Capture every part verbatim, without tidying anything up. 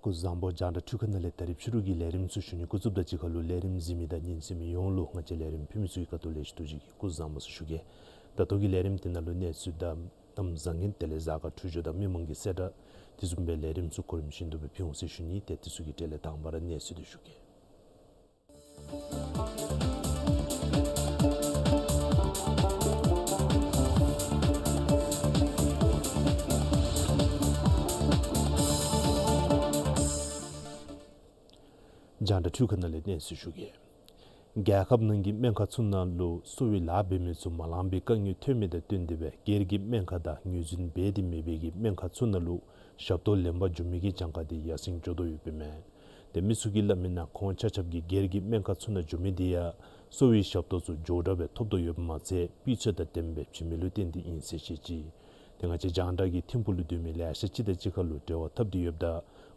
སྐུ་གཟུགས་བཟང་པོ། རྒྱང་བསྒྲགས་འཕྲུལ་ཁང་ནང་ལས་ད་རིས་ཕྱི་རུ་གི་ལས་རིམ་ཚུ་ཞུ་ནི་འགོ་བཙུགསཔ་དང་གཅིག་ཁར་ལུ་ལས་རིམ་གཟིགས་མི་དང་ཉན་གསན་མི་ཡོངས་ལུ་ང་བཅས་ལས་རིམ་ཕུལ་མི་ཚུ་གི་ཁ་ཐུག་ལས་ཞུ་དོ་ཅིག་གིས་སྐུ་གཟུགས་བཟང་པོ་ཟེར་ཞུ་གེ། ད་ལྟོ་གི་ལས་རིམ་དེ་ནང་ལུ་གནས་ཚུལ་དང་གནམ་བཟང་ངན་དེ་ལས་གཟའ་སྐར་འཕྲོད་སྦྱོར་དང་མི་མང་གི་གསལ་བསྒྲགས་དེ་བཟུམ་སྦེ་ལས་རིམ་ཚུ་གོ་རིམ་བཞིན་དུ་སྦེ་ཕུལ་འོང་ཟེར་ཞུ་ནི། ཏེ་དེ་ཚུ་གི་གྲས་ལས་དང་པ་ར་གནས་ཚུལ་དེ་ཞུ་གེ། རྒྱང་བསྒྲགས་འཕྲུལ་ཁང་ནང་ལས་གནས་ཚུལ་ཞུ་གེ། རྒྱལ་ཁབ་ནང་གི་སྨན་ཁང་ཚུ་ནང་ལུ་གསོ་བའི་ལཱ་འབད་མི་ཚུ་མ་ལངམ་པའི་དཀའ་ངལ་ཐོན་མི་དང་བསྟུན་ཏེ་སྦེ་སྒེར་གྱི་སྨན་ཁང་དང་ངོས་འཛིན་འབད་དེ་མེད་པའི་གི་སྨན་ཁང་ཚུ་ནང་ལུ་ཞབས་ཏོག་ལེན་པར་འགྱོ་མི་གི་གྱངས་ཁ་དེ་ཡར་སེང་འགྱོ་དོ་ཡོདཔ་ཨིན་མས། ཏེ་མི་ཚུ་གིས་སླབ་མིའི་ནང་ཁོང་ཆ་ཁྱབ་ཀྱིས་སྒེར་གྱི་སྨན་ཁང་ཚུ་ནང་འགྱོ་མི་དེ་ཡང་གསོ་བའི་ཞབས་ཏོག་ཚུ་མགྱོགས་དྲགས་སྦེ་ཐོབ་དོ་ཡོདཔ་མ་ཚད་སྤུས་ཚད་དང་ལྡནམ་སྦེ་བྱིན་མི་ལུ་བརྟེན་ཏེ་ཨིན་ཟེར་བཤད་ཅི། ཏེ་ང་བཅས་རྒྱང་བསྒྲགས་ཀྱི་ཐིམ་ཕུག་ལུ་སྡོད་མི་ལེ་ཤ་ཅིག་དང་གཅིག་ཁར་ལུ་འབྲེལ་བ་འཐབ་སྟེ་ཡོདཔ་ད་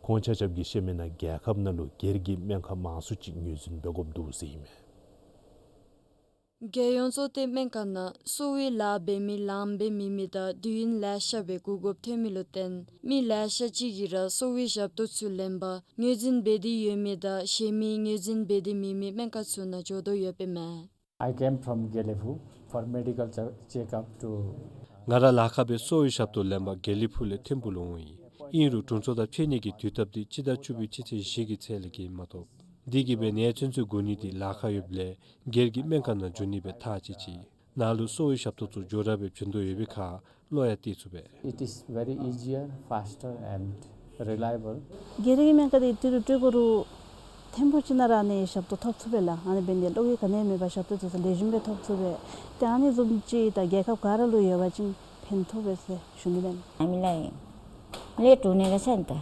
ཁོང་ཆ་ཁྱབ་ཀྱིས་བཤད་མིའི་ནང་རྒྱལ་ཁབ་ནང་ལུ་སྒེར་གྱི་སྨན་ཁང་མང་སུ་ཅིག་ངོས་འཛིན་འབད་དགོཔ་འདུག་ཟེར་ཨིན་མས། རྒྱལ་ཡོངས་གཙོ་བསྟེན་སྨན་ཁང་ནང་གསོ་བའི་ལཱ་འབད་མི་ལངམ་སྦེ་མེད་མི་དང་དུས་ཡུན་ལེ་ཤ་སྦེ་འགོར་དགོཔ་ཐོན་མི་ལུ་བརྟེན་མི་ལེ་ཤ་ཅིག་གིས་ར་གསོ་བའི་ཞབས་ཏོག་ཚུ་ལེན་པར་ངོས་འཛིན་འབད་དེ་ཡོད་མི་དང་གཞན་མི་ངོས་འཛིན་འབད་དེ་མེད་མི་སྨན་ཁང་ཚུ་ནང་འགྱོ་དོ་ཡོདཔ་ཨིན་མས། I came from Gelephu for medical che- checkup to ང་ར་ལཱ་ཁག་སྦེ་གསོ་བའི་ཞབས་ཏོག་ལེན་པར་དགེ་ལེགས་ཕུག་ལས་ཐིམ་ཕུག་ལུ་འོང་ཡི། ཨིན་རུང་དྲུང་འཚོ་དང་ཕྱད་ནི་གི་དུས་ཐབས་དེ་སྤྱི་ཟླ་བཅུ་པའི་སྤྱི་ཚེས་བཞི་གི་ཚེ་ལས་བརྒལ་མ་ཐོབ། དེ་གིས་སྦེ་ནེའི་ཚུན་ཚོད་སྒུག་ནི་དེ་ལཱ་ཁག་ཡོདཔ་ལས་སྒེར་གྱི་སྨན་ཁང་ནང་འགྱོ་ནི་སྦེ་ཐག་བཅད་ཅི། ནཱ་ལུ་གསོ་བའི་ཞབས་ཏོག་ཚུ་མགྱོགས་དྲགས་སྦེ་བྱིན་དོ་ཡོད་པའི་ཁར་བློ་ཡང་གཏད་ཚུགས་པས། It is very easier, faster and reliable. སྒེར་གྱི་སྨན་ཁང་དེ་ཏི་རུ་སྤྲོད་དགོ་རུང་ཐིམ་ཕུག་ཅིག་ནང་ར་ཨ་ནི་ཞབས་ཏོག་ཐོབ་ཚུགས་པས་ལགས། ཨ་ནི་འབད་ནི་དེ་གིས་ག་ནི་ཡང་མེད་པར་ཞབས་ཏོག་དེ་ཚུ་ལེགས་ཤོམ་སྦེ་ཐོབ་ཚུགས་པས། ཏེ་ཨ་ནི་བཟུམ་ཅིག་ད་རྒྱལ་ཁབ་ག་ར་ལུ་ཡོད་པ་ཅིན་ཕན་ཐོགས་པས་ཟེར་ཞུ་ནི་ལགས། ཨ་མི་ལགས་ཨིན། ལས་དྲུང་ནི་ར་ཤན་ཏེ།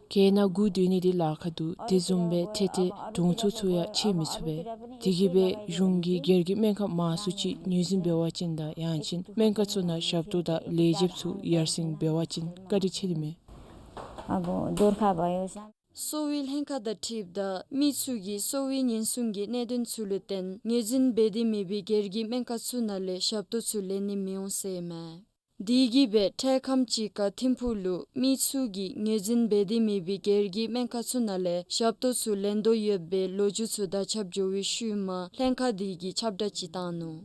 རྒེད་འོག་ནང་སྡོད་ནི་དེ་ལཱ་ཁག་འདུག། དེ་བཟུམ་སྦེ་ཏེ་ཏེ་དྲུང་འཚོ་ཚུ་ཡང་ཕྱད་མི་ཚུགས་པས། དེ་གིས་སྦེ་གཞུང་གིས་སྒེར་གྱི་སྨན་ཁང་མང་སུ་ཅིག་ངོས་འཛིན་འབད་བ་ཅིན་དང་ཡང་ཅིན་སྨན་ཁང་ཚུ་ནང་ཞབས་ཏོག་དང་ལས་བྱེདཔ་ཚུ་ཡར་སེང་འབད་བ་ཅིན་བཀའ་དྲིན་ཆེ་ནི་མས། ཨ་བོ་དོར་ཁ་བ་ཡོ་ཤམ། གསོ་བའི་ལྷན་ཁག་དང་འཁྲིལཝ་ད་མི་ཚུ་གིས་གསོ་བའི་ཉེན་སྲུང་གི་གནད་དོན་ཚུ་ལུ་བརྟེན་ངོས་འཛིན་འབད་དེ་མེད་པའི་སྒེར་གྱི་སྨན་ཁང་ཚུ་ནང་ལས་ཞབས་ཏོག་ཚུ་ལེན་ནི་མི་འོང་ཟེར་ཨིན་མས། དེ་གིས་སྦེ་འཕྲལ་ཁམས་ཅིག་ཁར་ཐིམ་ཕུག་ལུ་མི་ཚུ་གིས་ངོས་འཛིན་འབད་དེ་མེད་པའི་སྒེར་གྱི་སྨན་ཁང་ཚུ་ནང་ལས་ཞབས་ཏོག་ཚུ་ལེན་དོ་ཡོད་པའི་ལོ་རྒྱུས་ཚུ་དར་ཁྱབ་འགྱོ་བའི་ཤུལ་མ་ལྷན་ཁག་དེ་གིས་ཁྱབ་བསྒྲགས་ཅིག་བཏང་ནུག།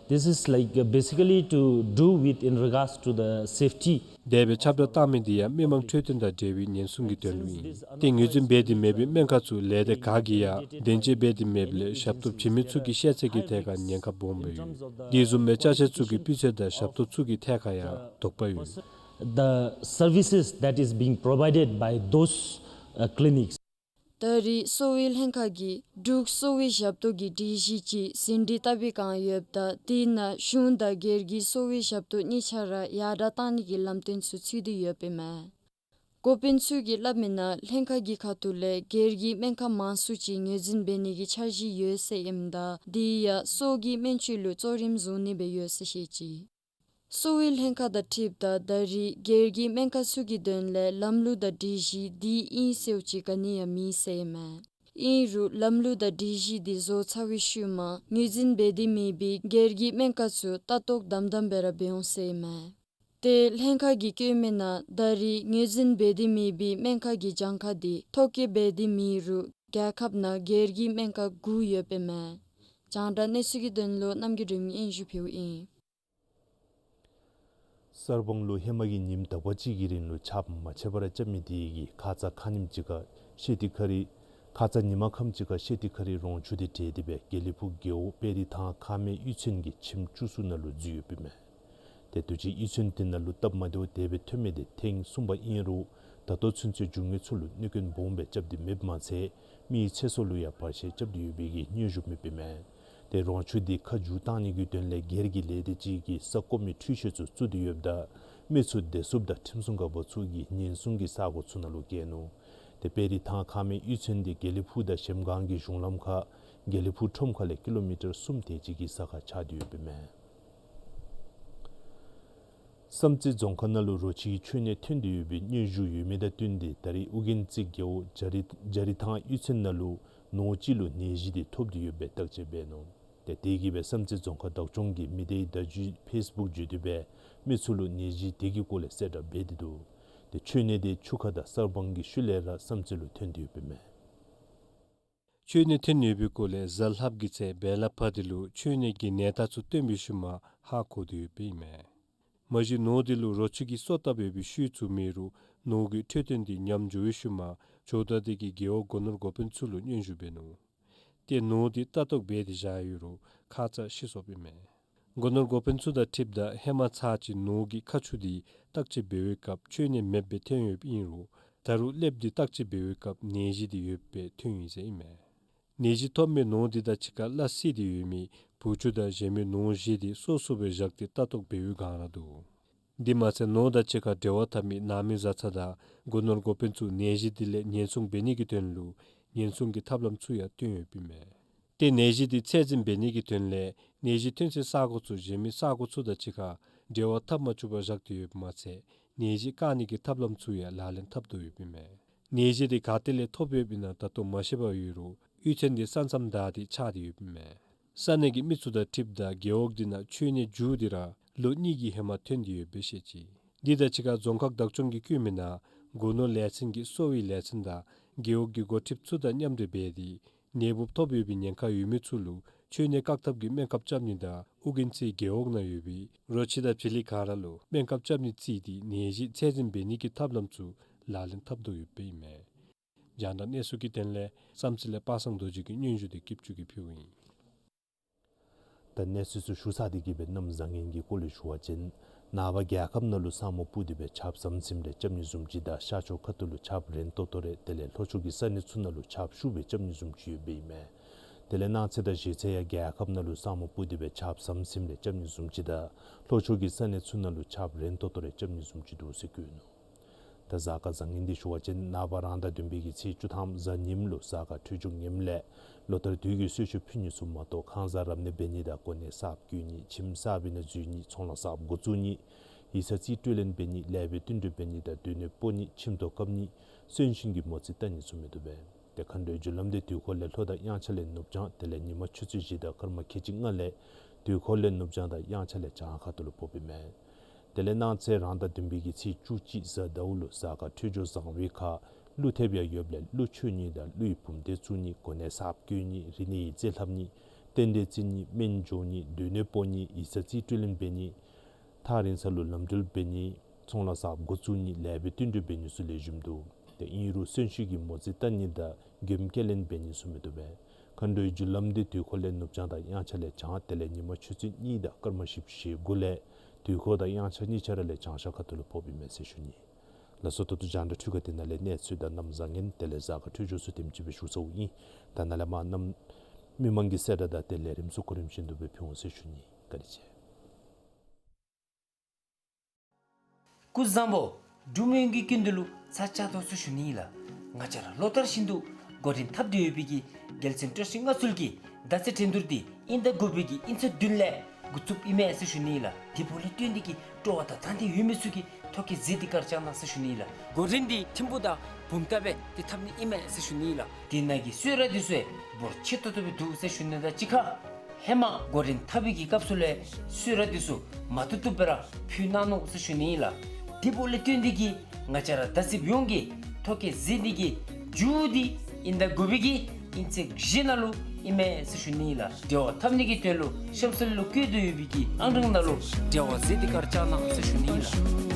This is like, uh, basically to do with in regards to the safety. དེ་སྦེ་ཁྱབ་བསྒྲགས་བཏང་མི་དེ་ཡང་མི་མང་འཕྲོད་བསྟེན་དང་འབྲེལ་བའི་ཉེན་སྲུང་གི་དོན་ལུ་ཨིན། ཏེ་ངོས་འཛིན་འབད་དེ་མེད་པའི་སྨན་ཁང་ཚུ་ལས་སྡེ་ཁག་གིས་ཡང་བདེན་དཔྱད་འབད་དེ་མེདཔ་ལས་ཞབས་ཏོག་བྱིན་མི་ཚུ་གི་ཤེས་ཚད་ཀྱི་ཐད་ཁར་ཉེན་ཁ་སྦོམ་སྦེ་ཡོད། དེ་བཟུམ་སྦེ་ཅ་ཆས་ཚུ་གི་སྤུས་ཚད་དང་ཞབས་ཏོག་ཚུ་གི་ཐད་ཁར་ཡང་དོགས་པ་ཡོད། The services that is being provided by those, uh, clinics. ད་རེས་གསོ་བའི་ལྷན་ཁག་གིས་འབྲུག་གསོ་བའི་ཞབས་ཏོག་གི་སྒྲིག་གཞི་ཅིག་ཟིན་བྲིས་བཏབ་པའི་བསྒང་ཡོདཔ་ད་དེ་ནང་གཞུང་དང་སྒེར་གྱི་གསོ་བའི་ཞབས་ཏོག་གཉིས་ཆ་ར་ཡར་དྲགས་བཏང་ནི་གི་ལམ་སྟོན་ཚུ་ཚུད་དེ་ཡོདཔ་ཨིན་མས། འགོ་དཔོན་ཚུ་གིས་སླབ་མིའི་ནང་ལྷན་ཁག་གི་ཁ་ཐུག་ལས་སྒེར་གྱི་སྨན་ཁང་མང་སུ་ཅིག་ངོས་འཛིན་འབད་ནི་གི་འཆར་གཞི་ཡོད་ཟེར་ཨིནམ་ད་དེ་ཡང་སོ་གི་སྨན་བཅོས་ལུ་གཙོ་རིམ་བཟུང་ནི་སྦེ་ཡོད་ཟེར་བཤད་ཅི། གསོ་བའི་ལྷན་ཁག་དང་འཁྲིལཝ་ད་ད་རེས་སྒེར་གྱི་སྨན་ཁང་ཚུ་གི་དོན་ལས་ལམ་ལུགས་དང་སྒྲིག་གཞི་འདི་ཨིན་ཟེརཝ་ཅིག་ག་ནི་ཡང་མེད་ཟེར་ཨིན་མས། ཨིན་རུང་ལམ་ལུགས་དང་སྒྲིག་གཞི་འདི་བཟོ་ཚར་བའི་ཤུལ་མ་ངོས་འཛིན་འབད་དེ་མེད་པའི་སྒེར་གྱི་སྨན་ཁང་ཚུ་ལྟ་རྟོག་དམ་དམ་སྦེ་ར་འབད་འོང་ཟེར་ཨིན་མས། ཏེ་ལྷན་ཁག་གིས་བཀོད་མི་ནང་ད་རེས་ངོས་འཛིན་འབད་དེ་མེད་པའི་སྨན་ཁང་གི་གྱངས་ཁ་འདི་ཐོ་བཀོད་འབད་དེ་མེད་རུང་རྒྱལ་ཁབ་ནང་སྒེར་གྱི་སྨན་ཁང་དགུ་ཡོདཔ་ཨིན་མས། རྒྱང་བསྒྲགས་གནས་ཚུལ་གྱི་དོན་ལུ་རྣམ་རྒྱལ་སྒྲོལ་མའི་སྙན་ཞུ་ཕུལཝ་ཨིན། གསར་སྤང་ལུ་ཧེ་མ་གི་ཉིནམ་དག་པ་ཅིག་གི་རིང་ལུ་ཆརཔ་མ་ཆད་པར་རྐྱབ་མི་དེ་གིས་ཁ་ཙ་ཁ་ཉིནམ་ཅིག་ཁར་ཤེ་ཏི་ཁ་རི་ཁ་ཙ་ཉིན་མ་ཁམས་ཅིག་ཁར་ཤེ་ཏི་ཁ་རི་རོང་ཆུ་དེ་འདྲེས་ཏེ་སྦེ་དགེ་ལེགས་ཕུག་རྒེད་འོག་དཔལ་རི་ཐང་ཁ་སྨད་གཡུས་ཚན་གྱི་ཁྱིམ་བཅུ་གསུམ་ནང་ལུ་འཛུལ་ཡོདཔ་ཨིན་མས། ཏེ་དུས་ཅི་གཡུས་ཚན་དེ་ནང་ལུ་སྟབས་མ་བདེཝ་དེ་སྦེ་ཐོན་མི་དེ་ཐེངས་གསུམ་པ་ཨིན་རུང་ད་ལྟོ་ཚུན་ཚོད་རྒྱུ་དངོས་ཚུ་ལུ་གནོད་སྐྱོན་སྦོམ་སྦེ་རྐྱབ་སྟེ་མེདཔ་མ་ཚད་མི་ཚེ་སྲོག་ལུ་ཡང་བར་ཆད་རྐྱབ་སྟེ་ཡོད་པའི་གི་སྙན་ཞུ་མེདཔ་ཨིན་མས། ཏེ་རོང་ཆུ་དེ་ཁ་བསྒྱུར་བཏང་ནི་གི་དོན་ལས་སྒེར་གྱི་ལས་སྡེ་ཅིག་གིས་ས་བརྐོ་མི་འཕྲུལ་ཆས་ཚུ་བཙུགས་ཏེ་ཡོདཔ་ད་མི་ཚུ་བདེ་སྲུངཔ་དང་ཁྲིམས་སྲུང་འགག་པ་ཚུ་གིས་ཉེན་སྲུང་གི་ས་གོ་ཚུ་ནང་ལུ་བསྐྱལ་ནུག། ཏེ་དཔལ་རི་ཐང་ཁ་སྨད་གཡུས་ཚན་དེ་དགེ་ལེགས་ཕུག་དང་གཞལམ་སྒང་གི་གཞུང་ལམ་ཁར་དགེ་ལེགས་ཕུག་ཁྲོམ་ཁ་ལས་ཀི་ལོ་མི་ཊར་གསུམ་དེ་ཅིག་གི་ས་ཁར་ཆགས་ཏེ་ཡོདཔ་ཨིན་མས། བསམ་རྩེ་རྫོང་ཁག་ནང་ལུ་རོ་ཁྱི་གི་མཆོད་གནས་ཐོན་ཏེ་ཡོད་པའི་སྙན་ཞུ་ཡོད་མི་དང་བསྟུན་ཏེ་ད་རེས་ཨོ་རྒྱན་རྩེ་རྒེད་འོག་རྒྱ་རི་རྒྱ་རི་ཐང་གཡུས་ཚན་ནང་ལུ་ནོར་གཅིག་ལུ་ནད་གཞི་དེ་ཐོབ་སྟེ་ཡོད་པའི་བརྟག་དཔྱད་འབད་ནུག། ཏེ་དེ་གིས་སྦེ་བསམ་རྩེ་རྫོང་ཁག་བདག་སྐྱོང་གིས་མི་སྡེའི་བརྡ་བརྒྱུད་ཕེསི་བུཀ་བརྒྱུད་དེ་སྦེ་མི་ཚུ་ལུ་ནད་གཞི་དེ་གི་སྐོར་ལས་གསལ་བསྒྲགས་འབད་དེ་འདུག། ཏེ་མཆོད་གནས་དེ་ཆུ་ཁ་དང་གསར་སྤང་གི་ཤུལ་ལས་ར་བསམ་རྩེ་ལུ་ཐོན་ཏེ་ཡོདཔ་ཨིན་མས། མཆོད་གནས་ཐོན་ཡོད་པའི་སྐོར་ལས་གཟའ་ལྷགཔ་གི་ཚེ་བེ་ལ་ཕ་དེ་ལུ་མཆོད་གནས་ཀྱི་ནད་རྟགས་ཚུ་སྟོན་པའི་ཤུལ་མ་ཧ་གོ་སྟེ་ཡོདཔ་ཨིན་མས། མ་གཞི་ནོར་དེ་ལུ་རོ་ཁྱི་གིས་སོ་བཏབ་ཡོད་པའི་ཤུལ་ཚུ་མེད་རུང་ནོར་གྱི་འཕྲོད་བསྟེན་དེ་ཉམས་འགྱོ་བའི་ཤུལ་མ་ཇོ་བདག་དེ་གིས་རྒེད་འོག་སྒོ་ནོར་འགོ་དཔོན་ཚུ་ལུ་སྙན་ཞུ་འབད་ནུག། ཏེ་ནོར་དེ་ལྟ་རྟོག་འབད་དེ་བཞག་ཡོད་རུང་ཁ་ཙ་ཤི་སོཔ་ཨིན་མས། སྒོ་ནོར་འགོ་དཔོན་ཚུ་དང་འཁྲིལཝ་ད་ཧེ་མ་ཚར་གཅིག་ནོར་གྱི་ཁ་ཆུ་དེ་བརྟག་དཔྱད་འབད་བའི་སྐབས་མཆོད་གནས་མེདཔ་སྦེ་ཐོན་ཡོདཔ་ཨིན་རུང་ད་རུང་སླེབས་ཏེ་བརྟག་དཔྱད་འབད་བའི་སྐབས་ནད་གཞི་དེ་ཡོདཔ་སྦེ་ཐོན་ཡི་ཟེར་ཨིན་མས། ནད་གཞི་ཐོབ་མི་ནོར་དེ་དང་གཅིག་ཁར་སླ་བསྲེ་སྟེ་ཡོད་མི་བུ་ཆུང་དང་གཞན་མི་ནོར་བཞི་དེ་སོ་སོ་སྦེ་བཞག་སྟེ་ལྟ་རྟོག་འབད་བའི་སྒང་ར་འདུག། དེ་མ་ཚད་ནོར་དང་གཅིག་ཁར་འབྲེལ་བ་འཐབ་མི་ནང་མི་བཟའ་ཚང་དང་སྒོ་ནོར་འགོ་དཔོན་ཚུ་ནད་གཞི་དེ་ལས་ཉེན་སྲུང་འབད་ནི་གི་དོན་ལུ་ཉེན་སྲུང་གི་ཐབས་ལམ་ཚུ་ཡང་བཏོན་ཡོདཔ་ཨིན་མས། ཏེ་ནད་གཞི་དེ་ཚད་འཛིན་འབད་ནི་གི་དོན་ལས་ནད་གཞི་ཐོན་སའི་ས་གོ་ཚུ་གཞན་མི་ས་གོ་ཚུ་དང་གཅིག་ཁར་འབྲེལ་བ་འཐབ་མ་བཅུག་པར་བཞག་སྟེ་ཡོདཔ་མ་ཚད་ནད་གཞི་བཀག་ནི་གི་ཐབས་ལམ་ཚུ་ཡང་ལག་ལེན་འཐབ་དོ་ཡོདཔ་ཨིན་མས། ནད་གཞི་དེ་ག་ཏེ་ལས་ཐོབ་ཡོདཔ་ཨིན་ན་ད་ལྟོ་མ་ཤེས་པར་ཡོད་རུང་གཡུས་ཚན་དེ་ས་མཚམས་བདའ་སྟེ་ཆགས་ཏེ་ཡོདཔ་ཨིན་མས། ས་གནས་ཀྱི་མི་ཚུ་དང་འཁྲིལཝ་ད་རྒེད་འོག་དེ་ནང་མཆོད་གནས་མཇུག་དེ་ར་ལོ་གཉིས་ཀྱི་ཧེ་མ་ཐོན་ཏེ་ཡོདཔ་སྦེ་བཤད་ཅི། དེ་དང་གཅིག་ཁར་རྫོང་ཁག་བདག་སྐྱོང་གིས་བཀོད་མི་ནང་སྒོ་ནོར་ལས་ཚན་གྱི་གསོ་བའི་ལས་ཚན་དང་རྒེད་འོག་གི་འགོ་ཁྲིདཔ་ཚུ་དང་མཉམ་འབྲེལ་འབད་དེ་ནད་འབུཔ་ཐོབ་ཡོད་པའི་ཉེན་ཁ་ཡོད་མི་ཚུ་ལུ་མཆོད་གནས་བཀག་ཐབས་ཀྱི་སྨན་ཁབ་རྐྱབ་ནི་དང་ཨོ་རྒྱན་རྩེ་རྒེད་འོག་ནང་ཡོད་པའི་རོ་ཁྱི་དང་བྱི་ལི་ག་ར་ལུ་སྨན་ཁབ་རྐྱབ་ནི་བརྩིས་ཏེ་ནད་གཞི་ཚད་འཛིན་འབད་ནི་གི་ཐབས་ལམ་ཚུ་ལག་ལེན་འཐབ་དོ་ཡོདཔ་ཨིན་མས། རྒྱང་བསྒྲགས་གནས་ཚུལ་གྱི་དོན་ལས་བསམ་རྩེ་ལས་པ་སངས་རྡོ་རྗེ་གི་སྙན་ཞུ་དེ་སྐྱིད་ཆུ་གིས་ཕུལཝ་ཨིན། ད་གནས་ཚུལ་ཚུ་ཞུ་ཚར་ཏེ་གི་སྦེ་གནམ་བཟང་ངན་གྱི་སྐོར་ལས་ཞུ་བ་ཅིན་ནངས་པ་རྒྱལ་ཁབ་ནང་ལུ་ས་སྨུག་སྤུབས་ཏེ་སྦེ་ཆརཔ་ཟམ་ཟིམ་རེ་རྐྱབ་ནི་བཟུམ་ཅིག་དང་ཤར་ཕྱོགས་ཁ་ཐུག་ལུ་ཆརཔ་རན་ཏོག་ཏོ་རེ་དེ་ལས་ལྷོ་ཕྱོགས་ཀྱི་ས་གནས་ཚུ་ནང་ལུ་ཆརཔ་ཤུགས་སྦེ་རྐྱབ་ནི་བཟུམ་ཅིག་ཡོདཔ་ཨིན་མས། དེ་ལས་གནངས་ཚེ་དང་གཞེས་ཚེ་ཡང་རྒྱལ་ཁབ་ནང་ལུ་ས་སྨུག་སྤུབས་ཏེ་སྦེ་ཆརཔ་ཟམ་ཟིམ་རེ་རྐྱབ་ནི་བཟུམ་ཅིག་དང་ལྷོ་ཕྱོགས་ཀྱི་ས་གནས་ཚུ་ནང་ལུ་ཆརཔ་རན་ཏོག་ཏོ་རེ་རྐྱབ་ནི་བཟུམ་ཅིག་འདུག་ཟེར་བཀོད་ནུག། ད་གཟའ་སྐར་བཟང་ངན་འདི་ཞུ་བ་ཅིན་ནངས་པ་རང་ཟླ་བདུན་པའི་གི་ཚེས་བཅུ་ཐམ་གཟའ་ཉིམ་ལུ་གཟའ་སྐར་འཕྲོད་སྦྱོར་ངནམ་ལས་ལོ་ལྟར་དུས་ཀྱི་གསོལ་མཆོད་ཕུལ་ནི་ཚུ་མ་གཏོགས་ཁང་བཟང་རབ་གནས་འབད་ནི་དང་གོ་གནས་གསརཔ་བསྐོ་ནི་ཁྱིམ་གསར་པའི་ནང་འཛུལ་ནི་ཚོང་ལཱ་གསརཔ་འགོ་བཙུགས་ནི་ཡིག་ཚང་རྩིས་སྤྲོད་ལེན་འབད་ནི་ལེགས་པའི་བསྟུན་གྲོས་འབད་ནི་དང་སྡོད་གནས་སྤོ་ནི་ཁྱིམ་ཐོག་བཀབ་ནི་གསོན་གཤིན་གྱི་མོ་རྩིས་བལྟ་ནི་ཚུ་མི་བཏུབ་པས། ཏེ་མཁའ་འགྲོའི་རྒྱུ་ལམ་དེ་དུས་འཁོར་ལས་ལྷོ་དང་དབྱངས་འཆར་ལས་ནུབ་བྱང་དེ་ལས་ཉི་མ་ཆུ་ཚོད་བཞི་དང་སྐར་མ་ཁལ་གཅིག་ལྔ་ལས་དུས་འཁོར་ལས་ནུབ་བྱང་དང་དབྱངས་འཆར་ལས་བྱང་ཁ་ཐུག་ལུ་ཕོགཔ་ཨིན་མས། དེ་ལས་གནངས་ཚེ་རང་ཟླ་བདུན་པའི་གི་ཚེས་བཅུ་གཅིག་གཟའ་ཟླཝ་ལུ་གཟའ་སྐར་འཕྲོད་སྦྱོར་བཟང་བའི་ཁར་ཀླུ་ཐེབས་ཡང་ཡོདཔ་ལས་ཀླུ་མཆོད་ནི་དང་ཀླུ་ཡི་བུམ་སྡེ་བཙུགས་ནི་གོ་གནས་གསརཔ་བསྐོ་ནི་རིག་གནས་ཡིག་རྩིས་ལྷབ་ནི་རྟེན་འབྲེལ་བརྩི་ནི་སྨན་འཇོག་ནི་སྡོད་གནས་སྤོ་ནི་ཡིག་ཚང་རྩིས་སྤྲོད་ལེན་འབད་ནི་ཐག་རིང་ས་ལུ་ལམ་འགྲུལ་འབད་ནི་ཚོང་ལཱ་གསརཔ་འགོ་བཙུགས་ནི་ལེགས་པའི་བསྟུན་གྲོས་འབད་ནི་ཚུ་ལེགས་ཤོམ་འདུག། ཏེ་ཨིན་རུང་གསོན་གཤིན་གྱི་མོ་རྩིས་བལྟ་ནི་དང་མགྱོནམ་སྐྱེལ་ལེན་འབད་ནི་ཚུ་མི་བཏུབ་པས། མཁའ་འགྲོའི་རྒྱུ་ལམ་དེ་དུས་འཁོར་ལས་ནུབ་བྱང་དང་དབྱངས་འཆར་ལས་བྱང་དེ་ལས་ཉི་མ་ཆུ་ཚོད་གཉིས་དང་སྐར་མ་བཞི་བཅུ་ཞེ་དགུ་ལས་དུས་འཁོར་དང་དབྱངས་འཆར་གཉིས་ཆ་ར་ལས་བྱང་ཤར་ཁ་ཐུག་ལུ་ཕོགཔ་ཨིན་མས་ཟེར་ཞུ་ནི། ལགས་སོ། ད་ལྟོ་རྒྱང་བསྒྲགས་འཕྲུལ་ཁང་འདི་ནང་ལས་གནས་ཚུལ་དང་གནམ་བཟང་ངན་དེ་ལས་གཟའ་སྐར་འཕྲོད་སྦྱོར་ཚུ་དེམ་ཅིག་སྦེ་ཞུ་ཚརཝ་ཨིན། ད་ནཱ་ལས་མར་གནམ་མི་མང་གི་གསལ་བསྒྲགས་དང་དེ་ལས་རིམ་ཚུ་གོ་རིམ་བཞིན་དུ་སྦེ་ཕུལ་འོང་ཟེར་ཞུ་ནི། བཀའ་དྲིན་ཆེ། སྐུ་གཟུགས་བཟང་པོ། འབྲུག་མི་ཡོངས་ཀྱི་སྐུ་མདུན་ལུ་ཚ་གྱང་ཏོག་ཙམ་ཞུ་ནི་ལགས། ང་བཅས་ར་ལོ་ལྟར་བཞིན་དུ་འགོ་འདྲེན་འཐབ་སྟེ་ཡོད་པའི་གི་རྒྱལ་མཚན་སྤྲོ་ཚིགས་མངའ་གསོལ་གྱི་མདའ་རྩེད་འགྲན་བསྡུར་འདི་དབྱིན་ཟླ་དགུ་པའི་གི་དབྱིན་ཚེས་བདུན་ལས་ འགོ་བཙུགསཔ་ཨིན་མས་ཟེར་ཞུ་ནི་ལགས། དེ་འབདཝ་ལས་བརྟེན་ཏེ་གིས་སྤྲོ་བ་དང་དང་འདོད་ཡོད་མི་ཚུ་གིས་ཐོ་བཀོད་མཛད་དེ་གར་བཅར་གནང་ཟེར་ཞུ་ནི་ལགས། འགོ་འདྲེན་འདི་ཐིམ་ཕུག་དང་བུམ་ཐང་སྦེ་ཏེ་འཐབ་ནི་ཨིན་མས་ཟེར་ཞུ་ནི་ལགས། དེ་ནང་གི་གསོལ་རས་འདི་ཚུ་འབོར་ཆེ་ཏོག་ཏོ་སྦེ་འདུག་ཟེར་ཞུ་ནི་དང་གཅིག་ཁར་ཧེ་མ་འགོ་འདྲེན་འཐབ་པའི་གི་སྐབས་སུ་ལས་གསོལ་རས་འདི་ཚུ་མ་བཏུབ་བཏུབ་སྦེ་ར་ཕུལ་གནང་ནུག་ཟེར་ཞུ་ནི་ལགས། དེ་འབདཝ་ལས་བརྟེན་ཏེ་གིས་ང་བཅས་ར་བརྡ་གསརཔ་ཡོངས་ཀྱིས་ཐོ་བཀོད་མཛད་ནི་གི་མཇུག་འདི་དབྱིན་ཟླ་དགུ་པའི་གི་དབྱིན་ཚེས་བཞི་ནང་ལུ་ཨིན་མས་ཟེར་ཞུ་ནི་ལགས། འབྲེལ་བ་འཐབ་ནི་གི་དོན་ལུ་གཤམ་གསལ་ལུ་བཀོད་དེ་ཡོད་པའི་གི་ཨང་གྲངས་ནང་ལུ་འབྲེལ་བ་མཛད་དེ་གར་བཅར་གནང་ཟེར་ཞུ་ནི་ལགས།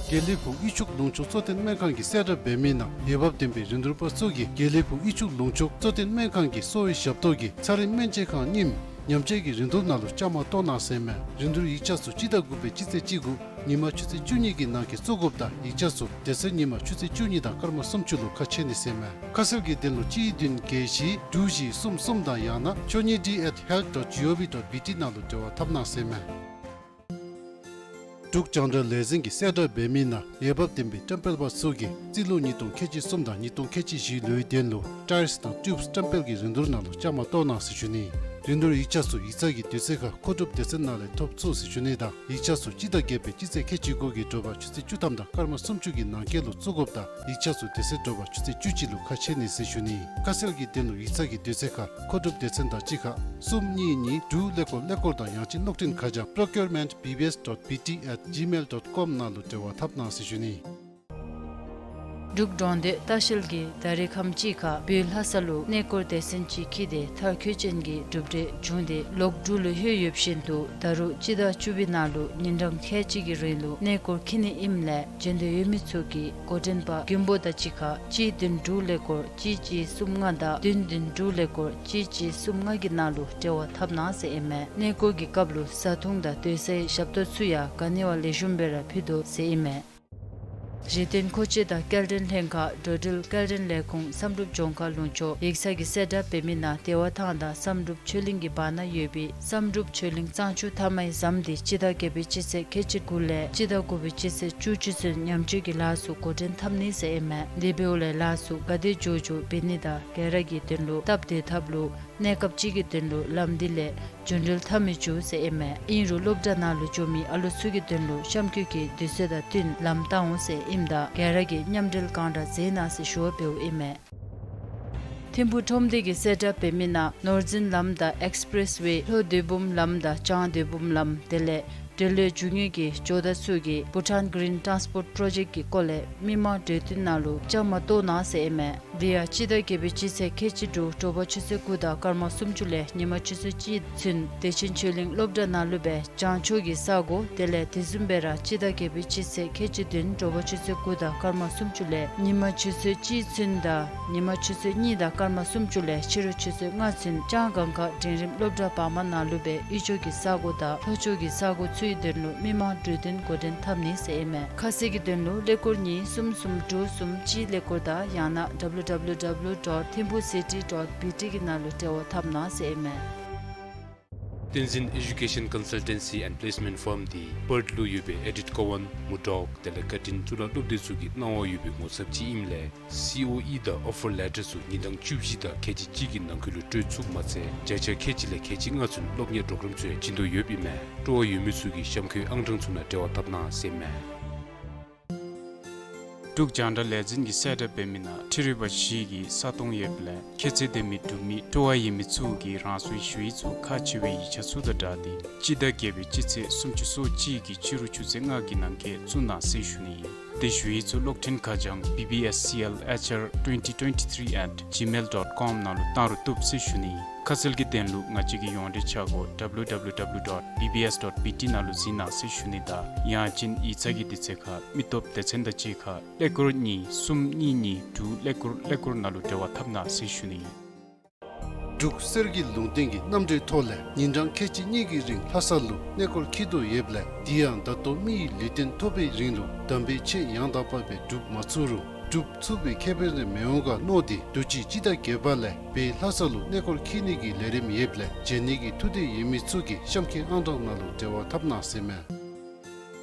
དགེ་ལེགས་ཕུག་དབུས་ཕྱོགས་ལུང་ཕྱོགས་གཙོ་བསྟེན་སྨན་ཁང་གིས་གསལ་བསྒྲགས་འབད་མི་ནང་འོས་འབབ་ལྡན་པའི་རིན་བསྡུར་པ་ཚུ་གིས་དགེ་ལེགས་ཕུག་དབུས་ཕྱོགས་ལུང་ཕྱོགས་གཙོ་བསྟེན་སྨན་ཁང་གི་གསོ་བའི་ཞབས་ཏོག་གི་ཚན་རིག་སྨན་དཔྱད་ཁང་རྙིངམ་ཉམས་བཅོས་ཀྱི་རིན་བསྡུར་ནང་ལུ་བཅའ་མར་གཏོགས་གནང་ཟེར་ཨིན་མས། རིན་བསྡུར་ཡིག་ཆ་ཚུ་སྤྱི་ཟླ་དགུ་པའི་སྤྱི་ཚེས་གཅིག་དགུ་ཉིན་མ་ཆུ་ཚོད་བཅུ་གཉིས་ཀྱི་ནང་འཁོད་བཙུགས་དགོཔ་དང་ཡིག་ཆ་ཚུ་དེ་ཚེ་ཉིན་མ་ཆུ་ཚོད་བཅུ་གཉིས་དང་སྐར་མ་སུམ་ཅུ་ལུ་ཁ་ཕྱེ་ནི་ཟེར་ཨིན་མས། ཁ་གསལ་གྱི་དོན་ལུ་གཅིག་བདུན་བརྒྱད་བཞི་དྲུག་བཞི་གསུམ་གསུམ་དང་ཡང་ན་ཆོས་ཉིད་ཌི་ཨེཊ་ཧེལཐ་ཌོཊ་ཇི་ཨོ་ཝི་ཌོཊ་བི་ཊི་ནང་ལུ་འབྲེལ་བ་འཐབ་གནང་ཟེར་ཨིན་མས། འབྲུག་རྒྱང་བསྒྲགས་ལས་འཛིན་གྱིས་གསལ་བསྒྲགས་འབད་མི་ནང་འོས་འབབ་ལྡན་པའི་བཀྲམ་སྤེལ་པ་ཚུ་གིས་རྩིས་ལོ་ཉིས་སྟོང་ཁལ་གཅིག་གསུམ་དང་ཉིས་སྟོང་ཁལ་གཅིག་བཞི་ལོའི་དོན་ལུ་ཊའིརསི་དང་ཊིའུབསི་བཀྲམ་སྤེལ་གྱི་རིན་བསྡུར་ནང་ལུ་བཅའ་མར་གཏོགས་གནང་ཟེར་ཞུ་ནི། རིན་བསྡུར་ཡིག་ཆ་ཚུ་ཡིག་ཚང་གི་དུས་ཚོད་ཁར་མཁོ་སྒྲུབ་སྡེ་ཚན་ནང་ལས་ཐོབ་ཚུགས་ཟེར་ཞུ་ནི་དང་ཡིག་ཆ་ཚུ་སྤྱི་ཟླ་བརྒྱད་པའི་སྤྱི་ཚེས་ཁལ་གཅིག་དགུ་གི་དྲོ་པ་ཆུ་ཚོད་བཅུ་ཐམ་དང་སྐར་མ་སུམ་ཅུ་གི་ནང་འཁོད་ལུ་བཙུགས་དགོཔ་དང་ཡིག་ཆ་ཚུ་དེ་ཚེ་དྲོ་པ་ཆུ་ཚོད་བཅུ་གཅིག་ལུ་ཁ་ཕྱེ་ནི་ཟེར་ཞུ་ནི། ཁ་གསལ་གྱི་དོན་ལུ་ཡིག་ཚང་གི་དུས་ཚོད་ཁར་མཁོ་སྒྲུབ་སྡེ་ཚན་དང་གཅིག་ཁར་གསུམ་གཉིས་གཉིས་དྲུག་ཀླད་ཀོར་ཀླད་ཀོར་དང་ཡང་ཅིན་གློག་འཕྲིན་ཁ་བྱང་པྲོ་ཀིའུར་མེནཊ་བི་བི་ཨེསི་ཌོཊ་བི་ཊི་ཨེཊ་ཇི་མེལ་ཌོཊ་ཀོམ་ནང་ལུ་འབྲེལ་བ་འཐབ་གནང་ཟེར་ཞུ་ནི། འབྲུག་འབྲོང་སྟོད་ལྟ་བཤལ་གྱིས་ད་རེས་ཁམས་ཅིག་ཁར་བོད་ལྷ་ས་ལུ་གནས་སྐོར་སྡེ་ཚན་ཅིག་འཁྱིད་དེ་མཐར་འཁྱོལ་ཅན་གྱི་གྲུབ་འབྲས་བྱུང་སྟེ་ལོག་འབྲུག་ལུ་ལྷོད་ཡོདཔ་བཞིན་དུ་ད་རུང་སྤྱི་ཟླ་བཅུ་པའི་ནང་ལུ་ཉིན་གྲངས་ཁལ་གཅིག་གི་རིང་ལུ་གནས་སྐོར་འཁྱིད་ནི་ཨིནམ་ལས་འབྱོན་འདོད་ཡོད་མི་ཚུ་གིས་འགོ་འདྲེན་པ་མགོན་པོ་དང་གཅིག་ཁར་གཅིག་བདུན་དྲུག་ཀླད་ཀོར་གཅིག་གཅིག་གསུམ་ལྔ་དང་བདུན་བདུན་དྲུག་ཀླད་ཀོར་གཅིག་གཅིག་གསུམ་ལྔ་གི་ནང་ལུ་འབྲེལ་བ་འཐབ་གནང་ཟེར་ཨིན་མས། གནས་སྐོར་གྱི་སྐབས་ལུ་བཟའ་འཐུང་དང་སྡོད་སའི་ཞབས་ཏོག་ཚུ་ཡང་ག་ནི་བ་ལེགས་ཤོམ་སྦེ་ར་ཕུལ་དོ་ཟེར་ཨིན་མས། གཞི་རྟེན་མཁོ་ཆས་དང་སྐྱེལ་འདྲེན་ལྷན་ཁག་འགྲོ་འགྲུལ་སྐྱེལ་འདྲེན་ལས་ཁུངས་བསམ་གྲུབ་ལྗོངས་མཁར་ལུང་ཕྱོགས་ཡིག་ཚང་གིས་གསལ་བསྒྲགས་འབད་མི་ནང་བདེ་བ་ཐང་དང་བསམ་གྲུབ་ཆོས་གླིང་གི་བར་ན་ཡོད་པའི་བསམ་གྲུབ་ཆོས་གླིང་གཙང་ཆུ་མཐའ་མའི་ཟམ་འདི་སྤྱི་ཟླ་བརྒྱད་པའི་སྤྱི་ཚེས་ཁལ་གཅིག་དགུ་ལས་སྤྱི་ཟླ་དགུ་པའི་སྤྱི་ཚེས་བཅུ་གཅིག་ཚུན་ཉམས་བཅོས་ཀྱི་ལཱ་ཚུ་འགོ་འདྲེན་འཐབ་ནི་ཟེར་ཨིན་མས། དེ་འབདཝ་ལས་ལཱ་ཚུ་ག་དེ་མགྱོགས་མགྱོགས་འབད་ནི་དང་ག་ར་གི་དོན་ལུ་སྟབས་བདེ་ཐབས་ལུ་གནས་སྐབས་ཅིག་གི་དོན་ལུ་ལམ་འདི་ལས་འགྲོ་འགྲུལ་འཐབ་མི་བཅུག་ཟེར་ཨིན་མས། ཨིན་རུང་སློབ་གྲྭ་ནང་ལུ་འགྱོ་མི་ཨ་ལོ་ཚུ་གི་དོན་ལུ་གཤམ་འཁོད་ཀྱི་དུས་ཚོད་དང་བསྟུན་ལམ་བཏང་འོང་ཟེར་ཨིནམ་ད་ག་ར་གིས་མཉམ་འབྲེལ་གང་དྲག་མཛད་གནང་ཟེར་ཞུ་བ་འབདཝ་ཨིན་མས། ཐིམ་ཕུག་ཁྲོམ་སྡེ་གིས་གསལ་བསྒྲགས་འབད་མི་ནང་ནོར་འཛིན་ལམ་དང་ཨེགསི་པི་རེསི་ཝེ་ལྷོ་སྡོད་འབུམ་ལམ་དང་བྱང་སྡོད་འབུམ་ལམ་དེ་ལས་འབྲེལ་ཡོད་རྒྱུ་དངོས་ཀྱི་ཇོ་བདག་ཚུ་གིས་བྷུ་ཊཱན་གི་རིན་ཊཱནསི་པོརཊ་པྲོ་ཇེཀཊ་ཀྱི་སྐོར་ལས་མི་མང་གྲོས་བསྟུན་ནང་ལུ་བཅའ་མར་གཏོགས་གནང་ཟེར་ཨིན་མས། དེ་ཡང་སྤྱི་ཟླ་བརྒྱད་པའི་སྤྱི་ཚེས་ཁལ་གཅིག་དྲུག་དྲོ་པ་ཆུ་ཚོད་དགུ་དང་སྐར་མ་སུམ་ཅུ་ལས་ཉིན་མ་ཆུ་ཚོད་གཅིག་ཚུན་བདེ་ཆེན་ཆོས་གླིང་སློབ་གྲྭ་ནང་ལུ་སྦེ་བྱང་ཕྱོགས་ཀྱི་ས་སྒོ་དེ་ལས་དེ་བཟུམ་སྦེ་ར་སྤྱི་ཟླ་བརྒྱད་པའི་སྤྱི་ཚེས་ཁལ་གཅིག་བདུན་དྲོ་པ་ཆུ་ཚོད་དགུ་དང་སྐར་མ་སུམ་ཅུ་ལས་ཉིན་མ་ཆུ་ཚོད་གཅིག་ཚུན་དང་ཉིན་མ་ཆུ་ཚོད་གཉིས་དང་སྐར་མ་སུམ་ཅུ་ལས་ཕྱི་རུ་ཆུ་ཚོད་ལྔ་ཚུན་ལྕང་སྒང་ཁ་འབྲིང་རིམ་སློབ་གྲྭ་བར་མ་ནང་ལུ་སྦེ་དབུས་ཕྱོགས་ཀྱི་ས་སྒོ་དང་ལྷོ་ཕྱོགས་ཀྱི་ས་སྒོ་ཚུའི་དོན་ལུ་མི་མང་གྲོས་བསྟུན་འགོ་འདྲེན་འཐབ་ནི་ཟེར་ཨིན་མས། ཁ་གསལ་གྱི་དོན་ལུ་ཀླད་ཀོར་གཉིས་གསུམ་གསུམ་དྲུག་གསུམ་གཅིག་ཀླད་ཀོར་དང་ཡང་ན་ཌབ་ལུ་ཌབ་ལུ་ཌབ་ལུ་ཌོཊ་ཐིམ་ཕུག་སི་ཊི་ཌོཊ་བི་ཊི་གི་ནང་ལུ་འབྲེལ་བ་འཐབ་གནང་ཟེར་ཨིན་མས། བསྟན་འཛིན་ཨེ་ཌུ་ཀེ་ཤན་ཀོན་སལ་ཊེན་སི་ཨེནཌ་པི་ལེསི་མེནཊ་ཕརམ་འདི་པརཐ་ལུ་ཡོད་པའི་ཨེ་ཌིཐ་ཀོ་ཝཱན་མུར་ཌོག་དེ་ལས་ཀར་ཊིན་གཙུག་ལག་སློབ་སྡེ་ཚུ་གི་གནང་བ་ཡོད་པའི་ངོ་ཚབ་ཅིག་ཨིནམ་ལས་སི་ཨོ་ཨི་དང་ཨོ་ཕར་ལེ་ཊར་ཚུ་ཉིན་གྲངས་བཅུ་བཞི་དང་ཁལ་གཅིག་གཅིག་གི་ནང་འཁོད་ལུ་སྤྲོད་ཚུགསཔ་མ་ཚད་བརྒྱ་ཆ་ཁལ་གཅིག་ལས་ཁལ་གཅིག་ལྔ་ཚུན་སློབ་གཉེར་པྲོ་གརམ་ཚུ་ཡང་བྱིན་དོ་ཡོདཔ་ཨིན་མས། སྤྲོ་བ་ཡོད་མི་ཚུ་གིས་གཤམ་འཁོད་ཨང་གྲངས་ཚུ་ནང་འབྲེལ་བ་འཐབ་གནང་ཟེར་ཨིན་མས། འབྲུག་རྒྱང་བསྒྲགས་ལས་འཛིན་གྱིས་གསལ་བསྒྲགས་འབད་མི་ནང་འཕྲུལ་རིག་པ་བཞི་གི་ས་སྟོང་ཡོདཔ་ལས་ཁྱད་ཚད་ལྡན་མི་འབྲུག་མི་སྤྲོ་བ་ཡོད་མི་ཚུ་གིས་རང་སོའི་ཞུ་ཡིག་ཚུ་ཁག་ཆེ་བའི་ཡིག་ཆ་ཚུ་དང་སྦྲགས་ཏེ་སྤྱི་ཟླ་བརྒྱད་པའི་སྤྱི་ཚེས་སུམ་ཅུ་སོ་གཅིག་གི་ཕྱི་རུ་ཆུ་ཚོད་ལྔ་གི་ནང་འཁོད་བཙུགས་གནང་ཟེར་ཞུ་ནི་ཨིན། ཏེ་ཞུ་ཡིག་ཚུ་གློག་འཕྲིན་ཁ་བྱང་བི་བི་ཨེསི་སི་ཨེལ་ཨེཆ་ཨར་ཊུ་ཝེན་ཊི་ཊུ་ཝེན་ཊི་ཐི་རི་ཨེཊ་ཇི་མེལ་ཌོཊ་ཀོམ་ནང་ལུ་བཏང་རུང་བཏུབ་ཟེར་ཞུ་ནི་ཨིན། ཁ་གསལ་གྱི་དོན་ལུ་ང་བཅས་ཀྱི་ཡོངས་འབྲེལ་ཆ་སྒོ་ཌབ་ལུ་ཌབ་ལུ་ཌབ་ལུ་ཌོཊ་བི་བི་ཨེསི་ཌོཊ་བི་ཊི་ནང་ལུ་གཟིགས་གནང་ཟེར་ཞུ་ནི་དང་ཡང་ཅིན་ཡིག་ཚང་གི་དུས་ཚོད་ཁར་མི་སྟོབས་སྡེ་ཚན་དང་གཅིག་ཁར་ཀླད་ཀོར་གཉིས་གསུམ་གཉིས་གཉིས་དྲུག་ཀླད་ཀོར་ཀླད་ཀོར་ནང་ལུ་འབྲེལ་བ་འཐབ་གནང་ཟེར་ཞུ་ནི་ཨིན། འབྲུག་གསེར་གྱི་ལུང་བསྟན་གྱི་རྣམ་འགྲེལ་ཐོག་ལས་ཉིན་གྲངས་ཁལ་གཅིག་གཉིས་ཀྱི་རིང་ལྷ་ས་ལུ་གནས་སྐོར་འཁྱིད་དོ་ཡོདཔ་ལས་དེ་ཡང་ད་ལྟོ་མི་ཡི་ལུས་རྟེན་ཐོབ་པའི་རིང་ལུ་དམ་པའི་ཆོས་ཡང་དག་པ་སྦེ་སྒྲུབ་མ་ཚུགས་རུང་སྒྲུབ་ཚུགས་པའི་ཁེ་ཕན་རེ་མི་འོང་ག་མནོ་སྟེ་དུས་ཅི་སྤྱི་ཟླ་བརྒྱད་པ་ལས་བོད་ལྷ་ས་ལུ་གནས་སྐོར་འཁྱིད་ནི་གི་ལས་རིམ་ཡོདཔ་ལས་བྱོན་ནི་གི་ཐུགས་འདོད་ཡོད་མི་ཚུ་གིས་གཤམ་འཁོད་ཨང་གྲངས་ནང་ལུ་འབྲེལ་བ་འཐབ་གནང་ཟེར་ཨིན་མས།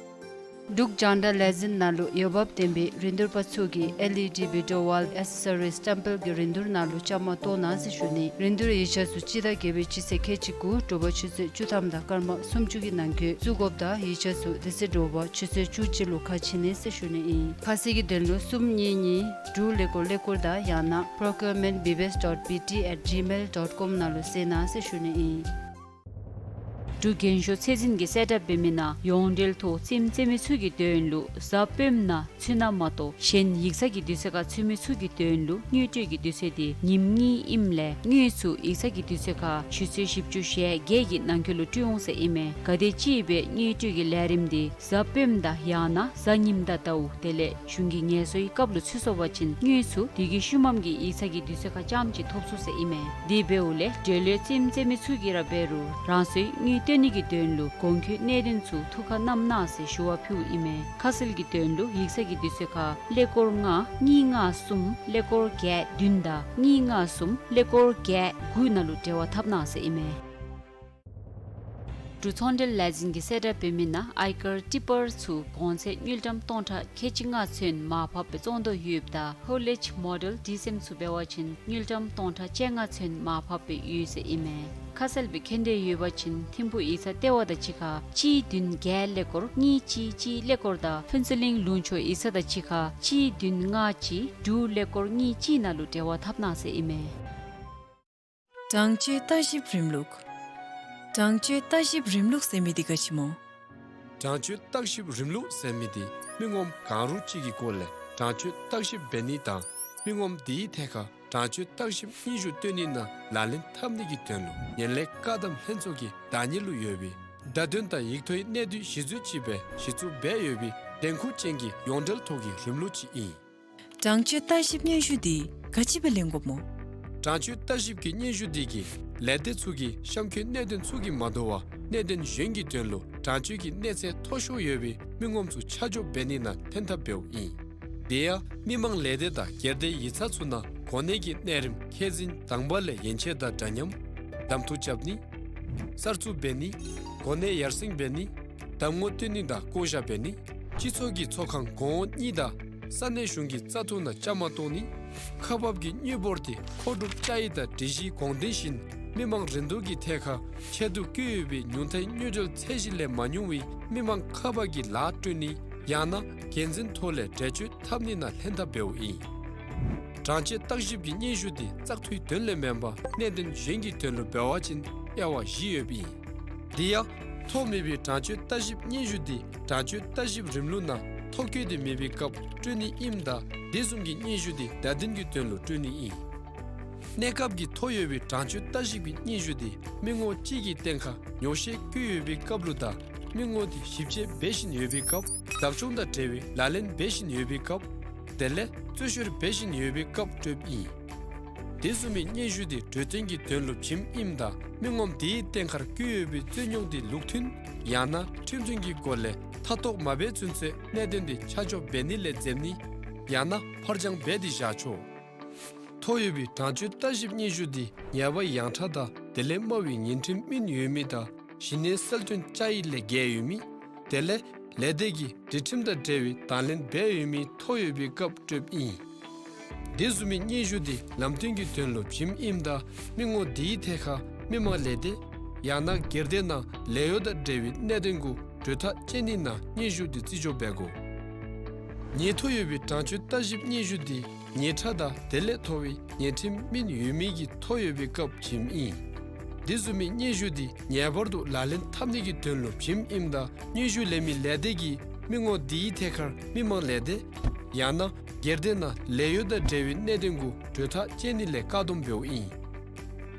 འབྲུག་རྒྱང་བསྒྲགས་ལས་འཛིན་ནང་ལུ་འོས་འབབ་ལྡན་པའི་རིན་བསྡུར་པ་ཚུ་གིས་ཨེལ་ཨི་ཌི་བི་ཌི་ཨོ་ཝཱལ་ཨེག་སེ་སོ་རིསི་ཊེམ་པཱལ་གྱི་རིན་བསྡུར་ནང་ལུ་བཅའ་མར་གཏོགས་གནང་ཟེར་ཞུ་ནི། རིན་བསྡུར་ཡིག་ཆ་ཚུ་སྤྱི་ཟླ་བརྒྱད་པའི་སྤྱི་ཚེས་ཁལ་གཅིག་དགུ་དྲོ་པ་ཆུ་ཚོད་བཅུ་ཐམ་དང་སྐར་མ་སུམ་ཅུ་གི་ནང་འཁོད་བཙུགས་དགོཔ་དང་ཡིག་ཆ་ཚུ་དེ་ཚེ་དྲོ་པ་ཆུ་ཚོད་བཅུ་གཅིག་ལུ་ཁ་ཕྱེ་ནི་ཟེར་ཞུ་ནི་ཨིན། ཁ་གསལ་གྱི་དོན་ལུ་གསུམ་གཉིས་གཉིས་དྲུག་ཀླད་ཀོར་ཀླད་ཀོར་དང་ཡང་ན་procurement B B S dot B T at gmail dot com ནང་ལུ་གསལ་གནང་ཟེར་ཞུ་ནི་ཨིན། འབྲུག་རྒྱན་ཤོག་ཚད་འཛིན་གྱིས་གསལ་བསྒྲགས་འབད་མི་ནང་ཡོངས་འབྲེལ་ཐོག་རྩེདམོ་རྩེ་མི་ཚུ་གི་དོན་ལུ་གཟའ་སྤེནམ་ནང་ཚུན་ནང་མ་གཏོགས་གཞན་ཡིག་ཚང་གི་དུས་ཚོད་ཁར་ཚུད་མི་ཚུ་གི་དོན་ལུ་དངུལ་སྤྲོད་ཀྱི་དུས་ཚོད་དེ་ཉིནམ་གཉིས་ཨིནམ་ལས་དངུལ་ཚུ་ཡིག་ཚང་གི་དུས་ཚོད་ཁར་ཆུ་ཚོད་བཞི་བཅུ་ཞེ་བརྒྱད་ཀྱི་ནང་འཁོད་ལུ་སྤྲོད་འོང་ཟེར་ཨིན་མས། ག་དེམ་ཅིག་སྦེ་དངུལ་སྤྲོད་ཀྱི་ལས་རིམ་དེ་གཟའ་སྤེནམ་དང་ཡང་ན་གཟའ་ཉིམ་དང་ཟླཝ་དེ་ལས་གཞུང་གི་ངལ་གསོའི་སྐབས་ལུ་ཚུད་སོང་པ་ཅིན་དངུལ་ཚུ་དེ་གི་ཤུལ་མམ་གྱི་ཡིག་ཚང་གི་དུས་ཚོད་ཁར་རྐྱངམ་ཅིག་ཐོབ་ཚུགས་ཟེར་ཨིན་མས། དེ་འབདཝ་ལས་འབྲེལ་ཡོད་རྩེདམོ་རྩེ་མི་ཚུ་གིས་ར་འབད་རུང་རང་སོའི་དངུལ་སྤྲོད་ནི་གི་དོན་ལུ་གོང་འཁོད་གནད་དོན་ཚུ་ཐུགས་ཁར་བསྣམ་གནང་ཟེར་ཞུ་བ་ཕུལཝ་ཨིན་མས། ཁ་གསལ་གྱི་དོན་ལུ་ཡིག་ཚང་གི་དུས་ཚོད་ཁར་ཀླད་ཀོར་ལྔ་གཉིས་ལྔ་གསུམ་ཀླད་ཀོར་བརྒྱད་བདུན་དང་གཉིས་ལྔ་གསུམ་ཀླད་ཀོར་བརྒྱད་དགུ་ནང་ལུ་འབྲེལ་བ་འཐབ་གནང་ཟེར་ཨིན་མས། འབྲུག་ཚོང་འབྲེལ་ལས་འཛིན་གྱིས་གསལ་བསྒྲགས་འབད་མི་ནང་ཨའི་ཀར་ཊི་པར་ཚུ་གོང་ཚད་དངུལ་ཀྲམ་སྟོང་ཕྲག་ཁལ་གཅིག་ལྔ་ཚུན་མར་ཕབ་སྦེ་བཙོང་དོ་ཡོདཔ་ད་ཧོ་ལེཇ་མོ་ཌེལ་ཌི་སེམ་ཚུ་འབད་བ་ཅིན་དངུལ་ཀྲམ་སྟོང་ཕྲག་བཅོ་ལྔ་ཚུན་མར་ཕབ་སྦེ་ཡོད་ཟེར་ཨིན་མས། ཁ་གསལ་སྦེ་མཁྱེན་འདོད་ཡོད་པ་ཅིན་ཐིམ་ཕུག་ཡིག་ཚང་ལྟེ་བ་དང་གཅིག་ཁར་གཅིག་བདུན་བརྒྱད་ཀླད་ཀོར་གཉིས་གཅིག་གཅིག་ཀླད་ཀོར་དང་ཕུན་ཚོགས་གླིང་ལུང་ཕྱོགས་ཡིག་ཚང་དང་གཅིག་ཁར་གཅིག་བདུན་ལྔ་གཅིག་དྲུག་ཀླད་ཀོར་གཉིས་གཅིག་ནང་ལུ་འབྲེལ་བ་འཐབ་གནང་ཟེར་ཨིན་མས། དྲང་སྤྱོད་བརྟག་ཞིབ་རིམ་ལུགས། དྲང་སྤྱོད་བརྟག་ཞིབ་རིམ་ལུགས་ཟེར་མི་འདི་ག་ཅི་སྨོ། དྲང་སྤྱོད་བརྟག་ཞིབ་རིམ་ལུགས་ཟེར་མི་འདི་མི་ངོམ་གང་རུང་ཅིག་གི་སྐོར་ལས་དྲང་སྤྱོད་བརྟག་ཞིབ་འབད་ནི་དང་མི་ངོམ་དེའི་ཐད་ཁར་དྲང་སྤྱོད་བརྟག་ཞིབ་སྙན་ཞུ་བཏོན་ནི་ནང་ལག་ལེན་འཐབ་ནི་གི་དོན་ལུ་ངན་ལྷད་བཀག་སྡོམ་ལྷན་ཚོགས་ཀྱི་བདག་གཉེར་ལུ་ཡོད་པའི་བརྡ་དོན་དང་ཡིག་ཐོག་གི་གནད་བསྡུས་གཞི་འཛུགས་ཅིག་སྦེ་གཞི་བཙུགས་འབད་ཡོད་པའི་འགན་འཁུར་ཅན་གྱི་ཡོངས་འབྲེལ་ཐོག་གི་རིམ་ལུགས་ཅིག་ཨིན། དྲང་སྤྱོད་བརྟག་ཞིབ་སྙན་ཞུ་འདི་ག་ཅི་སྦེ་ལེན་དགོཔ་སྨོ། དྲང་སྤྱོད་བརྟག་ཞིབ་ཀྱི་སྙན་ཞུ་འདི་གིས་ལས་སྡེ་ཚུ་གིས་གཤམ་འཁོད་གནད་དོན་ཚུ་གིས་མ་དོ་བར་གནད་དོན་གཞན་གྱི་དོན་ལུ་དྲང་སྤྱོད་ཀྱི་གནས་ཚད་མཐོ་ཤོས་ཡོད་པའི་མི་ངོམ་ཚུ་ཆ་འཇོག་འབད་ནི་ནང་ལྷན་ཐབས་འབདཝ་ཨིན། དེ་ཡང་མི་མང་ལས་སྡེ་དང་སྒེར་སྡེ་ཡིག་ཚང་ཚུ་ནང་གོ་གནས་ཀྱི་གནས་རིམ་ཁས་འཛིན་དང་པ་ལས་ཡན་ཆད་དང་འདྲ་མཉམ་གདམ་འཐུ་རྐྱབ་ནི། གསར་བཙུགས་འབད་ནི། གོ་གནས་ཡར་སེང་འབད་ནི། གདམ་ངོ་སྟོན་ནི་དང་བསྐོ་བཞག་འབད་ནི། སྤྱི་ཚོགས་ཀྱི་ཚོགས་ཁང་གོང་འོག་གཉིས་དང་ས་གནས་གཞུང་གི་བཙག་འཐུ་ནང་བཅའ་མར་གཏོགས་ནི། ཁག་འབག་གི་དངུལ་འབོར་དེ་མཁོ་སྒྲུབ་བཅའ་ཡིག་དང་སྒྲིག་གཞིའི་དགོངས་དོན་བཞིན་མི་མང་རིན་བསྡུར་གྱི་ཐད་ཁར་ཆེད་དུ་བསྐྱོད་ཡོད་པའི་ཉུང་མཐའི་དངུལ་འབྱོར་ཚད་གཞི་ལས་མ་ཉུང་བའི་མི་མང་ཁག་འབག་གི་ལཱ་སྤྲོད་ནི་ཡང་ན་འགན་འཛིན་ཐོག་ལས་འགྲེལ་བརྗོད་འཐབ་ནི་ནང་ལྷན་ཐབས་འབདཝ་ཨིན། དྲང་སྤྱོད་བརྟག་ཞིབ་ཀྱི་སྙན་ཞུ་དེ་བཙག་འཐུའི་དོན་ལས་མེན་པར་གནད་དོན་གཞན་གྱི་དོན་ལུ་འབད་བ་ཅིན་དབྱེ་བ་བཞི་ཡོདཔ་ཨིན། དེ་ཡང་ཐོ་མེད་པའི་དྲང་སྤྱོད་བརྟག་ཞིབ་སྙན་ཞུ་དེ་དྲང་སྤྱོད་བརྟག་ཞིབ་རིམ་ལུགས་ནང་ཐོ་བཀོད་དེ་མེད་པའི་སྐབས་སྤྲོད་ནི་ཨིནམ་ད་དེ་བཟུམ་གྱི་སྙན་ཞུ་དེ་བརྡ་དོན་གྱི་དོན་ལུ་སྤྲོད་ནི་ཨིན། གནས་སྐབས་ཀྱི་ཐོ་ཡོད་པའི་དྲང་སྤྱོད་བརྟག་ཞིབ་ཀྱི་སྙན་ཞུ་དེ་མི་ངོ་གཅིག་གི་སྟེང་ཁར་ཉོག་བཤད་བཀོད་ཡོད་པའི་སྐབས་ལུ་དང་མི་ངོ་དེ་ཞིབ་དཔྱད་འབད་བཞིན་ཡོད་པའི་སྐབས། བདག་སྐྱོང་དང་འབྲེལ་བའི་ལག་ལེན་འབད་བཞིན་ཡོད་པའི་སྐབས། དེ་ལས་རྩོད་བཤེར་འབད་བཞིན་ཡོད་པའི་སྐབས་སྤྲོདཔ་ཨིན། དེ་བཟུམ་མའི་སྙན་ཞུ་དེ་གྲོས་བསྟུན་གྱི་དོན་ལུ་བྱིནམ་ཨིནམ་ད་མི་ངོམ་དེའི་སྟེང་ཁར་བཀོད་ཡོད་པའི་རྩོད་རྙོག་དེ་ལུགས་མཐུན་ཡང་ན་ཁྲིམས་མཐུན་གྱི་སྒོ་ལས་མཐའ་གཏོགས་མ་འབད་ཚུན་ཚོད་གནད་དོན་དེ་ཆ་འཇོག་འབད་ནི་ལས་འཛེམ་ནི་ཡང་ན་ཕར་འགྱངས་འབད་དེ་བཞག་ཆོག། ཐོ་ཡོད་པའི་དྲང་སྤྱོད་བརྟག་ཞིབ་སྙན་ཞུ་དེ་ཉེས་པ་ཡངས་དྲགས་དང་དེ་ལས་དམའ་བའི་ཉེས་ཁྲིམས་སྨིན་ཡོད་མི་དང་གཞི་གནས་གསལ་སྟོན་བཅའ་ཡིག་ལས་འགལ་ཡོད་མི། དེ་ལས་ལས་སྡེ་གིས་སྒྲིག་ཁྲིམས་དང་འབྲེལ་བའི་དང་ལེན་འབད་ཡོད་མི་ཐོ་ཡོད་པའི་སྐབས་སྤྲོདཔ་ཨིན། དེ་བཟུམ་མའི་སྙན་ཞུ་དེ་ལམ་སྟོན་གྱི་དོན་ལུ་བྱིནམ་ཨིནམ་ད་མི་ངོ་དེའི་ཐད་ཁར་མི་མང་ལས་སྡེ་ཡང་ན་སྒེར་སྡེ་ནང་ལས་གཡོག་དང་འབྲེལ་བའི་གནད་དོན་གུ་གྲོས་ཐག་བཅད་ནི་ནང་སྙན་ཞུ་དེ་རྩིས་འཇོག་འབད་དགོ། ཉེས་ཐོ་ཡོད་པའི་དྲང་སྤྱོད་བརྟག་ཞིབ་སྙན་ཞུ་དེ་ཉེས་ཁྲ་དང་དེ་ལས་མཐོ་བའི་ཉེས་ཁྲིམས་སྨིན་ཡོད་མི་གི་ཐོ་ཡོད་པའི་སྐབས་བྱིནམ་ཨིན། དེ་བཟུམ་མའི་སྙན་ཞུ་དེ་ངེས་པར་དུ་ལག་ལེན་འཐབ་ནི་གི་དོན་ལུ་བྱིནམ་ཨིནམ་ད་སྙན་ཞུ་ལེན་མི་ལས་སྡེ་གིས་མི་ངོ་དེའི་ཐད་ཁར་མི་མང་ལས་སྡེ་ཡང་ན་སྒེར་སྡེ་ནང་ལས་གཡོག་དང་འབྲེལ་བའི་གནད་དོན་གུ་གྲོས་ཐག་བཅད་ནི་ལས་བཀག་སྡོམ་འབདཝ་ཨིན།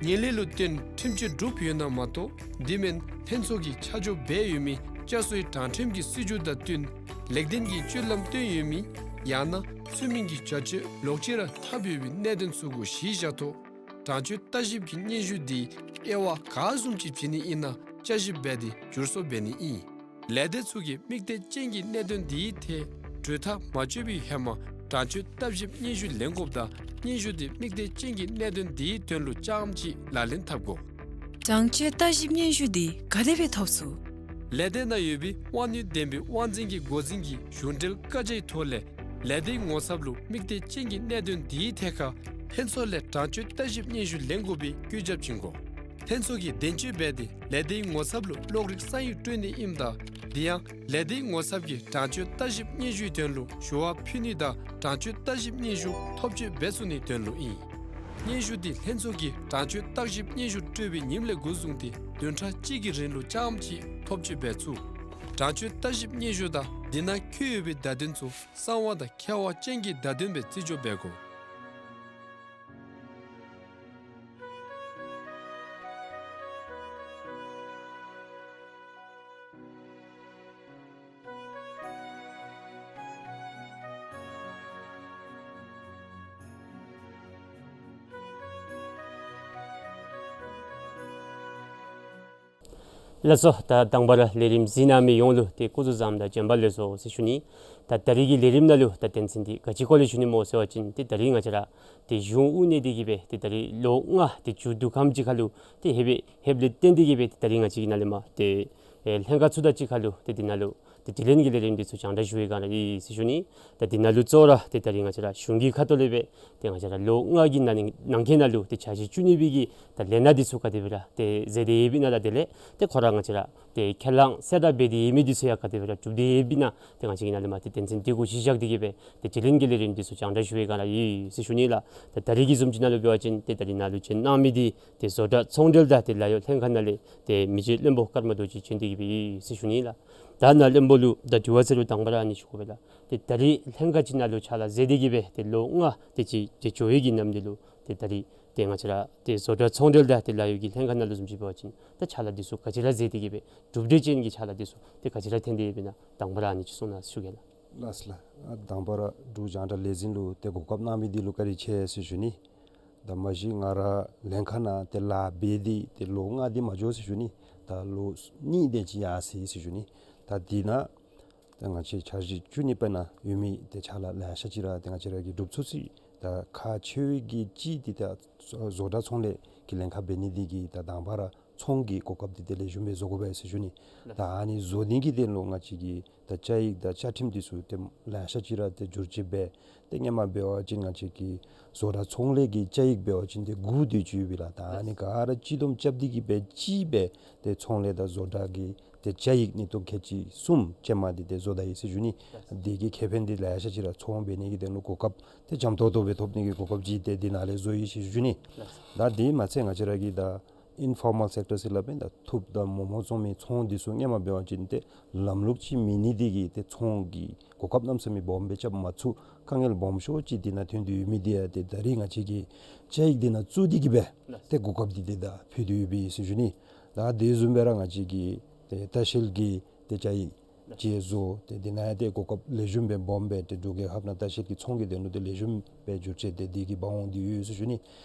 ངན་ལྷད་ལུ་བརྟེན་ཁྲིམས་གཅོད་གྲུབ་ཡོད་ན་མ་གཏོགས་དེ་མེན་ལྷན་ཚོགས་ཀྱིས་ཆ་འཇོག་འབད་ཡོད་མི་བསྐྱར་གསོའི་དྲང་ཁྲིམས་ཀྱི་སྲིད་བྱུས་དང་བསྟུན་ལེགས་ལྡན་གྱི་སྤྱོད་ལམ་སྟོན་ཡོད་མི་ཡང་ན་ཚུལ་མིན་གྱི་བྱ་སྤྱོད་ལོག་སྤྱོད་ར་འཐབ་ཡོད་པའི་གནད་དོན་ཚུ་གུ་གཞི་བཞག་ཐོག་དྲང་སྤྱོད་བརྟག་ཞིབ་ཀྱི་སྙན་ཞུ་དེ་དབྱེ་བ་ག་བཟུམ་ཅིག་བྱིན་ནི་ཨིན་ན་བསྐྱར་ཞིབ་འབད་དེ་བསྒྱུར་བཟོ་འབད་ནི་ཨིན། ལས་སྡེ་ཚུ་གིས་དམིགས་གཏད་ཅན་གྱི་གནད་དོན་དེའི་ཐད་གྲོས་ཐག་མ་གཅོད་པའི་ཧེ་མ་དྲང་སྤྱོད་བརྟག་ཞིབ་སྙན་ཞུ་ལེན་དགོཔ་དང་སྙན་ཞུ་དེ་དམིགས་གཏད་ཅན་གྱི་གནད་དོན་དེའི་དོན་ལུ་རྐྱངམ་གཅིག་ལག་ལེན་འཐབ་དགོ། དྲང་སྤྱོད་བརྟག་ཞིབ་སྙན་ཞུ་དེ་ག་དེ་སྦེ་ཐོབ་ཚུགས། ལས་སྡེ་ནང་ཡོད་པའི་དབང་ནུས་ལྡན་པའི་དབང་འཛིན་གྱི་འགོ་འཛིན་གྱིས་གཞུང་འབྲེལ་བཀའ་རྒྱའི་ཐོག་ལས་ལས་སྡེའི་ངོ་ཚབ་ལུ་དམིགས་གཏད་ཅན་གྱི་གནད་དོན་དེའི་ཐད་ཁར་ལྷན་ཚོགས་ལས་དྲང་སྤྱོད་བརྟག་ཞིབ་སྙན་ཞུ་ལེན་དགོ་པའི་བཀོད་ཁྱབ་བྱིན་དགོ། ལྷན་ཚོགས་ཀྱིས་བདེན་སྤྱོད་འབད་དེ་ལས་སྡེའི་ངོ་ཚབ་ལུ་གློག་རིག་ས་ཡིག་སྤྲོད་ནི་ཨིནམ་ད་དེ་ཡང་ལས་སྡེའི་ངོ་ཚབ་ཀྱིས་དྲང་སྤྱོད་བརྟག་ཞིབ་སྙན་ཞུའི་དོན་ལུ་ཞུ་བ་ཕུལ་ནི་དང་དྲང་སྤྱོད་བརྟག་ཞིབ་སྙན་ཞུ་ཐོབ་སྤྱོད་འབད་ཚུགས་ནིའི་དོན་ལུ་ཨིན། སྙན་ཞུ་དེ་ལྷན་ཚོགས་ཀྱིས་དྲང་སྤྱོད་བརྟག་ཞིབ་སྙན་ཞུ་སྤྲོད་པའི་ཉིནམ་ལས་འགོ་བཟུང་སྟེ་བདུན་ཕྲག་གཅིག་གི་རིང་ལུ་རྐྱངམ་གཅིག་ཐོབ་སྤྱོད་འབད་ཚུགས། དྲང་སྤྱོད་བརྟག་ཞིབ་སྙན་ཞུ་དང་དེ་ནང་འཁོད་ཡོད་པའི་བརྡ་དོན་ཚུ་གསང་བ་དང་ཁྱབ་པ་ཅན་གྱི་བརྡ་དོན་སྦེ་རྩིས་སྤྱོད་འབད་དགོ། ལགས་སོ། ད་དང་པ་ར་ལས་རིམ་གཟིགས་གནང་མི་ཡོངས་ལུ་ཏེ་སྐུ་གཟུགས་བཟང་དང་བྱོན་པ་ལེགས་སོ་ཟེར་ཞུ་ནི། ད་ད་རིས་ཀྱི་ལས་རིམ་ནང་ལུ་ད་དོན་ཚན་འདི་ག་ཅི་སྐོར་ལས་ཞུ་ནི་སྨོ་ཟེར་བ་ཅིན་ཏེ་ད་རིས་ང་བཅས་ར་ཏེ་གཞུང་དབུ་བརྙེས་ཏེ་གི་སྦེ་ཏེ་ད་རིས་ལོ་ལྔ་ཏེ་མཇུག་བསྡུ་ཁམས་ཅིག་ཁར་ལུ་ཏེ་ལྷོདཔ་ལས་ལྷོདཔ་ལས་བརྟེན་ཏེ་གི་སྦེ་ཏེ་ད་རིས་ང་བཅས་ཀྱི་ནཱ་ལས་མར་ཏེ་ཨེ་ལྷན་ཁག་ཚུ་དང་གཅིག་ཁར་ལུ་ཏེ་འདི་ནང་ལུ་ཏེ་དྲི་ལན་གྱི་ལས་རིམ་འདི་ཚུ་རྒྱང་བསྒྲགས་ཞུ་བའི་བསྒང་ར་ཨིན་ཟེར་ཞུ་ནི། ད་འདི་ནང་ལུ་གཙོ་བོ་ར་ཏེ་ད་རིས་ང་བཅས་ར་གཞུང་གི་ཁ་ཐུག་ལས་སྦེ་ཏེ་ང་བཅས་ར་ལོ་ལྔ་གི་ནང་ནང་འཁོད་ནང་ལུ་ཏེ་འཆར་གཞི་བཅུ་གཉིས་པའི་གི་ད་ལས་སྣ་འདི་ཚུ་ག་དེ་སྦེ་ར་ཏེ་མཛད་དེ་ཡོདཔ་ཨིན་ན་ད་དེ་ལས་ཏེ་ཁོ་ར་ང་བཅས་ར་ཏེ་ཁས་བླངས་གསལ་བསྒྲགས་འབད་དེ་ཡོད་མི་འདི་ཚུ་ཡང་ག་དེ་སྦེ་ར་གྲུབ་སྟེ་ཡོདཔ་ཨིན་ན་ཏེ་ང་བཅས་ཀྱིས་ནཱ་ལས་མར་ཏེ་དོན་ཚན་འདི་གུ་གཞི་བཞག་སྟེ་གི་སྦེ་ཏེ་དྲི་ལན་གྱི་ལས་རིམ་འདི་ཚུ་རྒྱང་བསྒྲགས་ཞུ་བའི་བསྒང་ར་ཨིན་ཟེར་ཞུ་ནི་ལགས། ད་ད་རིས་ཀྱི་བཟུམ་ཅིག་ནང་ལུ་འབད་བ་ཅིན་ཏེ་ད་རིས་ནཱ་ལུ་བྱོན་གནང་མི་འདི་ཏེ་བཟོ་གྲྭ་ཚོང་འབྲེལ་དང་ཏེ་ལཱ་གཡོག་ལྷན་ཁག་ནང་ལས་ཏེ་མི་རྗེ་བློན་པོ་ཀརྨ་རྡོ་རྗེ་བྱོན་ཏེ་གི་སྦེ་ཨིན་ཟེར་ཞུ་ནི་ལགས། ད་ནཱ་བློན་པོ་ལུ་ད་དྲི་བ་ཟེར་རུང་དང་པ་ར་ཨ་ནི་ཞུ་དགོ་པས་ལགས། ཏེ་ད་རིས་ལྷན་ཁག་ཅིག་ནང་ལུ་ཕྱག་ལཱ་མཛད་དེ་གི་སྦེ་ཏེ་ལོ་ལྔ་དེ་ཅིག་ཏེ་འགྱོ་བའི་གི་ནམ་དུས་ལུ་ཏེ་ད་རིས་ཏེ་ང་བཅས་ར་ཏེ་བཟོ་གྲྭ་ཚོང་འབྲེལ་དང་ཏེ་ལཱ་གཡོག་གི་ལྷན་ཁག་ནང་ལུ་བཟུམ་ཅིག་འབད་བ་ཅིན་ད་ཕྱག་ལཱ་འདི་ཚུ་ག་ཅི་ར་མཛད་དེ་གི་སྦེ་གྲུབ་འབྲས་ཅན་གྱི་ཕྱག་ལཱ་འདི་ཚུ་ཏེ་ག་ཅི་ར་ཐོན་ཏེ་ཡོདཔ་ཨིན་ན་དང་པ་ར་ཨ་ནི་ཅིག་གསུང་གནང་ཞུ་གེ་ལགས། ལགས་ལགས། ཨ་དང་པ་ར་འབྲུག་རྒྱང་བསྒྲགས་ལས་འཛིན་ལུ་ཏེ་གོ་སྐབས་གནང་མི་འདི་ལུ་བཀའ་དྲིན་ཆེ་ཟེར་ཞུ་ནི། ད་མ་གཞི་ང་ར་ལྷན་ཁག་ནང་ཏེ་ལཱ་འབད་དེ་ཏེ་ལོ་ལྔ་འདི་མ་འགྱོ་ཟེར་ཞུ་ནི། ད་ལོ་གཉིས་དེ་ཅིག་ཡར་སོ་ཡི་ཟེར་ཞུ་ནི། ད་འདི་ནང་ད་ང་བཅས་འཆར་གཞི་བཅུ་གཉིས་པའི་ནང་ཡོད་མི་ཏེ་ཕྱག་ལཱ་ལེ་ཤ་ཅིག་ར་ཏེ་ང་བཅས་ར་གིས་གྲུབ་ཚུགས་ཅི། ད་ཁག་ཆེ་བའི་གི་གཅིག་འདི་ད་བཟོ་གྲྭ་ཚོང་ལས་ཀྱི་ལྷན་ཁག་འབད་ནི་འདི་གིས་ད་དང་པ་ར་ཚོང་གི་གོ་སྐབས་འདི་ཏེ་ལེགས་ཤོམ་སྦེ་བཟོ་དགོ་པས་ཟེར་ཞུ་ནི། ད་ཨ་ནི་བཟོ་ནི་གི་དོན་ལུ་ང་བཅས་ཀྱིས་ད་བཅའ་ཡིག་དང་བཅའ་ཁྲིམས་འདི་ཚུ་ཏེ་ལེ་ཤ་ཅིག་ར་ཏེ་བསྒྱུར་བཅོས་འབད། ཏེ་སྔོན་མ་འབད་བ་ཅིན་ང་བཅས་ཀྱི་བཟོ་གྲྭ་ཚོང་ལས་ཀྱི་བཅའ་ཡིག་འབད་བ་ཅིན་ཏེ་དགུ་དེ་ཅིག་ཡོད་པས་ལགས། ད་ཨ་ནི་ག་ར་སྤྱི་བསྡོམས་རྐྱབ་སྟེ་གི་སྦེ་གཅིག་སྦེ་ཏེ་ཚོང་ལས་དང་བཟོ་གྲྭ་གི་ཏེ་བཅའ་ཡིག་ནི་ཏོག་ཁལ་གཅིག་གསུམ་ཅན་མ་འདི་ཏེ་བཟོ་ད་ཡི་ཟེར་ཞུ་ནི། དེ་གི་ཁེ་ཕན་འདི་ལེ་ཤ་ཅིག་ར་ཚོང་འབད་ནི་གི་དོན་ལུ་གོ་སྐབས་ཏེ་འཇམ་ཏོང་ཏོ་སྦེ་ཐོབ་ནི་གི་གོ་སྐབས་ཅིག་ཏེ་འདི་ནང་ལས་བཟོ་ཡི་ཟེར་ཞུ་ནི། ད་དེ་མ་ཚད་ང་བཅས་ར་གི་ད་ཨིན་ཕོར་མཱལ་སེཀ་ཊར་ཟེར་སླབ་མི་ད་ཐུགཔ་དང་མོག་མོག་བཙོང་མི་ཚོང་འདི་ཚུ་སྔོན་མ་འབད་བ་ཅིན་ཏེ་ལམ་ལུགས་ཅིག་མེད་ནི་འདི་གིས་ཏེ་ཚོང་གི་གོ་སྐབས་གནམ་མེད་ས་མེད་སྦོམ་སྦེ་རྐྱབ་མ་ཚུགས། དཀའ་ངལ་སྦོམ་ཤོས་ཅིག་འདི་ནང་ཐོན་ཏེ་ཡོད་མི་འདི་ཡང་ཏེ་ད་རིས་ང་བཅས་ཀྱིས་བཅའ་ཡིག་འདི་ནང་བཙུགས་ཏེ་གི་སྦེ་ཏེ་གོ་སྐབས་འདི་ཏེ་ད་ཕུལ་ཏེ་ཡོད་པས་ཟེར་ཞུ་ནི། ད་དེ་བཟུམ་སྦེ་ར་ང་བཅས་ཀྱི་ཏེ་ལྟ་བཤལ་གྱི་ཏེ་བཅའ་ཡིག་ཅིག་བཟོ། ཏེ་འདི་ནང་ཡང་ཏེ་གོ་སྐབས་ལེགས་ཤོམ་སྦེ་སྦོམ་སྦེ་ཏེ་འབྲུག་རྒྱལ་ཁབ་ནང་ལྟ་བཤལ་གྱི་ཚོང་གི་དོན་ལུ་ཏེ་ལེགས་ཤོམ་སྦེ་བསྒྱུར་བཅོས་ཏེ་འདི་གིས་འབག་འོང་སྟེ་ཡོད་ཟེར་ཞུ་ནི།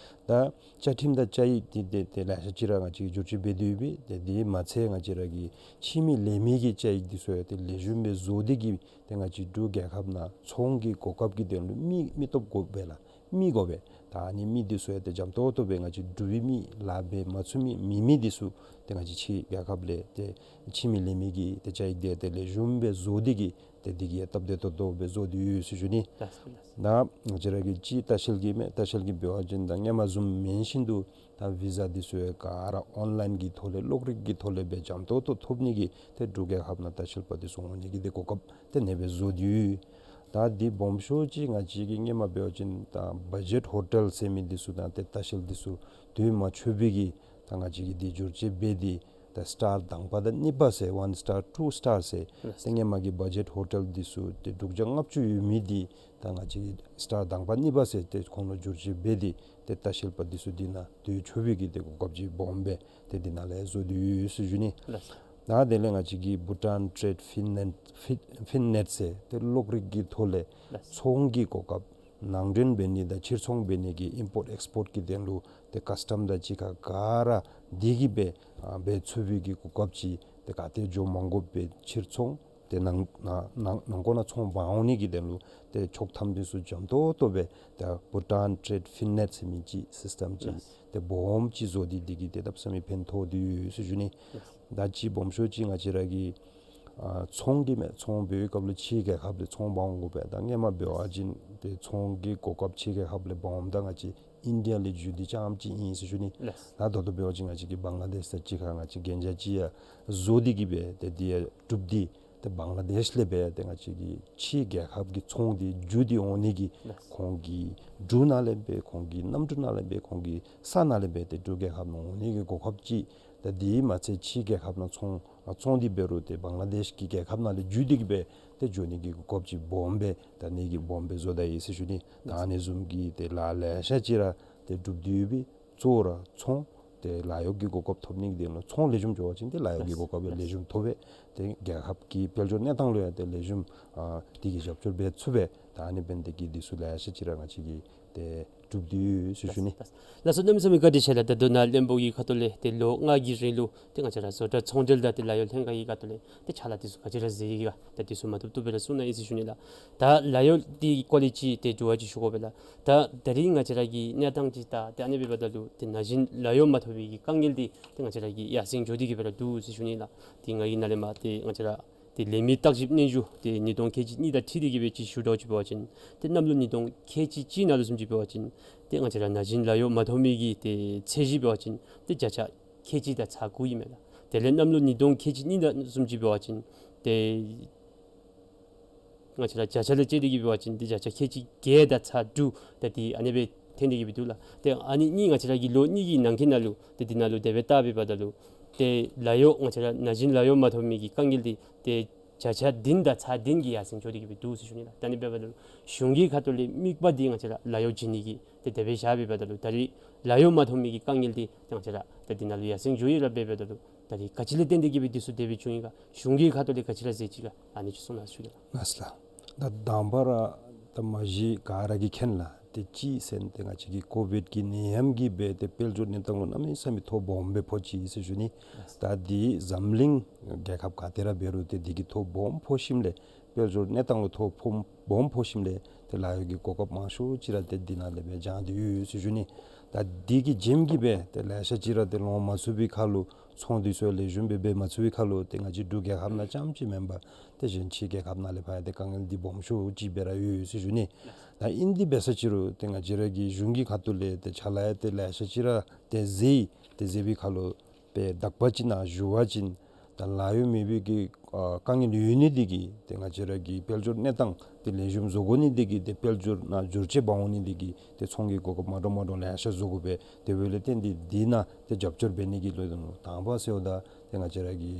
ད་བཅའ་ཁྲིམས་དང་བཅའ་ཡིག་འདི་ཏེ་ཏེ་ལེ་ཤ་ཅིག་ར་ང་བཅས་ཀྱིས་བསྒྱུར་བཅོས་འབད་དེ་ཡོད་པས། ཏེ་དེ་མ་ཚད་ང་བཅས་ར་གི་ཕྱི་མི་ལས་མི་གི་བཅའ་ཡིག་འདི་ཚུ་ཡང་ཏེ་ལེགས་ཤོམ་སྦེ་བཟོ་སྟེ་གི་ཏེ་ང་བཅས་འབྲུག་རྒྱལ་ཁབ་ནང་ཚོང་གི་གོ་སྐབས་ཀྱི་དོན་ལུ་མི་མི་སྟོབས་དགོ་པས་ལགས། མི་དགོ་པས། ད་ཨ་ནི་མི་འདི་ཚུ་ཡང་ཏེ་འཇམ་ཏོང་ཏོ་སྦེ་ང་བཅས་འབྲུག་པའི་མི་ལཱ་འབད་མ་ཚུགས་མི་མེད་མི་འདི་ཚུ་ཏེ་ང་བཅས་ཕྱི་རྒྱལ་ཁབ་ལས་ཏེ་ཕྱི་མི་ལས་མི་གི་ཏེ་བཅའ་ཡིག་འདི་ཏེ་ལེགས་ཤོམ་སྦེ་བཟོ་སྟེ་གི་ཏེ་འདི་གིས་ཡང་སྟབས་བདེ་ཏོག་ཏོ་སྦེ་བཟོ་སྟེ་ཡོད་ཟེར་ཞུ་ནི། ད་ང་བཅས་ར་གི་ཅིག་ལྟ་བཤལ་གྱི་མས། ལྟ་བཤལ་གྱི་འབད་བ་ཅིན་ད་སྔོན་མ་བཟུམ་མེན་བཞིན་དུ་ད་བི་ཟ་འདི་ཚུ་ཡང་ག་ར་ཨོན་ལཱའིན་གྱི་ཐོག་ལས་གློག་རིག་གི་ཐོག་ལས་སྦེ་འཇམ་ཏོང་ཏོ་ཐོབ་ནི་གི་ཏེ་འབྲུག་རྒྱལ་ཁབ་ནང་ལྟ་བཤལ་པ་འདི་ཚུ་འོང་ནི་གི་ཏེ་གོ་སྐབས་ཏེ་ཨ་ནེ་སྦེ་བཟོ་སྟེ་ཡོད། ད་འདི་སྦོམ་ཤོས་ཅིག་ང་བཅས་ཀྱི་སྔོན་མ་འབད་བ་ཅིན་ད་བ་ཇེཊ་ཧོ་ཊེལ་ཟེར་མི་འདི་ཚུ་དང་ཏེ་ལྟ་བཤལ་འདི་ཚུ་དུས་མ་ཆོད་པའི་གི་ད་ང་བཅས་ཀྱིས་འདི་བསྒྱུར་བཅོས་འབད་དེ་ད་སི་ཊར་དང་པ་དང་གཉིས་པ་ཟེར་ཝན་སི་ཊར་ཊུ་སི་ཊར་ཟེར་ཏེ་སྔོན་མ་གི་བ་ཇེཊ་ཧོ་ཊེལ་འདི་ཚུ་ཏེ་དྲུག་བརྒྱ་ལྔ་བཅུ་ཡོད་མི་འདི་ད་ང་བཅས་ཀྱིས་སི་ཊར་དང་པ་གཉིས་པ་ཟེར་ཏེ་ཁོང་ལུ་བསྒྱུར་བཅོས་འབད་དེ་ཏེ་ལྟ་བཤལ་པ་འདི་ཚུ་འདི་ནང་དུས་ཆོད་པའི་གི་ཏེ་གོ་སྐབས་ཅིག་སྦོམ་སྦེ་ཏེ་འདི་ནང་ལས་བཟོ་སྟེ་ཡོད་ཟེར་ཞུ་ནི། ད་དེ་ལས་ང་བཅས་ཀྱི་བྷུ་ཊཱན་ཊེཌ་ཕིན་ནེཊ་ཕིན་ཕིན་ནེཊ་ཟེར་ཏེ་གློག་རིག་གི་ཐོག་ལས་ཚོང་གི་གོ་སྐབས་ནང་འདྲེན་འབད་ནི་དང་ཕྱིར་ཚོང་འབད་ནི་གི་ཨིམ་པོརཊ་ཨེགསི་པོརཊ་གི་དོན་ལུ་ཏེ་ཀཱསི་ཊམ་དང་གཅིག་ཁར་ག་ར་འདི་གིས་སྦེ་ཨ་འབད་ཚུགས་པའི་གི་གོ་སྐབས་ཅིག་ཏེ་ག་ཏེ་འགྱོ་མ་དགོ་པའི་ཕྱིར་ཚོང་ ཏེ་ནང་ནང་ནང་ནང་འཁོད་ནང་ཚོང་འབག་འོང་ནི་གི་དོན་ལུ་ཏེ་ཆོག་ཐམ་འདི་ཚུ་འཇམ་ཏོག་ཏོ་སྦེ་ད་Bhutan Trade Finnet ཟེར་མི་ཅིག་སིསི་ཊམ་ཅིག་ལགས། ཏེ་སྦོམ་ཅིག་བཟོ་སྟེ་འདི་གིས་ཏེ་ད་བསམ་མི་ཕན་ཐོགས་ཏེ་ཡོད་ཟེར་ཞུ་ནི། ལགས། ད་ཅིག་སྦོམ་ཤོས་ཅིག་ང་བཅས་ར་གི་ཨ་ཚོང་གི་མས། ཚོང་འབད་བའི་སྐབས་ལུ་ཕྱི་རྒྱལ་ཁབ་ལས་ཚོང་འབག་འོང་དགོ་པས། ད་སྔོན་མ་འབད་བ་ཅིན་ཏེ་ཚོང་གི་གོ་སྐབས་ཕྱི་རྒྱལ་ཁབ་ལས་འབག་འོངམ་ད་ང་བཅས་ཨིན་ཌི་ཡ་ལས་བརྒྱུད་དེ་རྐྱངམ་ཅིག་ཨིན་ཟེར་ཞུ་ནི། ལགས། ད་ད་ལྟོ་འབད་བ་ཅིན་ང་བཅས་ཀྱི་བང་ལ་དེཤ་དང་གཅིག་ཁར་ང་བཅས་གན་རྒྱ་ཅིག་ཡང་བཟོ་སྟེ་གིས་སྦེ་ཏེ་འདི་ཡང་གྲུབ་སྟེ་ཏེ་བང་ལ་དེཤ་ལས་སྦེ་ཏེ་ང་བཅས་ཀྱི་ཕྱི་རྒྱལ་ཁབ་ཀྱི་ཚོང་འདི་བརྒྱུད་དེ་འོང་ནི་གི་ལགས། ཁོང་གི་འབྲུག་ནང་ལས་སྦེ་ཁོང་གི་གནམ་གྲུ་ནང་ལས་སྦེ་ཁོང་གི་ས་ནང་ལས་སྦེ་ཏེ་འབྲུག་རྒྱལ་ཁབ་ནང་འོང་ནི་གི་གོ་སྐབས་ཅིག། ད་འདི་མ་ཚད་ཕྱི་རྒྱལ་ཁབ་ནང་ཚོང་ཚོང་འདི་འབད་རུང་ཏེ་བང་ལ་དེཤ་གི་རྒྱལ་ཁབ་ནང་ལས་བརྒྱུད་དེ་གིས་སྦེ་ཏེ་འགྱོ་ནི་གི་གོ་སྐབས་ཅིག་སྦོམ་སྦེ་ད་ཨ་ནི་གི་སྦོམ་སྦེ་བཟོ་ད་ཡི་ཟེར་ཞུ་ནི། ད་ཨ་ནི་བཟུམ་གྱི་ཏེ་ལཱ་ལེ་ཤ་ཅིག་ར་ཏེ་གྲུབ་སྟེ་ཡོད་པས། གཙོ་བོ་ར་ཚོང་ཏེ་ལཱ་གཡོག་གི་གོ་སྐབས་ཐོབ་ནི་གི་དོན་ལུ་ཚོང་ལེགས་ཤོམ་འགྱོ་བ་ཅིན་ཏེ་ལཱ་གཡོག་གི་གོ་སྐབས་ཡང་ལེགས་ཤོམ་ཐོབ་པས། ཏེ་རྒྱལ་ཁབ་ཀྱི་དཔལ་འབྱོར་གནས་སྟངས་ལུ་ཡང་ཏེ་ལེགས་ཤོམ་ཨ་དེ་གི་རྒྱབ་སྐྱོར་འབད་ཚུགས་པས། ད་ཨ་ནི་འབད་ནི་དེ་གིས་འདི་ཚུ་ལེ་ཤ་ཅིག་ར་ང་བཅས་ཀྱིས་ཏེ་གྲུབ་སྟེ་ཡོད་ཟེར་ཞུ་ནི། ལགས་སོ། གནམ་མེད་ས་མེད་བཀའ་དྲིན་ཆེ་ལགས། ད་མདོར་ན་བློན་པོ་གི་ཁ་ཐུག་ལས་ཏེ་ལོ་ལྔ་གི་རིང་ལུ་ཏེ་ང་བཅས་ར་བཟོ་གྲྭ་ཚོང་འབྲེལ་དང་ཏེ་ལཱ་གཡོག་ལྷན་ཁག་གི་ཁ་ཐུག་ལས་ཏེ་ཕྱག་ལཱ་འདི་ཚུ་ག་ཅི་ར་མཛད་ཡི་ག་ད་འདི་ཚུ་མ་བཏུབ་བཏུབ་སྦེ་ར་གསུང་གནང་ཡི་ཟེར་ཞུ་ནི་ལགས། ད་ལཱ་གཡོག་འདི་སྐོར་ལས་ཅིག་ཏེ་དྲི་བ་ཅིག་ཞུ་དགོ་པས་ལགས། ད་ད་རིས་ང་བཅས་ར་གི་གནས་སྟངས་ཅིག་ད་ཏེ་ཨ་ནི་འབདཝ་ད་ལུ་ཏེ་ན་གཞོན་ལཱ་གཡོག་མ་ཐོབ་པའི་གི་དཀའ་ངལ་འདི་ཏེ་ང་བཅས་ར་གི་ཡར་སེང་འགྱོ་སྟེ་གིས་སྦེ་ར་འདུག་ཟེར་ཞུ་ནི་ལགས། ཏེ་ང་གི་ནཱ་ལས་མར་ཏེ་ང་བཅས་ར་ཏེ་ལས་མི་བརྟག་ཞིབ་སྙན་ཞུ་ཏེ་ཉིས་སྟོང་ཁལ་གཅིག་གཉིས་དང་འཁྲིལ་ཏེ་གིས་སྦེ་ཅིག་ཞུ་དགོཔ་ཅིག་འབད་བ་ཅིན་ཏེ་གནམ་ལོ་ཉིས་སྟོང་ཁལ་གཅིག་གཅིག་ནང་ལུ་བཟུམ་ཅིག་འབད་བ་ཅིན་ཏེ་ང་བཅས་ར་ན་གཞོན་ལཱ་གཡོག་མ་ཐོབ་མི་གི་ཏེ་ཚད་གཞི་འབད་བ་ཅིན་ཏེ་བརྒྱ་ཆ་ཁལ་གཅིག་དང་ཚག་དགུ་ཨིན་མས་ལགས། དེ་ལས་གནམ་ལོ་ཉིས་སྟོང་ཁལ་གཅིག་གཉིས་ནང་བཟུམ་ཅིག་འབད་བ་ཅིན་ཏེ་ང་བཅས་ར་བརྒྱ་ཆ་ལས་བཅད་དེ་གིས་འབད་བ་ཅིན་ཏེ་བརྒྱ་ཆ་ཁལ་གཅིག་བརྒྱད་དང་ཚག་དྲུག་ད་འདི་ཨ་ནི་སྦེ་ཐོན་ཏེ་གིས་སྦེ་འདུག་ལགས། ཏེ་ཨ་ནི་གཉིས་ང་བཅས་ར་གི་ལོ་གཉིས་ཀྱི་ནང་འཁོད་ནང་ལུ་ཏེ་འདི་ནང་ལུ་དེ་སྦེ་བལྟ་འབདཝ་ད་ལུ་ཏེ་ལཱ་གཡོག་ང་བཅས་ར་ན་གཞོན་ལཱ་གཡོག་མ་ཐོབ་མི་གི་དཀའ་ངལ་འདི་ཏེ་བརྒྱ་ཆ་བདུན་དང་ཚག་བདུན་གྱི་ཡར་སེང་འགྱོ་སྟེ་གིས་སྦེ་འདུག་ཟེར་ཞུ་ནི་ལགས། ད་ཨ་ནི་འབདཝ་ད་ལུ་གཞུང་གི་ཁ་ཐུག་ལས་དམིགས་པ་འདི་ང་བཅས་ར་ལཱ་གཡོག་བྱིན་ནི་གི་ཏེ་དེ་སྦེ་བཞག་འབདཝ་ད་ལུ་ད་རིས་ལཱ་གཡོག་མ་ཐོབ་མི་གི་དཀའ་ངལ་འདི་ཏེ་ང་བཅས་ར་ཏེ་འདི་ནང་ལུ་ཡར་སེང་འགྱོ་ཡི་ར་འབད་འབདཝ་ད་ལུ་ད་རིས་ག་ཅི་ལས་བརྟེན་ཏེ་གིས་སྦེ་འདི་ཚུ་དེ་སྦེ་བྱུང་ཡི་ག་གཞུང་གི་ཁ་ཐུག་ལས་ག་ཅི་ར་མཛད་ཅི་ག་ཨ་ནི་ཅིག་གསུང་གནང་ཞུ་ནི་ལགས། ལགས་སོ་ལགས། ད་དང་པ་ར་ད་མ་གཞི་ག་ར་གིས་མཁྱེན་ལགས། ཏེ་གཅིག་ཟེར་ན་ཏེ་ང་བཅས་ཀྱི་ཀོ་བིཌ་ཀྱི་ནད་ཡམས་ཀྱིས་སྦེ་ཏེ་དཔལ་འབྱོར་གནས་སྟངས་ལུ་གནམ་མེད་ས་མེད་ཐོ་སྦོམ་སྦེ་ཕོག་ཅི་ཟེར་ཞུ་ནི། ད་འདི་འཛམ་གླིང་རྒྱལ་ཁབ་ག་ཏེ་ར་འབད་རུང་ཏེ་འདི་གིས་ཐོ་སྦོམ་ཕོག་ཞིནམ་ལས་དཔལ་འབྱོར་གནས་སྟངས་ལུ་ཐོ་ཕོག་སྦོམ་ཕོག་ཞིནམ་ལས་ཏེ་ལཱ་གཡོག་གི་གོ་སྐབས་མང་ཤོས་ཅིག་ར་ཏེ་འདི་ནང་ལས་སྦེ་བྱང་སྟེ་ཡོད་ཟེར་ཞུ་ནི། ད་འདི་གི་རྐྱེན་གྱིས་སྦེ་ཏེ་ལེ་ཤ་ཅིག་ར་ཏེ་ལོང་མ་ཚུགས་པའི་ཁར་ལུ་ཚོང་འདི་ཚུ་ལེགས་ཤོམ་སྦེ་འབད་མ་ཚུགས་པའི་ཁར་ལུ་ཏེ་ང་བཅས་འབྲུག་རྒྱལ་ཁབ་ནང་རྐྱངམ་ཅིག་མེན་པར་ཏེ་གཞན་ཕྱི་རྒྱལ་ཁབ་ནང་ལས་ཕར་ཡང་ཏེ་དཀའ་ངལ་འདི་སྦོམ་ཤོས་ཅིག་སྦེ་ར་ཡོད་ཟེར་ཞུ་ནི། ད་ཨིན་ཏེ་འབད་ས་ཅིག་རུང་ཏེ་ང་བཅས་ར་གི་གཞུང་གི་ཁ་ཐུག་ལས་ཏེ་ཕྱག་ལཱ་ཡང་ཏེ་ལེ་ཤ་ཅིག་ར་ཏེ་མཛད་ཡི། ཏེ་མཛད་པའི་ཁར་ལུ་དཔེ་དག་པ་ཅིག་ནང་ཞུ་བ་ཅིན་ད་ལཱ་གཡོག་མེད་པའི་གི་ཨ་དཀའ་ངལ་ཡོད་ནི་འདི་གིས་ཏེ་ང་བཅས་ར་གི་དཔལ་འབྱོར་གནས་སྟངས་ཏེ་ལེགས་ཤོམ་བཟོ་དགོ་ནི་འདི་གིས་ཏེ་དཔལ་འབྱོར་ནང་འགྱུར་བཅོས་འབག་འོང་ནི་འདི་གིས་ཏེ་ཚོང་གི་གོ་སྐབས་མ་འདྲཝ་མ་འདྲཝ་ལེ་ཤ་བཟོ་དགོ་པས། དེ་འབདཝ་ལས་བརྟེན་ཏེ་འདི་ནང་ཏེ་རྒྱབ་སྐྱོར་འབད་ནི་གི་ལུ་དང་པ་ཟེརཝ་ད་ཏེ་ང་བཅས་ར་གི་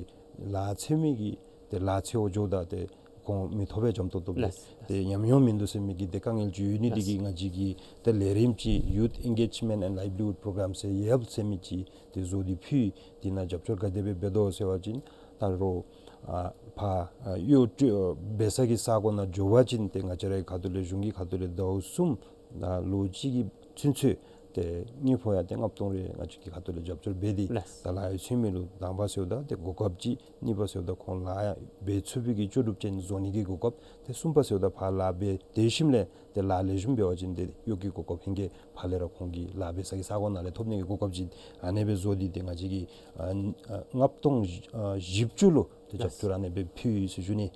ལཱ་འཚོལ་མི་གིས་ཏེ་ལཱ་འཚོལ་བར་འགྱོཝ་ད་ཏེ་ཁོང་མི་ཐོབ་པས། འཇམ་ཏོག་ཏོ་སྦེ་ལགས། ཏེ་ཉམས་མྱོང་མིན་འདུག་ཟེར་མི་གི་ཏེ་དཀའ་ངལ་ཅིག་ཡོད་ནི་འདི་གིས་ལགས། ང་བཅས་ཀྱིས་ཏེ་ལས་རིམ་ཅིག་Youth Engagement and Livelihood Program ཟེར་ཡབ་ཟེར་མི་ཅིག་ཏེ་བཟོ་སྟེ་ཕུལ། འདི་ནང་རྒྱབ་སྐྱོར་ག་དེ་སྦེ་འབད་དོ་ཟེར་བ་ཅིན་ད་རུང་ཨ་ཕར་ཨ་གཡོག་སྤྲོད་འབད་ས་གི་ས་གོ་ནང་འགྱོ་བ་ཅིན་ཏེ་ང་བཅས་རའི་ཁ་ཐུག་ལས་གཞུང་གི་ཁ་ཐུག་ལས་ཟླཝ་གསུམ་ད་ལོ་གཅིག་གི་ཚུན་ཚོད་ཏེ་དངུལ་ཕོགས་ཡང་ཏེ་ལྔ་སྟོང་རེ་ང་བཅས་ཀྱི་ཁ་ཐུག་ལས་རྒྱབ་སྐྱོར་འབད་དེ་ལགས། ད་ལཱ་གཡོག་འཚོལ་མི་ལུ་དང་པ་ཟེརཝ་ད་ཏེ་གོ་སྐབས་ཅིག། གཉིས་པ་ཟེརཝ་ད་ཁོང་ལཱ་འབད་ཚུགས་པའི་གི་ལྕོགས་གྲུབ་ཅན་བཟོ་ནི་གི་གོ་སྐབས། ཏེ་གསུམ་པ་ཟེརཝ་ད་ཕར་ལཱ་འབད་དེ་ཞིནམ་ལས་ཏེ་ལཱ་ལེགས་ཤོམ་འབད་བ་ཅིན་ཏེ་གཡོག་གི་གོ་སྐབས་ཧེང་སྐལ་ཕར་ལས་ར་ཁོང་གི་ལཱ་འབད་ས་གི་ས་གོ་ནང་ལས་ཐོབ་ནི་གི་གོ་སྐབས་ཅིག་ཨ་ནེ་སྦེ་བཟོ་སྟེ་ཏེ་ང་བཅས་ཀྱིས་ཨ་ཨ་ལྔ་སྟོང་ཨ་བཞི་བཅུ་ལུ་ཏེ་རྒྱབ་སྐྱོར་ཨ་ནེ་སྦེ་ཕུལ་ཡི་ཟེར་ཞུ་ནི།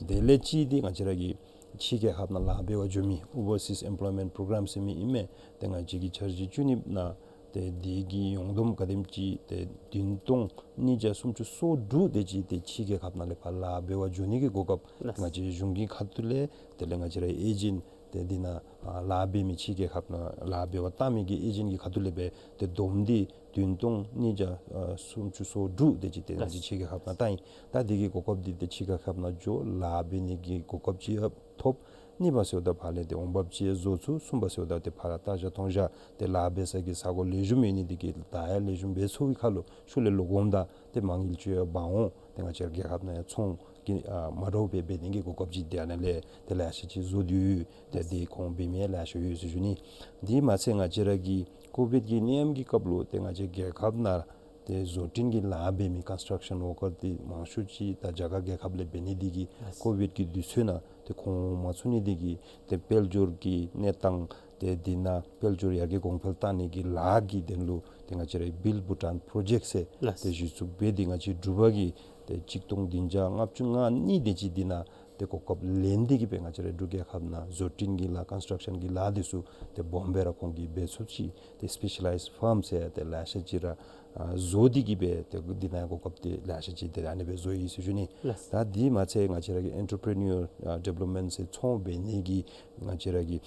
དེ་ལས་ཅིག་ཏེ་ང་བཅས་ར་གི་ཕྱི་རྒྱལ་ཁབ་ནང་ལཱ་འབད་བར་འགྱོ་མི་Overseas Employment Program ཟེར་མི་ཨིན་མས། ཏེ་ང་བཅས་ཀྱི་འཆར་གཞི་བཅུ་གཉིས་ནང་ཏེ་འདི་གི་ཡོངས་བསྡོམས་ག་དེམ་ཅིག་ཏེ་བདུན་སྟོང་ཉིས་བརྒྱ་སུམ་ཅུ་སོ་དྲུག་དེ་ཅིག་ཏེ་ཕྱི་རྒྱལ་ཁབ་ནང་ལས་ཕར་ལཱ་འབད་བར་འགྱོ་ནི་གི་གོ་སྐབས་ལགས། ང་བཅས་གཞུང་གི་ཁ་ཐུག་ལས་དེ་ལས་ང་བཅས་རའི་ཨེ་ཇེནཊ་ཏེ་འདི་ནང་ཨ་ལཱ་འབད་མི་ཕྱི་རྒྱལ་ཁབ་ནང་ལཱ་འབད་བར་བཏང་མི་གི་ཨེ་ཇེནཊ་གི་ཁ་ཐུག་ལས་སྦེ་ཏེ་བསྡོམས་ཏེ་བདུན་སྟོང་ཉིས་བརྒྱ་ཨ་སུམ་ཅུ་སོ་དྲུག་དེ་ཅིག་ཏེ་ང་བཅས་ལགས། ཕྱི་རྒྱལ་ཁབ་ནང་བཏང་ཡི། ད་འདི་གི་གོ་སྐབས་འདི་ཏེ་ཕྱི་རྒྱལ་ཁབ་ནང་འགྱོ་ལཱ་འབད་ནི་གི་གོ་སྐབས་ཅིག་ཡང་ཐོབ། གཉིས་པ་ཟེརཝ་ད་ཕར་ལས་ཏེ་འོང་འབབ་ཅིག་ཡང་བཟོ་ཚུགས། གསུམ་པ་ཟེརཝ་ད་ཏེ་ཕར་ལྟ་བཞག་མཐོང་བཞག་ཏེ་ལཱ་འབད་ས་གི་ས་གོ་ལེགས་ཤོམ་ཡོད་ནི་འདི་གིས་ད་ཡང་ལེགས་ཤོམ་འབད་ཚུགས་པའི་ཁར་ལུ་ཤུལ་ལས་ལོག་འོངམ་ད་ཏེ་མ་དངུལ་ཅིག་ཡང་འབག་འོང་། ཏེ་ང་བཅས་ར་རྒྱལ་ཁབ་ནང་ཡང་ཚོང་གི་ཨ་མ་འདྲཝ་སྦེ་འབད་ནི་གི་གོ་སྐབས་ཅིག་ཏེ་ཨ་ནཱ་ལས་ཏེ་ལེ་ཤ་ཅིག་བཟོ་སྟེ་ཡོད། ཏེ་འདི་ཁོང་འབད་མི་ཡང་ལེ་ཤ་ཡོད་ཟེར་ཞུ་ནི། འདི་མ་ཚད་ང་བཅས་ར་གི་ཀོ་བིཌ་ཀྱི་ནད་ཡམས་ཀྱི་སྐབས་ལུ་ཏེ་ང་བཅས་རྒྱལ་ཁབ་ནང་ ཏེ་བཟོ་སྐྲུན་གྱི་ལཱ་འབད་མི་ཀོན་སི་ཊརཀ་ཤཱན་ཝར་ཀར་འདི་མང་ཤོས་ཅིག་ད་རྒྱ་གར་རྒྱལ་ཁབ་ལས་འབད་ནི་འདི་གིས་ལགས། ཀོ་བིཌ་ཀྱི་དུས་ཚོད་ནང་ཏེ་ཁོང་འོང་མ་ཚུགས་ནི་འདི་གིས་ཏེ་དཔལ་འབྱོར་གྱི་གནས་སྟངས་ཏེ་འདི་ནང་དཔལ་འབྱོར་ཡར་རྒྱས་གོང་འཕེལ་བཏང་ནི་གི་ལཱ་གི་དོན་ལུ་ཏེ་ང་བཅས་ར་བིལཌ་བྷུ་ཊཱན་པྲོ་ཇེཀཊ་ཟེར་ལགས། ཏེ་གཞི་བཙུགས་འབད་དེ་ང་བཅས་འབྲུག་པ་གིས་ཏེ་གཅིག་སྟོང་བདུན་བརྒྱ་ལྔ་བཅུ་ང་གཉིས་དེ་ཅིག་འདི་ནང་ཏེ་གོ་སྐབས་ལེན་ཏེ་གིས་སྦེ་ང་བཅས་ར་འབྲུག་རྒྱལ་ཁབ་ནང་བཟོ་སྐྲུན་གྱི་ལཱ་ཀོན་སི་ཊརཀ་ཤཱན་གྱི་ལཱ་འདི་ཚུ་ཏེ་སྦོམ་སྦེ་ར་ཁོང་གིས་འབད་ཚུགས་ཅི། ཏེ་སི་པེ་ཤ་ལའིཛ་ཕརམ་ཟེར་ཏེ་ལེ་ཤ་ཅིག་ར་ཨ་བཟོ་སྟེ་གིས་སྦེ་ཏེ་འདི་ནང་གོ་སྐབས་འདི་ལེ་ཤ་ཅིག་ཏེ་ཨ་ནི་སྦེ་བཟོ་ཡི་ཟེར་ཞུ་ནི། ལགས། ད་འདི་མ་ཚད་ང་བཅས་ར་གི་ཨེན་ཊར་པི་རི་ནིའུ་ཨ་ཌི་བེ་ལོབ་མེནཊ་ཟེར་ཚོང་འབད་ནི་གི་ང་བཅས་ར་གི་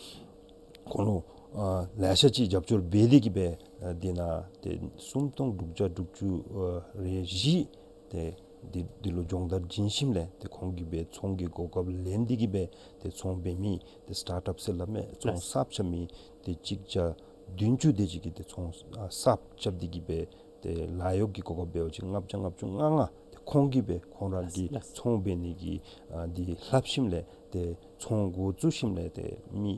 ཁོང་ལུ་ཨ་ལེ་ཤ་ཅིག་རྒྱབ་སྐྱོར་འབད་དེ་གིས་སྦེ་ཨ་འདི་ནང་ཏེ་སུམ་སྟོང་དྲུག་བརྒྱ་དྲུག་ཅུ་ཨ་རེ་བཞི་ཏེ་འདི་འདི་ལུ་སྦྱོང་བརྡར་བྱིན་ཞིནམ་ལས་ཏེ་ཁོང་གིས་སྦེ་ཚོང་གི་གོ་སྐབས་ལེན་ཏེ་གིས་སྦེ་ཏེ་ཚོང་འབད་མི་ཏེ་སི་ཊཱརཊ་ཨཔ་ཟེར་སླབ་མས། ཚོང་ལགས། གསརཔ་རྐྱབ་མི་ཏེ་གཅིག་བརྒྱ་བདུན་ཅུ་དེ་ཅིག་གིས་ཏེ་ཚོང་ཨ་གསརཔ་རྐྱབ་སྟེ་གིས་སྦེ་ཏེ་ལཱ་གཡོག་གི་གོ་སྐབས་འབད་བ་ཅིན་ལྔ་བརྒྱ་ལྔ་བཅུ་ང་ལྔ་ཏེ་ཁོང་གིས་སྦེ་ཁོང་ར་གི་ལགས། ཚོང་འབད་ནི་གི་ཨ་འདི་ལྷབ་ཞིནམ་ལས་ཏེ་ཚོང་འགོ་བཙུགས་ཞིནམ་ལས་ཏེ་མི་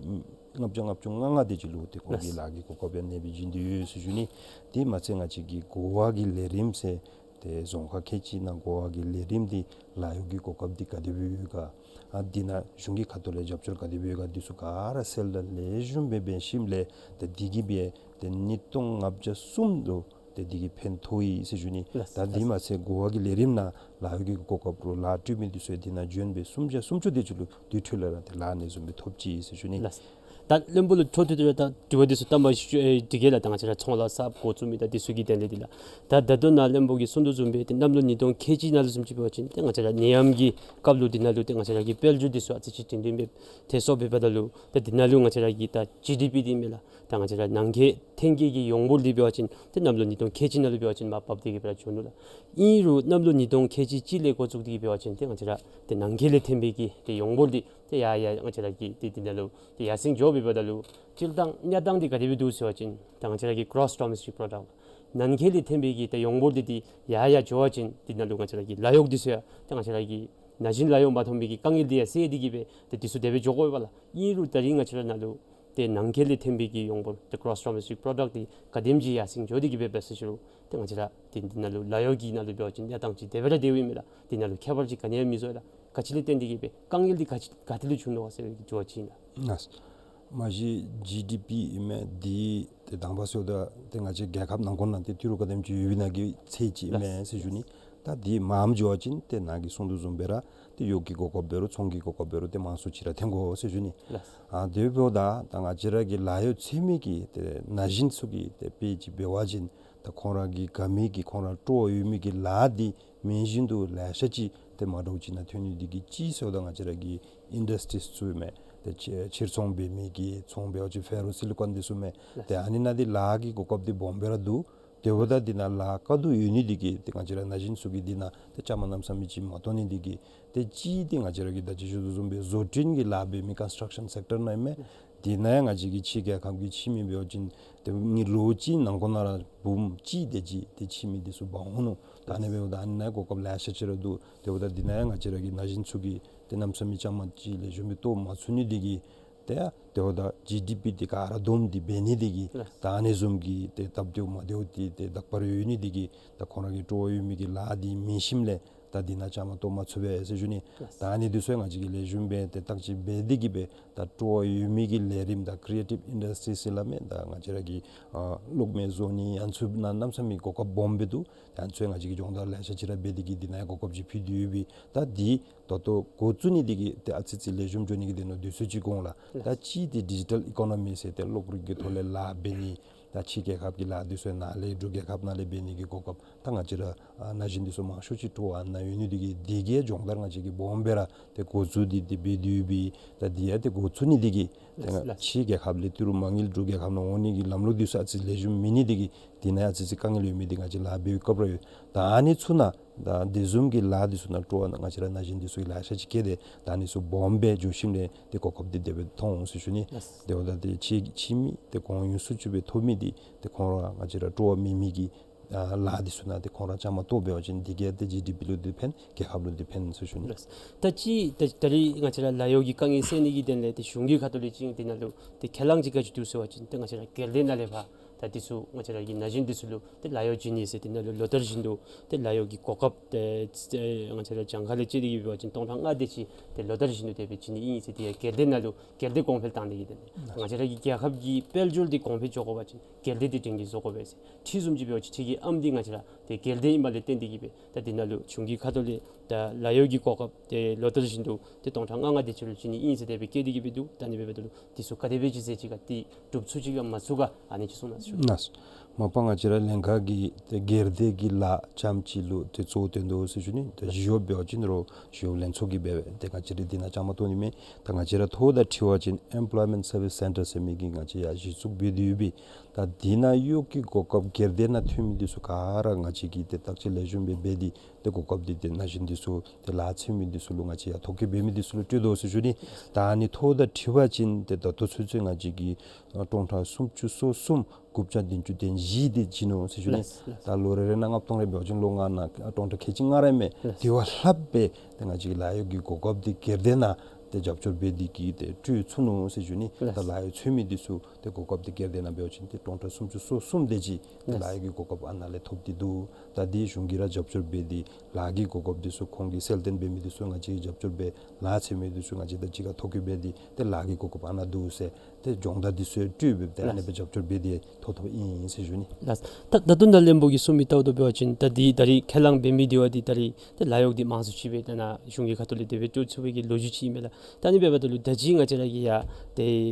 ལྔ་བརྒྱ་ལྔ་བཅུ་ང་ལྔ་དེ་ཅིག་ལུ་ཏེ་ཁོང་གིས་ལགས། ལཱ་གི་གོ་སྐབས་ཡང་གནས་སྦེ་བྱིན་ཏེ་ཡོད་ཟེར་ཞུ་ནི། དེ་མ་ཚད་ང་བཅས་ཀྱི་གོ་བ་གི་ལས་རིམ་ཟེར་ཏེ་རྫོང་ཁག་ཁལ་གཅིག་ནང་གོ་བ་གི་ལས་རིམ་འདི་ལཱ་གཡོག་གི་གོ་སྐབས་འདི་ག་དེ་སྦེ་ཡོད་ག། ཨ་འདི་ནང་གཞུང་གི་ཁ་ཐུག་ལས་རྒྱབ་སྐྱོར་ག་དེ་སྦེ་ཡོད་ག། འདི་ཚུ་ག་ར་གསལ་བསྒྲགས་ལེགས་ཤོམ་སྦེ་འབད་ཞིནམ་ལས་ཏེ་འདི་གིས་སྦེ་ཏེ་ཉིས་སྟོང་ལྔ་བརྒྱ་གསུམ་ལུ་ཏེ་འདི་གིས་ཕན་ཐོགས་ཡི་ཟེར་ཞུ་ནི། ལགས། ད་འདི་མ་ཚད་གོ་བ་གི་ལས་རིམ་ནང་ལཱ་གཡོག་གི་གོ་སྐབས་རུང་ལཱ་སྤྲོད་མི་འདི་ཚུ་འདི་ནང་འབྱོན་སྦེ་སུམ་བརྒྱ་སུམ་ཅུ་དེ་ཅིག་ལུ་དེ་འཕྲོ་ལས་ར་ཏེ་ལཱ་ཨ་ནི་བཟུམ་སྦེ་ཐོབ་ཅི་ཟེར་ཞུ་ནི། ལགས། ད་བློན་པོ་ལུ་འཕྲོ་མཐུད་དེ་ར་ད་དྲི་བ་འདི་ཚུ་བཏང་བ་ཞུ་ཨེ་འདི་གིས་ལགས། ད་ང་བཅས་ར་ཚོང་ལཱ་གསརཔ་འགོ་བཙུགས་མི་དང་འདི་ཚུ་གི་དོན་ལས་འདི་ལགས། ད་ད་ལྟོ་ནཱ་བློན་པོ་གིས་གསུང་དོ་བཟུམ་སྦེ་ཏེ་གནམ་ལོ་ཉིས་སྟོང་ཁལ་གཅིག་ནང་ལུ་བཟུམ་ཅིག་འབད་བ་ཅིན་ཏེ་ང་བཅས་ར་ནད་ཡམས་ཀྱི་སྐབས་ལུ་འདི་ནང་ལུ་ཏེ་ང་བཅས་ར་གི་དཔལ་འབྱོར་འདི་ཚུ་ཨ་ཙི་ཅིག་བྲིན་བྲིན་སྦེ་ཐལ་སོང་སྦེ་འབདཝ་ད་ལུ་ཏེ་འདི་ནང་ལུ་ང་བཅས་ར་གི་ད་ཇི་ཌི་པི་འདི་མས་ལགས། ད་ང་བཅས་ར་ནང་འཁོད་ཐོན་སྐྱེད་ཀྱི་ཡོངས་འབོར་འདི་འབད་བ་ཅིན་ཏེ་གནམ་ལོ་ཉིས་སྟོང་ཁལ་གཅིག་ནང་ལུ་འབད་བ་ཅིན་མར་བབས་ཏེ་གིས་སྦེ་ར་བྱུང་ནུག་ལགས། ཨིན་རུང་གནམ་ལོ་ཉིས་སྟོང་ཁལ་གཅིག་གཅིག་ལས་འགོ་བཙུགས་ཏེ་གིས་འབད་བ་ཅིན་ཏེ་ང་བཅས་ར་ཏེ་ནང་འཁོད་ལས་ཐོན་པའི་གི་ཏེ་ཡོངས་འབོར་འདི་ཏེ་ཡར་ཡར་ང་བཅས་ར་གི་ཏེ་འདི་ནང་ལུ་ཏེ་ཡར་སེང་འགྱོ་སྦེ་འབདཝ་ད་ལུ་སྤྱིར་བཏང་གནས་སྟངས་འདི་ག་དེ་སྦེ་འདུག་ཟེར་བ་ཅིན་ད་ང་བཅས་ར་གི་གྲོསི་ཌོ་མེ་སི་ཊིག་པྲོ་ཌགཊ་ནང་འཁོད་ལས་ཐོན་པའི་གི་ཏེ་ཡོངས་འབོར་འདི་ཏེ་ཡར་ཡར་འགྱོ་བ་ཅིན་འདི་ནང་ལུ་ང་བཅས་ར་གི་ལཱ་གཡོག་འདི་ཚུ་ཡང་ཏེ་ང་བཅས་ར་གི་ན་གཞོན་ལཱ་གཡོག་མ་ཐོན་པའི་གི་དཀའ་ངལ་འདི་ཡང་སེལ་ཏེ་གིས་སྦེ་ཏེ་འདི་ཚུ་དེ་སྦེ་འགྱོ་དགོ་པས་ལགས། ཨིན་རུང་ད་རིས་ང་བཅས་ར་ནཱ་ལུ་ཏེ་ནང་འཁོད་ལས་ཐོན་པའི་གི་ཡོངས་འབོར་ཏེ་གྲོསི་ཌོ་མེ་སི་ཊིག་པྲོ་ཌགཊ་འདི་ག་དེམ་ཅིག་ཡར་སེང་འགྱོ་སྟེ་གིས་སྦེ་འབད་ཟེར་ཞུ་རུང་ཏེ་ང་བཅས་ར་ཏེ་འདི་ནང་ལུ་ལཱ་གཡོག་གི་ནང་ལུ་འབད་བ་ཅིན་གནས་སྟངས་ཅིག་དེ་སྦེ་ར་སྡོད་ཡོདཔ་མས་ལགས། འདི་ནང་ལུ་ཁྱད་པར་ཅིག་ག་ནི་ཡང་མི་བཟོ་ལགས། ག་ཅི་ལས་བརྟེན་ཏེ་གིས་སྦེ་དཀའ་ངལ་འདི་ག་ཅི་ག་ཏེ་ལས་བྱུང་ནུག་ག་ཟེར་བའི་དྲི་བ་ཅིག་ཨིན་ལགས། ལགས། མ་གཞི་ཇི་ཌི་པི་ཨིན་མས། འདི་ཏེ་དང་པ་ཟེརཝ་ད་ཏེ་ང་བཅས་རྒྱལ་ཁབ་ནང་འཁོད་ནང་ཏེ་ཏི་རུ་ག་དེམ་ཅིག་ཡོདཔ་ཨིན་ན་གི་ཚད་ཅིག་ཨིན་མས་ཟེར་ཞུ་ནི། ད་འདི་མངམ་འགྱོ་བ་ཅིན་ཏེ་ནཱ་གིས་གསུང་དོ་བཟུམ་སྦེ་ར་ཏེ་གཡོག་གི་གོ་སྐབས་འབད་རུང་ཚོང་གི་གོ་སྐབས་འབད་རུང་ཏེ་མང་སུ་ཅིག་ར་ཐོན་དགོ་ཟེར་ཞུ་ནི། ལགས། ཨ་དེ་འབདཝ་ད་ད་ང་བཅས་ར་གི་ལཱ་གཡོག་འཚོལ་མི་གི་ཏེ་ན་གཞོན་ཚུ་གི་ཏེ་དཔེ་ཅིག་འབད་བ་ཅིན་ད་ཁོང་ར་གི་དགའ་མི་གི་ཁོང་ར་སྤྲོ་བ་ཡོད་མི་གི་ལཱ་འདི་མེན་བཞིན་དུ་ལེ་ཤ་ཅིག་ཏེ་མ་འདྲཝ་ཅིག་ནང་ཐོན་ནི་འདི་གིས་གཅིག་ཟེརཝ་ད་ང་བཅས་ར་གི་ཨིན་ཌསི་ཊི་རིསི་ཚུ་ཨིན་མས། ཏེ་ཕྱི་ཕྱིར་ཚོང་འབད་མི་གི་ཚོང་འབད་བ་ཅིན་ཕེ་རོ་སི་ལི་ཀོན་འདི་ཚུ་ཨིན་མས། ལགས། ཏེ་ཨ་ནི་ནང་འདི་ལཱ་གི་གོ་སྐབས་འདི་སྦོམ་སྦེ་ར་འདུག། དེ་འབདཝ་ད་འདི་ནང་ལཱ་དཀའ་སྡུག་ཡོད་ནི་འདི་གིས་ཏེ་ང་བཅས་ར་ན་གཞོན་ཚུ་གིས་འདི་ནང་ཏེ་བཅའ་མར་གནམ་མེད་ས་མེད་ཅིག་མ་གཏོགས་ནི་འདི་གིས་ཏེ་གཅིག་འདི་ང་བཅས་ར་གི་ད་ཅི་ཞུ་དོ་བཟུམ་སྦེ་བཟོ་སྐྲུན་གྱི་ལཱ་འབད་མི་ཀོན་སི་ཊརཀ་ཤཱན་སེཀ་ཊར་ནང་ཨིན་མས། འདི་ནང་ཡང་ང་བཅས་ཀྱི་ཕྱི་རྒྱལ་ཁབ་ཀྱི་ཕྱི་མི་འབད་བ་ཅིན་ཏེ་ངེའི་ལོ་གཅིག་ནང་འཁོད་ནང་ར་འབུམ་གཅིག་དེ་ཅིག་ཏེ་ཕྱི་མི་འདི་ཚུ་འབག་འོང་ནུག། ད་ཨ་ནི་འབདཝ་ད་ཨ་ནི་ནང་གོ་སྐབས་ལེ་ཤ་ཅིག་ར་འདུག། དེ་འབདཝ་ད་འདི་ནང་ཡང་ང་བཅས་ར་གི་ན་གཞོན་ཚུ་གིས་ཏེ་གནམ་མེད་ས་མེད་བཅའ་མར་ཅིག་ལེགས་ཤོམ་སྦེ་གཏོགས་མ་ཚུགས་ནི་འདི་གིས་ཏེ་དེ་འབདཝ་ད་ཇི་ཌི་པི་འདི་ག་ར་བསྡོམས་ཏེ་འབད་ནི་འདི་གིས་ལགས། ད་ཨ་ནི་བཟུམ་གྱི་ཏེ་སྟབས་བདེཝ་མ་བདེཝ་འདི་ཏེ་དག་པ་ར་ཡོད་ནི་འདི་གིས་ད་ཁོང་ར་གི་སྤྲོ་བ་ཡོད་མི་གི་ལཱ་འདི་མེད་ཞིནམ་ལས་ད་འདི་ནང་བཅའ་མར་གཏོགས་མ་ཚུགས་པས་ཟེར་ཞུ་ནི། ལགས། ད་ཨ་ནི་འདི་ཚུ་ཡང་ང་བཅས་ཀྱིས་ལེགས་ཤོམ་སྦེ་ཏེ་བརྟག་དཔྱད་འབད་དེ་གིས་སྦེ་ད་སྤྲོ་བ་ཡོད་མི་གི་ལས་རིམ་ད་ཀྲི་ཨེ་ཊིབ་ཨིན་ཌསི་ཊི་རི་ཟེར་སླབ་མས། ད་ང་བཅས་ར་གི་ཨ་གློག་མེ་བཟོ་ནི་ཨ་ནི་ཚུ་ནང་གནམ་མེད་ས་མེད་གོ་སྐབས་སྦོམ་སྦེ་འདུག། ད་ཨ་ནི་ཚུ་ཡང་ང་བཅས་ཀྱིས་སྦྱོང་བརྡར་ལེ་ཤ་ཅིག་ར་འབད་དེ་གིས་འདི་ནང་ཡང་གོ་སྐབས་ཅིག་ཕུལ་ཏེ་ཡོད་པས། ད་འདི་ད་ལྟོ་འགོ་བཙུགས་ནི་འདི་གིས་ཏེ་ཨ་ཙི་ཙི་ལེགས་ཤོམ་འགྱོ་ནི་གི་དོན་ལུ་དུས་ཚོད་ཅིག་འགོར་འོང་ལགས། ད་གཅིག་འདི་ཌི་ཇི་ཊལ་ཨི་ཀོ་ནོ་མི་ཟེར་ཏེ་གློག་རིག་གི་ཐོག་ལས་ལཱ་འབད་ནི་ད་ཕྱི་རྒྱལ་ཁབ་ཀྱི་ལཱ་འདི་ཚུ་ནཱ་ལས་འབྲུག་རྒྱལ་ཁབ་ནང་ལས་འབད་ནི་གི་གོ་སྐབས་ད་ང་བཅས་ར་ཨ་ན་གཞོན་འདི་ཚུ་མང་ཤོས་ཅིག་སྤྲོ་བ་ཨ་ནཱ་ཡོད་ནི་འདི་གིས་འདི་གིས་སྦྱོང་བརྡར་ང་བཅས་ཀྱིས་སྦོམ་སྦེ་ར་ཏེ་འགོ་བཙུགས་ཏེ་ཏེ་འབད་དེ་ཡོད་པས། ད་འདི་ཡང་ཏེ་འགོ་བཙུགས་ནི་འདི་གིས་ཏེ་ལགས་ལགས། ཕྱི་རྒྱལ་ཁབ་ལས་ཏི་རུ་མ་དངུལ་འབྲུག་རྒྱལ་ཁབ་ནང་འོང་ནི་གི་ལམ་ལུགས་འདི་ཚུ་ཨ་ཙི་ལེགས་ཤོམ་མེད་ནི་འདི་གིས་འདི་ནང་ཡང་ཨ་ཙི་ཙི་དཀའ་ངལ་ཡོད་མི་འདི་ང་བཅས་ལཱ་འབད་བའི་སྐབས་ར་ཡོད། ད་ཨ་ནི་ཚུ་ནང་ད་དེ་བཟུམ་གྱི་ལཱ་འདི་ཚུ་ནང་སྤྲོ་བ་ང་བཅས་ར་ན་གཞོན་འདི་ཚུ་གིས་ལེ་ཤ་ཅིག་བསྐྱེད་དེ་ད་ཨ་ནི་ཚུ་སྦོམ་སྦེ་འགྱོ་ཞིནམ་ལས་ཏེ་གོ་སྐབས་འདི་དེ་སྦེ་ཐོབ་འོང་ཟེར་ཞུ་ནི། ལགས། དེ་འབདཝ་ད་ཏེ་ཕྱི་ཕྱི་མི་ཏེ་གོང་ཡུན་སུ་ཅིག་སྦེ་ཐོབ་མི་འདི་ཏེ་ཁོང་ར་ང་བཅས་ར་སྤྲོ་བ་མེད་མི་གི་ཨ་ལཱ་འདི་ཚུ་ནང་ཏེ་ཁོང་ར་བཅའ་མར་གཏོགས་འབད་བ་ཅིན་འདི་གིས་ཏེ་ཇི་ཌི་པི་ལུ་འདི་ཕན་རྒྱལ་ཁབ་ལུ་འདི་ཕན་ཟེར་ཞུ་ནི། ལགས། ད་ཅི་ད་ད་རིས་ང་བཅས་ར་ལཱ་གཡོག་གི་དཀའ་ངལ་སེལ་ནི་གི་དོན་ལས་ཏེ་གཞུང་གི་ཁ་ཐུག་ལས་ཅིག་འདི་ནང་ལུ་ཏེ་ཁས་བླངས་ཅིག་ག་ཅི་འདུག་ཟེར་བ་ཅིན་ཏེ་ང་བཅས་ར་སྒེར་སྡེ་ནང་ལས་ཕར་ ད་འདི་ཚུ་ང་བཅས་ར་གི་ན་གཞོན་འདི་ཚུ་ལུ་ཏེ་ལཱ་གཡོག་བྱིན་ནི་ཟེར་འདི་ནང་ལུ་ལོ་བསྟར་བཞིན་དུ་ཏེ་ལཱ་གཡོག་གི་གོ་སྐབས་ཏེ་ང་བཅས་ར་གྱངས་ཁ་ལས་བཅད་དེ་གིས་འབད་བ་ཅིན་སྟོང་ཕྲག་ལྔ་དེ་ཅིག་ཏེ་ལོ་བསྟར་བཞིན་དུ་དེ་སྦེ་བྱིན་ནི་ཨིན་ཟེར། དེ་ཡང་སྒེར་སྡེ་ནང་ལུ་སྒེར་སྡེ་གོང་འཕེལ་བཏང་ནི་གི་དོན་ལས་ང་བཅས་ར་གི་རྒྱལ་ཁབ་ཀྱི་དཔལ་འབྱོར་འདི་གོང་འཕེལ་འགྱོ་དགོ་པ་ཅིན་སྒེར་སྡེ་འདི་སྒྲིང་སྒྲི་བཟོ་དགོ་པས་ཟེར། ཁྲི་བཟུམ་ཅིག་འབད་བ་ཅིན་ཁྲི་གི་ཨམ་འདི་ང་བཅས་ར་ཏེ་སྒེར་སྡེ་ཨིནམ་ལས་བརྟེན་ཏེ་གིས་སྦེ་ད་འདི་ནང་ལུ་གཞུང་གི་ཁ་ཐུག་ལས་ད་ལཱ་གཡོག་གི་གོ་སྐབས་ཏེ་ལོ་བསྟར་བཞིན་དུ་ཏེ་སྟོང་ཕྲག་ལྔ་ལྔ་དེ་ཅིག་ལུ་བྱིན་ནི་ཨིན་ཟེར་དེ་སྦེ་བཀོད་དེ་གིས་སྦེ་འདུག། ད་ཨ་ནི་འབདཝ་ད་ལུ་འདི་ཚུ་ག་དེ་སྦེ་ཅིག་ཟེར་ཅིག་ག་ཏེ་སྒྲུབ་ཚུགས་ཅི་ག་མ་ཚུགས་ག་ཨ་ནི་ཅིག་གསུང་གནང་ཞུ། ལགས། མ་པ་ང་བཅས་ར་ལྷན་ཁག་གིས་ཏེ་སྒེར་སྡེ་གི་ལཱ་རྐྱངམ་ཅིག་ལུ་ཏེ་གཙོ་བོ་བཏོན་དོ་ཟེར་ཞུ་ནི། ཏེ་ཞི་གཡོག་འབད་བ་ཅིན་རོགས་ཞི་གཡོག་ལྷན་ཚོགས་ཀྱིས་འབད་བས། ཏེ་ང་བཅས་ར་འདི་ནང་བཅའ་མར་གཏོགས་ནི་མེད། ད་ང་བཅས་ར་ཐོག་ད་འཁྲིལ་བ་ཅིན་Employment Service Centre ཟེར་མི་གི་ང་བཅས་ཡར་གཞི་བཙུགས་འབད་དེ་ཡོད་པས། ད་འདི་ནང་གཡོག་གི་གོ་སྐབས་སྒེར་སྡེ་ནང་ཐོན་མི་འདི་ཚུ་ག་ར་ང་བཅས་ཀྱིས་ཏེ་བརྟག་དཔྱད་ལེགས་ཤོམ་སྦེ་འབད་དེ་ཏེ་གོ་སྐབས་འདི་ཏེ་ན་གཞོན་འདི་ཚུ་ཏེ་ལཱ་འཚོལ་མི་འདི་ཚུ་ལུ་ང་བཅས་ཡར་ཐོ་བཀོད་འབད་མི་འདི་ཚུ་ལུ་སྤྲོད་དོ་ཟེར་ཞུ་ནི། ད་ཨ་ནི་ཐོག་ད་འཁྲིལ་བ་ཅིན་ཏེ་ད་ལྟོ་ཚུན་ཚོད་ང་བཅས་ཀྱིས་ཨ་སྟོང་ཕྲག་སུམ་ཅུ་སོ་གསུམ་དགུ་བརྒྱ་བདུན་ཅུ་དོན་བཞི་འདི་བྱིན་ནུག་ཟེར་ཞུ་ནི། ལགས་ལགས། ད་ལོ་རེ་རེ་ནང་ལྔ་སྟོང་རེ་འབད་བ་ཅིན་ལོ་ལྔ་ནང་ཨ་སྟོང་ཕྲག་ཁལ་གཅིག་ལྔ་རེ་མས། ལགས། དེ་བ་ལྷགཔ་སྦེ་ཏེ་ང་བཅས་ཀྱིས་ལཱ་གཡོག་གི་གོ་སྐབས་འདི་སྒེར་སྡེ་ནང་ཏེ་རྒྱབ་སྐྱོར་འབད་དེ་གིས་ཏེ་སྤྲོད་ཚུགས་ནུག་ཟེར་ཞུ་ནི། ལགས། ད་ལཱ་གཡོག་འཚོལ་མི་འདི་ཚུ་ཏེ་གོ་སྐབས་འདི་སྒེར་སྡེ་ནང་འབད་བ་ཅིན་ཏེ་སྟོང་ཕྲག་སུམ་ཅུ་སོ་གསུམ་དེ་ཅིག་ཏེ་ལགས། ལཱ་གཡོག་གི་གོ་སྐབས་ཨ་ནཱ་ལས་ཐོབ་སྟེ་འདུག། ད་འདི་གཞུང་གིས་ར་རྒྱབ་སྐྱོར་འབད་དེ་ལཱ་གི་གོ་སྐབས་འདི་ཚུ་ཁོང་གིས་གསལ་སྟོན་འབད་མི་འདི་ཚུ་ང་བཅས་ཀྱིས་རྒྱབ་སྐྱོར་འབད། ལཱ་འཚོལ་མི་འདི་ཚུ་ང་བཅས་དང་གཅིག་ཁར་ཐོ་བཀོད་འབད་དེ་ཏེ་ལཱ་གི་གོ་སྐབས་ཨ་ནཱ་འདུག་ཟེར་ཏེ་སྦྱོང་བརྡར་འདི་ཚུ་སྤྲོད་འབད་དེ་ཨ་ནི་སྦེ་རྒྱབ་སྐྱོར་འབད་དེ་ཐོབ་ཐོབ་ཨིན་ཟེར་ཞུ་ནི། ལགས། ད་ད་ལྟོ་ནཱ་བློན་པོ་གིས་གསུངས་མི་ལྟ་བུ་འབད་བ་ཅིན་ད་འདི་ད་རིས་ཁས་བླངས་འབད་མི་འདི་བ་འདི་ད་རིས་ཏེ་ལཱ་གཡོག་འདི་མང་སུ་ཅིག་སྦེ་ད་ནཱ་གཞུང་གི་ཁ་ཐུག་ལས་དེ་སྦེ་སྤྲོད་ཚུགས་པའི་གི་ལོ་རྒྱུས་ཅིག་ཨིན་མས་ལགས། ད་ཨ་ནི་འབདཝ་ད་ལུ་ད་ཅི་ང་བཅས་ར་གི་ཡ་ཏེ་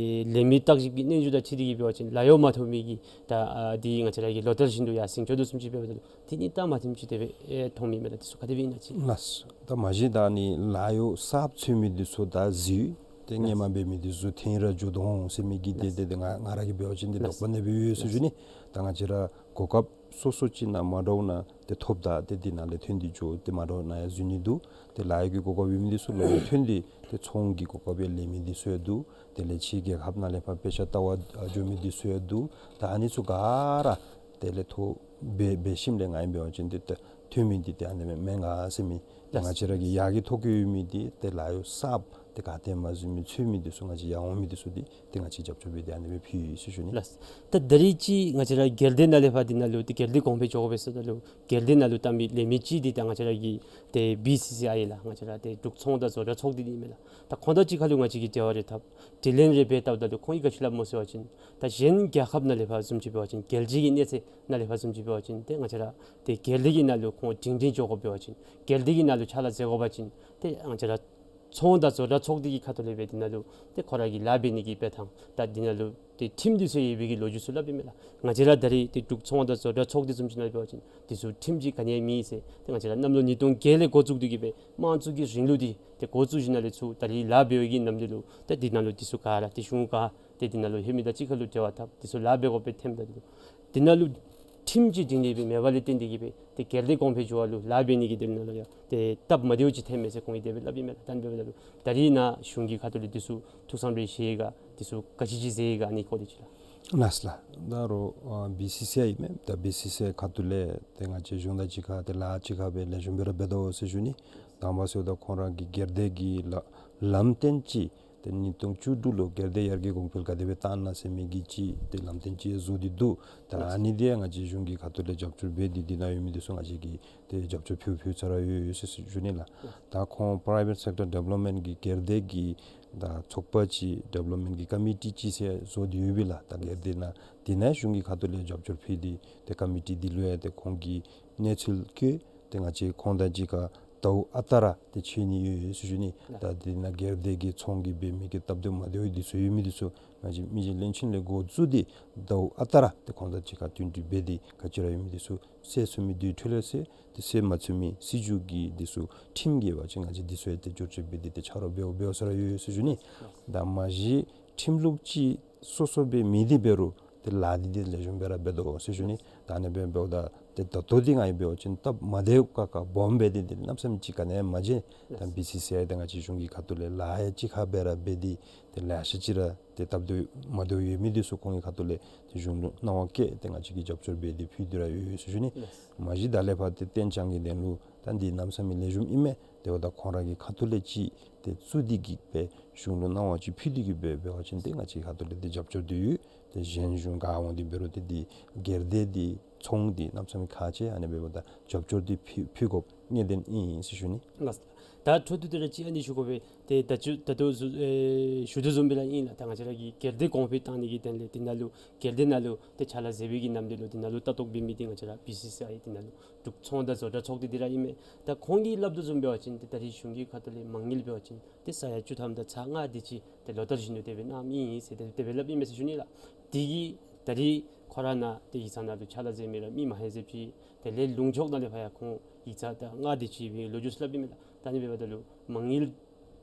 ལས་མི་བརྟག་ཞིབ་ཀྱི་སྙན་ཞུ་དང་འཁྲིལ་ཏེ་གིས་འབད་བ་ཅིན་ལཱ་གཡོག་མ་ཐོབ་མི་གི་ད་ཨ་འདི་ང་བཅས་ར་གི་ལོ་བསྟར་བཞིན་དུ་ཡར་ཟིང་ཆོག་དོ་བཟུམ་ཅིག་འབདཝ་ད་ལུ་དེ་ནི་ལྟ་མ་ཐིམ་ཅིག་དེ་སྦེ་ཨེ་མཐོང་མི་མས་ལགས། དེ་ཚུ་ག་དེ་སྦེ་ཨིན་ན་ཅིག། ལགས། ད་མ་གཞི་ད་ནི་ལཱ་གཡོག་གསརཔ་འཚོལ་མི་འདི་ཚུ་ད་གཟིགས་ཏེ་སྔོན་མ་འབད་མི་འདི་ཚུ་ཐེངས་རེ་འགྱོ་དོ་འོང་ཟེར་མི་གི་ཏེ་ཏེ་ཏེ་ང་ང་ར་གིས་འབད་བ་ཅིན་ཏེ་དོགས་པ་ནི་སྦེ་ཡོད་ཟེར་ཞུ་ནི། ད་ང་བཅས་ར་གོ་སྐབས་སོ་སོ་ཅིག་ནང་མ་འདྲཝ་ནང་ཏེ་ཐོབ་ད་ཏེ་འདི་ནང་ལས་ཐོན་ཏེ་འགྱོ་ཏེ་མ་འདྲཝ་ནང་ཡང་འཛུལ་ནི་འདུག། ཏེ་ལཱ་གཡོག་གི་གོ་སྐབས་ཡོད་མི་འདི་ཚུ་ལོག་ཐོན་ཏེ་ཏེ་ཚོང་གི་གོ་སྐབས་ཡང་ལེན་མི་འདི་ཚུ་ཡང་འདུག། དེ་ལས་ཕྱི་རྒྱལ་ཁབ་ནང་ལས་ཕར་དཔེ་ཆ་ལྟ་བར་འགྱོ་མི་འདི་ཚུ་ཡང་འདུག། ད་ཨ་ནི་ཚུ་ག་ར་དེ་ལས་ཐོ་འབད་འབད་ཞིནམ་ལས་ང་ཨིན་འབད་བ་ཅིན་ཏེ་ད་ཐོན་མི་འདི་ཏེ་ཨ་ནི་མེན་མེན་ག་ཟེར་མི། ཏེ་ང་བཅས་ར་གི་ཡར་གྱི་ཐོ་བཀོད་ཡོད་མི་འདི་ཏེ་ལཱ་གཡོག་གསརཔ་ཏེ་ག་ཏེ་མ་འཛུལ་མི་འཚོལ་མི་འདི་ཚུ་ང་བཅས་ཡར་འོང་མི་འདི་ཚུ་འདི་ཏེ་ང་བཅས་རྒྱབ་སྐྱོར་འབད་དེ་ཨ་ནི་སྦེ་ཕུལ་ཡི་ཟེར་ཞུ་ནི། ལགས། ད་ད་རིས་ཅིག་ང་བཅས་ར་སྒེར་སྡེ་ནང་ལས་ཕར་འདི་ནང་ལུ་ཏེ་སྒེར་སྡེ་གོང་འཕེལ་འགྱོ་དགོ་པས་ཟེརཝ་ད་ལུ་སྒེར་སྡེ་ནང་ལུ་བལྟ་མི་ལས་མི་ཅིག་འདི་ད་ང་བཅས་ར་གི་ཏེ་བི་སི་སི་ཨའི་ལགས། ང་བཅས་ར་ཏེ་འབྲུག་ཚོང་དང་བཟོ་གྲྭ་ཚོགས་སྡེ་འདི་ཨིན་མས་ལགས། ད་ཁོང་དང་གཅིག་ཁར་ལུ་ང་བཅས་ཀྱིས་འབྲེལ་བ་རེ་འཐབ་དྲི་ལན་རེ་འབད་བལྟཝ་ད་ལུ་ཁོང་གིས་ག་ཅི་སླབ་སྨོ་ཟེར་བ་ཅིན་ད་གཞན་རྒྱལ་ཁབ་ནང་ལས་ཕར་བཟུམ་ཅིག་འབད་བ་ཅིན་རྒྱལ་སྤྱི་གི་གནས་ཚད་ནང་ལས་ཕར་བཟུམ་ཅིག་འབད་བ་ཅིན་ཏེ་ང་བཅས་ར་ཏེ་སྒེར་སྡེ་གི་ནང་ལུ་ཁོང་སྒྲིང་སྒྲིང་འགྱོ་དགོ་འབད་བ་ཅིན་སྒེར་སྡེ་གི་ནང་ལུ་ཕྱག་ལཱ་མཛད་དགོ་པ་ཅིན་ཏེ་ང་བཅས་ར་ཚོང་དང་བཟོ་གྲྭ་ཚོགས་སྡེ་གི་ཁ་ཐུག་ལས་སྦེ་འདི་ནང་ལུ་ཏེ་ཁོང་ར་གི་ལཱ་འབད་ནི་གི་འབད་ཐངས་ད་འདི་ནང་ལུ་ཏེ་ཁྲིམས་འདི་ཚུ་ཡོད་པའི་གི་ལོ་རྒྱུས་ཚུ་སླབ་ཨིན་མས་ལགས། ང་བཅས་ར་ད་རིས་ཏེ་འབྲུག་ཚོང་དང་བཟོ་གྲྭ་ཚོགས་སྡེ་བཟུམ་ཅིག་ནང་འབད་བ་ཅིན་འདི་ཚུ་ཁྲིམས་ཅིག་ག་ནི་ཡང་མེད་ཟེར། ཏེ་ང་བཅས་ར་གནམ་ལོ་ཉིས་སྟོང་བརྒྱད་ལས་འགོ་བཙུགས་ཏེ་གིས་སྦེ་དམངས་གཙོ་གི་རིང་ལུགས་འདི་ཏེ་འགོ་བཙུགས་ཞིནམ་ལས་ཚུར་ད་རིས་ལཱ་འབད་བའི་གི་ནམ་དུས་ལུ་ཏེ་འདི་ནང་ལུ་འདི་ཚུ་ག་ར་ཏེ་གཞུང་ག་ཏེ་འདི་ནང་ལུ་ཧེ་མ་དང་གཅིག་ཁར་ལུ་འབྲེལ་བ་འཐབ་འདི་ཚུ་ལཱ་འབད་དགོཔ་སྦེ་ཐོནམ་ད་འདི་ནང་ལུ་ཁྲིམས་ཅིག་སྒྲིང་སྒྲི་སྦེ་མེད་པ་ལས་བརྟེན་ཏེ་གིས་སྦེ་ཏེ་སྒེར་སྡེ་གོང་འཕེལ་འགྱོ་བ་ལུ་ལཱ་འབད་ནི་གི་དོན་ལུ་ཡང་ཏེ་སྟབས་མ་བདེཝ་ཅིག་ཐོནམ་མས་ཟེར་ཁོང་གིས་དེ་སྦེ་སླབ་ཨིན་མས་ལགས། ད་ཨ་ནི་འབདཝ་ད་ལུ་ད་རིས་ནཱ་གཞུང་གི་ཁ་ཐུག་ལས་འདི་ཚུ་ཐུགས་བསམ་རེ་བཞེས་ག་འདི་ཚུ་ག་ཅི་ཅིག་མཛད་ག་ཨ་ནི་སྐོར་ལས་ཅིག་ལགས། ལགས་ལགས། ད་རུང་ཨ་བི་སི་སི་ཨའི་ཨིན་མས། ད་བི་སི་སི་ཨའི་ཁ་ཐུག་ལས་ཏེ་ང་བཅས་གཞུང་དང་གཅིག་ཁར་ཏེ་ལཱ་གཅིག་ཁར་སྦེ་ལེགས་ཤོམ་སྦེ་ར་འབད་དོ་ཟེར་ཞུ་ནི། དང་པ་ཟེརཝ་ད་ཁོང་ར་གི་སྒེར་སྡེ་གི་ལ་ལམ་སྟོན་ཅིག་ཏེ་ཉིས་སྟོང་བཅུ་དྲུག་ལུ་སྒེར་སྡེ་ཡར་རྒྱས་གོང་འཕེལ་ག་དེ་སྦེ་བཏང་ན་ཟེར་མི་གི་ཅིག་ཏེ་ལམ་སྟོན་ཅིག་བཟོ་སྟེ་འདུག། ད་ཨ་ནི་འདི་ཡང་ང་བཅས་གཞུང་གི་ཁ་ཐུག་ལས་རྒྱབ་སྐྱོར་འབད་དེ་འདི་ནང་ཡོད་མི་འདི་ཚུ་ང་བཅས་ཀྱིས་ཏེ་རྒྱབ་སྐྱོར་ཕུལ་ཕུལ་ཚར་ར་ཡོད་ཟེར་ཞུ་ནི་ལགས། ད་ཁོང་པ་རའི་བེཊ་སེཀ་ཊར་ཌི་ཝེ་ལོབ་མེནཊ་གི་སྒེར་སྡེ་གི་ད་ཚོགས་པ་ཅིག་ཌི་ཝེ་ལོབ་མེནཊ་གི་ཀོ་མི་ཊི་ཅིག་ཟེར་བཟོ་སྟེ་ཡོད་པས་ལགས། ད་སྒེར་སྡེ་ནང་འདི་ནང་གཞུང་གི་ཁ་ཐུག་ལས་རྒྱབ་སྐྱོར་ཕུལ་ཏེ་ཏེ་ཀོ་མི་ཊི་འདི་ལུ་ཡང་ཏེ་ཁོང་གི་གནས་ཚུལ་བཀོད་དེ་ང་བཅས་ཁོང་དང་གཅིག་ཁར་ཟླཝ་ཨ་རྟག་ར་ཏེ་ཕྱད་ནི་ཡོད་ཟེར་ཞུ་ནི། ད་འདི་ནང་སྒེར་སྡེ་གི་ཚོང་གི་འབད་མི་གི་སྟབས་བདེཝ་མ་བདེཝ་འདི་ཚུ་ཡོད་མི་འདི་ཚུ་ང་བཅས་མི་རྗེ་བློན་ཆེན་ལས་འགོ་བཙུགས་ཏེ་ཟླཝ་ཨ་རྟག་ར་ཏེ་ཁོང་དང་གཅིག་ཁར་བསྟུན་གྲོས་འབད་དེ་ག་ཅི་ར་ཡོད་མི་འདི་ཚུ་སེལ་ཚུགས་མི་འདི་འཕྲོ་ལས་སེལ། ཏེ་སེལ་མ་ཚུགས་མི་སྲིད་བྱུས་ཀྱི་འདི་ཚུ་ཁྲིམས་ཀྱི་འབད་བ་ཅིན་ང་བཅས་འདི་ཚུ་ཡང་ཏེ་བསྒྱུར་བཅོས་འབད་དེ་ཏེ་ཆ་རོགས་འབདཝ་འབདཝ་ས་ར་ཡོད་ཟེར་ཞུ་ནི། ད་མ་གཞི་ཁྲིམས་ལུགས་ཅིག་སོ་སོ་སྦེ་མེད་དེ་འབད་རུང་ཏེ་ལཱ་འདི་ཏེ་ལེགས་ཤོམ་སྦེ་ར་འབད་དོ་ཟེར་ཞུ་ནི། ད་ཨ་ནི་སྦེ་འབདཝ་ད་ཏེ་ད་ལྟོ་འདི་ང་ཨིན་འབད་བ་ཅིན་སྟབས་མ་བདེཝ་ཁག་ཁ་སྦོམ་སྦེ་འདི་ཏེ་གནམ་མེད་ས་མེད་ཅིག་ག་ནི་ཡང་མ་མཇལ། ད་བི་སི་སི་ཨའི་དང་ང་བཅས་གཞུང་གི་ཁ་ཐུག་ལས་ལཱ་ཡང་གཅིག་ཁར་སྦེ་ར་འབད་དེ་ཏེ་ལེ་ཤ་ཅིག་ར་ཏེ་སྟབས་བདེཝ་མ་བདེཝ་ཡོད་མི་འདི་ཚུ་ཁོང་གི་ཁ་ཐུག་ལས་ཏེ་གཞུང་ལུ་གནང་བ་བསྐྱལ་ཏེ་ང་བཅས་ཀྱིས་རྒྱབ་སྐྱོར་འབད་དེ་ཕུལ་ཏེ་ར་ཡོད་ཟེར་ཞུ་ནི། མ་གཞི་ད་ལས་ཕར་ཏེ་གཏན་འཇགས་ཀྱི་དོན་ལུ་ད་འདི་གནམ་མེད་ས་མེད་ལེགས་ཤོམ་ཨིན་མས། དེ་འབདཝ་ད་ཁོང་ར་གི་ཁ་ཐུག་ལས་ཅིག་ཏེ་བཙུགས་ཏེ་གིས་སྦེ་གཞུང་ལུ་གནང་བ་ཅིག་ཕུལ་ཏེ་གིས་སྦེ་འབད་བ་ཅིན་ཏེ་ང་བཅས་ཁ་ཐུག་ལས་ཏེ་རྒྱབ་སྐྱོར་འདི་ཡོད། ཏེ་ གཞན་གཞུང་ག་འོང་སྟེ་འབད་རུང་ཏེ་འདི་སྒེར་སྡེ་འདི་ཚོང་འདི་གནམ་མེད་ས་མེད་ཁག་ཆེ། ཨ་ནི་འབདཝ་ད་རྒྱབ་སྐྱོར་འདི་ཕུལ་ཕུལ་དགོཔ་ངེས་བདེན་ཨིན་ཟེར་ཞུ་ནི། ལགས། ད་འཕྲོ་མཐུད་དེ་ར་ཅིག་ཨ་ནི་ཞུ་དགོ་པས། ཏེ་ད་ཅི་ད་ལྟོ་ཨེ་ཞུ་དོ་བཟུམ་སྦེ་ར་ཨིན་ལགས། ད་ང་བཅས་ར་གི་སྒེར་སྡེ་གོང་འཕེལ་བཏང་ནི་གི་དོན་ལས་འདི་ནང་ལུ་སྒེར་སྡེ་ནང་ལུ་ཏེ་ཕྱག་ལཱ་མཛད་པའི་གི་ནམ་དུས་ལུ་འདི་ནང་ལུ་ལྟ་རྟོག་འབད་མི་འདི་ང་བཅས་ར་བི་སི་སི་ཨའི་འདི་ནང་ལུ་འབྲུག་ཚོང་དང་བཟོ་གྲྭ་ཚོགས་སྡེ་འདི་ར་ཨིན་མས། ད་ཁོང་གིས་སླབ་དོ་བཟུམ་འབད་བ་ཅིན་ཏེ་ད་རེས་གཞུང་གི་ཁ་ཐུག་ལས་མ་དངུལ་འབད་བ་ཅིན་ཏེ་ས་ཡ་བཅུ་ཐམ་དང་ཚག་ལྔ་དེ་ཅིག་ཏེ་ལོ་ལྟར་བཞིན་དུ་དེ་སྦེ་གནངམ་ཨིན་ཟེར་ཏེ་དེ་སྦེ་སླབ་ཨིན་མས་ཟེར་ཞུ་ནི་ལགས། དེ་གིས་ད་རེས་ཁོ་ར་ནཱ་ཏེ་ཡིག་ཚང་ནང་ལུ་ཕྱག་ལཱ་མཛད་མི་ར་མི་མ་ཧེ་ཟེར་ཅིག་དེ་ལས་ལུང་ཕྱོགས་ནང་ལས་ཕར་ཡང་ཁོང་ཡིག་ཚང་དང་ལྔ་དེ་ཅིག་སྦེ་ལོ་རྒྱུས་སླབ་ཨིན་མས་ལགས། ད་ཨ་ནི་འབདཝ་ད་ལུ་མ་དངུལ་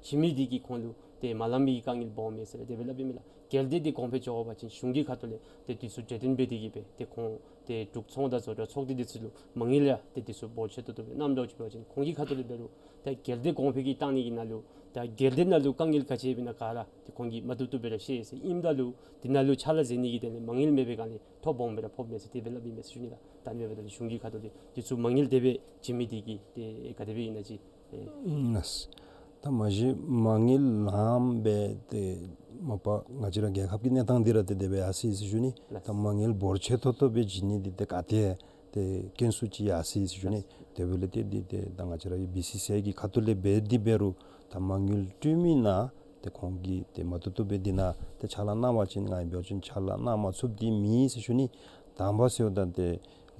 བྱིན་མི་དེ་གིས་ཁོང་ལུ་ཏེ་མ་ལང་མི་གི་དཀའ་ངལ་འབག་འོང་མས་ཟེར་དེ་སྦེ་སླབ་ཨིན་མས་ལགས། སྒེར་སྡེ་འདི་གོང་འཕེལ་འགྱོ་དགོ་པ་ཅིན་གཞུང་གི་ཁ་ཐུག་ལས་ཏེ་དེ་ཚུ་གྲོས་བསྟུན་འབད་དེ་གིས་སྦེ་ཏེ་ཁོང་ཏེ་འབྲུག་ཚོང་དང་བཟོ་གྲྭ་ཚོགས་སྡེ་དེ་ཚུ་ལུ་མ་དངུལ་ཡང་ཏེ་དེ་ཚུ་འབོར་ཆེ་ཏོག་ཏོ་སྦེ་གནངམ་འདྲཝ་ཅིག་འབད་བ་ཅིན་ཁོང་གི་ཁ་ཐུག་ལས་འབད་རུང་ད་སྒེར་སྡེ་གོང་འཕེལ་གྱི་བཏང་ནི་གི་ནང་ལུ་ད་སྒེར་སྡེ་ནང་ལུ་དཀའ་ངལ་ག་ཅི་ཡོདཔ་ཨིན་ན་ག་ར་ཏེ་ཁོང་གིས་མ་བཏུབ་བཏུབ་སྦེ་ར་ཤེས་ཟེར་ཨིནམ་ད་ལུ་དེ་ནང་ལུ་ཕྱག་ལཱ་མཛད་ནི་གི་དོན་ལས་མ་དངུལ་མེད་པའི་སྒང་ལས་ཐོ་སྦོམ་སྦེ་ར་ཕོགཔ་མས་ཟེར་དེ་སྦེ་སླབ་ཨིན་མས་ཟེར་ཞུ་ནི་ལགས། ད་ཨ་ནི་འབདཝ་ད་ལུ་གཞུང་གི་ཁ་ཐུག་ལས་དེ་ཚུ་མ་དངུལ་དེ་སྦེ་བྱིན་མི་དེ་གིས་ཏེ་ག་དེ་སྦེ་ཨིན་ན་ཅིག་ཨེ། ལགས། ད་མ་གཞི་མ་དངུལ་ལངམ་སྦེ་ཏེ་མ་པ་ང་བཅས་ར་རྒྱལ་ཁབ་ཀྱི་གནས་སྟངས་འདི་ར་ཏེ་དེ་སྦེ་ཡར་སོ་ཡི་ཟེར་ཞུ་ནི། ལགས། ད་མ་དངུལ་འབོར་ཆེ་ཏོག་ཏོ་སྦེ་བྱིན་ནི་འདི་ཏེ་ག་ཏེ་ཏེ་རྐྱེན་སུ་ཅིག་ཡར་སོ་ཡི་ཟེར་ཞུ་ནི། ལགས། དེ་འབདཝ་ལས་ཏེ་འདི་ཏེ་ད་ང་བཅས་ར་གི་བི་སི་སི་ཨའི་གི་ཁ་ཐུག་ལས་འབད་དེ་འབད་རུང་ད་མ་དངུལ་སྤྲོད་མི་ནང་ཏེ་ཁོང་གིས་ཏེ་མ་བཏུབ་བཏུབ་སྦེ་འདི་ནང་ཏེ་ཕྱག་ལཱ་གནང་བ་ཅིན་ང་ཡང་འབད་བ་ཅིན་ཕྱག་ལཱ་གནང་མ་ཚུགསཔ་འདི་མེད་ཟེར་ཞུ་ནི། དང་པ་ཟེརཝ་ད་ཏེ་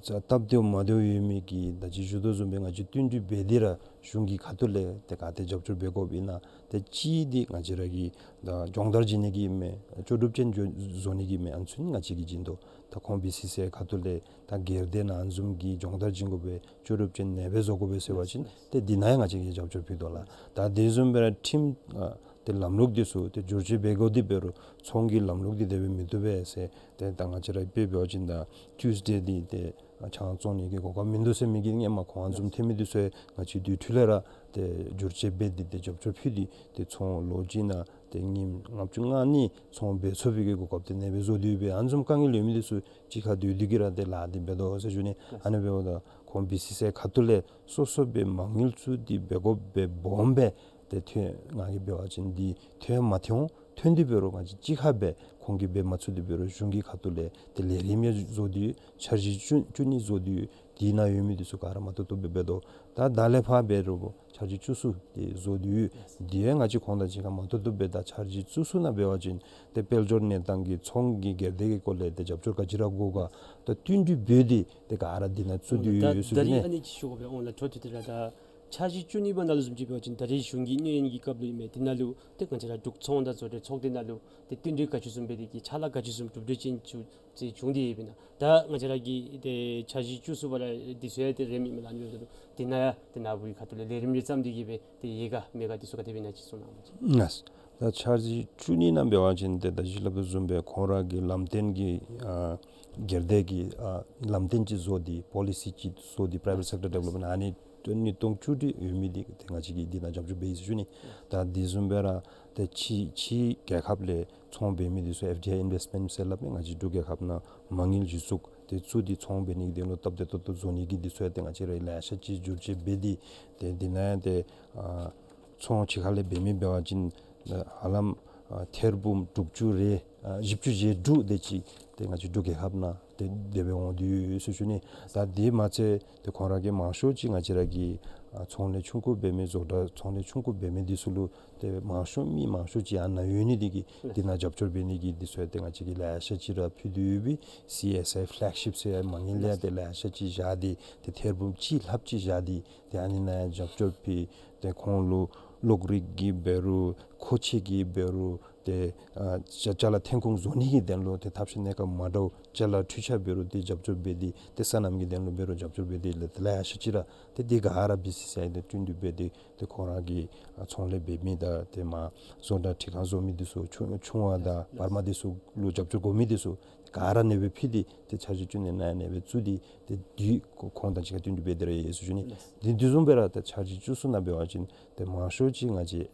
སྟབས་བདེཝ་མ་བདེཝ་ཡོད་མི་གི་ད་ཅི་ཞུ་དོ་བཟུམ་སྦེ་ང་བཅས་བསྟུན་གྲོས་འབད་དེ་ར་གཞུང་གི་ཁ་ཐུག་ལས་ཏེ་ག་ཏེ་རྒྱབ་སྐྱོར་འབད་དགོཔ་ཨིན་ན། ཏེ་གཅིག་འདི་ང་བཅས་ར་གི་ད་སྦྱོང་བརྡར་བྱིན་ནི་གི་མས། ལྕོགས་གྲུབ་ཅན་བཟོ་བཟོ་ནི་གི་མས། ཨ་ནི་ཚུ་ནི་ང་བཅས་ཀྱིས་བྱིན་དོ། ད་ཁོང་བི་སི་སི་ཨའི་ཁ་ཐུག་ལས་ད་སྒེར་སྡེ་ནང་བཟུམ་གྱི་སྦྱོང་བརྡར་བྱིན་དགོ་པས། ལྕོགས་གྲུབ་ཅན་ནང་སྦེ་བཟོ་དགོ་པས་ཟེར་བ་ཅིན་ཏེ་འདི་ནང་ཡང་ང་བཅས་ཀྱིས་རྒྱབ་སྐྱོར་ཕུལ་དོ་ལགས། ད་དེ་བཟུམ་སྦེ་ར་ཁྲིམས་ཨ་ཏེ་ལམ་ལུགས་འདི་ཚུ་ཏེ་བསྒྱུར་བཅོས་འབད་དགོ་དེ་འབད་རུང་ཚོང་གི་ལམ་ལུགས་འདི་དེ་སྦེ་མི་བཏུབ་པས་ཟེར། ཏེ་ད་ང་བཅས་ར་དཔེ་འབད་བ་ཅིན་ད་ཊིའུསི་ཌེ་འདི་ཏེ་ཆང་བཙོང་ནི་གི་གོ་སྐབས་མིན་འདུག་ཟེར་མི་གི་ཧེ་མ་ཁོང་ཨ་ནི་བཟུམ་ཐོན་མི་འདི་ཚུ་ང་བཅས་དེ་འཕྲོ་ལས་ར་ཏེ་བསྒྱུར་བཅོས་འབད་དེ་ཏེ་རྒྱབ་སྐྱོར་ཕུལ་ཏེ་ཏེ་ཚོང་ལོ་གཅིག་ནང་ཏེ་ཉིནམ་ལྔ་བཅུ་ང་གཉིས་ཚོང་འབད་ཚུགས་པའི་གི་གོ་སྐབས་དེ་ཨ་ནི་སྦེ་བཟོ་དེ་སྦེ་ཨ་ནི་བཟུམ་དཀའ་ངལ་ཡོད་མི་འདི་ཚུ་གཅིག་ཁར་སྡོད་དེ་གིས་ར་ཏེ་ལཱ་འདི་འབད་དོ་ཟེར་ཞུ་ནི། ཨ་ནི་འབདཝ་ད་ཁོང་བི་སི་སི་ཨའི་ཁ་ཐུག་ལས་སོ་སོ་སྦེ་མ་དངུལ་བཙུགས་ཏེ་འབད་དགོཔ་སྦེ་སྦོམ་སྦེ་ཏེ་ཐོན་ང་གིས་འབད་བ་ཅིན་འདི་ཐོན་མ་ཐོན་འོང་། ཐོན་དེ་འབད་རུང་ང་བཅས་གཅིག་ཁར་སྦེ་ཁོང་གིས་འབད་མ་ཚུགས་དེ་འབད་རུང་གཞུང་གི་ཁ་ཐུག་ལས་ཏེ་ལས་རིམ་ཡང་བཟོ་དེ་ཡོད། འཆར་གཞི་བཅུ་བཅུ་གཉིས་བཟོ་དེ་ཡོད། དེ་ནང་ཡོད་མི་འདི་ཚུ་ག་ར་མ་བཏུབ་བཏུབ་སྦེ་འབད་དོ། ད་ད་ལས་ཕར་འབད་རུང་འཆར་གཞི་བཅུ་གསུམ་དེ་བཟོ་དེ་ཡོད། དེ་ཡང་ང་བཅས་ཁོང་དང་གཅིག་ཁར་མ་བཏུབ་བཏུབ་སྦེ་ད་འཆར་གཞི་བཅུ་གསུམ་ནང་འབད་བ་ཅིན་ཏེ་དཔལ་འབྱོར་གནས་སྟངས་ཀྱི་ཚོང་གི་སྒེར་སྡེ་གི་སྐོར་ལས་ཏེ་རྒྱབ་སྐྱོར་ག་ཅི་ར་དགོ་ག་ད་བསྟུན་གྲོས་འབད་དེ་ཏེ་ག་ར་འདི་ནང་བཙུགས་དེ་ད་ཡོད་ཟེར་ད་ཞུ་ནི། རེས་ཨ་ནི་ཅིག་ཞུ་དགོ་པས། ཨོང་ལ་འཕྲོ་མཐུད་དེ་ར་ད་འཆར་གཞི་བཅུ་གཉིས་པ་ནང་ལུ་བཟུམ་ཅིག་འབད་བ་ཅིན་ད་རེས་གཞུང་གིས་གནས་ཡུན་གྱི་སྐབས་ལུ་ཨིན་མས། དེ་ནང་ལུ་ཏེ་ང་བཅས་ར་འབྲུག་ཚོང་དང་བཟོ་གྲྭའི་ཚོགས་སྡེ་ནང་ལུ་ཏེ་བསྟུན་གྲོས་ག་ཅི་བཟུམ་འབད་དེ་གིས་ཕྱག་ལཱ་ག་ཅི་བཟུམ་གྲུབ་འབྲས་ཅན་ཅིག་ཅིག་བྱུང་སྟེ་ཡོདཔ་ཨིན་ན། ད་ང་བཅས་ར་གི་ཏེ་འཆར་གཞི་བཅུ་གསུམ་པ་ར་འདི་ཚུ་ཡང་ཏེ་རེ་མི་མི་ལ་ནི་ཡོད་དོ། དེ་ནང་ཡང་ཏེ་ནཱ་བུའི་ཁ་ཐུག་ལས་ལས་རིམ་རེ་བརྩམས་ཏེ་གིས་སྦེ་ཏེ་ཡོད་ག་མེད་ག་འདི་ཚུ་ག་དེ་སྦེ་ཨིན་ན་ཅིག་གསུང་གནང་། ལགས། ད་འཆར་གཞི་བཅུ་གཉིས་ནང་འབད་བ་ཅིན་ཏེ་ད་ཅི་སླབ་དོ་བཟུམ་སྦེ་ཁོང་ར་གི་ལམ་སྟོན་གྱི་ཨ་སྒེར་སྡེ་གི་ཨ་ལམ་སྟོན་ཅིག་བཟོ་སྟེ་པོ་ལི་སི་ཅིག་བཟོ་སྟེ་པ་རའི་ཝེཊ་སེཀ་ཊར་ཌི་ཝེ་ལོབ་མེནཊ་ཨ་ནི་ཉིས་སྟོང་བཅུ་དྲུག་ཡོད་མི་འདི་ཏེ་ང་བཅས་ཀྱིས་འདི་ནང་རྒྱབ་སྐྱོར་འབད་ཡི་ཟེར་ཞུ་ནི། ད་དེ་བཟུམ་སྦེ་ར་ཏེ་ཕྱི་ཕྱི་རྒྱལ་ཁབ་ལས་ཚོང་འབད་མི་འདི་ཚུ་ཨེཕ་ཌི་ཨའི་ཨིན་ཝེསཊ་མེནཊ་ཟེར་སླབ་མི་ང་བཅས་འབྲུག་རྒྱལ་ཁབ་ནང་མ་དངུལ་གཞི་བཙུགས་ཏེ་བཙུགས་ཏེ་ཚོང་འབད་ནི་གི་དོན་ལུ་སྟབས་བདེ་ཏོག་ཏོ་བཟོ་ནི་གི་འདི་ཚུ་ཡང་ཏེ་ང་བཅས་ར་ལེ་ཤ་ཅིག་བསྒྱུར་བཅོས་འབད་དེ་ཏེ་འདི་ནང་ཡང་ཏེ་ཨ་ཚོང་ཕྱི་ཁ་ལས་འབད་མི་འབད་བ་ཅིན་ཧ་ལམ་ཨ་ཐེར་འབུམ་དྲུག་ཅུ་རེ་ཨ་བཞི་བཅུ་ཞེ་དྲུག་དེ་ཅིག་ཏེ་ང་བཅས་འབྲུག་རྒྱལ་ཁབ་ནང་ཏེ་དེ་སྦེ་འོང་དོ་ཡོད་ཟེར་ཞུ་ནི། ད་དེ་མ་ཚད་ཏེ་ཁོང་ར་གིས་མང་ཤོས་ཅིག་ང་བཅས་ར་གི་ཨ་ཚོང་ལས་ཆུང་ཀུ་འབད་མི་བཟོ་གྲྭ་ཚོང་ལས་ཆུང་ཀུ་འབད་མི་འདི་ཚུ་ལུ་ཏེ་མང་ཤོས་མི་མང་ཤོས་ཅིག་ཨ་ནཱ་ཡོད་ནི་དེ་གིས་ལགས། དེ་ནང་རྒྱབ་སྐྱོར་འབད་ནི་གི་འདི་ཚུ་ཡང་ཏེ་ང་བཅས་ཀྱིས་ལེ་ཤ་ཅིག་ར་ཕུལ་དོ་ཡོད་པའི་སི་ཨེསི་ཨའི་ཕེ་ལེག་ཤིཔ་ཟེར་མ་དངུལ་ལས་ཡང་ཏེ་ལེ་ཤ་ཅིག་བཞག་སྟེ་ཏེ་ཐེར་འབུམ་གཅིག་ལྷགཔ་ཅིག་བཞག་སྟེ་ཏེ་ཨ་ནི་ནང་ཡང་རྒྱབ་སྐྱོར་ཕུལ། ཏེ་ཁོང་ལུ་གློག་རིག་གི་འབད་རུང་མཁོ་ཆས་ཀྱི་འབད་རུང་ཏེ་ཨ་ཅ་ཅ་ལ་ཐོན་ཁུངས་བཟོ་ནི་གི་དོན་ལུ་ཏེ་ཐབས་ཤེས་གནས་སྐབས་མ་འདྲཝ་ཅ་ལ་འཕྲུལ་ཆས་འབད་རུང་ཏེ་རྒྱབ་སྐྱོར་འབད་དེ་ཏེ་སོ་ནམ་གྱི་དོན་ལུ་འབད་རུང་རྒྱབ་སྐྱོར་འབད་དེ་ལེ་ལེ་ཤ་ཅིག་ར་ཏེ་དེ་ག་ར་བི་སི་སི་ཨའི་དང་བསྟུན་ཏེ་འབད་དེ་ཏེ་ཁོང་ར་གི་ཨ་ཚོང་ལས་འབད་མི་དང་ཏེ་མར་བཟོ་གྲྭ་འཕྲུལ་ཁང་བཟོ་མི་འདི་ཚུ་ཆུང་ཆུང་བ་དང་བར་མ་འདི་ཚུ་ལུ་རྒྱབ་སྐྱོར་དགོ་མི་འདི་ཚུ་ག་ར་ཨ་ནི་སྦེ་ཕུལ་ཏེ་ཏེ་འཆར་གཞི་བཅུ་གཉིས་ནང་ཨ་ནི་སྦེ་བཙུགས་ཏེ་ཏེ་དེ་ཁོང་དང་གཅིག་ཁར་བསྟུན་ཏེ་འབད་དེ་ར་ཡོད་ཟེར་ཞུ་ནི། ལགས། དེ་དེ་བཟུམ་སྦེ་ར་ད་འཆར་གཞི་བཅུ་གསུམ་ནང་འབད་བ་ཅིན་ཏེ་མང་ཤོས་ཅིག་ང་བཅས་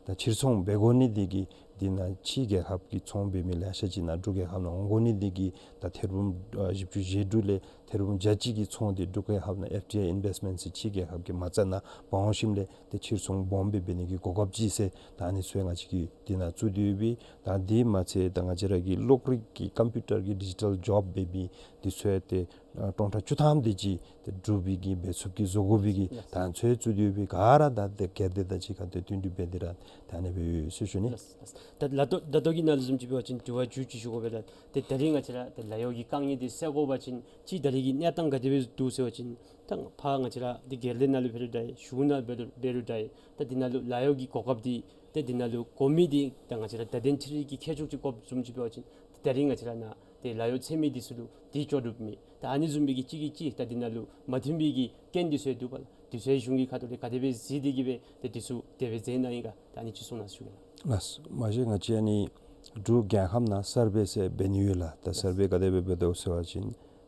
ད་ཕྱིར་ཚོང་འབད་དགོ་ནི་དེ་གིས་ དེ་ནང་ཕྱི་རྒྱལ་ཁབ་ཀྱི་ཚོང་འབད་མི་ལེ་ཤ་ཅིག་ནཱ་འབྲུག་རྒྱལ་ཁབ་ནང་འོང་དགོ་ནི་དེ་གིས་ད་ཐེར་འབུམ་ཨ་བཞི་བཅུ་ཞེ་དྲུག་ལས་ཐེར་འབུམ་བརྒྱ་གཅིག་གི་ཚོང་དེ་འབྲུག་རྒྱལ་ཁབ་ནང་ཨེཕ་ཌི་ཨའི་ཨིན་བེསཊ་མེནཊ་ཟེར་ཕྱི་རྒྱལ་ཁབ་ཀྱི་མ་རྩ་ནང་འབག་འོང་ཞིནམ་ལས་ཏེ་ཕྱིར་ཚོང་སྦོམ་སྦེ་འབད་ནི་གི་གོ་སྐབས་ཅིག་ཟེར་ད་ཨ་ནི་ཚུ་ཡང་ང་བཅས་ཀྱིས་དེ་ནང་བཙུགས་ཏེ་ཡོད་པས། ད་དེ་མ་ཚད་ད་ང་བཅས་ར་གི་གློག་རིག་གི་ཀམ་པིའུ་ཊར་གྱི་ཌི་ཇི་ཊལ་ཇོབ་འབད་མི་དེ་ཚུ་ཡང་ཏེ་ཨ་སྟོང་ཕྲག་བཅུ་ཐམ་དེ་ཅིག་ཏེ་འབྲུག་པའི་གི་འབད་ཚུགསཔ་གི་བཟོ་དགོ་པའི་གི་ལགས། ད་ཚོད་བཙུགས་ཏེ་ཡོད་པས། ག་ར་ད་ཏེ་སྒེར་སྡེ་དང་གཅིག་ཁར་ཏེ་བསྟུན་གྲོས་འབད་དེ་ར་ད་ཨ་ནི་སྦེ་ཡོད་ཟེར་ཞུ་ནི། ལགས། ལགས། ད་ལ་དོ་ད་ལྟོ་གི་ནང་ལུ་བཟུམ་ཅིག་འབད་བ་ཅིན་དྲི་བ་མཇུག་ཅིག་ཞུ་དགོ་པས་ལགས། ཏེ་ད་རིས་ང་བཅས་ར་ཏེ་ལཱ་གཡོག་གི་དཀའ་ངལ་འདི་སེལ་དགོ་པ་ཅིན་ཅིག་ད་རིས་ཀྱི་གནས་སྟངས་ག་དེ་སྦེ་འདུག་ཟེར་བ་ཅིན་ད་ཕར་ང་བཅས་ར་ཏེ་སྒེར་སྡེ་ནང་ལུ་འབད་རུང་འདྲ་ཡི། གཞུང་ནང་འབད་རུང་འབད་རུང་འདྲ་ཡི། ད་འདི་ནང་ལུ་ལཱ་གཡོག་གི་གོ་སྐབས་འདི་ཏེ་འདི་ནང་ལུ་དགོ་མི་འདི་ད་ང་བཅས་ར་བརྡ་དོན་འཕྲུལ་རིག་གི་མཁས་མཆོག་ཅིག་དགོཔ་བཟུམ་ཅིག་འབད་བ་ཅིན་ད་རིས་ང་བཅས་ར་ནཱ་ཏེ་ལཱ་གཡོག་འཚོལ་མི་འདི་ཚུ་ལུ་ཏེ་ལྕོགས་གྲུབ་མེད། ད་ཨ་ནི་བཟུམ་སྦེ་གི་གཅིག་གིས་གཅིག་ད་འདི་ནང་ལུ་མ་མཐུན་པའི་གི་རྐྱེན་འདི་ཚུ་ཡང་འདུག་པ་ལགས། འདི་ཚུ་ཡང་གཞུང་གི་ཁ་ཐུག་ལས་ག་དེ་སྦེ་གཟིགས་ཏེ་གི་སྦེ་ཏེ་འདི་ཚུ་དེ་སྦེ་མཛད་གནང་ཡི་ག་ད་ཨ་ནི་ཅིག་གསུང་གནང་ཞུ་གེ་ལགས། ལགས། མ་གཞི་ང་བཅས་ཨ་ནི་འབྲུག་རྒྱལ་ཁབ་ནང་སར་བེ་ཟེར་འབད་ནི་ཡོད་ལགས། ད་སར་བེ་ག་དེ་སྦེ་འབད་དོ་ཟེར་བ་ཅིན་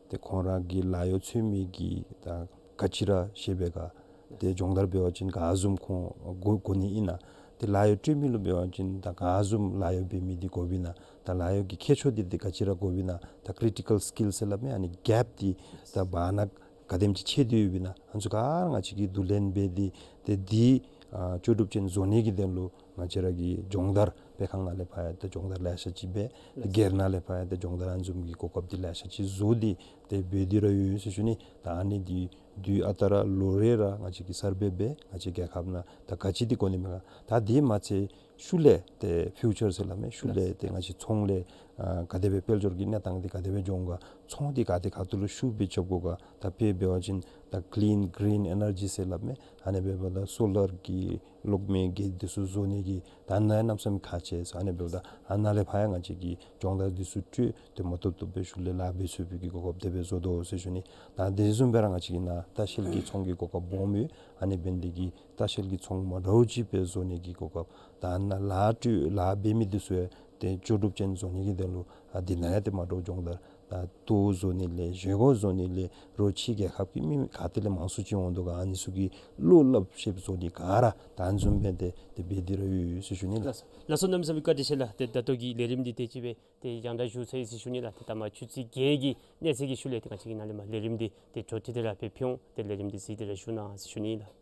ཏེ་ཁོང་ར་གི་ལཱ་གཡོག་འཚོལ་མི་གི་ད་ག་ཅི་ར་བཞེས་པས་ག་ཏེ་སྦྱོང་བརྡར་འབད་བ་ཅིན་ག་བཟུམ་ཁོང་དགོ་དགོ་ནི་ཨིན་ན། ཏེ་ལཱ་གཡོག་སྤྲོད་མི་ལུ་འབད་བ་ཅིན་ད་ག་བཟུམ་ལཱ་གཡོག་འབད་མི་འདི་དགོཔ་ཨིན་ན། ད་ལཱ་གཡོག་གི་མཁས་མཆོག་འདི་ཏེ་ག་ཅི་ར་དགོཔ་ཨིན་ན། ད་ཀི་རི་ཊི་ཀལ་སི་ཀིལ་ཟེར་སླབ་མི་ཨ་ནི་གེཔ་འདི་ད་བར་ན་ག་དེམ་ཅིག་ཆད་དེ་ཡོདཔ་ཨིན་ན། ཨ་ནི་ཚུ་ག་ར་ང་བཅས་ཀྱིས་བསྡུ་ལེན་འབད་དེ་ཏེ་འདི་ཨ་ལྕོགས་གྲུབ་ཅན་བཟོ་ནི་གི་དོན་ལུ་ང་བཅས་ར་གི་སྦྱོང་བརྡར་སྤེལ་ཁང་ནང་ལས་ཕར་ཡང་ཏེ་སྦྱོང་བརྡར་ལེ་ཤ་ཅིག་འབད། ལགས། སྒེར་ནང་ལས་ཕར་ཡང་ཏེ་སྦྱོང་བརྡར་ཨ་ནི་བཟུམ་གྱི་གོ་སྐབས་འདི་ལེ་ཤ་ཅིག་བཟོ་སྟེ་ཏེ་འབད་དེ་ར་ཡོད་ཟེར་ཞུ་ནི། ད་ཨ་ནི་འདི་དུས་ཨ་རྟག་ར་ལོ་རེ་ར་ང་བཅས་ཀྱིས་སར་བེ་འབད་ང་བཅས་རྒྱལ་ཁབ་ནང་ད་ག་ཅི་འདི་དགོ་ནི་མས་ག། ད་དེ་མ་ཚད་ཤུལ་ལས་ཏེ་ཕིའུ་ཅར་ཟེར་སླབ་མི་ཤུལ་ལས་ཏེ་ང་བཅས་ཚོང་ལས་ཨ་ག་དེ་སྦེ་དཔལ་འབྱོར་གྱི་གནས་སྟངས་འདི་ག་དེ་སྦེ་འགྱོ་འོང་ག། ཚོང་འདི་ག་དེ་ཁ་ཐུག་ལུ་ཤུགས་སྦེ་རྐྱབ་དགོ་ག། ད་དཔེ་འབད་བ་ཅིན་ད་ཀི་ལིན་གི་རིན་ཨེ་ནར་ཇི་ཟེར་སླབ་མི་ཨ་ནི་འབདཝ་ད་སོ་ལར་གྱི་གློག་མེ་གི་འདི་ཚུ་བཟོ་ནི་གི་ད་ནཱ་གནམ་མེད་ས་མེད་ཁག་ཆེ་ཟེར། ཨ་ནི་འབདཝ་ད་ཨ་ནཱ་ལས་ཕར་ཡང་ང་བཅས་ཀྱིས་སྦྱོང་བརྡར་འདི་ཚུ་སྤྲོད་དེ་མ་ཐོབ་ཐོབ་སྦེ་ཤུལ་ལས་ལཱ་འབད་ཚུགས་པའི་གི་གོ་སྐབས་དེ་སྦེ་བཟོ་དོ་ཟེར་ཞུ་ནི། ད་དེ་བཟུམ་སྦེ་ར་ང་བཅས་ཀྱི་ནཱ་ལྟ་བཤལ་གྱི་ཚོང་གི་གོ་སྐབས་སྦོམ་ཡོད། ཨ་ནི་འབད་ནི་འདི་གིས་ལྟ་བཤལ་གྱི་ཚོང་མ་འདྲཝ་ཅིག་སྦེ་བཟོ་ནི་གི་གོ་སྐབས། ད་ནཱ་ལཱ་སྤྲོད་ལཱ་འབད་མི་འདི་ཚུ་ཡང་ཏེ་ལྕོགས་གྲུབ་ཅན་བཟོ་ནི་གི་དོན་ལུ་ཨ་འདི་ནང་ཡང་ཏེ་མ་འདྲཝ་སྦྱོང་བརྡར་ད་ལྟོ་བཟོ་ནི་ལས་བཞེས་སྒོ་བཟོ་ནི་ལས་རོགས་ཕྱི་རྒྱལ་ཁབ་ཀྱི་མི་ག་ཏེ་ལས་མང་སུ་ཅིག་འོང་དོ་ག། ཨ་ནི་ཚུ་གི་བློ་སླབ་ཤེསཔ་བཟོ་ནི་ག་ར་ད་ཨ་ནི་བཟུམ་སྦེ་ཏེ་ཏེ་འབད་དེ་ར་ཡོད་ཟེར་ཞུ་ནི་ལགས། ལགས་སོ། ལགས་སོ། གནམ་མེད་ས་མེད་བཀའ་དྲིན་ཆེ་ལགས། ཏེ་ད་ལྟོ་གི་ལས་རིམ་འདི་ཏེ་ཅིག་སྦེ་ཏེ་ཡང་ད་ཞུ་ཚར་ཡི་ཟེར་ཞུ་ནི་ལགས། ཏེ་ད་མ་ཆུ་ཚོད་བརྒྱད་ཀྱི་གནས་ཚད་ཀྱི་ཤུལ་ལས་ཏེ་ང་བཅས་ཀྱི་ནཱ་ལས་མར་ལས་རིམ་འདི་ཏེ་འགྱོ་ཚར་ཏེ་ར་ཕར་ཕུལ་འོང་། ཏེ་ལས་རིམ་འདི་གཟིགས་ཏེ་ར་བཞུགས་གནང་ཟེར་ཞུ་ནི་ལགས།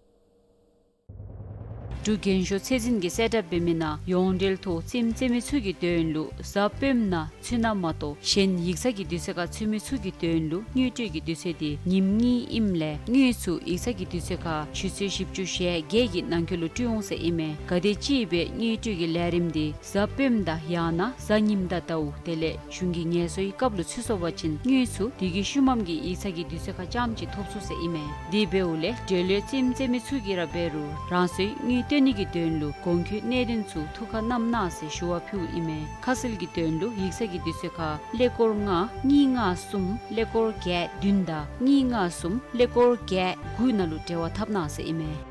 འབྲུག་རྒྱན་ཤོག་ཚད་འཛིན་གྱིས་གསལ་བསྒྲགས་འབད་མི་ནང་ཡོངས་འབྲེལ་ཐོག་རྩེདམོ་རྩེ་མི་ཚུ་གི་དོན་ལུ་གཟའ་སྤེནམ་ནང་ཚུན་ནང་མ་གཏོགས་གཞན་ཡིག་ཚང་གི་དུས་ཚོད་ཁར་ཚུད་མི་ཚུ་གི་དོན་ལུ་དངུལ་སྤྲོད་ཀྱི་དུས་ཚོད་འདི་ཉིནམ་གཉིས་ཨིནམ་ལས་དངུལ་ཚུ་ཡིག་ཚང་གི་དུས་ཚོད་ཁར་ཆུ་ཚོད་བཞི་བཅུ་ཞེ་བརྒྱད་ཀྱི་ནང་འཁོད་ལུ་སྤྲོད་འོང་ཟེར་ཨིན་མས། ག་དེ་ཅིག་སྦེ་དངུལ་སྤྲོད་ཀྱི་ལས་རིམ་འདི་གཟའ་སྤེནམ་དང་ཡང་ན་གཟའ་ཉིམ་དང་ཟླཝ་དེ་ལས་གཞུང་གི་ངལ་གསོའི་སྐབས་ལུ་ཚུད་སོང་པ་ཅིན་དངུལ་ཚུ་དེ་གི་ཤུལ་མམ་གྱི་ཡིག་ཚང་གི་དུས་ཚོད་ཁར་རྐྱངམ་ཅིག་ཐོབ་ཚུགས་ཟེར་ཨིན་མས། དེ་འབདཝ་ལས་འབྲེལ་ཡོད་རྩེདམོ་རྩེ་མི་ཚུ་གིས་ར་འབད་རུང་རང་སོའི་དངུལ་བཏོན་ནི་གི་དོན་ལུ་གོང་འཁོད་གནད་དོན་ཚུ་ཐུགས་ཁར་བསྣམ་གནང་ཟེར་ཞུ་བ་ཕུལཝ་ཨིན་མས། ཁ་གསལ་གྱི་དོན་ལུ་ཡིག་ཚང་གི་དུས་ཚོད་ཁར་ཀླད་ཀོར་ལྔ་གཉིས་ལྔ་གསུམ་ཀླད་ཀོར་བརྒྱད་བདུན་དང་གཉིས་ལྔ་གསུམ་ཀླད་ཀོར་བརྒྱད་དགུ་ནང་ལུ་འབྲེལ་བ་འཐབ་གནང་ཟེར་ཨིན་མས།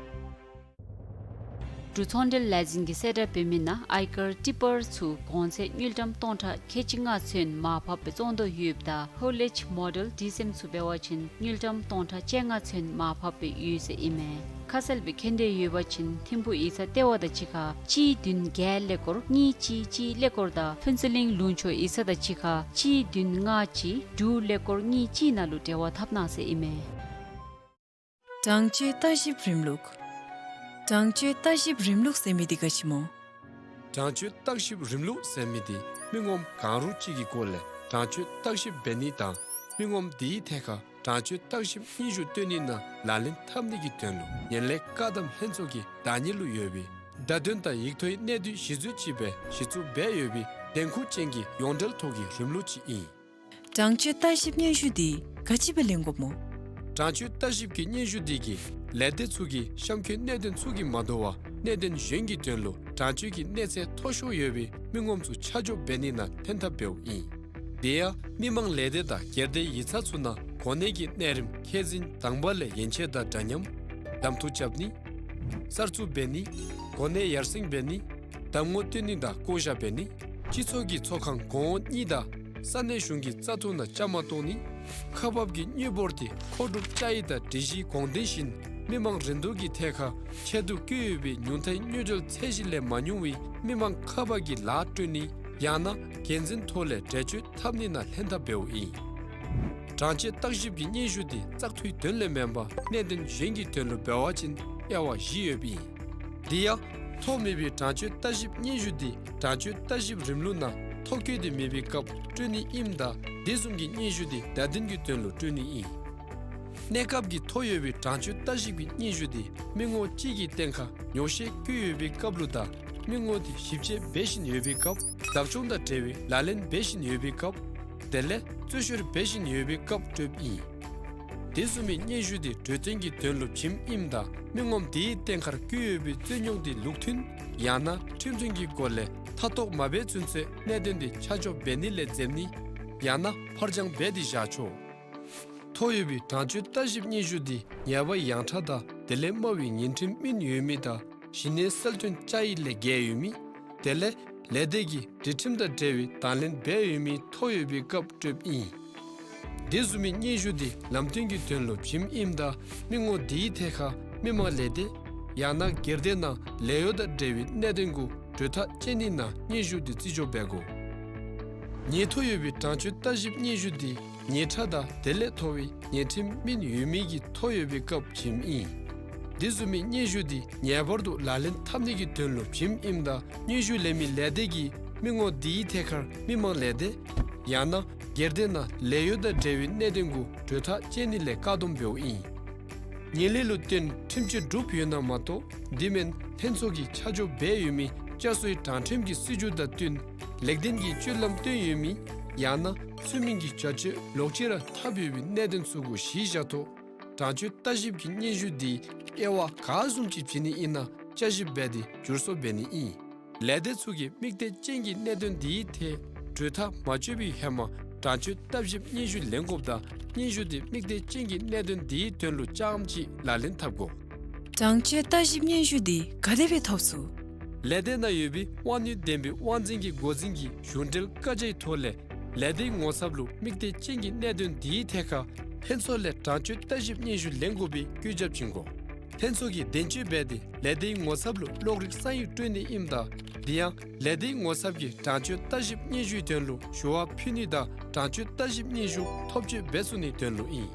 འབྲུག་ཚོང་འབྲེལ་ལས་འཛིན་གྱིས་གསལ་བསྒྲགས་འབད་མི་ནང་ཨའི་ཀར་ཊི་པར་ཚུ་གོང་ཚད་དངུལ་ཀྲམ་སྟོང་ཕྲག་ཁལ་གཅིག་ལྔ་ཚུན་མར་ཕབ་སྦེ་བཙོང་དོ་ཡོདཔ་ད་ཧོ་ལེཇ་མོ་ཌེལ་ཌི་སི་ཨེམ་ཚུ་འབད་བ་ཅིན་དངུལ་ཀྲམ་སྟོང་ཕྲག་བཅོ་ལྔ་ཚུན་མར་ཕབ་སྦེ་ཡོད་ཟེར་ཨིན་མས། ཁ་གསལ་སྦེ་མཁྱེན་འདོད་ཡོད་པ་ཅིན་ཐིམ་ཕུག་ཡིག་ཚང་ལྟེ་བ་དང་གཅིག་ཁར་གཅིག་བདུན་བརྒྱད་ཀླད་ཀོར་གཉིས་གཅིག་གཅིག་ཀླད་ཀོར་དང་ཕུན་ཚོགས་གླིང་ལུང་ཕྱོགས་ཡིག་ཚང་དང་གཅིག་ཁར་གཅིག་བདུན་ལྔ་གཅིག་དྲུག་ཀླད་ཀོར་གཉིས་གཅིག་ནང་ལུ་འབྲེལ་བ་འཐབ་གནང་ཟེར་ཨིན་མས། དྲང་སྤྱོད་ལྟ་ཞིབ་རིམ་ལུགས། དྲང་སྤྱོད་ལྟ་ཞིབ་རིམ་ལུགས་ཟེར་མི་འདི་ག་ཅི་སྨོ། དྲང་སྤྱོད་ལྟ་ཞིབ་རིམ་ལུགས་ཟེར་མི་འདི་མི་ངོམ་གང་རུང་ཅིག་གི་སྐོར་ལས་དྲང་སྤྱོད་བརྟག་ཞིབ་འབད་ནི་དང་མི་ངོམ་དེའི་ཐད་ཁར་དྲང་སྤྱོད་བརྟག་ཞིབ་སྙན་ཞུ་བཏོན་ནི་ནང་ལག་ལེན་འཐབ་ནི་གི་དོན་ལུ་ངན་ལྷད་བཀག་སྡོམ་ལྷན་ཚོགས་ཀྱི་བདག་གཉེར་ལུ་ཡོད་པའི་བརྡ་དོན་དང་ཡིག་ཐོག་གི་གནད་བསྡུས་གཞི་འཛུལ་ཅིག་སྦེ་གཞི་བཙུགས་འབད་ཡོད་པའི་འགན་ཁུར་ཅན་གྱི་ཡོངས་འབྲེལ་ཐོག་གི་རིམ་ལུགས་ཅིག་ཨིན། དྲང་སྤྱོད་ལྟ་ཞིབ་སྙན་ཞུ་འདི་ག་ཅི་སྦེ་ལེན་དགོཔ་སྨོ། དྲང་སྤྱོད་ལྟ་ཞིབ་ཀྱི་སྙན་ཞུ་འདི་གིས་ལས་སྡེ་ཚུ་གི་གཤམ་འཁོད་གནད་དོན་ཚུ་གིས་མ་དོ་བར་གནད་དོན་གཞན་གྱི་དོན་ལུ་དྲང་སྤྱོད་ཀྱི་གནས་ཚད་མཐོ་ཤོས་ཡོད་པའི་མི་ངོམ་ཚུ་ཆ་འཇོག་འབད་ནི་ནང་ཐོན་ཐབས་འབདཝ་ཨིན། དེ་ཡང་མི་མང་ལས་སྡེ་དང་སྒེར་སྡེ་ཡིག་ཚང་ཚུ་ནང་གོ་གནས་ཀྱི་གནས་རིམ་ཁས་འཛིན་དང་པ་ལས་ཡན་ཆད་དང་འདྲ་མཉམ། གདམ་འཐུ་རྐྱབ་ནི། གསར་བཙུགས་འབད་ནི། གོ་གནས་ཡར་སེང་འབད་ནི། གདམ་ངོ་སྟོན་ནི་དང་བསྐོ་བཞག་འབད་ནི། སྤྱི་ཚོགས་ཀྱི་ཚོགས་ཁང་གོང་འོག་གཉིས་དང་ས་གནས་གཞུང་གི་བཙག་འཐུ་ནང་བཅའ་མར་གཏོགས་ནི། ཁག་འབག་གི་དངུལ་འབོར་དེ་མཁོ་སྒྲུབ་བཅའ་ཡིག་དང་སྒྲིག་གཞིའི་དགོངས་དོན་བཞིན་ མི་མང་རིན་བསྡུར་གྱི་ཐད་ཁར་ཆེད་དུ་བསྐྱོད་ཡོད་པའི་ཉུང་མཐའི་དངུལ་འབྲེལ་ཚད་གཞི་ལས་མ་ཉུང་བའི་མི་མང་ཁ་པར་གྱི་ལཱ་སྤྲོད་ནི་ཡང་ན་འགན་འཛིན་ཐོག་ལས་འགྲེལ་བརྗོད་འཐབ་ནི་ནང་ལྷན་ཐབས་འབདཝ་ཨིན། གྲངས་ཆོད་བརྟག་ཞིབ་ཀྱི་སྙན་ཞུ་དེ་བཙག་འཐུའི་དོན་ལས་མེན་པར་གནད་དོན་གཞན་གྱི་དོན་ལུ་འབད་བ་ཅིན་དབྱེ་བ་བཞི་ཡོདཔ་ཨིན། དེ་ཡང་ཐོ་མེད་པའི་གྲངས་ཆོད་བརྟག་ཞིབ་སྙན་ཞུ་དེ་གྲངས་ཆོད་བརྟག་ཞིབ་རིམ་ལུགས་ནང་ཐོ་བཀོད་དེ་མེད་པའི་སྐབས་སྤྲོད་ནི་ཨིནམ་ད་དེ་བཟུམ་གྱི་སྙན་ཞུ་དེ་བརྡ་དོན་གྱི་དོན་ལུ་སྤྲོད་ནི་ཨིན། གནས་སྐབས་ཀྱི་ཐོ་ཡོད་པའི་གྲངས་ཆོད་བརྟག་ཞིབ་ཀྱི་སྙན་ཞུ་དེ་མི་ངོ་གཅིག་གི་སྟེང་ཁར་ཉོག་བཤད་བཀོད་ཡོད་པའི་སྐབས་ལུ་དང་མི་ངོ་དེ་ཞིབ་དཔྱད་འབད་བཞིན་ཡོད་པའི་སྐབས། བདག་སྐྱོང་དང་འབྲེལ་བའི་ལག་ལེན་འབད་བཞིན་ཡོད་པའི་སྐབས། དེ་ལས་རྩོད་བཤེར་འབད་བཞིན་ཡོད་པའི་སྐབས་སྤྲོདཔ་ཨིན། དེ་བཟུམ་མའི་སྙན་ཞུ་དེ་གྲོས་བསྟུན་གྱི་དོན་ལུ་བྱིནམ་ཨིནམ་ད་མི་ངོམ་དེའི་སྟེང་ཁར་བཀོད་ཡོད་པའི་རྩོད་རྙོག་དེ་ལུགས་མཐུན་ཡང་ན་ཁྲིམས་མཐུན་གྱི་སྒོ་ལས་མཐའ་གཏོགས་མ་འབད་ཚུན་ཚོད་གནད་དོན་དེ་ཆ་འཇོག་འབད་ནི་ལས་འཛེམ་ནི་ཡང་ན་ཕར་འགྱངས་འབད་དེ་བཞག་ཆོག། ཐོ་ཡོད་པའི་གྲངས་ཆོད་བརྟག་ཞིབ་སྙན་ཞུ་དེ་ཉེས་པ་ཡང་ཕྲ་དང་དེ་ལས་དམའ་བའི་ཉེས་ཁྲིམས་སྨིན་ཡོད་མི་དང་གཞི་གནས་གསལ་སྟོན་བཅའ་ཡིག་ལས་འགལ་ཡོད་མི། དེ་ལས་ལས་སྡེ་གིས་སྒྲིག་ཁྲིམས་དང་འབྲེལ་བའི་དང་ལེན་འབད་ཡོད་མི་ཐོ་ཡོད་པའི་སྐབས་སྤྲོདཔ་ཨིན། དེ་བཟུམ་མའི་སྙན་ཞུ་དེ་ལམ་སྟོན་གྱི་དོན་ལུ་བྱིནམ་ཨིནམ་ད་མི་ངོ་དེའི་ཐད་ཁར་མི་མང་ལས་སྡེ་ཡང་ན་སྒེར་སྡེ་ནང་ལས་གཡོག་དང་འབྲེལ་བའི་གནད་དོན་གུ་གྲོས་ཐག་བཅད་ནི་ནང་སྙན་ཞུ་དེ་རྩིས་འཇོག་འབད་དགོ། ཉེས་ཐོ་ཡོད་པའི་གྲངས་ཆོད་བརྟག་ཞིབ་སྙན་ཞུ་དེ་ཉེས་ཕྲ་དང་དེ་ལས་མཐོ་བའི་ཉེས་ཁྲིམས་སྨིན་ཡོད་མི་གི་ཐོ་ཡོད་པའི་སྐབས་བྱིནམ་ཨིན། དེ་བཟུམ་མའི་སྙན་ཞུ་དེ་ངེས་པར་དུ་ལག་ལེན་འཐབ་ནི་གི་དོན་ལུ་བྱིནམ་ཨིནམ་ད་སྙན་ཞུ་ལེན་མི་ལས་སྡེ་གིས་མི་ངོ་དེའི་ཐད་ཁར་མི་མང་ལས་སྡེ་ཡང་ན་སྒེར་སྡེ་ནང་ལས་གཡོག་དང་འབྲེལ་བའི་གནད་དོན་གུ་གྲོས་ཐག་བཅད་ནི་ལས་བཀག་སྡོམ་འབདཝ་ཨིན། ཉེས་ལས་ལུ་བརྟེན་ཁྲིམས་གཅོད་གྲུབ་ཡོད་ན་མ་གཏོགས་དེ་མེན་ལྷན་ཚོགས་ཀྱིས་ཆ་འཇོག་འབད་ཡོད་མི་བསྐྱར་གསོའི་དྲང་ཁྲིམས་ཀྱི་སྲིད་བྱུས་དང་བསྟུན་ལེགས་ལྡན་གྱི་སྤྱོད་ལམ་སྟོན་ཡོད་མི་ཡང་ན་ཚུལ་མིན་གྱི་བྱ་སྤྱོད་ལོག་སྤྱོད་ར་འཐབ་ཡོད་པའི་གནད་དོན་ཚུ་གུ་གཞི་བཞག་ཐོག་གྲངས་ཆོད་བརྟག་ཞིབ་ཀྱི་སྙན་ཞུ་དེ་དབྱེ་བ་ག་བཟུམ་ཅིག་བྱིན་ནི་ཨིན་ན་བསྐྱར་ཞིབ་འབད་དེ་བསྒྱུར་བཟོ་འབད་ནི་ཨིན། ལས་སྡེ་ཚུ་གིས་དམིགས་གཏད་ཅན་གྱི་གནད་དོན་དེའི་ཐད་གྲོས་ཐག་མ་གཅོད་པའི་ཧེ་མ་གྲངས་ཆོད་བརྟག་ཞིབ་སྙན་ཞུ་ལེན་དགོཔ་དང་སྙན་ཞུ་དེ་དམིགས་གཏད་ཅན་གྱི་གནད་དོན་དེའི་དོན་ལུ་རྐྱངམ་གཅིག་ལག་ལེན་འཐབ་དགོ། གྲངས་ཆོད་བརྟག་ཞིབ་སྙན་ཞུ་དེ་ག་དེ་སྦེ་ཐོབ་ཚུགས། ལས་སྡེ་ནང་ཡོད་པའི་དབང་ནུས་ལྡན་པའི་དབང་འཛིན་གྱི་འགོ་འཛིན་གྱི་གཞུང་འབྲེལ་བཀའ་རྒྱའི་ཐོག་ལས་ལས་སྡེའི་ངོ་ཚབ་ལུ་དམིགས་གཏད་ཅན་གྱི་གནད་དོན་དེའི་ཐད་ཁར་ལྷན་ཚོགས་ལས་གྲངས་ཆོད་བརྟག་ཞིབ་སྙན་ཞུ་ལེན་དགོ་པའི་བཀོད་ཁྱབ་བྱིན་དགོ། ལྷན་ཚོགས་ཀྱིས་བདེན་དཔྱོད་འབད་དེ་ལས་སྡེའི་ངོ་ཚབ་ལུ་གློག་རིག་ས་ཡིག་སྤྲོད་ནི་ཨིནམ་ད་དེ་ཡང་ལས་སྡེའི་ངོ་ཚབ་ཀྱིས་གྲངས་ཆོད་བརྟག་ཞིབ་སྙན་ཞུའི་དོན་ལུ་ཞུ་བ་ཕུལ་ནི་དང་གྲངས་ཆོད་བརྟག་ཞིབ་སྙན་ཞུ་ཐོབ་སྤྱོད་འབད་ཚུགས་ནིའི་དོན་ལུ་ཨིན།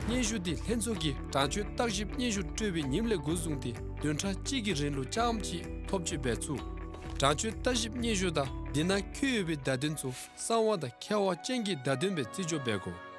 སྙན་ཞུ་དེ་ལྷན་ཚོགས་ཀྱིས་གྲངས་ཆོད་བརྟག་ཞིབ་སྙན་ཞུ་སྤྲོད་པའི་ཉིནམ་ལས་འགོ་བཟུང་སྟེ་བདུན་ཕྲག་གཅིག་གི་རིང་ལུ་རྐྱངམ་གཅིག་ཐོབ་སྤྱོད་འབད་ཚུགས། གྲངས་ཆོད་བརྟག་ཞིབ་སྙན་ཞུ་དང་དེ་ནང་འཁོད་ཡོད་པའི་བརྡ་དོན་ཚུ་གསང་བ་དང་ཁྱབ་པ་ཅན་གྱི་བརྡ་དོན་སྦེ་རྩིས་འཇོག་འབད་དགོ།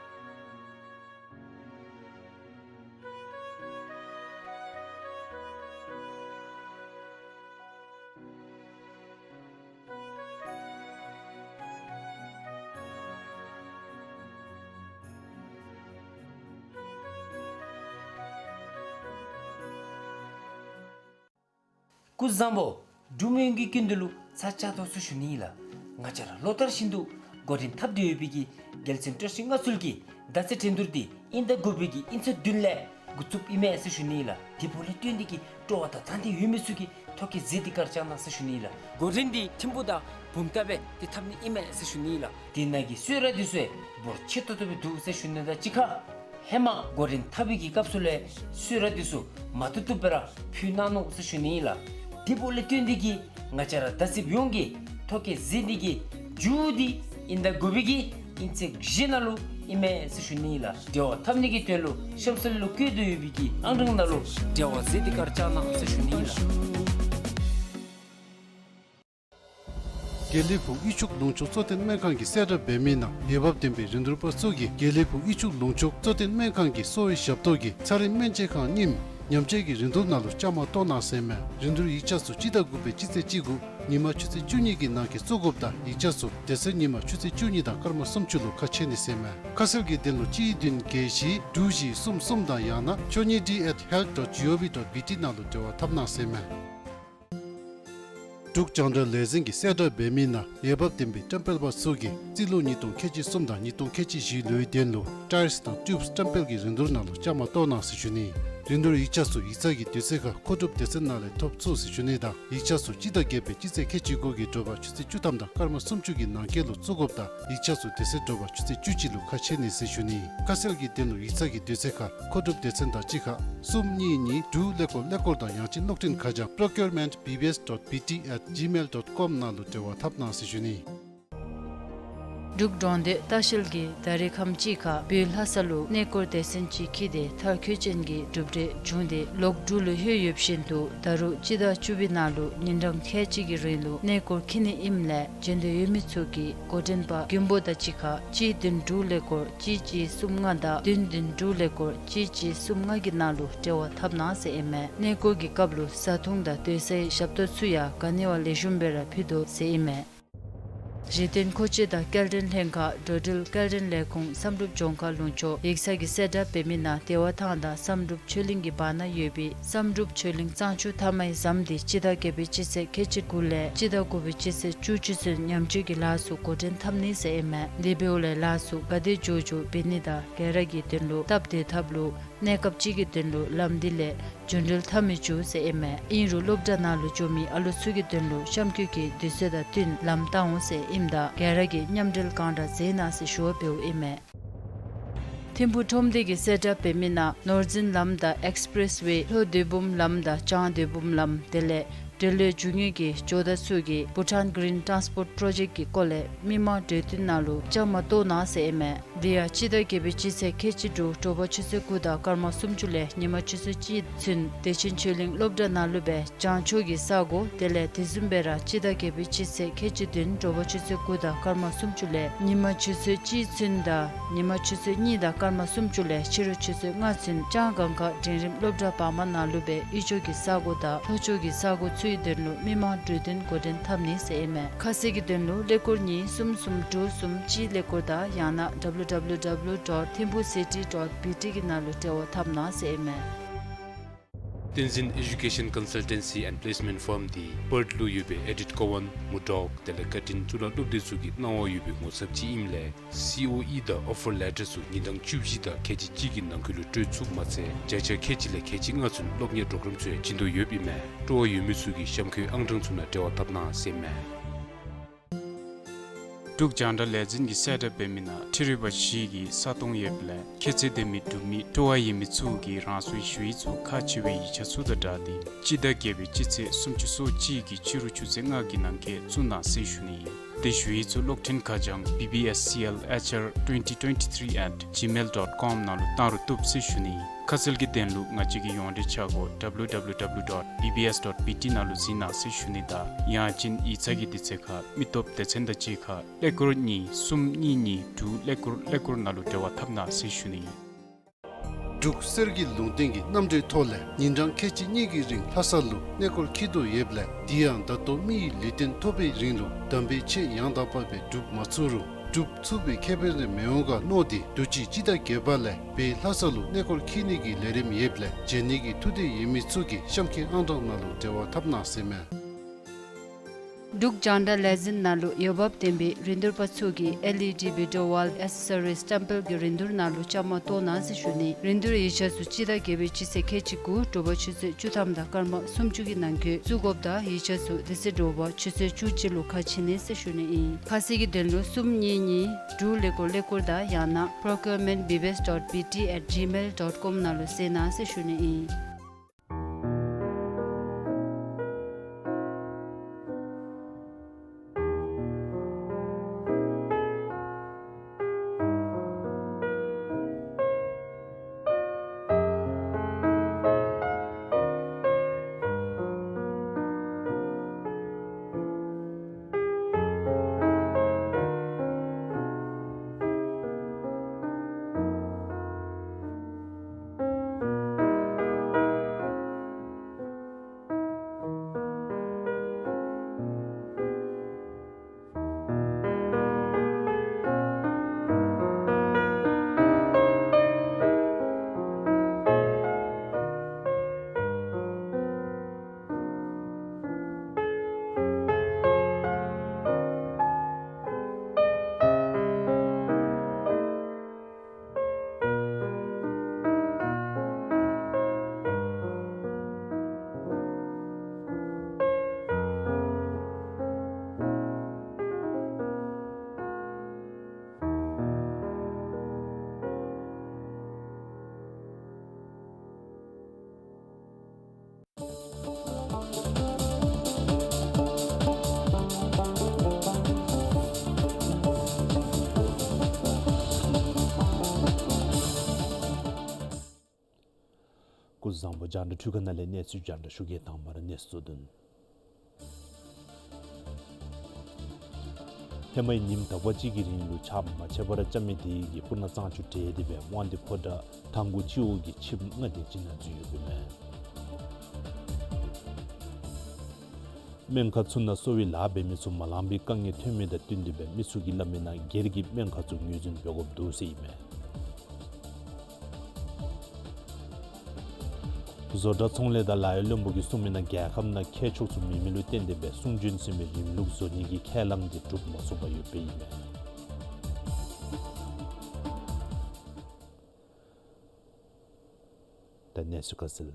སྐུ་གཟུགས་བཟང་པོ། འབྲུག་མི་ཡོངས་ཀྱི་སྐུ་མདུན་ལུ་ཚ་གྱང་ཏོག་ཏོ་ཞུ་ནི་ལགས། ང་བཅས་ར་ལོ་ལྟར་བཞིན་དུ་འགོ་འདྲེན་འཐབ་སྟེ་ཡོད་པའི་གི་རྒྱལ་མཚན་བཀྲ་ཤིས་མངའ་གསོལ་གྱི་མདའ་རྩེད་འགྲན་བསྡུར་འདི་དབྱིན་ཟླ་དགུ་པའི་གི་དབྱིན་ཚེས་བདུན་ལས་འགོ་བཙུགསཔ་ཨིན་མས་ཟེར་ཞུ་ནི་ལགས། དེ་འབདཝ་ལས་བརྟེན་ཏེ་གི་སྤྲོ་བ་དང་དང་འདོད་ཡོད་མི་ཚུ་གིས་ཐོ་བཀོད་མཛད་དེ་གི་བཅར་གནང་ཟེར་ཞུ་ནི་ལགས། འགོ་འདྲེན་འདི་ཐིམ་ཕུག་དང་བུམ་ཐང་སྦེ་ཏེ་འཐབ་ནི་ཨིན་མས་ཟེར་ཞུ་ནི་ལགས། དེ་ནང་གི་གསོལ་རས་འདི་ཚུ་འབོར་ཆེ་ཏོག་ཏོ་སྦེ་འདུག་ཟེར་ཞུ་ནི་དང་གཅིག་ཁར་ཧེ་མ་འགོ་འདྲེན་འཐབ་པའི་གི་སྐབས་སུ་ལས་གསོལ་རས་འདི་ཚུ་མ་བཏུབ་བཏུབ་སྦེ་ར་ཕུལ་གནང་ནུག་ཟེར་ཞུ་ནི་ལགས། དེ་འབདཝ་ལས་བརྟེན་ཏེ་གི་ང་བཅས་ར་མདའ་རྩེདཔ་ཡོངས་ཀྱིས་ཐོ་བཀོད་མཛད་ནི་གི་མཇུག་འདི་དབྱིན་ཟླ་དགུ་པའི་གི་དབྱིན་ཚེས་བཞི་ནང་ལུ་ཨིན་མས་ཟེར་ཞུ་ནི་ལགས། འབྲེལ་བ་འཐབ་ནི་གི་དོན་ལུ་གཤམ་གསལ་ལུ་བཀོད་དེ་ཡོད་པའི་གི་ཨང་གྲངས་ནང་ལུ་འབྲེལ་བ་མཛད་དེ་གི་བཅར་གནང་ཟེར་ཞུ་ནི་ལགས། དགེ་ལེགས་ཕུག་དབུས་ཕྱོགས་ལུང་ཕྱོགས་གཙོ་བསྟེན་སྨན་ཁང་གིས་གསལ་བསྒྲགས་འབད་མི་ནང་འོས་འབབ་ལྡན་པའི་རིན་བསྡུར་པ་ཚུ་གིས་དགེ་ལེགས་ཕུག་དབུས་ཕྱོགས་ལུང་ཕྱོགས་གཙོ་བསྟེན་སྨན་ཁང་གི་གསོ་བའི་ཞབས་ཏོག་གི་ཚན་རིག་སྨན་དཔྱད་ཁང་རྙིངམ་ཉམས་དཔྱད་ཀྱི་རིན་བསྡུར་ནང་ལུ་བཅའ་མར་གཏོགས་གནང་ཟེར་མས། རིན་བསྡུར་ཡིག་ཆ་ཚུ་སྤྱི་ཟླ་དགུ་པའི་སྤྱི་ཚེས་གཅིག་དགུ་ཉིན་མ་ཆུ་ཚོད་བཅུ་གཉིས་ཀྱི་ནང་འཁོད་བཙུགས་དགོཔ་དང་ཡིག་ཆ་ཚུ་དེ་ཚེ་ཉིན་མ་ཆུ་ཚོད་བཅུ་གཉིས་དང་སྐར་མ་སུམ་ཅུ་ལུ་ཁ་ཕྱེ་ནི་ཟེར་མས། ཁ་གསལ་གྱི་དོན་ལུ་གཅིག་བདུན་བརྒྱད་བཞི་དྲུག་བཞི་གསུམ་གསུམ་དང་ཡང་ན་ཆོས་ཉིད་ཌི་ཨེཊ་ཧེལཐ་ཌོཊ་ཇི་ཨོ་ཝི་ཌོཊ་བི་ཊི་ནང་ལུ་འབྲེལ་བ་འཐབ་གནང་ཟེར་མས། འབྲུག་རྒྱང་བསྒྲགས་ལས་འཛིན་གྱིས་གསལ་བསྒྲགས་འབད་མི་ནང་འོས་འབབ་ལྡན་པའི་བཀྲམ་སྤེལ་པ་ཚུ་གིས་རྩིས་ལོ་ཉིས་སྟོང་ཁལ་གཅིག་གསུམ་དང་ཉིས་སྟོང་ཁལ་གཅིག་བཞི་ལོའི་དོན་ལུ་ཊའིརསི་དང་ཊིའུབསི་བཀྲམ་སྤེལ་གྱི་རིན་བསྡུར་ནང་ལུ་བཅའ་མར་གཏོགས་གནང་ཟེར་ཞུ་ནི། རིན་བསྡུར་ཡིག་ཆ་ཚུ་ཡིག་ཚང་གི་དུས་ཚོད་ཁར་མཁོ་སྒྲུབ་སྡེ་ཚན་ནང་ལས་ཐོབ་ཚུགས་ཟེར་ཞུ་ནི་དང་། ཡིག་ཆ་ཚུ་སྤྱི་ཟླ་བརྒྱད་པའི་སྤྱི་ཚེས་ཁལ་གཅིག་དགུ་གི་དྲོ་པ་ཆུ་ཚོད་བཅུ་ཐམ་དང་སྐར་མ་སུམ་ཅུ་གི་ནང་འཁོད་ལུ་བཙུགས་དགོཔ་དང་། ཡིག་ཆ་ཚུ་དེ་ཚེ་དྲོ་པ་ཆུ་ཚོད་བཅུ་གཅིག་ལུ་ཁ་ཕྱེ་ནི་ཟེར་ཞུ་ནི། ཁ་གསལ་གྱི་དོན་ལུ་ཡིག་ཚང་གི་དུས་ཚོད་ཁར་མཁོ་སྒྲུབ་སྡེ་ཚན་དང་གཅིག་ཁར་གསུམ་གཉིས་གཉིས་དྲུག་ཀླད་ཀོར་ཀླད་ཀོར་དང་ཡང་ཅིན་གློག་འཕྲིན་ཁ་བྱང་procurement B B S dot B T at gmail dot com ནང་ལུ་འབྲེལ་བ་འཐབ་གནང་ཟེར་ཞུ་ནི། འབྲུག་གྲོང་སྡེ་ལྟ་བཤལ་གྱིས་ད་རེས་ཁམས་ཅིག་ཁར་བོད་ལྷ་ས་ལུ་གནས་སྐོར་སྡེ་ཚན་ཅིག་འཁྱིད་དེ་མཐར་འཁྱོལ་ཅན་གྱི་གྲུབ་འབྲས་བྱུང་སྟེ་ལོག་འབྲུག་ལུ་ལྷོད་ཡོདཔ་བཞིན་དུ་ད་རུང་སྤྱི་ཟླ་བཅུ་པའི་ནང་ལུ་ཉིན་གྲངས་ཁལ་གཅིག་གི་རིང་ལུ་གནས་སྐོར་འཁྱིད་ནི་ཨིནམ་ལས་འབྱོན་འདོད་ཡོད་མི་ཚུ་གིས་འགོ་འདྲེན་པ་མགོན་པོ་དང་གཅིག་ཁར་གཅིག་བདུན་དྲུག་ཀླད་ཀོར་གཅིག་གཅིག་གསུམ་ལྔ་དང་བདུན་བདུན་དྲུག་ཀླད་ཀོར་གཅིག་གཅིག་གསུམ་ལྔ་གི་ནང་ལུ་འབྲེལ་བ་འཐབ་གནང་ཟེར་ཨིན་མས། གནས་སྐོར་གྱི་སྐབས་ལུ་བཟའ་འཐུང་དང་སྡོད་སའི་ཞབས་ཏོག་ཚུ་ཡང་ག་ནི་བ་ལེགས་ཤོམ་སྦེ་ར་ཕུལ་དོ་ཟེར་ཨིན་མས། གཞི་རྟེན་མཁོ་ཆས་དང་སྐྱེལ་འདྲེན་ལྷན་ཁག་འགྲོ་འགྲུལ་སྐྱེལ་འདྲེན་ལས་ཁུངས་བསམ་གྲུབ་ལྗོངས་མཁར་ལུང་ཕྱོགས་ཡིག་ཚང་གི་གསལ་བསྒྲགས་འབད་མི་ནང་བདེ་བ་ཐང་དང་བསམ་གྲུབ་ཆོས་གླིང་གི་བར་ན་ཡོད་པའི་བསམ་གྲུབ་ཆོས་གླིང་གཙང་ཆུ་མཐའ་མའི་ཟམ་འདི་སྤྱི་ཟླ་བརྒྱད་པའི་སྤྱི་ཚེས་ཁལ་གཅིག་དགུ་ལས་སྤྱི་ཟླ་དགུ་པའི་སྤྱི་ཚེས་བཅུ་གཅིག་ཚུན་ཉམས་བཅོས་ཀྱི་ལཱ་ཚུ་འགོ་འདྲེན་འཐབ་ནི་ཟེར་ཨིན་མས། དེ་འབདཝ་ལས་ལཱ་ཚུ་ག་དེ་མགྱོགས་མགྱོགས་འབད་ནི་དང་ག་ར་གི་དོན་ལུ་སྟབས་བདེ་ཐབས་ལུ་གནས་སྐབས་ཅིག་གི་དོན་ལུ་ལམ་འདི་ལས་རྒྱུན་འགྲུལ་འཐབ་མི་བཅུག་ཟེར་ཨིན་མས། ཨིན་རུང་སློབ་གྲྭ་ནང་ལུ་འགྱོ་མི་ཨ་ལོ་ཚུ་གི་དོན་ལུ་གཤམ་འཁོད་ཀྱི་དུས་ཚོད་དང་བསྟུན་ལམ་བཏང་འོང་ཟེར་ཨིནམ་ད་ག་ར་གིས་མཉམ་འབྲེལ་གང་དྲག་མཛད་གནང་ཟེར་ཞུ་བ་འབདཝ་ཨིན་མས། ཐིམ་ཕུག་ཁྲོམ་སྡེ་གི་གསལ་བསྒྲགས་འབད་མི་ནང་ནོར་འཛིན་ལམ་དང་ཨེགསི་པི་རེསི་ཝེ་ལྷོ་སྡོད་འབུམ་ལམ་དང་བྱང་སྡོད་འབུམ་ལམ་དེ་ལས་འབྲེལ་ཡོད་རྒྱུ་དངོས་ཀྱི་ཇོ་བདག་ཚུ་གིས་Bhutan Green Transport Project གི་སྐོར་ལས་མི་མང་གྲོས་བསྟུན་ནང་ལུ་བཅའ་མར་གཏོགས་གནང་ཟེར་ཨིན་མས། དེ་ཡང་སྤྱི་ཟླ་བརྒྱད་པའི་སྤྱི་ཚེས་ཁལ་གཅིག་དྲུག་དྲོ་པ་ཆུ་ཚོད་དགུ་དང་སྐར་མ་སུམ་ཅུ་ལས་ཉིན་མ་ཆུ་ཚོད་གཅིག་ཚུན་བདེ་ཆེན་ཆོས་གླིང་སློབ་གྲྭ་ནང་ལུ་སྦེ་བྱང་ཕྱོགས་ཀྱི་ས་སྒོ་དེ་ལས་དེ་བཟུམ་སྦེ་ར་སྤྱི་ཟླ་བརྒྱད་པའི་སྤྱི་ཚེས་ཁལ་གཅིག་བདུན་དྲོ་པ་ཆུ་ཚོད་དགུ་དང་སྐར་མ་སུམ་ཅུ་ལས་ཉིན་མ་ཆུ་ཚོད་གཅིག་ཚུན་དང་ཉིན་མ་ཆུ་ཚོད་གཉིས་དང་སྐར་མ་སུམ་ཅུ་ལས་ཕྱི་རུ་ཆུ་ཚོད་ལྔ་ཚུན་ལྕང་སྒང་ག་འབྲིང་རིམ་སློབ་གྲྭ་བར་མ་ནང་ལུ་སྦེ་དབུས་ཕྱོགས་ཀྱི་ས་སྒོ་དང་ལྷོ་ཕྱོགས་ཀྱི་ས་སྒོ་ཚུའི་དོན་ལུ་མི་མང་གྲོས་བསྟུན་འགོ་འདྲེན་འཐབ་ནི་ཟེར་ཨིན་མས། ཁ་གསལ་གྱི་དོན་ལུ་ཀླད་ཀོར་གཉིས་གསུམ་གསུམ་དྲུག་གསུམ་གཅིག་ཀླད་ཀོར་དང་ཡང་ན་W W W dot thimphu city dot B T གི་ནང་ལུ་འབྲེལ་བ་འཐབ་གནང་ཟེར་ཨིན་མས། བསྟན་འཛིན་Education Consultancy and Placement Firm འདི་པརཐ་ལུ་ཡོད་པའི་ཨེ་ཌིཊ་ཀོ་ཝན་མུ་ཌོག་དེ་ལས་ཀར་ཊིན་གཙུག་ལག་སློབ་སྡེ་ཚུ་གི་གནང་བ་ཡོད་པའི་ངོ་ཚབ་ཅིག་ཨིནམ་ལས་སི་ཨོ་ཨི་དང་ཨོ་ཕར་ལེ་ཊར་ཚུ་ཉིན་གྲངས་བཅུ་བཞི་དང་ཁལ་གཅིག་གཅིག་གི་ནང་འཁོད་ལུ་སྤྲོད་ཚུགསཔ་མ་ཚད་བརྒྱ་ཆ་ཁལ་གཅིག་ལས་ཁལ་གཅིག་ལྔ་ཚུན་སློབ་གཉེར་པོརོ་གརམ་ཚུ་ཡང་བྱིན་དོ་ཡོདཔ་ཨིན་མས། སྤྲོ་བ་ཡོད་མི་ཚུ་གིས་གཤམ་འཁོད་ཨང་གྲངས་ཚུ་ནང་འབྲེལ་བ་འཐབ་གནང་ཟེར་ཨིན་མས། འབྲུག་རྒྱང་བསྒྲགས་ལས་འཛིན་གྱིས་གསལ་བསྒྲགས་འབད་མི་ནང་འཕྲུལ་རིག་པ་གཞི་གི་ས་སྟོང་ཡོདཔ་ལས་ཁྱད་ཚད་ལྡན་མི་གྲུབ་མི་སྤྲོ་བ་ཡོད་མི་ཚུ་གིས་རང་སོའི་ཞུ་ཡིག་ཚུ་ཁག་ཆེ་བའི་ཡིག་ཆ་ཚུ་དང་སྦྲགས་ཏེ་སྤྱི་ཟླ་བརྒྱད་པའི་སྤྱི་ཚེས་སུམ་ཅུ་སོ་གཅིག་གི་ཕྱི་རུ་ཆུ་ཚོད་ལྔ་གི་ནང་འཁོད་བཙུགས་གནང་ཟེར་ཞུ་ནི་ཨིན། དེ་ཞུ་ཡིག་ཚུ་གློག་འཕྲིན་ཁ་བྱང་B B S C L H R twenty twenty-three at gmail dot com ནང་ལུ་བཏང་རུང་བཏུབ་ཟེར་ཞུ་ནི་ཨིན། ཁ་གསལ་གྱི་དོན་ལུ་ང་བཅས་ཀྱི་ཡོངས་འབྲེལ་ཆ་སྒོ་W W W dot B B S dot B T ནང་ལུ་གཟིགས་གནང་ཟེར་ཞུ་ནི་དང་ཡང་ཅིན་ཡིག་ཚང་གི་དུས་ཚོད་ཁར་མི་སྟོབས་སྡེ་ཚན་དང་གཅིག་ཁར་ཀླད་ཀོར་གཉིས་གསུམ་གཉིས་གཉིས་དྲུག་ཀླད་ཀོར་ཀླད་ཀོར་ནང་ལུ་འབྲེལ་བ་འཐབ་གནང་ཟེར་ཞུ་ནི་ཨིན། འབྲུག་གསེར་གྱི་ལུང་བསྟན་གྱི་གནམ་གྲུའི་ཐོག་ལས་ཉིན་གྲངས་ཁལ་གཅིག་གཉིས་ཀྱི་རིང་ལྷ་ས་ལུ་གནས་སྐོར་འཁྱིད་དོ་ཡོདཔ་ལས་དེ་ཡང་ད་ལྟོ་མི་ཡི་ལུས་རྟེན་ཐོབ་པའི་རིང་ལུ་དམ་པའི་ཆོས་ཡང་དག་པ་སྦེ་སྒྲུབ་མ་ཚུགས་རུང་སྒྲུབ་ཚུགས་པའི་ཁེ་ཕན་རེ་མི་འོང་ག་མནོ་སྟེ་དུས་ཅི་སྤྱི་ཟླ་བརྒྱད་པ་ལས་བོད་ལྷ་ས་ལུ་གནས་སྐོར་འཁྱིད་ནི་གི་ལས་རིམ་ཡོདཔ་ལས་འབྱོན་ནི་གི་ཐུགས་འདོད་ཡོད་མི་ཚུ་གིས་གཤམ་འཁོད་ཨང་གྲངས་ནང་ལུ་འབྲེལ་བ་འཐབ་གནང་ཟེར་ཨིན་མས། འབྲུག་རྒྱང་བསྒྲགས་ལས་འཛིན་ནང་ལུ་འོས་འབབ་ལྡན་པའི་རིན་བསྡུར་པ་ཚུ་གིས་L E D video wall accessories སྟེམ་པེལ་གྱི་རིན་བསྡུར་ནང་ལུ་བཅའ་མར་གཏོགས་གནང་ཟེར་ཞུ་ནི། རིན་བསྡུར་ཡིག་ཆ་ཚུ་སྤྱི་ཟླ་བརྒྱད་པའི་སྤྱི་ཚེས་ཁལ་གཅིག་དགུ་དྲོ་པ་ཆུ་ཚོད་བཅུ་ཐམ་དང་སྐར་མ་སུམ་ཅུ་གི་ནང་འཁོད་བཙུགས་དགོཔ་དང་ཡིག་ཆ་ཚུ་དེ་ཚེ་དྲོ་པ་ཆུ་ཚོད་བཅུ་གཅིག་ལུ་ཁ་ཕྱེ་ནི་ཟེར་ཞུ་ནི་ཨིན། ཁ་གསལ་གྱི་དོན་ལུ་གསུམ་གཉིས་གཉིས་དྲུག་ཀླད་ཀོར་ཀླད་ཀོར་དང་ཡང་ན་procurement B B S dot B T at gmail dot com ནང་ལུ་གཟིགས་གནང་ཟེར་ཞུ་ནི་ཨིན། བཟང་པོ། རྒྱང་བསྒྲགས་འཕྲུལ་ཁང་ནང་ལས་གནས་ཚུལ་རྒྱང་བསྒྲགས་ཞུ་གེ། དང་པ་ར་གནས་ཚུལ་གཙོ་དོན། ཧེ་མའི་ཉིནམ་དག་པ་ཅིག་གི་རིང་ལུ་ཆརཔ་མ་ཆད་པར་རྐྱབ་མི་དེ་གིས་སྤུ་ན་གཙང་ཆུ་འདྲེས་ཏེ་སྦེ་དབང་འདུས་ཕོ་བྲང་ཐང་གུ་སྤྱི་འོག་གི་ཁྱིམ་ལྔ་དེ་ཅིག་ནང་འཛུལ་ཡོདཔ་ཨིན་མས། སྨན་ཁང་ཚུ་ནང་གསོ་བའི་ལཱ་འབད་མི་ཚུ་མ་ལང་པའི་དཀའ་ངལ་ཐོན་མི་དང་བསྟུན་ཏེ་སྦེ་མི་ཚུ་གིས་སླབ་མི་ནང་སྒེར་གྱི་སྨན་ཁང་ཚུ་ངོས་འཛིན་འབད་དགོཔ་འདུག་ཟེར་ཨིན་མས། བཟོ་གྲྭ་ཚོང་ལས་དང་ལཱ་གཡོག་བློན་པོ་གིས་གསུངས་མི་ནང་རྒྱལ་ཁབ་ནང་ཁྱད་ཆོས་ཚུ་མེད་མི་ལུ་བརྟེན་ཏེ་སྦེ་གསུང་འབྱོན་ཟེར་མི་རིམ་ལུགས་བཟོ་ནི་གི་ཁས་བླངས་དེ་གྲུབ་མ་ཚུགས་པར་ཡོདཔ་ཨིན་མས། ད་གནས་ཚུལ་ཁ་གསལ།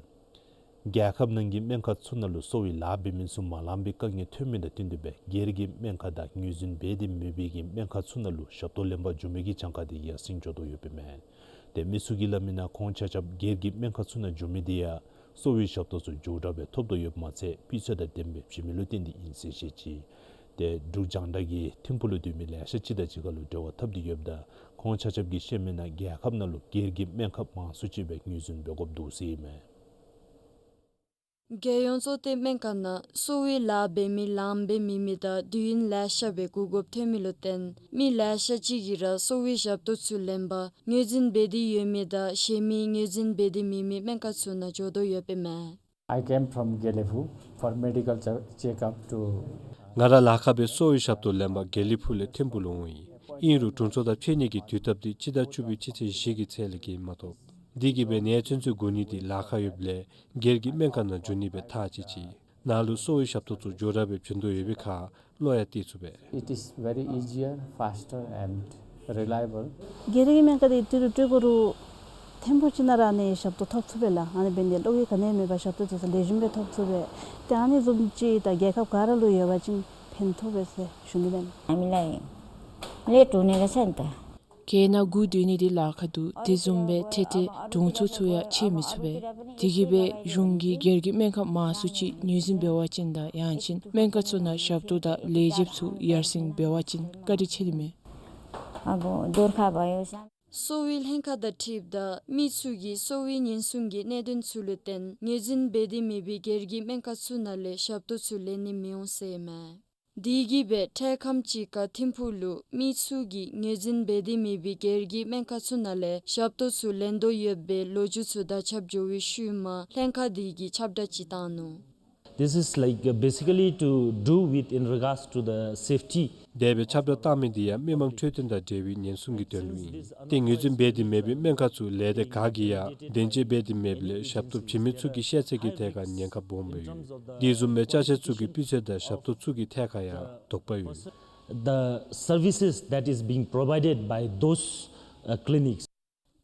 རྒྱལ་ཁབ་ནང་གི་སྨན་ཁང་ཚུ་ནང་ལུ་གསོ་བའི་ལཱ་འབད་མི་ཚུ་མ་ལང་པའི་དཀའ་ངལ་ཐོན་མི་དང་བསྟུན་ཏེ་སྦེ་སྒེར་གྱི་སྨན་ཁང་དང་ངོས་འཛིན་འབད་དེ་མེད་པའི་གི་སྨན་ཁང་ཚུ་ནང་ལུ་ཞབས་ཏོག་ལེན་པར་འགྱོ་མི་གི་གྱངས་ཁ་དེ་ཡར་སེང་འགྱོ་དོ་ཡོདཔ་ཨིན་མས། ཏེ་མི་ཚུ་གིས་སླབ་མི་ནང་ཁོང་ཆ་ཁྱབ་སྒེར་གྱི་སྨན་ཁང་ཚུ་ནང་འགྱོ་མི་དེ་ཡང་གསོ་བའི་ཞབས་ཏོག་ཚུ་མགྱོགས་དྲགས་སྦེ་ཐོབ་དོ་ཡོདཔ་མ་ཚད་སྤུས་ཚད་དང་ལྡནམ་སྦེ་བྱིན་མི་ལུ་བརྟེན་ཏེ་ཨིན་ཟེར་བཤད་ཅི། ཏེ་འབྲུག་རྒྱང་བསྒྲགས་ཀྱིས་ཐིམ་ཕུག་ལུ་སྡོད་མི་ལེ་ཤ་ཅིག་དང་གཅིག་ཁར་ལུ་འབྲེལ་བ་འཐབ་སྟེ་ཡོདཔ་ད་ཁོང་ཆ་ཁྱབ་ཀྱིས་བཤད་མི་ནང་རྒྱལ་ཁབ་ནང་ལུ་སྒེར་གྱི་སྨན་ཁབ་མང་སུ་ཅིག་སྦེ་ངོས་འཛིན་འབད་དགོཔ་འདུག་ཟེར་ཨིན་མས། རྒྱལ་ཡོངས་གཙོ་བསྟེན་སྨན་ཁང་ནང་གསོ་བའི་ལཱ་འབད་མི་ལང་པའི་མེད་མི་དང་དུས་ཡུན་ལེ་ཤ་སྦེ་སྒུག་དགོཔ་ཐོན་མི་ལུ་བརྟེན་མི་ལེ་ཤ་ཅིག་གིས་ར་གསོ་བའི་ཞབས་ཏོག་ཚུ་ལེན་པར་ངོས་འཛིན་འབད་དེ་ཡོད་མི་དང་གཞན་མི་ངོས་འཛིན་འབད་དེ་མེད་མི་སྨན་ཁང་ཚུ་ནང་འགྱོ་དོ་ཡོདཔ་ཨིན་མས། I came from Gelephu for medical che- checkup to ང་ར་ལ་ཁ་སྦེ་གསོ་བའི་ཞབས་ཏོག་ལེན་པར་དགེ་ལེགས་ཕུག་ལས་ཐིམ་ཕུག་ལུ་འོང་ཡི། ཨིན་རུང་དྲུང་འཚོ་དང་ཕྱད་ནི་གི་དུས་སྟབས་འདི་སྤྱི་ཟླ་བཅུ་པའི་སྤྱི་ཚེས་བཞི་གི་ཚེ་ལས་ཀྱི་མ་གཏོགས། འདི་གིས་སྦེ་ནད་མཚོན་ཚུ་འགོ་ནི་འདི་ལཱ་ཁག་ཡོདཔ་ལས་སྒེར་གྱི་སྨན་ཁང་ནང་འགྱོ་ནི་སྦེ་ཐག་བཅད་ཅི། ནཱ་ལུ་གསོ་བའི་ཞབས་ཏོག་ཚུ་མགྱོགས་དྲགས་སྦེ་བྱིན་དོ་ཡོད་པའི་ཁར་བློ་ཡང་གཏད་ཚུགས་པས། It is very easier, faster and reliable. སྒེར་གྱི་སྨན་ཁང་འདི་ཏི་རུ་སྤྲོད་དགོ་རུང་ཐིམ་ཕུག་ཅིག་ནང་ར་ཨ་ནི་ཞབས་ཏོག་ཐོབ་ཚུགས་པས་ལགས། ཨ་ནི་འབད་ནི་འདི་བློ་འགྱོད་ག་ནི་ཡང་མེད་པར་ཞབས་ཏོག་ཚུ་ལེགས་ཤོམ་སྦེ་ཐོབ་ཚུགས་པས། ཏེ་ཨ་ནི་བཟུམ་ཅིག་ད་རྒྱལ་ཁབ་ག་ར་ལུ་ཡོད་པ་ཅིན་ཕན་ཐོགས་པས་ཟེར་ཞུ་ནི་ཨིན། ཨ་མི་ལ་ཡིན་ལས་དྲུང་ནས་ར་ཆེན་ཏེ། གྱལ་ནང་སྒུག་སྡོད་ནི་འདི་ལཱ་ཁག་འདུག། དེ་བཟུམ་སྦེ་ཏེ་ཏེ་དྲུང་འཚོ་ཚུ་ཡང་ཕྱད་མི་ཚུགས་པས། དེ་གིས་སྦེ་གཞུང་གིས་སྒེར་གྱི་སྨན་ཁང་མང་སུ་ཅིག་ངོས་འཛིན་འབད་བ་ཅིན་དང་ཡང་ཅིན་སྨན་ཁང་ཚུ་ནང་ཞབས་ཏོག་དང་ལས་བྱེདཔ་ཚུ་ཡར་སེང་འབད་བ་ཅིན་བཀའ་དྲིན་ཆེ་ནི་མས། ཨ་བོ་དོར་ཁ་བ་ཡོད་ས། གསོ་བའི་ལྷན་ཁག་དང་འཁྲིལཝ་ད་མི་ཚུ་གིས་གསོ་བའི་ཉེན་སྲུང་གི་གནད་དོན་ཚུ་ལུ་བརྟེན་ངོས་འཛིན་འབད་དེ་མེད་པའི་སྒེར་གྱི་སྨན་ཁང་ཚུ་ནང་ལས་ཞབས་ཏོག་ཚུ་ལེན་ནི་མི་འོང་ཟེར་ཨིན་མས། དེ་གིས་སྦེ་འཕྲལ་ཁམས་ཅིག་ཁར་ཐིམ་ཕུག་ལུ་མི་ཚུ་གིས་ངོས་འཛིན་འབད་དེ་མེད་པའི་སྒེར་གྱི་སྨན་ཁང་ཚུ་ནང་ལས་ཞབས་ཏོག་ཚུ་ལེན་དོ་ཡོད་པའི་ལོ་རྒྱུས་ཚུ་དར་ཁྱབ་འགྱོ་བའི་ཤུལ་མ་ལྷན་ཁག་དེ་གིས་ཁྱབ་བསྒྲགས་ཅིག་བཏང་ནུག། This is like, uh, basically to do with in regards to the safety. དེ་སྦེ་ཁྱབ་བསྒྲགས་བཏང་མི་འདི་ཡང་མི་མང་འཕྲོད་བསྟེན་དང་འབྲེལ་བའི་ཉེན་སྲུང་གི་དོན་ལུ་ཨིན། ཏེ་ངོས་འཛིན་འབད་དེ་མེད་པའི་སྨན་ཁང་ཚུ་ལས་སྡེ་ཁག་གིས་ཡང་བདེན་དཔྱད་འབད་དེ་མེདཔ་ལས་ཞབས་ཏོག་བྱིན་མི་ཚུ་གི་ཤེས་ཚད་ཀྱི་ཐད་ཁར་ཉེན་ཁ་སྦོམ་སྦེ་ཡོད། དེ་བཟུམ་སྦེ་ཅ་ཆས་ཚུ་གི་སྤུས་ཚད་དང་ཞབས་ཏོག་ཚུ་གི་ཐད་ཁར་ཡང་དོགས་པ་ཡོད། The services that is being provided by those, uh, clinics.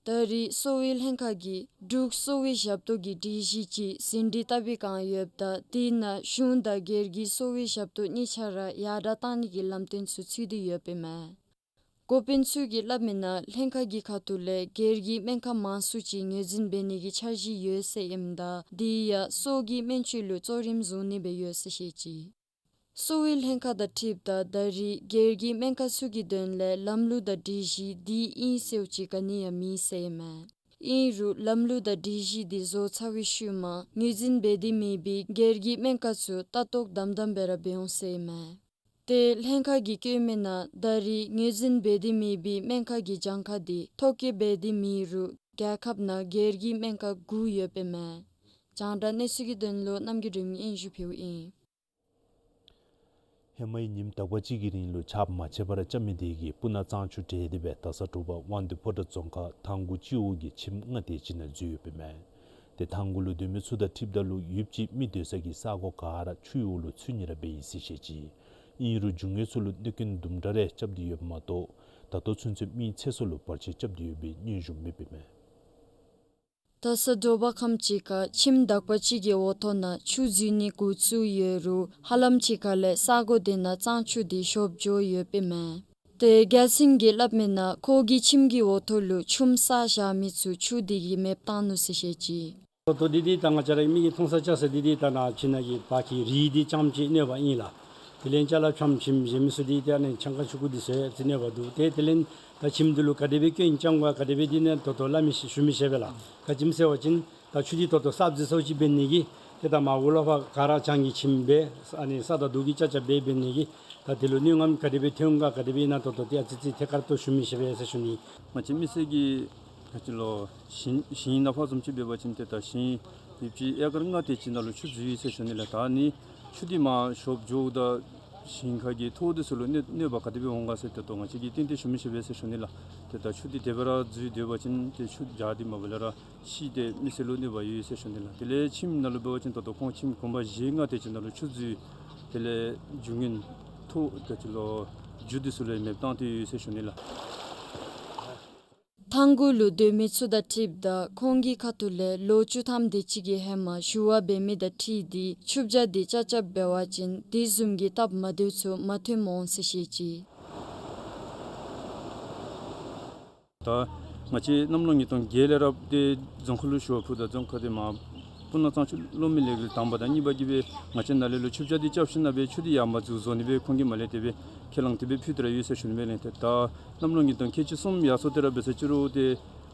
ད་རེས་གསོ་བའི་ལྷན་ཁག་གིས་འབྲུག་གསོ་བའི་ཞབས་ཏོག་གི་སྒྲིག་གཞི་ཅིག་ཟིན་བྲིས་བཏབ་པའི་བསྒང་ཡོདཔ་ད་དེ་ནང་གཞུང་དང་སྒེར་གྱི་གསོ་བའི་ཞབས་ཏོག་གཉིས་ཆ་ར་ཡར་དྲགས་བཏང་ནི་གི་ལམ་སྟོན་ཚུ་ཚུད་དེ་ཡོདཔ་ཨིན་མས། འགོ་དཔོན་ཚུ་གིས་སླབ་མི་ནང་ལྷན་ཁག་གི་ཁ་ཐུག་ལས་སྒེར་གྱི་སྨན་ཁང་མང་སུ་ཅིག་ངོས་འཛིན་འབད་ནི་གི་འཆར་གཞི་ཡོད་ཟེར་ཨིནམ་ད་དེ་ཡང་སོ་གི་སྨན་བཅོས་ལུ་གཙོ་རིམ་བཟུང་ནི་སྦེ་ཡོད་ཟེར་བཤད་ཅི། གསོ་བའི་ལྷན་ཁག་དང་འཁྲིལཝ་ད་ད་རེས་སྒེར་གྱི་སྨན་ཁང་ཚུ་གི་དོན་ལས་ལམ་ལུགས་དང་སྒྲིག་གཞི་འདི་ཨིན་ཟེརཝ་ཅིག་ག་ནི་ཡང་མེད་ཟེར་ཨིན་མས། ཨིན་རུང་ལམ་ལུགས་དང་སྒྲིག་གཞི་འདི་བཟོ་ཚར་བའི་ཤུལ་མ་ངོས་འཛིན་འབད་དེ་མེད་པའི་སྒེར་གྱི་སྨན་ཁང་ཚུ་ལྟ་རྟོག་དམ་དམ་སྦེ་ར་འབད་འོང་ཟེར་ཨིན་མས། ཏེ་ལྷན་ཁག་གིས་བཀོད་མི་ནང་ད་རེས་ངོས་འཛིན་འབད་དེ་མེད་པའི་སྨན་ཁང་གི་གྱངས་ཁ་འདི་ཐོ་བཀོད་འབད་དེ་མེད་རུང་རྒྱལ་ཁབ་ནང་སྒེར་གྱི་སྨན་ཁང་དགུ་ཡོདཔ་ཨིན་མས། རྒྱང་བསྒྲགས་གནས་ཚུལ་གྱི་དོན་ལུ་རྣམ་རྒྱལ་སྒྲོལ་མ་གིས་སྙན་ཞུ་ཕུལཝ་ཨིན། ཧེ་མའི་ཉིནམ་དག་པ་ཅིག་གི་རིང་ལུ་ཆརཔ་མ་ཆད་པར་རྐྱབ་མི་དེ་གིས་སྤུ་ན་གཙང་ཆུ་འདྲེས་ཏེ་སྦེ་ད་ས་དྲོ་པ་དབང་འདུས་ཕོ་བྲང་རྫོང་ཁག་ཐང་གུ་སྤྱི་འོག་གི་ཁྱིམ་ལྔ་དེ་ཅིག་ནང་འཛུལ་ཡོདཔ་ཨིན་མས། ཏེ་ཐང་གུ་ལུ་སྡོད་མི་ཚུ་དང་འཁྲིལཝ་ད་ལུ་ཡུདཔ་ཅིག་མི་སྡོད་ས་གི་ས་གོ་ག་ར་ཆུའི་འོག་ལུ་ཚུད་ནི་ར་འབད་ཡི་ཟེར་བཤད་ཅི། ཨིན་རུང་རྒྱུ་དངོས་ཚུ་ལུ་གནོད་སྐྱོན་དུམ་གྲ་རེ་རྐྱབ་སྟེ་ཡོདཔ་མ་གཏོགས་ད་ལྟོ་ཚུན་ཚོད་མི་ཚེ་སྲོག་ལུ་བར་ཆད་རྐྱབ་སྟེ་ཡོད་པའི་སྙན་ཞུ་མེདཔ་ཨིན་མས། ད་ས་དྲོ་པ་ཁམས་ཅིག་ཁར་ཁྱིམ་དག་པ་ཅིག་གི་འོག་ཐོག་ནང་ཆུ་འཛུལ་ནི་འགོ་བཙུགས་ཡོད་རུང་ཧ་ལམ་ཅིག་ཁ་ལས་ས་གོ་དེ་ནང་གཙང་ཆུ་དེ་ཤོར་འགྱོ་ཡོདཔ་ཨིན་མས། ཏེ་རྒྱལ་མཚན་གྱིས་སླབ་མི་ནང་ཁོ་གི་ཁྱིམ་གྱི་འོག་ཐོག་ལུ་ཆུམ་བསགས་བཞག་མི་ཚུ་ཆུ་དེ་གིས་མེདཔ་བཏང་ནུག་ཟེར་བཤད་ཅི། ད་ལྟོ་འདི་འདི་ད་ང་བཅས་ར་མི་གིས་མཐོང་ས་བཅར་ས་འདི་འདི་ད་ནཱ་ཁྱིམ་ནང་གི་བ་གི་རི་འདི་རྐྱངམ་ཅིག་གནོད་པ་ཨིན་ལགས། དེ་ལས་ཅ་ལ་ཁྱིམ་ཁྱིམ་བཞེངས་མི་ཚུ་འདི་ད་ནི་ཆང་ཁ་ཆུང་ཀུ་འདི་ཚུ་ཡང་ཏེ་གནོད་པ་འདུག། ཏེ་དེ་ལས་ད་ཁྱིམ་འདི་ལུ་ག་དེ་སྦེ་སྐྱོན་རྐྱབ་དགོ་ག་དེ་སྦེ་འདི་ནི་ད་ལྟོ་སླབ་མི་ཤེས་ཞུ་མི་ཤེས་པས་ལགས། ག་ཅི་སྨོ་ཟེར་བ་ཅིན་ ད་ཆུ་འདི་ད་ལྟོ་གསརཔ་ཟེར་སོ་ཅིག་འབད་ནི་གི་ཏེ་ད་མར་འོག་ལུ་ཕར་ག་ར་བྱང་གི་ཁྱིམ་སྦེ་ཨ་ནི་ས་དང་རྡོ་གི་ཅ་ཅ་སྦེ་འབད་ནི་གི་ད་དེ་ལུ་གནོད་རྔམ་ག་དེ་སྦེ་ཐོན་ག་ག་དེ་སྦེ་ཨིན་ན་ད་ལྟོ་ཏེ་ཨ་ཙི་ཙི་ཐད་ཀར་ཏོ་ཞུ་མི་ཤེས་པས་ཟེར་ཞུ་ནི། ང་བཅས་མི་སེར་གྱིས་ག་ཅི་ལོ་ཞིང་ཞིང་ནང་ཕར་བཟུམ་ཅིག་འབད་བ་ཅིན་ཏེ་ད་ཞིང་ཡོདཔ་ཅིག་ཨེ་ཀར་ལྔ་དེ་ཅིག་ནང་ལུ་ཆུ་འཛུལ་ཡི་ཟེར་ཞུ་ནི་ལགས། ད་ཨ་ནི་ཆུ་འདི་མར་ཞོབ་འགྱོཝ་ད་ཞིང་ཁ་གི་ཐོག་འདི་ཚུ་ལུ་གནོད་གནོད་པ་ག་དེ་སྦེ་འོང་ག་ཟེར་ཏེ་ད་ལྟོ་ང་བཅས་ཀྱིས་གཏན་གཏན་ཞུ་མི་ཤེས་པས་ཟེར་ཞུ་ནི་ལགས། ཏེ་ད་ཆུ་འདི་དེ་སྦེ་ར་འཛུལ་སྡོད་པ་ཅིན་ཏེ་ཆུ་འཇག་སྟེ་མ་འབད་ལས་ར་ཤི་སྟེ་མི་སེར་ལུ་གནོད་པ་ཡོད་ཟེར་ཞུ་ནི་ལགས། དེ་ལས་ཁྱིམ་ནང་ལུ་འབད་བ་ཅིན་ད་ལྟོ་ཁོང་ཁྱིམ་གུང་པ་བཞི་ལྔ་དེ་ཅིག་ནང་ལུ་ཆུ་འཛུལ། དེ་ལས་རྒྱུ་ངན་ཐོག་ག་ཅི་ལོ་རྒྱུ་འདི་ཚུ་ལུ་མེདཔ་བཏང་སྟེ་ཡོད་ཟེར་ཞུ་ནི་ལགས། ཐང་གུ་ལུ་སྡོད་མི་ཚུ་དང་འཁྲིལཝ་ད་ཁོང་གི་ཁ་ཐུག་ལས་ལོ་བཅུ་ཐམ་དེ་ཅིག་གི་ཧེ་མ་ཞུ་བ་འབད་མི་དང་འཁྲིལ་ཏེ་ཆུ་བྱ་འདི་ཅ་ཅ་འབད་བ་ཅིན་དེ་བཟུམ་གྱི་སྟབས་མ་བདེཝ་ཚུ་མ་ཐོནམ་འོང་ཟེར་བཤད་ཅི། ད་ང་བཅས་གནམ་ལོ་ཉིས་སྟོང་བརྒྱད་ལས་ར་ཏེ་རྫོང་ཁག་ལུ་ཞུ་བ་ཕུལཝ་ད་རྫོང་ཁག་འདི་མར་སྤུ་ན་གཙང་ཆུ་གློག་མེ་ལས་འགུལ་དང་པ་དང་གཉིས་པ་གིས་སྦེ་ང་བཅས་ནཱ་ལས་ལུ་ཆུ་བྱ་འདི་རྐྱབ་ཞིནམ་ལས་ཆུ་འདི་ཡར་མར་འཛུལ་བཟོ་ནི་སྦེ་ཁོང་གིས་མར་ལས་དེ་སྦེ་ཁས་བླངས་དེ་སྦེ་ཕུལ་ཏེ་ར་ཡོད་ཟེར་ཞུ་ནི་སྦེ་ལགས། ཏེ་ད་གནམ་ལོ་ཉིས་སྟོང་ཁལ་གཅིག་གསུམ་ཡར་སོང་སྟེ་ར་འབད་ས་ཅིག་རུང་ཏེ་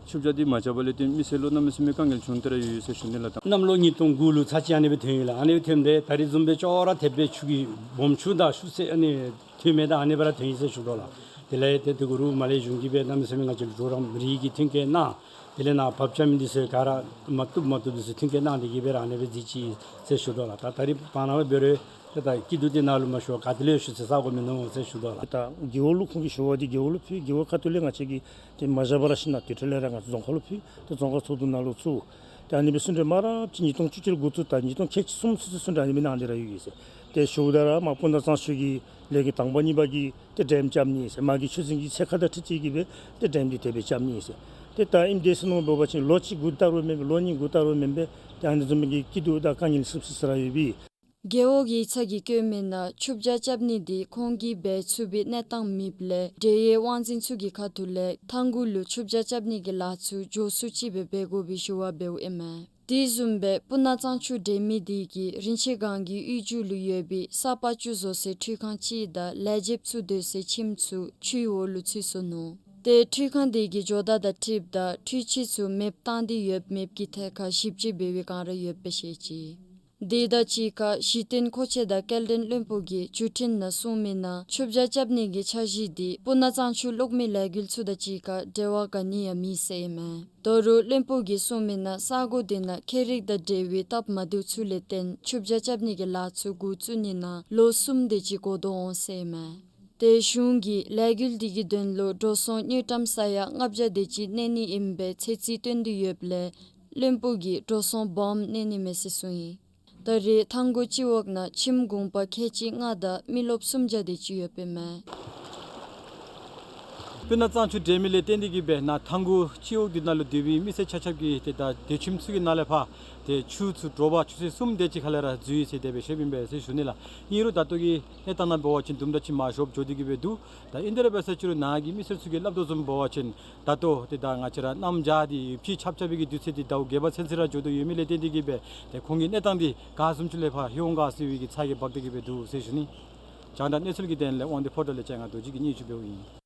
ཆུ་བྱ་འདི་མ་རྐྱབ་པ་ལས་ཏེ་མི་སེར་ལུ་གནམ་མེད་ས་མེད་དཀའ་ངལ་བྱུང་སྟེ་ར་ཡོད་ཟེར་ཞུ་ནི་ལགས། ད་གནམ་ལོ་ཉིས་སྟོང་དགུ་ལུ་ཚར་གཅིག་ཨ་ནི་སྦེ་ཐོན་ཡི་ལགས། ཨ་ནི་སྦེ་ཐོནམ་ད་ད་རིས་བཟུམ་སྦེ་ཅོག་ར་འཐདཔ་སྦེ་ཆུ་གི་སྦོམ་ཆུ་དང་ཆུ་སེར་ཨ་ནི་ཐོན་མི་དང་ཨ་ནི་སྦེ་ར་ཐོན་ཡི་ཟེར་ཞུ་དོ་ལགས། དེ་ལས་ཏེ་དེ་གུ་རུ་མར་ལས་གཞུང་གིས་སྦེ་གནམ་མེད་ས་མེད་ང་བཅས་གྲོགས་རམ་རིགས་ཀྱི་མཐུན་རྐྱེན་གནང་། དེ་ལས་ནཱ་བབས་རྐྱབ་མི་འདི་ཚུ་ག་ར་མ་བཏུབ་མ་བཏུབ་འདི་ཚུ་མཐུན་རྐྱེན་གནང་སྟེ་གིས་སྦེ་ར་ཨ་ནི་སྦེ་མཛད་ཅི་ཟེར་ཞུ་དོ་ལགས། ད་ད་རིས་བར་ན་སྦེ་འབད་རུང་ཏེ་ད་སྐྱིད་སྡུག་འདི་ནཱ་ལུ་མ་ཞུ་བར་ག་ཏེ་ལས་ཞུ་ཟེར་ས་གོ་མིན་ནུག་ཟེར་ཞུ་དོ་ལགས། ད་རྒེད་འོག་ལུ་ཁོང་གིས་ཞུ་བ་འདི་རྒེད་འོག་ལུ་ཕུལ། རྒེད་འོག་ཁ་ཐུག་ལས་ང་བཅས་ཀྱིས་ཏེ་མ་བཞག་པར་ར་ཞིནམ་ལས་དེ་འཕྲོ་ལས་ར་ང་བཅས་རྫོང་ཁག་ལུ་ཕུལ། ཏེ་རྫོང་ཁག་ཚོགས་འདུ་ནང་ལུ་ཚུད། ཏེ་ཨ་ནི་སྦེ་གསུང་གྲོས་མ་ར་ཅིག་ཉིས་སྟོང་བཅུ་གཅིག་ལུ་འགོ་བཙུགས་ད་ཉིས་སྟོང་ཁལ་གཅིག་གསུམ་ཚུན་ཚོད་ཚུན་ཚོད་ཨ་ནི་སྦེ་གནང་སྟེ་ར་ཡོད་ཟེར། ཏེ་ཞུཝ་ད་ར་མར་སྤུ་ན་གཙང་ཆུ་གི་ལས་འགུལ་དང་པ་གཉིས་པ་གི་ཏེ་ཌེམ་རྐྱབ་ནི་ཟེར། མ་གི་ཆུ་རྫིང་གི་ཚད་བཀག་དང་འཁྲིལ་ཏེ་གིས་སྦེ་ཏེ་ཌེམ་འདི་དེ་སྦེ་རྐྱབ་ནི་ཟེར། ཏེ་ད་ཨིནམ་དེ་ཟེར་མནོ་འབད་བ་ཅིན་ལོ་གཅིག་འགོར་ད་རུང་མེན་པས། ལོ་གཉིས་འགོར་ད་རུང་མེན་པས། ཏེ་ཨ་ནི་བཟུམ་མའི་གི་སྐྱིད་སྡུག་དང་དཀའ་ངལ་ཚུ་ཚུ་ར་ཡོད་པས། རྒེད་འོག་ཡིག་ཚང་གིས་བཀོད་མི་ནང་ཆུ་བྱ་རྐྱབ་ནི་འདི་ཁོང་གིས་འབད་ཚུགས་པའི་གནས་སྟངས་མེདཔ་ལས་འབྲེལ་ཡོད་དབང་འཛིན་ཚུ་གི་ཁ་ཐུག་ལས་ཐང་གུ་ལུ་ཆུ་བྱ་རྐྱབ་ནི་གི་ལཱ་ཚུ་མགྱོགས་སུ་ཅིག་སྦེ་འབད་དགོ་པའི་ཞུ་བ་འབདཝ་ཨིན་མས། དེ་བཟུམ་སྦེ་སྤུ་ན་གཙང་ཆུ་འདྲེན་མི་དེ་གིས་རིན་ཆེན་སྒང་གི་གཡུས་མཇུག་ལུ་ཡོད་པའི་ས་ཕག་ཅུ་བཟོ་སའི་འཕྲུལ་ཁང་ཅིག་དང་ལས་བྱེདཔ་ཚུ་སྡོད་སའི་ཁྱིམ་ཚུ་ཆུའི་འོག་ལུ་ཚུད་སོ་ནུག། ཏེ་འཕྲུལ་ཁང་དེ་གི་ཇོ་བདག་དང་འཁྲིལཝ་ད་འཕྲུལ་ཆས་ཚུ་མེདཔ་བཏང་སྟེ་ཡོདཔ་མེདཔ་གི་ཐད་ཁར་ཞིབ་དཔྱད་འབད་བའི་བསྒང་ར་ཡོདཔ་སྦེ་བཤད་ཅི། དེ་དང་གཅིག་ཁར་གཞི་རྟེན་མཁོ་ཆས་དང་སྐྱེལ་འདྲེན་བློན་པོ་གིས་བརྒྱུད་འཕྲིན་ནང་གསུངས་མི་ནང་ཆུ་བྱ་རྐྱབ་ནི་གི་འཆར་གཞི་འདི་སྤུ་ན་གཙང་ཆུ་གློག་མེ་ལས་འགུལ་ཚུ་དང་གཅིག་ཁར་འབྲེལ་བ་ག་ནི་ཡང་མེད་ཟེར་ཨིན་མས། ད་རུང་བློན་པོ་གིས་གསུངས་མི་ནང་ས་གོ་དེ་ནང་ཁྱད་རིག་དང་འབྲེལ་བའི་སྟབས་མ་བདེཝ་ཚུ་ལས་བརྟེན་ཆུ་བྱ་རྐྱབ་ནི་གི་ལཱ་ཚུ་འགོ་བཙུགས་ནི་ནང་ལོ་གསུམ་དེ་ཅིག་འགོར་དོ་འོང་ཟེར་ཨིན་མས། ཏེ་གཞུང་གིས་ལས་འགུལ་དེ་གི་དོན་ལུ་འགྲོ་སོང་དངུལ་ཀྲམ་ས་ཡ་ལྔ་བརྒྱ་དེ་ཅིག་གནས་ནི་ཨིནམ་སྦེ་ཚོད་རྩིས་སྟོན་ཏེ་ཡོདཔ་ལས་བློན་པོ་གིས་འགྲོ་སོང་སྦོམ་གནས་ནི་མས་ཟེར་གསུངས་ཡི། ད་རེས་ཐང་གུ་སྤྱི་འོག་ནང་ཁྱིམ་གུང་པ་ཁལ་གཅིག་ལྔ་དང་མི་རློབས་སུམ་བརྒྱ་དེ་ཅིག་ཡོདཔ་ཨིན་མས། སྤུ་ན་གཙང་ཆུ་འདྲེན་མི་ལས་བརྟེན་ཏེ་གིས་སྦེ་ནཱ་ཐང་གུ་སྤྱི་འོག་འདི་ནང་ལུ་སྡོད་པའི་མི་སེར་ཆ་ཁྱབ་ཀྱི་ཏེ་ད་སྡོད་ཁྱིམ་ཚུ་གི་ནང་ལས་ཕར་ཏེ་ཆུ་ཚུ་དྲོ་པ་ཆུ་ཚོད་གསུམ་དེ་ཅིག་ཁ་ལས་ར་འཛུལ་ཡི་ཟེར་དེ་སྦེ་ཞུཝ་ཨིན་པས་ཟེར་ཞུ་ནི་ལགས། ཨིན་རུང་ད་ལྟོ་གི་གནས་སྟངས་ནང་འབད་བ་ཅིན་དུམ་གྲ་ཅིག་མར་ཞོབ་འགྱོ་སྟེ་གིས་སྦེ་འདུག། ད་ཨིན་དེ་ར་འབད་ས་ཅིག་རུང་ནཱ་གི་མི་སེར་ཚུ་གིས་སླབ་དོ་བཟུམ་འབད་བ་ཅིན་ད་ལྟོ་ཏེ་ད་ང་བཅས་ར་གནམ་བྱཱར་འདི་ཡུདཔ་ཅིག་ཆརཔ་རྐྱབ་པའི་གི་དུས་ཚོད་འདི་ཟླཝ་བརྒྱད་པ་ཚུན་ཚོད་ར་འགྱོ་དོ་ཡོད་མི་ལས་བརྟེན་ཏེ་གིས་སྦེ་ཏེ་ཁོང་གི་གནས་སྟངས་འདི་ག་བཟུམ་ཅིག་ལས་ཕར་ལྷོད་འོང་ག་ཟེར་བའི་གི་ཚ་གྱང་འབག་སྟེ་གིས་སྦེ་འདུག་ཟེར་ཞུ་ནི། རྒྱང་བསྒྲགས་གནས་ཚུལ་གྱི་དོན་ལས་དབང་འདུས་ཕོ་བྲང་ལས་བྱང་ང་རྡོ་རྗེ་གིས་སྙན་ཞུ་འབདཝ་ཨིན།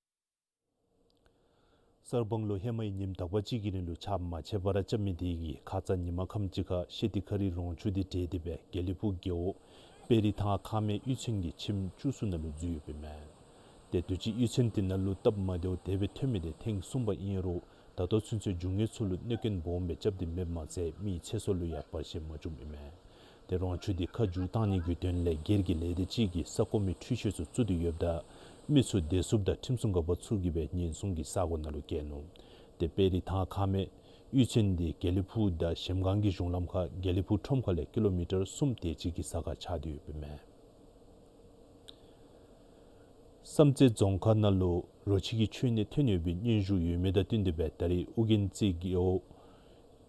གསར་སྤང་ལུ་ཧེ་མའི་ཉིནམ་དག་པ་ཅིག་གི་རིང་ལུ་ཆརཔ་མ་ཆད་པར་རྐྱབ་མི་དེ་གིས་ཁ་ཙ་ཉིན་མ་ཁམས་ཅིག་ཁར་ཤེ་ཏི་ཁ་རི་རོང་ཆུ་འདི་འདྲེས་ཏེ་སྦེ་དགེ་ལེགས་ཕུག་རྒེད་འོག་དཔལ་རི་ཐང་ཁ་སྨད་གཡུས་ཚན་གྱི་ཁྱིམ་བཅུ་གསུམ་ནང་ལུ་འཛུལ་ཡོདཔ་ཨིན་མས། ཏེ་དུས་ཅི་གཡུས་ཚན་དེ་ནང་ལུ་སྟབས་མ་བདེཝ་དེ་སྦེ་ཐོན་མི་དེ་ཐེངས་གསུམ་པ་ཨིན་རུང་ད་ལྟོ་ཚུན་ཚོད་རྒྱུ་དངོས་ཚུ་ལུ་གནོད་སྐྱོན་སྦོམ་སྦེ་རྐྱབ་སྟེ་མེདཔ་མ་ཚད་མི་ཚེ་སྲོག་ལུ་ཡང་བར་ཆད་མ་བྱུངམ་ཨིན་མས། ཏེ་རོང་ཆུ་འདི་ཁ་མཇུག་བཏང་ནི་གི་དོན་ལས་སྒེར་གྱི་ལས་སྡེ་ཅིག་གིས་ས་སྐོར་མི་འཕྲུལ་ཆས་ཚུ་བཙུགས་ཏེ་ཡོདཔ་ད་མི་ཚུ་བདེ་སྲུངཔ་དང་ཁྲིམས་སྲུང་འགག་པ་ཚུ་གིས་སྦེ་ཉེན་སྲུང་གི་ས་གོ་ནང་ལུ་བསྐྱལ་ནུག། ཏེ་དཔལ་རི་ཐང་ཁ་སྨད་གཡུས་ཚན་འདི་དགེ་ལེགས་ཕུག་དང་གཞལམ་སྒང་གི་གཞུང་ལམ་ཁར་དགེ་ལེགས་ཕུག་ཁྲོམ་ཁ་ལས་ཀི་ལོ་མི་ཊར་གསུམ་དེ་ཅིག་གི་ས་ཁར་ཆགས་ཏེ་ཡོདཔ་ཨིན་མས། བསམ་རྩེ་རྫོང་ཁག་ནང་ལུ་རོ་ཁྱི་གི་ཆོས་ནད་ཐོན་ཡོད་པའི་སྙན་ཞུ་ཡོད་མི་དང་བསྟུན་ཏེ་སྦེ་ད་རེས་ཨོ་རྒྱན་རྩེ་རྒེད་འོག་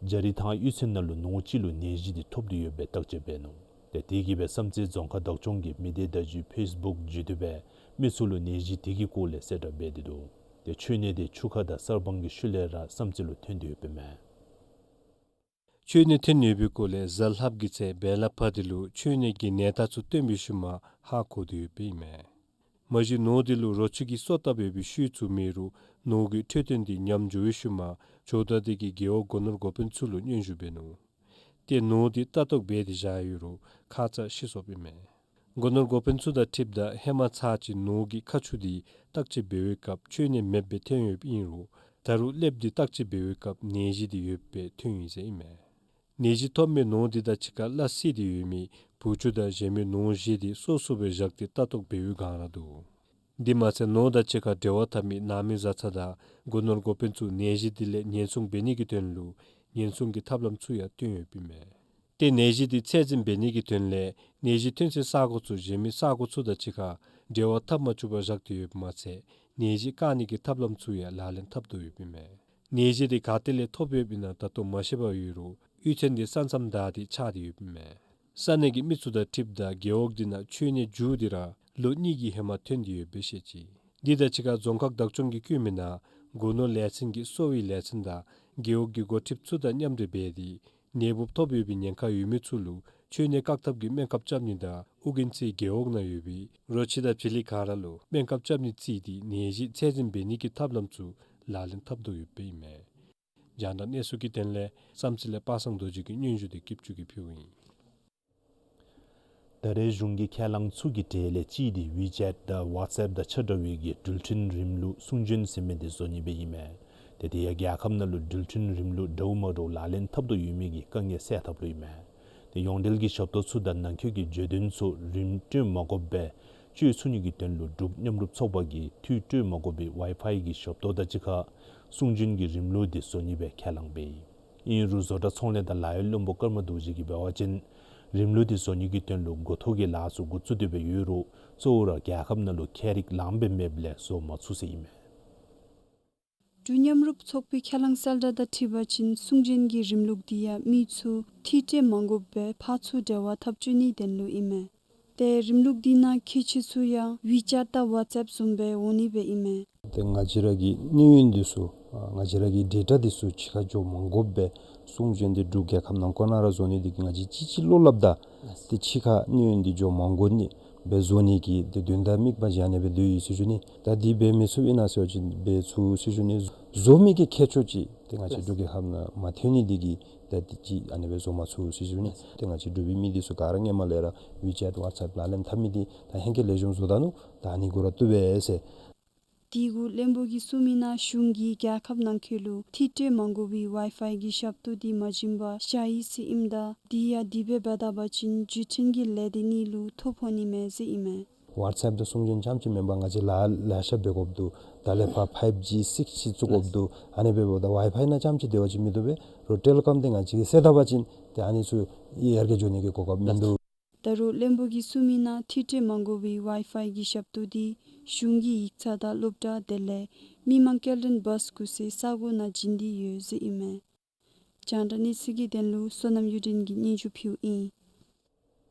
རྒྱ་རི་ཐང་གཡུས་ཚན་ནང་ལུ་ནོར་གཅིག་ལུ་ནད་གཞི་འདི་ཐོབ་སྟེ་ཡོད་པའི་བརྟག་དཔྱད་འབད་ནུག། ཏེ་དེ་གིས་སྦེ་བསམ་རྩེ་རྫོང་ཁག་བདག་སྐྱོང་གིས་མི་སྡེ་བརྡ་བརྒྱུད་ཕེསི་བུཀ་བརྒྱུད་དེ་སྦེ་མི་ཚུ་ལུ་ནད་གཞི་དེ་གི་སྐོར་ལས་གསལ་བསྒྲགས་འབད་དེ་འདུག། ཏེ་ཆོས་ནད་དེ་ཆུ་ཁ་དང་གསར་སྤང་གི་ཤུལ་ལས་ར་བསམ་རྩེ་ལུ་ཐོན་ཏེ་ཡོདཔ་ཨིན་མས། ཆོས་ནད་ཐོན་ཡོད་པའི་སྐོར་ལས་གཟའ་ལྷགཔ་གི་ཚེ་བེ་ལ་ཕ་དེ་ལུ་ཆོས་ནད་ཀྱི་ནད་རྟགས་ཚུ་སྟོན་པའི་ཤུལ་མ་ཧ་གོ་སྟེ་ཡོདཔ་ཨིན་མས། མ་གཞི་ནོར་དེ་ལུ་རོ་ཁྱི་གིས་སོ་བཏབ་ཡོད་པའི་ཤུལ་ཚུ་མེད་རུང་ནོར་གྱི་འཕྲོད་བསྟེན་དེ་ཉམས་འགྱོ་བའི་ཤུལ་མ་ཇོ་བདག་དེ་གིས་རྒེད་འོག་སྒོ་ནོར་འགོ་དཔོན་ཚུ་ལུ་སྙན་ཞུ་འབད་ནུག། ཏེ་ནོར་འདི་ལྟ་རྟོག་འབད་དེ་བཞག་ཡོད་རུང་ཁ་ཙ་ཤི་སོཔ་ཨིན་མས། སྒོ་ནོར་འགོ་དཔོན་ཚུ་དང་འཁྲིལཝ་ད་ཧེ་མ་ཚར་གཅིག་ནོར་གྱི་ཁ་ཆུ་འདི་བརྟག་དཔྱད་འབད་བའི་སྐབས་ཁྱོན་ནས་མེདཔ་སྦེ་ཐོན་ཡོདཔ་ཨིན་རུང་ད་རུང་ཀླདཔ་འདི་བརྟག་དཔྱད་འབད་བའི་སྐབས་ནད་གཞི་འདི་ཡོདཔ་སྦེ་ཐོན་ཡི་ཟེར་ཨིན་མས། ནད་གཞི་ཐོབ་མི་ནོར་འདི་དང་གཅིག་ཁར་སླ་བསྲེ་སྟེ་ཡོད་མི་བུ་ཆུ་དང་གཞན་མི་ནོར་བཞེས་ཏེ་སོ་སོ་སྦེ་བཞག་སྟེ་ལྟ་རྟོག་འབད་བའི་སྒང་ར་འདུག། འདི་མ་ཚད་ནོར་དང་གཅིག་ཁར་འབྲེལ་བ་འཐབ་མི་ནང་མི་བཟའ་ཚང་དང་སྒོ་ནོར་འགོ་དཔོན་ཚུ་ནད་གཞི་འདི་ལས་ཉེན་སྲུང་འབད་ནི་གི་དོན་ལུ་ཉེན་སྲུང་གི་ཐབས་ལམ་ཚུ་ཡང་བཏོན་ཡོདཔ་ཨིན་མས། ཏེ་ནད་གཞི་འདི་ཚད་འཛིན་འབད་ནི་གི་དོན་ལས་ནད་གཞི་ཐོན་སའི་ས་གོ་ཚུ་གཞན་མི་ས་གོ་ཚུ་དང་གཅིག་ཁར་འབྲེལ་བ་འཐབ་མ་བཅུག་པར་བཞག་སྟེ་ཡོདཔ་མ་ཚད་ནད་གཞི་བཀག་ནི་གི་ཐབས་ལམ་ཚུ་ཡང་ལག་ལེན་འཐབ་དོ་ཡོདཔ་ཨིན་མས། ནད་གཞི་འདི་ག་ཏེ་ལས་ཐོབ་ཡོདཔ་ཨིན་ན་ད་ལྟོ་མ་ཤེས་པར་ཡོད་རུང་གཡུས་ཚན་འདི་ས་མཚམས་བདའ་སྟེ་ཆགས་ཏེ་ཡོདཔ་ཨིན་མས། ས་གནས་ཀྱི་མི་ཚུ་དང་འཁྲིལཝ་ད་རྒེད་འོག་འདི་ནང་ཆོས་གནས་མཇུག་འདི་ར་ལོ་གཉིས་ཀྱི་ཧེ་མ་ཐོན་ཏེ་ཡོདཔ་སྦེ་བཤད་ཅི། འདི་དང་གཅིག་ཁར་རྫོང་ཁག་བདག་སྐྱོང་གིས་བསྐུལ་མི་ནང་སྒོ་ནོར་ལས་ཚན་གྱི་གསོ་བའི་ལས་ཚན་དང་རྒེད་འོག་གི་འགོ་ཁྲིདཔ་ཚུ་དང་མཉམ་འབྲེལ་འབད་དེ་ནད་འབུཔ་ཐོབ་ཡོད་པའི་ཉེན་ཁ་ཡོད་མི་ཚུ་ལུ་ཆོས་གནས་བཀག་ཐབས་ཀྱི་སྨན་ཁབ་རྐྱབ་ནི་དང་ཨོ་རྒྱན་རྩེ་རྒེད་འོག་ནང་ཡོད་པའི་རོ་ཁྱི་དང་བྱི་ལི་ག་ར་ལུ་སྨན་ཁབ་རྐྱབ་ནི་བརྩིས་ཏེ་ནད་གཞི་ཚད་འཛིན་འབད་ནི་གི་ཐབས་ལམ་ཚུ་ལག་ལེན་འཐབ་དོ་ཡོདཔ་ཨིན་མས། རྒྱང་བསྒྲགས་གནས་ཚུལ་གྱི་དོན་ལས་བསམ་རྩེ་ལས་པ་སངས་རྡོ་རྗེ་གི་སྙན་ཞུ་འདི་སྐྱིད་ཆུ་གིས་ཕུལཝ་ཨིན། ད་རེས་གཞུང་གི་ཁས་བླངས་ཚུ་གི་གྲས་ལས་གཅིག་འདི་ཝི་ཅེཊ་དང་ཝཊས་ཨེཔ་དང་ཆ་འདྲ་བའི་གི་འགྲུལ་འཕྲིན་རིམ་ལུགས་གསུང་བྱོན་ཟེར་མི་འདི་བཟོ་ནི་སྦེ་ཨིན་མས། ཏེ་དེ་ཡང་རྒྱལ་ཁབ་ནང་ལུ་འགྲུལ་འཕྲིན་རིམ་ལུགས་འདྲཝ་མ་འདྲཝ་ལག་ལེན་འཐབ་དོ་ཡོད་མི་གི་དཀའ་ངལ་སེལ་ཐབས་ལུ་ཨིན་མས། ཏེ་ཡོངས་འབྲེལ་གྱི་ཞབས་ཏོག་ཚུ་དང་ནང་འཁོད་ཀྱི་བརྗོད་དོན་ཚུ་རིན་སྤྲོད་མ་དགོཔ་སྦེ་སྤྱོད་ཚུགས་ནི་གི་དོན་ལུ་འབྲུག་མཉམ་རུབ་ཚོགས་པ་གིས་འཐུས་སྤྲོད་མ་དགོ་པའི་ཝའི་ཕའི་གི་ཞབས་ཏོག་དང་གཅིག་ཁར་གསུང་བྱོན་གྱི་རིམ་ལུགས་འདི་བཟོ་ནི་སྦེ་ཁས་བླངས་འབད་ཡི། ཨིན་རུང་བཟོ་གྲྭ་ཚོང་ལས་དང་ལཱ་གཡོག་བློན་པོ་ཀརྨ་རྡོ་རྗེ་གིས་འབད་བ་ཅིན་རིམ་ལུགས་འདི་བཟོ་ནི་གི་དོན་ལུ་འགོ་ཐོག་གི་ལཱ་ཚུ་འགོ་བཙུགས་ཏེ་སྦེ་ཡོད་རུང་གཙོ་བོ་ར་རྒྱལ་ཁབ་ནང་ལུ་ཁྱད་རིག་ལངམ་སྦེ་མེདཔ་ལས་བཟོ་མ་ཚུགས་ཟེར་ཨིན་མས། འབྲུག་མཉམ་རུབ་ཚོགས་པའི་ཁས་བླངས་གསལ་བསྒྲགས་དང་འཁྲིལ་བ་ཅིན་གསུང་བྱོན་གྱི་རིམ་ལུགས་འདི་ཡང་མི་ཚུ་འཐུས་སྤྲོད་མ་དགོཔ་སྦེ་ཕར་ཚུར་འབྲེལ་བ་འཐབ་བཅུག་ནིའི་དོན་ལུ་ཨིན་མས། ཏེ་རིམ་ལུགས་འདི་ནང་གི་ཆེ་ཤོས་ཚུ་ཡང་ཝི་ཅེཊ་དང་ཝཊས་ཨེཔ་བཟུམ་སྦེ་འོང་ནི་སྦེ་ཨིན་མས། ཏེ་ང་བཅས་ར་གི་གནས་ཡུན་འདི་ཚུ་ཨ་ང་བཅས་ར་གི་ཌེ་ཊ་འདི་ཚུ་ཕྱི་ཁར་འགྱོ་མ་དགོཔ་སྦེ་གསུང་བྱོན་འདི་འབྲུག་རྒྱལ་ཁབ་ནང་འཁོད་ནང་ར་བཟོ་ནི་འདི་གིས་ང་བཅས་ཅིག་ཅིག་བློ་སླབ་ད། ཏེ་ཕྱི་ཁར་གནས་ཡུན་འདི་འགྱོ་མ་དགོ་ནི་སྦེ་བཟོ་ནི་གི་ཏེ་དོན་དག་དམིགས་པ་ཅིག་ཨ་ནི་སྦེ་འདུག་ཡི་ཟེར་ཞུ་ནི། ད་འདི་འབད་མི་ཚུགས་ཨིན་ན་ཟེར་བ་ཅིན་འབད་ཚུགས་ཟེར་ཞུ་ནི། བཟོ་མི་གི་མཁས་མཆོག་ཅིག་ཏེ་ང་བཅས་འབྲུག་རྒྱལ་ཁབ་ནང་མ་ཐོན་ནི་འདི་གིས་ད་འདི་ཅིག་ཨ་ནི་སྦེ་བཟོ་མ་ཚུགས་ཟེར་ཞུ་ནི། ཏེ་ང་བཅས་འབྲུག་པའི་མི་འདི་ཚུ་ག་ར་སྔོན་མ་ལས་ར་ཝི་ཅེཊ་ཝཊས་ཨེཔ་ལག་ལེན་འཐབ་མི་འདི་ད་ཧེང་སྐལ་ལེགས་ཤོམ་བཟོ་ད་ནུག། ད་ཨ་ནི་གུ་ར་བཏུབ་པས་ཟེར། དེ་གུ་བློན་པོ་གིས་གསུངས་མི་ནང་གཞུང་གིས་རྒྱལ་ཁབ་ནང་འཁོད་ལུ་འཐུས་སྤྲོད་མ་དགོ་པའི་ཝའི་ཕའི་གི་ཞབས་ཏོག་འདི་མ་བྱིན་པར་བཞག་ཡི་ཟེར་ཨིནམ་ད་དེ་ཡང་དེ་སྦེ་འབད་ད་པ་ཅིན་བརྒྱུད་འཕྲིན་གྱི་ལས་སྡེ་གཉིས་ལུ་ཐོ་ཕོག་ནི་མས་ཟེར་ཨིན་མས། ཝཊས་ཨེཔ་དང་གསུང་བྱོན་རྐྱངམ་ཅིག་མེན་པར་ང་བཅས་ལཱ་ལེ་ཤ་འབད་དགོཔ་འདུག། ད་ལས་ཕར་ཕའིབ་ཇི་སིགསི་ཇི་བཙུགས་དགོཔ་འདུག། ཨ་ནི་འབདཝ་ད་ཝའི་ཕའི་ནང་རྐྱངམ་ཅིག་སྡོད་པ་ཅིན་མི་བཏུབ་པས། རོ་ཊེ་ལི་ཀོམ་འདི་ང་བཅས་ཀྱིས་བསལ་ད་པ་ཅིན་ཏེ་ཨ་ནི་ཚུ་ཡར་རྒྱས་འགྱོ་ནི་གི་གོ་སྐབས་མིན་འདུག། ད་རུང་བློན་པོ་གིས་གསུངས་མི་ནང་འཐུས་སྤྲོད་མ་དགོ་པའི་ཝའི་ཕའི་གི་ཞབས་ཏོག་འདི་གཞུང་གི་ཡིག་ཚང་དང་སློབ་གྲྭ་དེ་ལས་མི་མང་སྐྱེལ་འདྲེན་བཱས་བཀོལ་སའི་ས་གོ་ནང་བྱིན་ཏེ་ཡོད་ཟེར་ཨིན་མས། རྒྱང་བསྒྲགས་གནས་ཚུལ་གྱི་དོན་ལུ་བསོད་ནམས་གཡུ་སྒྲོན་གྱིས་སྙན་ཞུ་ཕུལཝ་ཨིན།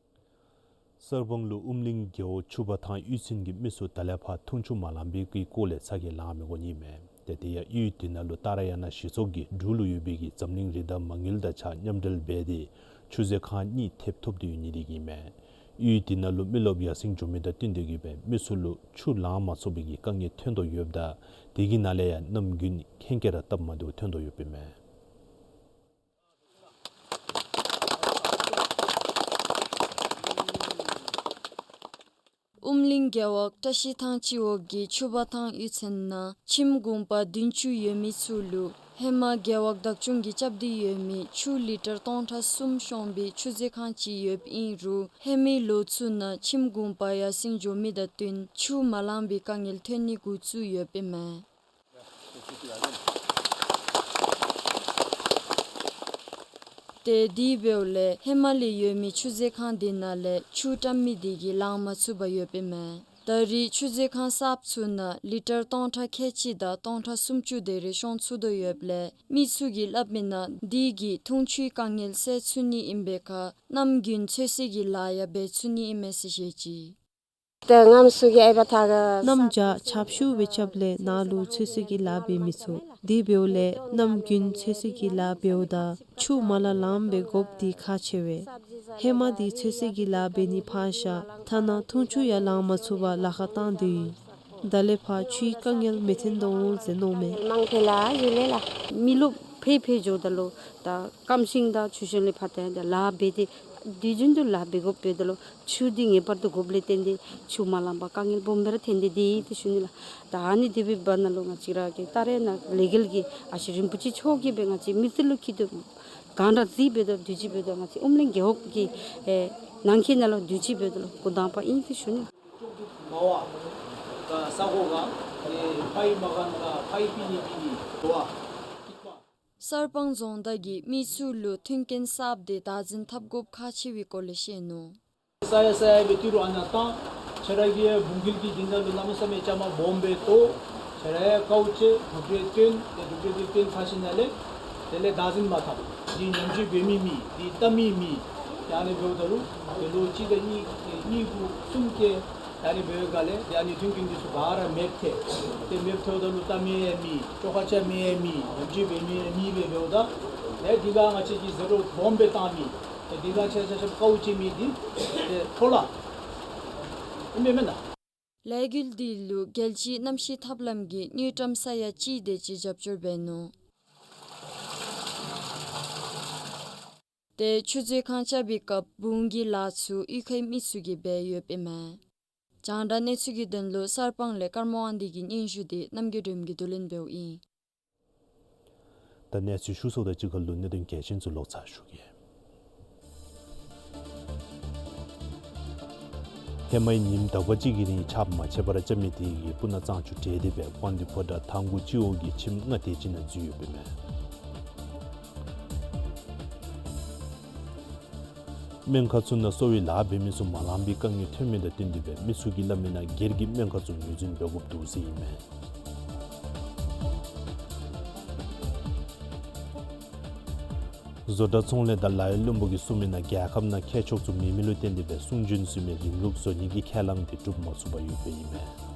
གསར་སྤང་ལུ་ཨུམ་གླིང་རྒེད་འོག་ཆུ་བ་ཐང་གཡུས་ཚན་གྱི་མི་ཚུ་ད་ལས་ཕར་འཐུང་ཆུ་མ་ལང་པའི་གི་སྐོར་ལས་ཚ་གྱང་ལང་མི་དགོ་ནི་མས། ཏེ་དེ་ཡང་གཡུས་དེ་ནང་ལུ་ཏཱ་ར་ཡ་ན་གཞི་ཚོགས་ཀྱིས་འབྲུག་ལུ་ཡོད་པའི་གི་འཛམ་གླིང་རི་དྭགས་མ་དངུལ་དང་གཅིག་ཁར་མཉམ་འབྲེལ་འབད་དེ་ཆུ་མཛོད་ཁང་གཉིས་ཐེབས་ཐོབ་སྟེ་ཡོད་ནི་དེ་གིས་མས། གཡུས་དེ་ནང་ལུ་མི་རློབས་ཡར་སེང་འགྱོ་མི་དང་བསྟུན་ཏེ་གིས་སྦེ་མི་ཚུ་ལུ་ཆུ་ལང་མ་ཚུགས་པའི་གི་དཀའ་ངལ་ཐོན་དོ་ཡོདཔ་ད་དེ་གི་ནང་ལས་ཡང་གནམ་དགུན་ཧེང་སྐལ་ར་སྟབས་མ་བདེཝ་ཐོན་དོ་ཡོདཔ་ཨིན་མས། ཨུམ་གླིང་རྒེད་འོག་བཀྲ་ཤིས་ཐང་སྤྱི་འོག་གི་ཆུ་བ་ཐང་གཡུས་ཚན་ནང་ཁྱིམ་གུང་པ་བདུན་ཅུ་ཡོད་མི་ཚུ་ལུ་ཧེ་མ་རྒེད་འོག་བདག་སྐྱོང་གིས་རྐྱབ་སྟེ་ཡོད་མི་ཆུ་ལི་ཊར་སྟོང་ཕྲག་གསུམ་ཤོང་པའི་ཆུ་མཛོད་ཁང་ཅིག་ཡོདཔ་ཨིན་རུང་ཧེ་མའི་ལོ་ཚུ་ནང་ཁྱིམ་གུང་པ་ཡར་སེང་འགྱོ་མི་དང་བསྟུན་ཆུ་མ་ལང་པའི་དཀའ་ངལ་ཐོན་ནི་འགོ་བཙུགས་ཡོདཔ་ཨིན་མས། ཏེ་དེ་འབདཝ་ལས་ཧེ་མ་ལས་ཡོད་མི་ཆུ་མཛོད་ཁང་དེ་ནང་ལས་ཆུ་བཀྲམ་མི་དེ་གིས་ལང་མ་ཚུགས་པར་ཡོདཔ་ཨིན་མས། ད་རེས་ཆུ་མཛོད་ཁང་གསརཔ་ཚུ་ནང་ལི་ཊར་སྟོང་ཕྲག་ཁལ་གཅིག་དང་སྟོང་ཕྲག་སུམ་ཅུ་དེ་རེ་ཤོང་ཚུགས་དོ་ཡོདཔ་ལས་མི་ཚུ་གིས་སླབ་མི་ནང་དེ་གིས་འཐུང་ཆུའི་དཀའ་ངལ་སེལ་ཚུགས་ནི་ཨིན་པའི་ཁར་གནམ་དགུན་ཚོད་བསྲེ་གི་ལཱ་ཡང་འབད་ཚུགས་ནི་ཨིན་མས་ཟེར་བཤད་ཅི། གནམ་བྱཱར་ཆརཔ་ཤུགས་སྦེ་རྐྱབ་ལས་ནཱ་ལུ་ཚོད་བསྲེ་གི་ལཱ་འབད་མི་ཚུགས། དེ་འབདཝ་ལས་གནམ་དགུན་ཚོད་བསྲེ་གི་ལཱ་འབདཝ་ད་ཆུ་མར་ལས་ལངམ་སྦེ་དགོཔ་འདི་ཁག་ཆེ་བས། ཧེ་མ་འདི་ཚོད་བསྲེ་གི་ལཱ་འབད་ནི་ཕར་བཞག་ཐ་ན་འཐུང་ཆུ་ཡང་ལང་མ་ཚུགས་པར་ལཱ་ཁག་བཏང་སྡོད་ཡི། ད་ལས་ཕར་ཆུའི་དཀའ་ངལ་མི་ཐོན་དོ་འོང་ཟེར་མནོཝ་མས། མི་རློབས་ འཕེལ་འཕེལ་འགྱོཝ་ད་ལུ་ད་སྐམ་ཤིང་དང་ཆུ་ཤིང་ལས་ཕར་ཏེ་ཡང་ལཱ་འབད་དེ་དུས་རྒྱུན་དུ་ལཱ་འབད་དགོཔ་འབདཝ་ད་ལུ་ཆུ་འདི་ངེས་པར་དུ་དགོཔ་ལས་བརྟེན་ཏེ་ཆུ་མ་ལང་པར་དཀའ་ངལ་སྦོམ་སྦེ་ར་ཐོན་ཏེ་འདི་ཏེ་ཞུ་ནི་ལགས། ད་ཨ་ནི་དེ་སྦེ་འབདཝ་ད་ལུ་ང་བཅས་ར་གི་ད་རེས་ནཱ་ལས་འགུལ་གྱི་ཨ་ཞེ་རིན་པོ་ཆེ་མཆོག་གིས་སྦེ་ང་བཅས་མི་སེར་ལུ་ཁྱད་དུ་གང་དྲག་གཟིགས་འབདཝ་ད་དུས་ཅི་འབདཝ་ད་ང་བཅས་ཨོམ་ལེན་རྒེད་འོག་གི་ཨེ་ནང་འཁོད་ནང་ལུ་དུས་ཅི་འབདཝ་ད་ལུ་འགོ་དང་པ་ཨིན་ཟེར་ཞུ་ནི། གསར་སྤང་རྫོང་བདག་གིས་མི་ཚུ་ལུ་མཐུན་རྐྱེན་གསརཔ་དེ་བདག་འཛིན་འཐབ་དགོཔ་ཁག་ཆེ་བའི་སྐོར་ལས་བཤད་ནུག། ས་ཡ་ས་ཡ་སྦེ་ཏི་རུ་ཨ་ནཱ་བཏང་། ཁྱེད་ར་གི་བུང་འགལ་གྱི་སྦྱིན་བདག་ལུ་གནམ་མེད་ས་མེད་བཅའ་མར་སྦོམ་སྦེ་གཏོགས། ཁྱེད་ར་ཡང་དཀའཝ་སྤྱད་གྲུབ་འབྲས་སྟོན། ཏེ་གྲུབ་འབྲས་འདི་སྟོན་ཚར་ཞིནམ་ལས་དེ་ལས་བདག་འཛིན་མ་འཐབ། འདི་ཉམས་བཅོས་འབད་མི་མེད། འདི་བལྟ་མི་མེད། ཡ་ཨ་ནི་འབདཝ་ད་ལུ་དེ་ལུ་གཅིག་དང་གཉིས་གཉིས་དགུ་གསུམ་བཀལ། ཡ་ཨ་ནི་འབདཝ་ད་ལས་ཏེ་ཨ་ནི་མཐུན་རྐྱེན་འདི་ཚུ་ག་ར་མེདཔ་ཐལ། ཏེ་མེདཔ་ཐལཝ་ད་ལུ་བལྟ་མི་ཡང་མེད། བཅོ་ཁ་རྐྱབ་མི་ཡང་མེད། ཉམས་བཅོས་འབད་མི་ཡང་མེདཔ་སྦེ་འབདཝ་ད་ཏེ་འདི་ག་ང་བཅས་ཀྱིས་ཟད་འགྲོ་སྦོམ་སྦེ་བཏང་མི་ཏེ་འདི་ག་ཆ་ཆ་ཆ་དཀའཝ་སྤྱད་མི་འདི་ཏེ་འཕྲོ་བརླག་ཨིན་པས་མེན་ན། ལས་འགུལ་འདི་ལུ་རྒྱལ་སྤྱིའི་གནམ་གཤིས་ཐབས་ལམ་གྱིས་དངུལ་ཀྲམ་ས་ཡ་གཅིག་དེ་ཅིག་རྒྱབ་སྐྱོར་འབད་ནུག། ཏེ་ཆུ་མཛོད་ཁང་རྐྱབ་པའི་སྐབས་བུང་གི་ལཱ་ཚུ་གཡུས་ཁའི་མི་ཚུ་གིས་འབད་ཡོདཔ་ཨིན་མས། རྒྱང་བསྒྲགས་གནས་ཚུལ་གྱི་དོན་ལུ་གསར་སྤང་ལས་ཀརྨ་དབང་འདུས་ཀྱི་སྙན་ཞུ་འདི་རྣམ་རྒྱལ་སྒྲོལ་མ་གིས་བསྡུ་ལེན་འབདཝ་ཨིན། ད་གནས་ཚུལ་ཞུ་ཚརཝ་དང་གཅིག་ཁར་ལུ་གནད་དོན་གལ་ཆེན་ཚུ་ལོག་ཚར་ཞུ་གེ། ཧེ་མའི་ཉིནམ་དག་པ་ཅིག་གི་རིང་ཆརཔ་མ་ཆད་པར་རྐྱབ་མི་དེ་གིས་སྤུ་ན་གཙང་ཆུ་བྲེགས་ཏེ་སྦེ་ཀོང་སྡེ་ཕོ་བྲང་ཐང་གུ་སྤྱི་འོག་གི་ཁྱིམ་ལྔ་དེ་ཅིག་ནང་འཛུལ་ཡོདཔ་ཨིན་མས། སྨན་ཁང་ཚུ་ནང་གསོ་བའི་ལཱ་འབད་མི་ཚུ་མ་ལང་པའི་དཀའ་ངལ་ཐོན་མི་དང་བསྟུན་ཏེ་སྦེ་མི་ཚུ་གིས་སླབ་མི་ནང་སྒེར་གྱི་སྨན་ཁང་ཚུ་ངོས་འཛིན་འབད་དགོཔ་འདུག་ཟེར་ཨིན་མས། བཟོ་གྲྭ་ཚོང་ལས་དང་ལཱ་གཡོག་བློན་པོ་གིས་གསུངས་མི་ནང་རྒྱལ་ཁབ་ནང་ཁྱད་ཆོས་ཚུ་མེད་མི་ལུ་བརྟེན་ཏེ་སྦེ་གསུང་འབྱོན་ཚུགས་མི་རིམ་ལུགས་བཟོ་ནི་གི་ཁས་བླངས་དེ་འགྲུབ་མ་ཚུགས་པར་ཡོདཔ་ཨིན་མས།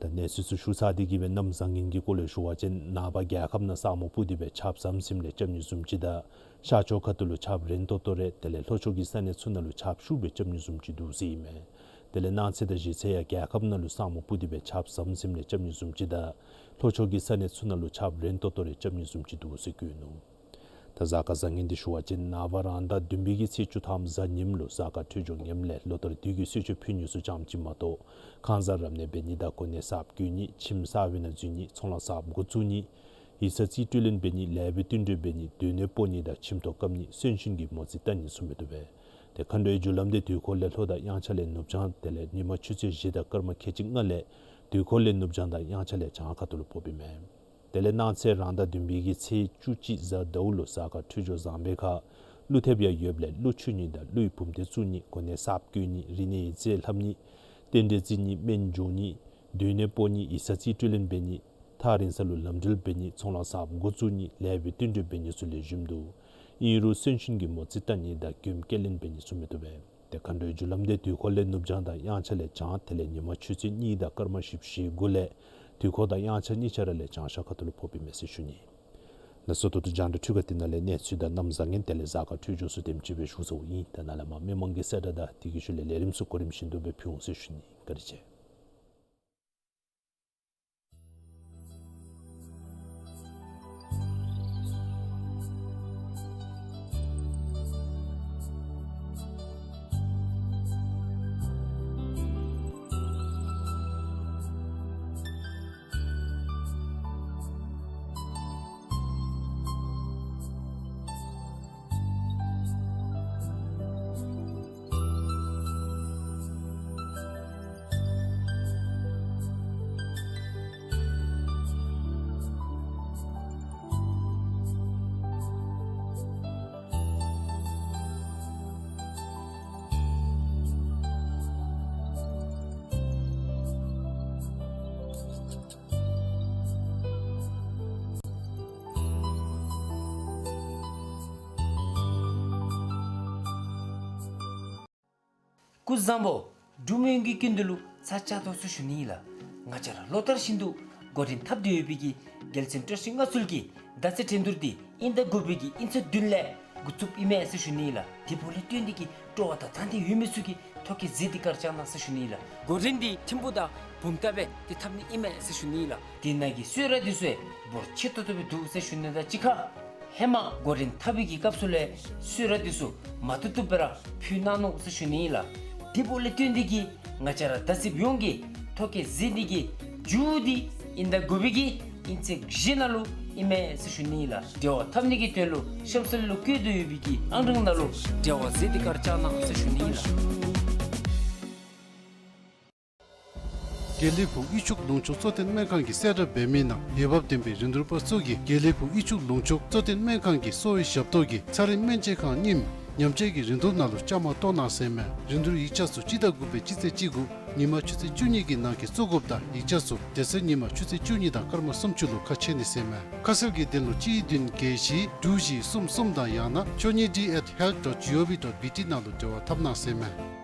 ད་གནས་ཚུལ་ཚུ་ཞུ་ཚར་ཏེ་གིས་སྦེ་གནམ་བཟང་ངན་གྱི་སྐོར་ལས་ཞུ་བ་ཅིན་ནངས་པ་རྒྱལ་ཁབ་ནང་ས་སྨུག་སྤུབས་ཏེ་སྦེ་ཆརཔ་ཟམ་ཟིམ་ལས་རྐྱབ་ནི་བཟུམ་ཅིག་དང་ཤར་ཕྱོགས་ཁ་ཐུག་ལུ་ཆརཔ་རན་ཏོག་ཏོ་རེ་དེ་ལས་ལྷོ་ཕྱོགས་ཀྱི་ས་གནས་ཚུ་ནང་ལུ་ཆརཔ་ཤུགས་སྦེ་རྐྱབ་ནི་བཟུམ་ཅིག་འདུག་ཟེར་ཨིན་མས། དེ་ལས་གནངས་ཚེ་དང་གཞེས་ཚེ་ཡང་རྒྱལ་ཁབ་ནང་ལུ་ས་སྨུག་སྤུབས་ཏེ་སྦེ་ཆརཔ་ཟམ་ཟིམ་ལས་རྐྱབ་ནི་བཟུམ་ཅིག་དང་ལྷོ་ཕྱོགས་ཀྱི་ས་གནས་ཚུ་ནང་ལུ་ཆརཔ་རན་ཏོག་ཏོ་རེ་རྐྱབ་ནི་བཟུམ་ཅིག་འདུག་ཟེར་བཀོད་ནུག། ད་གཟའ་སྐར་བཟང་ངན་འདི་ཞུ་བ་ཅིན་ནངས་པ་རང་ཟླ་བདུན་པའི་གི་ཚེས་བཅུ་ཐམ་གཟའ་ཉིམ་ལུ་གཟའ་སྐར་འཕྲོད་སྦྱོར་ངནམ་ལས་ལོ་ལྟར་དུས་ཀྱི་གསོལ་མཆོད་ཕུལ་ནི་ཚུ་ཙམ་ཅིག་མ་གཏོགས་ཁང་གསར་རབ་གནས་འབད་ནི་དང་གོ་གནས་གསརཔ་བསྐོ་ནི་ཁྱིམ་གསར་པའི་ནང་འཛུལ་ནི་ཚོང་ལཱ་གསརཔ་འགོ་བཙུགས་ནི་ཡིག་ཚང་རྩིས་སྤྲོད་ལེན་འབད་ནི་ལེགས་པའི་བསྟུན་གྲོས་འབད་ནི་སྡོད་གནས་སྤོ་ནི་དང་ཁྱིམ་ཐོག་བཀབ་ནི་གསོན་གཤིན་གྱི་མོ་རྩིས་བལྟ་ནི་ཚུ་མི་བཏུབ་པས། ཏེ་མཁའ་འགྲོའི་རྒྱུ་ལམ་འདི་དུས་འཁོར་ལས་ལྷོ་དང་དབྱངས་འཆར་ལས་ནུབ་བྱང་དེ་ལས་ཉི་མ་ཆུ་ཚོད་བཞི་དང་སྐར་མ་ཁལ་གཅིག་ལྔ་ལས་དུས་འཁོར་ལས་ནུབ་བྱང་དང་དབྱངས་འཆར་ལས་བྱང་ཁ་ཐུག་ལུ་ཕོགཔ་ཨིན་མས། དེ་ལས་གནངས་ཚེ་རང་ཟླ་བདུན་པའི་གི་ཚེས་བཅུ་གཅིག་གཟའ་ཟླཝ་ལུ་གཟའ་སྐར་འཕྲོད་སྦྱོར་བཟང་པའི་ཁར་ཀླུ་ཐེབས་ཡང་ཡོདཔ་ལས་ཀླུ་མཆོད་ནི་དང་ཀླུའི་བུམ་སྡེ་བཙུགས་ནི་གོ་གནས་གསརཔ་བསྐོ་ནི་རིག་གནས་ཡིག་རྩིས་ལྷབ་ནི་རྟེན་འབྲེལ་བརྩི་ནི་སྨན་སྦྱོང་ནི་སྡོད་གནས་སྤོ་ནི་ཡིག་ཚང་རྩིས་སྤྲོད་ལེན་འབད་ནི་ཐག་རིང་ས་ལུ་ལམ་འགྲུལ་འབད་ནི་ཚོང་ལཱ་གསརཔ་འགོ་བཙུགས་ནི་ལེགས་པའི་བསྟུན་གྲོས་འབད་ནི་ཚུ་ལེགས་ཤོམ་འདུག། ཨིན་རུང་གསོན་གཤིན་གྱི་མོ་རྩིས་བལྟ་ནི་དང་མགྱོནམ་སྐྱེལ་ལེན་འབད་ནི་ཚུ་མི་བཏུབ་པས། ཏེ་མཁའ་འགྲོའི་རྒྱུ་ལམ་འདི་དུས་འཁོར་ལས་ནུབ་བྱང་དང་དབྱངས་འཆར་ལས་བྱང་དེ་ལས་ཉི་མ་ཆུ་ཚོད་གཉིས་དང་སྐར་མ་བཞི་བཅུ་ཞེ་དགུ་ལས་དུས་འཁོར་དང་དབྱངས་འཆར་གཉིས་ཆ་ར་ལས་བྱང་ཤར་ཁ་ཐུག་ལུ་ཕོགཔ་ཨིན་མས་ཟེར་ཞུ་ནི། ལགས་སོ། ད་ལྟོ་རྒྱང་བསྒྲགས་འཕྲུལ་ཁང་འདི་ནང་ལས་གནས་ཚུལ་དང་གནམ་བཟང་ངན་དེ་ལས་གཟའ་སྐར་འཕྲོད་སྦྱོར་ཚུ་དེམ་ཅིག་སྦེ་ཞུ་ཚརཝ་ཨིན། ད་ནཱ་ལས་མར་མི་མང་གི་གསལ་བསྒྲགས་དང་དེ་གི་ཤུལ་ལས་ལས་རིམ་ཚུ་གོ་རིམ་བཞིན་དུ་སྦེ་ཕུལ་འོང་ཟེར་ཞུ་ནི། བཀའ་དྲིན་ཆེ། སྐུ་གཟུགས་བཟང་པོ། འབྲུག་མི་ཡོངས་ཀྱི་སྐུ་མདུན་ལུ་ཚར་བཅད་དོ་ཟེར་ཞུ་ནི་ཨིན་ལགས། ང་བཅས་ར་ལོ་ལྟར་བཞིན་དུ་འགོ་འདྲེན་འཐབ་སྟེ་ཡོད་པའི་གི་རྒྱལ་མཚན་བཀྲ་ཤིས་མངའ་གསོལ་གྱི་མདའ་རྩེད་འགྲན་བསྡུར་འདི་ཨིན་ཟླ་དགུ་པའི་གི་དབྱིན་ཚེས་བདུན་ལས་འགོ་བཙུགསཔ་ཨིན་མས་ཟེར་ཞུ་ནི་ཨིན་ལགས། དེ་འབདཝ་ལས་བརྟེན་ཏེ་གིས་སྤྲོ་བ་དང་དང་འདོད་ཡོད་མི་ཚུ་གིས་ ཐོ་བཀོད་མཛད་དེ་གི་སྦེ་བཅར་གནང་ཟེར་ཞུ་ནི་ལགས། གོ་རིམ་འདི་ཐིམ་ཕུག་དང་བུམ་ཐང་སྦེ་ཏེ་འཐབ་ནི་ཨིན་མས་ཟེར་ཞུ་ནི་ལགས། དེ་ནང་གི་གསོལ་རས་འདི་ཚུ་འབོར་ཆེ་ཏོག་ཏོ་སྦེ་འདུག་ཟེར་ཞུ་ནི་དང་གཅིག་ཁར་ཧེ་མ་གོ་རིམ་འཐབ་པའི་གི་སྐབས་སུ་ལས་གསོལ་རས་འདི་ཚུ་མ་བཏུབ་བཏུབ་སྦེ་ར་ཕུལ་གནང་ནུག་ཟེར་ཞུ་ནི་ལགས། དེ་འབདཝ་ལས་བརྟེན་ཏེ་གི་ང་བཅས་ར་ད་ཅི་ཡོངས་ཀྱི་ཐོ་བཀོད་མཛད་དེ་གི་མཇུག་འདི་ཨིན་ད་དགོ་པའི་གི་ཨིན་ཚེས་བཞི་ནང་ལུ་ཨིན་མས་ཟེར་ཞུ་ནི་ལགས། འབྲེལ་བ་འཐབ་ནི་གི་དོན་ལུ་གཤམ་ཚུ་ལུ་བཀོད་དེ་ཡོད་པའི་གི་ཨང་གྲངས་ནང་ལུ་འབྲེལ་བ་མཛད་དེ་གི་སྦེ་བཅར་གནང་ཟེར་ཞུ་ནི་ལགས། དགེ་ལེགས་ཕུག་དབུས་ཕྱོགས་ལུང་ཕྱོགས་གཙོ་བསྟེན་སྨན་ཁང་གི་གསལ་བསྒྲགས་འབད་མི་ནང་འོས་འབབ་ལྡན་པའི་རིན་བསྡུར་པ་ཚུ་གིས་དགེ་ལེགས་ཕུག་དབུས་ཕྱོགས་ལུང་ཕྱོགས་གཙོ་བསྟེན་སྨན་ཁང་གི་གསོ་བའི་ཞབས་ཏོག་གི་ཚན་རིག་སྨན་དཔྱད་ཁང་རྙིངམ་ཉམས་བཅོས་ཀྱི་རིན་བསྡུར་ནང་ལུ་བཅའ་མར་གཏོགས་གནང་ཟེར་མས། རིན་བསྡུར་ཡིག་ཆ་ཚུ་སྤྱི་ཟླ་དགུ་པའི་སྤྱི་ཚེས་བཅུ་དགུ་ཉིན་མ་ཆུ་ཚོད་བཅུ་གཉིས་ཀྱི་ནང་འཁོད་བཙུགས་དགོཔ་དང་ཡིག་ཆ་ཚུ་དེ་ཚེ་ཉིན་མ་ཆུ་ཚོད་བཅུ་གཉིས་དང་སྐར་མ་སུམ་ཅུ་ལུ་ཁ་ཕྱེ་ནི་ཟེར་མས། ཁ་གསལ་གྱི་དོན་ལུ་གཅིག་བདུན་བརྒྱད་བཞི་དྲུག་བཞི་གསུམ་གསུམ་དང་ཡང་ན་ཆོས་ཉིད་ཌི་ཨེཊ་ཧེལཐ་ཌོཊ་ཇི་ཨོ་ཝི་ཌོཊ་བི་ཊི་ནང་ལུ་འབྲེལ་བ་འཐབ་གནང་ཟེར་མས།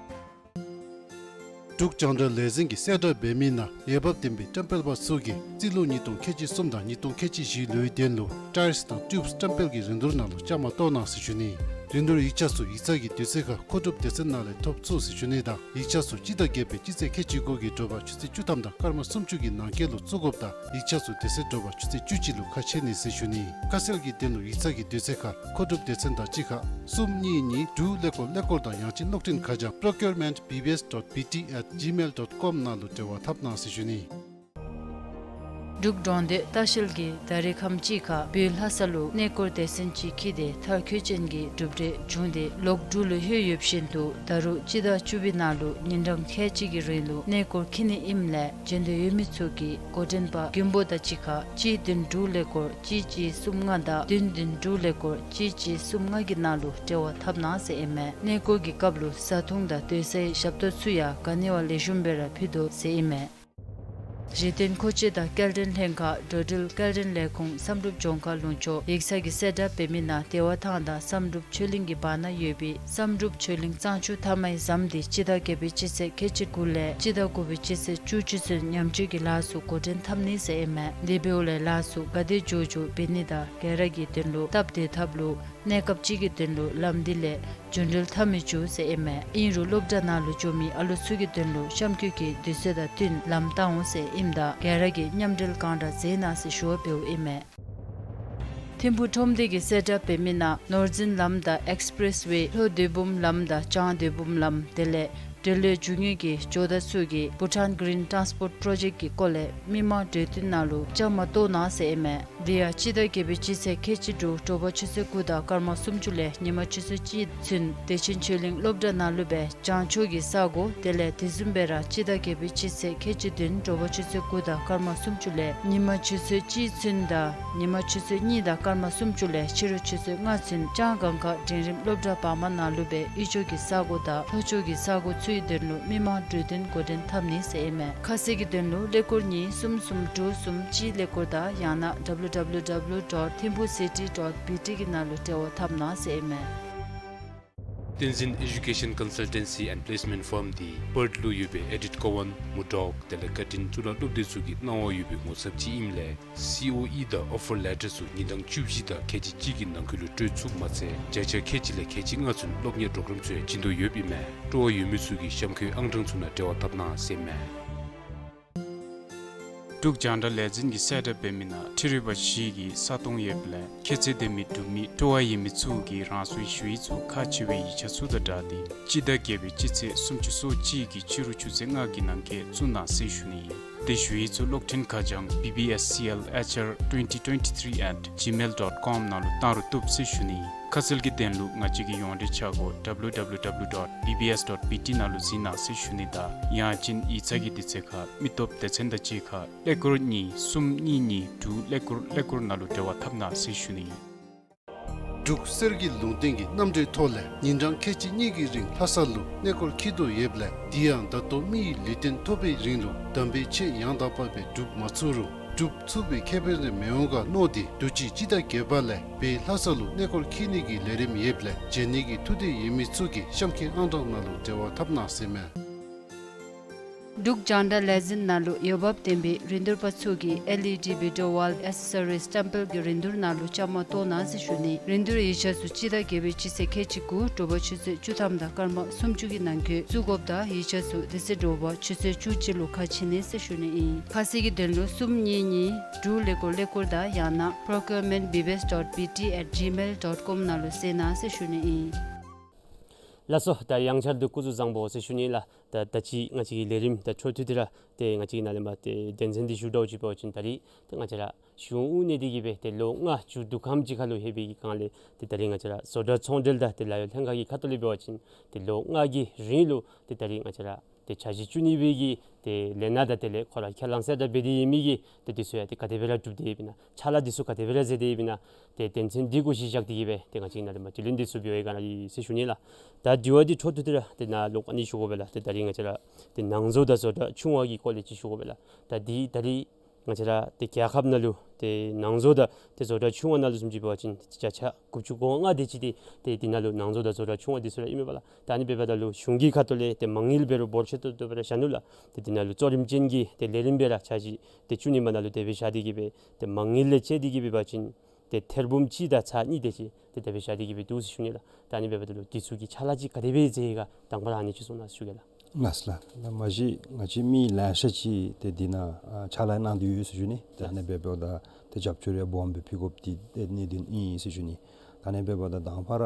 འབྲུག་རྒྱང་བསྒྲགས་ལས་འཛིན་གྱི་གསལ་བསྒྲགས་འབད་མི་ནང་འོས་འབབ་ལྡན་པའི་བཀྲམ་སྤེལ་པ་ཚུ་གིས་རྩིས་ལོ་ཉིས་སྟོང་ཁལ་གཅིག་གསུམ་དང་ཉིས་སྟོང་ཁལ་གཅིག་བཞི་ལོའི་དོན་ལུ་ཊའིརསི་དང་ཊིའུབསི་བཀྲམ་སྤེལ་གྱི་རིན་བསྡུར་ནང་ལུ་བཅའ་མར་གཏོགས་གནང་ཟེར་ཞུ་ནི། རིན་བསྡུར་ཡིག་ཆ་ཚུ་ཡིག་ཚང་གི་དུས་ཚོད་ཁར་མཁོ་སྒྲུབ་སྡེ་ཚན་ནང་ལས་ཐོབ་ཚུགས་ཟེར་ཞུ་ནི་དང་ཡིག་ཆ་ཚུ་སྤྱི་ཟླ་བརྒྱད་པའི་སྤྱི་ཚེས་ཁལ་གཅིག་དགུ་གི་དྲོ་པ་ཆུ་ཚོད་བཅུ་ཐམ་དང་སྐར་མ་སུམ་ཅུ་གི་ནང་འཁོད་ལུ་བཙུགས་དགོཔ་དང་ཡིག་ཆ་ཚུ་དེ་ཚེ་དྲོ་པ་ཆུ་ཚོད་བཅུ་གཅིག་ལུ་ཁ་ཕྱེ་ནི་ཟེར་ཞུ་ནི། ཁ་གསལ་གྱི་དོན་ལུ་ཡིག་ཚང་གི་དུས་ཚོད་ཁར་མཁོ་སྒྲུབ་སྡེ་ཚན་དང་གཅིག་ཁར་གསུམ་གཉིས་གཉིས་དྲུག་ཀླད་ཀོར་ཀླད་ཀོར་དང་ཡང་ཅིན་གློག་འཕྲིན་ཁ་བྱང་པྲོ་ཀིའུར་མེནཊ་བི་བི་ཨེསི་ཌོཊ་བི་ཊི་ཨེཊ་ཇི་མེལ་ཌོཊ་ཀོམ་ནང་ལུ་འབྲེལ་བ་འཐབ་གནང་ཟེར་ཞུ་ནི། འབྲུག་འབྲོང་སྟོད་ལྟ་བཤལ་གྱིས་ད་རེས་ཁམས་ཅིག་ཁར་བོད་ལྷ་ས་ལུ་གནས་སྐོར་སྡེ་ཚན་ཅིག་འཁྱིད་དེ་མཐར་འཁྱོལ་ཅན་གྱི་གྲུབ་འབྲས་བྱུང་སྟེ་ལོག་འབྲུག་ལུ་ལྷོད་ཡོདཔ་བཞིན་དུ་ད་རུང་སྤྱི་ཟླ་བཅུ་པའི་ནང་ལུ་ཉིན་གྲངས་ཁལ་གཅིག་གི་རིང་ལུ་གནས་སྐོར་འཁྱིད་ནི་ཨིནམ་ལས་འབྱོན་འདོད་ཡོད་མི་ཚུ་གིས་འགོ་འདྲེན་པ་མགོན་པོ་དང་གཅིག་ཁར་གཅིག་བདུན་དྲུག་ཀླད་ཀོར་གཅིག་གཅིག་གསུམ་ལྔ་དང་བདུན་བདུན་དྲུག་ཀླད་ཀོར་གཅིག་གཅིག་གསུམ་ལྔ་གི་ནང་ལུ་འབྲེལ་བ་འཐབ་གནང་ཟེར་ཨིན་མས། གནས་སྐོར་གྱི་སྐབས་ལུ་བཟའ་འཐུང་དང་སྡོད་སའི་ཞབས་ཏོག་ཚུ་ཡང་ག་ནི་བ་ལེགས་ཤོམ་སྦེ་ར་ཕུལ་དོ་ཟེར་ཨིན་མས། གཞི་རྟེན་མཁོ་ཆས་དང་སྐྱེལ་འདྲེན་ལྷན་ཁག་འགྲོ་འགྲུལ་སྐྱེལ་འདྲེན་ལས་ཁུངས་བསམ་གྲུབ་ལྗོངས་མཁར་ལུང་ཕྱོགས། ཡིག་ཚང་གི་གསལ་བསྒྲགས་འབད་མི་ནང་བདེ་བ་ཐང་དང་བསམ་གྲུབ་ཆོས་གླིང་གི་བར་ན་ཡོད་པའི་བསམ་གྲུབ་ཆོས་གླིང་གཙང་ཆུ་མཐའ་མའི་ཟམ་དེ་སྤྱི་ཟླ་བརྒྱད་པའི་སྤྱི་ཚེས་ཁལ་གཅིག་དགུ་ལས་སྤྱི་ཟླ་དགུ་པའི་སྤྱི་ཚེས་བཅུ་གཅིག་ཚུན་ཉམས་བཅོས་ཀྱི་ལཱ་ཚུ་འགོ་འདྲེན་འཐབ་ནི་ཟེར་ཨིན་མས། དེ་འབདཝ་ལས་ལཱ་ཚུ་ག་དེ་མགྱོགས་མགྱོགས་འབད་ནི་དང་ག་ར་གི་དོན་ལུ་སྟབས་བདེ་ཐབས་ལུ་གནས་སྐབས་ཅིག་གི་དོན་ལུ་ལམ་འདི་ལས་རྒྱུན་འགྲུལ་འཐབ་མི་བཅུག་ཟེར་ཨིན་མས། ཨིན་རུང་སློབ་གྲྭ་ནང་ལུ་འགྱོ་མི་ཨ་ལོ་ཚུ་གི་དོན་ལུ་གཤམ་འཁོད་ཀྱི་དུས་ཚོད་དང་བསྟུན་ལམ་བཏང་འོང་ཟེར་ཨིནམ་ད་ག་ར་གིས་མཉམ་འབྲེལ་གང་དྲག་མཛད་གནང་ཟེར་ཞུ་བ་འབདཝ་ཨིན་མས། ཐིམ་ཕུག་ཁྲོམ་སྡེ་གི་གསལ་བསྒྲགས་འབད་མི་ནང་ནོར་འཛིན་ལམ་དང་ཨེགསི་པི་རེསི་ཝེ་ལྷོ་སྡོད་འབུམ་ལམ་དང་བྱང་སྡོད་འབུམ་ལམ་དེ་ལས་འབྲེལ་ཡོད་རྒྱུ་དངོས་ཀྱི་ཇོ་བདག་ཚུ་གིས་བྷུ་ཊཱན་གི་རིན་ཊཱནསི་པོརཊ་པྲོ་ཇེཀཊ་ཀྱི་སྐོར་ལས་མི་མང་གྲོས་བསྟུན་ནང་ལུ་བཅའ་མར་གཏོགས་གནང་ཟེར་ཨིན་མས། དེ་ཡང་སྤྱི་ཟླ་བརྒྱད་པའི་སྤྱི་ཚེས་ཁལ་གཅིག་དྲུག་དྲོ་པ་ཆུ་ཚོད་དགུ་དང་སྐར་མ་སུམ་ཅུ་ལས་ཉིན་མ་ཆུ་ཚོད་གཅིག་ཚུན་བདེ་ཆེན་ཆོས་གླིང་སློབ་གྲྭ་ནང་ལུ་སྦེ་བྱང་ཕྱོགས་ཀྱི་ས་གོ་དེ་ལས་དེ་བཟུམ་སྦེ་ར་སྤྱི་ཟླ་བརྒྱད་པའི་སྤྱི་ཚེས་ཁལ་གཅིག་བདུན་དྲོ་པ་ཆུ་ཚོད་དགུ་དང་སྐར་མ་སུམ་ཅུ་ལས་ཉིན་མ་ཆུ་ཚོད་གཅིག་ཚུན་དང་ཉིན་མ་ཆུ་ཚོད་གཉིས་དང་སྐར་མ་སུམ་ཅུ་ལས་ཕྱི་རུ་ཆུ་ཚོད་ལྔ་ཚུན་ལྕང་སྒང་ཁ་འབྲིང་རིམ་སློབ་གྲྭ་བར་མ་ནང་ལུ་སྦེ་དབུས་ཕྱོགས་ཀྱི་ས་གོ་དང་ལྷོ་ཕྱོགས་ཀྱི་ས་གོ་ཚུའི་དོན་ལུ་མི་མང་གྲོས་བསྟུན་འགོ་འདྲེན་འཐབ་ནི་ཟེར་ཨིན་མས། ཁ་གསལ་གྱི་དོན་ལུ་ཀླད་ཀོར་གཉིས་གསུམ་གསུམ་དྲུག་གསུམ་གཅིག་ཀླད་ཀོར་དང་ཡང་ན་W W W dot thimphu city dot B T གི་ནང་ལུ་འབྲེལ་བ་འཐབ་གནང་ཟེར་ཨིན་མས། བསྟན་འཛིན་ཨེ་ཌུ་ཀེ་ཤཱན་ཀོན་སལ་ཊེན་སི་ཨེནཌ་པི་ལེསི་མེནཊ་ཕརམ་འདི་པརཐ་ལུ་ཡོད་པའི་ཨེ་ཌིཐ་ཀོ་ཝཱན་མུར་ཌོག་དེ་ལས་ཀར་ཊིན་གཙུག་ལག་སློབ་སྡེ་ཚུ་གི་གནང་བ་ཡོད་པའི་ངོ་ཚབ་ཅིག་ཨིནམ་ལས་སི་ཨོ་ཨི་དང་ཨོ་ཕར་ལེ་ཊར་ཚུ་ཉིན་གྲངས་བཅུ་བཞི་དང་ཁལ་གཅིག་གཅིག་གི་ནང་འཁོད་ལུ་སྤྲོད་ཚུགསཔ་མ་ཚད་བརྒྱ་ཆ་ཁལ་གཅིག་ལས་ཁལ་གཅིག་ལྔ་ཚུན་སློབ་གཉེར་གྲོགས་རམ་ཚུ་ཡང་བྱིན་དོ་ཡོདཔ་ཨིན་མས། སྤྲོ་བ་ཡོད་མི་ཚུ་གིས་གཤམ་འཁོད་ཨང་གྲངས་ཚུ་ནང་འབྲེལ་བ་འཐབ་གནང་ཟེར་ཨིན་མས། འབྲུག་རྒྱང་བསྒྲགས་ལས་འཛིན་གྱི་གསལ་བསྒྲགས་འབད་མི་ནང་འཕྲུལ་རིག་པ་བཞི་གི་ས་སྟོང་ཡོདཔ་ལས་ཁྱད་ཚད་ལྡན་མི་འབྲུག་མི་སྤྲོ་བ་ཡོད་མི་ཚུ་གིས་རང་སོའི་ཞུ་ཡིག་ཚུ་ཁག་ཆེ་བའི་ཡིག་ཆ་ཚུ་དང་སྦྲགས་ཏེ་སྤྱི་ཟླ་བརྒྱད་པའི་སྤྱི་ཚེས་སུམ་ཅུ་སོ་གཅིག་གི་ཕྱི་རུ་ཆུ་ཚོད་ལྔ་གི་ནང་འཁོད་བཙུགས་གནང་ཟེར་ཞུ་ནི་ཨིན། དེ་ཞུ་ཡིག་ཚུ་གློག་འཕྲིན་ཁ་བྱང་B B S C L H R twenty twenty-three at gmail dot com ནང་ལུ་བཏང་རུང་བཏུབ་ཟེར་ཞུ་ནི་ཨིན། ཁ་གསལ་གྱི་དོན་ལུ་ང་བཅས་ཀྱི་ཡོངས་འབྲེལ་ཆ་སྒོ་W W W dot B B S dot B T ནང་ལུ་གཟིགས་གནང་ཟེར་ཞུ་ནི་དང་ཡང་ཅིན་ཡིག་ཚང་གི་དུས་ཚོད་ཁར་མི་སྟོབས་སྡེ་ཚན་དང་གཅིག་ཁར་ཀླད་ཀོར་གཉིས་གསུམ་གཉིས་གཉིས་དྲུག་ཀླད་ཀོར་ཀླད་ཀོར་ནང་ལུ་འབྲེལ་བ་འཐབ་གནང་ཟེར་ཞུ་ནི་ཨིན། འབྲུག་གསེར་གྱི་ལུང་བསྟན་གྱི་གནམ་གྲུའི་ཐོག་ལས་ཉིན་གྲངས་ཁལ་གཅིག་གཉིས་ཀྱི་རིང་ལྷ་ས་ལུ་གནས་སྐོར་འཁྱིད་དོ་ཡོདཔ་ལས་དེ་ཡང་ད་ལྟོ་མི་ཡི་ལུས་རྟེན་ཐོབ་པའི་རིང་ལུ་དམ་པའི་ཆོས་ཡང་དག་པ་སྦེ་སྒྲུབ་མ་ཚུགས་རུང་སྒྲུབ་ཚུགས་པའི་ཁེ་ཕན་རེ་མི་འོང་ག་མནོ་སྟེ་དུས་ཅི་སྤྱི་ཟླ་བརྒྱད་པ་ལས་བོད་ལྷ་ས་ལུ་གནས་སྐོར་འཁྱིད་ནི་གི་ལས་རིམ་ཡོདཔ་ལས་བྱོན་ནི་གི་ཐུགས་འདོད་ཡོད་མི་ཚུ་གིས་གཤམ་འཁོད་ཨང་གྲངས་ནང་ལུ་འབྲེལ་བ་འཐབ་གནང་ཟེར་ཨིན་མས། འབྲུག་རྒྱང་བསྒྲགས་ལས་འཛིན་ནང་ལུ་འོས་འབབ་ལྡན་པའི་རིན་བསྡུར་པ་ཚུ་གིས་ཨེལ་ཨི་ཌི་བི་ཌི་ཨོ་ཝཱལ་ཨེག་སེ་སོ་རིས་ཊེམ་པལ་གྱི་རིན་བསྡུར་ནང་ལུ་བཅའ་མར་གཏོགས་གནང་ཟེར་ཞུ་ནི། རིན་བསྡུར་ཡིག་ཆ་ཚུ་སྤྱི་ཟླ་བརྒྱད་པའི་སྤྱི་ཚེས་ཁལ་གཅིག་དགུ་དྲོ་པ་ཆུ་ཚོད་བཅུ་ཐམ་དང་སྐར་མ་སུམ་ཅུ་གི་ནང་འཁོད་བཙུགས་དགོཔ་དང་ཡིག་ཆ་ཚུ་དེ་ཚེ་དྲོ་པ་ཆུ་ཚོད་བཅུ་གཅིག་ལུ་ཁ་ཕྱེ་ནི་ཟེར་ཞུ་ནི་ཨིན། ཁ་གསལ་གྱི་དོན་ལུ་གསུམ་གཉིས་གཉིས་དྲུག་ཀླད་ཀོར་ཀླད་ཀོར་དང་ཡང་ན་procurement B B S dot B T at gmail dot com ནང་ལུ་གསལ་གནང་ཟེར་ཞུ་ནི་ཨིན། ལགས་སོ། ད་ཡང་བསྐྱར་དུ་སྐུ་གཟུགས་བཟང་པོ་ཟེར་ཞུ་ནི་ལགས། ད་ད་ཅི་ང་བཅས་ཀྱི་ལས་རིམ་ད་འཕྲོ་མཐུད་དེ་ར་ཏེ་ང་བཅས་ཀྱིས་ནཱ་ལས་མར་ཏེ་དོན་ཚན་འདི་ཞུ་དོ་ཅིག་འབད་བ་ཅིན་ད་རིས་ཏེ་ང་བཅས་ར་གཞུང་དབུ་བརྙེས་ཏེ་གི་སྦེ་ཏེ་ལོ་ལྔ་མཇུག་བསྡུ་ཁམས་ཅིག་ཁར་ལུ་ལྷོད་པའི་གི་སྒང་ལས་ཏེ་ད་རིས་ང་བཅས་ར་བཟོ་གྲྭ་ཚོང་འབྲེལ་དང་ཏེ་ལཱ་གཡོག་ལྷན་ཁག་གི་ཁ་ཐུག་ལས་འབད་བ་ཅིན་ཏེ་ལོ་ལྔ་གི་རིང་ལུ་ཏེ་ད་རིས་ང་བཅས་ར་ཏེ་འཆར་གཞི་བཅུ་གཉིས་པའི་གི་ཏེ་ལས་སྣ་དང་དེ་ལས་ཁོ་ར་ཁས་བླངས་གསལ་བསྒྲགས་འབད་དེ་ཡོད་མི་གི་ཏེ་འདི་ཚུ་ཡང་ཏེ་ག་དེ་སྦེ་ར་གྲུབ་སྟེ་ཡོདཔ་ཨིན་ན། ཕྱག་ལཱ་འདི་ཚུ་ག་དེ་སྦེ་ར་མཛད་དེ་ཡོདཔ་ཨིན་ན། ཏེ་དོན་ཚན་འདི་གུ་གཞི་བཞག་སྟེ་གི་སྦེ་ཏེ་ང་བཅས་ནཱ་ལས་མར་དྲི་ལན་འདི་ཚུ་འབད་བའི་སྒང་ལས་ཟེར་ཞུ་ནི་ལགས། ད་དྲི་བ་འདི་འཕྲོ་མཐུད་དེ་ར་ཏེ་ནཱ་ལོགས་ཨ་ནི་ཞུ་དགོ་པས་ལགས། ཏེ་ད་རིས་ང་བཅས་ར་ཏེ་ནང་བཟོ་དང་བཟོ་གྲྭ་ཆུང་བ་གི་སྐོར་ལས་ཅིག་ཞུ་དགོ་པས་ལགས། ད་འདི་ད་རིས་ང་བཅས་ར་ཏེ་རྒྱལ་ཁབ་ནང་ལུ་ཏེ་ནང་བཟོ་དང་ཏེ་བཟོ་གྲྭ་ཆུང་བ་ནང་ལུ་བཟུམ་ཅིག་འབད་བ་ཅིན་ཏེ་བརྒྱ་ཆ་དགུ་བཅུ་གོ་ལྔ་དེ་ཅིག་འདི་ཏེ་འདི་ནང་ལུ་ནང་བཟོ་དང་བཟོ་གྲྭ་ཆུང་བ་འདི་ཚུ་ར་ཨིན་མས་པ་ལགས། ད་ཨ་ནི་འབདཝ་ད་ལུ་གཞུང་གི་ཁ་ཐུག་ལས་ཏེ་མ་དངུལ་འབད་རུང་འབོར་ཆེ་ཏོག་ཏོ་སྦེ་ར་བཞག་ནུག་ལགས། ཏེ་འདི་ནང་ལུ་གཙོ་རིམ་ཅན་གྱི་ཏེ་ལས་རིམ་སྦེ་ར་འཆར་གཞི་ཏེ་བཅུ་གཉིས་པ་ནང་ལུ་དེ་སྦེ་བཞག་སྟེ་གི་སྦེ་ཏེ་མ་དངུལ་ལས་བཅད་དེ་གི་སྦེ་འབད་བ་ཅིན་ཏེ་ཐེར་འབུམ་གཅིག་དང་ཚག་གཉིས་དེ་ཅིག་ཏེ་དེ་སྦེ་བཞག་སྟེ་གི་སྦེ་འདུག་ཟེར་ཞུ་ནི་ལགས། ད་ཨ་ནི་འབདཝ་ད་ལུ་འདི་ཚུ་གི་ཕྱག་ལཱ་ཅིག་ག་དེ་སྦེ་མཛད་ཡི་ག་དང་པ་ར་ཨ་ནི་ཅིག་གསུང་གནང་ཞུ་གེ་ལགས། ལགས་སོ་ལགས། ད་མ་གཞི་ང་བཅས་མི་ལེ་ཤ་ཅིག་ཏེ་འདི་ནང་ཨ་ཕྱག་ལཱ་གནང་སྟེ་ཡོད་ཟེར་ཞུ་ནི། ཏེ་ཨ་ནི་འབདཝ་ད་ཏེ་རྒྱབ་སྐྱོར་ཡང་སྦོམ་སྦེ་ཕུལ་དགོཔ་འདི་ཏེ་གནད་དོན་ཨིན་ཟེར་ཞུ་ནི། ད་ཨ་ནི་འབདཝ་ད་དང་པ་ར་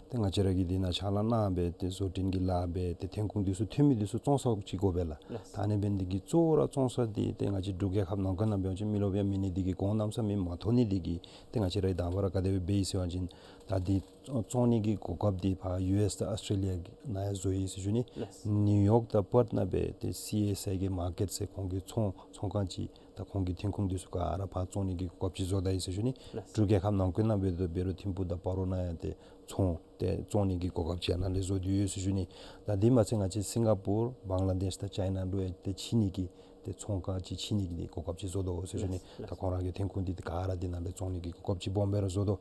ཏེ་ང་བཅས་ར་གིས་འདི་ནང་ཕྱག་ལཱ་གནང་སྦེ་ཏེ་བཟོ་སྐྲུན་གྱི་ལཱ་འབད་དེ་ཐོན་ཁུངས་འདི་ཚུ་ཐོན་མི་འདི་ཚུ་བཙོང་ས་ཅིག་དགོ་པས་ལགས། ལགས། ད་ཨ་ནི་འབད་ནི་འདི་གིས་གཙོ་བོ་ར་བཙོང་ས་འདི་ཏེ་ང་བཅས་འབྲུག་རྒྱལ་ཁབ་ནང་འཁོད་ནང་འབད་བ་ཅིན་མི་རློབས་ཡང་མེད་ནི་འདི་གིས་གོང་གནམ་ས་མེད་མ་ཐོབ་ནི་འདི་གིས་ཏེ་ང་བཅས་ར་གིས་དང་པ་ར་ག་དེ་སྦེ་འབད་ཡི་ཟེར་བ་ཅིན་ད་འདི་བཙོང་ནི་གི་གོ་སྐབས་འདི་ཕར་ཡུ་ཨེསི་དང་ཨཱོས་ཊྲེ་ལི་ཡ་ནང་ཡང་བཟོ་ཡི་ཟེར་ཞུ་ནི། ལགས། ནིའུ་ཡོག་དང་པརཐ་ནང་སྦེ་ཏེ་སི་ཨེསི་ཨའི་གི་མར་ཀེཊ་ཟེར་ཁོང་གི་ཚོང་ཚོང་ཁང་ཅིག་ད་ཁོང་གི་ཐོན་ཁུངས་འདི་ཚུ་ག་ར་ཕར་བཙོང་ནི་གི་གོ་སྐབས་ཅིག་བཟོ་ད་ཡི་ཟེར་ཞུ་ནི། ལགས། འབྲུག་རྒྱལ་ཁབ་ནང་འཁོད་ནང་འབད་དོ་འབད་རུང་ཐིམ་ཕུག་དང་སྤ་རོ་ནང་ཡང་ཏེ་ཚོང་ཏེ་བཙོང་ནི་གི་གོ་སྐབས་ཅིག་ཨ་ནཱ་ལས་བཟོ་སྟེ་ཡོད་ཟེར་ཞུ་ནི། ད་འདི་མ་ཚད་ང་བཅས་སིང་ག་པུར་བང་ལ་དེཤ་དང་ཅའི་ན་ལུ་ཡང་ཏེ་ཕྱེ་ནི་གི་ཏེ་ཚོང་ཁང་ཅིག་ཕྱེ་ནི་གི་གོ་སྐབས་ཅིག་བཟོ་དོ་ཟེར་ཞུ་ནི། ལགས། ད་ཁོང་ར་གི་ཐོན་ཁུངས་འདི་ཏེ་ག་ར་འདི་ནང་ལས་བཙོང་ནི་གི་གོ་སྐབས་ཅིག་སྦོམ་སྦེ་ར་བཟོ་དོ།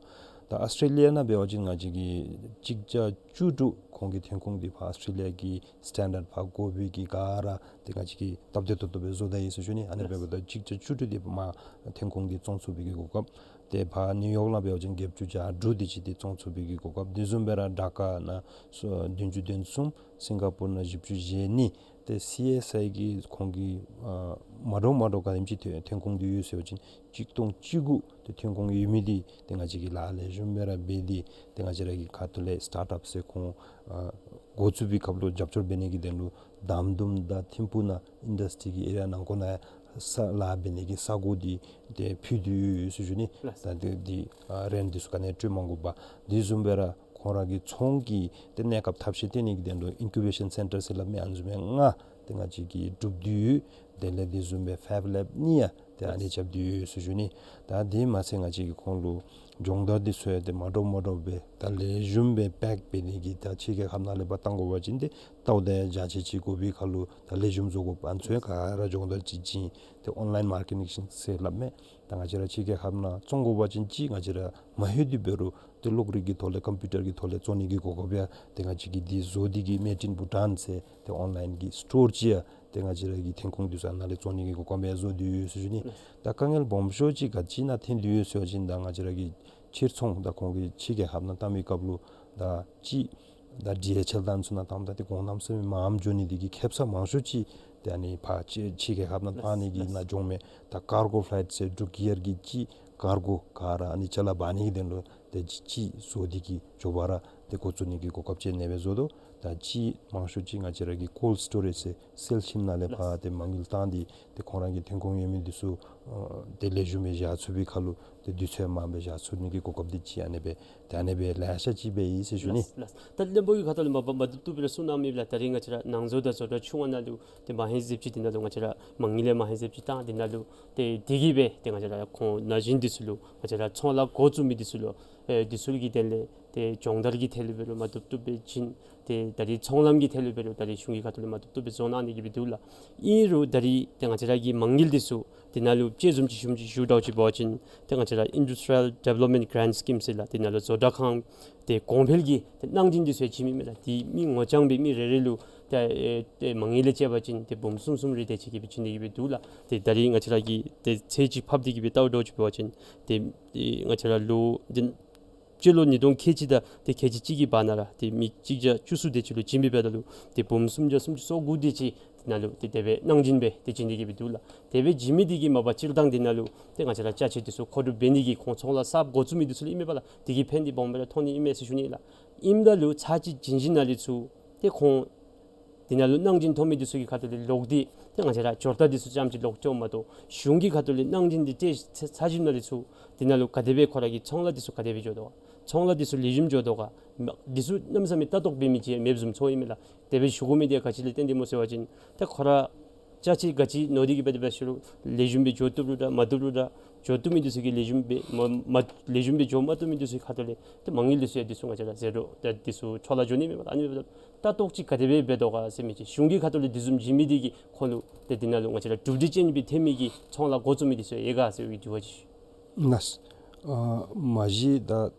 ད་ཨཱོས་ཊྲེ་ལི་ཡ་ནང་འབད་བ་ཅིན་ང་བཅས་ཀྱིས་གཅིག་བརྒྱ་བཅུ་དྲུག་ཁོང་གི་ཐོན་ཁུངས་འདི་ཕར་ཨཱོས་ཊྲེ་ལི་ཡ་གི་སི་ཊེན་ཌརཌ་ཕར་དགོ་པའི་གི་ག་ར་ཏེ་ང་བཅས་ཀྱིས་སྟབས་བདེ་ཏོག་ཏོ་སྦེ་བཟོ་ད་ཡི་ཟེར་ཞུ་ནི། ཨ་ནི་འབདཝ་ད་གཅིག་བརྒྱ་བཅུ་དྲུག་འདི་མར་ཐོན་ཁུངས་འདི་བཙོང་ཚུགས་པའི་གི་གོ་སྐབས། ཏེ་ཕར་ནིའུ་ཡོག་ནང་འབད་བ་ཅིན་བརྒྱད་ཅུ་གྱ་དྲུག་དེ་ཅིག་འདི་བཙོང་ཚུགས་པའི་གི་གོ་སྐབས། དེ་བཟུམ་སྦེ་ར་ཌ་ཀ་ནང་སོ་བདུན་ཅུ་དོན་གསུམ། སིང་ག་པུར་ནང་བཞི་བཅུ་ཞེ་གཉིས། ཏེ་སི་ཨེསི་ཨའི་གི་ཁོང་གི་ཨ་མ་འདྲཝ་མ་འདྲཝ་ག་དེམ་ཅིག་ཐོན་ཐོན་ཁུངས་འདི་ཡོད་ཟེར་བ་ཅིན་གཅིག་སྟོང་བཅུ་དགུ་ཏེ་ཐོན་ཁུངས་ཡོད་མི་འདི་ཏེ་ང་བཅས་ཀྱིས་ལཱ་ལེགས་ཤོམ་སྦེ་ར་འབད་དེ་ཏེ་ང་བཅས་ར་གི་ཁ་ཐུག་ལས་སི་ཊཱརཊ་ཨཔ་ཟེར་ཁོང་ཨ་འགོ་བཙུགས་པའི་སྐབས་ལུ་རྒྱབ་སྐྱོར་འབད་ནི་གི་དོན་ལུ་དམ་དུམ་དང་ཐིམ་ཕུག་ནང་ཨིན་ཌསི་ཊི་རི་གི་ཨེ་རི་ཡ་ནང་འཁོད་ནང་ཡང་ས་ལཱ་འབད་ནི་གི་ས་གོ་འདི་ཏེ་ཕུལ་ཏེ་ཡོད་ཟེར་ཞུ་ནི། ལགས། ད་འདི་འདི་ཨ་རེནཊ་འདི་ཚུ་ག་ནི་སྤྲོད་མ་དགོ་པར། དེ་བཟུམ་སྦེ་ར་ཁོང་ར་གི་ཚོང་གི་ཏེ་གནས་སྐབས་ཐབས་ཤེས་སྟོན་ནི་གི་དོན་ལུ་ཨིན་ཀུ་བེ་ཤཱན་སེན་ཊར་ཟེར་སླབ་མི་ཨ་ནི་བཟུམ་མའི་ལྔ་ཏེ་ང་བཅས་ཀྱིས་གྲུབ་སྟེ་ཡོད། དེ་ལས་དེ་བཟུམ་སྦེ་ཕེབ་ལེབ་གཉིས་ཡང་ཏེ་ཨ་ནི་རྐྱབ་སྟེ་ཡོད་ཟེར་ཞུ་ནི། ད་དེ་མ་ཚད་ང་བཅས་ཀྱིས་ཁོང་ལུ་སྦྱོང་བརྡར་འདི་ཚུ་ཡང་ཏེ་མ་འདྲཝ་མ་འདྲཝ་སྦེ་ད་ལེགས་ཤོམ་སྦེ་པེཀ་འབད་ནི་གི་ད་ཕྱི་རྒྱལ་ཁབ་ནང་ལས་ཕར་བཏང་དགོ་པ་ཅིན་ཏེ་ལྟཝ་ད་ཡང་རྒྱ་ཆེ་ཅིག་དགོ་པའི་ཁར་ལུ་ད་ལེགས་ཤོམ་བཟོ་དགོཔ་ཨ་ནི་ཚུ་ཡང་ག་ར་སྦྱོང་བརྡར་ཅིག་བྱིན། ཏེ་ཨོན་ལཱའིན་མར་ཀེ་ཊིང་ཟེར་སླབ་མས། ད་ང་བཅས་ར་ཕྱི་རྒྱལ་ཁབ་ནང་བཙོང་དགོ་པ་ཅིན་ཅིག་ང་བཅས་ར་མ་ལྷོད་དེ་འབད་རུང་ཏེ་གློག་རིག་གི་ཐོག་ལས་ཀམ་པིའུ་ཊར་གྱི་ཐོག་ལས་བཙོང་ནི་གི་གོ་སྐབས་ཡང་ཏེ་ང་བཅས་ཀྱིས་འདི་བཟོ་སྟེ་གིས་མེཌ་ཨིན་བྷུ་ཊཱན་ཟེར་ཏེ་ཨོན་ལཱའིན་གྱི་སི་ཊོར་ཅིག་ཡང་ཏེ་ང་བཅས་ར་གི་ཐོན་ཁུངས་འདི་ཚུ་ཨ་ནཱ་ལས་བཙོང་ནི་གི་གོ་སྐབས་ཡང་བཟོ་སྟེ་ཡོད་ཟེར་ཞུ་ནི། ད་དཀའ་ངལ་སྦོམ་ཤོས་ཅིག་ག་ཅི་ནང་ཐོན་ཏེ་ཡོད་ཟེར་བ་ཅིན་ད་ང་བཅས་ར་གི་ཕྱིར་ཚོང་ད་ཁོང་གིས་ཕྱི་རྒྱལ་ཁབ་ནང་བཏང་བའི་སྐབས་ལུ་ད་ཅིག་ད་ཌི་ཨེཆ་ཨེལ་དང་ཚུ་ནང་བཏངམ་ད་ཏེ་གོང་གནམ་ས་མེད་མངམ་འགྱོ་ནི་འདི་གིས་ཁེབ་ས་མང་ཤོས་ཅིག་ཏེ་ཨ་ནི་ཕར་ཕྱི་ཕྱི་རྒྱལ་ཁབ་ནང་ཕར་ནི་གི་ནང་འགྱོཝ་མས། ད་ཀར་གོ་ཕ་ལའིཊ་ཟེར་འབྲུག་གི་ཡར་གྱི་ཅིག་ཀར་གོ་ག་ར་ཨ་ནི་ཅ་ལ་འབག་ནི་གི་དོན་ལུ་ཏེ་ཅིག་ཅིག་བཟོ་སྟེ་གིས་མགྱོགས་པ་ར་ཏེ་འགོ་བཙུགས་ནི་གི་གོ་སྐབས་ཅིག་ཨ་ནེ་སྦེ་བཟོ་དོ། ད་ཅིག་མང་ཤོས་ཅིག་ང་བཅས་ར་གི་ཀོལཌ་སི་ཊོ་རེཇ་ཟེར་སེལ་ཁྱིམ་ནང་ལས་ཕར་ཏེ་མ་དངུལ་བཏང་སྟེ་ཏེ་ཁོང་ར་གི་ཐོན་ཁུངས་ཡོད་མི་འདི་ཚུ་ཨ་ཏེ་ལེགས་ཤོམ་སྦེ་བཞག་ཚུགས་པའི་ཁར་ལུ་ཏེ་དུས་ཚོད་མངམ་སྦེ་བཞག་ཚུགས་ནི་གི་གོ་སྐབས་འདི་ཅིག་ཨ་ནེ་སྦེ་ཏེ་ཨ་ནེ་སྦེ་ལེ་ཤ་ཅིག་སྦེ་ཨིན་ཟེར་ཞུ་ནི། ལགས་ལགས། ད་བློན་པོ་གིས་ཁ་ཐུག་ལས་མ་མ་མ་བཏུབ་བཏུབ་སྦེ་ར་གསུང་གནང་མི་ལགས། ད་རིས་ང་བཅས་ར་ནང་བཟོ་དང་བཟོ་གྲྭ་ཆུང་བ་ནང་ལུ་ཏེ་མ་ཧེ་ཟེབ་ཅིག་འདི་ནང་ལུ་ང་བཅས་ར་མ་དངུལ་ལས་མ་ཧེ་ཟེབ་ཅིག་བཏང་འདི་ནང་ལུ་ཏེ་དེ་གིས་སྦེ་ཏེ་ང་བཅས་ར་ཁོང་ན་གཞོན་འདི་ཚུ་ལུ་ང་བཅས་ར་ཚོང་ལཱ་འགོ་བཙུགས་མི་འདི་ཚུ་ལུ་ཨེ་འདི་ཚུ་གི་དོན་ལས་ཏེ་སྦྱོང་བརྡར་གྱི་ཐད་ལུ་འབད་རུང་མ་བཏུབ་བཏུབ་སྦེ་བྱིན། ཏེ་ད་རིས་ཚོང་ལམ་གྱི་ཐད་ལུ་འབད་རུང་ད་རིས་གཞུང་གི་ཁ་ཐུག་ལས་མ་བཏུབ་བཏུབ་སྦེ་བཟོ་གནང་ནི་གི་སྦེ་འདུག་ལགས། ཨིན་རུང་ད་རིས་ཏེ་ང་བཅས་ར་གི་མ་དངུལ་འདི་ཚུ་ཏེ་ནཱ་ལུ་དཔྱད་བཟུམ་ཅིག་ཞུཝ་ཅིག་ཞུ་དོ་ཅིག་འབད་བ་ཅིན་ཏེ་ང་བཅས་ར་Industrial Development Grant Scheme ཟེར་ལགས། ཏེ་ནཱ་ལུ་བཟོ་གྲྭ་ཁང་ཏེ་གོང་འཕེལ་གྱི་ཏེ་གནང་སྦྱིན་འདི་ཚུ་ཡང་བྱིན་མི་མས་ལགས། ཏེ་མི་ངོ་རྐྱང་སྦེ་མི་རེ་རེ་ལུ་ ཏེ་ཨེ་ཏེ་མ་དངུལ་ལས་བཅད་པ་ཅིན་ཏེ་འབུམ་གསུམ་གསུམ་རེ་དེ་ཅིག་གི་སྦེ་བྱིན་ནི་གི་སྦེ་འདུག་ལགས། ཏེ་ད་རིས་ང་བཅས་ར་གིས་ཏེ་ཚད་ཅིག་ཕབ་སྟེ་གི་སྦེ་བལྟཝ་འདྲཝ་ཅིག་འབད་བ་ཅིན་ཏེ་ཏེ་ང་བཅས་ར་ལོ་འདི་སྤྱི་ལོ་ཉིས་སྟོང་ཁལ་གཅིག་དང་ཏེ་ཁལ་གཅིག་གཅིག་གི་བར་ན་ར་ཏེ་མི་གཅིག་བརྒྱ་བཅུ་གསུམ་དེ་ཅིག་ལུ་བྱིན་པའི་བར་ན་ལུ་ཏེ་འབུམ་སུམ་བརྒྱ་སུམ་ཅུ་སོ་དགུ་དེ་ཅིག་དེ་ནང་ལུ་ཏེ་དེ་སྦེ་གནང་སྦྱིན་སྦེ་ཏེ་བྱིན་ནི་གི་སྦེ་འདུག་ལགས། དེ་སྦེ་བྱིན་མི་དེ་གིས་མ་པ་སྤྱིར་བཏང་དེ་ནང་ལུ་ཏེ་ང་བཅས་ར་ཅ་ཆས་དེ་ཚུ་མཁོ་སྒྲུབ་འབད་ནི་གི་ཁོང་ཚོང་ལཱ་གསརཔ་འགོ་བཙུགས་མི་དེ་ཚུ་ལུ་ཨིན་མས་པ་ལགས། དེ་གི་ཕན་དེ་སྦོམ་སྦེ་ར་ཐོགས་ནི་ཨིན་མས་ཟེར་ཞུ་ནི་ལགས། ཨིནམ་ད་ལུ་ཚར་གཅིག་བྱིན་བྱིན་ནང་ལས་ཚུར་ཏེ་ཁོང་དེ་ནང་ལུ་གནང་སྦྱིན་ཐོབ་མི་དེ་ཚུ་གི་ཁ་ཐུག་ལས་ལོག་སྟེ་ཏེ་ང་བཅས་ར་འབྱོར་ཐབས་དེ་ཚུ་ཙམ་ཅིག་ལོག་སྟེ་འོངམ་མ་གཏོགས་གཞུང་གི་ཁ་ཐུག་ལས་གནང་སྦྱིན་དེ་ཏེ་ཚར་གཅིག་ནང་ལས་ཚུར་དེ་ནང་ལུ་ག་དེ་སྦེ་ཁོ་ར་གི་ཚོང་ལཱ་དེ་ཚུ་ག་དེ་སྦེ་འགྱོ་དོ་ག། ཚོང་ལཱ་དེ་ཚུ་ལེགས་ཤོམ་འགྱོ་དོ་ག། དེ་ཚུ་གནམ་མེད་ས་མེད་ལྟ་རྟོག་འབད་མི་ཅིག་མེདཔ་བཟུམ་ཚོར་ཨིན་མས་ལགས། དེ་སྦེ་ཞུ་དགོ་མི་དེ་ག་ཅི་ལས་བརྟེན་ཏེ་སྨོ་ཟེར་བ་ཅིན་ཏེ་ཁོ་ར་ཅ་ཆས་ག་ཅི་ནོར་ཏེ་གི་སྦེ་དེ་སྦེ་ཞུ་རུང་ལེགས་ཤོམ་སྦེ་འགྱོ་བཏུབ་རུང་འདྲ་མ་བཏུབ་རུང་འདྲ། འགྱོ་བཏུབ་མི་དེ་ཚུ་གིས་ལེགས་ཤོམ་སྦེ་མ་མ་ལེགས་ཤོམ་སྦེ་འགྱོ་མ་བཏུབ་མི་དེ་ཚུ་གི་ཁ་ཐུག་ལས་ཏེ་མ་དངུལ་དེ་ཚུ་ཡང་དེ་ཚུ་ང་བཅས་ར་ཟད་འགྲོ་ད་དེ་ཚུ་འཕྲོ་བརླག་འགྱོ་ནི་མས་པ་ལགས། ཨ་ནི་འབདཝ་ད་ལྟ་རྟོག་ཅིག་ག་དེ་སྦེ་འབད་དོ་ག་ཟེར་མི་ཅིག་གཞུང་གི་ཁ་ཐུག་ལས་དེ་བཟུམ་བྱིན་མི་དེ་གིས་ཁོང་ལུ་ཏེ་དེ་ནང་ལུ་ང་བཅས་ར་གྲུབ་འབྲས་ཅན་སྦེ་ཐོན་མི་གི་ཚོང་ལཱ་འགོ་བཙུགས་མི་དེ་ཚུ་ཡོད་ག་ཟེར་བའི་དྲི་བ་ཅིག་ཞུ། ལགས། ཨ་མ་གཞི་ད་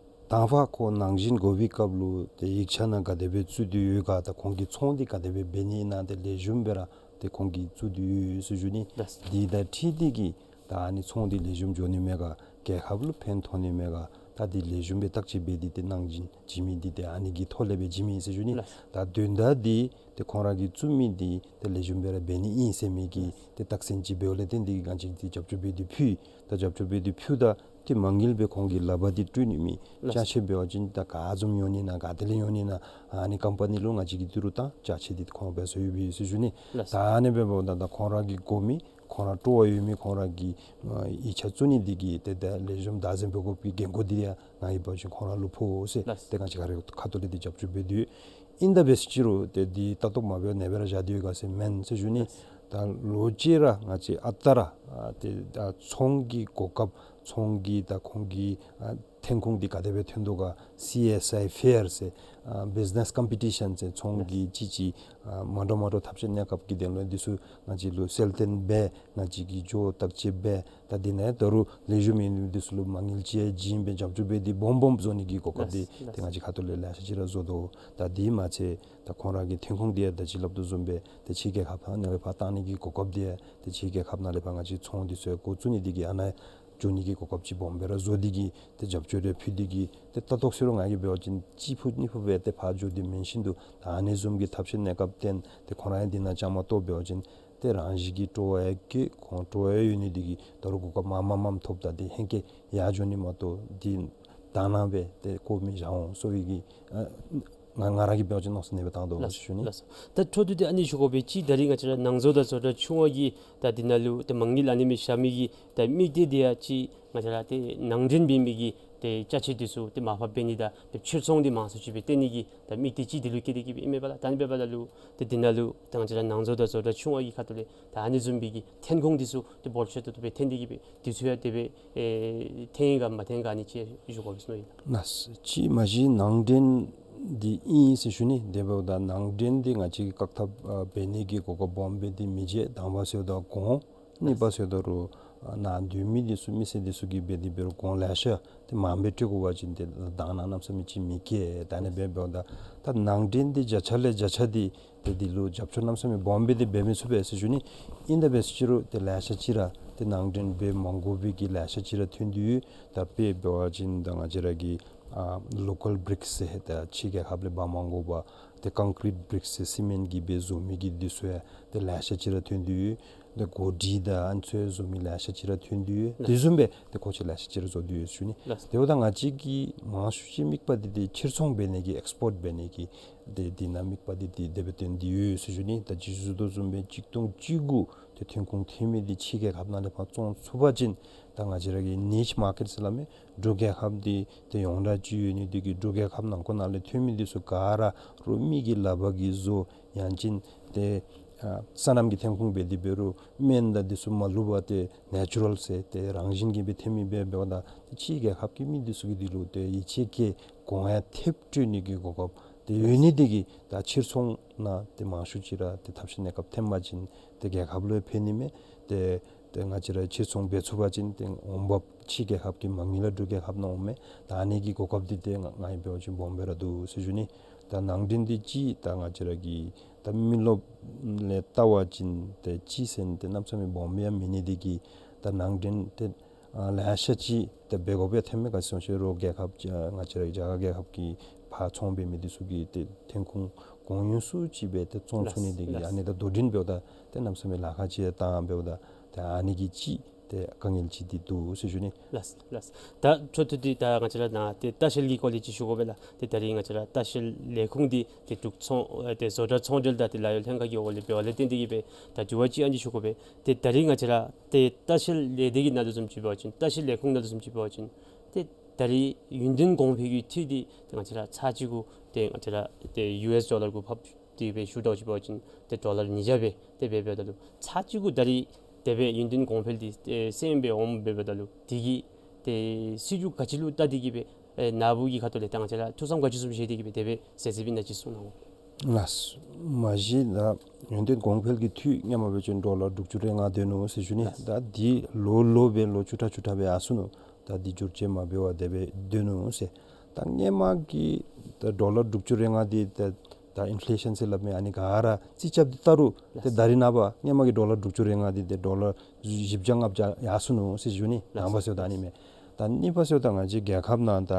དང་པ་ཁོ་ནང་སྦྱིན་དགོ་པའི་སྐབས་ལུ་ཏེ་ཡིག་ཆ་ནང་ག་དེ་སྦེ་བཙུགས་ཏེ་ཡོད་ག་དང་ཁོང་གིས་ཚོང་དེ་ག་དེ་སྦེ་འབད་ནི་ཨིན་ན་ཏེ་ལེགས་ཤོམ་སྦེ་ར་ཏེ་ཁོང་གིས་བཙུགས་ཏེ་ཡོད་ཟེར་ཞུ་ནི། ལགས། དེ་དང་འཁྲིལ་ཏེ་གི་ད་ཨ་ནི་ཚོང་དེ་ལེགས་ཤོམ་འགྱོ་ནི་མས་ག། རྒྱལ་ཁབ་ལུ་ཕན་ཐོགས་ནི་མས་ག། ད་དེ་ལེགས་ཤོམ་སྦེ་བརྟག་དཔྱད་འབད་དེ་ཏེ་གནང་སྦྱིན་བྱིན་མི་དེ་ཏེ་ཨ་ནི་གི་ཐོག་ལས་སྦེ་བྱིན་མི་ཨིན་ཟེར་ཞུ་ནི། ལགས། ད་དོན་དག་དེ་ཏེ་ཁོང་ར་གིས་བཙུགས་མི་དེ་ཏེ་ལེགས་ཤོམ་སྦེ་ར་འབད་ནི་ཨིན་ཟེར་མི་གི་ཏེ་རྟགས་མཚན་ཅིག་འབདཝ་ལས་བརྟེན་ཏེ་གི་ང་བཅས་ཀྱིས་ཏེ་རྒྱབ་སྐྱོར་འབད་དེ་ཕུལ། ད་རྒྱབ་སྐྱོར་འབད་དེ་ཕུལཝ་ད་ཏེ་མ་དངུལ་སྦེ་ཁོང་གི་ལག་པར་ཏེ་སྤྲོད་ནི་མེད། ལགས། ཅ་ཆས་འབད་བ་ཅིན་ད་ག་བཟུམ་ཡོད་ནི་ཨིན་ན་ག་ཏེ་ལས་ཡོད་ནི་ཨིན་ན་ཨ་ནི་ཀམ་པ་ནི་ལུ་ང་བཅས་ཀྱིས་ཏི་རུ་བཏང་ཅ་ཆས་འདི་ཁོང་འབད་སར་ཡོད་པས་ཟེར་ཞུ་ནི། ལགས། ད་ཨ་ནི་འབདཝ་ད་ད་ཁོང་ར་གིས་དགོ་མི་ཁོང་ར་སྤྲོ་བ་ཡོད་མི་ཁོང་ར་གིས་ཨ་ཡིག་ཆ་བཙུགས་ནི་འདི་གིས་ཏེ་ད་ལེགས་ཤོམ་བདག་འཛིན་འབད་དགོ་པའི་འགན་ཁུར་འདི་ཡང་ང་གིས་འབད་བ་ཅིན་ཁོང་ར་ལུ་ཕོག་ཟེར། ལགས། ཏེ་ང་བཅས་ག་ར་ཁ་ཐུག་ལས་འདི་རྒྱབ་སྐྱོར་འབད་དེ་ཡོད། ཨིན་ད་འབད་ཟེར་ཅི་རུང་ཏེ་འདི་ལྟ་རྟོག་མ་འབད་ནེ་སྦེ་ར་བཞག་སྟེ་ཡོད་ག་ཟེར་མེན་ཟེར་ཞུ་ནི། ལགས། ད་ལོ་གཅིག་ར་ང་བཅས་ཨ་རྟག་ར་ཨ་ཏེ་ཨ་ཚོང་གི་གོ་སྐབས་ཚོང་གི་ད་ཁོང་གི་ཨ་ཐོན་ཁུངས་འདི་ག་དེ་སྦེ་ཐོན་དོ་ག། སི་ཨེསི་ཨའི་ཕེར་ཟེར་ཨ་བིཛ་ནེསི་ཀམ་པི་ཊི་ཤཱན་ཟེར་ཚོང་གི་ཅིག་ཅིག་ཨ་མ་འདྲཝ་མ་འདྲཝ་ཐབས་ཤེས་གནས་སྐབས་ཀྱི་དོན་ལུ་འདི་ཚུ་ང་བཅས་ལུ་གསལ་སྟོན་འབད་ང་བཅས་ཀྱིས་འགྱོ་བརྟག་དཔྱད་འབད། ད་འདི་ནང་ད་རུང་ལེགས་ཤོམ་ཨིན་མི་འདི་ཚུ་ལུ་མ་དངུལ་ཅིག་ཡང་བྱིན་སྦེ་རྒྱབ་སྐྱོར་འབད་དེ་སྦོམ་སྦོམ་བཟོ་ནི་གི་གོ་སྐབས་འདི། ལགས། ཏེ་ང་བཅས་ཁ་ཐུག་ལས་ལེ་ཤ་ཅིག་ར་བཟོ་དོ། ད་འདི་མ་ཚད་ད་ཁོང་ར་གི་ཐོན་ཁུངས་འདི་ཡང་ད་ཅི་སླབ་དོ་བཟུམ་སྦེ་ཏེ་ཕྱི་རྒྱལ་ཁབ་ནང་ལས་ཕར་བཏང་ནི་གི་གོ་སྐབས་འདི་ཡང་ཏེ་ཕྱི་རྒྱལ་ཁབ་ནང་ལས་ཕར་ང་བཅས་ཚོང་འདི་ཚུ་ཡང་འགོ་བཙུགས་ནི་འདི་གིས་ཨ་ནཱ་འགྱོ་ནི་གི་གོ་སྐབས་ཅིག་སྦོམ་སྦེ་ར་བཟོ་སྟེ་གི་ཏེ་རྒྱབ་སྐྱོར་རེ་ཕུལ་ཏེ་གི་ཏེ་ལྟ་རྟོག་ཟེར་རུང་ང་གིས་འབད་བ་ཅིན་གཅིག་ཕུད་གཉིས་ཕུད་སྦེ་ཏེ་ཕར་འགྱོ་དེ་མེན་ཞིནམ་དུ་ད་ཨ་ནི་བཟུམ་གྱི་ཐབས་ཤེས་གནས་སྐབས་བརྟེན་ཏེ་ཁོང་ར་ཡང་འདི་ནང་བཅའ་མར་གཏོགས་འབད་བ་ཅིན་ཏེ་རང་བཞིན་གྱིས་སྤྲོ་བ་ཡང་སྐྱེ་ཁོང་སྤྲོ་བ་ཡང་ཡོད་ནི་འདི་གིས་ད་རུང་གོ་སྐབས་མངམ་མངམ་ཐོབ་ད་འདི་ཧེང་སྐལ་ཡར་འགྱོ་ནི་མ་གཏོགས་འདི་དང་ནང་སྦེ་ཏེ་ཁོ་མི་བཞག་འོང་ཟེར་བའི་གི་ཨ་ང་ང་ར་གིས་འབད་བ་ཅིན་མནོ་བསམ་ཨ་ནེ་སྦེ་བཏང་དོ་ལགས། ཞུ་ནི། ལགས། ད་འཕྲོ་མཐུད་དེ་ཨ་ནི་ཞུ་དགོ་པའི་ཅིག་ད་རིས་ང་བཅས་ར་ནང་བཟོ་དང་བཟོ་གྲྭ་ཆུང་བ་གིས་ད་འདི་ནང་ལུ་ཏེ་མ་དངུལ་ཨ་ནེམ་བཞག་མི་གི་ད་དམིགས་གཏད་འདི་ཡང་ཅིག་ང་བཅས་ར་ཏེ་ནང་འདྲེན་འབད་མི་གི་ཏེ་ཅ་ཆས་འདི་ཚུ་ཏེ་མར་ཕབ་འབད་ནི་དང་ཏེ་ཕྱིར་ཚོང་འདི་མང་སུ་ཅིག་སྦེ་བཏོན་ནི་གི་ད་དམིགས་གཏད་ཅིག་འདི་ལུ་བསྐྱེད་དེ་གི་སྦེ་ཨིན་མས་པ་ལགས། ད་ཨ་ནི་འབདཝ་ད་ལུ་ཏེ་འདི་ནང་ལུ་ད་ང་བཅས་ར་ནང་བཟོ་དང་བཟོ་གྲྭ་ཆུང་བ་གི་ཁ་ཐུག་ལས་ད་ཨ་ནི་བཟུམ་སྦེ་གི་ཐོན་ཁུངས་འདི་ཚུ་ཏེ་བོད་ཆས་ཐོག་ཏུ་སྦེ་ཐོན་ཏེ་གི་སྦེ་འདི་ཚུ་ཡང་དེ་སྦེ་ཨེ་ཐོན་ཡི་ག་མ་ཐོན་ག་ཨ་ནི་ཅིག་ཞུ་དགོ་པས་མནོ་ཡི། ལགས། ཅིག་མ་གཞི་ནང་འདྲེན་འདི་ཨིན་ཟེར་ཞུ་ནི། དེ་འབདཝ་ད་ནང་འདྲེན་འདི་ང་བཅས་ཀྱིས་བཀག་ཐབས་ཨ་འབད་ནི་གི་གོ་སྐབས་སྦོམ་སྦེ་འདི་མི་འབྱེད། དང་པ་ཟེརཝ་ད་གོང་གཉིས་པ་ཟེརཝ་ད་རུང་ནཱ་སྡོད་མི་འདི་ཚུ་མི་སེར་འདི་ཚུ་གིས་འབད་དེ་འབད་རུང་གོང་ལེ་ཤ་ཏེ་མངམ་སྦེ་སྤྲོད་དགོ་པ་ཅིན་ཏེ་དང་ནང་གནམ་མེད་ས་མེད་ཅིག་མི་བཀལ། ད་ཨ་ནི་སྦེ་འབདཝ་ད་ད་ནང་འདྲེན་འདི་བརྒྱ་ཆ་ལས་བརྒྱ་ཆ་འདི་ཏེ་འདི་ལུ་རྒྱབ་སྐྱོར་གནམ་མེད་ས་མེད་སྦོམ་སྦེ་འདི་འབད་མི་ཚུགས་པས་ཟེར་ཞུ་ནི། ཨིན་ད་འབད་ཟེར་ཅི་རུང་ཏེ་ལེ་ཤ་ཅིག་ར་ཏེ་ནང་འདྲེན་འབད་མ་དགོ་པའི་གི་ལེ་ཤ་ཅིག་ར་ཐོན་ཏེ་ཡོད། ད་དཔེ་འབད་བ་ཅིན་ད་ང་བཅས་ར་གི་ཨ་ལོ་ཀཱལ་བི་རིགསི་ཟེར་ད་ཕྱི་རྒྱལ་ཁབ་ལས་འབག་མ་དགོ་པར་ཏེ་ཀོང་ཀྲིཊ་བི་རིགསི་ཟེར་སི་མེནཊ་གིས་འབད་བཟོ་མི་གི་འདི་ཚུ་ཡང་ཏེ་ལེ་ཤ་ཅིག་ར་ཐོན་ཏེ་ཡོད། ཏེ་གོ་སྒྲིག་དང་ཨ་ནི་ཚུ་བཟོ་མི་ལེ་ཤ་ཅིག་ར་ཐོན་ཏེ་ཡོད། དེ་བཟུམ་སྦེ་ཏེ་ཁོ་ཅིག་ལེ་ཤ་ཅིག་ར་བཟོ་སྟེ་ཡོད་ཟེར་ཞུ་ནི། ལགས། དེ་འབདཝ་ད་ང་བཅས་ཀྱིས་མང་ཤོས་ཅིག་དམིགས་པ་འདི་ཏེ་ཕྱིར་ཚོང་འབད་ནི་གི་ཨེགསི་པོརཊ་འབད་ནི་གི་ཏེ་འདི་ནང་དམིགས་པ་འདི་ཏེ་དེ་སྦེ་བཏོན་ཏེ་ཡོད་ཟེར་ཞུ་ནི། ད་ཅི་ཞུ་དོ་བཟུམ་སྦེ་ཆིག་སྟོང་བཅུ་དགུ་ཏེ་ཐོན་ཁུངས་ཐོན་མི་འདི་ཕྱི་རྒྱལ་ཁབ་ནང་ལས་ཕར་བཙོང་ཚུགས་པ་ཅིན་ད་ང་བཅས་ར་གི་ནིཆ་མར་ཀེཊ་ཟེར་སླབ་མི་འབྲུག་རྒྱལ་ཁབ་འདི་ཏེ་ཡོངས་གྲགས་ཅིག་ཡོད་ནི་འདི་གིས་འབྲུག་རྒྱལ་ཁབ་ནང་འཁོད་ནང་ལས་ཐོན་མི་འདི་ཚུ་ག་ར་རུང་མི་གི་ལག་པ་གིས་བཟོ་ཡང་ཅིན་ཏེ་ཨ་སོ་ནམ་གྱི་ཐོན་ཁུངས་འབད་དེ་འབད་རུང་སྨན་དང་འདི་ཚུ་མ་བླུགས་པར་ཏེ་ནེ་ཅུ་རཱལ་ཟེར་ཏེ་རང་བཞིན་གྱིས་སྦེ་ཐོན་མི་སྦེ་འབདཝ་ད་ཏེ་ཕྱི་རྒྱལ་ཁབ་ཀྱི་མི་འདི་ཚུ་གིས་འདི་ལུ་ཏེ་ཡིད་ཆེས་བསྐྱེད་གོང་ཡང་ཐེབས་སྤྲོད་ནི་གི་གོ་སྐབས་ཏེ་ཡོད་ནི་འདི་གིས་ད་ཕྱིར་ཚོང་ནང་ཏེ་མང་ཤོས་ཅིག་ར་ཏེ་ཐབས་ཤེས་གནས་སྐབས་ཐོན་པ་ཅིན་ཏེ་རྒྱལ་ཁབ་ལུ་ཡང་ཕན་ནི་མས། ཏེ་ཏེ་ང་བཅས་ར་ཕྱིར་ཚོང་འབད་ཚུགས་པ་ཅིན་ཏེ་འོང་འབབ་ཕྱི་རྒྱལ་ཁབ་ཀྱི་མ་དངུལ་ལ་འབྲུག་རྒྱལ་ཁབ་ནང་འོང་མས། ད་ཨ་ནི་གི་གོ་སྐབས་འདི་ཏེ་ང་ང་གིས་འབད་བ་ཅིན་སྦོམ་སྦེ་ར་འདུག་ཟེར་ཞུ་ནི། ད་ནང་འདྲེན་འདི་ཅིག་ད་ང་བཅས་ར་གི་ད་མི་རློབས་ལས་བལྟ་བ་ཅིན་ཏེ་ཅིག་ཟེར་ཏེ་གནམ་མེད་ས་མེད་སྦོམ་ཡང་མེད་ནི་འདི་གིས་ད་ནང་འདྲེན་ཏེ་ཨ་ལེ་ཤ་ཅིག་ཏེ་འབད་དགོཔ་ཡང་ཐོནམ་མས། ག་ཅི་སྨོ་ཟེར་རུང་རྒྱལ་ཁབ་ང་བཅས་ར་རྒྱ་གར་རྒྱལ་ཁབ་ཀྱི་ཕར་ཚོང་འབད་མི་འདི་ཚུ་གིས་ཏེ་ཐོན་ཁུངས་གོང་ཡུན་སུ་ཅིག་སྦེ་ཏེ་བཙོང་ཚུགས་ནི་འདི་གིས་ཨ་ནི་ད་དོ་འགྲན་འབདཝ་ད་ཏེ་གནམ་མེད་ས་མེད་ལཱ་ཁག་ཅིག་བཏང་འབདཝ་ད་ཏེ་ཨ་ནི་གིས་ཅིག་ཏེ་དཀའ་ངལ་ཅིག་འདི་འདུག་ཟེར་ཞུ་ནི། ལགས་ལགས། ད་འཕྲོ་མཐུད་དེ་ད་ང་བཅས་ར་ནཱ་ཏེ་ལྟ་བཤལ་གྱི་སྐོར་ལས་ཅིག་ཞུ་དགོ་པས་ལགས། ཏེ་ད་རིས་ང་བཅས་ར་ལྟ་བཤལ་ལས་ཁུངས་འདི་ཏེ་འབྲུག་ཚོང་ཨེ་ཏེ་བཟོ་གྲྭ་ཚོང་འབྲེལ་དང་ཏེ་ལཱ་གཡོག་ལྷན་ཁག་གི་འོག་ལས་འབདཝ་ལས་བརྟེན་ཏེ་གིས་སྦེ་ད་དྲི་བ་ཅིག་ཨ་ནི་ཞུ་དགོ་པས། ཏེ་ད་རིས་ང་བཅས་ར་ཏེ་ལྟ་བཤལ་ལས་སྡེ་གི་ནང་ལུ་བཟུམ་ཅིག་འབད་བ་ཅིན་ལྟ་བཤལ་ལས་ཁུངས་ནང་ལུ་བཟུམ་ཅིག་འབད་བ་ཅིན་ཏེ་ད་རིས་ཡུན་བརྟན་གོང་འཕེལ་གྱི་འཐུས་འདི་ཏེ་ང་བཅས་ར་ཚར་གཅིག་གུ་ཏེ་ང་བཅས་ར་ཏེ་ཡུ་ཨེསི་ཌོ་ལར་གུ་ཕབ་སྟེ་སྦེ་ཞུ་དོ་ཅིག་འབད་བ་ཅིན་ཏེ་ཌོ་ལར་ཉིས་བརྒྱ་སྦེ་ཏེ་སྦེ་འབདཝ་ད་ལུ་ཚར་གཅིག་གུ་ད་རིས་དེ་སྦེ་ཡུན་བརྟན་གོང་འཕེལ་འདི་ཨེ་སེང་སྦེ་འོངམ་སྦེ་འབདཝ་ད་ལུ་དེ་གི་ཏེ་སྲིད་བྱུས་ག་ཅི་ལུ་བལྟ་སྟེ་གིས་སྦེ་ཨེ་ནཱ་བུ་གི་ཁ་ཐུག་ལས་ཏེ་ང་བཅས་ར་ཐུགས་བསམ་ག་ཅི་བཟུམ་བཞེས་ཏེ་གིས་སྦེ་དེ་སྦེ་ཟེར་ཟེར་བའི་ནང་ཅིག་གསུང་གནང་། ལགས། མ་གཞི་ད་ཡུན་བརྟན་གོང་འཕེལ་གྱི་འཐུས་སྔོན་མ་འབད་བ་ཅིན་ཌོ་ལར་དྲུག་ཅུ་རེ་ལྔ་སྡོད་ནུག་ཟེར་ཞུ་ནི། ལགས། ད་འདི་ལོ་ལོ་སྦེ་ལོ་བཅུ་ཕྲག་བཅུ་ཕྲག་སྦེ་ཡར་སོ་ནུག། ད་འདི་འགྱུར་བཅོས་མ་འབད་བར་དེ་སྦེ་སྡོད་ནུག་ཟེར། ད་སྔོན་མ་གི་ད་ཌོ་ལར་དྲུག་ཅུ་རེ་ལྔ་འདི་ད་ད་ཨིན་ཕི་ལེ་ཤཱན་ཟེར་སླབ་མི་ཨ་ནི་ག་ར་རྩིས་རྐྱབ་སྟེ་བལྟ་རུང་ཏེ་ལགས། ད་རིས་ནངས་པ་སྔོན་མ་གི་ཌོ་ལར་དྲུག་ཅུ་རེ་ལྔ་འདི་ཏེ་ཌོ་ལར་བཞི་བརྒྱ་ལྔ་བརྒྱ་ཡར་སོ་ནུག་ཟེར་ཞུ་ནི། ལགས། དང་པ་ཟེརཝ་ད་ཨ་ནི་མས། ད་གཉིས་པ་ཟེརཝ་ད་ང་བཅས་རྒྱལ་ཁབ་ནང་ད་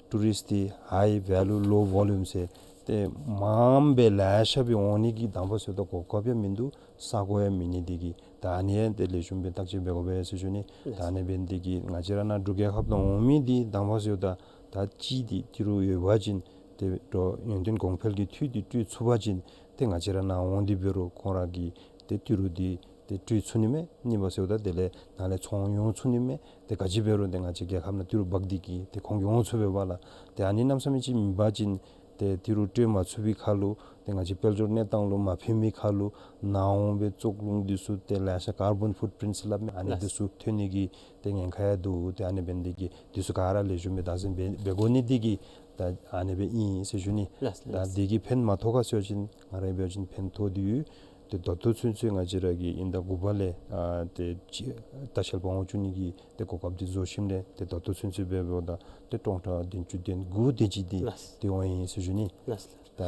ཊུ་རིསཊ་འདི་ཧའི་ཝེ་ལུ་ལོ་ཝོ་ལུམ་ཟེར་ཏེ་མངམ་སྦེ་ལེ་ཤ་སྦེ་འོང་ནི་གི་དང་པ་ཟེརཝ་ད་གོ་སྐབས་ཡང་མིན་འདུག། ས་གོ་ཡང་མེད་ནི་འདི་གིས་ད་ཨ་ནི་ཡང་ཏེ་ལེགས་ཤོམ་སྦེ་བརྟག་དཔྱད་འབད་དགོ་པས་ཟེར་ཞུ་ནི། ལགས། ད་ཨ་ནི་འབད་ནི་འདི་གིས་ང་བཅས་ར་ནཱ་འབྲུག་རྒྱལ་ཁབ་ནང་འོང་མི་འདི་དང་པ་ཟེརཝ་ད་ད་ཅིག་འདི་ཏི་རུ་ཡོད་པ་ཅིན་ཏེ་ཏེ་ཡུན་བརྟན་གོང་འཕེལ་གྱི་འཐུས་འདི་སྤྲོད་ཚུགས་པ་ཅིན་ཏེ་ང་བཅས་ར་ནཱ་འོང་སྟེ་འབད་རུང་ཁོང་ར་གི་ཏེ་ཏི་རུ་འདི་ཏེ་སྤྲོད་ཚུགས་ནི་མས། གཉིས་པ་ཟེརཝ་ད་དེ་ལས་ནཱ་ལས་ཚོང་ཡོང་ཚུགས་ནི་མས། ཏེ་ག་ཅི་འབད་རུང་ཏེ་ང་བཅས་རྒྱལ་ཁབ་ནང་ཏི་རུ་འབག་སྟེ་གིས་ཏེ་ཁོང་གིས་འོང་ཚུགས་པས་པ་ལགས། ཏེ་ཨ་ནི་གནམ་མེད་ས་མེད་ཅིག་མེད་པ་ཅིན་ཏེ་ཏི་རུ་སྤྲོད་མ་ཚུགས་པའི་ཁར་ལུ་ཏེ་ང་བཅས་དཔལ་འབྱོར་གནས་སྟངས་ལུ་མ་ཕན་པའི་ཁར་ལུ་ནཱ་འོང་སྦེ་བཙོག་རླུང་འདི་ཚུ་ཏེ་ལེ་ཤ་ཀར་བོན་ཕུཊ་པིརིནཊ་ཟེར་སླབ་མི་ཨ་ནི་ལགས། འདི་ཚུ་ཐོན་ནི་གི་ཏེ་ཉེན་ཁ་ཡང་འདུག། ཏེ་ཨ་ནི་འབད་ནི་འདི་གིས་འདི་ཚུ་ག་ར་ལེགས་ཤོམ་སྦེ་བདག་འཛིན་འབད་འབད་དགོ་ནི་འདི་གིས་ད་ཨ་ནི་སྦེ་ཨིན་ཟེར་ཞུ་ནི། ལགས་ལགས། ད་འདི་གིས་ཕན་མ་ཐོགས་ག་ཟེར་བ་ཅིན་ང་ར་འབད་བ་ཅིན་ཕན་ཐོགས་ཏེ་ཡོད། ཏེ་ད་ལྟོ་ཚུན་ཚོད་ང་བཅས་ར་གི་དབྱིན་ཟླ་དགུ་པ་ལས་ཨ་ཏེ་ཅིག་ལྟ་བཤལ་པ་འོང་བཅུག་ནི་གི་ཏེ་གོ་སྐབས་འདི་བཟོ་ཞིནམ་ལས་ཏེ་ད་ལྟོ་ཚུན་ཚོད་འབད་འབདཝ་ད་ཏེ་སྟོང་ཕྲག་བདུན་ཅུ་དོན་དགུ་དེ་ཅིག་འདི་ལགས། ཏེ་འོང་ཡི་ཟེར་ཞུ་ནི། ལགས་ལགས། ད་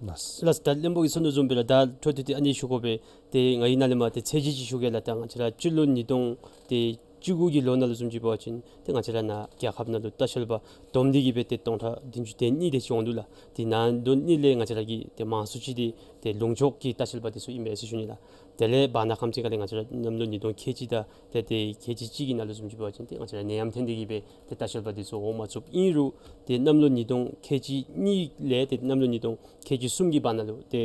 ལགས། ལགས། ད་བློན་པོ་གིས་གསུངས་དོ་བཟུམ་སྦེ་ར་ད་འཕྲོ་མཐུད་དེ་ཨ་ནི་ཞུ་དགོ་པས། ཏེ་ང་གིས་ནཱ་ལས་མར་ཏེ་ཚད་གཞི་ཅིག་ཞུ་གེ་ལགས། ད་ང་བཅས་ར་སྤྱི་ལོ་ཉིས་སྟོང་ཏེ་བཅུ་དགུ་གི་ལོ་ནང་ལུ་བཟུམ་ཅིག་འབད་བ་ཅིན་ཏེ་ང་བཅས་ར་ནཱ་རྒྱལ་ཁབ་ནང་ལུ་ལྟ་བཤལ་པ་བསྡོམས་ཏེ་གིས་སྦེ་ཏེ་སྟོང་ཕྲག་བདུན་ཅུ་དོན་གཉིས་དེ་ཅིག་འོང་འདུག་ལགས། ཏེ་ནང་དོན་གཉིས་ལས་ང་བཅས་ར་གི་ཏེ་མང་སུ་ཅིག་འདི་ཏེ་ལུང་ཕྱོགས་ཀྱི་ལྟ་བཤལ་པ་འདི་ཚུ་ཨིན་པས་ཟེར་ཞུ་ནི་ལགས། དེ་ལས་བར་ན་ཁམས་ཅིག་ཁ་ལས་ང་བཅས་ར་གནམ་ལོ་ཉིས་སྟོང་ཁལ་གཅིག་དང་ཏེ་ཏེ་ཁལ་གཅིག་གཅིག་གི་ནང་ལུ་བཟུམ་ཅིག་འབད་བ་ཅིན་ཏེ་ང་བཅས་ར་ནད་ཡམས་ཐོན་ཏེ་གིས་སྦེ་ཏེ་ལྟ་བཤལ་པ་འདི་ཚུ་འོང་མ་ཚུགས། ཨིན་རུང་ཏེ་གནམ་ལོ་ཉིས་སྟོང་ཁལ་གཅིག་གཉིས་ལས་ཏེ་གནམ་ལོ་ཉིས་སྟོང་ཁལ་གཅིག་གསུམ་གྱི་བར་ན་ལུ་ཏེ་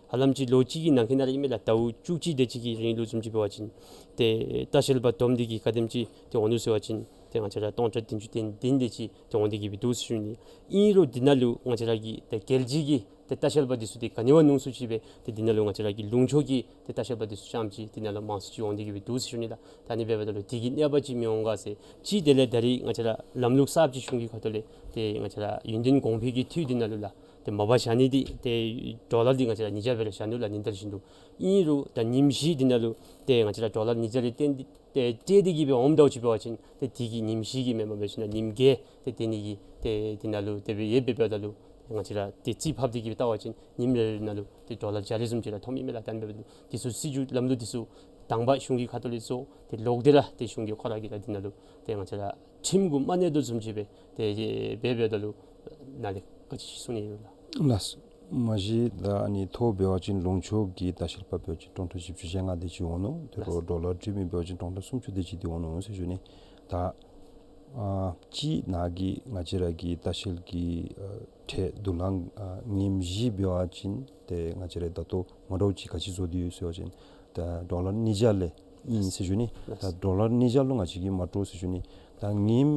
ཧ་ལམ་ཅིག་ལོ་གཅིག་གི་ནང་འཁོད་ནང་ར་ཨིན་མས་ལགས། ཟླཝ་བཅུ་གཅིག་དེ་ཅིག་གི་རིང་ལུ་བཟུམ་ཅིག་འབད་བ་ཅིན་ཏེ་ལྟ་བཤལ་པ་བསྡོམས་ཏེ་གིས་ག་དེམ་ཅིག་ཏེ་འོང་ནུག་ཟེར་བ་ཅིན་ཏེ་ང་བཅས་ར་སྟོང་ཕྲག་བདུན་ཅུ་དོན་བདུན་དེ་ཅིག་ཏེ་འོང་སྟེ་གིས་སྦེ་འདུག་ཟེར་ཞུ་ནི། ཨིན་རུང་འདི་ནང་ལུ་ང་བཅས་ར་གི་ཏེ་རྒྱལ་སྤྱི་གི་ཏེ་ལྟ་བཤལ་པ་འདི་ཚུ་ཏེ་ག་ནི་བ་ཉུང་སུ་ཅིག་སྦེ་ཏེ་འདི་ནང་ལུ་ང་བཅས་ར་གི་ལུང་ཕྱོགས་ཀྱི་ཏེ་ལྟ་བཤལ་པ་འདི་ཚུ་རྐྱངམ་ཅིག་འདི་ནང་ལུ་མང་སུ་ཅིག་འོང་སྟེ་གིས་སྦེ་འདུག་ཟེར་ཞུ་ནི་ལགས། ད་ཨ་ནི་འབདཝ་ད་ལུ་འདི་གིས་གནོད་པ་ཅིག་མི་འོང་ག་ཟེར། ཅིག་དེ་ལས་ད་རིས་ང་བཅས་ར་ལམ་ལུགས་གསརཔ་ཅིག་གཞུང་གི་ཁ་ཐུག་ལས་ཏེ་ང་བཅས་ར་ཡུན་བརྟན་གོང་འཕེལ་གྱི་འཐུས་འདི་ནང་ལུ་ལགས་ཏེ་མ་པ་བཞག་ནི་འདི་ཏེ་ཌོ་ལར་འདི་ང་བཅས་ར་ཉིས་བརྒྱ་སྦེ་ར་བཞག་ནུག་ལགས། ཉིན་ལྟར་བཞིན་དུ། ཨིན་རུང་ད་ཉིནམ་བཞི་འདི་ནང་ལུ་ཏེ་ང་བཅས་ར་ཌོ་ལར་ཉིས་བརྒྱ་ལས་བརྟེན་ཏེ་ཏེ་སྤྲོད་དེ་གིས་སྦེ་འོངམ་ད་ཅིག་འབད་བ་ཅིན་ཏེ་འདི་གིས་ཉིནམ་བཞི་གིས་མེན་མ་འབད་ཞིན་ན་ཉིནམ་བརྒྱད་ཏེ་སྡོད་ནི་གི་ཏེ་འདི་ནང་ལུ་དེ་སྦེ་ཡོདཔ་འབདཝ་ད་ལུ་ང་བཅས་ར་ཏེ་རྩིས་ཕབ་སྟེ་གིས་སྦེ་བལྟ་བ་ཅིན་ཉིནམ་རེ་རེ་ནང་ལུ་ཏེ་ཌོ་ལར་བརྒྱ་རེ་བཟུམ་ཅིག་ར་ཐོབ་ཨིན་མས་ལགས། ད་ཨ་ནི་འབདཝ་ད་ལུ་འདི་ཚུ་སྲིད་བྱུས་ལམ་ལུགས་འདི་ཚུ་དང་པ་གཞུང་གི་ཁ་ཐུག་ལས་བཟོ། ཏེ་ལོག་སྟེ་ར་ཏེ་གཞུང་གིས་ཁོ་ར་གིས་ར་འདི་ནང་ལུ་ཏེ་ང་བཅས་ར་ཁྲིམས་གུ་མ་གནས་དོ་བཟུམ་ཅིག་སྦེ་ཏེ་འབད་འབདཝ་ད་ལུ་ནཱ་ལས་ག་ཅི་གསུང་ནི་ཡོད་ལགས། ལགས། མ་གཞི་ད་ཨ་ནི་ཐོ་འབད་བ་ཅིན་ལུང་ཕྱོགས་ཀྱི་ལྟ་བཤལ་པ་འབད་བ་ཅིན་སྟོང་ཕྲག་བཞི་བཅུ་ཞེ་ལྔ་དེ་ཅིག་འོང་ནུག། དེ་ལོ་ལགས། ཌོ་ལར་སྤྲོད་མི་འབད་བ་ཅིན་སྟོང་ཕྲག་སུམ་ཅུ་དེ་ཅིག་འདི་འོང་ནུག་ཟེར་ཞུ་ནི། ད་ཨ་ཅིག་ནཱ་གི་ང་བཅས་ར་གི་ལྟ་བཤལ་གྱི་ཨ་ཁྲལ་བསྡུ་ལེན་ཨ་ཉིནམ་བཞི་འབད་བ་ཅིན་ཏེ་ང་བཅས་ར་ད་ལྟོ་ངོ་སྤྲོད་ཅིག་ག་ཅི་བཟོ་སྟེ་ཡོད་ཟེར་བ་ཅིན་ད་ཌོ་ལར་ཉིས་བརྒྱ་ལས་ཨིན་ཟེར་ཞུ་ནི། ད་ཌོ་ལར་ཉིས་བརྒྱ་ལུ་ང་བཅས་ཀྱིས་མ་སྤྲོད་ཟེར་ཞུ་ནི། ད་ཉིནམ་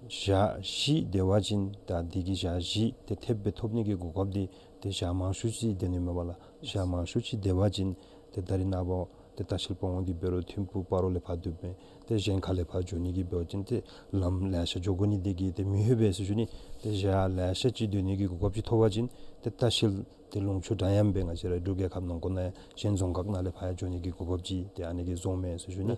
ཞག་བཞི་སྡོད་པ་ཅིན་ད་འདི་གི་ཞག་བཞི་ཏེ་ཐེབས་སྦེ་ཐོབ་ནི་གི་གོ་སྐབས་འདི་ཏེ་ཞག་མང་ཤོས་ཅིག་སྡོད་ནི་མས་པ་ལགས། ཞག་མང་ཤོས་ཅིག་སྡོད་པ་ཅིན་ཏེ་ད་རིས་ནངས་པ་ཏེ་ལྟ་བཤལ་པ་འོང་སྟེ་འབད་རུང་ཐིམ་ཕུག་སྤ་རོ་ལས་ཕར་སྡོད་མི་ཏེ་གཞན་ཁ་ལས་ཕར་འགྱོ་ནི་གི་འབད་བ་ཅིན་ཏེ་ལམ་ལེ་ཤ་འགྱོ་དགོ་ནི་འདི་གིས་ཏེ་མི་ལྷོད་པས་ཟེར་ཞུ་ནི། ཏེ་ཞག་ལེ་ཤ་ཅིག་སྡོད་ནི་གི་གོ་སྐབས་ཅིག་ཐོབ་པ་ཅིན་ཏེ་ལྟ་བཤལ་ཏེ་ལུང་ཕྱོགས་འདྲ་མཉམ་སྦེ་ང་བཅས་ར་འབྲུག་རྒྱལ་ཁབ་ནང་འཁོད་ནང་གཞན་རྫོང་ཁག་ནང་ལས་ཕར་ཡང་འགྱོ་ནི་གི་གོ་སྐབས་ཅིག་ཏེ་ཨ་ནི་གིས་བཟོཝ་མས་ཟེར་ཞུ་ནི།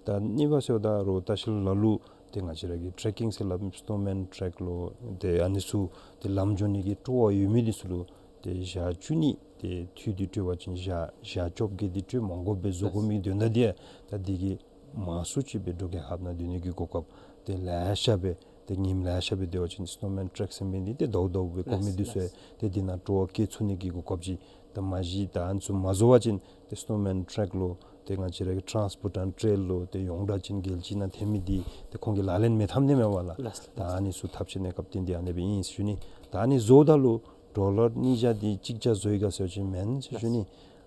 ད་གཉིས་པ་ཟེརཝ་ད་རུང་ལྟ་བཤལ་ལ་ལུ་ཏེ་ང་བཅས་ར་གི་ཊེ་རེ་ཀིང་ཟེར་སླབ་སི་ནོ་མེན་ཊེ་རེཀ་ལོ་ཏེ་ཨ་ནི་ཚུ་ཏེ་ལམ་འགྱོ་ནི་གི་སྤྲོ་བ་ཡོད་མི་འདི་ཚུ་ལུ་ ཏེ་ཞག་བཅུ་གཉིས་ཏེ་འཐུས་འདི་སྤྲོད་པ་ཅིན་ཞག་ཞག་བཅོ་བརྒྱད་འདི་སྤྲོད་མ་དགོ་པའི་བཟོ་དགོ་མི་དོན་དག་འདི་ཡང་ད་འདི་གིས་མང་སུ་ཅིག་སྦེ་འབྲུག་རྒྱལ་ཁབ་ནང་སྡོད་ནི་གི་གོ་སྐབས་ཏེ་ལེ་ཤ་སྦེ་ཏེ་ཉིནམ་ལེ་ཤ་སྦེ་སྡོད་པ་ཅིན་སྣོ་མེན་ཊེག་ཟེར་མི་འདི་ཏེ་ཟླཝ་ཟླཝ་སྦེ་བཀོད་མི་འདི་ཚུ་ཡང་ཏེ་འདི་ནང་སྤྲོ་བ་བསྐྱེད་ཚུགས་ནི་གི་གོ་སྐབས་ཅིག། ད་མ་གཞི་ད་ཨ་ནི་ཚུ་མ་བཟོ་བ་ཅིན་ཏེ་སྣོ་མེན་ཊེག་ལུ་ཏེ་ང་བཅས་ར་གི་ཊཱནསི་བྷུ་ཊཱན་ཊེལ་ལུ་ཏེ་ཡོངས་གྲགས་ཅན་རྒྱལ་སྤྱི་ནང་ཐོན་མི་འདི་ཏེ་ཁོང་གིས་ལག་ལེན་མི་འཐབ་ནི་མས་པ་ལགས། ལགས། ད་ཨ་ནི་ཚུ་ཐབས་ཤེས་གནས་སྐབས་བརྟེན་ཏེ་ཨ་ནི་སྦེ་ཨིན་ཟེར་ཞུ་ནི། ད་ཨ་ནི་བཟོཝ་ད་ལུ་ཌོ་ལར་ཉིས་བརྒྱ་འདི་གཅིག་བརྒྱ་བཟོ་ཡི་ག་ཟེར་བ་ཅིན་མེན་ཟེར་ཞུ་ནི།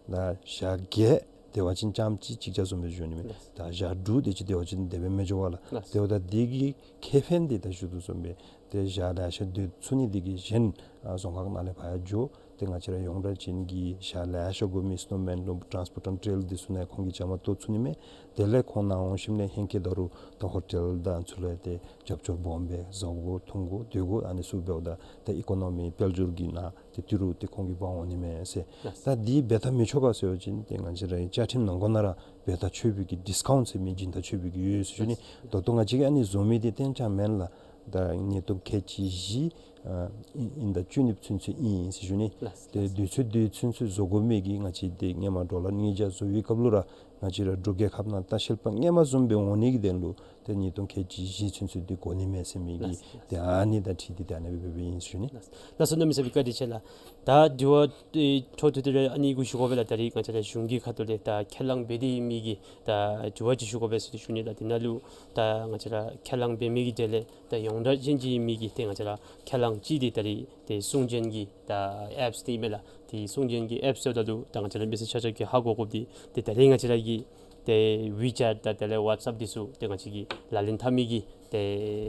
ད་ཞག་བརྒྱད་དེ་བ་ཅིན་རྐྱངམ་གཅིག་གཅིག་བརྒྱ་བཟོ་མི་ཞུ་ནི་མས། ལགས། ད་ཞག་དྲུག་དེ་ཅིག་དེ་བ་ཅིན་དེ་སྦེ་མི་འགྱོ་བ་ལགས། ལགས། དེ་འབདཝ་ད་འདི་གི་ཁེ་ཕན་འདི་ད་ཞུ་དོ་བཟུམ་སྦེ་ཏེ་ཞག་ལེ་ཤ་སྡོད་ཚུགས་ནི་འདི་གིས་གཞན་ཨ་རྫོང་ཁག་ནང་ལས་ཕར་ཡར་འགྱོ་ཏེ་ང་བཅས་ར་ཡོངས་གྲགས་ཅན་གྱི་ཞག་ལེ་ཤ་དགོ་མི་སྣོ་མེན་ལུ་ཊཱནསི་བྷུ་ཊཱན་ཊེལ་འདི་ཚུ་ནང་ཁོང་གིས་བཅའ་མར་གཏོགས་ཚུགས་ནི་མས། དེ་ལས་ཁོང་ནཱ་འོང་ཞིནམ་ལས་ཧེང་སྐལ་ད་རུང་ད་ཧོ་ཊེལ་དང་ཚུ་ལུ་ཏེ་རྒྱབ་སྐྱོར་སྦོམ་སྦེ་བཟའ་དགོ་འཐུང་དགོ་སྡོད་དགོ་ཨ་ནི་ཚུ་འབདཝ་ད་ཏེ་ཨི་ཀོ་ནོ་མི་དཔལ་འབྱོར་གྱི་ནང་ཏེ་ཏི་རུ་ཏེ་ཁོང་གིས་འབག་འོང་ནི་མས་ཟེར། ལགས། ད་འདི་འབད་ཐབས་མི་ཆོག་ག་ཟེར་བ་ཅིན་ཏེ་ང་བཅས་ར་གི་བཅའ་ཁྲིམས་ནང་འཁོད་ནང་ར་འབད་ཐབས་ཆོག་པའི་གི་ཌིསི་ཀའུནཊ་ཟེར་མི་སྦྱིན་བདག་ཆོག་པའི་གི་ཡོད་ཟེར་ཞུ་ནི། ལགས། ད་ལྟོ་ང་བཅས་ཀྱིས་ཨ་ནི་བཟོ་མི་འདི་གཏན་འཇགས་མེན་ལགས། ད་ཉིས་སྟོང་ཁལ་གཅིག་བཞི་ཨ་ཨིན་ཨིན་ད་བཅུ་གཉིས་ཚུན་ཚོད་ཨིན་ཟེར་ཞུ་ནི། ལགས། ཏེ་དུས་ཚོད་དེ་ཚུན་ཚོད་བཟོ་དགོ་མི་གི་ང་བཅས་ཏེ་སྔོན་མ་ཌོ་ལར་ཉིས་བརྒྱ་བཟོ་བའི་སྐབས་ལུ་ར་ང་བཅས་ར་འབྲུག་རྒྱལ་ཁབ་ནང་ལྟ་བཤལ་པ་སྔོན་མ་བཟུམ་སྦེ་འོང་ནི་གི་དོན་ལུ་ཏེ་ཉིས་སྟོང་ཁལ་གཅིག་བཞི་ཚུན་ཚོད་འདི་འགོར་ནི་མས་ཟེར་མི་གི། ལགས། ཏེ་ཨ་ནི་དང་འཁྲིལ་ཏེ་ཏེ་ཨ་ནི་སྦེ་འབད་འབདཝ་ཨིན་ཟེར་ཞུ་ནི། ལགས། ལགས་སོ་གནམ་མེད་ས་མེད་བཀའ་དྲིན་ཆེ་ལགས། ད་དྲི་བ་ཏེ་འཕྲོ་མཐུད་དེ་ར་ཨ་ནི་གུ་ཞུ་དགོ་པས་ལགས། ད་རིས་ང་བཅས་ར་གཞུང་གི་ཁ་ཐུག་ལས་ད་ཁས་བླངས་འབད་དེ་ཡོད་མི་གི་ད་དྲི་བ་ཅིག་ཞུ་དགོ་པས་ཟེར་ཞུ་ནི་ལགས། དེ་ནང་ལུ་ད་ང་བཅས་ར་ཁས་བླངས་འབད་མི་གི་གྲས་ལས་ད་ཡོངས་གྲགས་ཅན་ཅིག་ཨིན་མི་གི་ཏེ་ང་བཅས་ར་ཁས་བླངས་ཅིག་འདི་ད་རིས་ཏེ་སྲུང་བརྒྱུད་ཀྱི་ད་ཨེཔསི་འདི་ཨིན་མས་ལགས། ཏེ་སྲུང་བརྒྱུད་ཀྱི་ཨེཔསི་ཟེརཝ་ད་ལུ་ད་ང་བཅས་ར་མི་སེར་ཆ་ཁྱབ་ཀྱིས་ཧ་གོ་དགོཔ་འདི་ཏེ་ད་རིས་ང་བཅས་ར་གི་ཏེ་ཝི་ཅེཊ་དང་དེ་ལས་ཝཊས་ཨེཔ་འདི་ཚུ་ཏེ་ང་བཅས་ཀྱིས་ལག་ལེན་འཐབ་མི་གི་ཏེ་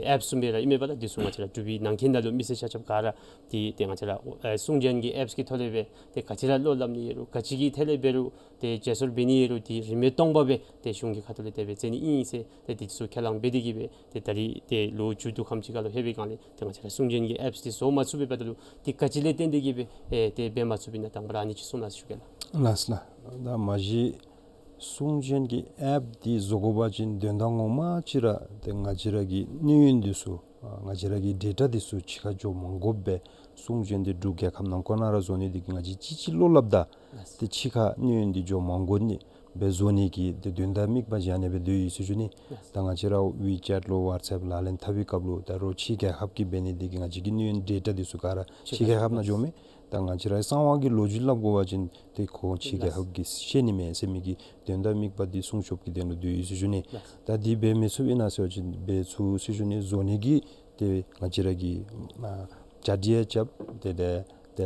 ཨེཔསི་བཟུམ་སྦེ་ར་ཨིན་མས་པ་ལགས། འདི་ཚུ་ང་བཅས་ར་འབྲུག་པའི་ནང་འཁོད་ནང་ལུ་མི་སེར་ཆ་ཁྱབ་ག་ར་ཏེ་ཏེ་ང་བཅས་ར་ཨེ་སྲུང་བརྒྱུད་ཀྱི་ཨེཔསི་གི་ཐོག་ལས་སྦེ་ཏེ་ག་ཅི་ར་བློ་སླབ་ནི་ཡོད་རུང་ག་ཅི་གི་ཐད་ལས་འབད་རུང་ཏེ་བརྗེ་སོར་འབད་ནི་ཡོད་རུང་ཏེ་རིན་མེད་སྟོང་པ་སྦེ་ཏེ་གཞུང་གི་ཁ་ཐུག་ལས་དེ་སྦེ་བརྩི་ནི་ཨིན་ཟེར་ཏེ་འདི་ཚུ་ཁས་བླངས་འབད་དེ་གིས་སྦེ་ཏེ་ད་རིས་ཏེ་ལོ་མཇུག་བསྡུ་ཁམས་ཅིག་ཁར་ལུ་ལྷོད་པའི་སྒང་ལས་ཏེ་ང་བཅས་ར་སྲུང་བརྒྱུད་ཀྱི་ཨེཔསི་འདི་བཟོ་མ་ཚུགས་པའི་འབདཝ་ད་ལུ་ཏེ་ག་ཅི་ལས་བརྟེན་ཏེ་གིས་སྦེ་ཨེ་ཏེ་འབད་མ་ཚུགས་པས་ན་དང་པ་ར་ཨ་ནི་ཅིག་གསུང་གནང་ཟེར་ཞུ་གེ་ལགས། ལགས་ལགས། ད་མ་གཞི་སྲུང་བརྒྱུད་ཀྱི་ཨེཔ་འདི་བཟོ་དགོ་པ་ཅིན་དོན་དག་ངོ་མ་ཅིག་ར་ཏེ་ང་བཅས་ར་གི་གནས་ཡུན་འདི་ཚུ་ཨ་ང་བཅས་ར་གི་ཌེ་ཊ་འདི་ཚུ་ཕྱི་ཁར་འགྱོ་མ་དགོཔ་སྦེ་སྲུང་བརྒྱུད་འདི་འབྲུག་རྒྱལ་ཁབ་ནང་འཁོད་ནང་ར་བཟོ་ནི་འདི་གིས་ང་བཅས་ཅིག་ཅིག་བློ་སླབ་ད་ལགས། ཏེ་ཕྱི་ཁར་གནས་ཡུན་འདི་འགྱོ་མ་དགོ་ནི་སྦེ་བཟོ་ནི་གི་ཏེ་དོན་དག་དམིགས་པ་བཞག་ནི་སྦེ་སྡོད་ཡི་ཟེར་ཞུ་ནི། ལགས། ད་ང་བཅས་ར་ཝི་ཅེཊ་ལུ་ཝཊས་ཨེཔ་ལག་ལེན་འཐབ་པའི་སྐབས་ལུ་ད་རུང་ཕྱི་རྒྱལ་ཁབ་ཀྱི་འབད་ནི་འདི་གིས་ང་བཅས་ཀྱི་གནས་ཡུན་ཌེ་ཊ་འདི་ཚུ་ག་ར་ཕྱི་རྒྱལ་ཁབ་ནང་འགྱོཝ་མས། ད་ང་བཅས་ར་གསང་བ་གི་ལོ་རྒྱུས་སླབ་དགོ་པ་ཅིན་ཏེ་ཁོང་ཕྱི་རྒྱལ་ཁབ་ཀྱིས་ཤེས་ནི་མས་ཟེར་མི་གི་དོན་དག་དམིགས་པ་འདི་སྲུང་སྐྱོབ་ཀྱི་དོན་ལུ་སྡོད་ཡི་ཟེར་ཞུ་ནི། ལགས། ད་འདི་འབད་མི་ཚུགས་ཨིན་ན་ཟེར་བ་ཅིན་འབད་ཚུགས་ཟེར་ཞུ་ནི། བཟོ་ནི་གི་ཏེ་ང་བཅས་ར་གིས་ཨ་བཅའ་སྒྲིག་ཡང་རྐྱབ་ཏེ་ཏེ་ཏེ་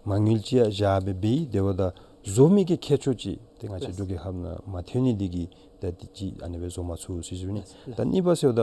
མ་དངུལ་ཅིག་ཡང་བཞག་སྦེ་འབད་ཡི། དེ་འབདཝ་ད་བཟོ་མི་གི་ཁྱད་ཆོས་ཅིག་ཏེ་ང་བཅས་ལགས། འབྲུག་རྒྱལ་ཁབ་ནང་མ་ཐོན་ནི་འདི་གིས་ཏེ་འདི་ཅིག་ཨ་ནི་སྦེ་བཟོ་མ་ཚུགས་ཟེར་ཞུ་ནི། ལགས་ལགས། ད་གཉིས་པ་ཟེརཝ་ད་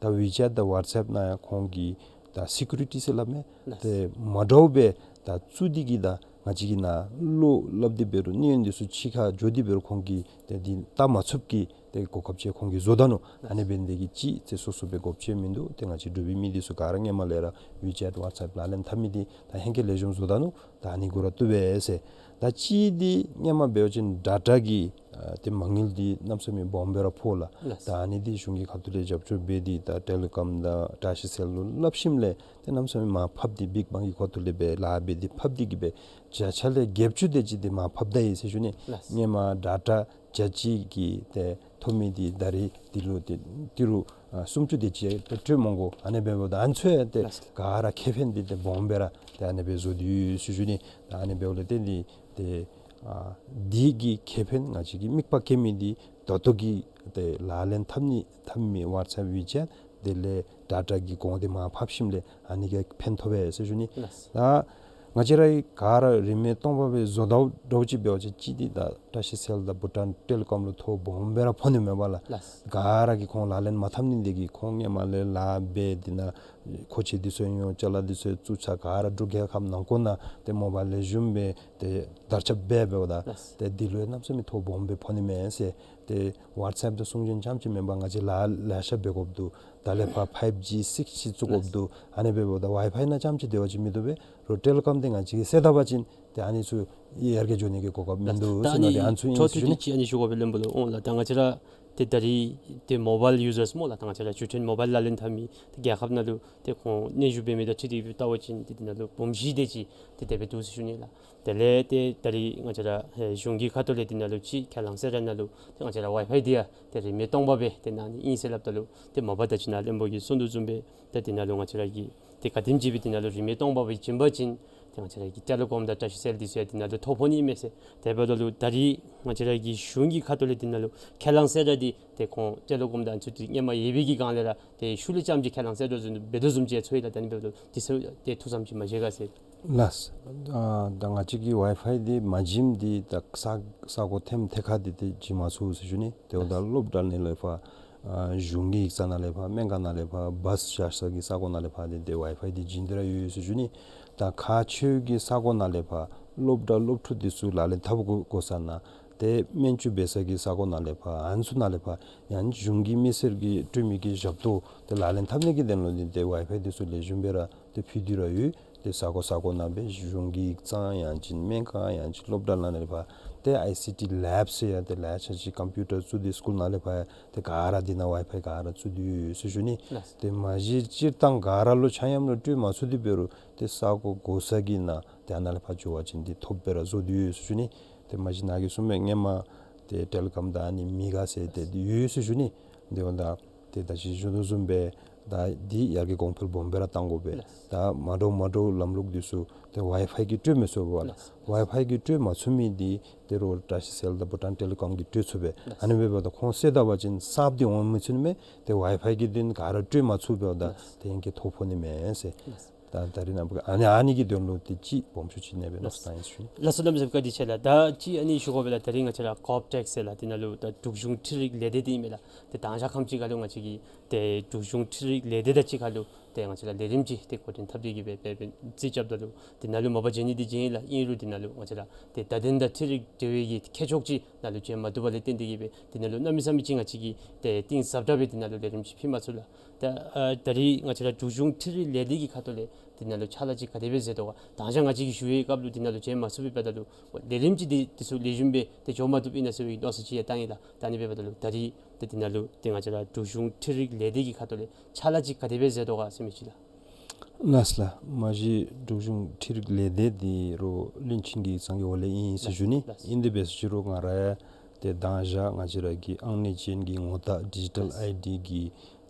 ད་ཝི་ཅེཊ་དང་ཝཊས་ཨེཔ་ནང་ཡང་ཁོང་གིས་ད་སི་ཀུ་རི་ཊི་ཟེར་སླབ་མས། ལགས། ཏེ་མ་འདྲཝ་སྦེ་ད་བཙུགས་ཏེ་གིས་ད་ང་བཅས་ཀྱིས་ནཱ་བློ་སླབ་སྟེ་འབད་རུང་གནས་ཡུན་འདི་ཚུ་ཕྱི་ཁར་འགྱོ་སྟེ་འབད་རུང་ཁོང་གིས་ཏེ་འདི་བལྟ་མ་ཚུགསཔ་གི་ཏེ་གོ་སྐབས་ཅིག་ཁོང་གིས་བཟོ་ད་ནུག། ལགས། ཨ་ནི་འབད་ནི་འདི་གིས་ཅིག་ཏེ་སོ་སོ་སྦེ་དགོཔ་ཅིག་མིན་འདུག། ཏེ་ང་བཅས་འབྲུག་པའི་མི་འདི་ཚུ་ག་ར་སྔོན་མ་ལས་ར་ཝི་ཅེཊ་ཝཊས་ཨེཔ་ལག་ལེན་འཐབ་མི་འདི་ད་ཧེང་སྐལ་ལེགས་ཤོམ་བཟོ་ད་ནུག། ད་ཨ་ནི་གུ་ར་བཏུབ་པས་ཟེར། ད་ཅིག་འདི་སྔོན་མ་འབད་བ་ཅིན་ཌེ་ཊ་གི་ཨ་ཏེ་མ་དངུལ་འདི་གནམ་མེད་ས་མེད་སྦོམ་སྦེ་ར་ཕོག་ལགས། ལགས། ད་ཨ་ནི་འདི་གཞུང་གི་ཁ་ཐུག་ལས་རྒྱབ་སྐྱོར་འབད་དེ་ད་ཊེ་ལི་ཀོམ་དང་བཀྲ་ཤིས་སེལ་ལུ་སླབ་ཞིནམ་ལས་ཏེ་གནམ་མེད་ས་མེད་མར་ཕབ་སྟེ་བིག་བེང་གི་ཁ་ཐུག་ལས་སྦེ་ལཱ་འབད་དེ་ཕབ་སྟེ་གིས་སྦེ་བརྒྱ་ཆ་ལས་བརྒྱད་ཅུ་དེ་ཅིག་འདི་མར་ཕབ་ད་ཡི་ཟེར་ཞུ་ནི། ལགས། སྔོན་མ་ཌེ་ཊ་བརྒྱ་གཅིག་གི་ཏེ་ཐོབ་མི་འདི་ད་རིས་འདི་ལུ་ཏེ་ཏི་རུ་ཨ་སུམ་ཅུ་དེ་ཅིག་ཏེ་སྤྲོད་མི་དགོ། ཨ་ནི་འབདཝ་ད་ཨ་ནི་ཚུ་ཡང་ཏེ་ལགས། ག་ར་ཁེ་ཕན་འདི་ཏེ་སྦོམ་སྦེ་ར་ཏེ་ཨ་ནི་སྦེ་བཟོ་དོ་ཡོད་ཟེར་ཞུ་ནི། ད་ཨ་ནི་འབདཝ་ལས་ཏེ་འདི་ཏེ་ཨ་འདི་གི་ཁེ་ཕན་ང་བཅས་ཀྱི་དམིགས་པ་བསྐྱེད་མི་འདི་ད་ལྟོ་གི་ཏེ་ལག་ལེན་འཐབ་ནི་འཐབ་མི་ཝཊས་ཨེཔ་ཝི་ཅེཊ་དེ་ལས་ཌེ་ཊ་གི་གོང་འདི་མར་ཕབ་ཞིནམ་ལས་ཨ་ནི་གིས་ཕན་ཐོགས་པས་ཟེར་ཞུ་ནི། ལགས། ད་ང་བཅས་ར་ག་ར་རིན་མེད་སྟོང་པ་སྦེ་བཟོ་དོ་འདྲཝ་ཅིག་འབད་བ་ཅིན་ཅིག་འདི་ད་བཀྲ་ཤིས་སེལ་དང་བྷུ་ཊཱན་ཊེ་ལི་ཀོམ་ལུ་ཐོ་སྦོམ་སྦེ་ར་ཕོག་ནི་མས་པ་ལགས། ལགས། ག་ར་གིས་ཁོང་ལག་ལེན་མ་འཐབ་ནི་འདི་གིས་ཁོང་སྔོན་མ་ལས་ལཱ་འབད་དེ་ནཱ་མཁོ་ཆས་འདི་ཚུ་ཡང་ཅ་ལ་འདི་ཚུ་བཙུགས་ཚར། ག་ར་འབྲུག་རྒྱལ་ཁབ་ནང་འཁོད་ནང་ཏེ་མོ་བཱའིལ་ལེ་ལེགས་ཤོམ་སྦེ་ཏེ་དར་ཁྱབ་འབད་འབདཝ་ད་ལགས། ཏེ་འདི་ལུ་ཡང་གནམ་མེད་ས་མེད་ཐོ་སྦོམ་སྦེ་ཕོག་ནི་མས་ཟེར། ཏེ་ཝཊས་ཨེཔ་དང་སྲུང་བརྒྱུད་རྐྱངམ་ཅིག་མེན་པར་ང་བཅས་ལཱ་ལེ་ཤ་འབད་དགོཔ་འདུག། ད་ལས་ཕར་ཕའིབ་ཇི་སིགསི་ཇི་བཙུགས་དགོཔ་འདུག། ཨ་ནི་འབདཝ་ད་ཝའི་ཕའི་ནང་རྐྱངམ་ཅིག་སྡོད་པ་ཅིན་མི་བཏུབ་པས། རོགས་ཊེ་ལི་ཀོམ་འདི་ང་བཅས་ཀྱིས་བསད་ད་པ་ཅིན་ ཏེ་ཨ་ནི་ཚུ་ཡར་རྒྱས་འགྱོ་ནི་གི་གོ་སྐབས་མིན་འདུག་ཟེར་ནི་ཨ་ནི་ཚུ་ཨིན་ཟེར་ཞུ་ནི། ཅིག་ཨ་ནི་ཞུ་དགོ་པས་ལན་པོ་ལུ་འོང་ལགས། ད་ང་བཅས་ར་ཏེ་ད་རིས་ཏེ་མོ་བཱའིལ་ཡུ་ཟརསི་སྨོ་ལགས། ད་ང་བཅས་ར་འགྲུལ་འཕྲིན་མོ་བཱའིལ་ལག་ལེན་འཐབ་མི་ཏེ་རྒྱལ་ཁབ་ནང་ལུ་ཏེ་ཁོང་གནས་བཞུགས་འབད་མི་དང་འཁྲིལ་ཏེ་ལྟ་བ་ཅིན་ཏེ་འདི་ནང་ལུ་འབུམ་བཞི་དེ་ཅིག་ཏེ་དེ་སྦེ་འདུག་ཟེར་ཞུ་ནི་ལགས། དེ་ལས་ཏེ་ད་རིས་ང་བཅས་ར་ཨེ་གཞུང་གི་ཁ་ཐུག་ལས་འདི་ནང་ལུ་ཅིག་ཁས་བླངས་གསལ་བསྒྲགས་ནང་ལུ་ཏེ་ང་བཅས་ར་ཝའི་ཕའི་འདི་ཡང་ཏེ་རིན་མེད་སྟོང་པ་སྦེ་ཏེ་གནང་ནི་ཨིན་ཟེར་སླབ་ད་ལུ་ཏེ་མ་པ་ད་ཅི་ནཱ་ལན་པོ་གིས་གསུང་དོ་བཟུམ་སྦེ་ཏེ་འདི་ནང་ལུ་ང་བཅས་ར་གིས་ཏེ་ག་དེམ་ཅིག་སྦེ་འདི་ནང་ལུ་རིན་མེད་སྟོང་པ་སྦེ་བྱིན་པ་ཅིན་ཏེ་ང་བཅས་ར་གི་ཊེ་ལི་ཀོམ་དང་བཀྲ་ཤིས་སེལ་འདི་ཚུ་ཡང་འདི་ནང་ལུ་ཐོ་ཕོག་ནི་མས་ཟེར། དེ་འབདཝ་ད་ལུ་ད་རིས་ང་བཅས་ར་གི་གཞུང་གི་ཁ་ཐུག་ལས་འདི་ནང་ལུ་ཁས་བླངས་གསལ་བསྒྲགས་འདི་ཏེ་ཁོང་ཊེ་ལི་ཀོམ་དང་ཚུ་འདི་སྔོན་མ་ཡོད་པའི་གི་སྒང་ལས་ར་ཏེ་ཤུལ་ལས་རྐྱངམ་ཅིག་ཁས་བླངས་གསལ་བསྒྲགས་བཟུམ་འབད་དོ་བཟུམ་ཅིག་ཚོར་ཡི་ལགས། ད་ཨ་ནི་འབདཝ་ད་ལུ་འདི་ཚུ་ཏེ་ཐུགས་བསམ་ཅིག་མ་བཞེས་ག་ཟེར། ལགས། ཨ་ད་ང་བཅས་ཀྱིས་ཝའི་ཕའི་འདི་མ་བྱིནམ་འདི་ད་ས་ས་གོ་ཐེམ་ཐེ་ཁ་འདི་ཏེ་བྱིན་མ་ཚུགས་ཟེར་ཞུ་ནི། དེ་འབདཝ་ད་སློབ་གྲྭ་ནང་ལས་ཕར་ཨ་གཞུང་གི་ཡིག་ཚང་ནང་ལས་ཕར་སྨན་ཁང་ནང་ལས་ཕར་བཱསི་བཞག་ས་གི་ས་གོ་ནང་ལས་ཕར་འདི་ཏེ་ཝའི་ཕའི་འདི་བྱིན་ཏེ་ར་ཡོད་ཟེར་ཞུ་ནི། ད་ཁག་ཆེ་བའི་གི་ས་གོ་ནང་ལས་ཕར་སློབ་གྲྭ་སློབ་ཕྲུག་འདི་ཚུ་ལག་ལེན་འཐབ་དགོ་དགོ་ས་ནང་ཏེ་སྨན་བཅོས་འབད་ས་གི་ས་གོ་ནང་ལས་ཕར་ཨ་ནི་ཚུ་ནང་ལས་ཕར་ཡང་གཞུང་གི་མི་སེར་གྱིས་སྤྲོད་མི་གི་ཞབས་ཏོག་ཏེ་ལག་ལེན་འཐབ་ནི་གི་དོན་ལུ་འདི་ཏེ་ཝའི་ཕའི་འདི་ཚུ་ལེགས་ཤོམ་སྦེ་ར་ཏེ་ཕུལ་ཏེ་ར་ཡོད། ཏེ་ས་གོ་ས་གོ་ནང་སྦེ་གཞུང་གི་ཡིག་ཚང་ཡང་ཅིན་སྨན་ཁང་ཡང་ཅིན་སློབ་གྲྭ་ནང་ལས་ཕར་ཏེ་ཨའི་སི་ཊི་ལེབ་ཟེར་ཡང་ཏེ་ལེ་ཤ་ཅིག་ཀམ་པིའུ་ཊར་བཙུགས་ཏེ་སི་ཀུལ་ནང་ལས་ཕར་ཡང་ཏེ་ག་ར་འདི་ནང་ཝའི་ཕའི་ག་ར་བཙུགས་ཏེ་ཡོད་ཟེར་ཞུ་ནི། ལགས། ཏེ་མ་གཞི་སྤྱིར་བཏང་ག་ར་ལུ་ཆ་མཉམ་ལུ་སྤྲོད་མ་ཚུགས་ཏེ་འབད་རུང་ཏེ་ས་གོ་དགོ་ས་གི་ནང་ཏེ་ཨ་ནཱ་ལས་ཕར་འགྱོ་བ་ཅིན་འདི་ཐོབ་སྦེ་ར་བཟོ་སྟེ་ཡོད་ཟེར་ཞུ་ནི། ཏེ་མ་གཞི་ནཱ་གིས་གསུངས་མི་སྔོན་མ་ཏེ་ཊེ་ལི་ཀོམ་དང་ཨ་ནི་མེ་ག་ཟེར་ཏེ་འདི་ཡོད་ཟེར་ཞུ་ནི། དེ་འབདཝ་ད་ཏེ་ད་ཅི་ཞུ་དོ་བཟུམ་སྦེ་ད་འདི་ཡར་རྒྱས་གོང་འཕེལ་སྦོམ་སྦེ་ར་གཏང་དགོ་པས། ལགས། ད་མ་འདྲཝ་མ་འདྲཝ་ལམ་ལུགས་འདི་ཚུ་ཏེ་ཝའི་ཕའི་གིས་སྤྲོད་མི་ཚུགས་པས་ལགས། ལགས། ཝའི་ཕའི་གིས་སྤྲོད་མ་ཚུགས་མི་འདི་ཏེ་རོགས་བཀྲ་ཤིས་སེལ་དང་བྷུ་ཊཱན་ཊེ་ལི་ཀོམ་གིས་སྤྲོད་ཚུགས་པས། ལགས། ཨ་ནི་འབདཝ་ད་ཁོང་བསད་ད་པ་ཅིན་གསརཔ་འདི་འོང་མི་ཚུགས་ནི་མས། ཏེ་ཝའི་ཕའི་གི་དོན་ག་ར་སྤྲོད་མ་ཚུགས་པས་ད། ལགས། ཏེ་ཨིན་གྱི་ཐོ་ཕོག་ནི་མས་ཟེར། ལགས། ད་ད་རིས་ནངས་པ་ཨ་ནི་ཨ་ནི་གི་དོན་ལུ་ཏེ་ཅིག་སྦོམ་ཤོས་ཅིག་ཨ་ནི་སྦེ་མནོ་བསམ་བཏང་ཡི་ཟེར་ཞུ་ནི། ལགས་སོ། གནམ་མེད་ས་མེད་བཀའ་དྲིན་ཆེ་ལགས། ད་ཅིག་ཨ་ནི་ཞུ་དགོ་པས་ལགས། ད་རིས་ང་བཅས་ར་ཀོབ་ཊེཀ་ཟེར་ལགས། འདི་ནང་ལུ་ད་འབྲུག་གཞུང་འཕྲུལ་རིག་ལས་སྡེ་འདི་ཨིན་མས་ལགས། ཏེ་དང་ཞག་ཁམས་ཅིག་ཁར་ལུ་ང་བཅས་ཀྱིས་ཏེ་འབྲུག་གཞུང་འཕྲུལ་རིག་ལས་སྡེ་དང་གཅིག་ཁར་ལུ་ཏེ་ང་བཅས་ར་ལས་རིམ་ཅིག་ཏེ་འགོ་འདྲེན་འཐབ་སྟེ་གི་སྦེ་སྦེ་སྦེ་རྩིས་རྐྱབ་ད་ལུ་འདི་ནང་ལུ་མ་པ་བྱོན་ནི་འདི་བྱོན་ཡི་ལགས། ཨིན་རུང་འདི་ནང་ལུ་ང་བཅས་ར་ཏེ་བརྡ་དོན་དང་འཕྲུལ་རིག་འབྲེལ་བའི་གི་ཁྱད་ཆོས་ཅིག་ནང་ལུ་བྱོན་མ་བཏུབ་པ་ལས་བརྟེན་ཏེ་གི་སྦེ་འདི་ནང་ལུ་གནམ་མེད་ས་མེད་ཅིག་ང་བཅས་ཀྱིས་ཏེ་གཏིང་ཟབ་དྲགས་སྦེ་འདི་ནང་ལུ་ལས་རིམ་ཅིག་ཕུལ་མ་ཚུགས་ལགས། ད་ཨ་ད་རིས་ང་བཅས་ར་འབྲུག་གཞུང་འཕྲུལ་རིག་ལས་སྡེ་གི་ཁ་ཐུག་ལས་འདི་ནང་ལུ་ཕྱག་ལཱ་ཅིག་ག་དེ་སྦེ་མཛད་དོ་ག། དང་ཞག་ང་བཅས་ཀྱིས་ཞུ་བའི་སྐབས་ལུ་འདི་ནང་ལུ་བྱོན་མ་ཚུགས་པའི་འབདཝ་ད་ལུ་ལས་རིམ་ཅིག་འདི་འདི་ཚུ་ལེགས་ཤོམ་སྦེ་ཏེ་འགྱོ་མ་བཏུབ་ཨིན་ན་ཟེར་བའི་མནོ་བསམ་ཅིག་ཡང་བཏང་ཡི་ལགས། ད་ཨ་ནི་འབདཝ་ད་ལུ་ད་རིས་ཏེ་འདི་ནང་ལུ་ཏེ་ང་བཅས་ར་འབྲུག་གཞུང་འཕྲུལ་རིག་ལས་སྡེ་གི་ཁ་ཐུག་ལས་ཕྱག་ལཱ་ཅིག་ག་དེ་སྦེ་མཛད་དོ་ག་ཟེར་མི་ཅིག་ལགས། ལགས་ལགས། མ་གཞི་འབྲུག་གཞུང་འཕྲུལ་རིག་ལས་སྡེ་འདི་རོགས་བློན་ཆེན་གྱི་ཡིག་ཚང་གི་འོག་ལས་ཨིན་ཟེར་ཞུ་ནི། ལགས་ལགས། ཨིན་དེ་འབད་ཟེར་ཞུ་རུང་ང་ར་ཡང་ཏེ་དང་ཞག་ང་བཅས་ར་གི་ཨང་གནས་ཅན་གྱི་ངོ་རྟགས་ཌི་ཇི་ཊལ་ལགས་ཨའི་ཌི་གི་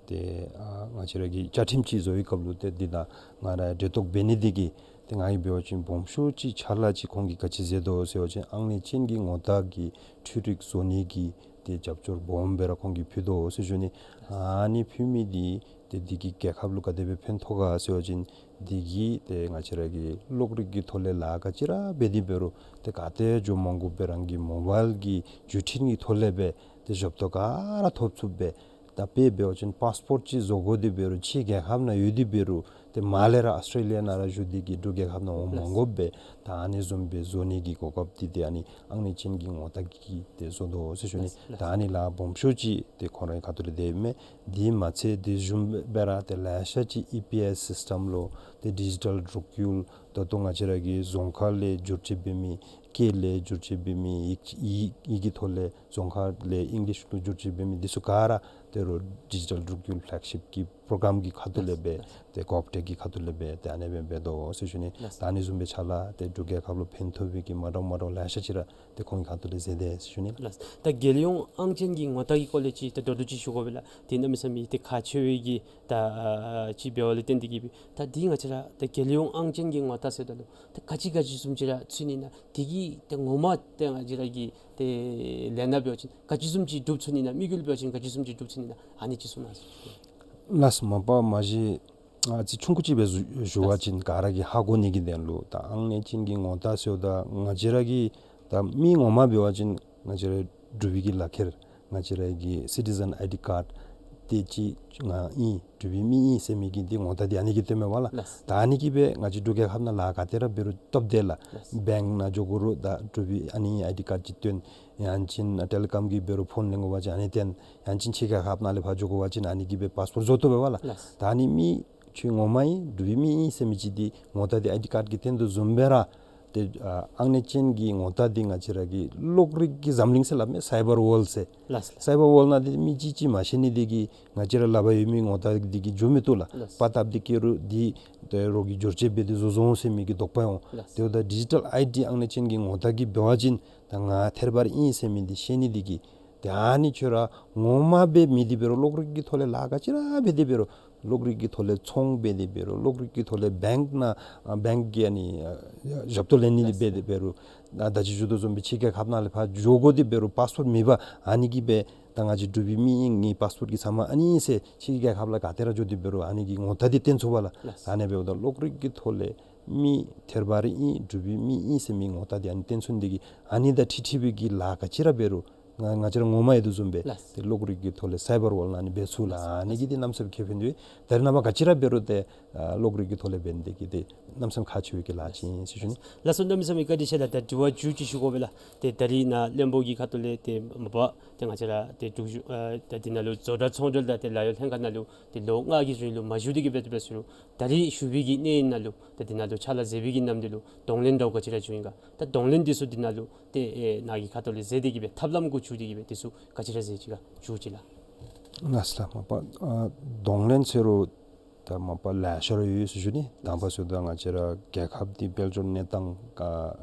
ཏེ་ཨ་ང་བཅས་ར་གི་བཅའ་ཁྲིམས་ཅིག་བཟོ་བའི་སྐབས་ལུ་ཏེ་འདི་དང་ང་ར་འབྲེལ་གཏོགས་འབད་ནི་འདི་གིས་ཏེ་ང་གིས་འབད་བ་ཅིན་སྦོམ་ཤོས་ཅིག་ཕྱག་ལཱ་ཅིག་ཁོང་གིས་ག་ཅི་མཛད་དོ་ཟེར་བ་ཅིན་ཨང་གནས་ཅན་གྱི་ངོ་རྟགས་ཀྱི་འཕྲུལ་རིག་བཟོ་ནི་གི་ཏེ་རྒྱབ་སྐྱོར་སྦོམ་སྦེ་ར་ཁོང་གིས་ཕུལ་དོ་ཟེར་ཞུ་ནི། ཨ་ནི་ཕུལ་མི་འདི་ཏེ་འདི་གིས་རྒྱལ་ཁབ་ལུ་ག་དེ་སྦེ་ཕན་ཐོགས་ག་ཟེར་བ་ཅིན་འདི་གིས་ཏེ་ང་བཅས་ར་གི་གློག་རིག་གི་ཐོག་ལས་ལཱ་ག་ཅི་ར་འབད་དེ་འབད་རུང་ཏེ་ག་ཏེ་འགྱོ་མ་དགོ་པར་རང་གི་མོ་བཱའིལ་གྱི་བརྒྱུད་འཕྲིན་གྱི་ཐོག་ལས་སྦེ་ཏེ་ཞབས་ཏོག་ག་ར་ཐོབ་ཚུགསཔ་སྦེ། ད་དཔེ་འབད་བ་ཅིན་པཱསི་པོརཊ་ཅིག་བཟོ་དགོ་དེ་འབད་རུང་ཕྱི་རྒྱལ་ཁབ་ནང་ཡོད་དེ་འབད་རུང་ཏེ་མར་ལས་ར་ཨཱོས་ཊྲེ་ལི་ཡ་ནང་ར་བཞུགས་ཏེ་གི་འབྲུག་རྒྱལ་ཁབ་ནང་འོང་མ་དགོ་པར་ད་ཨ་ནི་བཟུམ་སྦེ་བཟོ་ནི་གི་གོ་སྐབས་འདི་ཏེ་ཨ་ནི་ཨང་གནས་ཅན་གྱི་ངོ་རྟགས་ཀྱིས་ཏེ་བཟོ་དོ་ཟེར་ཞུ་ནི། ད་ཨ་ནི་ལཱ་སྦོམ་ཤོས་ཅིག་ཏེ་ཁོང་རའི་ཁ་ཐུག་ལས་འདི་མས། འདི་མ་ཚད་དེ་བཟུམ་སྦེ་ར་ཏེ་ལེ་ཤ་ཅིག་ཨི་པི་ཨེསི་སིསི་ཊམ་ལོ་ཏེ་ཌི་ཇི་ཊལ་འབྲུག་ཡུལ་ད་ལྟོ་ང་བཅས་ར་གི་རྫོང་ཁ་ལས་བསྒྱུར་བཅོས་འབད་མི་སྐད་ལས་བསྒྱུར་བཅོས་འབད་མི་ཡིག་ཡིག་ཡིག་གི་ཐོག་ལས་རྫོང་ཁ་ལས་ཨིང་ལིཤ་ལུ་བསྒྱུར་བཅོས་འབད་མི་འདི་ཚུ་ག་ར་ཏེ་རོགས་ཌི་ཇི་ཊལ་འབྲུག་ཡུལ་ཕེ་ལེག་ཤིཔ་གི་པྲོ་གྲམ་གྱི་ཁ་ཐུག་ལས་སྦེ་ཏེ་ཀོབ་ཊེཀ་གི་ཁ་ཐུག་ལས་སྦེ་ཏེ་ཨ་ནེ་སྦེ་འབད་དོ་ཟེར་ཞུ་ནི། ད་ཨ་ནི་བཟུམ་སྦེ་ཕྱག་ལཱ་ཏེ་འབྲུག་རྒྱལ་ཁབ་ལུ་ཕན་ཐོགས་པའི་གི་མ་འདྲཝ་མ་འདྲཝ་ལེ་ཤ་ཅིག་ར་ཏེ་ཁོང་གི་ཁ་ཐུག་ལས་མཛད་དེ་ཟེར་ཞུ་ནི་ལགས། ད་རྒྱལ་ཡོངས་ཨང་ཅན་གྱི་ངོ་རྟགས་ཀྱི་སྐོར་ལས་ཅིག་ད་མདོར་བསྡུས་ཅིག་ཞུ་དགོ་པས་ལགས། ཏེ་གནམ་མེད་ས་མེད་ཏེ་ཁག་ཆེ་བའི་གི་ད་ཨ་ཅིག་འབདཝ་ལས་བརྟེན་ཏེ་གི་སྦེ་ད་འདི་ང་བཅས་ར་ད་རྒྱལ་ཡོངས་ཨང་ཅན་གྱི་ངོ་རྟགས་ཟེརཝ་ད་ལུ་ད་ག་ཅི་ག་ཅི་བཟུམ་ཅིག་ར་ཚུད་ནི་ན། དེ་གི་ཏེ་ངོ་མ་ཏེ་ང་བཅས་ར་གི་ཏེ་ལས་སྣ་འབད་བ་ཅིན་ག་ཅི་བཟུམ་ཅིག་སྒྲུབ་ཚུགས་ནི་ན། དམིགས་ཡུལ་འབད་བ་ཅིན་ག་ཅི་བཟུམ་ཅིག་སྒྲུབ་ཚུགས་ནི་ན། ཨ་ནི་ཅིག་གསུང་གནང་ཟེར། ལགས་སོ། མ་པ་མ་གཞི་ཨ་ཙི་ཆུང་ཀུ་ཅིག་སྦེ་ཞུ་ཞུ་བ་ཅིན་ག་ར་གིས་ཧ་གོ་ནི་གི་དོན་ལུ་ད་ཨང་གནས་ཅན་གྱི་ངོ་རྟགས་ཟེརཝ་ད་ང་བཅས་ར་གི་ད་མི་ངོ་མ་འབད་བ་ཅིན་ང་བཅས་ར་འབྲུག་པའི་གི་ལག་ཁྱེར་ང་བཅས་ར་གི་སི་ཊི་ཟེན་ཨའི་ཌི་ཀཱཌ་དེ་ཅིག་ང་ཨིན་འབྲུག་པའི་མི་ཨིན་ཟེར་མི་གི་འདི་ངོ་རྟགས་འདི་ཨ་ནི་གིས་སྟོནམ་མས་པ་ལགས། ལགས། ད་ཨ་ནི་གིས་སྦེ་ང་བཅས་འབྲུག་རྒྱལ་ཁབ་ནང་ལཱ་ག་ཏེ་ར་འབད་རུང་སྟབས་བདེ་ལགས། ལགས། བེངཀ་ནང་འགྱོ་དགོ་རུང་ད་འབྲུག་པའི་ཨ་ནི་ཨའི་ཌི་ཀཱཌ་ཅིག་སྟོན། ཡང་ཅིན་ཨ་ཊེ་ལི་ཀོམ་གྱི་འབད་རུང་ཕོན་ལེན་དགོ་པ་ཅིན་ཨ་ནི་སྟོན། ཡང་ཅིན་ཕྱི་རྒྱལ་ཁབ་ནང་ལས་ཕར་འགྱོ་དགོ་པ་ཅིན་ཨ་ནི་གིས་སྦེ་པཱསི་པོརཊ་བཟོ་བཏུབ་པས་པ་ལགས། ལགས། ད་ཨ་ནི་མི་ཁྱོད་ངོ་མ་ཨིན་འབྲུག་པའི་མི་ཨིན་ཟེར་མི་ཅིག་འདི་ངོ་རྟགས་འདི་ཨའི་ཌི་ཀཱཌ་ཀྱིས་སྟོན་དོ་བཟུམ་སྦེ་ར་ ཏེ་ཨ་ཨང་གནས་ཅན་གྱི་ངོ་རྟགས་འདི་ང་བཅས་ར་གི་གློག་རིག་གི་འཛམ་གླིང་ཟེར་སླབ་མས། སའི་བར་ཝོརལཌ་ཟེར། ལགས་སོ། སའི་བར་ཝོརལཌ་ནང་འདི་མི་གཅིག་གིས་མ་ཤེས་ནི་འདི་གིས་ང་བཅས་ར་ལག་པར་ཡོད་མི་ངོ་རྟགས་འདི་གིས་འགྱོ་མི་བཏུབ་ལགས། ལགས་སོ། པར་བཏབ་སྟེ་བསྐྱལ་རུང་འདི་ཏེ་རོགས་ཀྱིས་འབྱོར་ཆས་འབད་དེ་བཟོ་བཟོ་འོང་ཟེར་མི་གི་དོགས་པ་འོང་། ལགས་སོ། དེ་འབདཝ་ད་ཌི་ཇི་ཊལ་ཨའི་ཌི་ཨང་གནས་ཅན་གྱི་ངོ་རྟགས་ཀྱིས་འབད་བ་ཅིན་ད་ང་ཐད་པར་ཨིན་ཟེར་མི་འདི་ཤེས་ནི་འདི་གིས། ཏེ་ཨ་ནི་ཁྱོད་ར་ངོ་མ་སྦེ་མེད་དེ་འབད་རུང་གློག་རིག་གི་ཐོག་ལས་ལཱ་ག་ཅི་ར་འབད་དེ་འབད་རུང་གློག་རིག་གི་ཐོག་ལས་ཚོང་འབད་དེ་འབད་རུང་གློག་རིག་གི་ཐོག་ལས་བེངཀ་ནང་ཨ་བེངཀ་གི་ཨ་ནི་ཨ་ཞབས་ཏོག་ལེན་ནི་འདི་འབད་དེ་འབད་རུང་ད་ད་ཅི་ཞུ་དོ་བཟུམ་སྦེ་ཕྱི་རྒྱལ་ཁབ་ནང་ལས་ཕར་འགྱོ་དགོ་དེ་འབད་རུང་པཱསི་པོརཊ་མེད་པར་ཨ་ནི་གིས་སྦེ་ད་ང་བཅས་འབྲུག་པའི་མི་ཨིན་ངེའི་པཱསི་པོརཊ་གི་ཚབ་མ་ཨ་ནི་ཨིན་ཟེར་ཕྱི་རྒྱལ་ཁབ་ལུ་ག་ཏེ་ར་འགྱོ་དེ་འབད་རུང་ཨ་ནི་གི་ངོ་རྟགས་འདི་སྟོན་ཚུགས་པས་ལགས། ལགས། ཨ་ནི་འབདཝ་ད་གློག་རིག་གི་ཐོག་ལས་མི་ཐད་པར་ཨིན་འབྲུག་པའི་མི་ཨིན་ཟེར་མི་ངོ་རྟགས་འདི་ཨ་ནི་སྟོན་ཚུགས་ནི་འདི་གིས་ཨ་ནི་དང་འཁྲིལ་འཁྲིལ་བའི་གི་ལཱ་ག་ཅི་ར་འབད་རུང་ང་ང་བཅས་ར་ངོ་མ་ཡོད་དོ་བཟུམ་སྦེ་ལགས། ཏེ་གློག་རིག་གི་ཐོག་ལས་སའི་བར་ཝོརལཌ་ནང་ཨ་ནི་འབད་ཚུགས་ལགས། ལགས། ཨ་ནི་གིས་ཏེ་གནམ་མེད་ས་མེད་ཁེ་ཕན་འདུག། ད་རེས་ནངས་པ་ག་ཅི་ར་འབད་རུང་ཏེ་ཨ་གློག་རིག་གི་ཐོག་ལས་འབད་ནི་འདི་གིས་ཏེ་གནམ་མེད་ས་མེད་ཁག་ཆེ་བའི་གི་ལཱ་ཅིག་ཨིན་ཟེར་ཞུ་ནི། ལགས་སོ། གནམ་མེད་ས་མེད་བཀའ་དྲིན་ཆེ་ལགས། ད་དྲི་བ་མཇུག་ཅིག་ཞུ་དགོ་པས་ལགས། ཏེ་ད་རིས་ནཱ་བློན་པོ་གི་ཁ་ཐུག་ལས་ཏེ་མ་པ་ཏེ་ང་བཅས་ར་ཏེ་འབྲུག་གཞུང་ཨ་ད་འདི་ནང་ལུ་བཟོ་གྲྭ་ཚོང་འབྲེལ་དང་ཏེ་ལཱ་གཡོག་ལྷན་ཁག་ནང་ལུ་ཏེ་ལོ་ལྔ་གི་རིང་ལུ་མ་ཞུ་སྟེ་གིས་སྦེ་ཏེ་འབད་ཟེར་རུང་ད་རིས་ཞུ་བའི་གི་གནས་ཡུན་ནང་ལུ་ད་འདི་ནང་ལུ་ཕྱག་ལཱ་མཛད་པའི་གི་ནམ་དུས་ལུ་གདོང་ལེན་འདྲཝ་ག་ཅི་ར་བྱུང་ཡི་ག། ད་གདོང་ལེན་འདི་ཚུ་འདི་ནང་ལུ་ཏེ་ཨེ་ནཱ་གི་ཁ་ཐུག་ལས་མཛད་དེ་གིས་སྦེ་ཐབས་ལམ་གུ་བཙུགས་ཏེ་གིས་སྦེ་འདི་ཚུ་ག་ཅི་ར་མཛད་ཅི་ག་ཞུ་ཅི་ལགས། ལགས་སོ་ལགས། མ་པ་ཨ་གདོང་ལེན་ཟེར་རུང་ད་མ་པ་ལེ་ཤ་ར་ཡོད་ཟེར་ཞུ་ནི། དང་པ་ཟེརཝ་ད་ང་བཅས་ར་རྒྱལ་ཁབ་འདི་དཔལ་འབྱོར་གནས་སྟངས་ཨ་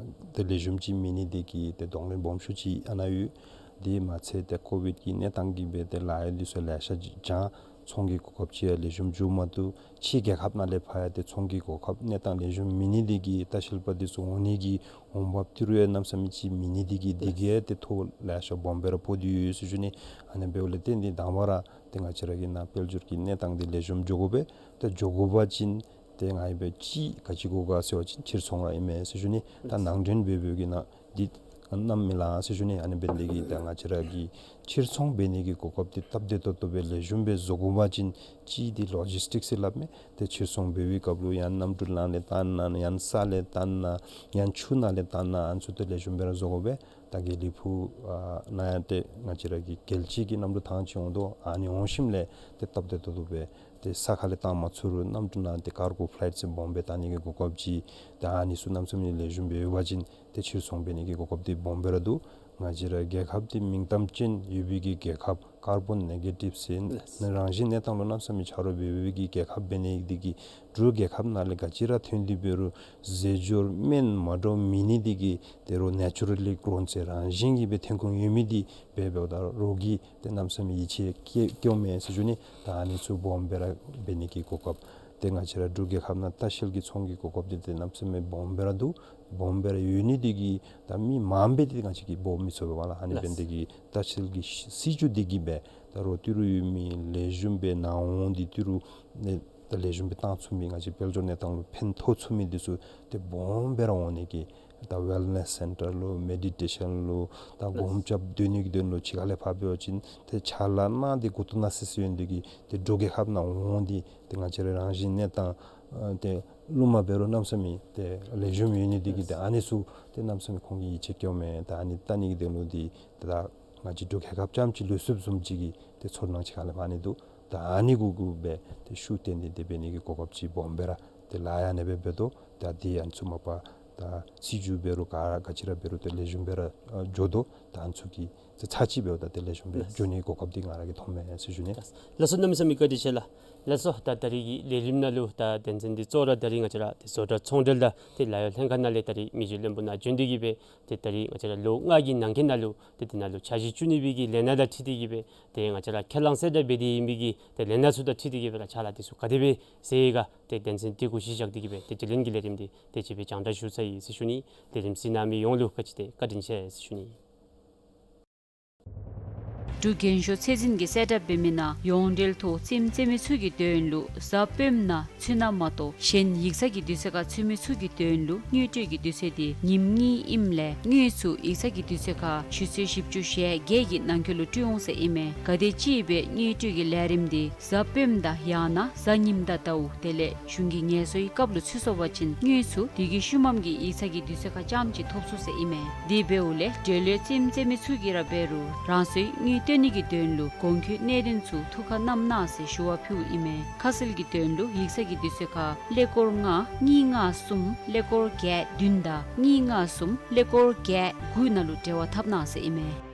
ཏེ་ལེགས་ཤོམ་ཅིག་མེད་ནི་འདི་གིས་ཏེ་གདོང་ལེན་སྦོམ་ཤོས་ཅིག་ཨ་ནཱ་ཡོད། དེ་མ་ཚད་ཏེ་ཀོ་བིཌ་ཀྱི་གནས་སྟངས་ཀྱིས་སྦེ་ཏེ་ལཱ་གཡོག་འདི་ཚུ་ལེ་ཤ་ཅིག་བྱང་། ཚོང་གི་གོ་སྐབས་ཅིག་ཡང་ལེགས་ཤོམ་འགྱོ་མ་བཏུབ། ཕྱི་རྒྱལ་ཁབ་ནང་ལས་ཕར་ཡང་ཏེ་ཚོང་གི་གོ་སྐབས་གནས་སྟངས་ལེགས་ཤོམ་མེད་ནི་འདི་གིས་ལྟ་བཤལ་པ་འདི་ཚུ་འོང་ནི་གི་འོང་འབབ་ཏི་རུ་ཡང་གནམ་མེད་ས་མེད་ཅིག་མེད་ནི་འདི་གིས་འདི་གིས་ཡང་ཏེ་ཐོ་ལེ་ཤ་སྦོམ་སྦེ་ར་ཕོག་སྟེ་ཡོད་ཟེར་ཞུ་ནི། ཨ་ནི་འབདཝ་ལས་ཏེ་འདི་དང་པ་ར་ཏེ་ང་བཅས་ར་གི་ནཱ་དཔལ་འབྱོར་གྱི་གནས་སྟངས་འདི་ལེགས་ཤོམ་འགྱོ་དགོ་པས། ཏེ་འགྱོ་དགོ་པ་ཅིན་ཏེ་ང་ཡང་སྦེ་ཅིག་ག་ཅི་དགོ་ག་ཟེར་བ་ཅིན་ཕྱིར་ཚོང་ར་ཨིན་མས་ཟེར་ཞུ་ནི། ད་ནང་འདྲེན་འབད་འབདཝ་གི་ནང་འདི་གནམ་མེད་ལ་ཟེར་ཞུ་ནི། ཨ་ནི་འབད་ནི་འདི་གིས་ད་ང་བཅས་ར་གིས་ཕྱིར་ཚོང་འབད་ནི་གི་གོ་སྐབས་འདི་སྟབས་བདེ་ཏོག་ཏོ་སྦེ་ལེགས་ཤོམ་སྦེ་བཟོ་དགོ་པ་ཅིན་ཅིག་འདི་ལོ་ཇིསི་ཊིཀ་ཟེར་སླབ་མས། ཏེ་ཕྱིར་ཚོང་འབད་བའི་སྐབས་ལུ་ཡང་གནམ་གྲུ་ནང་ལས་བཏང་ན་ཡང་ས་ལས་བཏང་ན་ཡང་ཆུ་ནང་ལས་བཏང་ན་ཨ་ནི་ཚུ་ཏེ་ལེགས་ཤོམ་སྦེ་ར་བཟོ་དགོ་པས། ད་དགེ་ལེགས་ཕུག་ཨ་ནཱ་ཡང་ཏེ་ང་བཅས་ར་གི་རྒྱལ་སྤྱི་གི་གནམ་གྲུ་ཐང་ཅིག་འོང་དོ། ཨ་ནི་འོང་ཞིནམ་ལས་ཏེ་སྟབས་བདེ་ཏོག་ཏོ་སྦེ་ཏེ་ས་ཁ་ལས་བཏང་མ་ཚུགས་རུང་གནམ་གྲུ་ནང་ཏེ་ཀར་གོ་ཕ་ལའིཊ་ཟེར་སྦོམ་སྦེ་བཏང་ནི་གི་གོ་སྐབས་ཅིག། ཏེ་ཨ་ནི་ཚུ་གནམ་མེད་ས་མེད་ལེགས་ཤོམ་སྦེ་ཡོད་པ་ཅིན་ཏེ་ཕྱིར་ཚོང་འབད་ནི་གི་གོ་སྐབས་འདི་སྦོམ་སྦེ་ར་འདུག། ང་བཅས་ར་རྒྱལ་ཁབ་འདི་མིང་གཏམ་ཅན་ཡོད་པའི་གི་རྒྱལ་ཁབ་ཀར་བོན་ནེ་གེ་ཊིབ་ཟེར་ལགས། རང་བཞིན་གནས་སྟངས་ལུ་གནམ་མེད་ས་མེད་ཆ་རོགས་འབད་བའི་གི་རྒྱལ་ཁབ་འབད་ནི་འདི་གིས་འབྲུག་རྒྱལ་ཁབ་ནང་ལས་ག་ཅི་ར་ཐོན་ཏེ་འབད་རུང་རྫས་སྦྱོར་སྨན་མ་འདྲཝ་མེད་ནི་འདི་གིས་ཏེ་རོགས་ནེ་ཅུ་ར་ལི་གོ་རོན་ཟེར་རང་བཞིན་གྱིས་སྦེ་ཐོན་ཁུངས་ཡོད་མི་འདི་འབད་འབདཝ་ད་རོགས་ཀྱིས་ཏེ་གནམ་མེད་ས་མེད་ཡིད་ཆེས་བསྐྱེད་བསྐྱེདཔ་མས་ཟེར་ཞུ་ནི། ད་ཨ་ནི་ཚུ་སྦོམ་སྦེ་ར་འབད་ནི་གི་གོ་སྐབས། ཏེ་ང་བཅས་ར་འབྲུག་རྒྱལ་ཁབ་ནང་ལྟ་བཤལ་གྱི་ཚོང་གི་གོ་སྐབས་འདི་ཏེ་གནམ་མེད་ས་མེད་སྦོམ་སྦེ་ར་འདུག། སྦོམ་སྦེ་ར་ཡོད་ནི་འདི་གིས་ད་མི་མངམ་སྦེ་ཏེ་ང་བཅས་ཀྱིས་འབོ་མི་ཚུགས་པས་ལགས། ཨ་ནི་འབད་ནི་འདི་གིས་ལྟ་བཤལ་གྱི་སྲིད་བྱུས་འདི་གིས་སྦེ་ད་རོགས་ཏི་རུ་ཡོད་མི་ལེགས་ཤོམ་སྦེ་ནཱ་འོང་སྟེ་ཏི་རུ་ནང་ད་ལེགས་ཤོམ་སྦེ་བཏང་ཚུགས་མི་ང་བཅས་དཔལ་འབྱོར་གནས་སྟངས་ལུ་ཕན་ཐོགས་ཚུགས་མི་འདི་ཚུ་ཏེ་སྦོམ་སྦེ་ར་འོང་ནི་གི་ད་ཝེལ་ནེསི་སེན་ཊར་ལུ་མེ་ཌི་ཊེ་ཤཱན་ལུ་ད་སྒོམ་རྐྱབ་སྡོད་ནི་གི་དོན་ལུ་ཕྱི་ཁ་ལས་ཕར་འབད་བ་ཅིན་ཏེ་ཕྱག་ལཱ་གནང་སྟེ་མགུ་ཏོ་ན་སི་སི་ཡོད་ནི་འདི་གིས་ཏེ་འབྲུག་རྒྱལ་ཁབ་ནང་འོང་སྟེ་ཏེ་ང་བཅས་ར་རང་བཞིན་གནས་སྟངས་ཨ་ཏེ་ལུ་མ་འབད་རུང་གནམ་མེད་ས་མེད་ཏེ་ལེགས་ཤོམ་ཡོད་ནི་འདི་གིས་ཏེ་ཨ་ནི་ཚུ་ཏེ་གནམ་མེད་ས་མེད་ཁོང་གིས་ཡིད་ཆེས་བསྐྱེདཔ་མས། ད་ཨ་ནི་བལྟ་ནི་གི་དོན་ལུ་འདི་ཏེ་ད་ང་བཅས་འབྲུག་རྒྱལ་ཁབ་རྐྱངམ་གཅིག་ལུས་ཚུགསཔ་བཟུམ་ཅིག་གི་ཏེ་ཚོར་སྣང་ཕྱི་ཁ་ལས་ཕར་ཨ་ནི་འདུག། ད་ཨ་ནི་གུ་གུ་སྦེ་ཏེ་ཤུགས་བཏོན་ཏེ་ཏེ་འབད་ནི་གི་གོ་སྐབས་ཅིག་སྦོམ་སྦེ་ར་ཏེ་ལཱ་ཡང་ཨ་ནེ་སྦེ་འབད་དོ། ད་འདི་ཨ་ནི་ཚུ་མ་པ་ད་སྲིད་བྱུས་འབད་རུང་ག་ག་ཅི་ར་འབད་རུང་ཏེ་ལེགས་ཤོམ་སྦེ་ར་ཨ་འགྱོ་དོ། ད་ཨ་ནི་ཚུ་གི་ཏེ་ཚར་གཅིག་འབདཝ་ད་ཏེ་ལེགས་ཤོམ་སྦེ་ལགས། འགྱོ་ནི་གོ་སྐབས་འདི་ང་ར་གིས་མཐོངམ་མས་ཟེར་ཞུ་ནི། ལགས་སོ། གནམ་མེད་ས་མེད་བཀའ་དྲིན་ཆེ་ལགས། ལགས་སོ། ད་ད་རིས་ཀྱི་ལས་རིམ་ནང་ལུ་ད་དོན་ཚན་འདི་གཙོ་བོ་ར་ད་རིས་ང་བཅས་ར་ཏེ་བཟོ་གྲྭ་ཚོང་འབྲེལ་དང་ཏེ་ལཱ་གཡོག་ལྷན་ཁག་ནང་ལས་ད་རིས་མི་རྗེ་བློན་པོ་ནཱ་བྱོན་ཏེ་གིས་སྦེ་ཏེ་ད་རིས་ང་བཅས་ར་ལོ་ལྔ་གི་ནང་འཁོད་ནང་ལུ་ཏེ་འདི་ནང་ལུ་འཆར་གཞི་བཙུགས་ནི་སྦེ་གི་ལས་སྣ་དང་འཁྲིལ་ཏེ་གིས་སྦེ་ཏེ་ང་བཅས་ར་ཁས་བླངས་གསལ་བསྒྲགས་འབད་དེ་ཨིན་པའི་གི་ཏེ་ལས་སྣ་ཚུ་དང་འཁྲིལ་ཏེ་གིས་སྦེ་ར་ཕྱག་ལཱ་འདི་ཚུ་ག་དེ་སྦེ་མཛད་ག་ཏེ་དོན་ཚན་འདི་གུ་གཞི་བཞག་སྟེ་གིས་སྦེ་ཏེ་དེ་ལས་ཀྱི་ལས་རིམ་འདི་ཏེ་ཅིག་སྦེ་སྦྱང་བརྡར་ཞུ་ཚར་ཡི་ཟེར་ཞུ་ནི། ལས་རིམ་གཟིགས་གནང་མི་ཡོངས་ལུ་ག་ཅི་ཏེ་བཀའ་དྲིན་ཆེ་ཟེར་ཞུ་ནི། འབྲུག་རྒྱན་ཤོག་ཚད་འཛིན་གྱིས་གསལ་བསྒྲགས་འབད་མི་ནང་ཡོངས་འབྲེལ་ཐོག་རྩེདམོ་རྩེ་མི་ཚུ་གི་དོན་ལུ་གཟའ་སྤེནམ་ནང་ཚུན་ནང་མ་གཏོགས་གཞན་ཡིག་ཚང་གི་དུས་ཚོད་ཁར་ཚུད་མི་ཚུ་གི་དོན་ལུ་དངུལ་སྤྲོད་ཀྱི་དུས་ཚོད་འདི་ཉིནམ་གཉིས་ཨིནམ་ལས་དངུལ་ཚུ་ཡིག་ཚང་གི་དུས་ཚོད་ཁར་ཆུ་ཚོད་བཞི་བཅུ་ཞེ་བརྒྱད་ཀྱི་ནང་འཁོད་ལུ་སྤྲོད་འོང་ཟེར་ཨིན་མས། ག་དེམ་ཅིག་སྦེ་དངུལ་སྤྲོད་ཀྱི་ལས་རིམ་འདི་གཟའ་སྤེནམ་དང་ཡང་ན་གཟའ་ཉིམ་དང་ཟླཝ་དེ་ལས་གཞུང་གི་ངལ་གསོའི་སྐབས་ལུ་ཚུད་སོང་པ་ཅིན་དངུལ་ཚུ་དེ་གི་ཤུལ་མམ་གྱི་ཡིག་ཚང་གི་དུས་ཚོད་ཁར་རྐྱངམ་ཅིག་ཐོབ་ཚུགས་ཟེར་ཨིན་མས། དེ་འབདཝ་ལས་འབྲེལ་ཡོད་རྩེདམོ་རྩེ་མི་ཚུ་གིས་ར་འབད་རུང་རང་སོའི་དངུལ་ བཏོན་ནི་གི་དོན་ལུ་གོང་འཁོད་གནད་དོན་ཚུ་ཐུགས་ཁར་བསྣམ་གནང་ཟེར་ཞུ་བ་ཕུལཝ་ཨིན་མས། ཁ་གསལ་གྱི་དོན་ལུ་ཡིག་ཚང་གི་དུས་ཚོད་ཁར་ཀླད་ཀོར་ལྔ་གཉིས་ལྔ་གསུམ་ཀླད་ཀོར་བརྒྱད་བདུན་དང་གཉིས་ལྔ་གསུམ་ཀླད་ཀོར་བརྒྱད་དགུ་ནང་ལུ་འབྲེལ་བ་འཐབ་གནང་ཟེར་ཨིན་མས།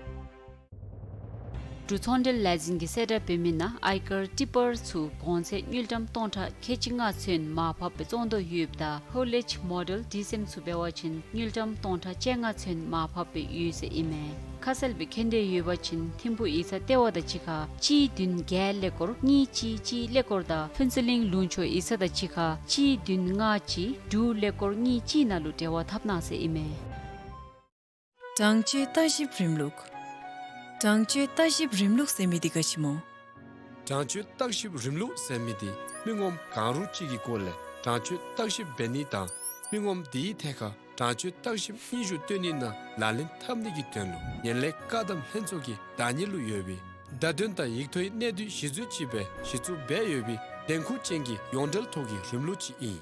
འབྲུག་ཚོང་འབྲེལ་ལས་འཛིན་གྱིས་གསལ་བསྒྲགས་འབད་མི་ནང་ཨའི་ཀར་ཊི་པར་ཚུ་གོང་ཚད་དངུལ་ཀྲམ་སྟོང་ཕྲག་ཁལ་གཅིག་ལྔ་ཚུན་མར་ཕབ་སྦེ་བཙོང་དོ་ཡོདཔ་ད་ཧོ་ལེཇ་མོ་ཌེལ་ཌི་སི་ཨེམ་ཚུ་འབད་བ་ཅིན་དངུལ་ཀྲམ་སྟོང་ཕྲག་བཅོ་ལྔ་ཚུན་མར་ཕབ་སྦེ་ཡོད་ཟེར་ཨིན་མས། ཁ་གསལ་སྦེ་མཁྱེན་འདོད་ཡོད་པ་ཅིན་ཐིམ་ཕུག་ཡིག་ཚང་ལྟེ་བ་དང་གཅིག་ཁར་གཅིག་བདུན་བརྒྱད་ཀླད་ཀོར་གཉིས་གཅིག་གཅིག་ཀླད་ཀོར་དང་ཕུན་ཚོགས་གླིང་ལུང་ཕྱོགས་ཡིག་ཚང་དང་གཅིག་ཁར་གཅིག་བདུན་ལྔ་གཅིག་དྲུག་ཀླད་ཀོར་གཉིས་གཅིག་ནང་ལུ་འབྲེལ་བ་འཐབ་གནང་ཟེར་ཨིན་མས། གྲངས་བཅད་བརྟག་ཞིབ་རིམ་ལུགས། གྲངས་བཅད་བརྟག་ཞིབ་རིམ་ལུགས་ཟེར་མི་འདི་ག་ཅི་སྨོ། གྲངས་བཅད་བརྟག་ཞིབ་རིམ་ལུགས་ཟེར་མི་འདི་མི་ངོམ་གང་རུང་ཅིག་གི་སྐོར་ལས་གྲངས་བཅད་བརྟག་ཞིབ་འབད་ནི་དང་མི་ངོམ་དེའི་ཐད་ཁར་གྲངས་བཅད་བརྟག་ཞིབ་སྙན་ཞུ་བཏོན་ནི་ནང་ལག་ལེན་འཐབ་ནི་གི་དོན་ལུ་ངན་ལྷད་བཀག་སྡོམ་ལྷན་ཚོགས་ཀྱི་བདག་གཉེར་ལུ་ཡོད་པའི་བརྡ་དོན་དང་ཡིག་ཐོག་གི་གནད་དོན་གཞི་འཛུགས་ཅིག་སྦེ་གཞི་བཙུགས་འབད་ཡོད་པའི་འགན་ཁུར་ཅན་གྱི་ཡོངས་འབྲེལ་ཐོག་གི་རིམ་ལུགས་ཅིག་ཨིན།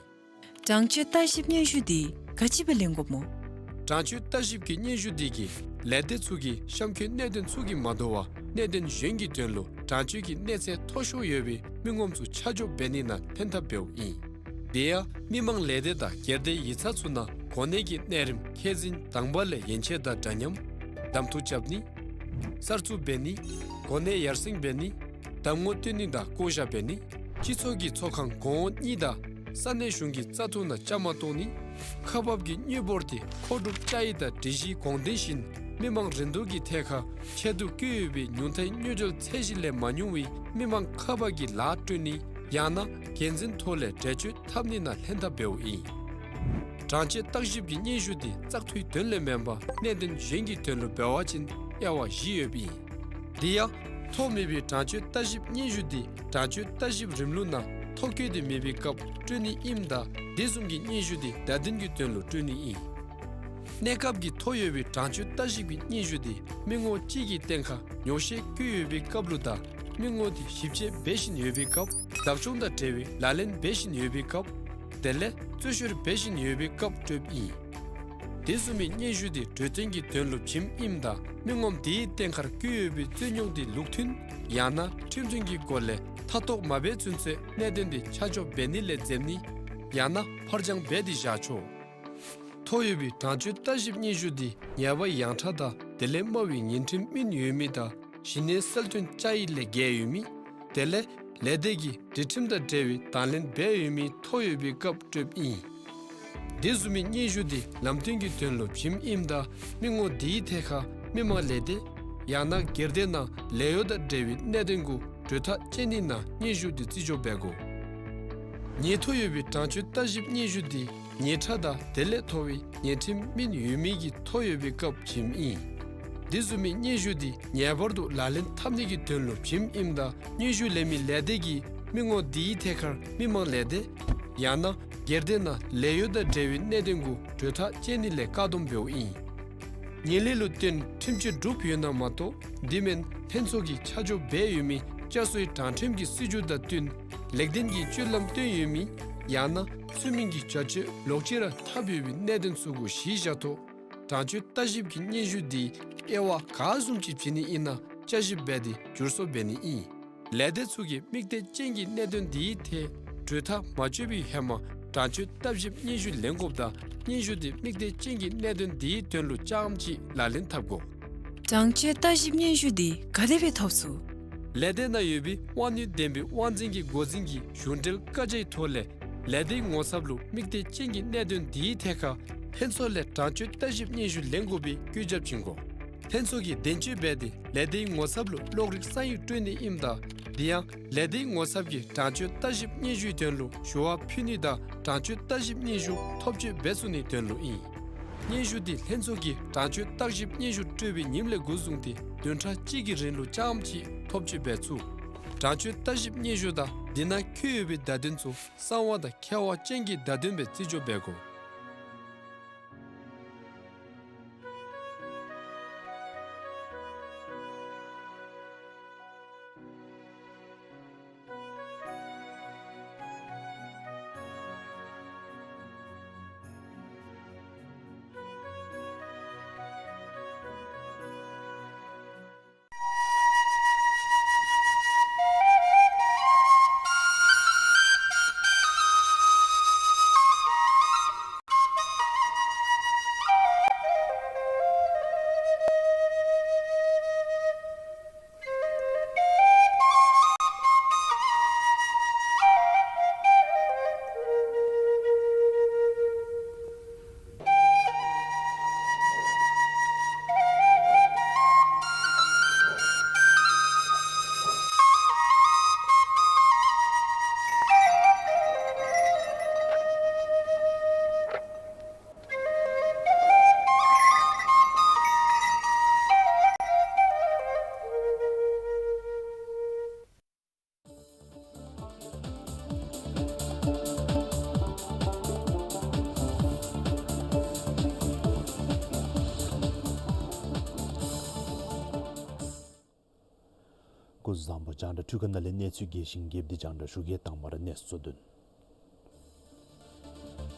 གྲངས་བཅད་བརྟག་ཞིབ་སྙན་ཞུ་འདི་ག་ཅི་སྦེ་ལེན་དགོཔ་སྨོ། གྲངས་བཅད་བརྟག་ཞིབ་ཀྱི་སྙན་ཞུ་འདི་གིས་ལས་སྡེ་ཚུ་གི་གཤམ་འཁོད་གནད་དོན་ཚུ་གིས་མ་དོ་བར་གནད་དོན་གཞན་གྱི་དོན་ལུ་གྲངས་བཅད་ཀྱི་གནས་ཚད་མཐོ་ཤོས་ཡོད་པའི་མི་ངོམ་ཚུ་ཆ་འཇོག་འབད་ནི་ནང་ལྷན་ཐབས་འབདཝ་ཨིན། དེ་ཡང་མི་མང་ལས་སྡེ་དང་སྒེར་སྡེ་ཡིག་ཚང་ཚུ་ནང་གོ་གནས་ཀྱི་གནས་རིམ་ཁས་འཛིན་དང་པ་ལས་ཡན་ཆད་དང་འདྲ་མཉམ། གདམ་འཐུ་རྐྱབ་ནི། གསར་བཙུགས་འབད་ནི། གོ་གནས་ཡར་སེང་འབད་ནི། གདམ་ངོ་བསྟུན་ནི་དང་བསྐོ་བཞག་འབད་ནི། སྤྱི་ཚོགས་ཀྱི་ཚོགས་ཁང་གོང་འོག་གཉིས་དང་ས་གནས་གཞུང་གི་བཙག་འཐུ་ནང་བཅའ་མར་གཏོགས་ནི། ཁག་འབག་གི་དངུལ་འབོར་དེ་མཁོ་སྒྲུབ་བཅའ་ཡིག་དང་སྒྲིག་གཞིའི་དགོངས་དོན་བཞིན་མི་མང་རིན་བསྡུར་གྱི་ཐད་ཁར་ཆེད་དུ་བསྐྱོན་ཡོད་པའི་ཉུང་མཐའི་དངུལ་འབྱོར་ཚད་གཞི་ལས་མ་ཉུང་བའི་མི་མང་ཁག་འབག་གི་ལཱ་སྤྲོད་ནི། ཡང་ན་འགན་འཛིན་ཐོག་ལས་འགྲེལ་བརྗོད་འཐབ་ནི་ནང་ལྷན་ཐབས་འབདཝ་ཨིན། གྲངས་བཅད་བརྟག་ཞིབ་ཀྱི་སྙན་ཞུ་དེ་བཙག་འཐུའི་དོན་ལས་མེན་པར་གནད་དོན་གཞན་གྱི་དོན་ལུ་འབད་བ་ཅིན་དབྱེ་བ་བཞི་ཡོདཔ་ཨིན། དེ་ཡང་ཐོ་མེད་པའི་གྲངས་བཅད་བརྟག་ཞིབ་སྙན་ཞུ་དེ་གྲངས་བཅད་བརྟག་ཞིབ་རིམ་ལུགས་ནང་ཐོ་བཀོད་དེ་མེད་པའི་སྐབས་སྤྲོད་ནི་ཨིནམ་ད་དེ་བཟུམ་གྱི་སྙན་ཞུ་དེ་བརྡ་དོན་གྱི་དོན་ལུ་སྤྲོད་ནི་ཨིན། གནས་སྐབས་ཀྱི་ཐོ་ཡོད་པའི་གྲངས་བཅད་བརྟག་ཞིབ་ཀྱི་སྙན་ཞུ་དེ་མི་ངོ་གཅིག་གི་སྟེང་ཁར་ཉོགས་བཤད་བཀོད་ཡོད་པའི་སྐབས་ལུ་དང་མི་ངོ་དེ་ཞིབ་དཔྱད་འབད་བཞིན་ཡོད་པའི་སྐབས་བདག་སྐྱོང་དང་འབྲེལ་བའི་ལག་ལེན་འབད་བཞིན་ཡོད་པའི་སྐབས་དེ་ལས་རྩོད་བཤེར་འབད་བཞིན་ཡོད་པའི་སྐབས་སྤྲོདཔ་ཨིན། དེ་བཟུམ་མའི་སྙན་ཞུ་དེ་གྲོས་བསྟུན་གྱི་དོན་ལུ་བྱིནམ་ཨིནམ་ད་མི་ངོམ་དེའི་སྟེང་ཁར་བཀོད་ཡོད་པའི་རྩོད་རྙོགས་དེ་ལུགས་མཐུན་ཡང་ན་ཁྲིམས་མཐུན་གྱི་སྒོ་ལས་མཐའ་དོགས་མ་འབད་ཚུན་ཚོད་གནད་དོན་དེ་ཆ་འཇོག་འབད་ནི་ལས་འཛེམ་ནི་ཡང་ན་ཕར་འགྱངས་འབད་དེ་བཞག་ཆོག། ཐོ་ཡོད་པའི་གྲངས་བཅད་བརྟག་ཞིབ་སྙན་ཞུ་དེ་ཉེས་པ་ཡངས་དྲགས་དང་དེ་ལས་དམའ་བའི་ཉེས་ཁྲིམས་སྨིན་ཡོད་མི་དང་གཞི་གནས་གསལ་སྟོན་བཅའ་ཡིག་ལས་འགལ་ཡོད་མི། དེ་ལས་ལས་སྡེ་གི་སྒྲིག་ཁྲིམས་དང་འབྲེལ་བའི་དང་ལེན་འབད་ཡོད་མི་ཐོ་ཡོད་པའི་སྐབས་སྤྲོདཔ་ཨིན། དེ་བཟུམ་མའི་སྙན་ཞུ་དེ་ལམ་སྟོན་གྱི་དོན་ལུ་བྱིནམ་ཨིནམ་ད་མི་ངོ་དེའི་ཐད་ཁར་མི་མང་ལས་སྡེ་ཡང་ན་སྒེར་སྡེ་ནང་ལས་གཡོག་དང་འབྲེལ་བའི་གནད་དོན་གུ་གྲོས་ཐག་བཅད་ནི་ནང་སྙན་ཞུ་དེ་རྩིས་འཇོག་འབད་དགོ། ཉེས་ཐོ་ཡོད་པའི་གྲངས་བཅད་བརྟག་ཞིབ་སྙན་ཞུ་དེ་ཉེས་ཁྲ་དང་དེ་ལས་མཐོ་བའི་ཉེས་ཁྲིམས་སྨིན་ཡོད་མི་གི་ཐོ་ཡོད་པའི་སྐབས་བྱིནམ་ཨིན། དེ་བཟུམ་མའི་སྙན་ཞུ་དེ་ངེས་པར་དུ་ལག་ལེན་འཐབ་ནི་གི་དོན་ལུ་བྱིནམ་ཨིནམ་ད་སྙན་ཞུ་ལེན་མི་ལས་སྡེ་གིས་མི་ངོ་དེའི་ཐད་ཁར་མི་མང་ལས་སྡེ་ཡང་ན་སྒེར་སྡེ་ནང་ལས་གཡོག་དང་འབྲེལ་བའི་གནད་དོན་གུ་གྲོས་ཐག་བཅད་ནི་ལས་བཀག་སྡོམ་འབདཝ་ཨིན། ངན་ལྷད་ལུ་བརྟེན་ཁྲིམས་གཅོད་གྲུབ་ཡོད་ན་མ་གཏོགས་དེ་མེན་ལྷན་ཚོགས་ཀྱིས་ཆ་འཇོག་འབད་ཡོད་མི་བསྐྱར་གསོའི་དྲང་ཁྲིམས་ཀྱི་སྲིད་བྱུས་དང་བསྟུན་ལེགས་ལྡན་གྱི་སྤྱོད་ལམ་སྟོན་ཡོད་མི་ཡང་ན་ཚུལ་མིན་གྱི་བྱ་སྤྱོད་ལོག་སྤྱོད་ར་འཐབ་ཡོད་པའི་གནད་དོན་ཚུ་གུ་གཞི་བཞག་ཐོག་གྲངས་བཅད་བརྟག་ཞིབ་ཀྱི་སྙན་ཞུ་དེ་དབྱེ་བ་ག་བཟུམ་ཅིག་བྱིན་ནི་ཨིན་ན་བསྐྱར་ཞིབ་འབད་དེ་བསྒྱུར་བཟོ་འབད་ནི་ཨིན། ལས་སྡེ་ཚུ་གིས་དམིགས་གཏད་ཅན་གྱི་གནད་དོན་དེའི་ཐད་གྲོས་ཐག་མ་གཅོད་པའི་ཧེ་མ་གྲངས་བཅད་བརྟག་ཞིབ་སྙན་ཞུ་ལེན་དགོཔ་དང་སྙན་ཞུ་དེ་དམིགས་གཏད་ཅན་གྱི་གནད་དོན་དེའི་དོན་ལུ་རྐྱངམ་གཅིག་ལག་ལེན་འཐབ་དགོ། གྲངས་བཅད་བརྟག་ཞིབ་སྙན་ཞུ་དེ་ག་དེ་སྦེ་འཐབ་ཚུགས། ལས་སྡེ་ནང་ཡོད་པའི་དབང་ནུས་ལྡན་པའི་དབང་འཛིན་གྱི་འགོ་འཛིན་གྱི་གཞུང་འབྲེལ་བཀའ་རྒྱའི་ཐོག་ལས་ལས་སྡེའི་ངོ་ཚབ་ལུ་དམིགས་གཏད་ཅན་གྱི་གནད་དོན་དེའི་ཐད་ཁར་ལྷན་ཚོགས་ལས་གྲངས་བཅད་བརྟག་ཞིབ་སྙན་ཞུ་ལེན་དགོ་པའི་བཀོད་ཁྱབ་བྱིན་དགོ། ལྷན་ཚོགས་ཀྱིས་གདེང་ཚོད་འབད་དེ་ལས་སྡེའི་ངོ་ཚབ་ལུ་གློག་རིག་ས་ཡིག་སྤྲོད་ནི་ཨིནམ་ད་དེ་ཡང་ལས་སྡེའི་ངོ་ཚབ་ཀྱིས་གྲངས་བཅད་བརྟག་ཞིབ་སྙན་ཞུའི་དོན་ལུ་ཞུ་བ་ཕུལ་ནི་དང་གྲངས་བཅད་བརྟག་ཞིབ་སྙན་ཞུ་ཐོབ་སྤྱོད་འབད་ཚུགས་ནིའི་དོན་ལུ་ཨིན། སྙན་ཞུ་དེ་ལྷན་ཚོགས་ཀྱིས་གྲངས་བཅད་བརྟག་ཞིབ་སྙན་ཞུ་སྤྲོད་པའི་ཉིནམ་ལས་འགོ་བཟུང་སྟེ་བདུན་ཕྲག་གཅིག་གི་རིང་ལུ་རྐྱངམ་གཅིག་ཐོབ་སྤྱོད་འབད་ཚུགས། གྲངས་བཅད་བརྟག་ཞིབ་སྙན་ཞུ་དང་དེ་ནང་འཁོད་ཡོད་པའི་བརྡ་དོན་ཚུ་གསང་བ་དང་ཁྱབ་པ་ཅན་གྱི་བརྡ་དོན་སྦེ་རྩིས་འཇོག་འབད་དགོ། སྐུ་གཟུགས་བཟང་པོ། རྒྱང་བསྒྲགས་འཕྲུལ་ཁང་ནང་ལས་གནས་ཚུལ་རྒྱས་ཤིང་རྒྱསཔ་འདི་རྒྱང་བསྒྲགས་ཞུ་གེ། དང་པ་ར་གནས་ཚུལ་དོན།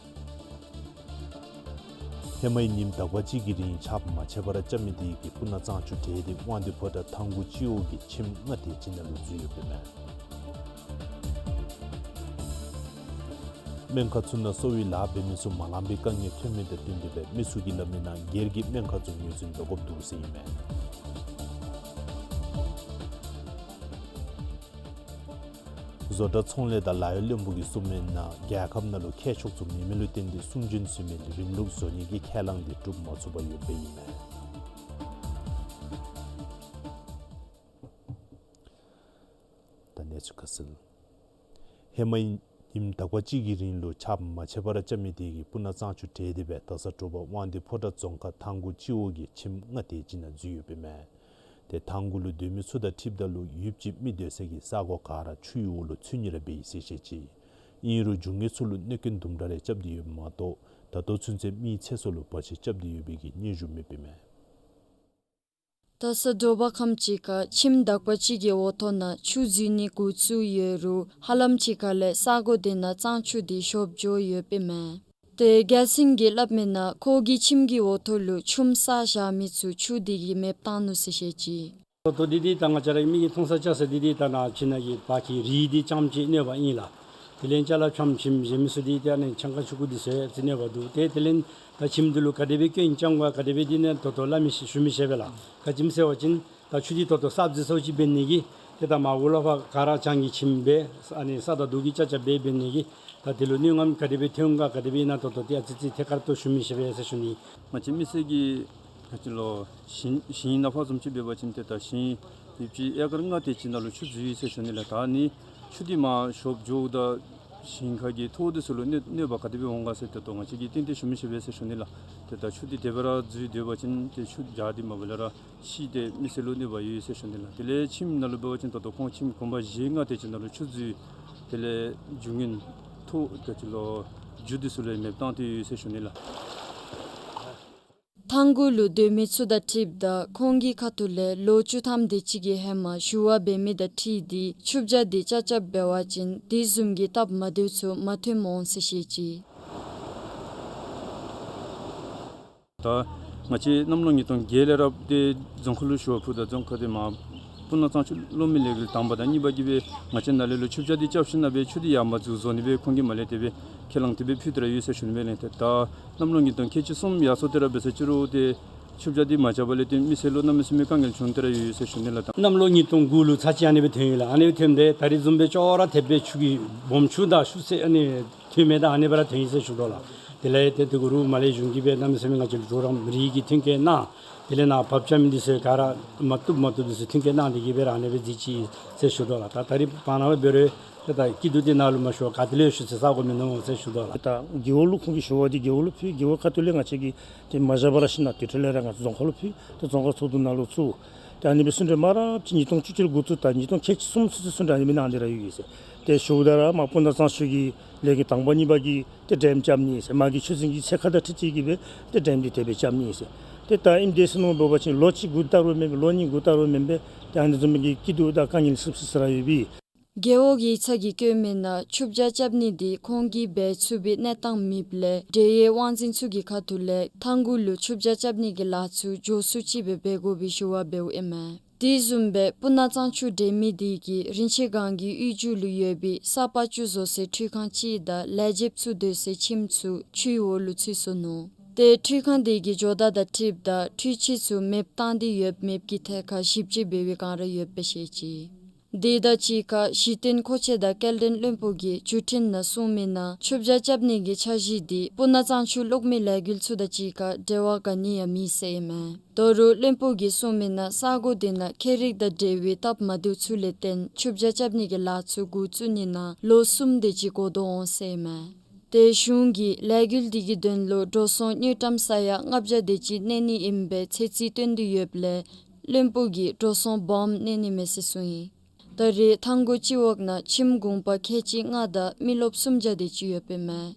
ཧེ་མའི་ཉིནམ་དག་པ་ཅིག་གི་རིང་ཆརཔ་མ་ཆད་པར་རྐྱབ་མི་དེ་གིས་སྤུ་ན་གཙང་ཆུ་འདྲེས་ཏེ་དབང་འདུས་ཕོ་བྲང་ཐང་གུ་སྤྱི་འོག་གི་ཁྱིམ་ལྔ་དེ་ཅིག་ནང་ལུ་འཛུལ་ཡོདཔ་ཨིན་མས། སྨན་ཁང་ཚུ་ནང་གསོ་བའི་ལཱ་འབད་མི་ཚུ་མ་ལང་པའི་དཀའ་ངལ་ཐོན་མི་དང་བསྟུན་ཏེ་སྦེ་མི་ཚུ་གིས་སླབ་མིའི་ནང་སྒེར་གྱི་སྨན་ཁང་ཚུ་ངོས་འཛིན་འབད་དགོཔ་འདུག་ཟེར་ཨིན་མས། བཟོ་གྲྭ་ཚོང་ལས་དང་ལཱ་གཡོག་བློན་པོ་གིས་གསུངས་མིའི་ནང་རྒྱལ་ཁབ་ནང་ལུ་ཁྱད་ཆོས་ཚུ་མེད་མི་ལུ་བརྟེན་ཏེ་གསུང་འབྱོན་ཚུ་མེད་ལས་རིམ་ལུགས་བཟོ་ནི་གི་ཁས་བླངས་དེ་གྲུབ་མ་ཚུགས་པར་ཡོདཔ་ཨིན་མས། ད་གནས་ཚུལ་ཁ་གསལ། ཧེ་མའི་ཉིནམ་དག་པ་ཅིག་གི་རིང་ལུ་ཆརཔ་མ་ཆད་པར་རྐྱབ་མི་དེ་གིས་སྤུ་ན་གཙང་ཆུ་འདྲེས་ཏེ་སྦེ་ད་ས་དྲོ་པ་དབང་འདུས་ཕོ་བྲང་རྫོང་ཁག་ཐང་གུ་སྤྱི་འོག་གི་ཁྱིམ་ལྔ་དེ་ཅིག་ནང་འཛུལ་ཡོདཔ་ཨིན་མས། ཏེ་ཐང་གུ་ལུ་སྡོད་མི་ཚུ་དང་འཁྲིལཝ་ད་ལུ་ཡུདཔ་ཅིག་མི་སྡོད་ས་གི་ས་གོ་ག་ར་ཆུའི་འོག་ལུ་ཚུད་ནི་ར་འབད་ཡི་ཟེར་བཤད་ཅི། ཨིན་རུང་རྒྱུ་དངོས་ཚུ་ལུ་གནོད་སྐྱོན་དུམ་གྲ་རེ་རྐྱབ་སྟེ་ཡོདཔ་མ་གཏོགས་ད་ལྟོ་ཚུན་ཚོད་མིའི་ཚེ་སྲོག་ལུ་བར་ཆད་རྐྱབ་སྟེ་ཡོད་པའི་གི་སྙན་ཞུ་མེདཔ་ཨིན་མས། ད་ས་དྲོ་པ་ཁམས་ཅིག་ཁར་ཁྱིམ་དག་པ་ཅིག་གི་འོག་ཐོག་ནང་ཆུ་འཛུལ་ནི་འགོ་བཙུགས་ཡོད་རུང་ཧ་ལམ་ཅིག་ཁ་ལས་ས་གོ་དེ་ནང་གཙང་ཆུ་དེ་ཤོར་འགྱོ་ཡོདཔ་ཨིན་མས། ཏེ་རྒྱལ་སེང་གིས་སླབ་མིའི་ནང་ཁོ་གི་ཁྱིམ་གྱི་འོག་ཐོག་ལུ་ཆུམ་བསགས་བཞག་མི་ཚུ་ཆུ་དེ་གིས་མེདཔ་བཏང་ནུག་ཟེར་བཤད་ཅི། ད་ལྟོ་འདི་འདི་ད་ང་བཅས་ར་མིག་གིས་མཐོང་ས་ཅིག་ཟེར་འདི་འདི་ད་ནཱ་ཁྱིམ་ནང་གི་བ་ཁྱི་རི་འདི་རྐྱངམ་ཅིག་གནོད་པ་ཨིན་ལགས། དེ་ལས་ཅ་ལ་ཁྱིམ་ཁྱིམ་གཞན་མི་ཚུ་འདི་ཏེ་ཨ་ནི་ཆང་ཁ་ཆུང་ཀུ་འདི་ཚུ་ཡང་ཅིག་གནོད་པ་འདུག། ཏེ་དེ་ལས་ད་ཁྱིམ་འདི་ལུ་ག་དེ་སྦེ་སྐྱོན་རྐྱབ་ག་ག་དེ་སྦེ་འདི་ནི་ད་ལྟོ་སླབ་མི་ཤེས་ཞུ་མི་ཤེས་པས་ལགས། ག་ཅི་སྨོ་ཟེར་བ་ཅིན་ད་ཆུ་འདི་ད་ལྟོ་གསརཔ་འཛུལ་ས་ཅིག་འབད་ནི་གིས་ཏེ་ད་མར་འོག་ལུ་ཕར་ག་ར་གྱང་གི་ཁྱིམ་སྦེ་ཨ་ནི་ས་དང་རྡོ་གི་ཅ་ཅ་སྦེ་འབད་ནི་གིས་ད་དེ་ལུ་གནོད་རྔམ་ག་དེ་སྦེ་ཐོན་ག་ག་དེ་སྦེ་ཨིན་ན་ད་ལྟོ་ཏེ་ཨ་ཙི་ཙི་ཐད་ཀར་དུ་ཞུ་མི་ཤེས་པས་ཟེར་ཞུ་ནི། ང་བཅས་མི་སེར་གྱི་ག་ཅི་ལོ་ཞིང་ཞིང་ནང་ཕར་བཟུམ་ཅིག་འབད་བ་ཅིན་ཏེ་ད་ཞིང་ཡུདཔ་ཅིག་ཨེ་ཀར་ལྔ་དེ་ཅིག་ནང་ལུ་ཆུ་འཛུལ་ཡི་ཟེར་ཞུ་ནི་ལགས། ད་ནི་ཆུ་འདི་མར་ཤོར་འགྱོཝ་ད་ཞིང་ཁ་གི་ཐོག་འདི་ཚུ་ལུ་གནོད་གནོད་པ་ག་དེ་སྦེ་འོང་ག་ཟེར་ཏེ་ད་ལྟོ་ང་བཅས་ཀྱིས་གཏན་གཏན་ཞུ་མི་ཤེས་པས་ཟེར་ཞུ་ནི་ལགས། ཏེ་ད་ཆུ་འདི་དེ་སྦེ་ར་འཛུལ་སྡོད་པ་ཅིན་ཏེ་ཆུ་རྒྱགས་འདི་མ་པ་ལས་ར་ཤི་སྟེ་མི་སེར་ལུ་གནོད་པ་ཡོད་ཟེར་ཞུ་ནི་ལགས། དེ་ལས་ཁྱིམ་ནང་ལུ་འབད་བ་ཅིན་ད་ལྟོ་ཁོང་ཁྱིམ་གུང་པ་བཞི་ལྔ་དེ་ཅིག་ནང་ལུ་ཆུ་འཛུལ། དེ་ལས་རྒྱུ་དངོས་ཐོག་ག་ཅི་ལོ་རྒྱུ་འདི་ཚུ་ལུ་མེདཔ་བཏང་སྟེ་ཡོད་ཟེར་ཞུ་ནི་ལགས། ཐང་གུ་ལུ་སྡོད་མི་ཚུ་དང་འཁྲིལཝ་ད་ཁོང་གི་ཁ་ཐུག་ལས་ལོ་བཅུ་ཐམ་དེ་ཅིག་གི་ཧེ་མ་ཞུ་བ་འབད་མི་དང་འཁྲིལ་ཏེ་ཆུ་བྱ་དེ་ཅ་ཅ་འབད་བ་ཅིན་དེ་བཟུམ་གྱི་སྟབས་མ་བདེཝ་ཚུ་མ་ཐོནམ་འོང་ཟེར་བཤད་ཅི། ད་ང་བཅས་གནམ་ལོ་ཉིས་སྟོང་བརྒྱད་ལས་ར་ཏེ་རྫོང་ཁག་ལུ་ཞུ་བ་ཕུལཝ་ད་རྫོང་ཁག་དེ་མར་སྤུ་ན་གཙང་ཆུ་གློག་མེ་ལས་འགུལ་དང་པ་དང་གཉིས་པ་གིས་སྦེ་ང་བཅས་ནཱ་ལས་ལུ་ཆུ་བྱ་དེ་རྐྱབ་ཞིནམ་ལས་ཆུ་དེ་ཡར་མར་འཛུལ་བཟོ་ནི་སྦེ་ཁོང་གིས་མར་ལས་དེ་སྦེ་ཁས་བླངས་དེ་སྦེ་ཕུལ་ཏེ་ར་ཡོད་ཟེར་ཞུ་ནི་སྦེ་ལགས། ཏེ་ད་གནམ་ལོ་ཉིས་སྟོང་ཁལ་གཅིག་གསུམ་ཡར་སོང་སྟེ་ར་འབད་ས་ཅིག་རུང་ཏེ་ཆུ་བྱ་དེ་མ་རྐྱབ་པ་ལས་ཏེ་མི་སེར་ལུ་གནམ་མེད་ས་མེད་དཀའ་ངལ་བྱུང་སྟེ་ར་ཡོད་ཟེར་ཞུ་ནི་ལགས། ད་གནམ་ལོ་ཉིས་སྟོང་དགུ་ལུ་ཚར་གཅིག་ཨ་ནི་སྦེ་ཐོན་ཡི་ལགས། ཨ་ནི་སྦེ་ཐོནམ་ད་ད་རིས་བཟུམ་སྦེ་ཅོག་ར་འཐདཔ་སྦེ་ཆུ་གི་སྦོམ་ཆུ་དང་ཆུ་སེར་ཨ་ནི་ཐོན་མི་དང་ཨ་ནི་སྦེ་ར་ཐོན་ཡི་ཟེར་ཞུ་དོ་ལགས། དེ་ལས་ཏེ་དེ་གུ་རུ་མར་ལས་གཞུང་གིས་སྦེ་གནམ་མེད་ས་མེད་ང་བཅས་ལུ་གྲོགས་རམ་རིགས་ཀྱི་མཐུན་རྐྱེན་གནང་། དེ་ལས་ནཱ་བབས་རྐྱབ་མི་འདི་ཚུ་ག་ར་མ་བཏུབ་མ་བཏུབ་འདི་ཚུ་མཐུན་རྐྱེན་གནང་སྟེ་གིས་སྦེ་ར་ཨ་ནི་སྦེ་མཛད་ཅི་ཟེར་ཞུ་དོ་ལགས། ད་ད་རིས་བར་ན་སྦེ་འབད་རུང་ཏེ་ད་སྐྱིད་སྡུག་འདི་ནཱ་ལུ་མ་ཞུ་བར་ག་ཏེ་ལུ་ཡང་ཞུ་ས་ས་གོ་མིན་ནུག་ཟེར་ཞུ་དོ་ལགས། ད་རྒེད་འོག་ལུ་ཁོང་གིས་ཞུ་བ་འདི་རྒེད་འོག་ལུ་ཕུལ། རྒེད་འོག་ཁ་ཐུག་ལས་ང་བཅས་ཀྱིས་ཏེ་མ་བཞག་པར་ར་ཞིནམ་ལས་དེ་འཕྲོ་ལས་ར་ང་བཅས་རྫོང་ཁག་ལུ་ཕུལ། ཏེ་རྫོང་ཁག་ཚོགས་འདུ་ནང་ལུ་ཚུད། ཏེ་ཨ་ནི་སྦེ་གསུང་གྲོས་མ་ར་ཅིག་ཉིས་སྟོང་བཅུ་གཅིག་ལས་འགོ་བཙུགས་ད་ཉིས་སྟོང་ཁལ་གཅིག་གསུམ་ཚུན་ཚོད་གསུང་གྲོས་ཨ་ནི་སྦེ་གནང་སྟེ་ར་ཡོད་ཟེར། ཏེ་ཞུཝ་ད་ར་མར་སྤུ་ན་གཙང་ཆུ་གི་ལས་འགུལ་དང་པ་གཉིས་པ་གི་ཏེ་ཌེམ་རྐྱབ་ནི་ཟེར། མ་གི་ཆུ་ཚན་གྱི་ཚད་ཁ་དང་འཁྲིལ་ཏེ་གིས་སྦེ་ཏེ་ཌེམ་འདི་དེ་སྦེ་རྐྱབ་ནི་ཟེར། ཏེ་ད་ཨིནམ་དེ་ཟེར་མནོ་འབད་བ་ཅིན་ལོ་གཅིག་འགོར་ད་རུང་མེན་པས། ལོ་གཉིས་འགོར་ད་རུང་མེན་པས། ཏེ་ཨ་ནི་བཟུམ་གྱི་སྐྱིད་སྡུག་དང་དཀའ་ངལ་སིབ་སིབ་སི་ར་ཡོད་པས། རྒེད་འོག་གི་ཚབ་ཀྱིས་བཀོད་མིའི་ནང་ཆུ་བྱ་རྐྱབ་ནི་འདི་ཁོང་གིས་འབད་ཚུགས་པའི་གནས་སྟངས་མེདཔ་ལས་འབྲེལ་ཡོད་དབང་འཛིན་ཚུ་གི་ཁ་ཐུག་ལས་ཐང་གུ་ལུ་ཆུ་བྱ་རྐྱབ་ནི་གི་ལཱ་ཚུ་མགྱོགས་སུ་ཅིག་སྦེ་འབད་དགོ་པའི་ཞུ་བ་འབདཝ་ཨིན་མས། དེ་བཟུམ་སྦེ་སྤུ་ན་གཙང་ཆུ་འདྲེན་མི་དེ་གིས་རིན་ཆེན་སྒང་གི་གཡུས་མཇུག་ལུ་ཡོད་པའི་ས་ཕག་ཆུ་བཟོ་སའི་འཕྲུལ་ཁང་ཅིག་དང་ལས་བྱེདཔ་ཚུ་སྡོད་སའི་ཁྱིམ་ཚུ་ཆུའི་འོག་ལུ་ཚུད་སོ་ནུག། ཏེ་འཕྲུལ་ཁང་དེ་གི་ཇོ་བདག་དང་འཁྲིལཝ་ད་འཕྲུལ་ཆས་ཚུ་མེདཔ་བཏང་སྟེ་ཡོད་མེད་ཀྱི་ཐད་ཁར་ཞིབ་དཔྱད་འབད་བའི་བསྒང་ར་ཡོདཔ་སྦེ་བཤད་ཅི། དེ་དང་གཅིག་ཁར་གཞི་རྟེན་མཁོ་ཆས་དང་སྐྱེལ་འདྲེན་བློན་པོ་གིས་བརྒྱུད་འཕྲིན་ནང་གསུངས་མིའི་ནང་ཆུ་བྱ་རྐྱབ་ནི་གི་འཆར་གཞི་འདི་སྤུ་ན་གཙང་ཆུ་གློག་མེ་ལས་འགུལ་ཚུ་དང་གཅིག་ཁར་འབྲེལ་བ་ག་ནི་ཡང་མེད་ཟེར་ཨིན་མས། ད་རུང་བློན་པོ་གིས་གསུངས་མིའི་ནང་ས་གོ་དེ་ནང་ཁྱད་རིག་དང་འབྲེལ་བའི་སྟབས་མ་བདེཝ་ཚུ་ལས་བརྟེན་ཆུ་བྱ་རྐྱབ་ནི་གི་ལཱ་ཚུ་འགོ་བཙུགས་ནི་ནང་ལོ་གསུམ་དེ་ཅིག་འགོར་དོ་འོང་ཟེར་ཨིན་མས། ཏེ་གཞུང་གིས་ལས་འགུལ་འདི་གི་དོན་ལུ་འགྲོ་སོང་དངུལ་ཀྲམ་ས་ཡ་ལྔ་བརྒྱ་དེ་ཅིག་གནས་ནི་ཨིན་པའི་ཚོད་རྩིས་སྟོན་ཏེ་ཡོདཔ་ལས་བློན་པོ་གིས་འགྲོ་སོང་སྦོམ་གནས་ནི་མས་ཟེར་གསུངས་ཡི། ད་རེས་ཐང་གུ་སྤྱི་འོག་ནང་ཁྱིམ་གུང་པ་ཁལ་གཅིག་ལྔ་དང་མི་རློབས་སུམ་བརྒྱ་དེ་ཅིག་ཡོདཔ་ཨིན་མས།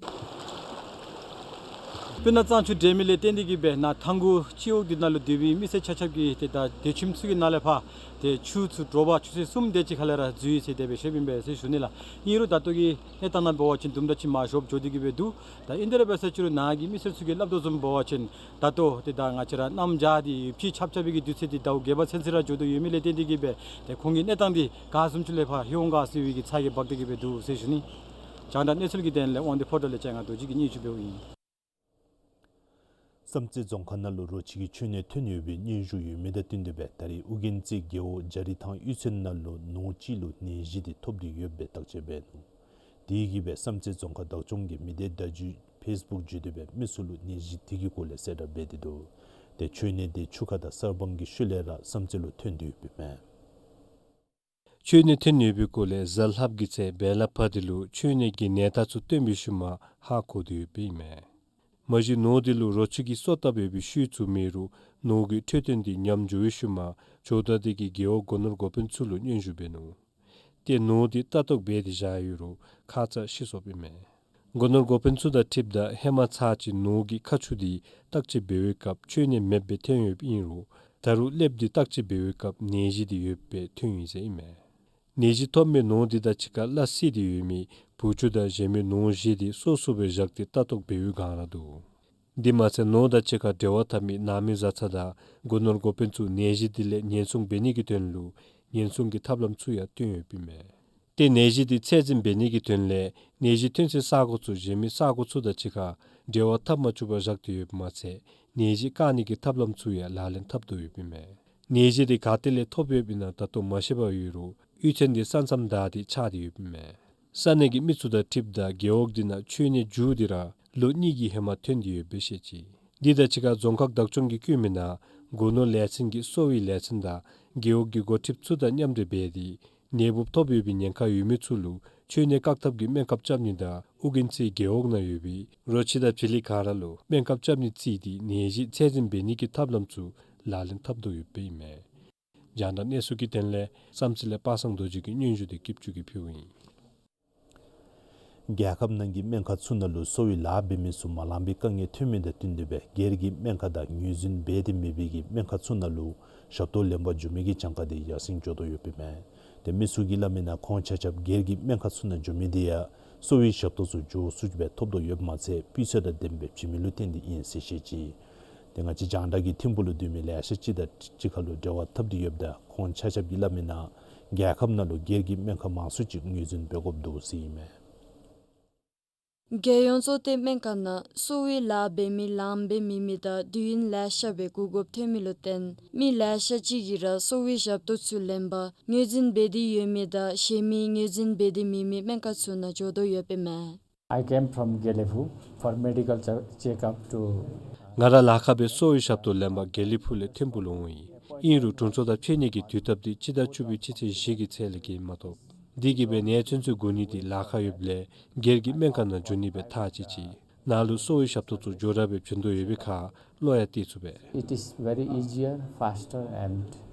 སྤུ་ན་གཙང་ཆུ་འདྲེན་མི་ལས་བརྟེན་ཏེ་གིས་སྦེ་ནཱ་ཐང་གུ་སྤྱི་འོག་འདི་ནང་ལུ་སྡོད་པའི་མི་སེར་ཆ་ཁྱབ་ཀྱིས་ཏེ་ད་སྡོད་ཁྱིམ་ཚུ་གི་ནང་ལས་ཕར་ཏེ་ཆུ་ཚུ་དྲོ་པ་ཆུ་ཚོད་གསུམ་དེ་ཅིག་ཁ་ལས་ར་འཛུལ་ཡི་ཟེར་དེ་སྦེ་ཞུཝ་ཨིན་པས་ཟེར་ཞུ་ནི་ལགས། ཨིན་རུང་ད་ལྟོ་གི་གནས་སྟངས་ནང་འབད་བ་ཅིན་དུམ་གྲ་ཅིག་མར་ཞོབ་འགྱོ་སྟེ་གིས་སྦེ་འདུག། ད་ཨིན་དེ་ར་འབད་ས་ཅིག་རུང་ནཱ་གི་མི་སེར་ཚུ་གིས་སླབ་དོ་བཟུམ་འབད་བ་ཅིན་ད་ལྟོ་ཏེ་ད་ང་བཅས་ར་གནམ་བྱཱར་འདི་ཕྱི་ཆབ་ཆབ་པའི་གི་དུས་ཚོད་འདི་ཟླཝ་བརྒྱད་པ་ཚུན་ཚོད་ར་འགྱོ་དོ་ཡོད་མི་ལས་བརྟེན་ཏེ་གིས་སྦེ་ཏེ་ཁོང་གི་གནས་སྟངས་འདི་ག་བཟུམ་ཅིག་ལས་ཕར་ལྷོད་འོང་ག་ཟེར་བའི་གི་ཚ་གྱང་འབག་སྟེ་གིས་སྦེ་འདུག་ཟེར་ཞུ་ནི། རྒྱང་བསྒྲགས་གནས་ཚུལ་གྱི་དོན་ལས་དབང་འདུས་ཕོ་བྲང་ལས་ལྕང་ང་རྡོ་རྗེ་གིས་སྙན་ཞུ་འབདཝ་ཨིན། བསམ་རྩེ་རྫོང་ཁག་ནང་ལུ་རོ་ཁྱི་གི་མཆོད་གནས་ཐོན་ཡོད་པའི་སྙན་ཞུ་ཡོད་མི་དང་བསྟུན་ཏེ་སྦེ་ད་རེས་ཨོ་རྒྱན་རྩེ་རྒེད་འོག་འཇའ་རི་ཐང་གཡུས་ཚན་ནང་ལུ་ནོར་ཅིག་ལུ་ནད་གཞི་འདི་ཐོབ་སྟེ་ཡོདཔ་སྦེ་བརྟག་དཔྱད་འབད་ནུག། དེ་གིས་སྦེ་བསམ་རྩེ་རྫོང་ཁག་བདག་སྐྱོང་གིས་མི་སྡེ་བརྡ་བརྒྱུད་ཕེསི་བུཀ་བརྒྱུད་དེ་སྦེ་མི་ཚུ་ལུ་ནད་གཞི་དེ་གི་སྐོར་ལས་གསལ་བསྒྲགས་འབད་དེ་འདུག། ཏེ་མཆོད་གནས་དེ་ཆུ་ཁ་དང་གསར་སྤང་གི་ཤུལ་ལས་ར་བསམ་རྩེ་ལུ་ཐོན་ཏེ་ཡོདཔ་ཨིན་མས། མཆོད་གནས་ཐོན་ཡོད་པའི་སྐོར་ལས་གཟའ་ལྷགཔ་གི་ཚེ་བེ་ལ་ཕ་དེ་ལུ་མཆོད་གནས་ཀྱི་ནད་རྟགས་ཚུ་སྟོན་པའི་ཤུལ་མ་ཧ་གོ་སྟེ་ཡོདཔ་ཨིན་མས། མ་གཞི་ནོར་དེ་ལུ་རོ་ཁྱི་གིས་སོ་བཏབ་ཡོད་པའི་ཤུལ་ཚུ་མེད་རུང་ནོར་གྱི་འཕྲོད་བསྟེན་དེ་ཉམས་འགྱོ་བའི་ཤུལ་མ་ཇོ་བདག་དེ་གིས་རྒེད་འོག་སྒོ་ནོར་འགོ་དཔོན་ཚུ་ལུ་སྙན་ཞུ་འབད་ནུག། ཏེ་ནོར་དེ་ལྟ་རྟོག་འབད་དེ་བཞག་ཡོད་རུང་ཁ་ཙ་ཤི་སོཔ་ཨིན་མས། སྒོ་ནོར་འགོ་དཔོན་ཚུ་དང་འཁྲིལཝ་ད་ཧེ་མ་ཚར་ཅིག་ནོར་གྱི་ཁ་ཆུ་དེ་བརྟག་དཔྱད་འབད་བའི་སྐབས་མཆོད་གནས་མེདཔ་སྦེ་ཐོན་ཡོདཔ་ཨིན་རུང་ད་རུང་སླེབས་ཏེ་བརྟག་དཔྱད་འབད་བའི་སྐབས་ནད་གཞི་དེ་ཡོདཔ་སྦེ་ཐོན་ཡི་ཟེར་ཨིན་མས། ནད་གཞི་ཐོབ་མི་ནོར་དེ་དང་གཅིག་ཁར་སླ་བསྲེ་སྟེ་ཡོད་མི་བུ་ཆུང་དང་གཞན་མི་ནོར་བཞི་དེ་སོ་སོ་སྦེ་བཞག་སྟེ་ལྟ་རྟོག་འབད་བའི་སྒང་ར་འདུག། དེ་མ་ཚད་ནོར་དང་གཅིག་ཁར་འབྲེལ་བ་འཐབ་མི་ནང་མི་བཟའ་ཚང་དང་སྒོ་ནོར་འགོ་དཔོན་ཚུ་ནད་གཞི་དེ་ལས་ཉེན་སྲུང་འབད་ནི་གི་དོན་ལུ་ཉེན་སྲུང་གི་ཐབས་ལམ་ཚུ་ཡང་བཏོན་ཡོདཔ་ཨིན་མས། ཏེ་ནད་གཞི་དེ་ཚད་འཛིན་འབད་ནི་གི་དོན་ལས་ནད་གཞི་ཐོན་སའི་ས་གོ་ཚུ་གཞན་མི་ས་གོ་ཚུ་དང་གཅིག་ཁར་འབྲེལ་བ་འཐབ་མ་བཅུག་པར་བཞག་སྟེ་ཡོདཔ་མ་ཚད་ནད་གཞི་བཀག་ནི་གི་ཐབས་ལམ་ཚུ་ཡང་ལག་ལེན་འཐབ་དོ་ཡོདཔ་ཨིན་མས། ནད་གཞི་དེ་ག་ཏེ་ལས་ཐོབ་ཡོདཔ་ཨིན་ན་ད་ལྟོ་མ་ཤེས་པར་ཡོད་རུང་གཡུས་ཚན་དེ་ས་མཚམས་བདའ་སྟེ་ཆགས་ཏེ་ཡོདཔ་ཨིན་མས། ས་གནས་ཀྱི་མི་ཚུ་དང་འཁྲིལཝ་ད་རྒེད་འོག་དེ་ནང་མཆོད་གནས་མཇུག་དེ་ར་ལོ་གཉིས་ཀྱི་ཧེ་མ་ཐོན་ཏེ་ཡོདཔ་སྦེ་བཤད་ཅི། དེ་དང་གཅིག་ཁར་རྫོང་ཁག་བདག་སྐྱོང་གིས་བཀོད་མི་ནང་སྒོ་ནོར་ལས་ཚན་གྱིས་གསོ་བའི་ལས་ཚན་དང་རྒེད་འོག་གི་འགོ་ཁྲིདཔ་ཚུ་དང་མཉམ་འབྲེལ་འབད་དེ་ནད་འབུཔ་ཐོབ་ཡོད་པའི་ཉེན་ཁ་ཡོད་མི་ཚུ་ལུ་མཆོད་གནས་བཀག་ཐབས་ཀྱི་སྨན་ཁབ་རྐྱབ་ནི་དང་ཨོ་རྒྱན་རྩེ་རྒེད་འོག་ནང་ཡོད་པའི་རོ་ཁྱི་དང་བྱི་ལི་ག་ར་ལུ་སྨན་ཁབ་རྐྱབ་ནི་བརྩིས་ཏེ་ནད་གཞི་ཚད་འཛིན་འབད་ནི་གི་ཐབས་ལམ་ཚུ་ལག་ལེན་འཐབ་དོ་ཡོདཔ་ཨིན་མས། རྒྱང་བསྒྲགས་གནས་ཚུལ་གྱི་དོན་ལས་བསམ་རྩེ་ལས་པ་སངས་རྡོ་རྗེ་གི་སྙན་ཞུ་དེ་སྐྱིད་ཆུ་གིས་ཕུལཝ་ཨིན། རྒྱལ་ཁབ་ནང་གི་སྨན་ཁང་ཚུ་ནང་ལུ་གསོ་བའི་ལཱ་འབད་མི་ཚུ་མ་ལང་པའི་དཀའ་ངལ་ཐོན་མི་དང་བསྟུན་ཏེ་སྦེ་སྒེར་གྱི་སྨན་ཁང་དང་ངོས་འཛིན་འབད་དེ་མེད་པའི་གི་སྨན་ཁང་ཚུ་ནང་ལུ་ཞབས་ཏོག་ལེན་པར་འགྱོ་མི་གི་གྱངས་ཁ་དེ་ཡར་སེང་འགྱོ་དོ་ཡོདཔ་ཨིན་མས། ཏེ་མི་ཚུ་གིས་སླབ་མི་ནང་ཁོང་ཆ་ཁྱབ་སྒེར་གྱི་སྨན་ཁང་ཚུ་ནང་འགྱོ་མི་དེ་ཡང་གསོ་བའི་ཞབས་ཏོག་ཚུ་མགྱོགས་སུ་སྦེ་ཐོབ་དོ་ཡོདཔ་མ་ཚད་སྤུས་ཚད་དང་ལྡནམ་སྦེ་བྱིན་མི་ལུ་བརྟེན་ཏེ་ཨིན་ཟེར་བཤད་ཅི། ཏེ་ང་བཅས་རྒྱང་བསྒྲགས་ཀྱི་ཐིམ་ཕུག་ལུ་སྡོད་མི་ལེ་ཤ་ཅིག་དང་གཅིག་ཁར་ལུ་འབྲེལ་བ་འཐབ་སྟེ་ཡོདཔ་ད་ཁོང་ཆ་ཁྱབ་ཀྱིས་སླབ་མི་ནང་རྒྱལ་ཁབ་ནང་ལུ་སྒེར་གྱི་སྨན་ཁང་མང་སུ་ཅིག་ངོས་འཛིན་འབད་དགོཔ་འདུག་ཟེར་ཨིན་མས། རྒྱལ་ཡོངས་གཙོ་བསྟེན་སྨན་ཁང་ནང་གསོ་བའི་ལཱ་འབད་མི་ལང་པའི་མི་མེད་དང་དུས་ཡུན་ལེ་ཤ་སྦེ་སྒུག་དགོཔ་ཐོན་མི་ལུ་བརྟེན་མི་ལེ་ཤ་ཅིག་གིས་ར་གསོ་བའི་ཞབས་ཏོག་ཚུ་ལེན་པར་ངོས་འཛིན་འབད་དེ་ཡོད་མི་དང་གཞན་མི་ངོས་འཛིན་འབད་དེ་མེད་མི་སྨན་ཁང་ཚུ་ནང་འགྱོ་དོ་ཡོདཔ་ཨིན་མས། I came from Gelephu for medical che- checkup to ང་ར་ལ་ཁ་སྦེ་གསོ་བའི་ཞབས་ཏོག་ལེན་པར་དགེ་ལེགས་ཕུག་ལས་ཐིམ་ཕུག་ལུ་འོང་ཡི། ཨིན་རུང་དྲུང་འཚོ་དང་ཕྱད་ནི་གི་དུས་སྟབས་དེ་སྤྱི་ཟླ་བཅུ་པའི་སྤྱི་ཚེས་བཞི་གི་ཚེ་ལས་བརྒལ་མ་ཐོབ། དེ་གིས་སྦེ་ནད་ཚུན་ཚོད་སྒུག་ནི་དེ་ལ་ཁག་ཡོདཔ་ལས་སྒེར་གྱི་སྨན་ཁང་ནང་འགྱོ་ནི་སྦེ་ཐག་བཅད་ཅི། ནཱ་ལུ་གསོ་བའི་ཞབས་ཏོག་ཚུ་མགྱོགས་དྲགས་སྦེ་བྱིན་དོ་ཡོད་པའི་ཁར་བློ་ཡང་གཏད་ཚུགས་པས། It is very easier, faster and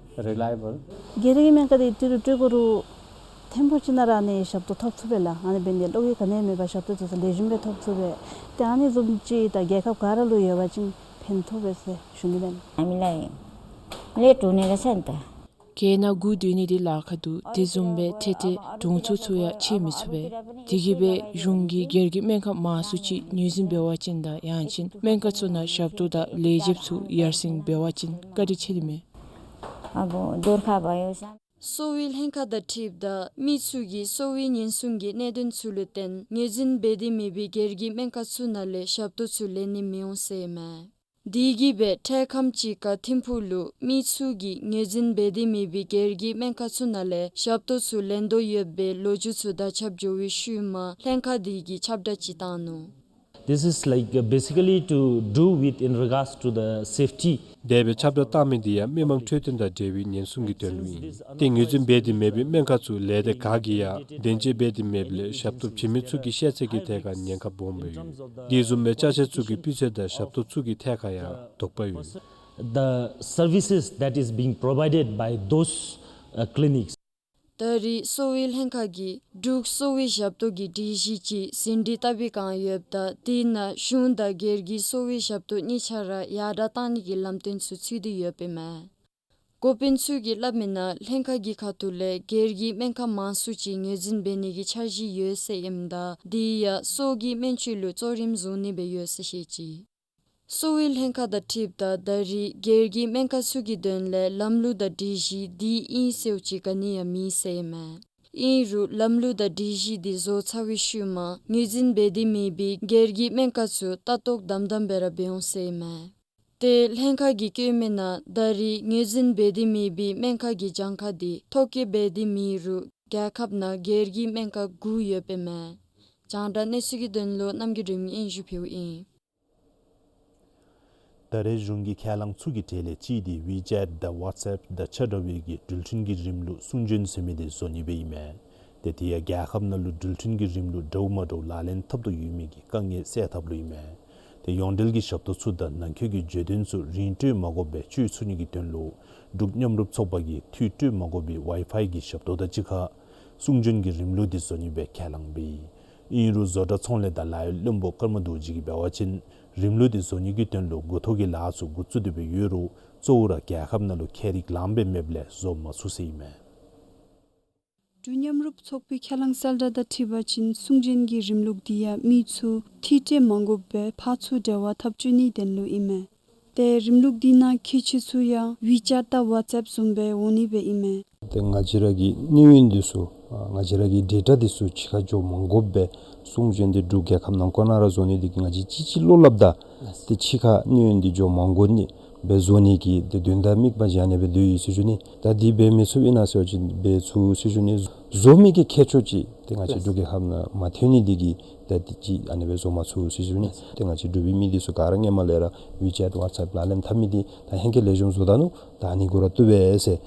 reliable. སྒེར་གྱི་སྨན་ཁང་འདི་ཏི་རུ་སྤྲོད་དགོ་རུང་ཐིམ་ཕུག་ཅིག་ནང་ར་ནི་ཞབས་ཏོག་ཐོབ་ཚུགས་པས་ལགས། ཨ་ནི་འབད་ནི་དེ་གིས་ག་ནི་མེད་པར་ཞབས་ཏོག་ཚུ་ལེགས་ཤོམ་སྦེ་ཐོབ་ཚུགས་པས། ཏེ་ཨ་ནི་བཟུམ་ཅིག་ད་རྒྱལ་ཁབ་ག་ར་ལུ་ཡོད་པ་ཅིན་ཕན་ཐོགས་པས་ཟེར་ཞུ་ནི་ཨིན། ཨ་མི་ལ་ཡི་ལས་དྲུང་ནི་ར་སེམས་ད། རྒེད་ནང་སྒུག་སྡོད་ནི་དེ་ལཱ་ཁག་འདུག། དེ་བཟུམ་སྦེ་ཏེ་ཏེ་དྲུང་འཚོ་ཚུ་ཡང་ཕྱད་མི་ཚུགས་པས། དེ་གིས་སྦེ་གཞུང་གིས་སྒེར་གྱི་སྨན་ཁང་མང་སུ་ཅིག་ངོས་འཛིན་འབད་བ་ཅིན་དང་ཡང་ཅིན་སྨན་ཁང་ཚུ་ནང་ཞབས་ཏོག་དང་ལས་བྱེདཔ་ཚུ་ཡར་སེང་འབད་བ་ཅིན་བཀའ་དྲིན་ཆེ་ནི་མས། ཨ་བོ་དོར་ཁ་བ་ཡོད་ས། གསོ་བའི་ལྷན་ཁག་དང་འཁྲིལཝ་ད་མི་ཚུ་གིས་གསོ་བའི་ཉེན་སྲུང་གི་གནད་དོན་ཚུ་ལུ་བརྟེན་ངོས་འཛིན་འབད་དེ་མེད་པའི་སྒེར་གྱི་སྨན་ཁང་ཚུ་ནང་ལས་ཞབས་ཏོག་ཚུ་ལེན་ནི་མི་འོང་ཟེར་ཨིན་མས། དེ་གིས་སྦེ་འཕྲལ་ཁམས་ཅིག་ཁར་ཐིམ་ཕུག་ལུ་མི་ཚུ་གིས་ངོས་འཛིན་འབད་དེ་མེད་པའི་སྒེར་གྱི་སྨན་ཁང་ཚུ་ནང་ལས་ཞབས་ཏོག་ཚུ་ལེན་དོ་ཡོདཔ་སྦེ་ལོ་རྒྱུས་ཚུ་དར་ཁྱབ་འགྱོ་བའི་ཤུལ་མ་ལྷན་ཁག་དེ་གིས་ཁྱབ་བསྒྲགས་ཅིག་བཏང་ནུག། This is like, uh, basically to do with in regards to the safety. དེ་སྦེ་ཁྱབ་བསྒྲགས་བཏང་མི་དེ་ཡང་མི་མང་འཕྲོད་བསྟེན་དང་འབྲེལ་བའི་ཉེན་སྲུང་གི་དོན་ལུ་ཨིན། ཏེ་ངོས་འཛིན་འབད་དེ་མེད་པའི་སྨན་ཁང་ཚུ་ལས་སྡེ་ཁག་གིས་ཡང་གདན་འཇགས་འབད་དེ་མེདཔ་ལས་ཞབས་ཏོག་བྱིན་མི་ཚུ་གི་ཤེས་ཚད་ཀྱི་ཐད་ཁར་ཉེན་ཁ་སྦོམ་སྦེ་ཡོད། དེ་བཟུམ་སྦེ་ཅ་ཆས་ཚུ་གི་སྤུས་ཚད་དང་ཞབས་ཏོག་ཚུ་གི་ཐད་ཁར་ཡང་དོགས་པ་ཡོད། The services that is being provided by those, uh, clinics. ད་རེས་གསོ་བའི་ལྷན་ཁག་གིས་འབྲུག་གསོ་བའི་ཞབས་ཏོག་གི་སྒྲིག་གཞི་ཅིག་ཟིན་བྲིས་བཏབ་པའི་བསྒང་ཡོདཔ་ད་དེ་ནང་གཞུང་དང་སྒེར་གྱི་གསོ་བའི་ཞབས་ཏོག་གཉིས་ཆ་ར་ཡར་དྲག་གཏང་ནི་གི་ལམ་སྟོན་ཚུ་ཚུད་དེ་ཡོདཔ་ཨིན་མས། འགོ་དཔོན་ཚུ་གིས་སླབ་མི་ནང་ལྷན་ཁག་གི་ཁ་ཐུག་ལས་སྒེར་གྱི་སྨན་ཁང་མང་སུ་ཅིག་ངོས་འཛིན་འབད་ནི་གི་འཆར་གཞི་ཡོད་ཟེར་ཨིནམ་ད་དེ་ཡང་སྲོག་གི་སྨན་བཅོས་ལུ་གཙོ་རིམ་བཟུང་ནི་སྦེ་ཡོད་ཟེར་བཤད་ཅི། གསོ་བའི་ལྷན་ཁག་དང་འཁྲིལཝ་ད་ད་རེས་སྒེར་གྱི་སྨན་ཁང་ཚུ་གི་དོན་ལས་ལམ་ལུགས་དང་སྒྲིག་གཞི་དེ་ཨིན་ཟེརཝ་ཅིག་ག་ནི་ཡང་མེད་ཟེར་ཨིན་མས། ཨིན་རུང་ལམ་ལུགས་དང་སྒྲིག་གཞི་དེ་བཟོ་ཚར་བའི་ཤུལ་མ་ངོས་འཛིན་འབད་དེ་མེད་པའི་སྒེར་གྱི་སྨན་ཁང་ཚུ་ལྟ་རྟོག་དམ་དམ་སྦེ་ར་འབད་འོང་ཟེར་ཨིན་མས། ཏེ་ལྷན་ཁག་གིས་བཀོད་མི་ནང་ད་རེས་ངོས་འཛིན་འབད་དེ་མེད་པའི་སྨན་ཁང་གི་གྱངས་ཁ་དེ་ཐོ་བཀོད་འབད་དེ་མེད་རུང་རྒྱལ་ཁབ་ནང་སྒེར་གྱི་སྨན་ཁང་དགུ་ཡོདཔ་ཨིན་མས། རྒྱང་བསྒྲགས་གནས་ཚུལ་གྱི་དོན་ལུ་རྣམ་རྒྱལ་སྒྲོལ་མ་གིས་སྙན་ཞུ་ཕུལཝ་ཨིན། ད་རེས་གཞུང་གི་ཁས་བླངས་ཚུ་གི་གྲས་ལས་གཅིག་དེ་ཝི་ཅེཊ་དང་ཝཊས་ཨེཔ་དང་ཆ་འདྲ་བའི་གི་འགྲུལ་འཕྲིན་གྱི་རིམ་ལུགས་སྲུང་འབྱོན་ཟེར་མི་དེ་བཟོ་ནི་སྦེ་ཨིན་མས། ཏེ་དེ་ཡང་རྒྱལ་ཁབ་ནང་ལུ་འགྲུལ་འཕྲིན་གྱི་རིམ་ལུགས་འདྲཝ་མ་འདྲཝ་ལག་ལེན་འཐབ་དོ་ཡོད་མི་གི་དཀའ་ངལ་སེལ་ཐབས་ལུ་ཨིན་མས། ཏེ་ཡོངས་འབྲེལ་གྱི་ཞབས་ཏོག་ཚུ་དང་ནང་འཁོད་ཀྱི་བརྗོད་དོན་ཚུ་རིན་སྤྲོད་མ་དགོ་པར་སྤྱོད་ཚུགས་ནི་གི་དོན་ལུ་འབྲུག་མཉམ་རུབ་ཚོགས་པ་གིས་འཐུས་སྤྲོད་མ་དགོ་པའི་ཝའི་ཕའི་གི་ཞབས་ཏོག་དང་གཅིག་ཁར་སྲུང་འབྱོན་གྱི་རིམ་ལུགས་དེ་བཟོ་ནི་སྦེ་ཁས་བླངས་པས། ཨིན་རུང་བཟོ་གྲྭ་ཚོང་ལས་དང་ལཱ་གཡོག་བློན་པོ་ཀརྨ་རྡོ་རྗེ་གིས་འབད་བ་ཅིན་རིམ་ལུགས་དེ་བཟོ་ནི་གི་དོན་ལུ་འགོ་ཐོག་གི་ལཱ་ཚུ་འགོ་བཙུགས་ཏེ་སྦེ་ཡོད་རུང་གཙོ་བོ་ར་རྒྱལ་ཁབ་ནང་ལུ་ཁྱད་རིག་ལངམ་སྦེ་མེདཔ་ལས་བཟོ་མ་ཚུགས་ཟེར་ཨིན་མས། འབྲུག་མཉམ་རུབ་ཚོགས་པའི་ཁས་བླངས་གསལ་བསྒྲགས་དང་འཁྲིལ་བ་ཅིན་སྲུང་འབྱོན་གྱི་རིམ་ལུགས་དེ་ཡང་མི་ཚུ་འཐུས་སྤྲོད་མ་དགོ་པར་ཕར་ཚུར་འབྲེལ་བ་འཐབ་བཅུག་ནིའི་དོན་ལུ་ཨིན་མས། ཏེ་རིམ་ལུགས་དེ་ནང་ཁྱད་ཆོས་ཚུ་ཡང་ཝི་ཅེཊ་དང་ཝཊས་ཨེཔ་བཟུམ་སྦེ་འོང་ནི་སྦེ་ཨིན་མས། ཏེ་ང་བཅས་ར་གི་གནས་ཡུན་དེ་ཚུ་ང་བཅས་ར་གི་ཌེ་ཊ་དེ་ཚུ་ཕྱི་ཁར་འགྱོ་མ་དགོ་པར་སྲུང་འབྱོན་དེ་འབྲུག་རྒྱལ་ཁབ་ནང་འཁོད་ན་ར་བཟོ་ནི་དེ་གིས་ང་བཅས་ཅིག་ཅིག་བློ་སླབ་ད་ཏེ་ཕྱི་ཁར་གནས་ཡུན་དེ་འགྱོ་མ་དགོ་ནི་སྦེ་བཟོ་ནི་གི་ཏེ་དོན་དག་དམིགས་པ་བཞག་ནི་སྦེ་སྡོད་ཡི་ཟེར་ཞུ་ནི། ད་དེ་འབད་མི་ཚུགས་ཨིན་ན་ཟེར་བ་ཅིན་འབད་ཚུགས་ཟེར་ཞུ་ནི། བཟོ་མི་གི་ཁྱད་ཆོས་ཅིག་ཏེ་ང་བཅས་འབྲུག་རྒྱལ་ཁབ་ནང་མ་ཐོན་ནི་དེ་གིས་ད་དེ་ཅིག་ཨ་ནི་སྦེ་བཟོ་མ་ཚུགས་ཟེར་ཞུ་ནི། ཏེ་ང་བཅས་འབྲུག་པའི་མི་དེ་ཚུ་ག་ར་སྔོན་མ་ལས་ར་ཝི་ཅེཊ་ཝཊས་ཨེཔ་ལག་ལེན་འཐབ་མི་དེ་ད་ཧེང་སྐལ་ལེགས་ཤོམ་བཟོ་ད་ནུག། ད་ཨ་ནི་གུ་ར་བཏུབ་པས་ཟེར།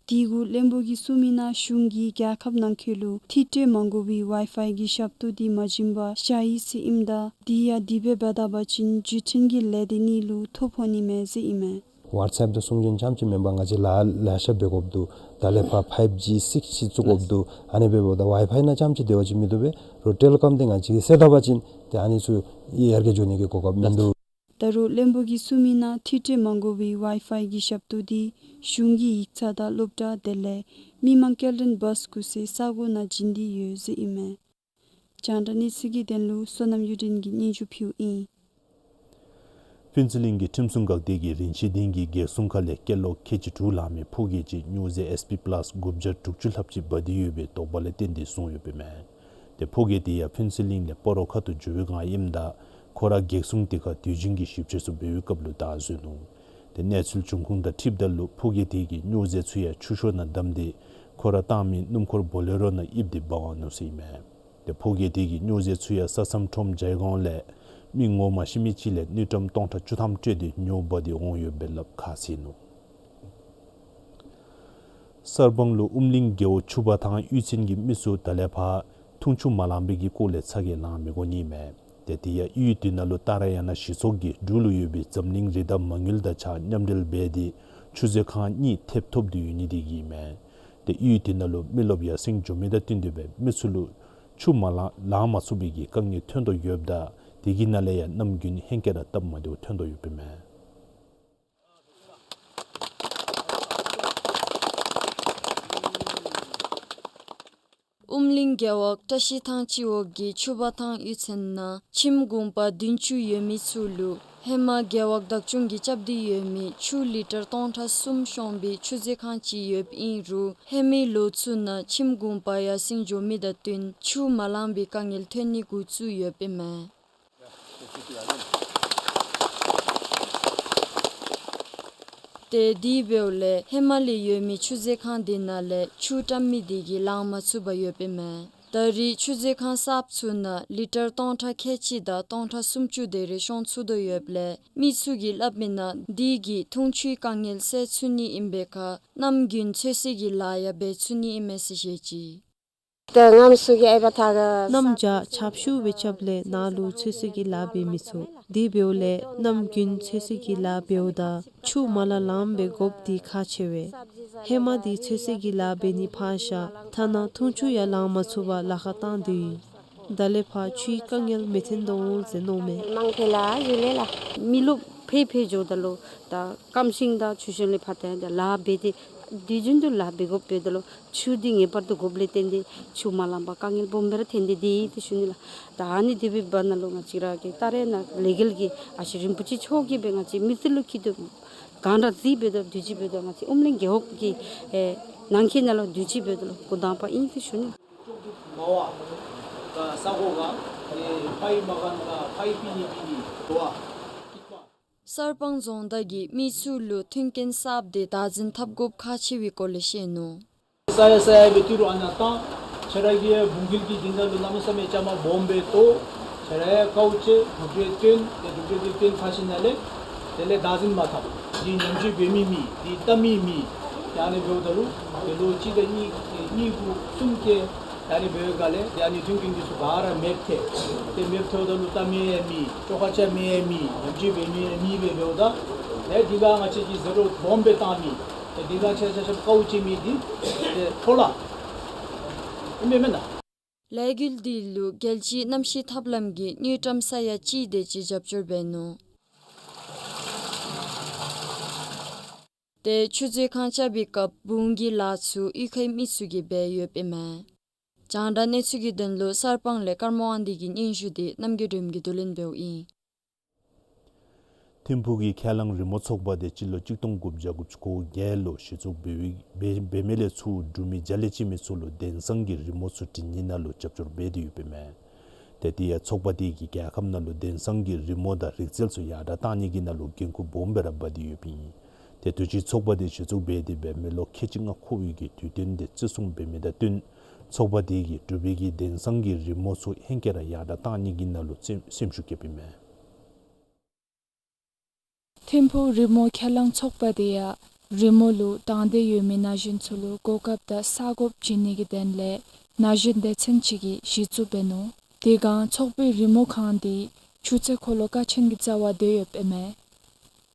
དེ་གུ་བློན་པོ་གིས་གསུངས་མི་ནང་གཞུང་གིས་རྒྱལ་ཁབ་ནང་འཁོད་ལུ་འཐུས་སྤྲོད་མ་དགོ་པའི་ཝའི་ཕའི་གི་ཞབས་ཏོག་དེ་མ་བྱིན་པར་བཞག་ཡི་ཟེར་ཨིནམ་ད་དེ་ཡང་དེ་སྦེ་འབད་ད་པ་ཅིན་བརྒྱུད་འཕྲིན་གྱི་ལས་སྡེ་གཉིས་ལུ་ཐོ་ཕོག་ནི་མས་ཟེར་ཨིན་མས། ཝཊས་ཨེཔ་དང་སྲུང་འབྱོན་རྐྱངམ་ཅིག་མེན་པར་ང་བཅས་ལཱ་ལེ་ཤ་འབད་དགོཔ་འདུག། ད་ལས་ཕར་ཕའིབ་ཇི་སིགས་ཇི་བཙུགས་དགོཔ་འདུག། ཨ་ནི་འབདཝ་ད་ཝའི་ཕའི་ནང་རྐྱངམ་ཅིག་སྡོད་པ་ཅིན་མི་བཏུབ་པས། རོགས་ཊེ་ལི་ཀོམ་དེ་ང་བཅས་ཀྱིས་བསལ་ད་པ་ཅིན་ཏེ་ཨ་ནི་ཚུ་ཡར་རྒྱས་འགྱོ་ནི་གི་གོ་སྐབས་མིན་འདུག། ད་རུང་བློན་པོ་གིས་གསུངས་མི་ནང་འཐུས་སྤྲོད་མ་དགོ་པའི་ཝའི་ཕའི་གི་ཞབས་ཏོག་དེ་གཞུང་གི་ཡིག་ཚང་དང་སློབ་གྲྭ་དེ་ལས་མི་མང་སྐྱེལ་འདྲེན་བཱས་བཀོལ་སའི་ས་གོ་ནང་བྱིན་ཏེ་ཡོད་ཟེར་ཨིན་མས། རྒྱང་བསྒྲགས་གནས་ཚུལ་གྱི་དོན་ལུ་བསོད་ནམས་གཡུ་སྒྲོན་གྱིས་སྙན་ཞུ་ཕུལཝ་ཨིན། ཕུན་ཚོགས་གླིང་གི་ཁྲིམས་སྲུང་འགག་སྡེ་གིས་རིན་ཆེན་སྡིངས་ཀྱི་རྒྱལ་སྲུང་ཁ་ལས་སྐྱེས་ལོ་ཁལ་གཅིག་དྲུག་ལང་མི་ཕོ་སྐྱེས་ཅིག་སྨྱོ་རྫས་ཨེས་པི་པ་ལཱསི་དགུ་བརྒྱ་དྲུག་ཅུ་ལྷགཔ་ཅིག་འབག་སྟེ་ཡོད་པའི་དོགས་པ་ལས་བརྟེན་ཏེ་བཟུང་ཡོདཔ་ཨིན་མས། ཏེ་ཕོ་སྐྱེས་དེ་ཡང་ཕུན་ཚོགས་གླིང་ལས་སྤ་རོ་ཁ་ཐུག་འགྱོ་བའི་བསྒང་ཨིནམ་ད་ཁོ་ར་རྒྱལ་སྲུང་དེ་ཁར་དུས་རྒྱུན་གྱི་ཞིབ་དཔྱད་ཚུ་འབད་བའི་སྐབས་ལུ་བདའ་བཟུང་ནུག། ཏེ་གནས་ཚུལ་བྱུང་ཁུངས་དང་འཁྲིལཝ་ད་ལུ་ཕོ་སྐྱེས་དེ་གིས་སྨྱོ་རྫས་ཚུ་ཡང་ཆུ་ཤོག་ནང་བསྡམས་ཏེ་ཁོ་ར་བཏང་མི་སྣུམ་འཁོར་བོ་ལེ་རོ་ནང་ཡིབ་སྟེ་འབག་འོང་ནུག་ཟེར་ཨིན་མས། ཏེ་ཕོ་སྐྱེས་དེ་གིས་སྨྱོ་རྫས་ཚུ་ཡང་ས་མཚམས་ཁྲོམ་བྱ་ཡི་གོང་ལས་མི་ངོ་མ་ཤེས་མི་ཅིག་ལས་དངུལ་ཀྲམ་སྟོང་ཕྲག་བཅུ་ཐམ་སྤྲོད་དེ་སྨྱོ་འབག་སྟེ་འོང་ཡོདཔ་སྦེ་སླབ་ཁ་བཟེད་ནུག། གསར་སྤང་ལུ་ཨུམ་གླིང་རྒེད་འོག་ཆུ་བར་ཐང་གཡུས་ཚན་གྱི་མི་ཚུ་ད་ལས་ཕར་འཐུང་ཆུ་མ་ལང་པའི་གི་སྐོར་ལས་ཚ་གྱང་ལང་མི་དགོ་ནི་མས། ཏེ་དེ་ཡང་གཡུས་དེ་ནང་ལུ་ཏཱ་ར་ཡ་ན་གཞི་ཚོགས་ཀྱིས་འབྲུག་ལུ་ཡོད་པའི་འཛམ་གླིང་རི་དྭགས་མ་དངུལ་དང་གཅིག་ཁར་མཉམ་འབྲེལ་འབད་དེ་ཆུ་མཛོད་ཁང་གཉིས་ཐེབས་ཐོབ་སྟེ་ཡོད་ནི་དེ་གིས་ཨིན་མས། ཏེ་གཡུས་དེ་ནང་ལུ་མི་རློབས་ཡར་སེང་འགྱོ་མི་དང་བསྟུན་ཏེ་སྦེ་མི་ཚུ་ལུ་ཆུ་མ་ལང་ལང་མ་ཚུགས་པའི་གི་དཀའ་ངལ་ཐོན་དོ་ཡོདཔ་ད་དེ་གི་ནང་ལས་ཡང་གནམ་དགུན་ཧེང་སྐལ་ར་སྟབས་མ་བདེཝ་ཐོན་དོ་ཡོདཔ་ཨིན་མས། ཨུམ་གླིང་རྒེད་འོག་བཀྲ་ཤིས་ཐང་སྤྱི་འོག་གི་ཆུ་བར་ཐང་གཡུས་ཚན་ནང་ཁྱིམ་གུང་པ་བདུན་ཅུ་ཡོད་མི་ཚུ་ལུ་ཧེ་མ་རྒེད་འོག་བདག་སྐྱོང་གིས་རྐྱབ་སྟེ་ཡོད་མི་ཆུ་ལི་ཊར་སྟོང་ཕྲག་གསུམ་ཤོང་པའི་ཆུ་མཛོད་ཁང་ཅིག་ཡོདཔ་ཨིན་རུང་ཧེ་མའི་ལོ་ཚུ་ནང་ཁྱིམ་གུང་པ་ཡར་སེང་འགྱོ་མི་དང་བསྟུན་ཆུ་མ་ལང་པའི་དཀའ་ངལ་ཐོན་ནི་འགོ་བཙུགས་ཡོདཔ་ཨིན་མས། ཏེ་དེ་འབདཝ་ལས་ཧེ་མ་ལས་ཡོད་མི་ཆུ་མཛོད་ཁང་དེ་ནང་ལས་ཆུ་བཀྲམ་མི་དེ་གིས་ལང་མ་ཚུགས་པར་ཡོདཔ་ཨིན་མས། ད་རེས་ཆུ་མཛོད་ཁང་གསརཔ་ཚུ་ནང་ལི་ཊར་སྟོང་ཕྲག་ཁལ་གཅིག་དང་སྟོང་ཕྲག་སུམ་ཅུ་དེ་རེ་ཤོང་ཚུགས་དོ་ཡོདཔ་ལས་མི་ཚུ་གིས་སླབ་མི་ནང་དེ་གིས་འཐུང་ཆུའི་དཀའ་ངལ་སེལ་ཚུགས་ནི་ཨིན་པའི་ཁར་གནམ་དགུན་ཚོད་བསྲེ་གི་ལཱ་ཡང་འབད་ཚུགས་ནི་ཨིན་མས་ཟེར་བཤད་ཅི། ད་ང་མི་སུ་གི་ཨའི་པ་ཐ་ག་གནམ་བྱཱར་ཆརཔ་ཤུགས་སྦེ་རྐྱབ་ལས་ནཱ་ལུ་ཚོད་བསྲེ་གི་ལཱ་འབད་མི་ཚུགས། དེ་འབདཝ་ལས་གནམ་དགུན་ཚོད་བསྲེ་གི་ལཱ་འབདཝ་ད་ཆུ་མར་ལ་ལངམ་སྦེ་དགོཔ་འདི་ཁག་ཆེ་བས། ཧེ་མ་འདི་ཚོད་བསྲེ་གི་ལཱ་འབད་ནི་ཕར་བཞག་ཐ་ན་འཐུང་ཆུ་ཡང་ལང་མ་ཚུགས་པར་ལཱ་ཁག་བཏང་སྟེ་ཡོད། ད་ལས་ཕར་ཆུའི་དཀའ་ངལ་མི་ཐོན་དོ་འོང་ཟེར་མནོཝ་མས། མང་ཐལ་ལགས་ཞུ་ལེ་ལགས། མི་རློབས་འཕེལ་འཕེལ་འགྱོཝ་ད་ལུ་ད་སྐམ་ཞིང་དང་ཆུ་ཞོན་ལས་ཕར་ད་ལཱ་འབད་དེ་དུས་རྒྱུན་དུ་ལཱ་འབད་དགོཔ་འབདཝ་ད་ལུ་ཆུ་འདི་ངེས་པར་དུ་དགོཔ་ལས་བརྟེན་ཏེ་ཆུ་མ་ལངམ་པར་དཀའ་ངལ་སྦོམ་སྦེ་ར་ཐོན་ཏེ་འདི་ཏེ་ཞུ་ནི་ལགས། ད་ཨ་ནི་དེ་སྦེ་འབདཝ་ད་ལུ་ང་བཅས་ར་གི་ད་རེས་ནཱ་ལས་འགུལ་གྱི་ཨ་ཞེ་རིན་པོ་ཆེ་མཆོག་གིས་སྦེ་ང་བཅས་མི་སེར་ལུ་ཁྱད་དུ་གང་དྲག་རྩིས་འབདཝ་ད་དུས་ཅི་འབདཝ་ད་ང་བཅས་ཨོམ་ལེན་རྒེད་འོག་གི་ཨེ་ནང་འཁོད་ནང་ལུ་དུས་ཅི་འབདཝ་ད་ལུ་འགོ་དང་པ་ཨིན་ཏེ་ཞུ་ནི་ལགས། གསར་སྤང་རྫོང་བདག་གིས་མི་ཚུ་ལུ་མཐུན་རྐྱེན་གསརཔ་དེ་བདག་འཛིན་འཐབ་དགོཔ་ཁག་ཆེ་བའི་སྐོར་ལས་བཤད་ནུག། ས་ཡ་ས་ཡ་སྦེ་ཏི་རུ་ཨ་ནཱ་བཏང་། ཁྱེད་ར་གི་བུང་འགལ་གྱི་འདི་ནང་ལུ་གནམ་མེད་ས་མེད་བཅའ་མར་སྦོམ་སྦེ་གཏོགས། ཁྱེད་ར་ཡང་དཀའཝ་སྤྱད་གྲུབ་འབྲས་བཏོན། ཏེ་གྲུབ་འབྲས་འདི་བཏོན་ཚར་ཞིནམ་ལས་དེ་ལས་བདག་འཛིན་མ་འཐབ། འདི་ཉམས་བཅོས་འབད་མི་མེད། འདི་བལྟ་མི་མེད། ཡ་ཨ་ནི་འབདཝ་ད་ལུ་དེ་ལུ་གཅིག་དང་གཉིས་གཉིས་དགུ་གསུམ་བཀལ། ཡ་ཨ་ནི་འབདཝ་ད་ལས་ཏེ་ཨ་ནི་མཐུན་རྐྱེན་འདི་ཚུ་ག་ར་མེདཔ་ཐལ། ཏེ་མེདཔ་ཐལཝ་ད་ལུ་བལྟ་མི་ཡང་མེད། བཅོ་ཁ་རྐྱབ་མི་ཡང་མེད། ཉམས་བཅོས་འབད་མི་ཡང་མེདཔ་སྦེ་འབདཝ་ད་ཏེ་འདི་ག་ང་བཅས་ཀྱིས་ཟེར་རུང་སྦོམ་སྦེ་བཏང་མི་ཏེ་འདི་ག་ཆ་ཆ་ཆ་དཀའཝ་སྤྱད་མི་འདི་ཏེ་འཕྲོ་བརླག་ཨིན་མས་མེན་ན། ལས་འགུལ་འདི་ལུ་རྒྱལ་སྤྱིའི་གནམ་གཤིས་ཐབས་ལམ་གྱི་དངུལ་ཀྲམ་ས་ཡ་གཅིག་དེ་ཅིག་རྒྱབ་སྐྱོར་འབད་ནུག། ཏེ་ཆུ་མཛོད་ཁང་རྐྱབ་པའི་སྐབས་སྦུང་གི་ལཱ་ཚུ་གཡུས་ཁའི་མི་ཚུ་གིས་འབད་ཡོདཔ་ཨིན་མས། རྒྱང་བསྒྲགས་གནས་ཚུལ་གྱི་དོན་ལུ་གསར་སྤང་ལས་ཀརྨ་དབང་འདུས་ཀྱི་སྙན་ཞུ་དེ་རྣམ་རྒྱལ་སྒྲོལ་མ་གིས་བསྡུ་ལེན་འབདཝ་ཨིན། ཐིམ་ཕུག་གི་ཁས་བླངས་རི་མོ་ཚོགས་པ་དེ་སྤྱི་ལོ་གཅིག་སྟོང་དགུ་བརྒྱ་དགུ་བཅུ་གོ་བརྒྱད་ལུ་གཞི་བཙུགས་འབད་བའི་འབད་འབད་མི་ལས་ཚུར་འབྲུག་མི་བརྒྱ་ལས་ཅིག་མི་ཚུ་ལུ་དེང་སང་གི་རི་མོ་ཚུ་འབྲི་ནི་ནང་ལུ་རྒྱབ་སྐྱོར་འབད་དེ་ཡོདཔ་ཨིན་མས། ཏེ་དེ་ཡང་ཚོགས་པ་དེ་གིས་རྒྱལ་ཁབ་ནང་ལུ་དེང་སང་གི་རི་མོ་དང་རིག་རྩལ་ཚུ་ཡར་དྲག་བཏང་ནི་གི་ནང་ལུ་འགན་ཁུར་སྦོམ་སྦེ་ར་འབག་སྟེ་ཡོདཔ་ཨིན། ཏེ་དུས་ཅི་ཚོགས་པ་དེ་གཞི་བཙུགས་འབད་དེ་འབད་མི་ལོ་ཁལ་གཅིག་ལྔ་འཁོར་བའི་གི་དུས་སྟོན་དེ་བརྩི་སྲུང་འབད་མི་དང་བསྟུན་ཚོགས་པ་དེ་གིས་འབྲུག་པའི་གི་དེང་སང་གི་རི་མོ་ཚུ་ཧེང་སྐལ་ར་ཡར་དྲག་བཏང་ནི་གི་ནང་ལུ་སེམས་སེམས་ཤུགས་བསྐྱེདཔ་ཨིན་མས། ཐིམ་ཕུག་རི་མོ་ཁས་བླངས་ཚོགས་པ་དེ་ཡང་རི་མོ་ལུ་དང་འདོད་ཡོད་མི་ན་གཞོན་ཚུ་ལུ་གོ་སྐབས་དང་ས་གོ་བྱིན་ནི་གི་དོན་ལས་ན་གཞོན་སྡེ་ཚན་ཅིག་གིས་གཞི་བཙུགས་འབད་ནུག། དེ་སྒང་ཚོགས་པའི་རི་མོ་ཁང་དེ་ཆུ་ཚོད་འཁོར་ལོ་ཀ་ཆེན་གྱི་རྩ་བར་སྡོད་ཡོདཔ་ཨིན་མས།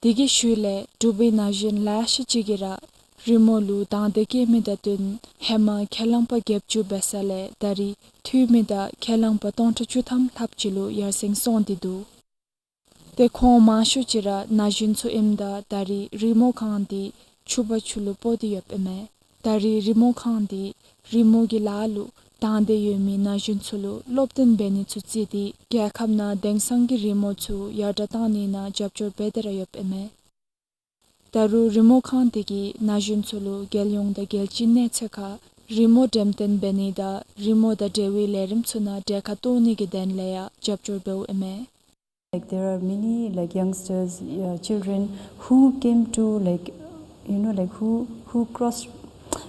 དེ་གི་ཤུལ་ལས་འབྲུག་པའི་ན་གཞོན་ལེ་ཤ་ཅིག་གིས་ར་རི་མོ་ལུ་དང་འདོད་བསྐྱེད་མི་དང་བསྟུན་ཧེ་མ་ཁས་བླངས་པ་བརྒྱད་ཅུ་འབད་ས་ལས་ད་རེས་འཐུས་མི་དང་ཁས་བླངས་པ་སྟོང་ཕྲག་བཅུ་ཐམ་ལྷགཔ་ཅིག་ལུ་ཡར་སེང་སོང་སྟེ་འདུག། ཏེ་ཁོང་མང་ཤོས་ཅིག་ར་ན་གཞོན་ཚུ་ཨིནམ་ད་ད་རེས་རི་མོ་ཁང་དེ་ཕྱུག་པ་ཚུ་ལུ་སྤོ་སྟེ་ཡོདཔ་ཨིན་མས། ད་རེས་རི་མོ་ཁང་དེ་རི་མོ་གི་ལཱ་ལུ་དང་འདོད་ཡོད་མི་ན་གཞོན་ཚུ་ལུ་སློབ་སྟོན་འབད་ནི་ཚུ་བརྩིས་ཏེ་རྒྱལ་ཁབ་ནང་དེང་སང་གི་རི་མོ་ཚུ་ཡར་དྲག་བཏང་ནི་ནང་རྒྱབ་སྐྱོར་འབད་དེ་ར་ཡོདཔ་ཨིན་མས། ད་རུང་རི་མོ་ཁང་དེ་གིས་ན་གཞོན་ཚུ་ལུ་རྒྱལ་ཡོངས་དང་རྒྱལ་སྤྱིའི་གནས་ཚད་ཁར་རི་མོ་འགྲེམས་སྟོན་འབད་ནི་དང་རི་མོ་དང་འབྲེལ་བའི་ལས་རིམ་ཚུ་ནང་གྲལ་ཁར་གཏོགས་ནི་གི་དོན་ལས་ཡང་རྒྱབ་སྐྱོར་འབདཝ་ཨིན་མས། Like, there are many, like, youngsters, uh, children who came to, like, you know, like, who, who crossed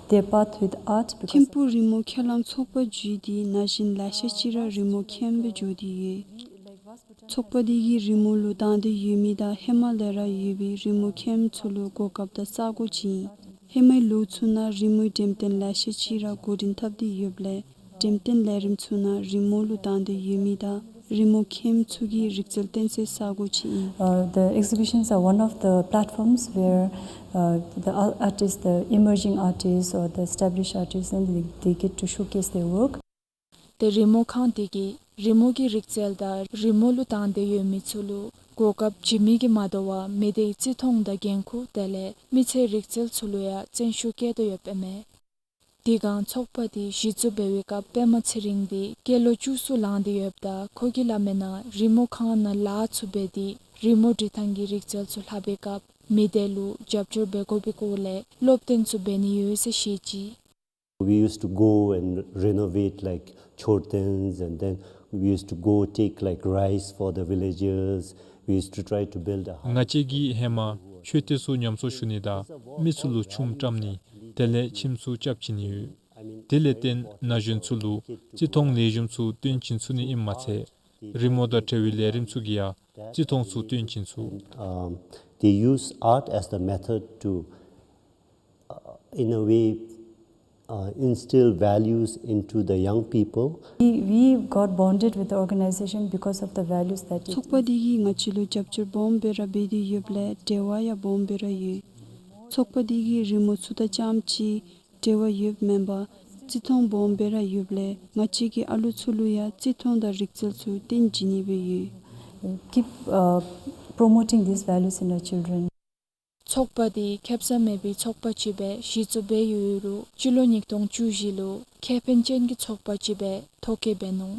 their path with art because ཐིམ་ཕུག་རི་མོ་ཁས་བླངས་ཚོགས་པ་བརྒྱུད་དེ་ན་གཞོན་ལེ་ཤ་ཅིག་ར་རི་མོ་མཁནམ་སྦེ་འགྱོ་སྟེ་ཡོད། ཚོགས་པ་དེ་གིས་རི་མོ་ལུ་དང་འདོད་ཡོད་མི་དང་ཧེ་མ་ལས་ར་ཡོད་པའི་རི་མོ་མཁནམ་ཚུ་ལུ་གོ་སྐབས་དང་ས་གོ་བྱིན། ཧེ་མའི་ལོ་ཚུ་ནང་རི་མོའི་འགྲེམས་སྟོན་ལེ་ཤ་ཅིག་ར་འགོ་འདྲེན་འཐབ་སྟེ་ཡོདཔ་ལས་འགྲེམས་སྟོན་ལས་རིམ་ཚུ་ནང་རི་མོ་ལུ་དང་འདོད་ཡོད་མི་དང་རི་མོ་མཁནམ་ཚུ་གིས་རིག་རྩལ་སྟོན་སའི་ས་གོ་ཅིག་ཨིན། Uh, the exhibitions are one of the platforms where, uh, the ar-, artists, the emerging artists or the established artists, and they, they get to showcase their work. ཏེ་རི་མོ་ཁང་དེ་གིས་རི་མོ་གི་རིག་རྩལ་དང་རི་མོ་ལུ་དང་འདོད་ཡོད་མི་ཚུ་ལུ་གོ་སྐབས་བྱིན་མི་གིས་མ་དོ་བར་མི་སྡེའི་བརྩི་མཐོང་དང་འགན་ཁུར་དེ་ལས་མི་ཚེའི་རིག་རྩལ་ཚུ་ལུ་ཡང་བརྩོན་ཤུགས་བསྐྱེད་དོ་ཡོདཔ་ཨིན་མས། དེ་སྒང་ཚོགས་པ་དེ་གཞི་བཙུགས་འབད་བའི་སྐབས་པདྨ་ཚེ་རིང་དེ་སྐྱེས་ལོ་བཅུ་གསུམ་ལང་སྟེ་ཡོདཔ་ད་ཁོ་གིས་སླབ་མིའི་ནང་རི་མོ་ཁང་ནང་ལཱ་ཚུ་འབད་དེ་རི་མོ་འབྲི་ཐངས་ཀྱི་རིག་རྩལ་ཚུ་ལྷག་པའི་སྐབས་མི་སྡེ་ལུ་རྒྱབ་སྐྱོར་འབད་དགོ་པའི་སྐོར་ལས་སློབ་སྟོན་ཚུ་འབད་ནི་ཡོད་ཟེར་བཤད་ཅི། We used to go and renovate, like, chotens, and then we used to go take, like, rice for the villagers. We used to try to build a house. ང་བཅས་ཀྱིས་ཧེ་མ་མཆོད་རྟེན་ཚུ་ཉམས་གསོ་ཞུ་ནི་དང་མི་ཚུ་ལུ་ཆུམ་བཀྲམ་ནི་དེ་ལས་ཁྱིམ་ཚུ་རྐྱབ་བྱིན་ནི་ཡོད། དེ་ལས་བརྟེན་ན་གཞོན་ཚུ་ལུ་བརྩི་མཐོང་ལེགས་ཤོམ་ཚུ་སྟོན་བྱིན་ཚུགས་ནི་ཨིནམ་མ་ཚད་རི་མོ་དང་འབྲེལ་བའི་ལས་རིམ་ཚུ་གིས་ཡང་བརྩི་མཐོང་ཚུ་སྟོན་བྱིན་ཚུགས། Um, they use art as the method to, uh, in a way, uh, instill values into the young people. We, we got bonded with the organization because of the values that it ཚོགས་པ་འདི་གིས་ང་བཅས་ལུ་རྒྱབ་སྐྱོར་སྦོམ་སྦེ་ར་འབད་དེ་ཡོདཔ་ལས་འབྲེལ་བ་ཡང་སྦོམ་སྦེ་ར་ཡོད། ཚོགས་པ་འདི་གིས་རི་མོ་ཚུ་དང་རྐྱངམ་ཅིག་འབྲེལ་བ་ཡོདཔ་མེན་པར་བརྩི་མཐོང་སྦོམ་སྦེ་ར་ཡོདཔ་ལས་ང་བཅས་ཀྱི་ཨ་ལུ་ཚུ་ལུ་ཡང་བརྩི་མཐོང་དང་རིག་རྩལ་ཚུ་སྟོན་བྱིན་ནི་སྦེ་ཡོད། Keep, uh, promoting these values in our children. ཚོགས་པ་འདི་ཁེ་སང་མེད་པའི་ཚོགས་པ་ཅིག་སྦེ་གཞི་བཙུགས་འབད་ཡོད་རུང་སྤྱི་ལོ་ཉིས་སྟོང་བཅུ་བཞི་ལུ་ཁེ་ཕན་ཅན་གྱི་ཚོགས་པ་ཅིག་སྦེ་ཐོ་བཀོད་འབད་ནུག།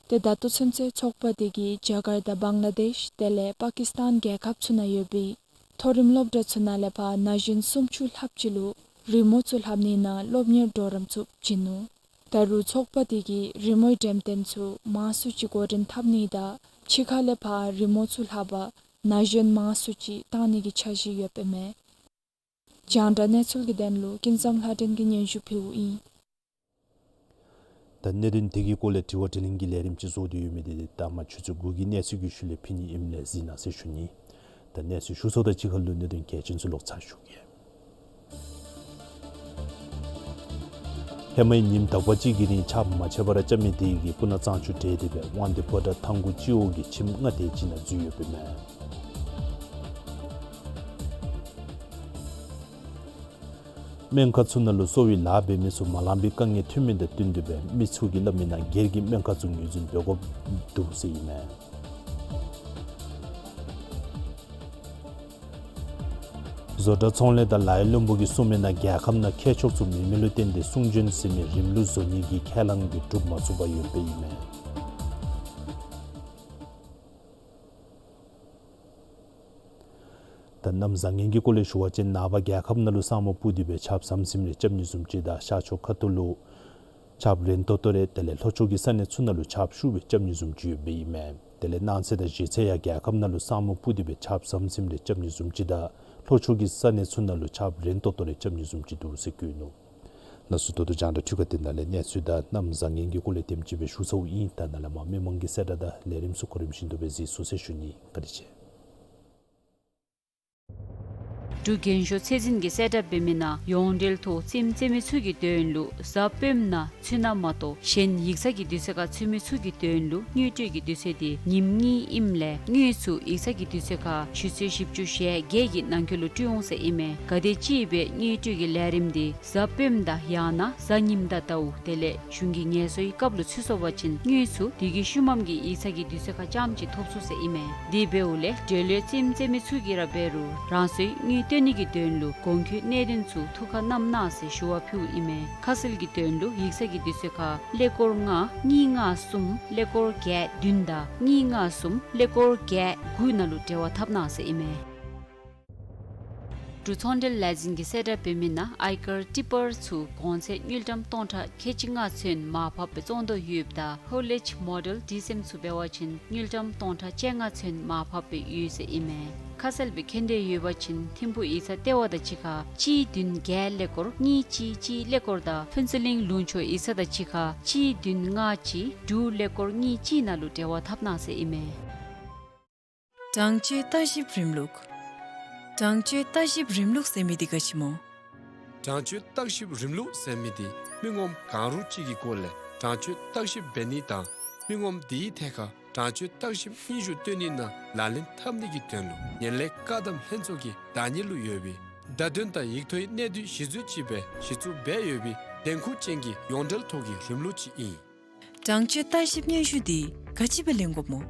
ཏེ་ད་ལྟོ་ཚུན་ཚོད་ཚོགས་པ་འདི་གིས་རྒྱ་གར་དང་བང་ལ་དེཤ་དེ་ལས་པ་ཀིས་ཏཱན་རྒྱལ་ཁབ་ཚུ་ནང་ཡོད་པའི་མཐོ་རིམ་སློབ་གྲྭ་ཚུ་ནང་ལས་ཕར་ན་གཞོན་སུམ་ཅུ་ལྷགཔ་ཅིག་ལུ་རི་མོ་ཚུ་ལྷབ་ནི་ནང་སློབ་གཉེར་གྲོགས་རམ་ཚུ་བྱིན་ནུག། ད་རུང་ཚོགས་པ་འདི་གིས་རི་མོའི་འགྲེམས་སྟོན་ཚུ་མང་སུ་ཅིག་འགོ་འདྲེན་འཐབ་ནི་དང་ཕྱི་ཁ་ལས་ཕར་རི་མོ་ཚུ་ལྷབ་པར་ན་གཞོན་མང་སུ་ཅིག་བཏང་ནི་གི་འཆར་གཞི་ཡོདཔ་ཨིན་མས། རྒྱང་བསྒྲགས་གནས་ཚུལ་གྱི་དོན་ལུ་ཀུན་བཟང་ལྷ་སྒྲོན་གྱིས་སྙན་ཞུ་ཕུལཝ་ཨིན། ད་གནད་དོན་འདི་གི་སྐོར་ལས་དྲི་བ་དྲིས་ལན་གྱི་ལས་རིམ་ཅིག་བཟོ་སྟེ་ཡོད་མི་འདི་ད་མ་ཆུ་ཚོད་དགུ་གི་གནས་ཚུལ་གྱི་ཤུལ་ལས་ཕུལ་ནི་ཨིནམ་ལས་གཟིགས་གནང་ཟེར་ཞུ་ནི། ད་གནས་ཚུལ་ཞུ་ཚརཝ་དང་གཅིག་ཁར་ལུ་གནད་དོན་གལ་ཆེན་ཚུ་ལོག་ཚར་ཞུ་གེ། ཧེ་མའི་ཉིནམ་དག་པ་ཅིག་གི་རིང་ཆརཔ་མ་ཆད་པར་རྐྱབ་མི་དེ་གིས་སྤུ་ན་གཙང་ཆུ་འདྲེས་ཏེ་སྦེ་དབང་འདུས་ཕོ་བྲང་ཐང་གུ་སྤྱི་འོག་གི་ཁྱིམ་ལྔ་དེ་ཅིག་ནང་འཛུལ་ཡོདཔ་ཨིན་མས། སྨན་ཁང་ཚུ་ནང་ལུ་གསོ་བའི་ལཱ་འབད་མི་ཚུ་མ་ལང་པའི་དཀའ་ངལ་ཐོན་མི་དང་བསྟུན་ཏེ་སྦེ་མི་ཚུ་གིས་སླབ་མིའི་ནང་སྒེར་གྱི་སྨན་ཁང་ཚུ་ངོས་འཛིན་འབད་དགོཔ་འདུག་ཟེར་ཨིན་མས། བཟོ་གྲྭ་ཚོང་ལས་དང་ལའི་བློན་པོ་གིས་གསུངས་མིའི་ནང་རྒྱལ་ཁབ་ནང་མཁས་མཆོག་ཚུ་མེད་མི་ལུ་བརྟེན་ཏེ་གསུང་འབྱོན་ཟེར་མི་རིམ་ལུགས་བཟོ་ནི་གི་ཁས་བླངས་འདི་གྲུབ་མ་ཚུགས་པར་ཡོདཔ་ཨིན་མས། ད་གནམ་བཟང་ངན་གྱི་སྐོར་ལས་ཞུ་བ་ཅིན་ནངས་པ་རྒྱལ་ཁབ་ནང་ལུ་ས་སྨུག་སྤུབས་ཏེ་སྦེ་ཆརཔ་ཟམ་ཟིམ་རེ་རྐྱབ་ནི་བཟུམ་ཅིག་དང་ཤར་ཕྱོགས་ཁ་ཐུག་ལུ་ཆརཔ་རན་ཏོག་ཏོ་རེ་དེ་ལས་ལྷོ་ཕྱོགས་ཀྱི་ས་གནས་ཚུ་ནང་ལུ་ཆརཔ་ཤུགས་སྦེ་རྐྱབ་ནི་བཟུམ་ཅིག་ཡོདཔ་ཨིན་མས། དེ་ལས་གནངས་ཚེ་དང་གཞེས་ཚེ་ཡང་རྒྱལ་ཁབ་ནང་ལུ་ས་སྨུག་སྤུབས་ཏེ་སྦེ་ཆརཔ་ཟམ་ཟིམ་རེ་རྐྱབ་ནི་བཟུམ་ཅིག་དང་ལྷོ་ཕྱོགས་ཀྱི་ས་གནས་ཚུ་ནང་ལུ་ཆརཔ་རན་ཏོག་ཏོ་རེ་རྐྱབ་ནི་བཟུམ་ཅིག་འདུག་ཟེར་བཀོད་ནུག། ལགས་སོ། ད་ལྟོ་རྒྱང་བསྒྲགས་འཕྲུལ་ཁང་འདི་ནང་ལས་གནས་ཚུལ་དང་གནམ་བཟང་ངན་གྱི་སྐོར་ལས་དེམ་ཅིག་སྦེ་ཞུ་ཚརཝ་ཨིན། ད་ནཱ་ལས་མར་མི་མང་གི་གསལ་བསྒྲགས་དང་ལས་རིམ་ཚུ་གོ་རིམ་བཞིན་དུ་སྦེ་གཟིགས་ཚུགས་ཟེར་ཞུ་ནི། བཀའ་དྲིན་ཆེ། འབྲུག་རྒྱན་ཤོག་ཚད་འཛིན་གྱིས་གསལ་བསྒྲགས་འབད་མིའི་ནང་ཡོངས་འབྲེལ་ཐོག་རྩེདམོ་རྩེད་མི་ཚུ་གི་དོན་ལུ་གཟའ་སྤེནམ་ནང་ཚུན་ནང་མ་གཏོགས་གཞན་ཡིག་ཚང་གི་དུས་ཚོད་ཁར་ཚུད་མི་ཚུ་གི་དོན་ལུ་དངུལ་སྤྲོད་ཀྱི་དུས་ཚོད་འདི་ཉིནམ་གཉིས་ཨིནམ་ལས་དངུལ་ཚུ་ཡིག་ཚང་གི་དུས་ཚོད་ཁར་ཆུ་ཚོད་བཞི་བཅུ་ཞེ་བརྒྱད་ཀྱི་ནང་འཁོད་ལུ་སྤྲོད་འོང་ཟེར་ཨིན་མས། ག་དེམ་ཅིག་སྦེ་དངུལ་སྤྲོད་ཀྱི་ལས་རིམ་འདི་གཟའ་སྤེནམ་དང་ཡང་ན་གཟའ་ཉིམ་དང་ཟླཝ་དེ་ལས་གཞུང་གི་ངལ་གསོའི་སྐབས་ལུ་ཚུད་སོང་པ་ཅིན་དངུལ་ཚུ་དེ་གི་ཤུལ་མམ་གྱི་ཡིག་ཚང་གི་དུས་ཚོད་ཁར་རྐྱངམ་ཅིག་ཐོབ་ཚུགས་ཟེར་ཨིན་མས། དེ་འབདཝ་ལས་འབྲེལ་ཡོད་རྩེདམོ་རྩེད་མི་ཚུ་གིས་ར་འབད་རུང་རང་སོའི་དངུལ་བཏོན་ནི་གི་དོན་ལུ་གོང་འཁོད་གནད་དོན་ཚུ་ཐུགས་ཁར་བསྣམ་གནང་ཟེར་ཞུ་བ་ཕུལཝ་ཨིན་མས། ཁ་གསལ་གྱི་དོན་ལུ་ཡིག་ཚང་གི་དུས་ཚོད་ཁར་ཀླད་ཀོར་ལྔ་གཉིས་ལྔ་གསུམ་ཀླད་ཀོར་བརྒྱད་བདུན་དང་གཉིས་ལྔ་གསུམ་ཀླད་ཀོར་བརྒྱད་དགུ་ནང་ལུ་འབྲེལ་བ་འཐབ་གནང་ཟེར་ཨིན་མས། འབྲུག་ཚོང་འབྲེལ་ལས་འཛིན་གྱིས་གསལ་བསྒྲགས་འབད་མིའི་ནང་ཨའི་ཀར་ཊི་པར་ཚུ་གོང་ཚད་དངུལ་ཀྲམ་སྟོང་ཕྲག་ཁལ་གཅིག་ལྔ་ཚུན་མར་ཕབ་སྦེ་བཙོང་དོ་ཡོདཔ་ད་ཧོ་ལེཇ་མོ་ཌེལ་ཌིས་ཨེམ་ཚུ་འབད་བ་ཅིན་དངུལ་ཀྲམ་སྟོང་ཕྲག་བཅོ་ལྔ་ཚུན་མར་ཕབ་སྦེ་ཡོད་ཟེར་ཨིན་མས། ཁ་གསལ་སྦེ་མཁྱེན་འདོད་ཡོད་པ་ཅིན་ཐིམ་ཕུག་ཡིག་ཚང་ལྟེ་བ་དང་གཅིག་ཁར་གཅིག་བདུན་བརྒྱད་ཀླད་ཀོར་གཉིས་གཅིག་གཅིག་ཀླད་ཀོར་དང་ཕུན་ཚོགས་གླིང་ལུང་ཕྱོགས་ཡིག་ཚང་དང་གཅིག་ཁར་གཅིག་བདུན་ལྔ་གཅིག་དྲུག་ཀླད་ཀོར་གཉིས་གཅིག་ནང་ལུ་འབྲེལ་བ་འཐབ་གནང་ཟེར་ཨིན་མས། དྲང་སྤྱོད་བརྟག་ཞིབ་རིམ་ལུགས། དྲང་སྤྱོད་བརྟག་ཞིབ་རིམ་ལུགས་ཟེར་མི་འདི་ག་ཅི་སྨོ། དྲང་སྤྱོད་བརྟག་ཞིབ་རིམ་ལུགས་ཟེར་མི་འདི་མི་ངོམ་གང་རུང་ཅིག་གི་སྐོར་ལས་དྲང་སྤྱོད་བརྟག་ཞིབ་འབད་ནི་དང་མི་ངོམ་དེའི་ཐད་ཁར་དྲང་སྤྱོད་བརྟག་ཞིབ་སྙན་ཞུ་བཏོན་ནི་ནང་ལག་ལེན་འཐབ་ནི་གི་དོན་ལུ་ངན་ལྷད་བཀག་སྡོམ་ལྷན་ཚོགས་ཀྱི་བདག་གཉེར་ལུ་ཡོད་པའི་བརྡ་དོན་དང་ཡིག་ཐོག་གི་གནད་བསྡུས་གཞི་བཟུང་ཅིག་སྦེ་གཞི་བཙུགས་འབད་ཡོད་པའི་འདེམས་ཁོངས་ཅན་གྱི་ཡོངས་འབྲེལ་ཐོག་གི་རིམ་ལུགས་ཅིག་ཨིན། དྲང་སྤྱོད་བརྟག་ཞིབ་སྙན་ཞུ་འདི་ག་ཅི་སྦེ་ལེན་དགོཔ་སྨོ།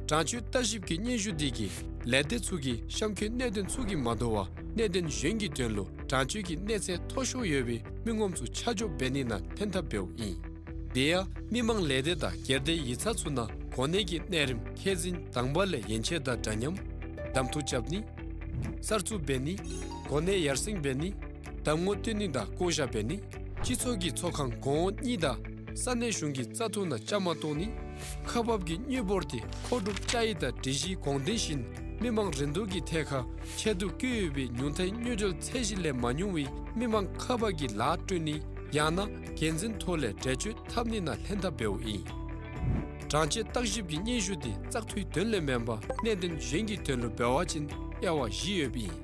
དྲང་སྤྱོད་བརྟག་ཞིབ་ཀྱི་སྙན་ཞུ་འདི་གིས་ལས་སྡེ་ཚུ་གི་གཤམ་འཁོད་གནད་དོན་ཚུ་གིས་མ་དོ་བར་གནད་དོན་གཞན་གྱི་དོན་ལུ་དྲང་སྤྱོད་ཀྱི་གནས་ཚད་མཐོ་ཤོས་ཡོད་པའི་མི་ངོམ་ཚུ་ཆ་འཇོག་འབད་ནི་ནང་ལྷན་ཐབས་འབདཝ་ཨིན། དེ་ཡང་མི་མང་ལས་སྡེ་དང་སྒེར་སྡེ་ཡིག་ཚང་ཚུ་ནང་གོ་གནས་ཀྱི་གནས་རིམ་ཁས་འཛིན་དང་པ་ལས་ཡན་ཆད་དང་འདྲ་མཉམ་གདམ་འཐུ་རྐྱབ་ནི། གསར་བཙུགས་འབད་ནི། གོ་གནས་ཡར་སེང་འབད་ནི། གདམ་ངོ་སྟོན་ནི་དང་བསྐོ་བཞག་འབད་ནི། སྤྱི་ཚོགས་ཀྱི་ཚོགས་ཁང་གོང་འོག་གཉིས་དང་ས་གནས་གཞུང་གི་བཙག་འཐུ་ནང་བཅའ་མར་གཏོགས་ནི། ཁག་འབག་གི་དངུལ་འབོར་དེ་མཁོ་སྒྲུབ་བཅའ་ཡིག་དང་སྒྲིག་གཞིའི་དགོངས་དོན་བཞིན་མི་མང་རིན་བསྡུར་གྱི་ཐད་ཁར་ཆེད་དུ་བཀོད་ཡོད་པའི་ཉུང་མཐའི་དངུལ་འབྱོར་ཚད་གཞི་ལས་མ་ཉུང་བའི་མི་མང་ཁག་འབག་གི་ལཱ་སྤྲོད་ནི་ཡང་ན་འགན་འཛིན་ཐོག་ལས་འགྲེལ་བརྗོད་འཐབ་ནི་ནང་ལྷན་ཐབས་འབདཝ་ཨིན། དྲང་སྤྱོད་བརྟག་ཞིབ་ཀྱི་སྙན་ཞུ་དེ་བཙག་འཐུའི་དོན་ལས་མེན་པར་གནད་དོན་གཞན་གྱི་དོན་ལུ་འབད་བ་ཅིན་དབྱེ་བ་བཞི་ཡོདཔ་ཨིན།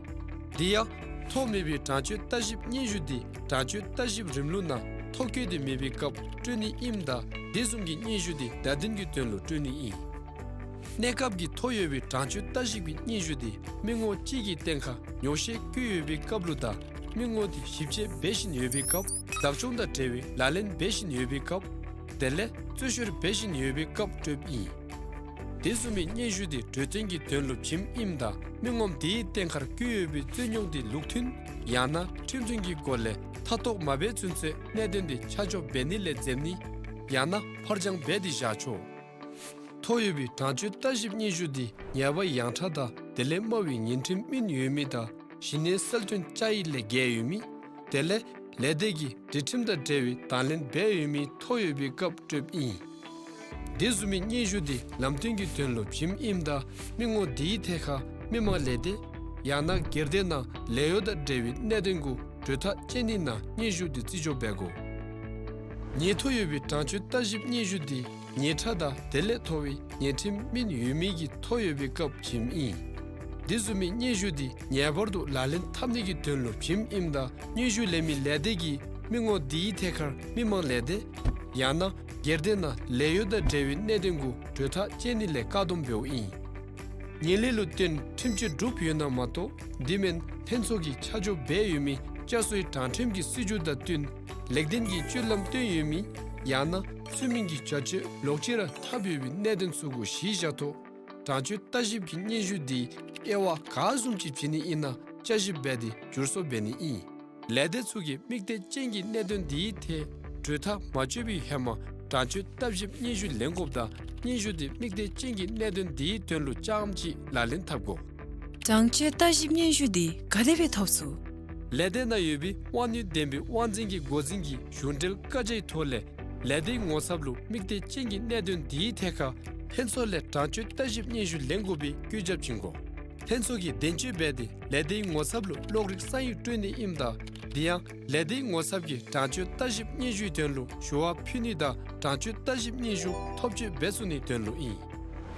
དེ་ཡང་ ཐོ་མེད་པའི་གྲངས་ཆོད་ལྟ་ཞིབ་སྙན་ཞུ་འདི་གྲངས་ཆོད་ལྟ་ཞིབ་རིམ་ལུགས་ནང་ཐོ་བཀོད་དེ་མེད་པའི་སྐབས་སྤྲོད་ནི་ཨིནམ་ད་དེ་བཟུམ་གྱི་སྙན་ཞུ་འདི་བརྡ་དོན་གྱི་དོན་ལུ་སྤྲོད་ནི་ཨིན། གནས་སྐབས་ཀྱི་ཐོ་ཡོད་པའི་གྲངས་ཆོད་ལྟ་ཞིབ་ཀྱི་སྙན་ཞུ་འདི་མི་ངོམ་གཅིག་གི་སྟེང་ཁར་ཉོགས་བཤད་བཀོད་ཡོད་པའི་སྐབས་ལུ་དང་མི་ངོམ་དེ་ཞིབ་དཔྱད་འབད་བཞིན་ཡོད་པའི་སྐབས་བདག་སྐྱོང་དང་འབྲེལ་བའི་ལག་ལེན་འབད་བཞིན་ཡོད་པའི་སྐབས་དེ་ལས་རྩོལ་བཤེར་འབད་བཞིན་ཡོད་པའི་སྐབས་སྤྲོདཔ་ཨིན། དེ་བཟུམ་མའི་སྙན་ཞུ་དེ་གྲོས་བསྟུན་གྱི་དོན་ལུ་བྱིནམ་ཨིནམ་ད་མི་ངོམ་དེའི་སྟེང་ཁར་བཀོད་ཡོད་པའི་རྩོད་རྙོགས་དེ་ལུགས་མཐུན་ཡང་ན་ཁྲིམས་མཐུན་གྱི་སྒོ་ལས་མཐའ་དོགས་མ་འབད་ཚུན་ཚོད་གནད་དོན་དེ་ཆ་འཇོག་འབད་ནི་ལས་འཛེམ་ནི་ཡང་ན་ཕར་འགྱངས་འབད་དེ་བཞག་ཆོག། ཐོ་ཡོད་པའི་གྲངས་ཆོད་ལྟ་ཞིབ་སྙན་ཞུ་དེ་ཉེས་པ་ཡངས་དྲགས་དང་དེ་ལས་དམའ་བའི་ཉེས་ཁྲིམས་སྨིན་ཡོད་མི་དང་གཞི་གནས་གསལ་སྟོན་བཅའ་ཡིག་ལས་འགལ་ཡོད་མི་དེ་ལས་ལས་སྡེ་གི་སྒྲིག་ཁྲིམས་དང་འབྲེལ་བའི་དང་ལེན་འབད་ཡོད་མི་ཐོ་ཡོད་པའི་སྐབས་སྤྲོདཔ་ཨིན། དེ་བཟུམ་མའི་སྙན་ཞུ་དེ་ལམ་སྟོན་གྱི་དོན་ལུ་བྱིནམ་ཨིནམ་ད་མི་ངོམ་དེའི་ཐད་ཁར་མི་མང་ལས་སྡེ་ཡང་ན་སྒེར་སྡེ་ནང་ལས་གཡོག་དང་འབྲེལ་བའི་གནད་དོན་གུ་གྲོས་ཐག་བཅད་ནི་ནང་སྙན་ཞུ་དེ་རྩིས་འཇོག་འབད་དགོ། ཉེས་ཐོ་ཡོད་པའི་གྲངས་ཆོད་ལྟ་ཞིབ་སྙན་ཞུ་དེ་ཉེས་ཁྲ་དང་དེ་ལས་མཐོ་བའི་ཉེས་ཁྲིམས་སྨིན་ཡོད་མི་གི་ཐོ་ཡོད་པའི་སྐབས་བྱིནམ་ཨིན། དེ་བཟུམ་མའི་སྙན་ཞུ་དེ་ངེས་པར་དུ་ལག་ལེན་འཐབ་ནི་གི་དོན་ལུ་བྱིནམ་ཨིནམ་ད་སྙན་ཞུ་ལེན་མི་ལས་སྡེ་གིས་མི་ངོམ་དེའི་ཐད་ཁར་མི་མང་ལས་སྡེ་ཡང་ན་སྒེར་སྡེ་ནང་ལས་གཡོག་དང་འབྲེལ་བའི་གནད་དོན་གུ་གྲོས་ཐག་བཅད་ནི་ལས་བཀག་སྡོམ་འབདཝ་ཨིན། ངན་ལྷད་ལུ་བརྟེན་ཁྲིམས་གཅོད་གྲུབ་ཡོད་ན་མ་གཏོགས་དེ་མེན་ལྷན་ཚོགས་ཀྱིས་ཆ་འཇོག་འབད་ཡོད་མི་བསྐྱར་གསོའི་དྲང་ཁྲིམས་ཀྱི་སྲིད་བྱུས་དང་བསྟུན་ལེགས་ལྡན་གྱི་སྤྱོད་ལམ་སྟོན་ཡོད་མི་ཡང་ན་ཚུལ་མིན་གྱི་བྱ་སྤྱོད་ལོག་ཅི་ར་འཐབ་ཡོད་པའི་གནད་དོན་ཚུ་གུ་གཞི་བཞག་ཐོག་གྲངས་ཆོད་ལྟ་ཞིབ་ཀྱི་སྙན་ཞུ་དེ་དབྱེ་བ་ག་བཟུམ་ཅིག་བྱིན་ནི་ཨིན་ན་བསྐྱར་ཞིབ་འབད་དེ་བསྒྱུར་བཟོ་འབད་ནི་ཨིན། ལས་སྡེ་ཚུ་གིས་དམིགས་གཏད་ཅན་གྱི་གནད་དོན་དེའི་ཐད་གྲོས་ཐག་མ་གཅོད་པའི་ཧེ་མ་གྲངས་ཆོད་ལྟ་ཞིབ་སྙན་ཞུ་ལེན་དགོཔ་དང་སྙན་ཞུ་དེ་དམིགས་གཏད་ཅན་གྱི་གནད་དོན་དེའི་དོན་ལུ་རྐྱངམ་གཅིག་ལག་ལེན་འཐབ་དགོ། གྲངས་ཆོད་ལྟ་ཞིབ་སྙན་ཞུ་དེ་ག་དེ་སྦེ་ཐོབ་ཚུགས། ལས་སྡེ་ནང་ཡོད་པའི་དབང་ནུས་ལྡན་པའི་དབང་འཛིན་གྱི་འགོ་འཛིན་གྱི་གཞུང་འབྲེལ་བཀའ་རྒྱའི་ཐོག་ལས་ལས་སྡེའི་ངོ་ཚབ་ལུ་དམིགས་གཏད་ཅན་གྱི་གནད་དོན་དེའི་ཐད་ཁར་ལྷན་ཚོགས་ལས་གྲངས་ཆོད་ལྟ་ཞིབ་སྙན་ཞུ་ལེན་དགོ་པའི་བཀོད་ཁྱབ་བྱིན་དགོ། ལྷན་ཚོགས་ཀྱིས་གདེང་ཚོད་འབད་དེ་ལས་སྡེའི་ངོ་ཚབ་ལུ་གློག་རིག་ས་ཡིག་སྤྲོད་ནི་ཨིནམ་ད་དེ་ཡང་ལས་སྡེའི་ངོ་ཚབ་ཀྱིས་གྲངས་ཆོད་ལྟ་ཞིབ་སྙན་ཞུའི་དོན་ལུ་ཞུ་བ་ཕུལ་ནི་དང་གྲངས་ཆོད་ལྟ་ཞིབ་སྙན་ཞུ་ཐོབ་སྤྱོད་འབད་ཚུགས་ནིའི་དོན་ལུ་ཨིན།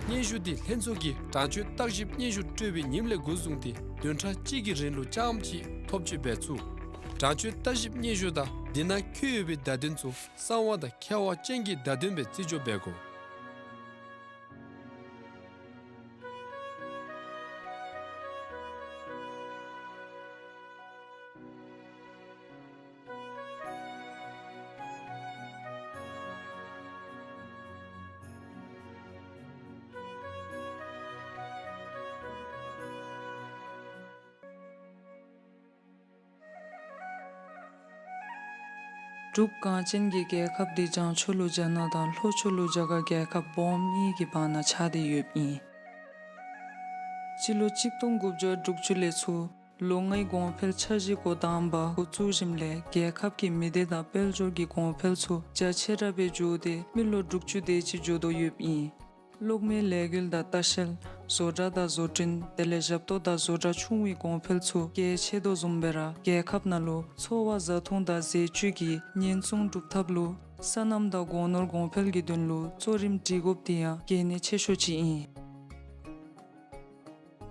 སྙན་ཞུ་དེ་ལྷན་ཚོགས་ཀྱིས་གྲངས་ཆོད་ལྟ་ཞིབ་སྙན་ཞུ་སྤྲོད་པའི་ཉིནམ་ལས་འགོ་བཟུང་སྟེ་བདུན་ཕྲག་གཅིག་གི་རིང་ལུ་རྐྱངམ་གཅིག་ཐོབ་སྤྱོད་འབད་ཚུགས། གྲངས་ཆོད་ལྟ་ཞིབ་སྙན་ཞུ་དང་དེ་ནང་འཁོད་ཡོད་པའི་བརྡ་དོན་ཚུ་གསང་བ་དང་ཁྱབ་པ་ཅན་གྱི་བརྡ་དོན་སྦེ་རྩིས་འཇོག་འབད་དགོ། འབྲུག་གངས་ཅན་གྱི་རྒྱལ་ཁབ་འདི་བྱང་ཕྱོགས་ལུ་རྒྱ་ནག་དང་ལྷོ་ཕྱོགས་ལུ་རྒྱ་གར་རྒྱལ་ཁབ་སྦོམ་གཉིས་ཀྱི་བར་ན་ཆགས་ཏེ་ཡོདཔ་ཨིན། སྤྱི་ལོ་གཅིག་སྟོང་དགུ་བརྒྱ་དྲུག་ཅུ་ལས་ཚུར་ལོ་ལྔའི་གོང་འཕེལ་འཆར་གཞི་འགོ་དང་པ་འགོ་བཙུགས་ཞིནམ་ལས་རྒྱལ་ཁབ་ཀྱི་མི་སྡེ་དང་དཔལ་འབྱོར་གྱི་གོང་འཕེལ་ཚུ་རྒྱ་ཆེ་དྲགས་སྦེ་འགྱོ་སྟེ་མི་ལོ་དྲུག་ཅུ་དེ་ཅིག་འགྱོ་དོ་ཡོདཔ་ཨིན། གློག་མེའི་ལས་འགུལ་དང་ལྟ་བཤལ། བཟོ་གྲྭ་དང་བཟོ་སྐྲུན་དེ་ལས་ཞབས་ཏོག་དང་བཟོ་གྲྭ་ཆུང་བའི་གོང་འཕེལ་ཚུ་གལ་ཆེ་དོ་བཟུམ་སྦེ་ར་རྒྱལ་ཁབ་ནང་ལུ་འཚོ་བ་བཟའ་འཐུང་དང་ཟས་བཅུད་ཀྱི་ཉེན་སྲུང་སྒྲུབ་ཐབས་ལུ་སོ་ནམ་དང་སྒོ་ནོར་གོང་འཕེལ་གྱི་དོན་ལུ་གཙོ་རིམ་སྒྲིག་དགོཔ་དེ་ཡང་གལ་གནད་ཆེ་ཤོས་ཅིག་ཨིན།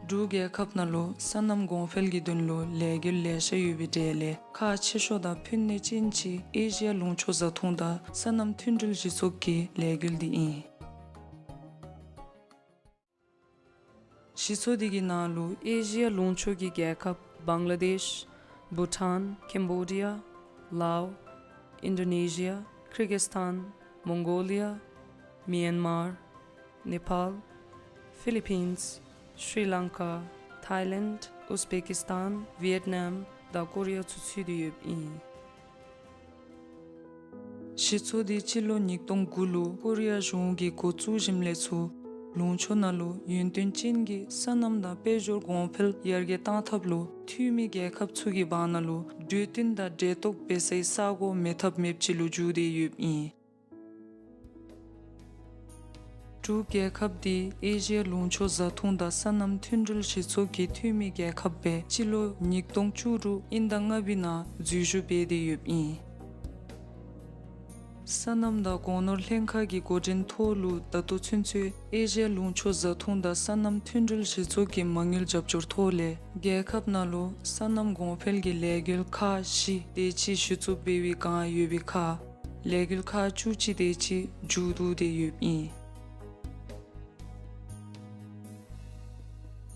འབྲུག་རྒྱལ་ཁབ་ནང་ལུ་སོ་ནམ་གོང་འཕེལ་གྱི་དོན་ལུ་ལས་འགུལ་ལེ་ཤ་ཡོད་པའི་གྲས་ལས་ཁག་ཆེ་ཤོས་དང་ཕན་ནུས་ཅན་ཅིག་ཨེ་ཤི་ཡ་ལུང་ཕྱོགས་བཟའ་འཐུང་དང་སོ་ནམ་མཐུན་འབྲེལ་གཞི་ཚོགས་ཀྱི་ལས་འགུལ་འདི་ཨིན། གཞི་ཚོགས་འདི་གི་ནང་ལུ་ཨེ་ཤི་ཡ་ལུང་ཕྱོགས་ཀྱི་རྒྱལ་ཁབ་བང་ལ་དེཤ། བྷུ་ཊཱན། ཀེམ་བྷོ་ཌི་ཡ། ལའོ། ཨིན་ཌོ་ནེ་ཤི་ཡ། ཀིར་གིསི་ཐཱན། མོང་གོ་ལི་ཡ། མི་ཡན་མར། ནེ་པཱལ། ཕི་ལི་པིནས། ཤྲི་ལང་ཀ། ཐའི་ལེནཌ། ཨུཛ་བེ་ཀིས་ཐཱན། ཝི་ཡེཊ་ནམ་དང་ཀོ་རི་ཡ་ཚུ་ཚུད་དེ་ཡོདཔ་ཨིན། གཞི་ཚོགས་འདི་སྤྱི་ལོ་ཉིས་སྟོང་དགུ་ལུ་ཀོ་རི་ཡ་གཞུང་གིས་འགོ་བཙུགས་ཞིནམ་ལས་ཚུར་ལུང་ཕྱོགས་ནང་ལུ་ཡུན་བརྟན་ཅན་གྱི་སོ་ནམ་དང་དཔལ་འབྱོར་གོང་འཕེལ་ཡར་རྒྱས་གཏང་ཐབས་ལུ་འཐུས་མི་རྒྱལ་ཁབ་ཚུ་གི་བར་ན་ལུ་གྲོས་བསྟུན་དང་འབྲེལ་གཏོགས་འབད་སའི་ས་གོ་མེད་ཐབས་མེདཔ་ཅིག་ལུ་འགྱུར་ཏེ་ཡོདཔ་ཨིན། འབྲུག་རྒྱལ་ཁབ་འདི་ཨེ་ཤི་ཡ་ལུང་ཕྱོགས་བཟའ་འཐུང་དང་སོ་ནམ་མཐུན་འབྲེལ་གཞི་ཚོགས་ཀྱི་འཐུས་མི་རྒྱལ་ཁབ་སྦེ་སྤྱི་ལོ་ཉིས་སྟོང་བཅུ་དྲུག་དབྱིན་ཟླ་ལྔ་པའི་ནང་འཛུལ་ཞུགས་འབད་དེ་ཡོདཔ་ཨིན། སོ་ནམ་དང་སྒོ་ནོར་ལྷན་ཁག་གི་འགོ་འདྲེན་ཐོག་ལུ་ད་ལྟོ་ཚུན་ཚོད་ཨེ་ཤི་ཡ་ལུང་ཕྱོགས་བཟའ་འཐུང་དང་སོ་ནམ་མཐུན་སྒྲིལ་གཞི་ཚོགས་ཀྱི་མ་དངུལ་རྒྱབ་སྐྱོར་ཐོག་ལས་རྒྱལ་ཁབ་ནང་ལུ་སོ་ནམ་གོང་འཕེལ་གྱི་ལས་འགུལ་ཁག་བཞི་དེ་ཅིག་གཞི་བཙུགས་འབད་བའི་བསྒང་ཡོད་པའི་ཁར་ལས་འགུལ་ཁག་བཅུ་གཅིག་དེ་ཅིག་མཇུག་བསྡུ་སྟེ་ཡོདཔ་ཨིན།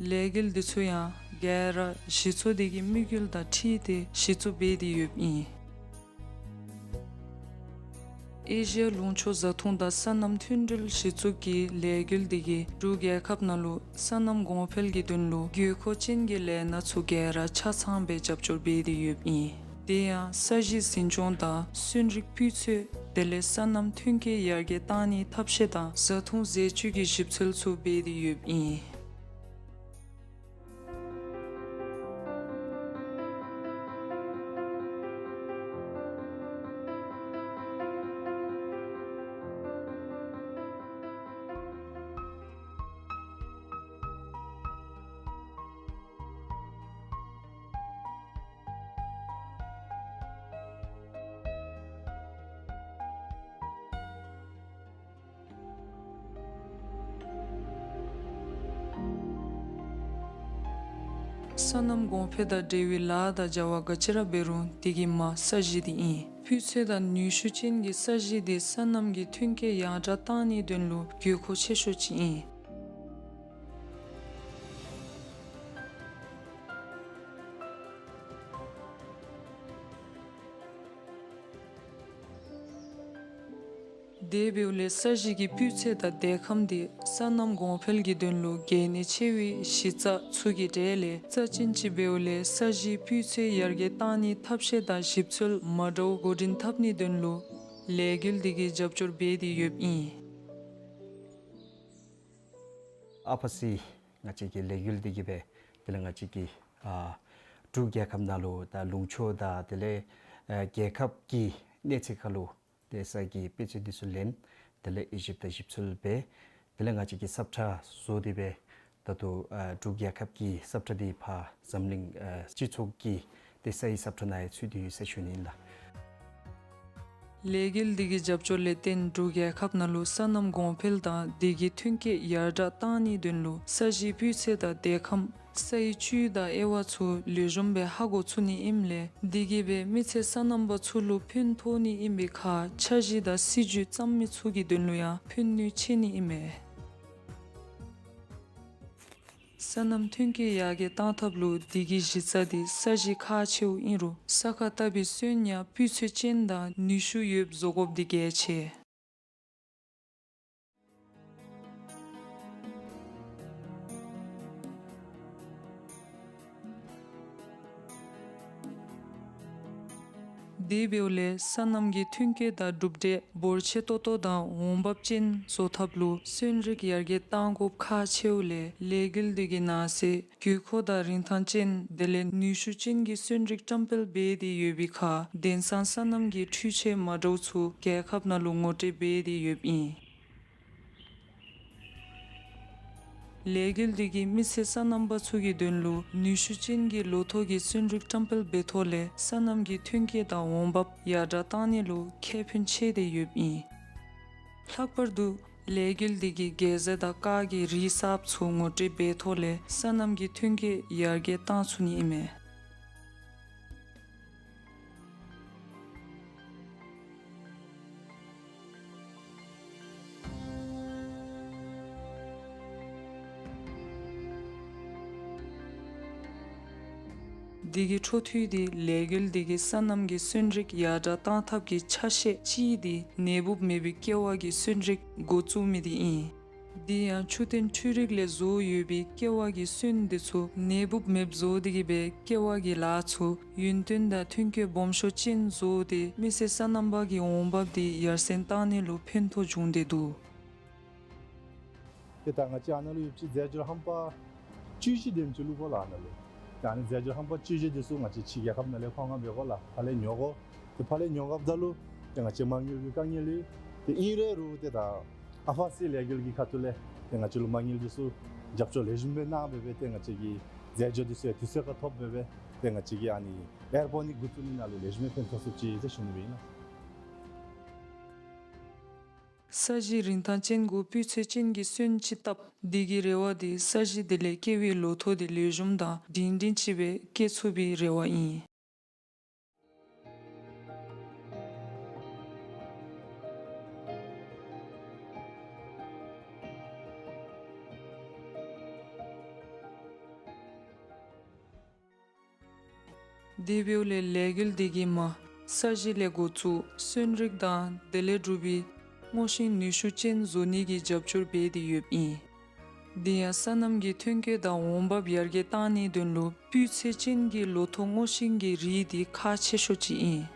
ལས་འགུལ་འདི་ཚུ་ཡང་ག་ར་གཞི་ཚོགས་དེ་གི་དམིགས་ཡུལ་དང་འཁྲིལ་ཏེ་གཞི་བཙུགས་འབད་དེ་ཡོདཔ་ཨིན། ཨེ་ཤི་ཡ་ལུང་ཕྱོགས་བཟའ་འཐུང་དང་སོ་ནམ་མཐུན་སྒྲིལ་གཞི་བཙུགས་ཀྱི་ལས་འགུལ་འདི་གིས་འབྲུག་རྒྱལ་ཁབ་ནང་ལུ་སོ་ནམ་གོང་འཕེལ་གྱི་དོན་ལུ་དགོས་མཁོ་ཅན་གྱི་ལས་སྣ་ཚུ་ག་ར་ཆ་ཚང་སྦེ་རྒྱབ་སྐྱོར་འབད་དེ་ཡོདཔ་ཨིན། དེ་ཡང་ས་གཞི་འཛིན་སྐྱོང་དང་སོན་རིགས་སྤུས་ཚད་དེ་ལས་སོ་ནམ་ཐོན་སྐྱེད་ཡར་རྒྱས་གཏང་ནིའི་ཐབས་ཤེས་དང་བཟའ་འཐུང་ཟས་བཅུད་ཀྱི་ཞིབ་འཚོལ་ཚུ་འབད་དེ་ཡོདཔ་ཨིན། སོ་ནམ་གོང་འཕེལ་དང་འབྲེལ་བའི་ལཱ་དང་བྱ་བ་ག་ཅི་ར་འབད་རུང་དེ་གི་མ་ས་གཞི་དེ་ཨིན། སྤུས་ཚད་དང་ནུས་ཤུགས་ཅན་གྱི་ས་གཞི་དེ་སོ་ནམ་གྱི་ཐོན་སྐྱེད་ཡར་དྲག་གཏང་ནིའི་དོན་ལུ་དགོས་མཁོ་ཆེ་ཤོས་ཅིག་ཨིན། དེ་འབདཝ་ལས་ས་གཞི་གི་སྤུས་ཚད་དང་འདེགས་ཁམས་དེ་སོ་ནམ་གོང་འཕེལ་གྱི་དོན་ལུ་གལ་གནད་ཆེ་བའི་གཞི་རྩ་ཚུ་གི་གྲས་ལས་རྩ་ཅན་ཅིག་འབདཝ་ལས་ས་གཞིའི་སྤུས་ཚད་ཡར་རྒྱས་གཏང་ནིའི་ཐབས་ཤེས་དང་ཞིབ་འཚོལ་མ་འདྲཝ་འགོ་འདྲེན་འཐབ་ནིའི་དོན་ལུ་ལས་འགུལ་འདི་གིས་རྒྱབ་སྐྱོར་འབད་དེ་ཡོདཔ་ཨིན། ཨ་ཕ་སི་ང་བཅས་ཀྱི་ལས་འགུལ་འདི་གིས་སྦེ་དེ་ལས་ང་བཅས་ཀྱི་ཨ་འབྲུག་རྒྱལ་ཁབ་ནང་ལུ་ད་ལུང་ཕྱོགས་དང་དེ་ལས་ཨ་རྒྱལ་ཁབ་ཀྱི་གནས་ཚད་ཁར་ལུ་ཏེ་ས་གི་དཔེ་ཚད་འདི་ཚུ་ལེན། དེ་ལས་དབྱེ་ཞིབ་དང་ཞིབ་འཚོལ་འབད། དེ་ལས་ང་བཅས་ཀྱིས་ས་ཁྲ་བཟོ་སྟེ་སྦེ་ད་ལྟོ་ཨ་འབྲུག་རྒྱལ་ཁབ་ཀྱི་ས་ཁྲ་འདི་ཕར་འཛམ་གླིང་ཨ་སྤྱི་ཚོགས་ཀྱི་ཏེ་སའི་ས་ཁྲ་ནང་ཡང་ཚུད་དེ་ཡོད་ཟེར་ཞུ་ནི་ཨིན་ལགས། ལས་འགུལ་འདི་གི་རྒྱབ་སྐྱོར་ལས་བརྟེན་འབྲུག་རྒྱལ་ཁབ་ནང་ལུ་སོ་ནམ་གོང་འཕེལ་དང་དེ་གི་ཐོན་སྐྱེད་ཡར་དྲག་གཏང་ནིའི་དོན་ལུ་ས་གཞིའི་སྤུས་ཚད་དང་འདེགས་ཁམས་སའི་བཅུད་དང་དབྱེ་བ་ཚུ་ལེགས་ཤོམ་སྦེ་ཧ་གོ་ཚུགས་ནི་ཨིནམ་ལས་དེ་གིས་སྦེ་མི་ཚེ་སོ་ནམ་པ་ཚུ་ལུ་ཕན་ཐོགས་ནི་ཨིན་པའི་ཁར་འཆར་གཞི་དང་སྲིད་བྱུས་བརྩམ་མི་ཚུ་གི་དོན་ལུ་ཡང་ཕན་ནུས་ཆེ་ནི་ཨིན་མས། སོ་ནམ་ཐོན་སྐྱེད་ཡར་རྒྱས་གཏང་ཐབས་ལུ་དེ་གི་གཞི་རྩ་དེ་ས་གཞི་ཁག་ཆེཝ་ཨིན་རུང་ས་ཁར་བཏབ་པའི་སོན་ཡང་སྤུས་ཚད་ཅན་དང་ནུས་ཤུགས་ཡོདཔ་བཟོ་དགོཔ་དེ་གལ་ཆེ། དེ་འབདཝ་ལས་སོ་ནམ་གྱི་ཐོན་སྐྱེད་དང་གྲུབ་འབྲས་འབོར་ཆེ་ཏོག་ཏོ་དང་འོང་འབབ་ཅན་བཟོ་ཐབས་ལུ་སོན་རིགས་ཡར་རྒྱས་གཏང་དགོཔ་ཁག་ཆེཝ་ལས་ལས་འགུལ་དེ་གིས་ནང་གསེས་དགོས་མཁོ་དང་རིན་ཐང་ཅན་དེ་ལས་ནུས་ཤུགས་ཅན་གྱི་སོན་རིགས་བཀྲམ་སྤེལ་འབད་དེ་ཡོད་པའི་ཁར་དེང་སང་སོ་ནམ་གྱི་འཕྲུལ་ཆས་མ་འདྲཝ་ཚུ་རྒྱལ་ཁབ་ནང་ལུ་ངོ་སྤྲོད་འབད་དེ་ཡོདཔ་ཨིན། ལས་འགུལ་དེ་གིས་མི་སེར་སོ་ནམ་པ་ཚུ་གི་དོན་ལུ་ནུས་ཤུགས་ཅན་གྱི་ལོ་ཐོག་གི་སོན་རིགས་བཀྲམ་སྤེལ་འབད་ཐོག་ལས་སོ་ནམ་གྱི་ཐོན་སྐྱེད་དང་འོང་འབབ་ཡར་དྲག་གཏང་ནི་ལུ་ཁེ་ཕན་ཆེ་སྟེ་ཡོདཔ་ཨིན། ལྷག་པར་དུ་ལས་འགུལ་དེ་གིས་གེ་ཟ་དང་ཀར་གྱི་རིགས་གསརཔ་ཚུ་ངོ་སྤྲོད་འབད་ཐོག་ལས་སོ་ནམ་གྱི་ཐོན་སྐྱེད་ཡར་རྒྱས་གཏང་ཚུགས་ནི་ཨིན་མས། དེ་གི་འཕྲོ་མཐུད་དེ་ལས་འགུལ་དེ་གིས་སོ་ནམ་གྱི་སོན་རིགས་ཡར་དྲག་གཏང་ཐབས་ཀྱི་ཆ་ཤས་ཅིག་དེ་ནད་འབུབ་མེད་པའི་ཀེ་བ་གི་སོན་རིགས་འགོ་བཙུགས་མི་དེ་ཨིན། དེ་ཡང་ཆུ་ཐོན་འཕྲུལ་རིག་ལས་བཟོ་ཡོད་པའི་ཀེ་བ་གི་སོན་དེ་ཚུ་ནད་འབུབ་མེདཔ་བཟོ་སྟེ་གི་སྦེ་ཀེ་བ་གི་ལཱ་ཚུ་ཡུན་བརྟན་དང་ཐོན་སྐྱེད་སྦོམ་ཤོས་ཅན་བཟོ་སྟེ་མི་སེར་སོ་ནམ་པ་གི་འོང་འབབ་དེ་ཡར་སེང་བཏང་ནི་ལུ་ཕན་ཐོགས་བྱུང་སྟེ་འདུག། ཏེ་ད་ང་བཅས་ཨ་ནཱ་ལུ་ཡོད་པའི་རྫས་སྦྱོར་རྣམ་པ་བཅུ་བཞི་དེམ་ཅིག་བླུག་དགོ་ལགས་ཨ་ནཱ་ལུ། ཏེ་ཨ་ནི་རྫས་སྦྱོར་རྣམ་པ་བཅུ་བཞི་དེ་ཚུ་ང་བཅས་ཕྱི་རྒྱལ་ཁབ་ནང་ལས་ཁོང་ང་འབད་དགོ་ལགས། ཕར་ལས་ཉོ་དགོ། ཏེ་ཕར་ལས་ཉོ་དགོཔ་ད་ལུ་ཏེ་ང་བཅས་མ་དངུལ་གྱི་དཀའ་ངལ་ཡོད། ཏེ་ཨིན་རུང་ཏེ་ད་ཨ་ཕ་སི་ལས་འགུལ་གྱི་ཁ་ཐུག་ལས་ཏེ་ང་བཅས་ལུ་མ་དངུལ་དེ་ཚུ་རྒྱབ་སྐྱོར་ལེགས་ཤོམ་སྦེ་གནང་སྦེ་སྦེ་ཏེ་ང་བཅས་ཀྱི་རྫས་སྦྱོར་དེ་ཚུ་ཡང་དུས་ཚོད་ཁར་ཐོབ་སྦེ་སྦེ་ཏེ་ང་བཅས་ཀྱི་ཨ་ནི་ཨེར་པོ་ནིག་འགོ་བཙུགས་ནི་ནང་ལུ་ལེགས་ཤོམ་སྦེ་ཕན་ཐོགས་ཚུགསཔ་ཅིག་ཟེར་ཞུ་ནི་སྦེ་ཨིན་ལགས། ས་གཞི་རིན་ཐང་ཅན་གུ་སྤུས་ཚད་ཅན་གྱི་སོན་ཅིག་བཏབ། དེ་གི་རེ་བ་དེ་ས་གཞི་དེ་ལས་སྐྱེ་བའི་ལོ་ཐོག་དེ་ལེགས་ཤོམ་དང་སྒྲིང་སྒྲིང་ཅིག་སྦེ་སྐྱེ་ཚུགས་པའི་རེ་བ་ཨིན། དེ་འབདཝ་ལས་ལས་འགུལ་དེ་གིས་མ་ས་གཞི་ལས་འགོ་བཙུགས་སོན་རིགས་དང་དེ་ལས་གྲུབ་པའི་སྔོ་ཤིང་ནུས་ཤུགས་ཅན་བཟོ་ནི་གི་རྒྱབ་སྐྱོར་འབད་དེ་ཡོདཔ་ཨིན། དེ་ཡང་སོ་ནམ་གྱི་ཐོན་སྐྱེད་དང་འོང་འབབ་ཡར་རྒྱས་གཏང་ནིའི་དོན་ལུ་སྤུས་ཚད་ཅན་གྱི་ལོ་ཐོག་སྔོ་ཤིང་གི་རིགས་དེ་ཁག་ཆེ་ཤོས་ཅིག་ཨིན།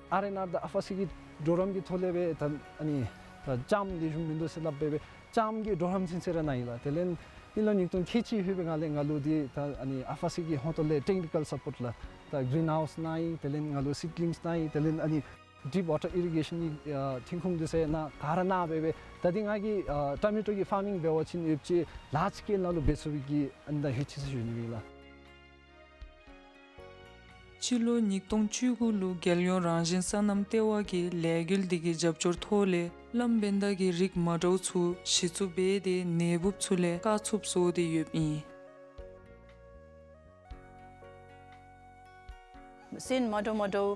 ཨར་ཨེན་ཨར་དང་ཨ་ཕ་སི་གི་གྲོགས་རམ་གྱི་ཐོག་ལས་སྦེ་ད་ཨ་ནི་ད་ལྕངམ་ལེགས་ཤོམ་མིན་འདུག་ཟེར་སླབ་སྦེ་སྦེ་ལྕངམ་གྱི་གྲོགས་རམ་ཚུན་ཚོད་ར་གནང་ཡི་ལགས། དེ་ལས་དེ་ལུ་ཉིས་སྟོང་ཁལ་གཅིག་ལྷོད་པའི་སྒང་ལས་ང་ལུ་དེ་ད་ཨ་ནི་ཨ་ཕ་སི་གི་ཧོངས་ཏོ་ལས་ཊེག་ནི་ཀཱལ་སཔོརཊ་ལགས། ད་གིརིན་ཧའུསི་གནང་ཡི། དེ་ལས་ང་ལུ་སིཌ་ལིངསི་གནང་ཡི། དེ་ལས་ཨ་ནི་ཌིཔ་ཝ་ཊར་ཨི་རི་གེ་ཤཱན་གྱི་ཨ་ཐོན་ཁུངས་དེ་ཚུ་ནང་ག་ར་གནང་སྦེ་སྦེ་ད་དེ་ང་གིས་ཨ་ཊོ་མེ་ཊོ་གི་ཕར་མིང་འབད་བ་ཅིན་ཡོདཔ་ཅིག་ལཱརཇ་སི་ཀེལ་ནང་ལུ་འབད་ཚུགས་པའི་གི་ཨ་ནི་ད་ཧེ་ཅི་ཟེར་ཞུ་ནི་ཨིན་ལགས། སྤྱི་ལོ་ཉིས་སྟོང་བཅུ་དགུ་ལུ་རྒྱལ་ཡོངས་རང་བཞིན་སོ་ནམ་ལྟེ་བ་གིས་ལས་འགུལ་དེ་གི་རྒྱབ་སྐྱོར་ཐོག་ལས་གླང་བན་དྷ་གི་རིགས་མ་འདྲཝ་ཚུ་གཞི་བཙུགས་འབད་དེ་ནད་འབུཔ་ཚུ་ལས་བཀག་ཚུགསཔ་བཟོ་སྟེ་ཡོདཔ་ཨིན། སོན་མ་འདྲཝ་མ་འདྲཝ་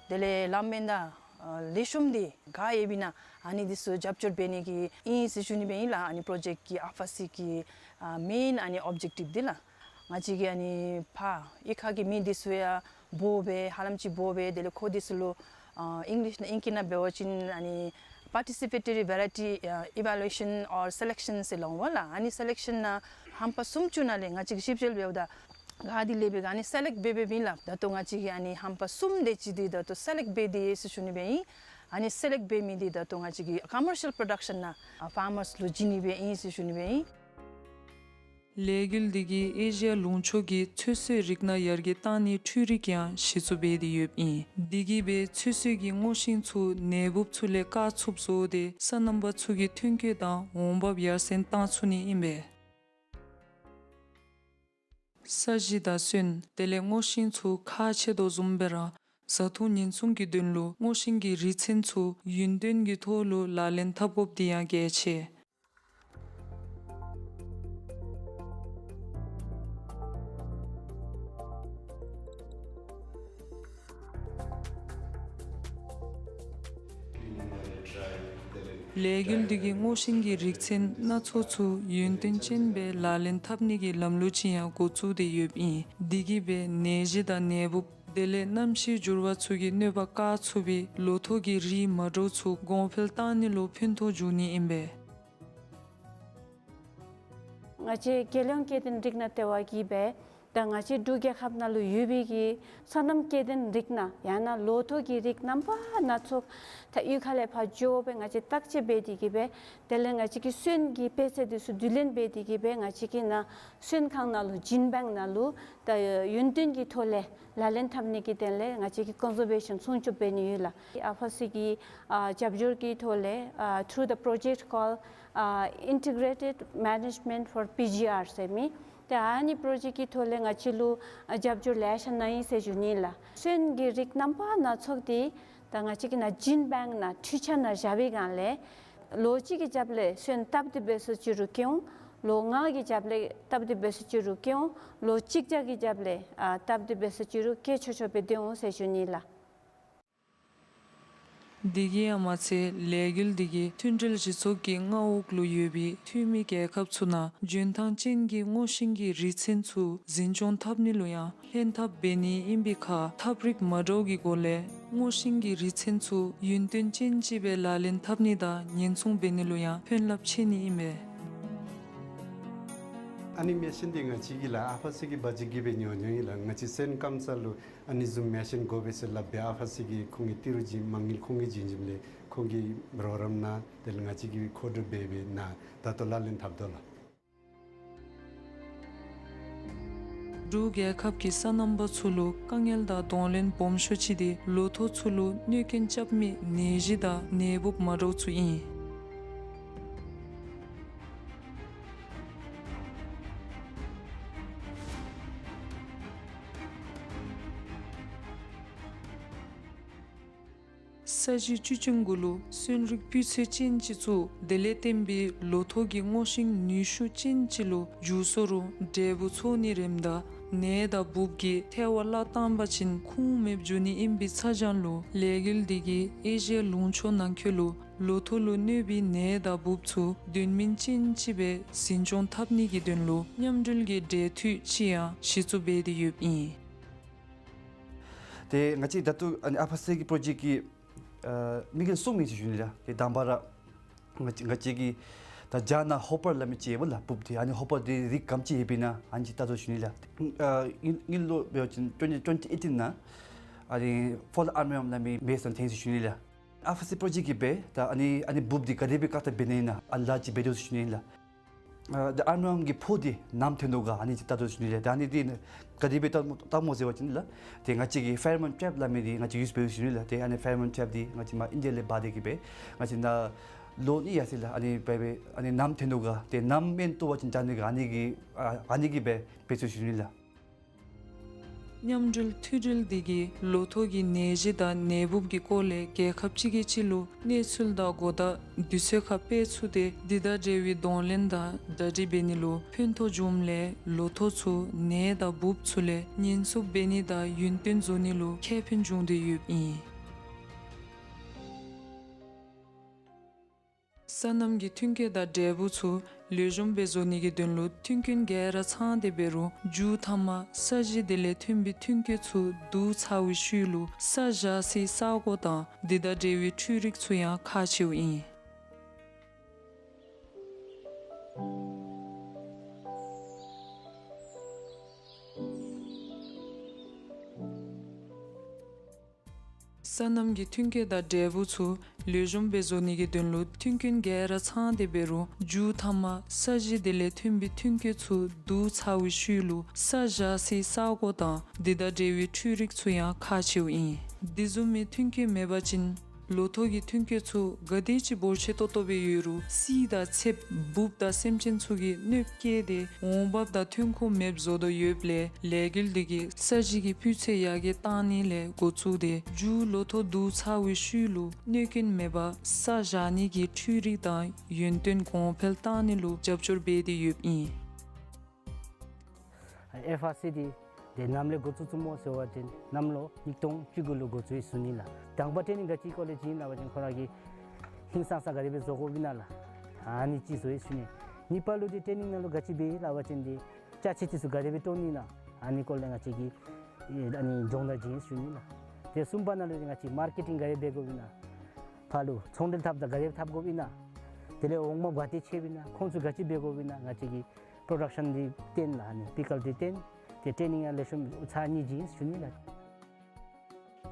དེ་ལས་གླང་བན་དྷ་ཨ་ལེགས་ཤོམ་འདི་ག་ཡོདཔ་ཨིན་ན་ཨ་ནི་འདི་ཚུ་རྒྱབ་སྐྱོར་འབད་ནི་གི་ཨིན་ཟེར་ཞུ་ནི་སྦེ་ཨིན་ལགས། ཨ་ནི་པྲོ་ཇེཀཊ་གི་ཨ་ཕ་སི་གི་ཨ་མེན་ཨ་ནི་ཨོབ་ཇེཀ་ཊིབ་འདི་ལགས། ང་བཅས་ཀྱི་ཨ་ནི་ཕར་གཡུས་ཁ་གི་མི་འདི་ཚུ་ཡང་འབོ་སྦེ་ཧ་ལམ་ཅིག་འབོ་སྦེ་དེ་ལས་ཁོ་འདི་ཚུ་ལུ་ཨ་ཨིང་ལིཤ་ནང་ཨིང་སྐད་ནང་འབད་བ་ཅིན་ཨ་ནི་པར་ཊི་སི་པེ་ཊོ་རི་ཝེ་རའི་ཊི་ཨ་ཨི་ཝེ་ལུ་ཨེ་ཤཱན་ཨོར་སེ་ལེཀ་ཤཱན་ཟེར་སླབ་འོང་ལགས། ཨ་ནི་སེ་ལེཀ་ཤཱན་ནང་ཧམ་པ་གསུམ་བཅུ་ནང་ལས་ང་བཅས་ཀྱིས་ཞིབ་དཔྱད་འབདཝ་ད་ག་དེ་ལེགས་པས་ག་ཨ་ནི་སེ་ལེཀཊ་འབད་འབདཝ་ཨིན་ལགས། ད་ལྟོ་ང་བཅས་ཀྱིས་ཨ་ནི་ཧམ་པ་གསུམ་དེ་ཅིག་འདི་ད་ལྟོ་སེ་ལེཀཊ་འབད་དེ་ཡོད་ཟེར་ཞུ་ནི་སྦེ་ཨིན། ཨ་ནི་སེ་ལེཀཊ་འབད་མི་འདི་ད་ལྟོ་ང་བཅས་ཀྱིས་ཀོ་མར་ཤལ་པྲོ་ཌག་ཤཱན་ནང་ཨ་ཕར་མརསི་ལུ་བྱིན་ནི་སྦེ་ཨིན་ཟེར་ཞུ་ནི་སྦེ་ཨིན། ལས་འགུལ་འདི་གིས་ཨེ་ཤི་ཡ་ལུང་ཕྱོགས་ཀྱི་ཚོད་བསྲེ་རིགས་སྣ་ཡར་རྒྱས་གཏང་ནིའི་འཕྲུལ་རིག་ཡང་གཞི་བཙུགས་འབད་དེ་ཡོདཔ་ཨིན། འདི་གིས་སྦེ་ཚོད་བསྲེ་གི་སྔོ་ཤིང་ཚུ་ནད་འབུཔ་ཚུ་ལས་བཀག་ཚུགསཔ་བཟོ་སྟེ་སོ་ནམ་པ་ཚུ་གི་ཐོན་སྐྱེད་དང་འོང་འབབ་ཡར་སེང་གཏང་ཚུགས་ནི་ཨིན་པས། ས་གཞི་དང་སོན་དེ་ལས་སྔོ་ཤིང་ཚུ་ཁག་ཆེ་དོ་བཟུམ་སྦེ་ར་བཟའ་འཐུང་ཉེན་སྲུང་གི་དོན་ལུ་སྔོ་ཤིང་གི་རིགས་ཚན་ཚུ་ཡུན་བརྟན་གྱི་ཐོག་ལུ་ལག་ལེན་འཐབ་དགོཔ་འདི་ཡང་གལ་ཆེ། ལས་འགུལ་འདི་གིས་སྔོ་ཤིང་གི་རིགས་ཚན་སྣ་ཚོགས་ཚུ་ཡུན་བརྟན་ཅན་སྦེ་ལག་ལེན་འཐབ་ནི་གི་ལམ་ལུགས་ཅིག་ཡང་འགོ་བཙུགས་ཏེ་ཡོདཔ་ཨིན། འདི་གིས་སྦེ་ནད་གཞི་དང་ནད་འབུཔ་དེ་ལས་གནམ་གཤིས་འགྱུར་བ་ཚུ་གི་གནོད་པ་བཀག་ཚུགས་པའི་ལོ་ཐོག་གི་རིགས་མ་འདྲཝ་ཚུ་གོང་འཕེལ་གཏང་ནི་ལུ་ཕན་ཐོགས་འབྱུང་ནི་ཨིན་པས། ང་བཅས་རྒྱལ་ཡོངས་སྐྱེ་ལྡན་རིགས་སྣ་ལྟེ་བ་གིས་སྦེ་ད་ང་བཅས་འབྲུག་རྒྱལ་ཁབ་ནང་ལུ་ཡོད་པའི་གི་སོ་ནམ་སྐྱེ་ལྡན་རིགས་སྣ་ཡང་ན་ལོ་ཐོག་གི་རིགས་རྣམ་པ་སྣ་ཚོགས་ད་གཡུས་ཁ་ལས་ཕར་འགྱོ་སྦེ་ང་བཅས་བརྟག་དཔྱད་འབད་དེ་གིས་སྦེ་དེ་ལས་ང་བཅས་ཀྱི་སོན་གྱི་སྤུས་ཚད་འདི་ཚུ་བསྡུ་ལེན་འབད་དེ་གིས་སྦེ་ང་བཅས་ཀྱི་ནཱ་སོན་ཁང་ནང་ལུ་ཇིན་བེངཀ་ནང་ལུ་ད་ཡུན་བརྟན་གྱི་ཐོག་ལས་ལག་ལེན་འཐབ་ནི་གི་དོན་ལས་ང་བཅས་ཀྱིས་ཀོན་ཟར་བེ་ཤཱན་སྲུང་སྐྱོབ་འབད་ནི་ཡོད་ལགས། ཨ་ཕ་སི་གི་ཨ་རྒྱབ་སྐྱོར་གྱི་ཐོག་ལས་ཨ་through the project called ཨ་Integrated Management for P G R ཟེར་མི་ཏེ་ཨ་ནི་པྲོ་ཇེཀཊ་ཀྱི་ཐོག་ལས་ང་བཅས་ལུ་ཨ་རྒྱབ་སྐྱོར་ལེ་ཤ་གནང་ཡི་ཟེར་ཞུ་ནི་ལགས། སོན་གྱི་རིགས་རྣམ་པ་སྣ་ཚོགས་འདི་ད་ང་བཅས་ཀྱི་ནཱ་ཇིན་བེངཀ་ནང་འཕྲུལ་ཆས་ནང་བཞག་པའི་སྒང་ལས་ལོ་གཅིག་གི་རྒྱབ་ལས་སོན་སྟབས་བདེ་སྦེ་སུ་ཅིག་རུང་སྐྱེ་འོང་། ལོ་ལྔ་གི་རྒྱབ་ལས་སྟབས་བདེ་སྦེ་སུ་ཅིག་རུང་སྐྱེ་འོང་། ལོ་གཅིག་བརྒྱ་གི་རྒྱབ་ལས་ཨ་སྟབས་བདེ་སྦེ་སུ་ཅིག་རུང་སྐྱེ་ཆོག་ཆོག་སྦེ་སྡོད་འོང་ཟེར་ཞུ་ནི་ལགས། དེ་གིས་ཡང་མ་ཚད་ལས་འགུལ་འདི་གིས་མཐུན་འབྲེལ་གཞི་ཚོགས་ཀྱི་མངའ་འོག་ལུ་ཡོད་པའི་འཐུས་མི་རྒྱལ་ཁབ་ཚུ་ནང་འཇོན་ཐང་ཅན་གྱི་སྔོ་ཤིང་གི་རིགས་ཚན་ཚུ་འཛིན་སྐྱོང་འཐབ་ནི་ལུ་ཡང་ལྷན་ཐབས་འབད་ནི་ཨིན་པའི་ཁར་ཐབས་རིག་མ་འདྲཝ་གི་སྒོ་ལས་སྔོ་ཤིང་གི་རིགས་ཚན་ཚུ་ཡུན་བརྟན་ཅན་ཅིག་སྦེ་ལག་ལེན་འཐབ་ནི་དང་ཉེན་སྲུང་འབད་ནི་ལུ་ཡང་ཕན་རླབས་ཆེ་ནི་ཨིན་པས། ཨ་ནི་མེ་ཤིན་འདི་ང་བཅས་ཀྱིས་ལགས་ཨ་ཕ་སི་གི་བ་ཇི་གིས་སྦེ་ཉོ་ཉོཝ་ཨིན་ལགས། ང་བཅས་སོན་སྐམ་ས་ལུ་ཨ་ནི་བཟུམ་མེ་ཤིན་དགོ་པས་ཟེར་སླབ་སྦེ་ཨ་ཕ་སི་གི་ཁོང་གི་ཏི་རུ་བྱིན་མ་དངུལ་ཁོང་གིས་བྱིན་བྱིནམ་ལས་ཁོང་གི་རོགས་རམ་ནང་དེ་ལས་ང་བཅས་ཀྱིས་མཁོ་སྒྲུབ་འབད་འབད་ནཱ་ད་ལྟོ་ལག་ལེན་འཐབ་དོ་ལགས། འབྲུག་རྒྱལ་ཁབ་ཀྱི་སོ་ནམ་པ་ཚུ་ལུ་དཀའ་ངལ་དང་གདོང་ལེན་སྦོམ་ཤོས་ཅིག་འདི་ལོ་ཐོག་ཚུ་ལུ་གནོད་སྐྱོན་རྐྱབ་མི་ནད་གཞི་དང་ནད་འབུཔ་མ་འདྲཝ་ཚུ་ཨིན། ས་གཞི་བཅུད་ཅན་གུ་ལུ་སོན་རིགས་སྤུས་ཚད་ཅན་ཅིག་བཙུགས། དེ་ལས་བརྟེན་པའི་ལོ་ཐོག་གི་སྔོ་ཤིང་ནུས་ཤུགས་ཅན་ཅིག་ལུ་འགྱུར་སོང་རུང་འབྲས་བུ་ཚོགས་ནི་རནམ་ད་ནད་དང་འབུཔ་གིས་ཐལ་བར་བརླག་བཏང་པ་ཅིན་ཁུངས་མེདཔ་འགྱོ་ནི་ཨིན་པའི་ཚ་གྱང་ལུ་ལས་འགུལ་འདི་གིས་ཨེ་ཤི་ཡ་ལུང་ཕྱོགས་ནང་འཁོད་ལུ་ལོ་ཐོག་ལུ་གནོད་པའི་ནད་དང་འབུཔ་ཚུ་དོན་སྨིན་ཅན་ཅིག་སྦེ་འཛིན་སྐྱོང་འཐབ་ནི་གི་དོན་ལུ་མཉམ་འབྲེལ་གྱི་འབྲེལ་མཐུད་ཅིག་ཡང་གཞི་བཙུགས་འབད་དེ་ཡོདཔ་ཨིན། ཏེ་ང་བཅས་ད་ལྟོ་ཨ་ནི་ཨ་ཕ་སི་གི་པྲོ་ཇེཀཊ་ཀྱི་ཨ་དམིགས་ཡུལ་གསུམ་ཨིན་ཟེར་ཞུ་ནི་ལགས། ཏེ་དང་པ་ར་ང་བཅས་ང་བཅས་ཀྱིས་ད་རྒྱ་ནག་ཧོ་པར་སླབ་མི་ཅིག་ཡོདཔ་ལགས། འབུཔ་འདི་ཨ་ནི་ཧོ་པར་འདི་རིགས་ག་དེམ་ཅིག་ཡོདཔ་ཨིན་ན་ཨ་ནི་ཅིག་བལྟ་དོ་ཟེར་ཞུ་ནི་ལགས། ཨ་དངུལ་དངུལ་ལོ་འབད་བ་ཅིན་ཊུ་ཝེན་ཊི་ཊུ་ཝེན་ཊི་ཨེ་ཊིན་ནང་ཨ་ནི་ཕོ་ལར་ཨརམ་ཝོརམ་སླབ་མི་མེ་ཚུ་ཐོན་ཟེར་ཞུ་ནི་ལགས། ཨ་ཕ་སི་པྲོ་ཇེཀཊ་ཀྱིས་སྦེ་ད་ཨ་ནི་ཨ་ནི་འབུཔ་འདི་ག་དེ་སྦེ་བཀག་ཐབས་འབད་ནི་ཨིན་ན་ཨ་ལཱ་ཅིག་འབད་དོ་ཟེར་ཞུ་ནི་ལགས། ཨ་ད་ཨརམ་ཝོརམ་གི་ཕོ་འདི་ནམ་ཐོན་དོ་ག་ཨ་ནི་ཅིག་བལྟ་དོ་ཟེར་ཞུ་ནི་ལགས། ད་ཨ་ནི་འདི་ག་དེ་སྦེ་བལྟ་བལྟཝ་སྨོ་ཟེར་བ་ཅིན་ལགས། ཏེ་ང་བཅས་ཀྱིས་ཕེ་རོ་མོན་ཊྲེཔ་སླབ་མི་འདི་ང་བཅས་ཡུསི་འབད་དོ་ཟེར་ཞུ་ནི་ལགས། ཏེ་ཨ་ནི་ཕེ་རོ་མོན་ཊྲེཔ་འདི་ང་བཅས་མར་ཨིན་ཌི་ཡ་ལས་འབག་སྟེ་གི་སྦེ་ང་བཅས་ནཱ་ལོ་གཉིས་ཡར་སོ་ཡི་ལགས། ཨ་ནི་སྦེ་སྦེ་ཨ་ནི་ནམ་ཐོན་དོ་ག་ཏེ་ནམ་མེན་ཏོ་བ་ཅིན་ད་ཨ་ནི་གི་ཨ་ནི་གི་ཨ་ཨ་ནི་གི་སྦེ་འབད་དོ་ཟེར་ཞུ་ནི་ལགས། མཉམ་འབྲེལ་མཐུད་འབྲེལ་འདི་གིས་ལོ་ཐོག་གི་ནད་གཞི་དང་ནད་འབུཔ་གི་སྐོར་ལས་རྒྱལ་ཁབ་གཅིག་གིས་གཅིག་ལུ་གནས་ཚུལ་དང་གོ་བརྡ་དུས་ཚོད་ཁར་སྤེལ་ཚུགས་ཏེ་འདི་དང་འབྲེལ་བའི་གདོང་ལེན་དང་གྲ་སྒྲིག་འབད་ནི་ལུ་ཕན་ཐོགས་འབྱུངམ་ལས་ལོ་ཐོག་ཚུ་ནད་དང་འབུཔ་ཚུ་ལས་ཉེན་སྲུང་འབད་ནི་དང་ཡུན་བརྟན་བཟོ་ནི་ལུ་ཁེ་ཕན་འབྱུང་སྟེ་ཡོདཔ་ཨིན། སོ་ནམ་གྱི་མཐུན་རྐྱེན་དང་འབྲས་བུ་ཚུ་ལེགས་ཤོམ་སྦེ་བཟོ་ནི་གི་དོན་ལུ་མཐུན་རྐྱེན་ག་ར་ཚང་སྟེ་འབད་རུང་མཇུག་མཐའ་མར་ས་གཞི་དེ་ལས་ཐོན་པའི་མཐུན་རྐྱེན་ཚུ་བསྡུ་ཚར་བའི་ཤུལ་ལུ་ས་བཞག་སའི་ས་གོ་དང་འདི་དང་འབྲེལ་བའི་འཕྲུལ་རིག་ཚུ་ཡང་ཁག་ཆེཝ་ཨིན། སོ་ནམ་གྱི་མཐུན་རྐྱེན་དང་འབྲས་བུ་ཚུ་ལེགས་ཤོམ་སྦེ་བཟོ་ནི་གི་དོན་ལུ་མཐུན་རྐྱེན་ག་ར་ཚང་སྟེ་འབད་རུང་མཇུག་མཐའ་མར་ས་གཞི་དེ་ལས་ཐོན་པའི་མཐུན་རྐྱེན་ཚུ་བསྡུ་ཚར་བའི་ཤུལ་ལུ་ས་བཞག་སའི་ས་གོ་དང་འདི་དང་འབྲེལ་བའི་འཕྲུལ་རིག་ཚུ་ཡང་ཁག་ཆེཝ་ཨིན། འདི་བཟུམ་མའི་མཐུན་རྐྱེན་མེད་པ་ཅིན་ལོ་ཐོག་གི་མཐུན་རྐྱེན་ཚུ་ག་དེ་ཅིག་འབོར་ཆེ་ཏོག་ཏོ་སྦེ་ཡོད་རུང་བསིལ་དང་ཚདཔ་འབུཔ་དང་སེམས་ཅན་ཚུ་གིས་གནོདཔ་བཀལ་ཏེ་འོང་འབབ་དང་ཐོན་ཁུངས་མེདཔ་བཟོ་དོ་ཡོདཔ་ལས་ལས་འགུལ་འདི་གིས་ས་གཞི་གི་སྤུས་ཚད་ཡར་རྒྱས་བཏང་ནི་ལས་འགོ་བཙུགས་ཏེ་མཇུག་ལོ་ཐོག་བསྡུ་ཚར་བའི་ཤུལ་ལུ་གནོད་སྐྱོན་མེད་པར་ས་བཞག་ནི་གི་འཕྲུལ་རིག་དང་ཡུན་བརྟན་གོང་འཕེལ་བཏང་ནི་ལུ་རྒྱབ་སྐྱོར་འབད་དེ་ཡོདཔ་ཨིན། ཨེཕ་ཨར་སི་འདི་ཏེ་ནམ་ལས་འགོ་བཙུགས་བཙུགསཔ་སྨོ་ཟེར་བ་ཅིན་ནམ་ལོ་ཉིས་སྟོང་བཅུ་དགུ་ལུ་འགོ་བཙུགས་ཡི་ཟེར་ཞུ་ནི་ལགས། དང་པ་ཊེ་ནིང་ག་ཅི་སྐོར་ལས་བྱིན་ཡི་ལབ་པ་ཅིན་ཁོ་ར་གི་ཧིང་སངས་ས་ག་དེ་སྦེ་བཟོ་དགོཔ་ཨིན་ན་ལགས། ཨ་ནི་ཅིག་བཟོ་ཡི་ཟེར་ཞུ་ནི། གཉིས་པ་ལུ་འདི་ཊེ་ནིང་ནང་ལུ་ག་ཅི་འབད་ཡི་ལབ་པ་ཅིན་འདི་ཅ་ཆས་འདི་ཚུ་ག་དེ་སྦེ་བཏོན་ནི་ཨིན་ན་ཨ་ནི་སྐོར་ལས་ང་བཅས་ཀྱིས་ཨ་ནི་སྦྱོང་བརྡར་བྱིན་ཡི་ཟེར་ཞུ་ནི་ལགས། ཏེ་གསུམ་པ་ནང་ལུ་འདི་ང་བཅས་མར་ཀེ་ཊིང་ག་དེ་སྦེ་འབད་དགོཔ་ཨིན་ན། ཕར་ལུ་ཚོང་འབྲེལ་འཐབ་དང་ག་དེ་སྦེ་འཐབ་དགོཔ་ཨིན་ན། དེ་ལས་འོང་འབབ་ག་དེ་ཆེཝ་ཨིན་ན། ཁོང་ཚུ་ག་ཅི་འབད་དགོཔ་ཨིན་ན། ང་བཅས་ཀྱིས་པྲོ་ཌག་ཤཱན་འདི་སྟོན་ལགས། ཨ་ནི་པི་ཀལ་འདི་སྟོན། ཏེ་ཊེ་ནིང་ཡང་ལེགས་ཤོམ་ཚར་གཉིས་བྱིན་ཡི་ཟེར་ཞུ་ནི་ལགས།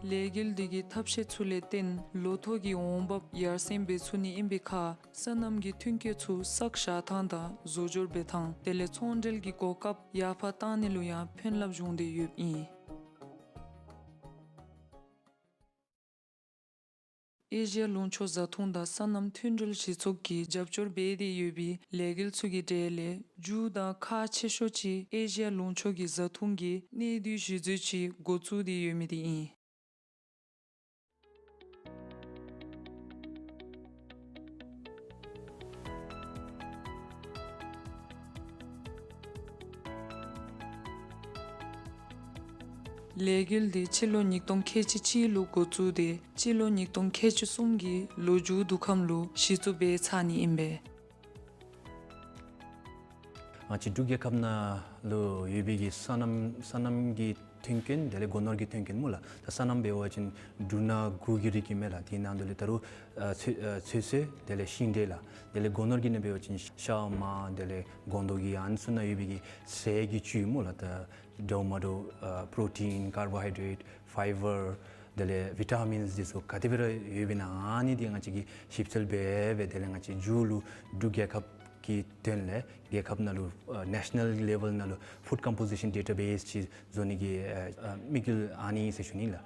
ལས་འགུལ་འདི་གི་ཐབས་ཤེས་ཚུ་ལས་བརྟེན་ལོ་ཐོག་གི་འོང་འབབ་ཡར་སེང་འབད་ཚུགས་ནི་ཨིན་པའི་ཁར་སོ་ནམ་གྱི་མཐུན་རྐྱེན་ཚུ་བསགས་བཞག་ཐངས་དང་བཟོ་སྦྱོར་འབད་ཐངས་དེ་ལས་ཚོང་འབྲེལ་གྱི་གོ་སྐབས་ཡར་འཕར་བཏང་ནི་ལུ་ཡང་ཕན་རླབས་བྱུང་སྟེ་ཡོདཔ་ཨིན། ཨེ་ཤི་ཡ་ལུང་ཕྱོགས་བཟའ་འཐུང་དང་སོ་ནམ་མཐུན་འབྲེལ་སྤྱི་ཚོགས་ཀྱིས་རྒྱབ་སྐྱོར་འབད་དེ་ཡོད་པའི་ལས་འགུལ་ཚུ་གི་གྲས་ལས་མཇུག་དང་ཁག་ཆེ་ཤོས་ཅིག་ཨེ་ཤི་ཡ་ལུང་ཕྱོགས་ཀྱི་བཟའ་འཐུང་གི་གནས་སྡུད་གཞི་བཟོ་ཅིག་འགོ་བཙུགས་ཏེ་ཡོད་མི་དེ་ཨིན། ལས་འགུལ་འདི་སྤྱི་ལོ་ཉིས་སྟོང་ཁལ་གཅིག་གཅིག་ལུ་འགོ་བཙུགས་ཏེ་སྤྱི་ལོ་ཉིས་སྟོང་ཁལ་གཅིག་གསུམ་གྱི་ལོ་མཇུག་དུས་ཁམས་ལུ་གཞི་བཙུགས་འབད་ཚར་ནི་ཨིན་པས། ང་བཅས་འབྲུག་རྒྱལ་ཁབ་ནང་ལུ་ཡོད་པའི་གི་སོ་ནམ་སོ་ནམ་གྱི་མཐུན་རྐྱེན་དེ་ལས་སྒོ་ནོར་གྱི་མཐུན་རྐྱེན་སྨོ་ལགས། ད་སོ་ནམ་འབད་བ་ཅིན་འབྲུ་སྣ་དགུ་གི་རིགས་ཨིན་མས་ལགས། དེ་ནང་དུ་ལས་ད་རུང་ཨ་ཚོད་ཨ་ཚོད་བསྲེ་དེ་ལས་ཤིང་འབྲས་ལགས། དེ་ལས་སྒོ་ནོར་གྱི་ནང་འབད་བ་ཅིན་ཤ་མར་དེ་ལས་སྒོང་རྡོག་གི་ཨ་ནི་ཚུ་ནང་ཡོད་པའི་གི་ཟས་ཀྱི་བཅུད་སྨོ་ལགས། ད་འདྲཝ་མ་འདྲཝ་ཨ་པྲོ་ཊིན་ཀར་བོ་ཧའི་ཌེཊ་ཕའི་བར་དེ་ལས་བི་ཊ་མིནསི་འདི་ཚུ་ག་དེ་སྦེ་ར་ཡོདཔ་ཨིན་ན་ཨ་ནི་འདི་ང་བཅས་ཀྱིས་ཞིབ་འཚོལ་འབད་འབད་དེ་ལས་ང་བཅས་མཇུག་ལུ་འབྲུག་རྒྱལ་ཁབ་ཀྱི་དོན་ལས་རྒྱལ་ཁབ་ནང་ལུ་ཨ་ནེ་ཤ་ནཱལ་ལེ་བཱལ་ནང་ལུ་ཕུཌ་ཀམ་པོ་ཟི་ཤཱན་ཌེ་ཊ་བེསི་ཅིག་བཟོ་ནི་གི་ཨ་ཨ་དམིགས་ཡུལ་ཨ་ནི་ཨིན་ཟེར་ཞུ་ནི་ལགས།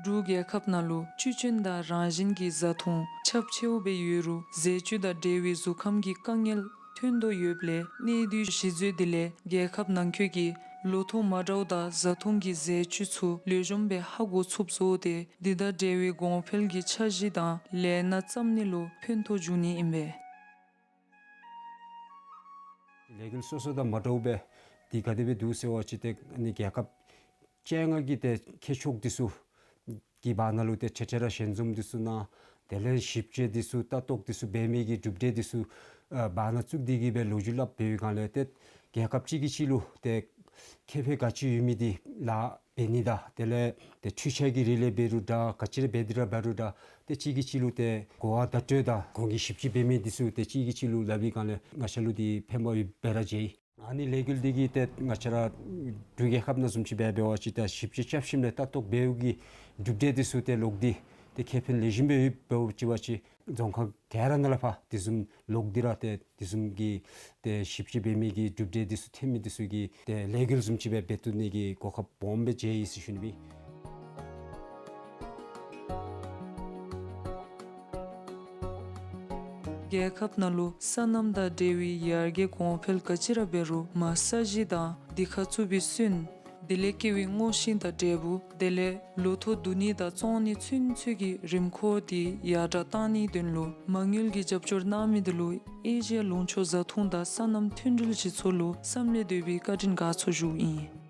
འབྲུག་རྒྱལ་ཁབ་ནང་ལུ་བཅུད་ཅན་དང་རང་བཞིན་གྱི་བཟའ་འཐུང་ཁྱབ་ཆེཝ་སྦེ་ཡོད་རུང་ཟས་བཅུད་དང་འབྲེལ་བའི་གཟུགས་ཁམས་ཀྱི་དཀའ་ངལ་ཐོན་དོ་ཡོདཔ་ལས་གནས་སྡུད་གཞི་བཟོ་འདི་ལས་རྒྱལ་ཁབ་ནང་འཁོད་ཀྱི་ ལོ་ཐོག་མ་འདྲཝ་དང་བཟའ་འཐུང་གི་ཟས་བཅུད་ཚུ་ལེགས་ཤོམ་སྦེ་ཧ་གོ་ཚུགསཔ་བཟོ་སྟེ་འདི་དང་འབྲེལ་བའི་གོང་འཕེལ་གྱི་འཆར་གཞི་དང་ལས་སྣ་བརྩམ་ནི་ལུ་ཕན་ཐོགས་འབྱུང་ནི་ཨིན་པས། ལས་འགུལ་སོ་སོ་དང་མ་འདྲཝ་སྦེ་འདི་ག་དེ་སྦེ་འདུག་ཟེར་བ་ཅིན་ཏེ་ཨ་ནི་རྒྱལ་ཁབ་བཅོ་ལྔ་གི་ཏེ་ཁྱད་ཕྱོགས་འདི་ཚུ་གི་བར་ན་ལུ་ཏེ་འཕྲལ་འཕྲལ་ར་ཞལ་འཛོམས་འདི་ཚུ་གནང་། དེ་ལས་ཞིབ་དཔྱད་འདི་ཚུ་ལྟ་རྟོག་འདི་ཚུ་འབད་མི་གི་གྲུབ་འབྲས་འདི་ཚུ་ཨ་བར་ན་བཙུགས་ཏེ་གི་སྦེ་ལོ་རྒྱུས་སླབ་འབད་བའི་སྒང་ལས་ཏེ་རྒྱལ་ཁབ་གཅིག་གིས་གཅིག་ལུ་ཏེ་ཁེ་ཕན་ག་ཅི་ཡོད་མི་འདི་ལཱ་འབད་ནི་དང་དེ་ལས་ཏེ་འཕྲུལ་ཆས་ཀྱི་རིགས་ལས་འབད་རུང་འདྲ་ག་ཅི་ར་འབད་དེ་ར་འབད་རུང་འདྲ་ཏེ་གཅིག་གིས་གཅིག་ལུ་ཏེ་གོ་བ་བརྡ་སྤྲོད་དང་གོང་གི་ཞིབ་དཔྱད་འབད་མི་འདི་ཚུ་ཏེ་གཅིག་གིས་གཅིག་ལུ་སླབ་པའི་སྒང་ལས་ང་བཅས་ལུ་འདི་ཕན་པ་ཡོདཔ་སྦེ་ར་མཇལ་ཡི། ཨ་ནི་ལས་འགུལ་འདི་གིས་ཏེ་ང་བཅས་ར་འབྲུག་རྒྱལ་ཁབ་ནང་བཟུམ་ཅིག་འབད་འབད་བ་ཅིན་ཏེ་ཞིབ་དཔྱད་རྐྱབ་ཞིནམ་ལས་ལྟ་རྟོག་འབདཝ་གི་གྲུབ་འབྲས་འདི་ཚུ་ཏེ་ལོག་སྟེ་ཏེ་ཁེ་ཕན་ལེགས་ཤོམ་སྦེ་ཡོདཔ་འབད་བ་ཅིན་རྫོང་ཁག་ག་ར་ནང་ལས་ཕར་དེ་བཟུམ་ལོག་སྟེ་ར་ཏེ་དེ་བཟུམ་གྱི་ཏེ་ཞིབ་དཔྱད་འབད་མི་གི་གྲུབ་འབྲས་འདི་ཚུ་ཐོན་མི་འདི་ཚུ་གི་ཏེ་ལས་འགུལ་བཟུམ་ཅིག་སྦེ་འབད་བཏུབ་ནི་གི་གོ་སྐབས་སྦོམ་སྦེ་མཇལ་ཡི་ཟེར་ཞུ་ནི་སྦེ། རྒྱལ་ཁབ་ནང་ལུ་སོ་ནམ་དང་འབྲེལ་བའི་ཡར་རྒྱས་གོང་འཕེལ་ག་ཅི་ར་འབད་རུང་མར་ས་གཞི་དང་འདི་ཁར་བཙུགས་པའི་སོན། དེ་ལས་སྐྱེ་བའི་སྔོ་ཤིང་དང་འབྲས་བུ། དེ་ལས་ལོ་ཐོག་བསྡུ་ནི་དང་བཙོང་ནི་ཚུན་ཚོད་ཀྱི་རིམ་ཁོག་དེ་ཡར་དྲག་གཏང་ནིའི་དོན་ལུ་མ་དངུལ་གྱི་རྒྱབ་སྐྱོར་གནང་མི་དེ་ལུ་ཨེ་ཤི་ཡ་ལུང་ཕྱོགས་བཟའ་འཐུང་དང་སོ་ནམ་མཐུན་སྒྲིལ་སྤྱི་ཚོགས་ལུ་བསམ་ལས་འདས་པའི་བཀའ་དྲིན་དགའ་ཚོར་ཞུཝ་ཨིན།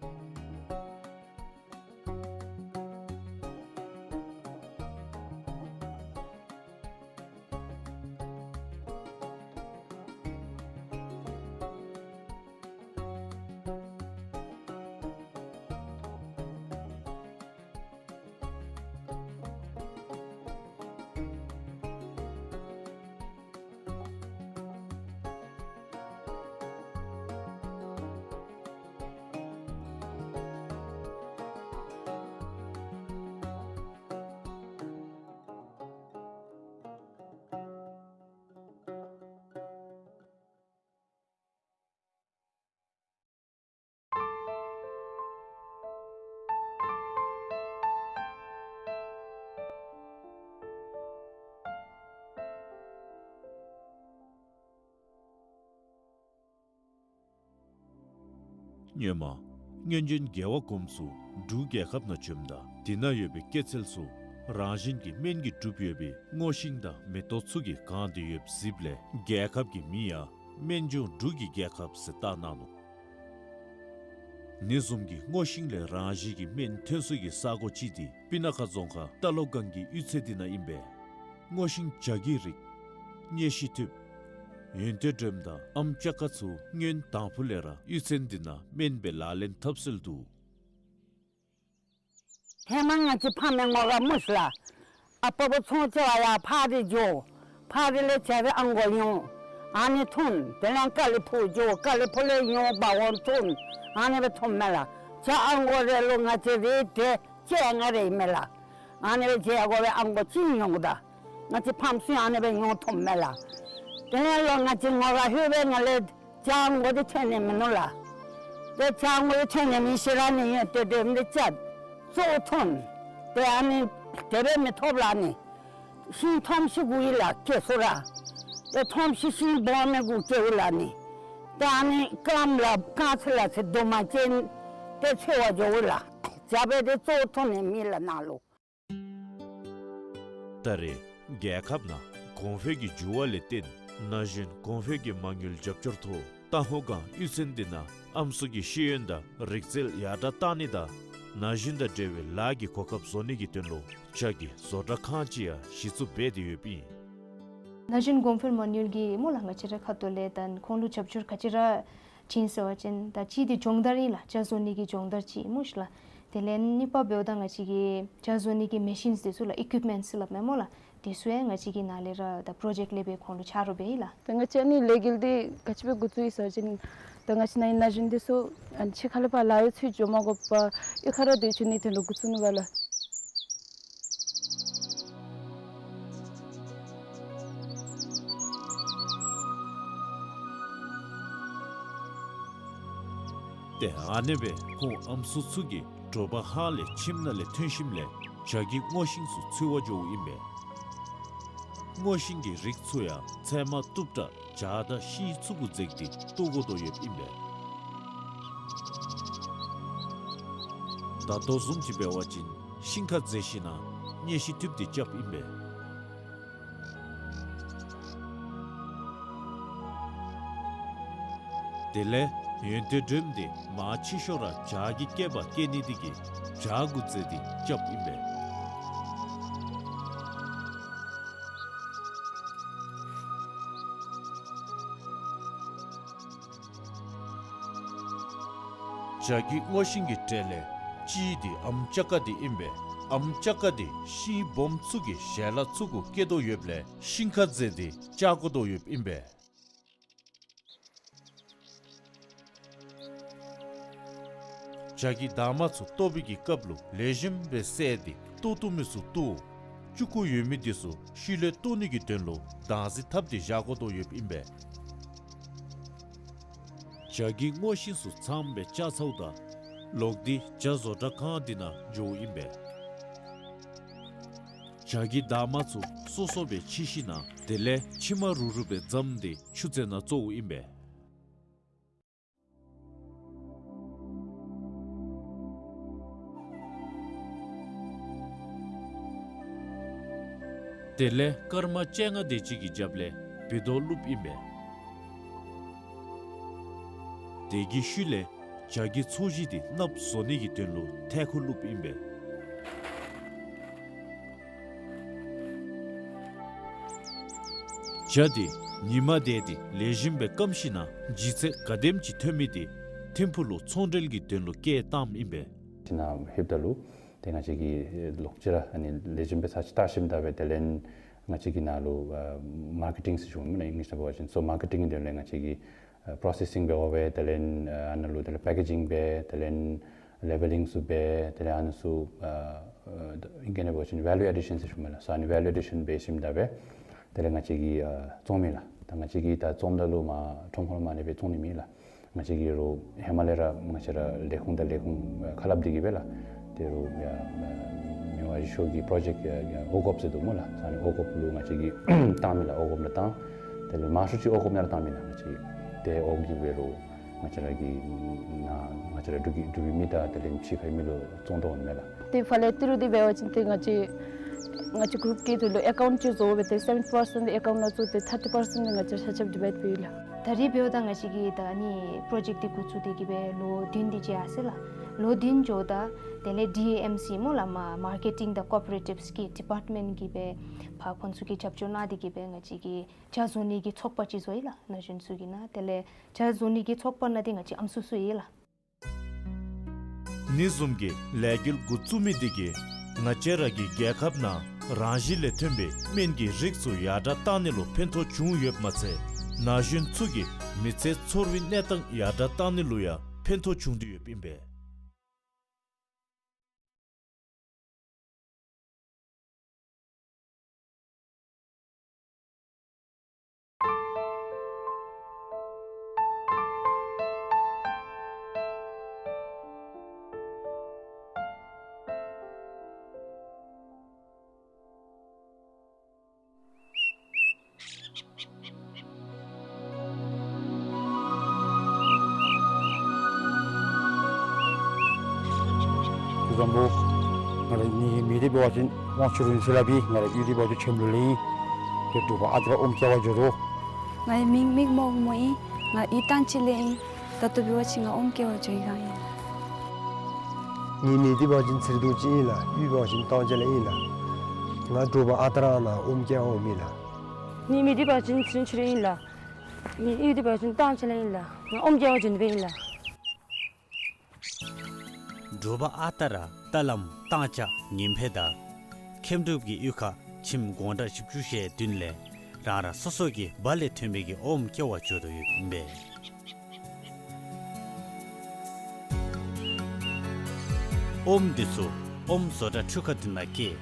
སྔོན་མ་སྔོན་བྱོན་རྒྱལ་བ་གོངམ་ཚུ་འབྲུག་རྒྱལ་ཁབ་ནང་བྱོནམ་ད་དེ་ནང་ཡོད་པའི་སྐྱེད་ཚལ་ཚུ་རང་བཞིན་གྱི་སྨན་གྱིས་གྲུབ་ཡོད་པའི་སྔོ་ཤིང་དང་མེ་ཏོག་ཚུ་གིས་གང་སྟེ་ཡོདཔ་གཟིགསཔ་ལས་རྒྱལ་ཁབ་ཀྱི་མིང་ཡང་སྨན་ལྗོངས་འབྲུག་གི་རྒྱལ་ཁབ་ཟེར་བཏགས་གནང་ནུག། ཨ་ནི་བཟུམ་གྱི་སྔོ་ཤིང་ལས་རང་བཞིན་གྱི་སྨན་ཐོན་ས་གི་ས་གོ་ཅིག་འདི་སྤུ་ན་ཁ་རྫོང་ཁག་རྟ་ལོག་སྒང་གི་གཡུས་ཚན་འདི་ནང་ཨིན་པས། སྔོ་ཤིང་བྱ་རྒོད་རིགས་གཉེར་ཞིབ་ཐུབ་ཡོན་ཏན་སྒྲོལམ་དང་ཨམ་ཅ་ཀ་ཚུ་སྔོན་དང་ཕུ་ལས་ར་གཡུས་ཚན་འདི་ནང་སྨན་སྦེ་ལག་ལེན་འཐབ་སྲོལ་འདུག། ཧེ་མ་ང་བཅས་ཕམ་ངོ་ར་མུ་ཤ་ལ་ཨ་པ་བུ་ཚོང་ཆེ་བ་ཡར་ཕར་འགྱོ། ཕར་ལས་བྱ་རི་ཨང་གོ་ཡོང་ཨ་ནི་འཐུང་། དེ་ལས་ཀ་ལི་ཕུག་འགྱོ། ཀ་ལི་ཕུག་ལས་ཡོང་བ་འོང་འཐུང་ཨ་ནི་སྦེ་འཐུང་མས་ལགས། བྱ་ཨང་གོ་རེ་ལུ་ང་བཅས་རེ་དེ་བཅོ་ལྔ་རེ་ཨིན་མས་ལགས། ཨ་ནི་སྦེ་བྱ་གོ་སྦེ་ཨང་གོ་ཅིག་ཡོང་ད། ང་བཅས་ཕམ་ཚུ་ཨ་ནི་སྦེ་ཡོང་འཐུང་མས་ལགས། དེ་ལས་ལོ་ང་བཅས་ངོ་ར་ལྷོད་པའི་ངང་ལས་བྱ་ཨང་གོ་འདི་ཐོན་ནི་མིན་ནུག་ལགས། ཏེ་བྱ་ཨང་གོ་འདི་ཐོན་ནི་མེད་ཤེས་ར་ནི་ཡོད་དེ་དེ་འདི་བཅད་བཙོ་འཐུང་། ཏེ་ཨ་ནི་དེ་སྦེ་མི་ཐོབ་ལགས་ནི། ཤིང་ཐོམ་ཤི་དགོ་ཡི་ལགས་སྐྱེ་སོ་ར། ཏེ་ཐོམ་ཤི་ཤིང་སྦོམ་མི་དགོ་སྐྱེ་བོ་ལགས་ནི། ཏེ་ཨ་ནི་སྐམ་ལ་རྐང་ཚེ་ལ་ཚེ་དུ་མ་ཅན་ཏེ་འཚོལ་བར་འགྱོ་དགོ་ལགས། བྱ་སྦེ་ཏེ་བཙོ་འཐུང་ནི་མེད་ལགས་ནཱ་ལུ། ད་རེས་རྒྱལ་ཁབ་ནང་གོང་འཕེལ་གྱི་འགྱུར་བ་ལས་བརྟེན་ན་གཞོན་གོང་འཕེལ་གྱི་མ་དངུལ་རྒྱབ་སྐྱོར་ཐོག་རྟ་ཕོ་སྒང་གཡུས་ཚན་འདི་ནང་ཨམ་སྲུ་གི་ཤེས་ཡོན་དང་རིག་རྩལ་ཡར་དྲག་གཏང་ནི་དང་ན་གཞོན་དང་འབྲེལ་བའི་ལཱ་གི་གོ་སྐབས་བཟོ་ནི་གི་དོན་ལུ་བྱ་རྒོད་བཟོ་གྲྭ་ཁང་ཅིག་ཡང་གཞི་བཙུགས་འབད་དེ་ཡོདཔ་ཨིན། ན་གཞོན་གོང་འཕེལ་མ་དངུལ་གྱིས་སྨོ་ལགས་ང་བཅས་རའི་ཁ་ཐུག་ལས་ད་ཁོང་ལུ་རྒྱབ་སྐྱོར་ག་ཅི་ར་བྱིན་ཟེར་བ་ཅིན་ད་གཅིག་འདི་སྦྱོང་བརྡར་ཨིན་ལགས། བྱ་བཟོ་ནི་གི་སྦྱོང་བརྡར་ཅིག་སྨོ་ཤིག་ལགས། དེ་ལས་གཉིས་པ་འབདཝ་ད་ང་བཅས་ཀྱི་བྱ་བཟོ་ནི་གི་མེ་ཤིནསི་འདི་ཚུ་ལགས་ཨི་ཀུའིཔ་མེནཊསི་སླབ་མས་སྨོ་ལགས། དེ་ཚུ་ཡང་ང་བཅས་ཀྱི་ནང་ལས་ར་ད་པྲོ་ཇེཀཊ་ལས་སྦེ་ཁོང་ལུ་ཆ་རོགས་འབད་ཡི་ལགས། ད་ང་བཅས་ཨ་ནི་ལས་འགུལ་འདི་ག་ཅི་སྦེ་འགོ་བཙུགས་ཡི་ཟེར་བ་ཅིན་ད་ང་བཅས་ནཱ་ཨིན་ན་གཞོན་འདི་ཚུ་ཨ་ནི་ཕྱི་ཁ་ལས་ཕར་ལཱ་གཡོག་འཚོལ་འགྱོ་མ་དགོ་པར་གཡུས་ཁར་ར་སྡོད་བཅུག་ནིའི་དོན་ལུ་འགོ་བཙུགས་ནུག་པ་ལགས། ཏེ་ཨ་ནེ་སྦེ་ཁོང་ཨམ་སྲུ་ཚུ་གིས་དྲོ་པ་ཧཱ་ལས་ཁྱིམ་ནང་ལས་ཐོན་ཞིནམ་ལས་བྱ་རྒོད་སྔོ་ཤིང་ཚུ་འཚོལ་བར་འགྱོཝ་ཨིན་པས། སྔོ་ཤིང་གི་རིགས་ཚུ་ཡང་ཚལ་མ་བཏུབ་དྲགས་བྱག་དང་ཤིང་ཚུ་གུ་འཛེགས་ཏེ་བཏོག་དགོ་དོ་ཡོདཔ་ཨིན་པས། ད་ལྟོ་བཟུམ་ཅིག་འབད་བ་ཅིན་ཤིང་ཁར་འཛེགས་ཞིནམ་ལས་མཉེན་ཤིང་བཏུབ་སྟེ་རྐྱབ་ཨིན་པས། དེ་ལས་ཡོན་ཏན་སྒྲོམ་སྟེ་མར་ཕྱི་ཤོག་ར་བྱག་གི་སྐེད་པར་བཀལ་ནི་དེ་གིས་བྱག་གུ་འཛེགས་ཏེ་རྐྱབ་ཨིན་པས། བྱག་གི་སྔོ་ཤིང་གི་གྲས་ལས་གཅིག་དེ་ཨམ་ཅ་ཀ་དེ་ཨིན་པས། ཨམ་ཅ་ཀ་དེ་ཤིང་སྦོམ་ཚུ་གི་ཞལ་ལག་ཚུ་གུ་བཀལ་དོ་ཡོདཔ་ལས་ཤིང་ཁར་འཛེགས་ཏེ་བཅག་དགོ་དོ་ཡོདཔ་ཨིན་པས། བྱག་གི་འདབ་མ་ཚུ་བཏོག་པའི་གི་སྐབས་ལུ་ལེགས་ཤོམ་སྦེ་བསལ་ཏེ་བཏོག་བཏུབ་མི་ཚུ་བཏོག། ལྕུག་གུ་ཡོད་མི་དེ་ཚུ་ཤུལ་ལས་བཏོག་ནི་གི་དོན་ལུ་དྭངས་འཛིན་འཐབ་སྟེ་བཞག་དགོ་དོ་ཡོདཔ་ཨིན་པས། བྱག་གི་སྔོ་ཤིང་ཚུ་ཚངམ་སྦེ་བཅག་ཚརཝ་ད་ལོག་སྟེ་བྱག་བཟོ་གྲྭ་ཁང་དེ་ནང་འགྱོཝ་ཨིན་པས། བྱག་གི་འདབ་མ་ཚུ་སོ་སོ་སྦེ་ཕྱེ་ཞིནམ་ལས་དེ་ལས་ཕྱེ་མར་རུབ་རུབ་སྦེ་བརྫངམ་སྟེ་ཆུ་རྩེ་ནང་བཙོཝ་ཨིན་པས། དེ་ལས་སྐར་མ་བཅོ་ལྔ་དེ་ཅིག་གི་རྒྱབ་ལས་བི་དོ་བླུགསཔ་ཨིན་པས། དེ་གི་ཤུལ་ལས་བྱག་གི་ཚོས་གཞི་དེ་གནགཔོ་བཟོ་ནི་གི་དོན་ལུ་ཐལ་ཁུ་བླུགསཔ་ཨིན་པས། བྱག་དེ་ཉིམ་དེ་དེ་ལེགས་ཤོམ་སྦེ་སྐམ་ཞིནམ་ལས་ལྗིད་ཚད་ག་དེམ་ཅིག་ཐོན་མི་དེ་ཐིམ་ཕུག་ལུ་ཚོང་འབྲེལ་གྱི་དོན་ལུ་སྐྱེལ་བཏངམ་ཨིན་པས། ཅིག་ནང་ལྷོདཔ་ད་ལུ་ཏེ་ང་བཅས་ཀྱིས་ལོག་ཅི་ར་ཨ་ནི་ལེགས་ཤོམ་སྦེ་ཚར་ཅིག་བལྟ་ཞིནམ་ད་སྦེ་དེ་ལས་ང་བཅས་ཀྱིས་ནཱ་ལུ་ཨ་མར་ཀེ་ཊིང་ཟེར་ཞུཝ་མས་ལགས་ཨིང་ལིཤ་ནང་འབད་བ་ཅིན། སོ་མར་ཀེ་ཊིང་གི་དོན་ལས་ང་བཅས་ཀྱིས་ཨ་པོརོ་སེ་སིང་འབད་འོང་སྦེ་དེ་ལས་ཨ་ནཱ་ལུ་དེ་ལས་པེ་ཀེ་ཇིང་འབད་དེ་ལས་ལེ་བེ་ལིང་ཚུ་འབད་དེ་ལས་ཨ་ནི་ཚུ་ཨ་ཨ་ཨིང་སྐད་ནང་འབད་བ་ཅིན་ཝེ་ལུ་ཨེ་ཌི་ཤཱན་ཟེར་ཞུཝ་མས་ལགས། སོ་ཨ་ནི་ཝེ་ལུ་ཨེ་ཌི་ཤཱན་འབད་ཞིནམ་ད་སྦེ་དེ་ལས་ང་བཅས་ཀྱིས་ཨ་བཙོང་མས་ལགས། ད་ང་བཅས་ཀྱིས་ད་བཙོངམ་ད་ལུ་མར་ཁྲོམ་ཁར་མ་ལས་སྦེ་བཙོང་ནི་མེད་ལགས། ང་བཅས་ཀྱིས་རོགས་ཧེ་མ་ལས་ར་ང་བཅས་ར་ལས་ཁུངས་དང་ལས་ཁུངས་ཁ་སླབ་སྟེ་གིས་སྦེ་ལགས། ཏེ་རོགས་ཡ་མི་དབང་ཡར་ཤོག་གི་པོརོ་ཇེཀཊ་ཨ་ཨོ་གོབ་ཟེར་འདུག་སྨོ་ལགས། ཨ་ནི་ཨོ་གོབ་ལུ་ང་བཅས་ཀྱིས་བཏང་མས་ལགས། ཨོ་གོབ་ལུ་བཏང་། དེ་ལས་མང་ཤོས་ཅིག་ཨོ་གོབ་ནང་ར་བཏང་མས་ལགས། ང་བཅས་ཏེ་ཨོ་གོབ་འབད་རུང་ང་བཅས་ར་གི་ནཱ་ང་བཅས་ར་འབྲུག་གི་འབྲུག་པའི་མི་དང་དེ་ལས་ཕྱི་ཁའི་མི་ལུ་བཙོང་དོ་འོང་མས་ལགས། ཏེ་ཕར་ལས་ཏི་རུ་འདི་འབད་བ་ཅིན་ཏེ་ང་བཅས་ང་བཅས་གུ་རུབ་ཀྱི་ཐོག་ལུ་ཨེ་ཀའུནཊ་ཅིག་བཟོ་སྦེ་ཏེ་སེ་བེན་ཊི་པར་སེནཊ་ཨེ་ཀའུནཊ་ནང་བཙུགས་ཏེ་ཐར་ཊི་པར་སེནཊ་ང་བཅས་ཆ་ཁྱབ་ཌི་བའིཌ་འབད་ཡི་ལགས། ད་རེས་འབདཝ་ད་ང་བཅས་ཀྱིས་ད་ཨ་ནི་པོརོ་ཇེཀཊ་འདི་འགོ་བཙུགས་ཏེ་གིས་སྦེ་ལོ་བདུན་དེ་ཅིག་ཡར་སོ་ཡི་ལགས། ལོ་བདུན་འགྱོཝ་ད་དེ་ལས་ཌི་ཨེ་ཨེམ་སི་སྨོ་ལགས་མ་མར་ཀེ་ཊིང་དང་ཀོ་པ་རེ་ཊིབས་ཀྱི་ཌི་པརཊ་མེནཊ་གིས་སྦེ་ཕར་ཁོང་ཚུ་གིས་རྒྱབ་སྐྱོར་གནང་སྟེ་གིས་སྦེ་ང་བཅས་ཀྱིས་བྱག་བཟོ་ནི་གི་ཚོགས་པ་ཅིག་བཟོ་ཡི་ལགས། ན་གཞོན་ཚུ་གི་ནང་དེ་ལས་བྱག་བཟོ་ནི་གི་ཚོགས་པ་ནང་འདི་ང་བཅས་ཨམ་སྲུ་སྲུ་ཡི་ལགས། ཨ་ནི་བཟུམ་གྱི་ལས་འགུལ་འགོ་བཙུགས་མི་འདི་གིས་ང་བཅས་ར་གི་རྒྱལ་ཁབ་ནང་རང་བཞིན་ལས་ཐོན་པའི་སྨན་གྱི་རིགས་ཚུ་ཡར་དྲགས་བཏང་ནི་ལུ་ཕན་ཐོགས་བྱུང་ཡོདཔ་མ་ཚད་ན་གཞོན་ཚུ་གི་མི་ཚེ་འཚོ་བའི་གནས་སྟངས་ཡར་དྲགས་བཏང་ནི་ལུ་ཡང་ཕན་ཐོགས་བྱུང་སྟེ་ཡོདཔ་ཨིན་པས། བཟང་པོ། ང་རའི་མིང་འདི་འབད་བ་ཅིན་དབང་ཕྱུག་རིང་བསྲེལ་ལགས་ཨིན། ང་རའི་གཡུས་འདི་འབད་བ་ཅིན་ཆེམ་ལུ་ལས་ཨིན། ཏེ་དྲོ་པ་ཨ་རྟག་ར་ཨོམ་སྐྱེལ་བར་འགྱོ་དོ། ང་རའི་མིང་མིག་རྨོག་རྨོ་ཨིན། ང་གཡུས་ཏང་ཅིག་ལས་ཨིན། ད་ལྟོ་འབད་བ་ཅིན་ང་ཨོམ་སྐྱེལ་བར་འགྱོ་ཡི་ལགས་ཨིན། ངེའི་མིང་འདི་འབད་བ་ཅིན་ཚེ་རིང་རྡོ་རྗེ་ཨིན་ལགས། གཡུས་འབད་བ་ཅིན་ཏང་ཅིག་ལས་ཨིན་ལགས། ང་དྲོ་པ་ཨ་རྟག་ར་ནཱ་ཨོམ་སྐྱེལ་འོངམ་ཨིན་ལགས། ངེའི་མིང་འདི་འབད་བ་ཅིན་ཚེ་རིང་ཆོས་སྒྲོན་ཨིན་ལགས། ངེའི་གཡུས་འདི་འབད་བ་ཅིན་ཏང་ཅིག་ལས་ཨིན་ལགས། ང་ཨོམ་སྐྱེལ་བར་འགྱོ་ནི་སྦེ་ཨིན་ལགས། དྲོ་པ་ཨ་རྟག་ར་རྟ་ལམ་ཏང་ཅིག་ཉིམ་ཕད་དང་མཁྱེན་གྲུབ་ཀྱི་གཡུས་ཁར་ཁྱིམ་དགོང་དག་བཞི་བཅུ་ཞེ་བདུན་ལས་རང་རང་སོ་སོ་གི་སྦ་ལས་ཐོན་པའི་གི་ཨོམ་སྐྱེལ་བར་འགྱོ་དོ་ཡོདཔ་ཨིན་པས། ཨོམ་འདི་ཚུ་ཨོམ་བཟོ་གྲྭ་འཕྲུལ་ཁང་འདི་ནང་བསྐྱལ།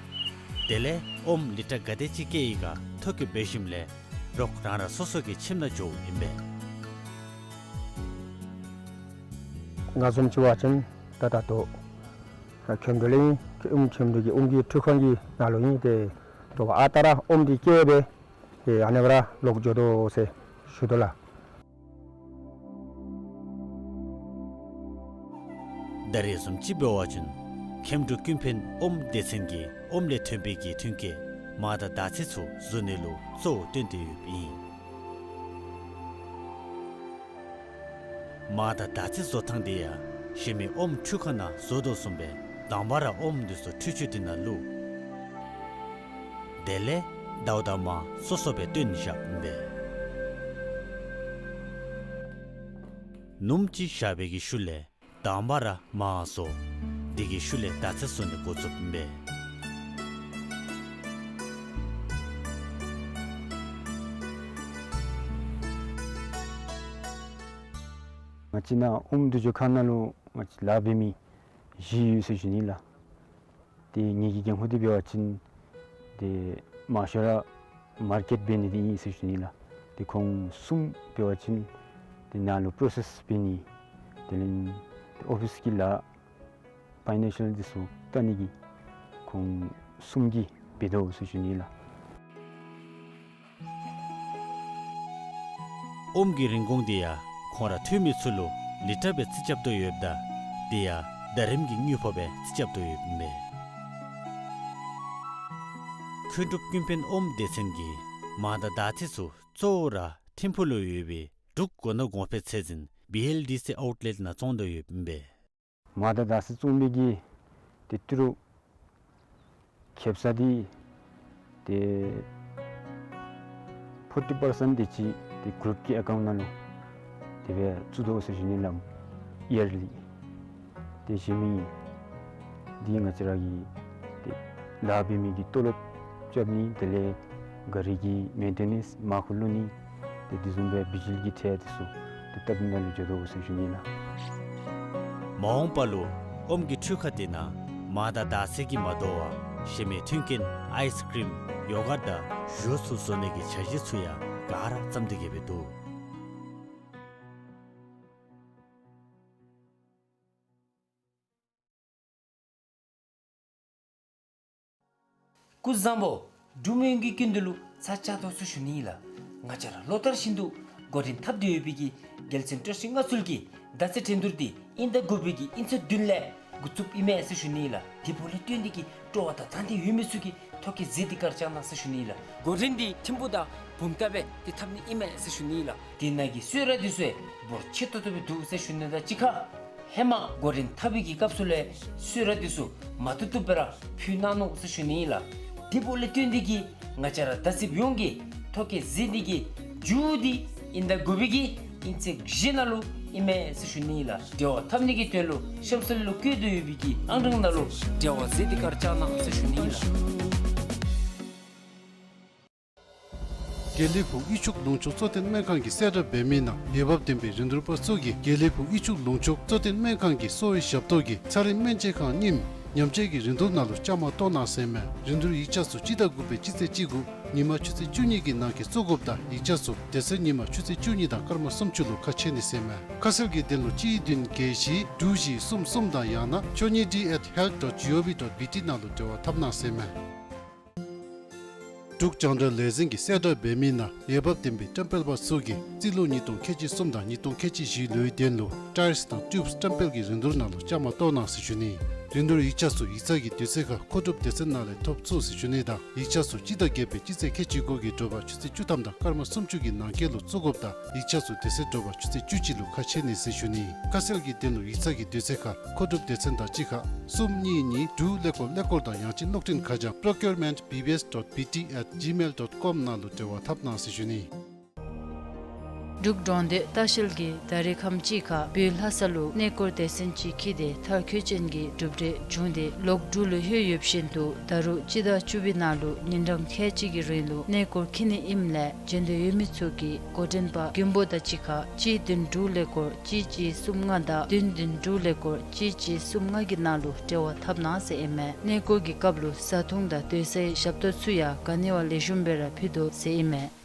དེ་ལས་ཨོམ་ལི་ཊར་ག་དེ་ཅིག་བསྐྱལ་ཡི་ག་ཐོ་བཀོད་འབད་ཞིནམ་ལས་རོགས་རང་རང་སོ་སོ་གི་ཁྱིམ་ནང་འགྱོཝ་ཨིན་པས། ང་བཟུམ་ཅིག་འབད་བ་ཅིན་ད་ད་ལྟོ་ཁྱིམ་དུ་ལས་ཨིན། ཁྱིམ་དུ་གི་ཨོམ་གྱི་འཕྲུལ་ཁང་གི་ནང་ལུ་ཨིན། ཏེ་དྲོ་པ་ཨ་རྟག་ར་ཨོམ་འདི་བསྐྱལ་སྦེ་ཏེ་ཨ་ནི་སྦེ་ར་ལོག་འགྱོ་དོ་ཟེར་ཞུ་དོ་ལགས། ད་རེས་བཟུམ་ཅིག་འབད་བ་ཅིན་ མཁན་འབྲུག་ཀུན་ཕན་ཨོམ་སྡེ་ཚན་གྱིས་ཨོམ་ལས་ཐོན་པའི་གི་ཐོན་སྐྱེད་མར་དང་དར་ཚིལ་ཚུ་བཟོ་ནི་ལུ་གཙོ་བོ་བཏོན་ཏེ་ཡོདཔ་ཨིན། མར་དང་དར་ཚིལ་བཟོ་ཐངས་འདི་ཡང་གཞན་མི་ཨོམ་འཕྲུལ་ཁང་ནང་བཟོ་དོ་བཟུམ་སྦེ་དང་པ་ར་ཨོམ་འདི་ཚུ་འཕྲུལ་ཆུ་འདི་ནང་བླུག། དེ་ལས་ཟླཝ་དང་མར་སོ་སོ་སྦེ་བཏོན་བཞགཔ་ཨིན་པས། ནུམ་ཅིག་བཞག་པའི་གི་ཤུལ་ལས་དང་པ་ར་མར་བཟོ། དེ་གི་ཤུལ་ལས་དར་ཚིལ་བཟོ་ནི་འགོ་བཙུགསཔ་ཨིན་པས། ང་བཅས་ནཱ་ཨོམ་འདུ་འགྱོ་ཁང་ནང་ལུ་ང་བཅས་ལཱ་འབད་མི་བཞི་ཡོད་ཟེར་ཞུ་ནི་ལགས། ཏེ་ངེ་གི་འགན་ཁུར་འདི་འབད་བ་ཅིན་ཏེ་མང་ཤོས་ར་མར་ཀེཊ་འབད་ནི་འདི་ཨིན་ཟེར་ཞུ་ནི་ལགས། ཏེ་ཁོང་གསུམ་འབད་བ་ཅིན་ཏེ་ནཱ་ལུ་པྲོ་སེསི་འབད་ནི་དེ་ལས་ཏེ་ཨོ་ཕིསི་གི་ལཱ་ཕའི་ནཱན་ཤཱལ་འདི་ཚུ་བལྟ་ནི་གི་ཁོང་གསུམ་གྱིས་འབད་དོ་ཟེར་ཞུ་ནི་ལགས། ཨོམ་གྱི་རིན་གོང་འདི་ཡང་ཁོང་ར་འཐུ་མི་ཚུ་ལུ་ལི་ཊར་སྦེ་རྩིས་རྐྱབ་དོ་ཡོདཔ་ད་དེ་ཡང་ཟླ་རིམ་གྱི་དངུལ་ཕོགས་སྦེ་རྩིས་རྐྱབ་དོ་ཡོདཔ་ཨིན་པས། མཁན་འབྲུག་ཀུན་ཕན་ཨོམ་སྡེ་ཚན་གྱིས་མར་དང་དར་ཚིལ་ཚུ་གཙོ་བོ་ར་ཐིམ་ཕུག་ལུ་ཡོད་པའི་འབྲུག་སྒོ་ནོར་གོང་འཕེལ་ཚད་འཛིན་བི་ཨེལ་ཌི་སི་ཨའུཊ་ལེཊ་ནང་བཙོང་དོ་ཡོདཔ་ཨིན་པས། མར་དང་དར་ཚིལ་བཙོང་མི་གི་ཏེ་ཏི་རུ་ཁེབ་ས་འདི་ཏེ་ཕོར་ཊི་པར་སེནཊ་དེ་ཅིག་ཏེ་གུ་རུཔ་ཀྱི་ཨེ་ཀའུནཊ་ནང་ལུ་དེ་སྦེ་བཙུགས་དོ་ཟེར་ཞུ་ནི་ལགས། ཡར་ལི་ཏེ་གཞན་མི་འདི་ང་བཅས་ར་གི་ཏེ་ལཱ་འབད་མི་གི་ཏོ་ལོབ་རྐྱབ་ནི་དེ་ལས་ག་རི་གི་མེན་ཊེ་ནེནསི་མར་ཁུ་བླུག་ནི་ཏེ་དེ་བཟུམ་སྦེ་བི་ཇི་ལི་གི་ཁྲལ་འདི་ཚུ་ཏེ་བཏབ་ནི་ནང་ལུ་འགྱོ་དོ་ཟེར་ཞུ་ནི་ལགས། མ་འོངས་པ་ལུ་ཨོམ་གྱི་འཕྲུལ་ཁང་འདི་ནང་མར་དང་དར་ཚིལ་གྱིས་མ་དོ་བར་གཞན་མི་མཐུན་རྐྱེན་ཨའིསི་ཀྲིམ་ཡོ་གརཊ་དང་ཞུ་ཚུ་བཟོ་ནི་གི་འཆར་གཞི་ཚུ་ཡང་ག་ར་བརྩམས་ཏེ་གི་སྦེ་འདུག། སྐུ་གཟུགས་བཟང་པོ། འབྲུག་མི་ཡོངས་ཀྱི་སྐུ་མདུན་ལུ་ཚར་བཅད་དོ་ཟེར་ཞུ་ནི་ལགས། ང་བཅས་ར་ལོ་ལྟར་བཞིན་དུ་འགོ་འདྲེན་འཐབ་སྟེ་ཡོད་པའི་གི་རྒྱལ་མཚན་བཀྲ་ཤིས་མངའ་གསོལ་གྱི་མདའ་རྩེད་འགྲན་བསྡུར་འདི་དབྱིན་ཟླ་དགུ་པའི་གི་དབྱིན་ཚེས་བདུན་ལས་འགོ་བཙུགསཔ་ཨིན་མས་ཟེར་ཞུ་ནི་ལགས། དེ་འབདཝ་ལས་བརྟེན་ཏེ་གི་སྤྲོ་བ་དང་དང་འདོད་ཡོད་མི་ཚུ་གིས་ཐོ་བཀོད་མཛད་དེ་ག་ར་བཅར་གནང་ཟེར་ཞུ་ནི་ལགས། འགོ་འདྲེན་འདི་ཐིམ་ཕུག་དང་བུམ་ཐང་སྦེ་ཏེ་འཐབ་ནི་ཨིན་མས་ཟེར་ཞུ་ནི་ལགས། དེ་ནང་གི་གསོལ་རས་འདི་ཚུ་འབོར་ཆེ་ཏོག་ཏོ་སྦེ་འདུག་ཟེར་ཞུ་ནི་དང་གཅིག་ཁར་ཧེ་མ་འགོ་འདྲེན་འཐབ་པའི་གི་སྐབས་སུ་ལས་གསོལ་རས་འདི་ཚུ་མ་བཏུབ་བཏུབ་སྦེ་ར་ཕུལ་གནང་ནུག་ཟེར་ཞུ་ནི་ལགས། དེ་འབདཝ་ལས་བརྟེན་ཏེ་གི་ང་བཅས་ར་མདའ་རྩེདཔ་ཡོངས་ཀྱིས་ཐོ་བཀོད་མཛད་ནི་གི་མཇུག་འདི་དབྱིན་ཟླ་དགུ་པའི་གི་དབྱིན་ཚེས་བཞི་ནང་ལུ་ཨིན་མས་ཟེར་ཞུ་ནི་ལགས། འབྲེལ་བ་འཐབ་ནི་གི་དོན་ལུ་གཤམ་གསལ་ལུ་བཀོད་དེ་ཡོད་པའི་གི་ཨང་གྲངས་ནང་ལུ་འབྲེལ་བ་མཛད་དེ་ག་ར་བཅར་གནང་ཟེར་ཞུ་ནི་ལགས། དགེ་ལེགས་ཕུག་དབུས་ཕྱོགས་ལུང་ཕྱོགས་གཙོ་བསྟེན་སྨན་ཁང་གིས་གསལ་བསྒྲགས་འབད་མི་ནང་འོས་འབབ་ལྡན་པའི་རིན་བསྡུར་པ་ཚུ་གིས་དགེ་ལེགས་ཕུག་དབུས་ཕྱོགས་ལུང་ཕྱོགས་གཙོ་བསྟེན་སྨན་ཁང་གི་གསོ་བའི་ཞབས་ཏོག་གི་ཚན་རིག་སྨན་དཔྱད་ཁང་རྙིངམ་ཉམས་བཅོས་ཀྱི་རིན་བསྡུར་ནང་ལུ་བཅའ་མར་གཏོགས་གནང་ཟེར་མས། རིན་བསྡུར་ཡིག་ཆ་ཚུ་སྤྱི་ཟླ་དགུ་པའི་སྤྱི་ཚེས་བཅུ་དགུ་ཉིན་མ་ཆུ་ཚོད་བཅུ་གཉིས་ཀྱི་ནང་འཁོད་བཙུགས་དགོཔ་དང་ཡིག་ཆ་ཚུ་དེ་ཚེ་ཉིན་མ་ཆུ་ཚོད་བཅུ་གཉིས་དང་སྐར་མ་སུམ་ཅུ་ལུ་ཁ་ཕྱེ་ནི་ཟེར་མས། ཁ་གསལ་གྱི་དོན་ལུ་གཅིག་བདུན་བརྒྱད་བཞི་དྲུག་བཞི་གསུམ་གསུམ་དང་ཡང་ན་ཆོས་ཉིད་ཌི་ཨེཊ་ཧེལཐ་ཌོཊ་ཇི་ཨོ་ཝི་ཌོཊ་བི་ཊི་ནང་ལུ་འབྲེལ་བ་འཐབ་གནང་ཟེར་མས། འབྲུག་རྒྱང་བསྒྲགས་ལས་འཛིན་གྱིས་གསལ་བསྒྲགས་འབད་མི་ནང་འོས་འབབ་ལྡན་པའི་བཀྲམ་སྤེལ་པ་ཚུ་གིས་རྩིས་ལོ་ཉིས་སྟོང་ཁལ་གཅིག་གསུམ་དང་ཉིས་སྟོང་ཁལ་གཅིག་བཞི་ལོའི་དོན་ལུ་ཊའིརསི་དང་ཊིའུབསི་བཀྲམ་སྤེལ་གྱི་རིན་བསྡུར་ནང་ལུ་བཅའ་མར་གཏོགས་གནང་ཟེར་ཞུ་ནི། རིན་བསྡུར་ཡིག་ཆ་ཚུ་ཡིག་ཚང་གི་དུས་ཚོད་ཁར་མཁོ་སྒྲུབ་སྡེ་ཚན་ནང་ལས་ཐོབ་ཚུགས་ཟེར་ཞུ་ནི་དང་ཡིག་ཆ་ཚུ་སྤྱི་ཟླ་བརྒྱད་པའི་སྤྱི་ཚེས་ཁལ་གཅིག་དགུ་གི་དྲོ་པ་ཆུ་ཚོད་བཅུ་ཐམ་དང་སྐར་མ་སུམ་ཅུ་གི་ནང་འཁོད་ལུ་བཙུགས་དགོཔ་དང་ཡིག་ཆ་ཚུ་དེ་ཚེ་དྲོ་པ་ཆུ་ཚོད་བཅུ་གཅིག་ལུ་ཁ་ཕྱེ་ནི་ཟེར་ཞུ་ནི། ཁ་གསལ་གྱི་དོན་ལུ་ཡིག་ཚང་གི་དུས་ཚོད་ཁར་མཁོ་སྒྲུབ་སྡེ་ཚན་དང་གཅིག་ཁར་གསུམ་གཉིས་གཉིས་དྲུག་ཀླད་ཀོར་ཀླད་ཀོར་དང་ཡང་ཅིན་གློག་འཕྲིན་ཁ་བྱང་procurement B B S dot B T at gmail dot com ནང་ལུ་འབྲེལ་བ་འཐབ་གནང་ཟེར་ཞུ་ནི། འབྲུག་འབྲོག་སྡེ་ལྟ་བཤལ་གྱིས་ད་རེས་ཁམས་ཅིག་ཁར་བོད་ལྷ་ས་ལུ་གནས་སྐོར་སྡེ་ཚན་ཅིག་འཁྱིད་དེ་མཐར་འཁྱོལ་ཅན་གྱི་གྲུབ་འབྲས་བྱུང་སྟེ་ལོག་འབྲུག་ལུ་ལྷོད་ཡོདཔ་བཞིན་དུ་ད་རུང་སྤྱི་ཟླ་བཅུ་པའི་ནང་ལུ་ཉིན་གྲངས་ཁལ་གཅིག་གི་རིང་ལུ་གནས་སྐོར་འཁྱིད་ནི་ཨིནམ་ལས་འབྱོན་འདོད་ཡོད་མི་ཚུ་གིས་འགོ་འདྲེན་པ་མགོན་པོ་དང་གཅིག་ཁར་གཅིག་བདུན་དྲུག་ཀླད་ཀོར་གཅིག་གཅིག་གསུམ་ལྔ་དང་བདུན་བདུན་དྲུག་ཀླད་ཀོར་གཅིག་གཅིག་གསུམ་ལྔ་གི་ནང་ལུ་འབྲེལ་བ་འཐབ་གནང་ཟེར་ཨིན་མས། གནས་སྐོར་གྱི་སྐབས་ལུ་བཟའ་འཐུང་དང་སྡོད་སའི་ཞབས་ཏོག་ཚུ་ཡང་ག་ནི་བ་ལེགས་ཤོམ་སྦེ་ར་ཕུལ་དོ་ཟེར་ཨིན་མས།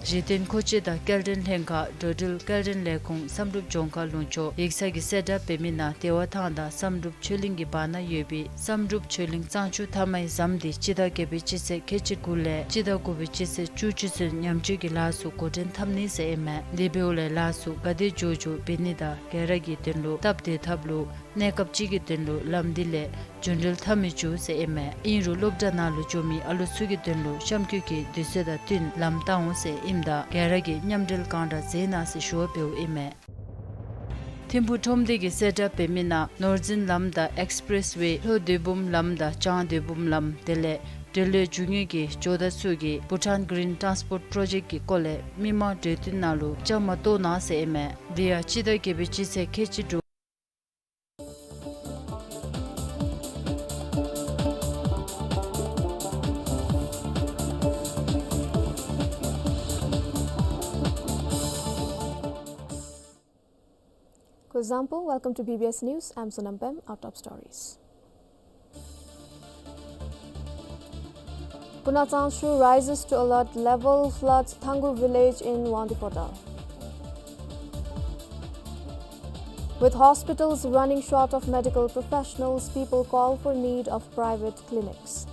གཞི་རྟེན་མཁོ་ཆས་དང་སྐྱེལ་འདྲེན་ལྷན་ཁག་འགྲོ་འགྲུལ་སྐྱེལ་འདྲེན་ལས་ཁུངས་བསམ་གྲུབ་ལྗོངས་མཁར་ལུང་ཕྱོགས་ཡིག་ཚང་གིས་གསལ་བསྒྲགས་འབད་མི་ནང་བདེ་བ་ཐང་དང་བསམ་གྲུབ་ཆོས་གླིང་གི་བར་ན་ཡོད་པའི་བསམ་གྲུབ་ཆོས་གླིང་གཙང་ཆུ་མཐའ་མའི་ཟམ་འདི་སྤྱི་ཟླ་བརྒྱད་པའི་སྤྱི་ཚེས་ཁལ་གཅིག་དགུ་ལས་སྤྱི་ཟླ་དགུ་པའི་སྤྱི་ཚེས་བཅུ་གཅིག་ཚུན་ཉམས་བཅོས་ཀྱི་ལཱ་ཚུ་འགོ་འདྲེན་འཐབ་ནི་ཟེར་ཨིན་མས། དེ་འབདཝ་ལས་ལཱ་ཚུ་ག་དེ་མགྱོགས་མགྱོགས་འབད་ནི་དང་ག་ར་གི་དོན་ལུ་སྟབས་བདེ་ཐབས་ལུ་གནས་སྐབས་ཅིག་གི་དོན་ལུ་ལམ་འདི་ལས་རྒྱུན་འགྲུལ་འཐབ་མི་བཅུག་ཟེར་ཨིན་མས། ཨིན་རུང་སློབ་གྲྭ་ནང་ལུ་འགྱོ་མི་ཨ་ལོ་ཚུ་གི་དོན་ལུ་གཤམ་འཁོད་ཀྱི་དུས་ཚོད་དང་བསྟུན་ལམ་བཏང་འོང་ཟེར་ཨིནམ་ད་ག་ར་གིས་མཉམ་འབྲེལ་གང་དྲག་མཛད་གནང་ཟེར་ཞུ་བ་འབདཝ་ཨིན་མས། ཐིམ་ཕུག་ཁྲོམ་སྡེ་གིས་གསལ་བསྒྲགས་འབད་མི་ནང་ནོར་འཛིན་ལམ་དང་ཨེགསི་པི་རེསི་ཝེ་ལྷོ་སྡོད་འབུམ་ལམ་དང་བྱང་སྡོད་འབུམ་ལམ་དེ་ལས་འབྲེལ་ཡོད་རྒྱུ་དངོས་ཀྱི་ཇོ་བདག་ཚུ་གིས་བྷུ་ཊཱན་གི་རིན་ཊཱན་སི་པོརཊ་པྲོ་ཇེཀཊ་ཀྱི་སྐོར་ལས་མི་མང་གྲོས་བསྟུན་ནང་ལུ་བཅའ་མར་གཏོགས་གནང་ཟེར་ཨིན་མས། དེ་ཡང་སྤྱི་ཟླ་བརྒྱད་པའི་སྤྱི་ཚེས་ཁལ་གཅིག་དྲུག། Kuzuzangpo, welcome to B B S News. I'm Sonam Pem. Our top stories. Punatsanchu rises to alert level, floods Thangu village in Wangdue Phodrang. With hospitals running short of medical professionals, people call for need of private clinics.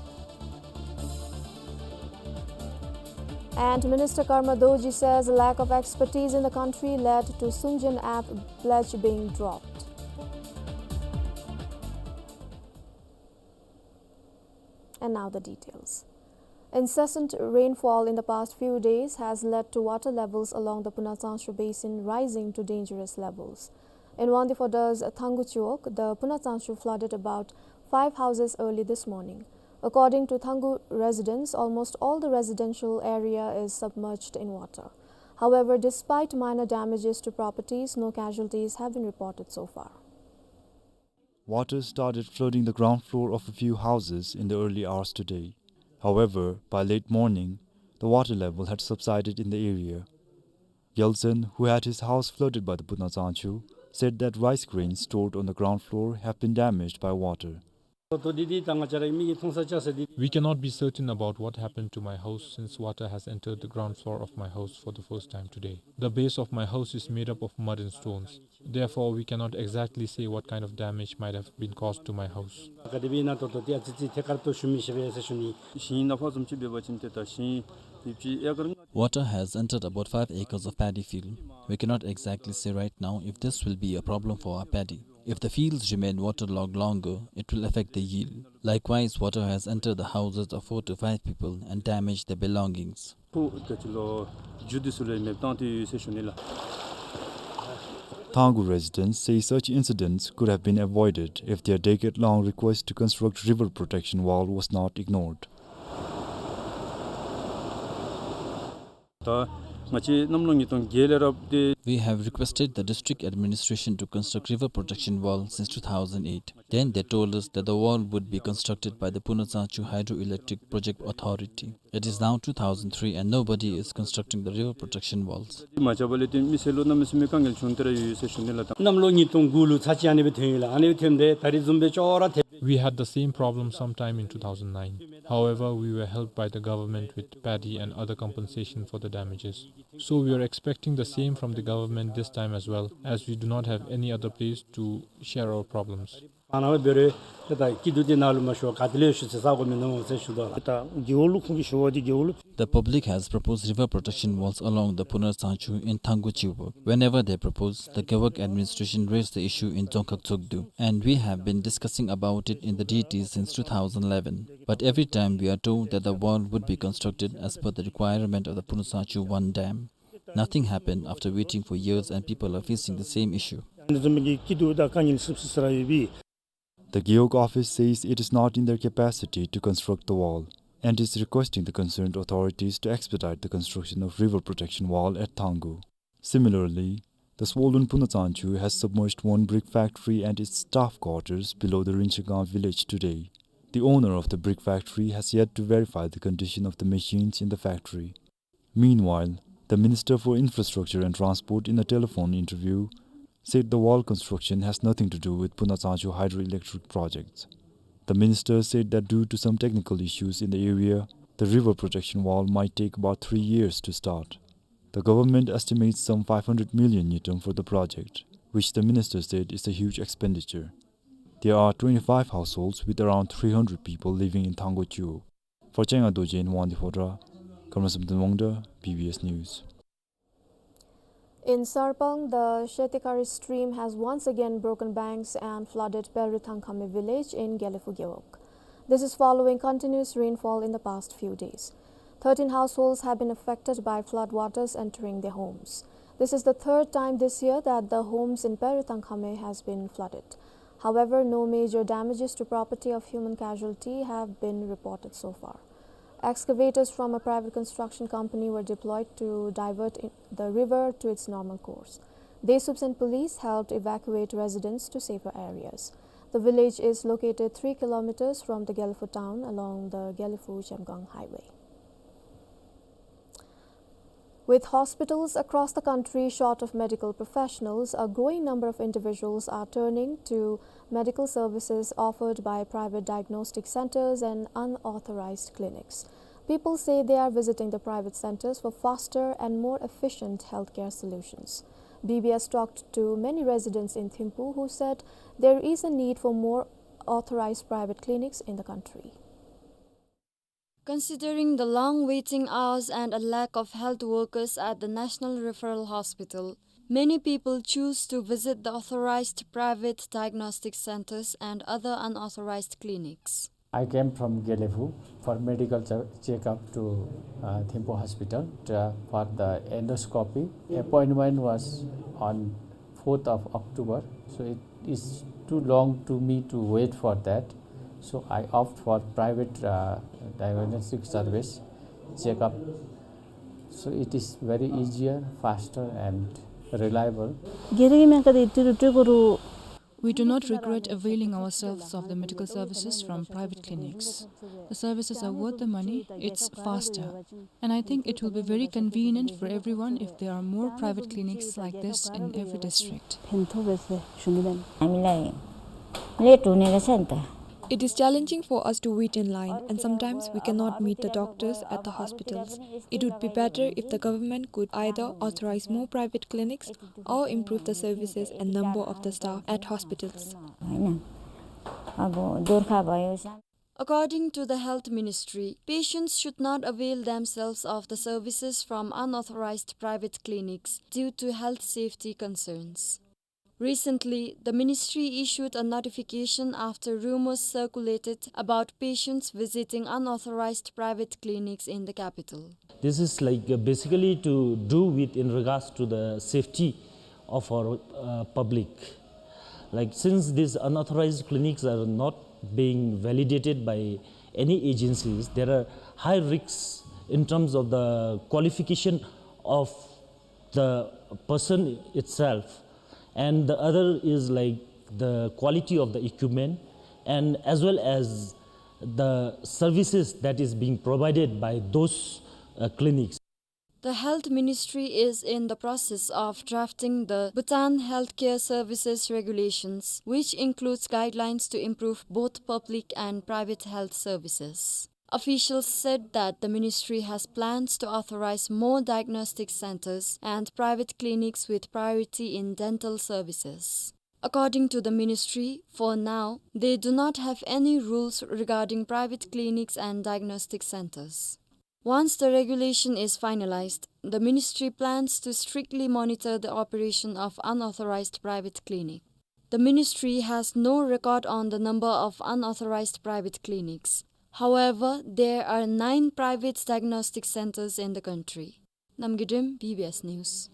And Minister Karma Dorji says lack of expertise in the country led to Sungjen app pledge being dropped. And now the details. Incessant rainfall in the past few days has led to water levels along the Punatsanchu basin rising to dangerous levels. In Wangdue Phodrang's Thangu Chiwog, the Punatsanchu flooded about five houses early this morning. According to Thangu residents, almost all the residential area is submerged in water. However, despite minor damages to properties, no casualties have been reported so far. Water started flooding the ground floor of a few houses in the early hours today. However, by late morning, the water level had subsided in the area. Yeltsin, who had his house flooded by the Punatsanchu, said that rice grains stored on the ground floor have been damaged by water. We cannot be certain about what happened to my house since water has entered the ground floor of my house for the first time today. The base of my house is made up of mud and stones. Therefore, we cannot exactly say what kind of damage might have been caused to my house. Water has entered about five acres of paddy field. We cannot exactly say right now if this will be a problem for our paddy. If the fields remain waterlogged longer, it will affect the yield. Likewise, water has entered the houses of four to five people and damaged their belongings. Thangu residents say such incidents could have been avoided if their decade-long request to construct river protection wall was not ignored. ད་ང་བཅས་གནམ་ལོ་ཉིས་སྟོང་བརྒྱད་ལས་རབ་ཏེ། We have requested the district administration to construct river protection wall since two thousand eight. Then they told us that the wall would be constructed by the Punatsanchu Hydroelectric Project Authority. It is now two thousand three and nobody is constructing the river protection walls. མ་བྱས་པ་ལས་ཏེ་མི་སེར་ལུ་གནམ་མེད་ས་མེད་དཀའ་ངལ་བྱུང་སྟེ་ར་ཡོད་ཟེར་ཞུ་ནི་ལགས། གནམ་ལོ་ཉིས་སྟོང་དགུ་ལུ་ཚར་གཅིག་ཨ་ནི་སྦེ་ཐོན་ཡི་ལགས། ཨ་ནི་སྦེ་ཐོནམ་ད་ད་རིས་བཟུམ་སྦེ་ཅོག་ར་ཐལ། We had the same problem sometime in two thousand nine. However, we were helped by the government with paddy and other compensation for the damages. So we are expecting the same from the government this time as well, as we do not have any other place to share our problems. ཨ་ནཱ་འབད་རུང་ད་སྐྱིད་སྡུག་འདི་ནང་ལུ་མ་ཞུ་བར་ག་ཏེ་ལས་ཞུ་ཟེར་ས་གོ་མིན་ནུག་ཟེར་ཞུ་དོ་ལགས། ད་རྒེད་འོག་ལུ་ཁོང་གིས་ཞུ་བ་འདི་རྒེད་འོག་ལུ། The public has proposed river protection walls along the Punatsanchu in Thangu Chiwog. Whenever they propose, the Gewog administration raise the issue in Dzongkhag Tsogdu, and we have been discussing about it in the D T since two thousand eleven. But every time we are told that the wall would be constructed as per the requirement of the Punatsanchu one dam. Nothing happened after waiting for years and people are facing the same issue. The Gewog office says it is not in their capacity to construct the wall and is requesting the concerned authorities to expedite the construction of river protection wall at Thangu. Similarly, the swollen Punatsanchu has submerged one brick factory and its staff quarters below the Rinchagang village today. The owner of the brick factory has yet to verify the condition of the machines in the factory. Meanwhile, the Minister for Infrastructure and Transport, in a telephone interview, said the wall construction has nothing to do with Punatsanchu hydroelectric projects. The minister said that due to some technical issues in the area, the river protection wall might take about three years to start. The government estimates some five hundred million ngultrum for the project, which the minister said is a huge expenditure. There are twenty-five households with around three hundred people living in Thangko Gewog. For Changa Dorji and Wangdi Photra, Karma Samten Wangda, B B S News. In Sarpang, the Shetikari stream has once again broken banks and flooded Peru Thangkhame village in Gelephu Gewog. This is following continuous rainfall in the past few days. Thirteen households have been affected by flood waters entering their homes. This is the third time this year that the homes in Peru Thangkhame has been flooded. However, no major damages to property of human casualty have been reported so far. Excavators from a private construction company were deployed to divert i-, the river to its normal course. Desups and police helped evacuate residents to safer areas. The village is located three kilometers from the Gelephu town along the Gelephu-Zhemgang highway. With hospitals across the country short of medical professionals, a growing number of individuals are turning to medical services offered by private diagnostic centers and unauthorized clinics. People say they are visiting the private centers for faster and more efficient healthcare solutions. B B S talked to many residents in Thimphu who said there is a need for more authorized private clinics in the country. Considering the long waiting hours and a lack of health workers at the National Referral Hospital, many people choose to visit the authorized private diagnostic centers and other unauthorized clinics. I came from Gelephu for medical che-, checkup to, uh, Thimphu Hospital, uh, for the endoscopy. Appointment was on fourth of October, so it is too long to me to wait for that. So I opt for private, uh, diagnostic service checkup. So it is very easier, faster and reliable. We do not regret availing ourselves of the medical services from private clinics. The services are worth the money, it's faster. And I think it will be very convenient for everyone if there are more private clinics like this in every district. It is challenging for us to wait in line, and sometimes we cannot meet the doctors at the hospitals. It would be better if the government could either authorize more private clinics or improve the services and number of the staff at hospitals. According to the Health Ministry, patients should not avail themselves of the services from unauthorized private clinics due to health safety concerns. Recently, the ministry issued a notification after rumors circulated about patients visiting unauthorized private clinics in the capital. This is like, uh, basically to do with in regards to the safety of our, uh, public. Like, since these unauthorized clinics are not being validated by any agencies, there are high risks in terms of the qualification of the person itself, and the other is, like, the quality of the equipment, and as well as the services that is being provided by those, uh, clinics. The Health Ministry is in the process of drafting the Bhutan Healthcare Services Regulations, which includes guidelines to improve both public and private health services. Officials said that the ministry has plans to authorize more diagnostic centers and private clinics with priority in dental services. According to the ministry, for now, they do not have any rules regarding private clinics and diagnostic centers. Once the regulation is finalized, the ministry plans to strictly monitor the operation of unauthorized private clinic. The ministry has no record on the number of unauthorized private clinics. However, there are nine private diagnostic centers in the country. Namgay Drim, B B S News.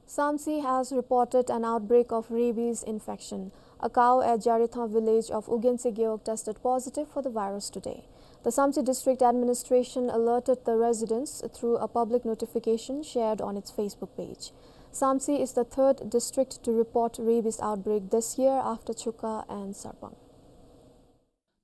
Samtse has reported an outbreak of rabies infection. A cow at Jarithang village of Ugense Gewog tested positive for the virus today. The Samtse District Administration alerted the residents through a public notification shared on its Facebook page. Samtse is the third district to report rabies outbreak this year after Chuka and Sarpang.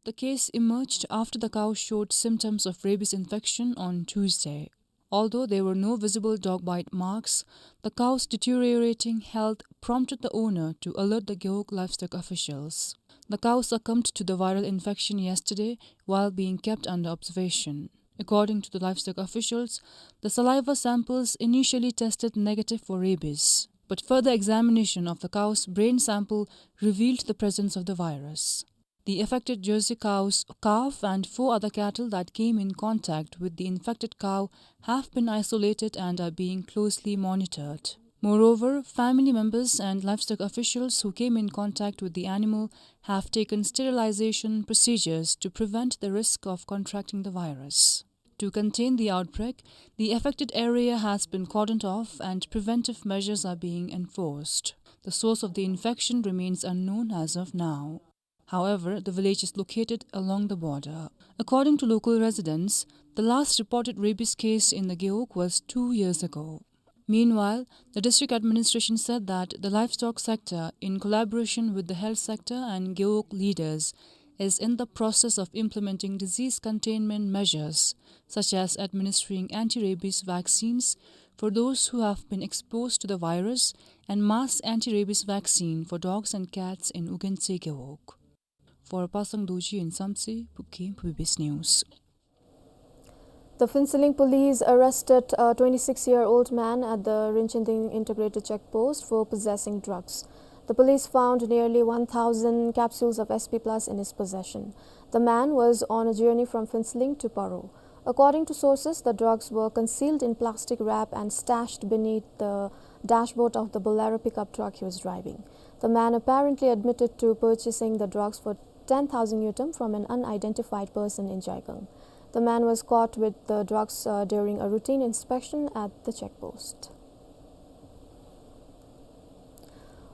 The case emerged after the cow showed symptoms of rabies infection on Tuesday. Although there were no visible dog bite marks, the cow's deteriorating health prompted the owner to alert the Gewog livestock officials. The cow succumbed to the viral infection yesterday while being kept under observation. According to the livestock officials, the saliva samples initially tested negative for rabies, but further examination of the cow's brain sample revealed the presence of the virus. The affected Jersey cow's calf and four other cattle that came in contact with the infected cow have been isolated and are being closely monitored. Moreover, family members and livestock officials who came in contact with the animal have taken sterilization procedures to prevent the risk of contracting the virus. To contain the outbreak, the affected area has been cordoned off and preventive measures are being enforced. The source of the infection remains unknown as of now. However, the village is located along the border. According to local residents, the last reported rabies case in the Gewog was two years ago. Meanwhile, the district administration said that the livestock sector, in collaboration with the health sector and Gewog leaders, is in the process of implementing disease containment measures, such as administering anti-rabies vaccines for those who have been exposed to the virus and mass anti-rabies vaccine for dogs and cats in Ugentse Gewog. For Pasang Dorji in Samtse, Phuket, B B S News. The Phuentsholing police arrested a twenty-six-year-old man at the Rinchenting Integrated Check Post for possessing drugs. The police found nearly one thousand capsules of S P plus in his possession. The man was on a journey from Phuentsholing to Paro. According to sources, the drugs were concealed in plastic wrap and stashed beneath the dashboard of the Bolero pickup truck he was driving. The man apparently admitted to purchasing the drugs for ten thousand ngultrum from an unidentified person in Jaigang. The man was caught with the drugs, uh, during a routine inspection at the check post.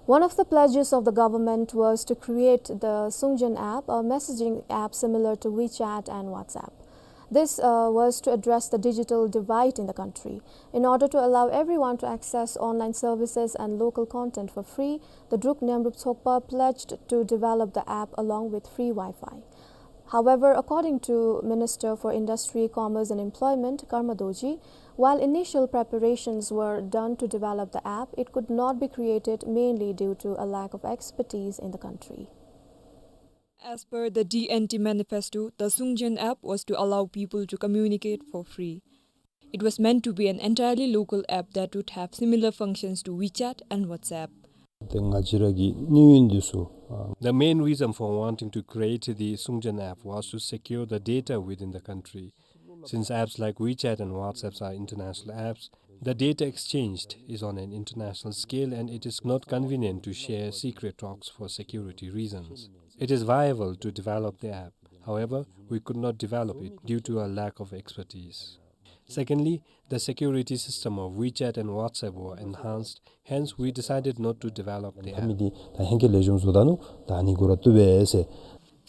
One of the pledges of the government was to create the Sungjen app, a messaging app similar to WeChat and WhatsApp. This, uh, was to address the digital divide in the country. In order to allow everyone to access online services and local content for free, the Druk Nyaengrup Tshogpa pledged to develop the app along with free Wi-Fi. However, according to Minister for Industry, Commerce and Employment, Karma Dorji, while initial preparations were done to develop the app, it could not be created mainly due to a lack of expertise in the country. As per the D N T manifesto, the Sungjen app was to allow people to communicate for free. It was meant to be an entirely local app that would have similar functions to WeChat and WhatsApp. ཏེ་ང་བཅས་ར་གི་གནས་ཡུན་འདི་ཚུ། The main reason for wanting to create the Sungjen app was to secure the data within the country. Since apps like WeChat and WhatsApp are international apps, the data exchanged is on an international scale and it is not convenient to share secret talks for security reasons. It is viable to develop the app. However, we could not develop it due to a lack of expertise. Secondly, the security system of WeChat and WhatsApp were enhanced, hence we decided not to develop the app. ད་མི་འདི་ད་ཧེང་སྐལ་ལེགས་ཤོམ་བཟོ་ད་ནུག། ད་ཨ་ནི་གུ་ར་བཏུབ་པས་ཟེར།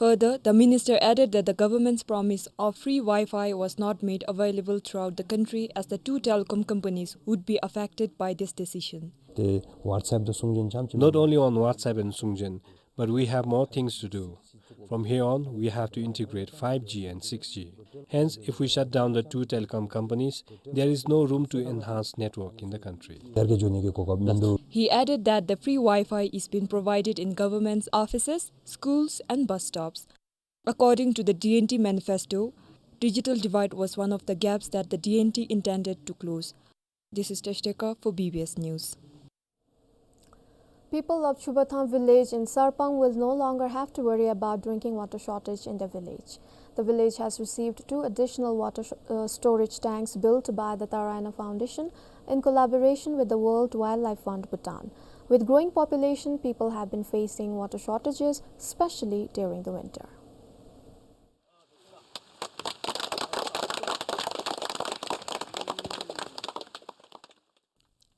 Further, the minister added that the government's promise of free Wi-Fi was not made available throughout the country as the two telecom companies would be affected by this decision. ཏེ་ཝཊསི་ཨེཔ་དང་སུང་ཇེན་རྐྱངམ་ཅིག། Not only on WhatsApp and Sungjen, but we have more things to do. From here on, we have to integrate five G and six G. Hence, if we shut down the two telecom companies, there is no room to enhance network in the country. ཡར་རྒྱས་འགྱོ་ནི་གི་གོ་སྐབས་མིན་འདུག། He added that the free Wi-Fi is being provided in government's offices, schools, and bus stops. According to the D N T manifesto, digital divide was one of the gaps that the D N T intended to close. This is Tesh Teka for B B S News. People of Chubarthang village in Sarpang will no longer have to worry about drinking water shortage in their village. The village has received two additional water sh-, uh, storage tanks built by the Taraina Foundation in collaboration with the World Wildlife Fund Bhutan. With growing population, people have been facing water shortages, especially during the winter.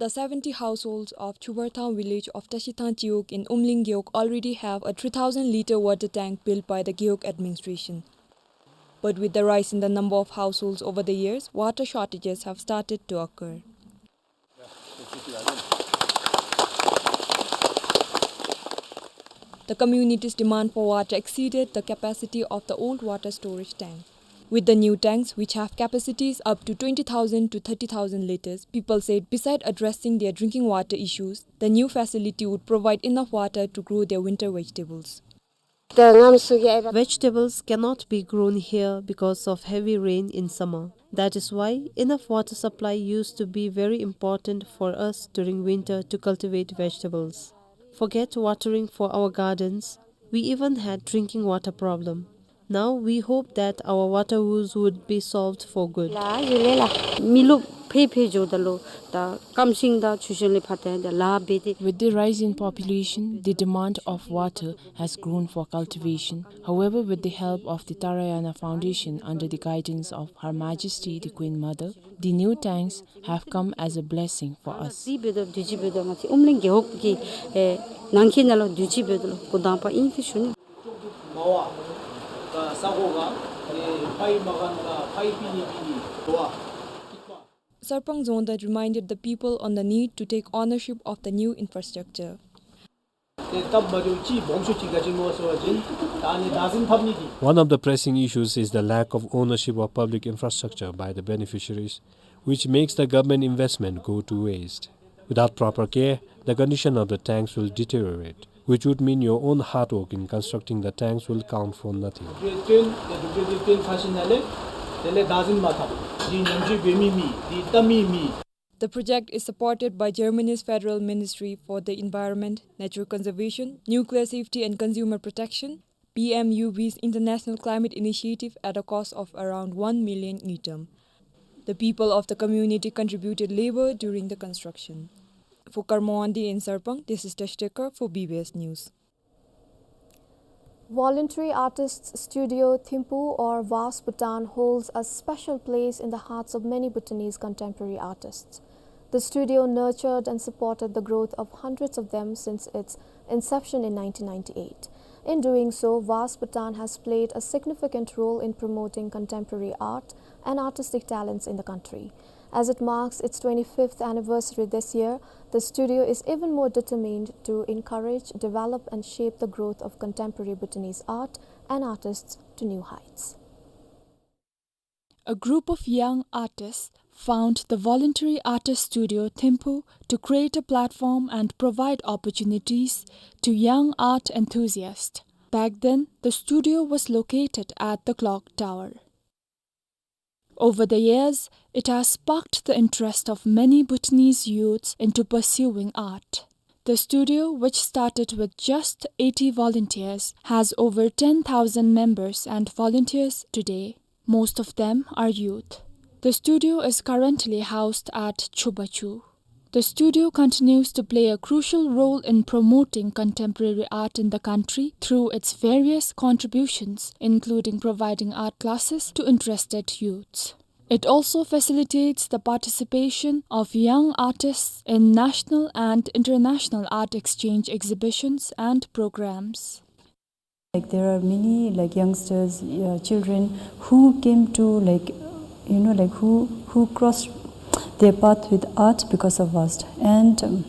The seventy households of Chubarthang village of Tashithang Chiwog in Umling Gewog already have a three thousand litre water tank built by the Gewog administration. But with the rise in the number of households over the years, water shortages have started to occur. The community's demand for water exceeded the capacity of the old water storage tank. With the new tanks, which have capacities up to twenty thousand to thirty thousand litres, people said beside addressing their drinking water issues, the new facility would provide enough water to grow their winter vegetables. ད་ང་མི་སུ་གི་ཨའི་བ། Vegetables cannot be grown here because of heavy rain in summer. That is why enough water supply used to be very important for us during winter to cultivate vegetables. Forget watering for our gardens, we even had drinking water problem. Now we hope that our water woes would be solved for good. ལ་ཡུལ་ལས་ལ་མི་ལུ་ཕེ་ཕེ་འགྱོ་ད་ལོ། ད་ཀམ་ཤིང་དང་ཆུ་ཤིང་ལས་ཕར་ཏེ་ད་ལ་བེ་ཏེ། With the rise in population, the demand of water has grown for cultivation. However, with the help of the Tarayana Foundation under the guidance of Her Majesty the Queen Mother, the new tanks have come as a blessing for us. དེ་འབད་དོ་དུས་ཅི་འབད་དོ་ང་བཅས་ཨོམ་ལེན་རྒེད་འོག་གི་ཨེ་ནང་འཁོད་ནང་ལུ་དུས་ཅི་འབད་དོ་ལོ་གོ་དང་པ་ཨིན་ཏེ་ཞུ་ནི། Sarpang Dzongda reminded the people on the need to take ownership of the new infrastructure. One of the pressing issues is the lack of ownership of public infrastructure by the beneficiaries, which makes the government investment go to waste. Without proper care, the condition of the tanks will deteriorate, which would mean your own hard work in constructing the tanks will count for nothing. The project is supported by Germany's Federal Ministry for the Environment, Nature Conservation, Nuclear Safety and Consumer Protection, P M U V's International Climate Initiative, at a cost of around one million ngultrum. The people of the community contributed labor during the construction. For Karma Wangdi in Sarpang, this is Teshtekar for B B S News. Voluntary Artists Studio Thimphu, or VAS Bhutan, holds a special place in the hearts of many Bhutanese contemporary artists. The studio nurtured and supported the growth of hundreds of them since its inception in nineteen ninety-eight. In doing so, VAS Bhutan has played a significant role in promoting contemporary art and artistic talents in the country. As it marks its twenty-fifth anniversary this year, the studio is even more determined to encourage, develop, and shape the growth of contemporary Bhutanese art and artists to new heights. A group of young artists found the Voluntary Artist Studio Thimphu to create a platform and provide opportunities to young art enthusiasts. Back then, the studio was located at the clock tower. Over the years, it has sparked the interest of many Bhutanese youths into pursuing art. The studio, which started with just eighty volunteers, has over ten thousand members and volunteers today. Most of them are youth. The studio is currently housed at Chubachu. The studio continues to play a crucial role in promoting contemporary art in the country through its various contributions, including providing art classes to interested youths. It also facilitates the participation of young artists in national and international art exchange exhibitions and programs. Like, there are many, like, youngsters, uh, children who came to, like, you know, like, who, who crossed their path with art because of VAST. And, um,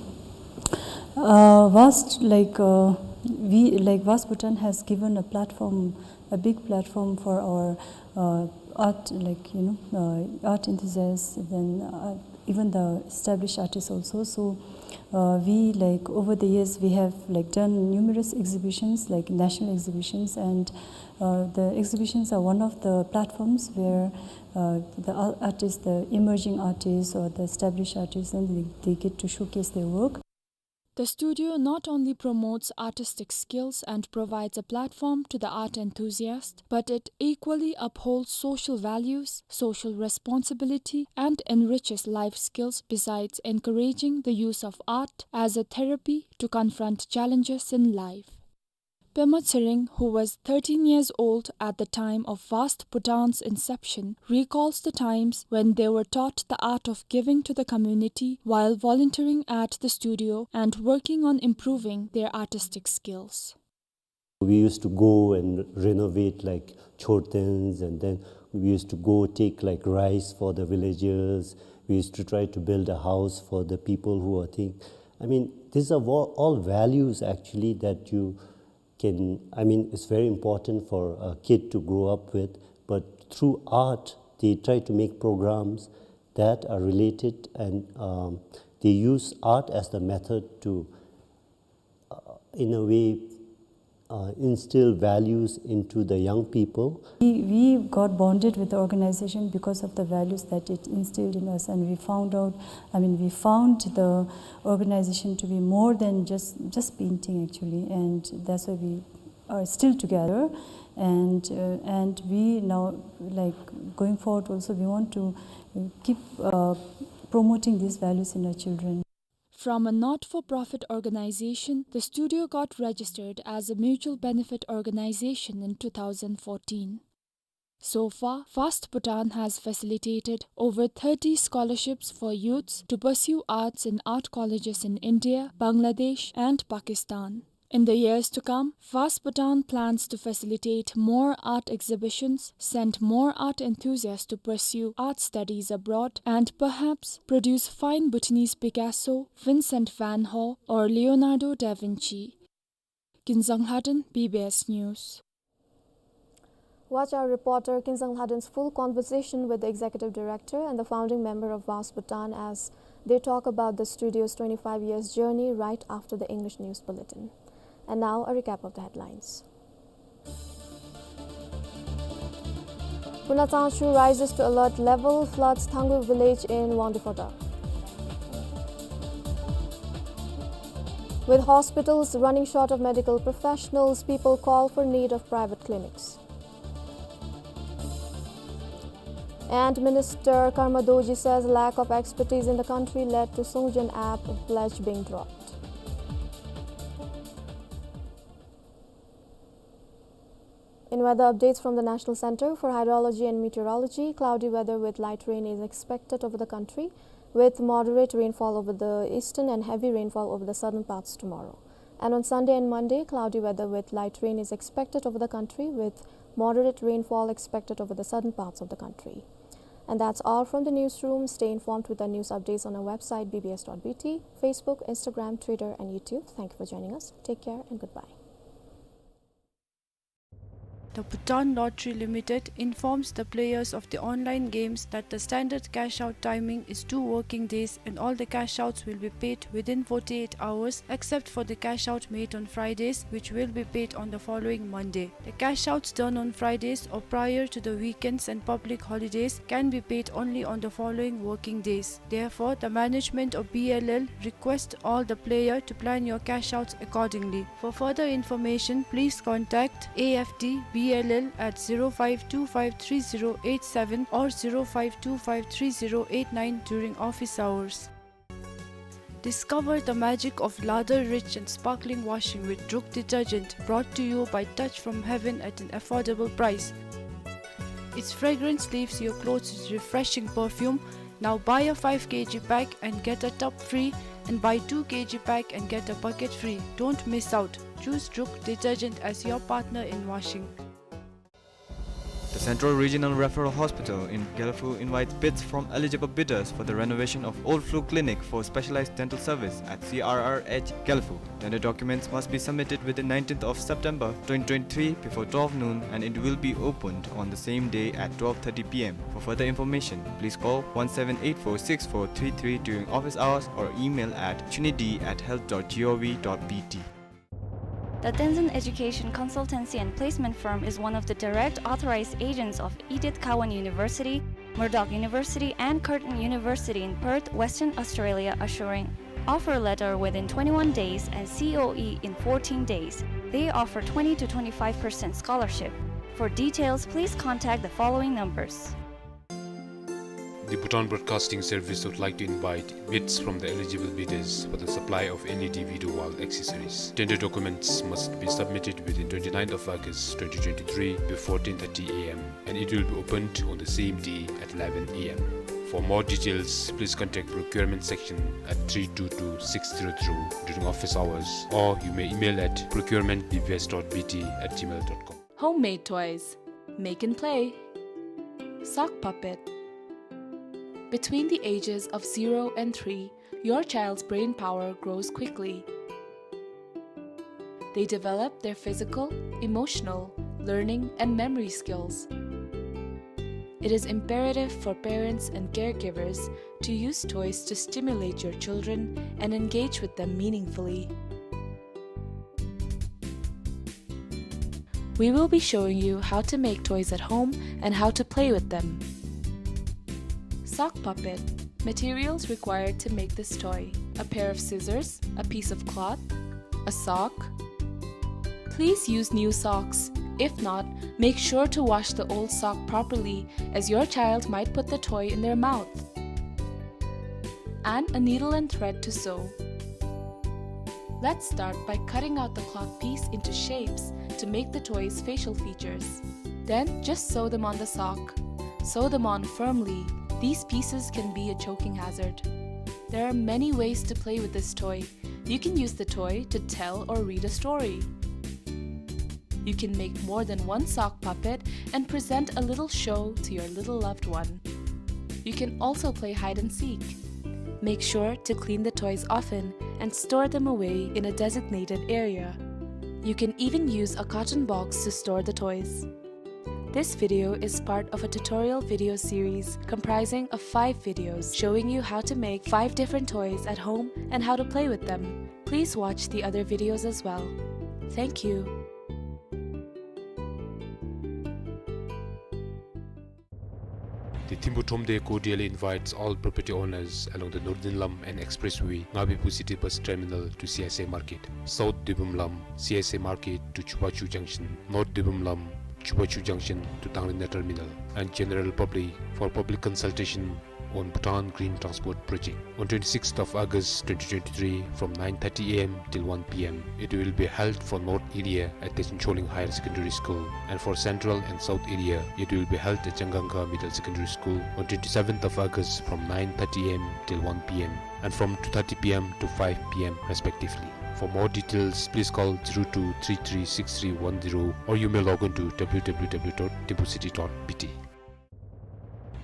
uh, VAST, like, uh, we, like, VAST Bhutan has given a platform, a big platform for our, uh, art, like, you know, uh, art enthusiasts, then, uh, even the established artists also. So, uh, we, like, over the years, we have, like, done numerous exhibitions, like, national exhibitions, and, uh, the exhibitions are one of the platforms where, uh, the ar-, artists, the emerging artists or the established artists, and they, they get to showcase their work. The studio not only promotes artistic skills and provides a platform to the art enthusiast, but it equally upholds social values, social responsibility, and enriches life skills, besides encouraging the use of art as a therapy to confront challenges in life. Pema Tshering, who was thirteen years old at the time of VAST Bhutan's inception, recalls the times when they were taught the art of giving to the community while volunteering at the studio and working on improving their artistic skills. We used to go and renovate, like, chortens, and then we used to go take, like, rice for the villagers. We used to try to build a house for the people who are think, I mean, these are all, all values actually that you can, I mean, it's very important for a kid to grow up with, but through art, they try to make programs that are related, and, um, they use art as the method to, uh, in a way, uh, instill values into the young people. We, we got bonded with the organization because of the values that it instilled in us, and we found out, I mean, we found the organization to be more than just, just painting, actually, and that's why we are still together, and, uh, and we now, like, going forward also, we want to, uh, keep, uh, promoting these values in our children. From a not-for-profit organization, the studio got registered as a mutual benefit organization in two thousand fourteen. So far, FAST Bhutan has facilitated over thirty scholarships for youths to pursue arts in art colleges in India, Bangladesh, and Pakistan. In the years to come, FAST Bhutan plans to facilitate more art exhibitions, send more art enthusiasts to pursue art studies abroad, and perhaps produce fine Bhutanese Picasso, Vincent van Gogh, or Leonardo da Vinci. Kinzang Lhaden, B B S News. Watch our reporter Kinzang Lhaden's full conversation with the executive director and the founding member of FAST Bhutan as they talk about the studio's twenty-five years journey right after the English news bulletin. And now, a recap of the headlines. Punatsangshu rises to alert level, floods Thangui village in Wangdue Phodrang. With hospitals running short of medical professionals, people call for need of private clinics. And Minister Karma Dorji says lack of expertise in the country led to Sungjen App pledge being dropped. In weather updates from the National Center for Hydrology and Meteorology, cloudy weather with light rain is expected over the country, with moderate rainfall over the eastern and heavy rainfall over the southern parts tomorrow. And on Sunday and Monday, cloudy weather with light rain is expected over the country, with moderate rainfall expected over the southern parts of the country. And that's all from the newsroom. Stay informed with our news updates on our website, B B S dot B T, Facebook, Instagram, Twitter, and YouTube. Thank you for joining us. Take care and goodbye. The Bhutan Lottery Limited informs the players of the online games that the standard cash out timing is two working days and all the cash outs will be paid within forty-eight hours, except for the cash out made on Fridays, which will be paid on the following Monday. The cash outs done on Fridays or prior to the weekends and public holidays can be paid only on the following working days. Therefore, the management of B L L requests all the player to plan your cash outs accordingly. For further information, please contact A F D B L L at zero five two five three zero eight seven or zero five two five three zero eight nine during office hours. Discover the magic of lather-rich and sparkling washing with Druk detergent, brought to you by Touch from Heaven at an affordable price. Its fragrance leaves your clothes with refreshing perfume. Now buy a five K G pack and get a tub free, and buy two K G pack and get a bucket free. Don't miss out. Choose Druk detergent as your partner in washing. The Central Regional Referral Hospital in Gelephu invites bids from eligible bidders for the renovation of old flu clinic for specialized dental service at C R R H Gelephu. Tender documents must be submitted within nineteenth of September twenty twenty-three before twelve noon, and it will be opened on the same day at twelve thirty P M. For further information, please call one seven eight four six four three three during office hours or email at chunidi at health dot gov dot B T. The Tenzin Education Consultancy and Placement Firm is one of the direct authorized agents of Edith Cowan University, Murdoch University, and Curtin University in Perth, Western Australia, assuring offer letter within twenty-one days and C O E in fourteen days. They offer twenty to twenty-five percent scholarship. For details, please contact the following numbers. The Bhutan Broadcasting Service would like to invite bids from the eligible bidders for the supply of L E D video wall accessories. Tender documents must be submitted within twenty-ninth of August twenty twenty-three before ten thirty A M, and it will be opened on the same day at eleven A M. For more details, please contact procurement section at three two two six zero zero during office hours, or you may email at procurement B B S dot B T at gmail dot com. Homemade toys. Make and play. Sock puppet. Between the ages of zero and three, your child's brain power grows quickly. They develop their physical, emotional, learning, and memory skills. It is imperative for parents and caregivers to use toys to stimulate your children and engage with them meaningfully. We will be showing you how to make toys at home and how to play with them. Sock puppet. Materials required to make this toy: a pair of scissors, a piece of cloth, a sock. Please use new socks. If not, make sure to wash the old sock properly, as your child might put the toy in their mouth. And a needle and thread to sew. Let's start by cutting out the cloth piece into shapes to make the toy's facial features. Then just sew them on the sock. Sew them on firmly. These pieces can be a choking hazard. There are many ways to play with this toy. You can use the toy to tell or read a story. You can make more than one sock puppet and present a little show to your little loved one. You can also play hide and seek. Make sure to clean the toys often and store them away in a designated area. You can even use a carton box to store the toys. This video is part of a tutorial video series comprising of five videos showing you how to make five different toys at home and how to play with them. Please watch the other videos as well. Thank you. The Thimphu Thromde cordially invites all property owners along the Northern Lam and Expressway, Ngabi Pu City Bus Terminal to C S A Market, South Dibum Lam, C S A Market to Chubachu Junction, North Dibum Lam, Chubachu Junction to Tanglina Terminal, and general public for public consultation on Bhutan Green Transport Project. On twenty-sixth of August twenty twenty-three, from nine thirty A M till one P M, it will be held for North area at Techen Choling Higher Secondary School, and for Central and South area, it will be held at Changangkha Middle Secondary School on twenty-seventh of August from nine thirty A M till one P M, and from two thirty P M to five P M respectively. For more details, please call zero two three three six three one zero, or you may log on to W W W dot thimphucity dot B T.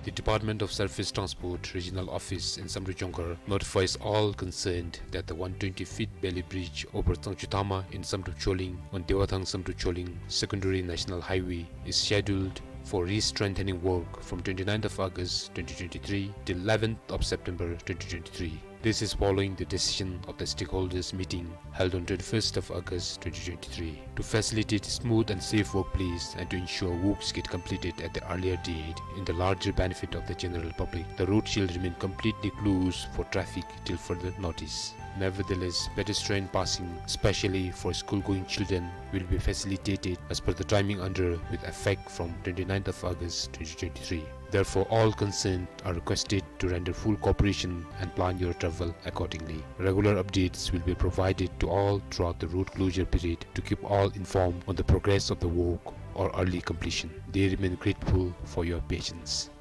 The Department of Surface Transport Regional Office in Samdrup Jongkhar notifies all concerned that the one twenty feet Bailey Bridge over Tsangchutama in Samdrup Choling on Dewathang Samdrup Choling Secondary National Highway is scheduled for re-strengthening work from twenty-ninth of August twenty twenty-three till eleventh of September twenty twenty-three. This is following the decision of the stakeholders meeting held on twenty-first of August twenty twenty-three. To facilitate smooth and safe workplace and to ensure works get completed at the earlier date in the larger benefit of the general public, the road shall remain completely closed for traffic till further notice. Nevertheless, pedestrian passing, especially for school-going children, will be facilitated as per the timing under with effect from twenty-ninth of August twenty twenty-three. Therefore, all concerned are requested to render full cooperation and plan your travel accordingly. Regular updates will be provided to all throughout the road closure period to keep all informed on the progress of the work or early completion. They remain grateful for your patience.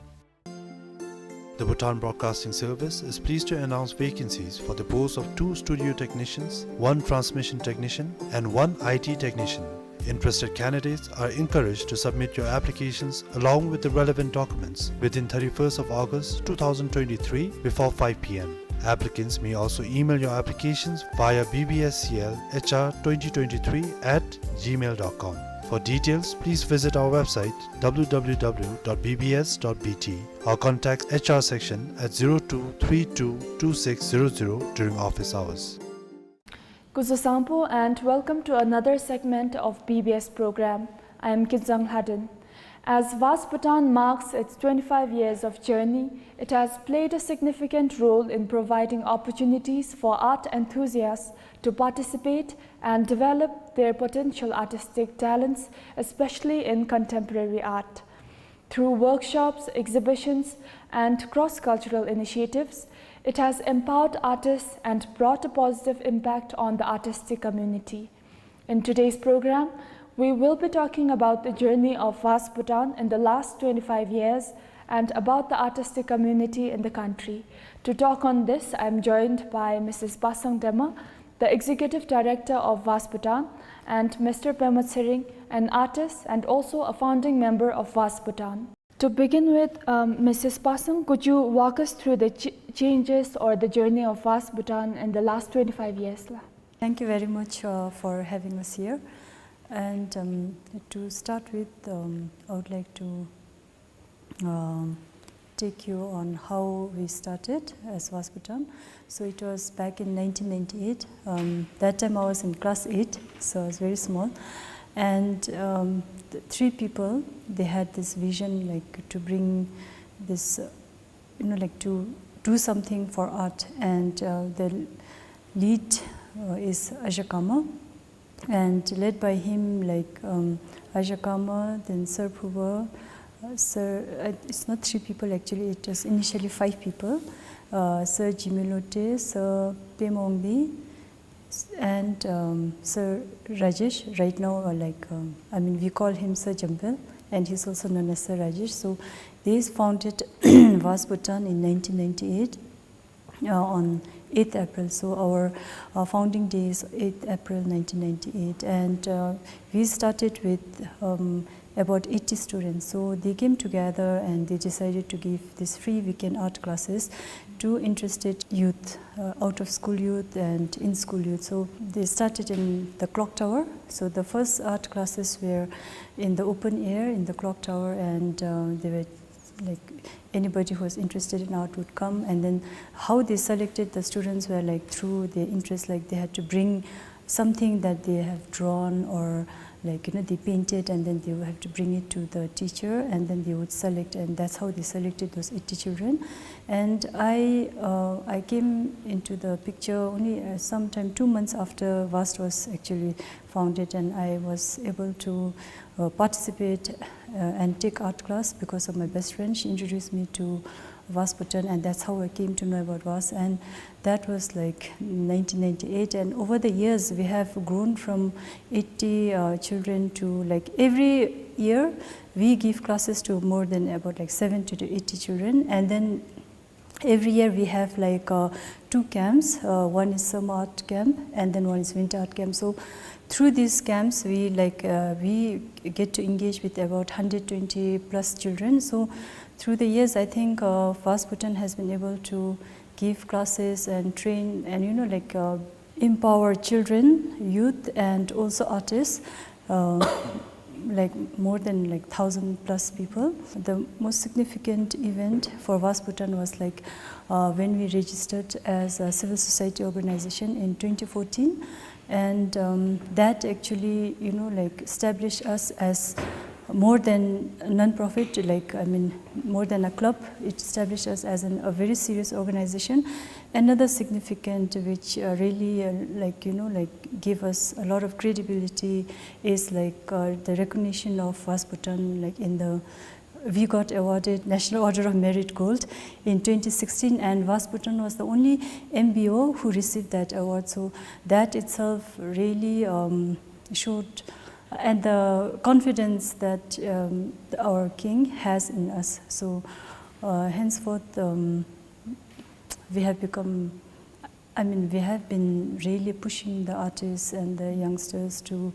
The Bhutan Broadcasting Service is pleased to announce vacancies for the post of two studio technicians, one transmission technician, and one I T technician. Interested candidates are encouraged to submit your applications along with the relevant documents within thirty-first of August two thousand twenty-three before five P M. Applicants may also email your applications via B B S C L H R twenty twenty-three at gmail dot com. For details, please visit our website W W W dot B B S dot B T or contact H R section at zero two three two two six zero zero during office hours. Kuzuzangpo and welcome to another segment of B B S program. I am Kinzang Lhaden. As Vast Bhutan marks its twenty-five years of journey, it has played a significant role in providing opportunities for art enthusiasts to participate and develop their potential artistic talents, especially in contemporary art. Through workshops, exhibitions, and cross-cultural initiatives, it has empowered artists and brought a positive impact on the artistic community. In today's program, we will be talking about the journey of Vast Bhutan in the last twenty-five years and about the artistic community in the country. To talk on this, I am joined by Missus Pasang Dema, the Executive Director of Vast Bhutan, and Mister Pema Tsering, an artist and also a founding member of Vast Bhutan. To begin with, um, Missus Pasang, could you walk us through the ch-, changes or the journey of Vast Bhutan in the last twenty-five years, la? Thank you very much, uh, for having us here. And, um, to start with, um, I would like to um, take you on how we started as Vast Bhutan. So it was back in nineteen ninety-eight. Um, that time I was in class eight, so I was very small. And um, the three people, they had this vision, like, to bring this, uh, you know, like, to do something for art. And uh, the lead uh, is Azhakama, and led by him, like, um, Azhakama, then Sir Phuba, uh, Sir, uh, it's not three people actually, it was initially five people. Uh, Sir Jimmy Lotay, Sir Pema Wangdi, and um, Sir Rajesh, right now, uh, like, um, I mean, we call him Sir Jambel, and he's also known as Sir Rajesh. So they founded Vaas Bhutan in nineteen ninety-eight, uh, on eighth April. So our uh, founding day is eighth April nineteen ninety-eight, and uh, we started with um, about eighty students. So they came together and they decided to give these free weekend art classes to interested youth, uh, out of school youth and in school youth. So they started in the clock tower. So the first art classes were in the open air in the clock tower, and uh, they were, like, anybody who was interested in art would come. And then how they selected the students were, like, through their interest, like, they had to bring something that they have drawn or, like, you know, they painted, and then they would have to bring it to the teacher, and then they would select, and that's how they selected those eighty children. And I, uh, I came into the picture only uh, sometime two months after Vaas was actually founded, and I was able to uh, participate uh, and take art class because of my best friend. She introduced me to Vaas Bhutan, and that's how I came to know about Vaas. And that was, like, nineteen ninety-eight, and over the years we have grown from eighty uh, children to, like, every year we give classes to more than about, like, seventy to eighty children, and then every year we have, like, uh, two camps. Uh, one is summer art camp and then one is winter art camp. So through these camps we, like, uh, we get to engage with about hundred twenty plus children. So through the years, I think uh, Vaas Bhutan has been able to give classes and train and, you know, like, uh, empower children, youth, and also artists, uh, like, more than, like, thousand plus people. The most significant event for Vaas Bhutan was, like, uh, when we registered as a civil society organization in twenty fourteen, and um, that actually, you know, like, established us as more than non-profit, like, I mean, more than a club. It established us as an, a very serious organization. Another significant, which uh, really, uh, like, you know, like, gave us a lot of credibility, is, like, uh, the recognition of Vaas Bhutan, like, in the we got awarded National Order of Merit Gold in twenty sixteen, and Vaas Bhutan was the only M B O who received that award. So that itself really um, showed and the confidence that um, our king has in us. So uh, henceforth, um, we have become, I mean, we have been really pushing the artists and the youngsters to,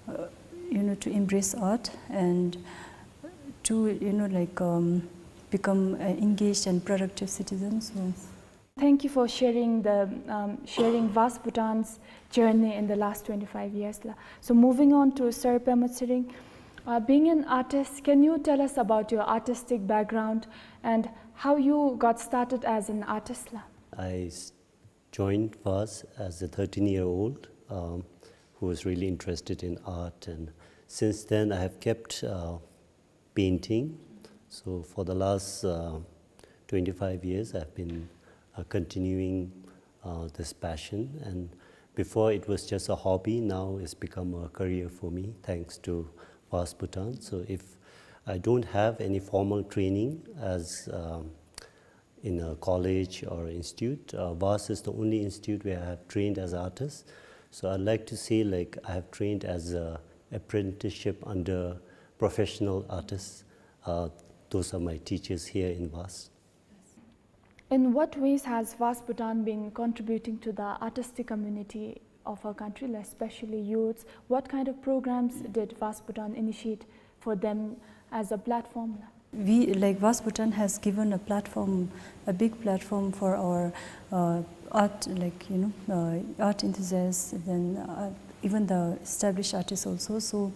uh, you know, to embrace art and to, you know, like, um, become uh, engaged and productive citizens. So. Thank you for sharing the um, sharing Vaas Bhutan's journey in the last twenty-five years la. So moving on to Sir Pema Tsering, uh, being an artist, can you tell us about your artistic background and how you got started as an artist la? I s- joined Vaas as a thirteen-year-old um, who was really interested in art, and since then I have kept uh, painting. So for the last uh, twenty-five years, I've been uh, continuing uh, this passion. And before it was just a hobby, now it's become a career for me, thanks to Vaas Bhutan. So if I don't have any formal training as um, in a college or institute, uh, Vaas is the only institute where I have trained as an artist. So I'd like to say, like, I have trained as a apprenticeship under professional artists. Uh, those are my teachers here in Vaas. In what ways has Vaas Bhutan been contributing to the artistic community of our country, especially youths? What kind of programs did Vaas Bhutan initiate for them as a platform? We, like, Vaas Bhutan has given a platform, a big platform for our uh, art, like, you know, uh, art enthusiasts, then uh, even the established artists also. So,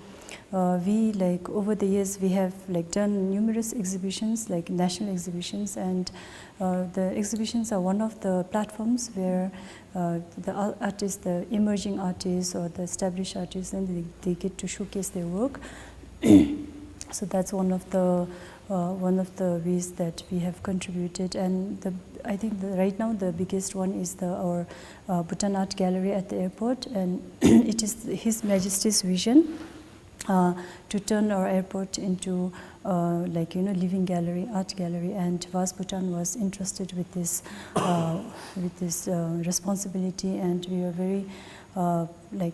uh, we, like, over the years, we have, like, done numerous exhibitions, like national exhibitions, and, uh, the exhibitions are one of the platforms where, uh, the ar-, artists, the emerging artists or the established artists, and they, they get to showcase their work. So that's one of the, uh, one of the ways that we have contributed. And the, I think the, right now the biggest one is the, our, uh, Bhutan Art Gallery at the airport, and it is His Majesty's vision, uh, to turn our airport into, uh, like, you know, living gallery, art gallery. And Vas Bhutan was entrusted with this, uh, with this, uh, responsibility, and we were very, uh, like,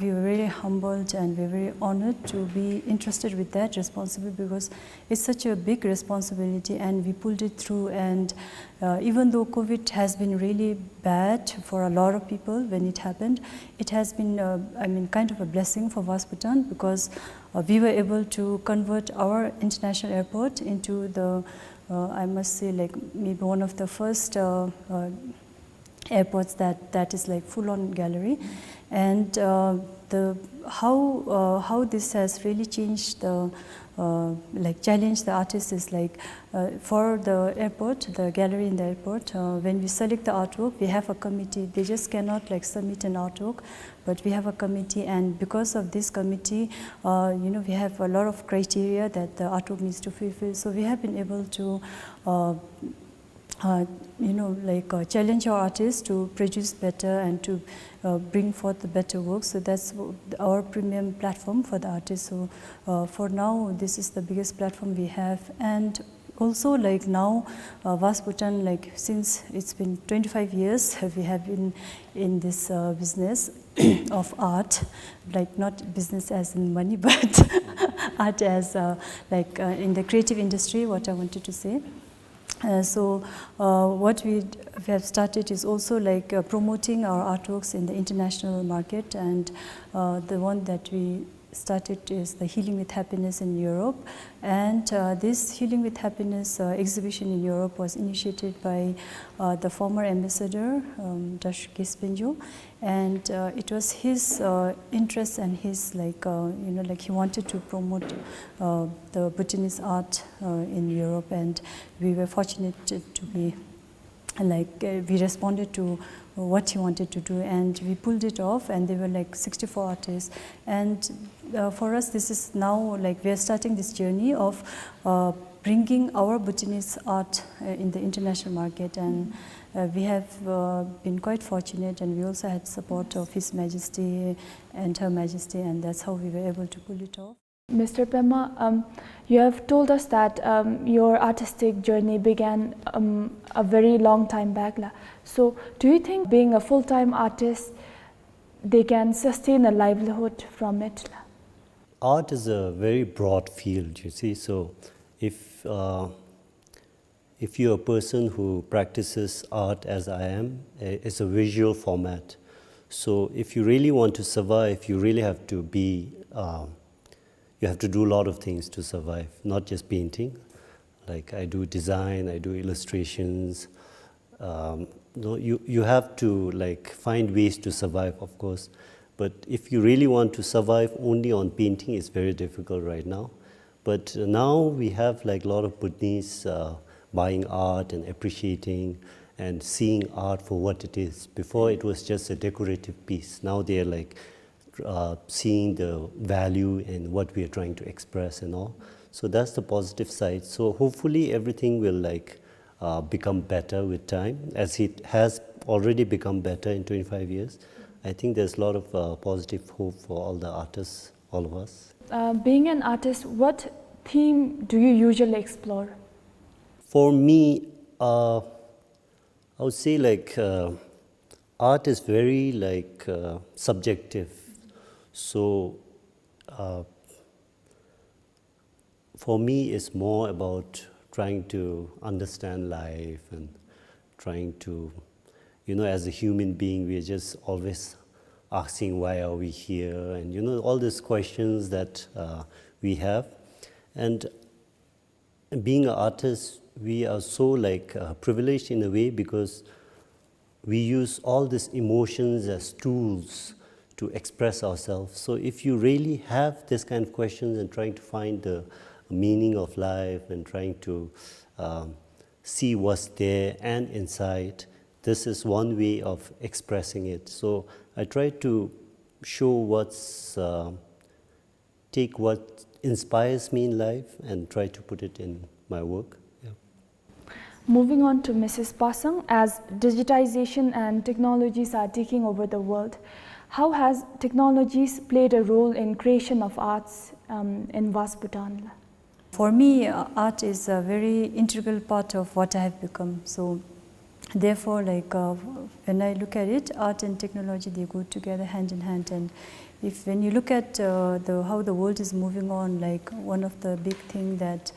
we were very humbled and we were very honored to be entrusted with that responsibility, because it's such a big responsibility, and we pulled it through. And, uh, even though COVID has been really bad for a lot of people when it happened, it has been, uh, I mean, kind of a blessing for Vas Bhutan, because, uh, we were able to convert our international airport into the, uh, I must say, like, maybe one of the first, uh, uh, airports that, that is, like, full-on gallery. And, uh, the, how, uh, how this has really changed the, uh, like, challenge the artist is, like, uh, for the airport, the gallery in the airport, uh, when we select the artwork, we have a committee. They just cannot, like, submit an artwork, but we have a committee, and because of this committee, uh, you know, we have a lot of criteria that the artwork needs to fulfill. So we have been able to, uh, uh, you know, like, uh, challenge our artists to produce better and to, uh, bring forth the better work. So that's w-, our premium platform for the artists. So, uh, for now, this is the biggest platform we have. And also, like, now, uh, Vas Bhutan, like, since it's been twenty-five years, we have been in this, uh, business of art, like, not business as in money, but art as, uh, like, uh, in the creative industry, what I wanted to say. Uh, so, uh, what we d-, we have started is also, like, uh, promoting our artworks in the international market, and, uh, the one that we started is the Healing with Happiness in Europe. And, uh, this Healing with Happiness, uh, exhibition in Europe was initiated by, uh, the former ambassador, um, Dash Gespenjo. And, uh, it was his, uh, interest and his, like, uh, you know, like, he wanted to promote, uh, the Bhutanese art, uh, in Europe, and we were fortunate to, to be, like, uh, we responded to what he wanted to do, and we pulled it off, and there were, like, sixty-four artists. And, uh, for us, this is now, like, we are starting this journey of, uh, bringing our Bhutanese art, uh, in the international market, and, uh, we have, uh, been quite fortunate, and we also had support of His Majesty and Her Majesty, and that's how we were able to pull it off. Mister Pema, um, you have told us that, um, your artistic journey began, um, a very long time back, la. So, do you think being a full-time artist, they can sustain a livelihood from it, la? Art is a very broad field, you see. So, if, uh, if you're a person who practices art as I am, i-, it's a visual format. So if you really want to survive, you really have to be, uh, you have to do a lot of things to survive, not just painting. Like, I do design, I do illustrations. Um, no, you, you have to, like, find ways to survive, of course. But if you really want to survive only on painting, it's very difficult right now. But now we have, like, a lot of Bhutanese, uh, buying art and appreciating and seeing art for what it is. Before, it was just a decorative piece. Now they are, like, uh, seeing the value in what we are trying to express and all. So that's the positive side. So hopefully everything will, like, uh, become better with time, as it has already become better in twenty-five years. I think there's a lot of, uh, positive hope for all the artists, all of us. Uh, being an artist, what theme do you usually explore? For me, uh, I would say, like, uh, art is very, like, uh, subjective. So, uh, for me, it's more about trying to understand life and trying to, you know, as a human being, we are just always asking, "Why are we here?" And, you know, all these questions that, uh, we have. And being an artist, we are so, like, uh, privileged in a way, because we use all these emotions as tools to express ourselves. So if you really have this kind of questions and trying to find the meaning of life and trying to, um, see what's there and inside, this is one way of expressing it. So I try to show what's, uh, take what inspires me in life and try to put it in my work. Yeah. Moving on to Missus Pasang, as digitization and technologies are taking over the world, how has technologies played a role in creation of arts, um, in Vas Bhutan? For me, uh, art is a very integral part of what I have become. So, therefore, like, uh, when I look at it, art and technology, they go together hand in hand. And if, when you look at, uh, the, how the world is moving on, like, one of the big thing that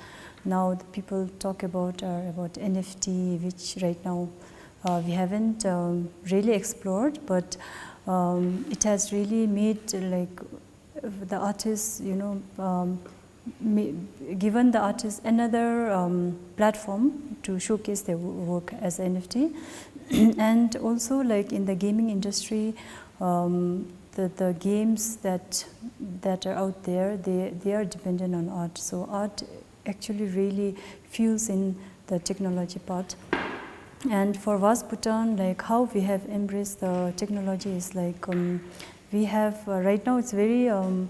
now the people talk about are about N F T, which right now, uh, we haven't, um, really explored, but, um, it has really made, like, the artists, you know, um, ma-, given the artists another, um, platform to showcase their wo-, work as N F T. And also, like, in the gaming industry, um, the, the games that, that are out there, they, they are dependent on art. So art actually really fuels in the technology part. And for Vas Bhutan, like, how we have embraced the technology is like, um, we have, uh, right now it's very, um,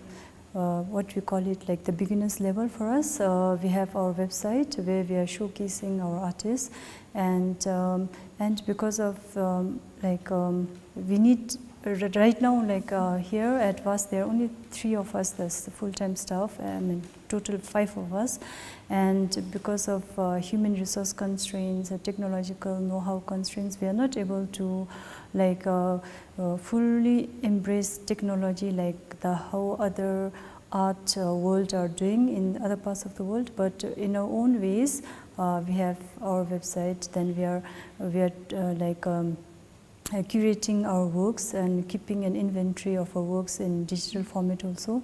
uh, what we call it, like, the beginners level for us. Uh, we have our website where we are showcasing our artists, and, um, and because of, um, like, um, we need, r-, right now, like, uh, here at Vas, there are only three of us, that's the full-time staff, I mean, total five of us. And because of, uh, human resource constraints, uh, technological know-how constraints, we are not able to, like, uh, uh, fully embrace technology like the how other art, uh, world are doing in other parts of the world. But in our own ways, uh, we have our website, then we are, we are, uh, like, um, uh, curating our works and keeping an inventory of our works in digital format also.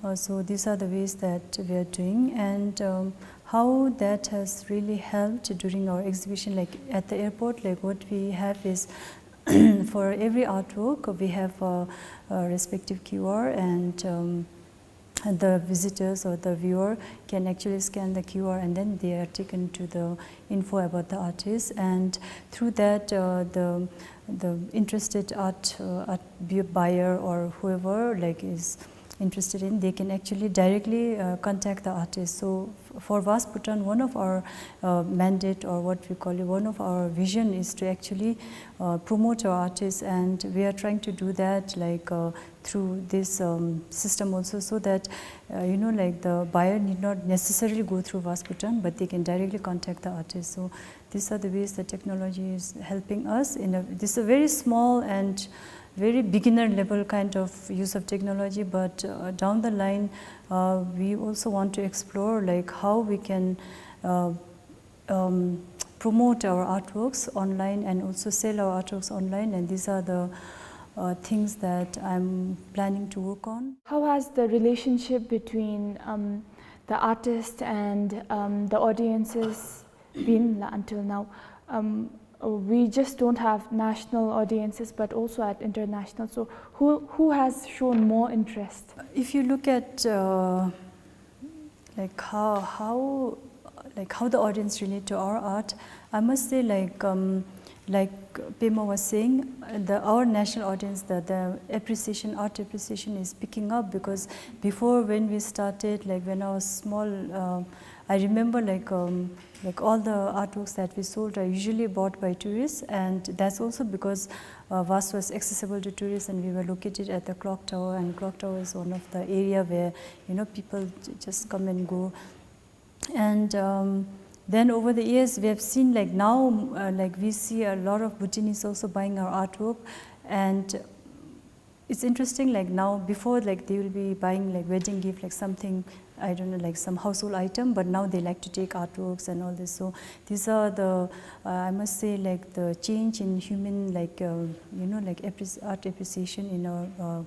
Uh, so these are the ways that we are doing, and, um, how that has really helped during our exhibition, like, at the airport, like, what we have is for every artwork we have a, a respective Q R, and, um, the visitors or the viewer can actually scan the Q R, and then they are taken to the info about the artist. And through that, uh, the, the interested art, uh, art bu-, buyer or whoever, like, is interested in, they can actually directly, uh, contact the artist. So f-, for Vas Bhutan, one of our, uh, mandate, or what we call it, one of our vision is to actually, uh, promote our artists, and we are trying to do that, like, uh, through this, um, system also, so that, uh, you know, like, the buyer need not necessarily go through Vas Bhutan, but they can directly contact the artist. So these are the ways that technology is helping us. In a, this is a very small and very beginner level kind of use of technology, but, uh, down the line, uh, we also want to explore, like, how we can, uh, um, promote our artworks online and also sell our artworks online, and these are the, uh, things that I'm planning to work on. How has the relationship between, um, the artist and, um, the audiences been la-, until now? Um, uh, we just don't have national audiences, but also at international. So who, who has shown more interest? If you look at, uh, like, how, how, like, how the audience relate to our art, I must say, like, um, like Pema was saying, the, our national audience, the, the appreciation, art appreciation is picking up, because before, when we started, like, when I was small, uh, I remember, like, um, like, all the artworks that we sold are usually bought by tourists, and that's also because, uh, Vas was accessible to tourists, and we were located at the clock tower, and clock tower is one of the area where, you know, people j-, just come and go. And, um, then over the years, we have seen, like, now, uh, like, we see a lot of Bhutanese also buying our artwork, and it's interesting, like, now, before, like, they will be buying, like, wedding gift, like, something, I don't know, like, some household item, but now they like to take artworks and all this. So these are the, uh, I must say, like, the change in human, like, uh, you know, like, appreci-, art appreciation in our, uh,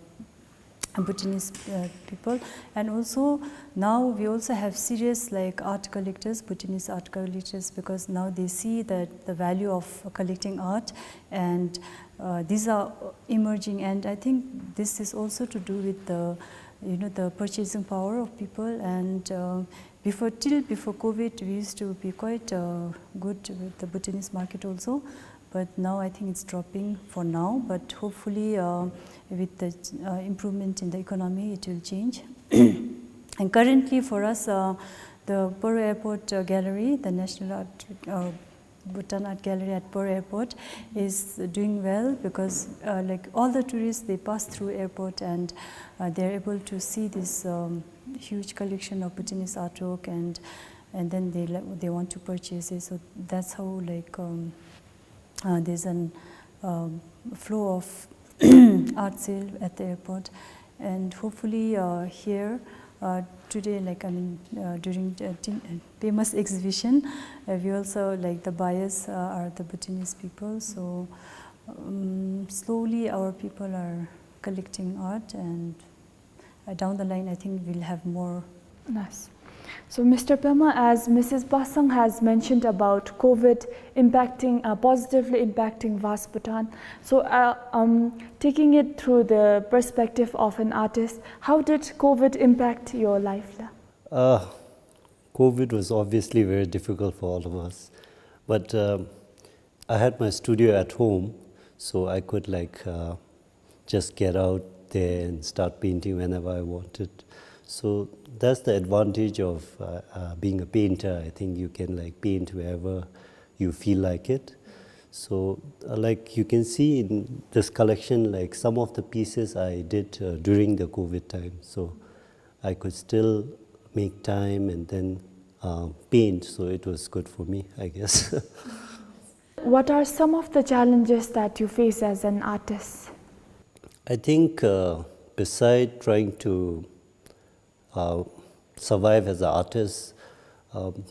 Bhutanese uh, people. And also now we also have serious, like, art collectors, Bhutanese art collectors, because now they see that the value of collecting art, and uh, these are emerging. And I think this is also to do with the, you know, the purchasing power of people. And uh, before, till before COVID, we used to be quite uh, good with the Bhutanese market also. But now I think it's dropping for now, but hopefully uh, with the uh, improvement in the economy, it will change. And currently for us, uh, the Paro Airport uh, Gallery, the National Art, uh, Bhutan Art Gallery at Paro Airport is doing well because uh, like, all the tourists, they pass through airport and uh, they're able to see this um, huge collection of Bhutanese artwork, and and then they li- they want to purchase it. So that's how, like, um, uh, there's an um, flow of art sale at the airport. And hopefully uh, here uh, today, like, I mean, uh, during uh, Tin- uh, Pema's exhibition, uh, we also, like, the buyers uh, are the Bhutanese people. So um, slowly our people are collecting art, and uh, down the line, I think we'll have more. Nice. So, Mister Pema, as Missus Basang has mentioned about COVID impacting, uh, positively impacting Vast Bhutan, so uh, um, taking it through the perspective of an artist, how did COVID impact your life, la? Uh, COVID was obviously very difficult for all of us, but um, I had my studio at home, so I could, like, uh, just get out there and start painting whenever I wanted. So that's the advantage of uh, uh, being a painter. I think you can, like, paint wherever you feel like it. So uh, like, you can see in this collection, like, some of the pieces I did uh, during the COVID time. So I could still make time and then uh, paint. So it was good for me, I guess. What are some of the challenges that you face as an artist? I think uh, beside trying to uh, survive as an artist, um,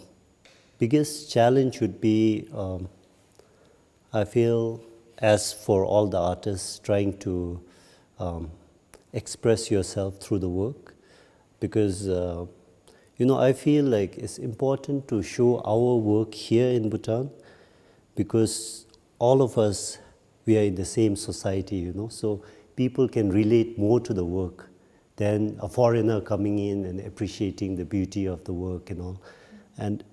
biggest challenge would be, um, I feel, as for all the artists, trying to um, express yourself through the work, because uh, you know, I feel like it's important to show our work here in Bhutan, because all of us, we are in the same society, you know, so people can relate more to the work than a foreigner coming in and appreciating the beauty of the work and all. And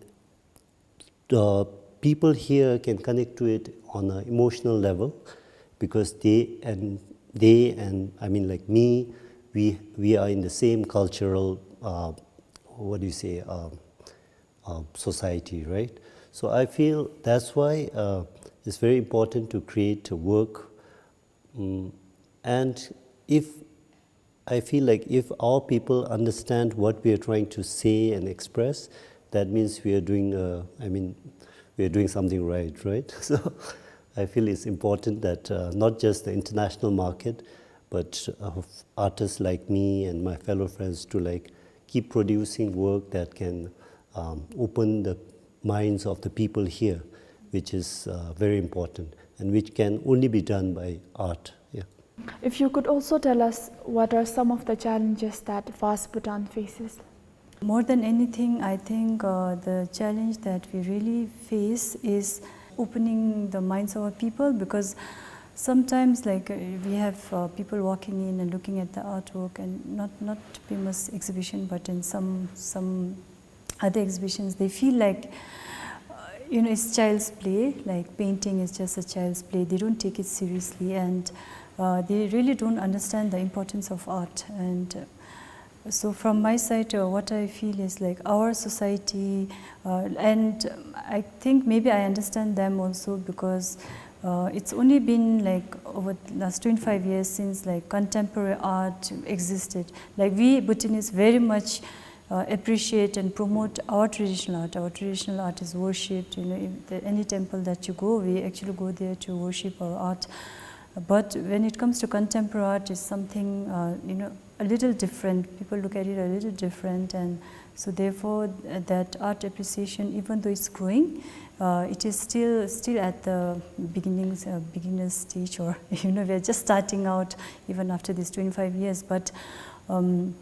uh, people here can connect to it on an emotional level, because they and they and, I mean, like, me, we we are in the same cultural uh, what do you say uh, uh, society, right? So I feel that's why uh, it's very important to create a work. Mm, and if I feel like if our people understand what we are trying to say and express, that means we are doing, uh, I mean, we are doing something right, right? So I feel it's important that uh, not just the international market, but uh, artists like me and my fellow friends to, like, keep producing work that can um, open the minds of the people here, which is uh, very important and which can only be done by art. Yeah. If you could also tell us what are some of the challenges that Vast Bhutan faces? More than anything, I think uh, the challenge that we really face is opening the minds of our people, because sometimes, like, uh, we have uh, people walking in and looking at the artwork, and not not Pema's exhibition, but in some some other exhibitions, they feel like uh, you know, it's child's play, like, painting is just a child's play. They don't take it seriously, and uh, they really don't understand the importance of art. And uh, so from my side, uh, what I feel is, like, our society, uh, and I think maybe I understand them also, because uh, it's only been, like, over the last twenty-five years since, like, contemporary art existed. Like, we Bhutanese very much uh, appreciate and promote our traditional art. Our traditional art is worshipped. You know, if the, any temple that you go, we actually go there to worship our art. But when it comes to contemporary art, it's something uh, you know, a little different. People look at it a little different, and so therefore, uh, that art appreciation, even though it's growing, uh, it is still, still at the beginnings, uh, beginner stage, or, you know, we're just starting out even after these twenty-five years. But, um,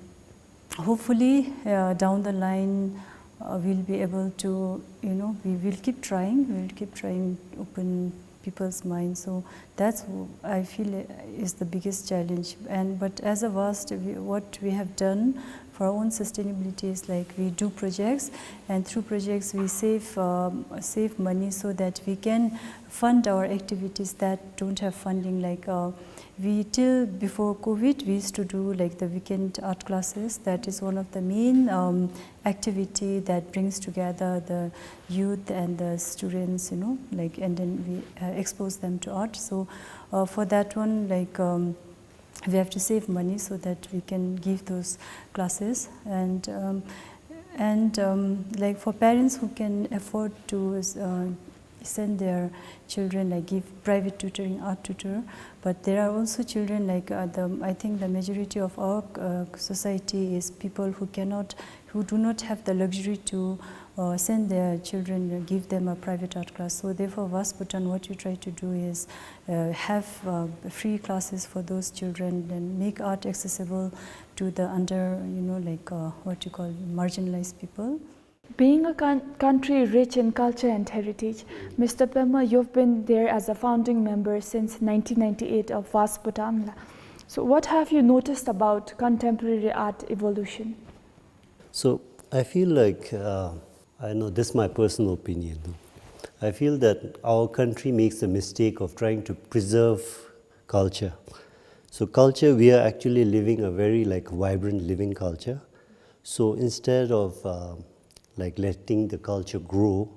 hopefully, uh, down the line, uh, we'll be able to, you know, we will keep trying, we'll keep trying, open people's minds. So that's w-, I feel, uh, is the biggest challenge. And, but as a WAST, we, what we have done for our own sustainability is, like, we do projects, and through projects we save, um, save money so that we can fund our activities that don't have funding. Like, uh, we, till before COVID, we used to do, like, the weekend art classes. That is one of the main, um, activity that brings together the youth and the students, you know, like, and then we, uh, expose them to art. So, uh, for that one, like, um, we have to save money so that we can give those classes. And, um, and, um, like, for parents who can afford to, uh, send their children, like, give private tutoring, art tutor. But there are also children, like, uh, the, I think the majority of our, uh, society is people who cannot, who do not have the luxury to, uh, send their children, uh, give them a private art class. So therefore, WAST Bhutan, what we try to do is, uh, have, uh, free classes for those children and make art accessible to the under, you know, like, uh, what you call, marginalized people. Being a coun-, country rich in culture and heritage, Mister Pema, you've been there as a founding member since nineteen ninety-eight of WAST Bhutan la. So what have you noticed about contemporary art evolution? So I feel like, uh, I know this is my personal opinion, no? I feel that our country makes the mistake of trying to preserve culture. So culture, we are actually living a very, like, vibrant living culture. So instead of, uh, like, letting the culture grow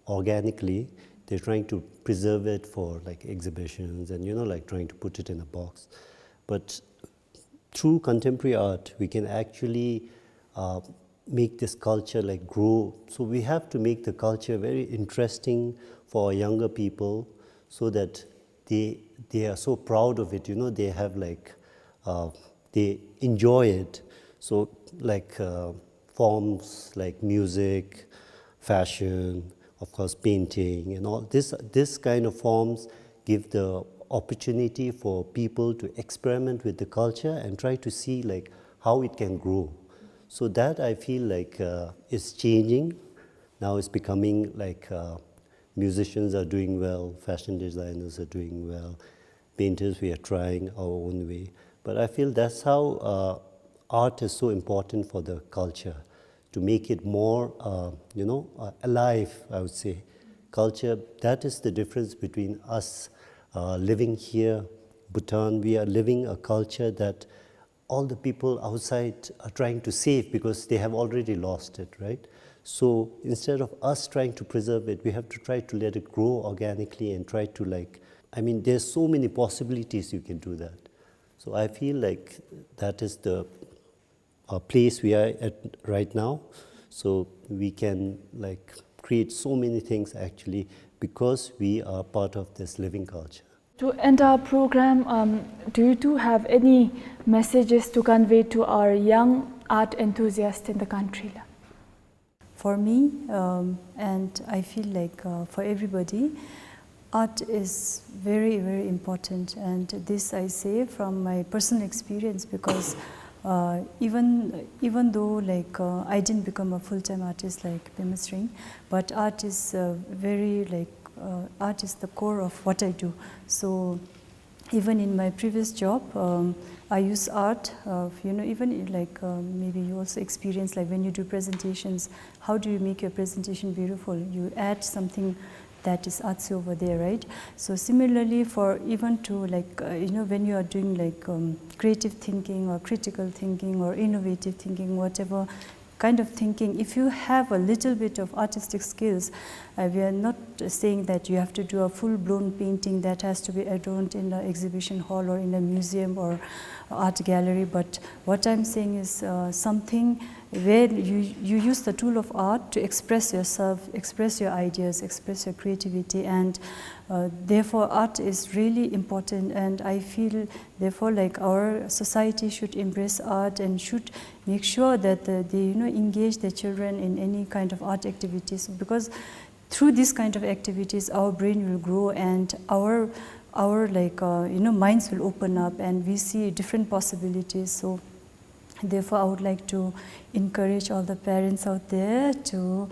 organically, they're trying to preserve it for, like, exhibitions and, you know, like, trying to put it in a box. But through contemporary art, we can actually, uh, make this culture, like, grow. So we have to make the culture very interesting for our younger people so that they, they are so proud of it, you know, they have, like, uh, they enjoy it. So, like, uh, forms like music, fashion, of course, painting, and all this, this kind of forms give the opportunity for people to experiment with the culture and try to see, like, how it can grow. So that, I feel like, uh, is changing. Now it's becoming like, uh, musicians are doing well, fashion designers are doing well, painters, we are trying our own way. But I feel that's how, uh, art is so important for the culture, to make it more, uh, you know, uh, alive, I would say. Culture, that is the difference between us, uh, living here, Bhutan. We are living a culture that all the people outside are trying to save because they have already lost it, right? So instead of us trying to preserve it, we have to try to let it grow organically and try to, like, I mean, there's so many possibilities you can do that. So I feel like that is the, uh, place we are at right now. So we can, like, create so many things actually because we are part of this living culture. To end our program, um, do you two have any messages to convey to our young art enthusiasts in the country la? For me, um, and I feel like, uh, for everybody, art is very, very important. And this I say from my personal experience because, uh, even, even though, like, uh, I didn't become a full-time artist like Pema Tshering, but art is, uh, very, like, uh, art is the core of what I do. So even in my previous job, um, I use art, uh, you know, even in, like, um, maybe you also experience, like, when you do presentations, how do you make your presentation beautiful? You add something that is artsy over there, right? So similarly, for even to, like, uh, you know, when you are doing, like, um, creative thinking or critical thinking or innovative thinking, whatever kind of thinking, if you have a little bit of artistic skills, uh, we are not saying that you have to do a full-blown painting that has to be adorned in the exhibition hall or in a museum or art gallery. But what I'm saying is, uh, something where you, you use the tool of art to express yourself, express your ideas, express your creativity, and, uh, therefore art is really important. And I feel, therefore, like, our society should embrace art and should make sure that the, they, you know, engage their children in any kind of art activities, because through this kind of activities, our brain will grow and our, our, like, uh, you know, minds will open up and we see different possibilities. So therefore, I would like to encourage all the parents out there to,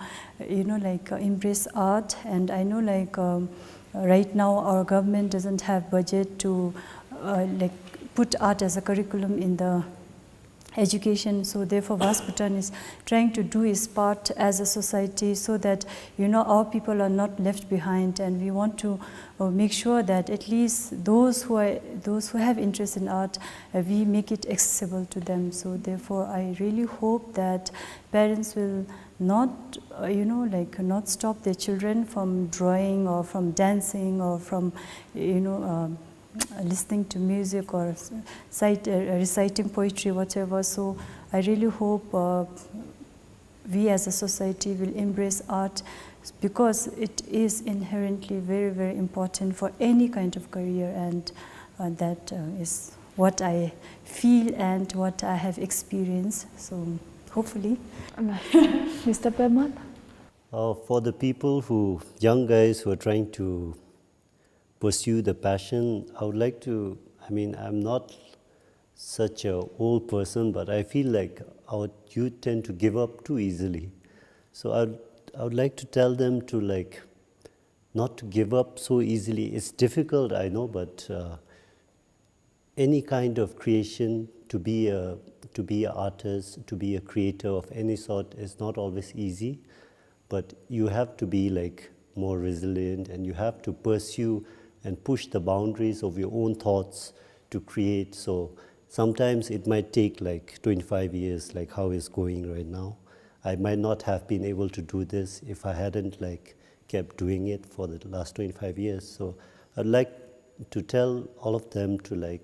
you know, like, uh, embrace art. And I know, like, um, right now our government doesn't have budget to, uh, like, put art as a curriculum in the education. So therefore, Vast Bhutan is trying to do its part as a society so that, you know, our people are not left behind, and we want to, uh, make sure that at least those who are, those who have interest in art, uh, we make it accessible to them. So therefore, I really hope that parents will not, uh, you know, like, not stop their children from drawing or from dancing or from, you know, um, listening to music or s-, cite, uh, reciting poetry, whatever. So I really hope, uh, we as a society will embrace art, because it is inherently very, very important for any kind of career, and, uh, that, uh, is what I feel and what I have experienced. So hopefully. Mister Pemat? Uh, for the people who, young guys who are trying to pursue the passion, I would like to, I mean, I'm not such a old person, but I feel like our youth tend to give up too easily. So I would, I would like to tell them to, like, not to give up so easily. It's difficult, I know, but, uh, any kind of creation, to be a, to be an artist, to be a creator of any sort is not always easy, but you have to be, like, more resilient, and you have to pursue and push the boundaries of your own thoughts to create. So sometimes it might take, like, twenty-five years, like how it's going right now. I might not have been able to do this if I hadn't, like, kept doing it for the last twenty-five years. So I'd like to tell all of them to, like,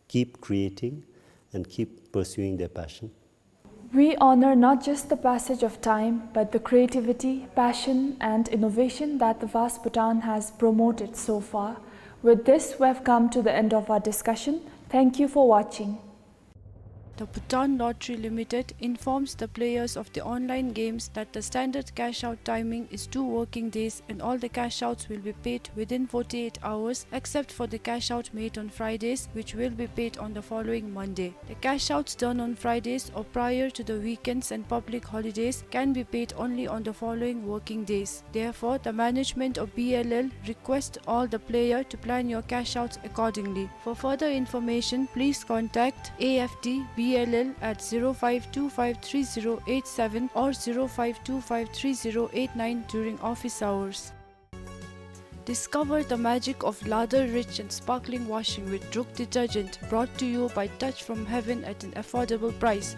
keep creating and keep pursuing their passion. We honor not just the passage of time, but the creativity, passion, and innovation that the Vast Bhutan has promoted so far. With this, we have come to the end of our discussion. Thank you for watching. The Bhutan Lottery Limited informs the players of the online games that the standard cash out timing is two working days and all the cash outs will be paid within forty-eight hours, except for the cash out made on Fridays, which will be paid on the following Monday. The cash outs done on Fridays or prior to the weekends and public holidays can be paid only on the following working days. Therefore, the management of B L L request all the player to plan your cash outs accordingly. For further information, please contact A F D B L L at zero five two five three zero eight seven or zero five two five three zero eight nine during office hours. Discover the magic of lather-rich and sparkling washing with Druk detergent, brought to you by Touch from Heaven at an affordable price.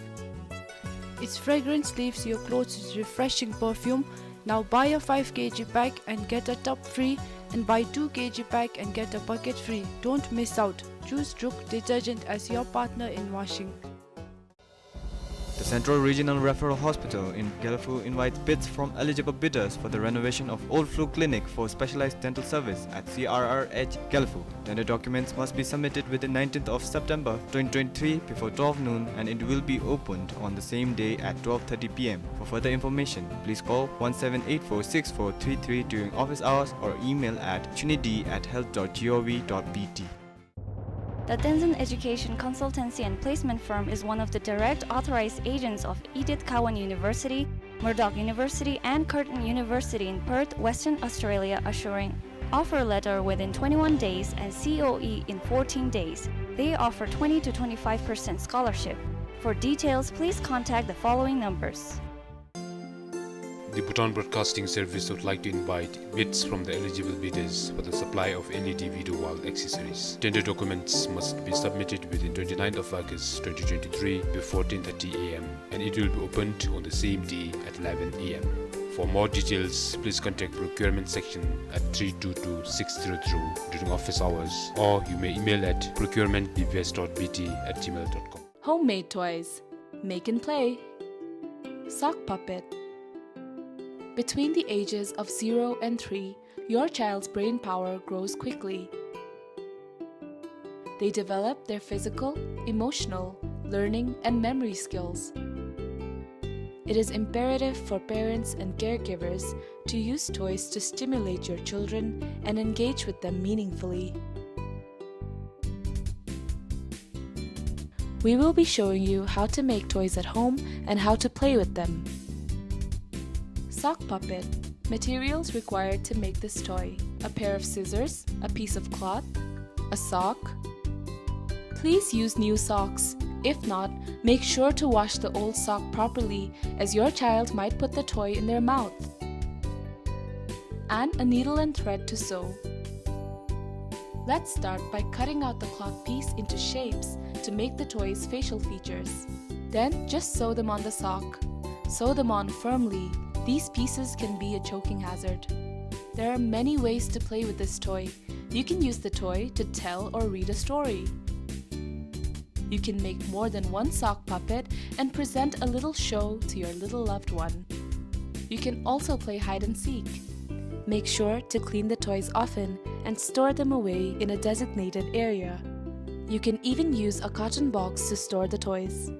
Its fragrance leaves your clothes with refreshing perfume. Now buy a five K G pack and get a tub free, and buy two K G pack and get a bucket free. Don't miss out. Choose Druk detergent as your partner in washing. The Central Regional Referral Hospital in Gelephu invites bids from eligible bidders for the renovation of old flu clinic for specialized dental service at C R R H Gelephu. Tender documents must be submitted within nineteenth of September twenty twenty-three before twelve noon, and it will be opened on the same day at twelve thirty P M. For further information, please call one seven eight four six four three three during office hours or email at chunidi at health dot gov dot B T. The Tenzin Education Consultancy and Placement Firm is one of the direct authorized agents of Edith Cowan University, Murdoch University, and Curtin University in Perth, Western Australia, assuring offer letter within twenty-one days and C O E in fourteen days. They offer twenty to twenty-five percent scholarship. For details, please contact the following numbers. The Bhutan Broadcasting Service would like to invite bids from the eligible bidders for the supply of L E D video wall accessories. Tender documents must be submitted within twenty-ninth of August twenty twenty-three before ten thirty A M, and it will be opened on the same day at eleven A M. For more details, please contact procurement section at three two two six zero zero during office hours, or you may email at procurement B B S dot B T at gmail dot com. Homemade toys. Make and play. Sock puppet. Between the ages of zero and three, your child's brain power grows quickly. They develop their physical, emotional, learning, and memory skills. It is imperative for parents and caregivers to use toys to stimulate your children and engage with them meaningfully. We will be showing you how to make toys at home and how to play with them. Sock puppet. Materials required to make this toy: a pair of scissors, a piece of cloth, a sock. Please use new socks. If not, make sure to wash the old sock properly, as your child might put the toy in their mouth. And a needle and thread to sew. Let's start by cutting out the cloth piece into shapes to make the toy's facial features. Then just sew them on the sock. Sew them on firmly. These pieces can be a choking hazard. There are many ways to play with this toy. You can use the toy to tell or read a story. You can make more than one sock puppet and present a little show to your little loved one. You can also play hide and seek. Make sure to clean the toys often and store them away in a designated area. You can even use a carton box to store the toys.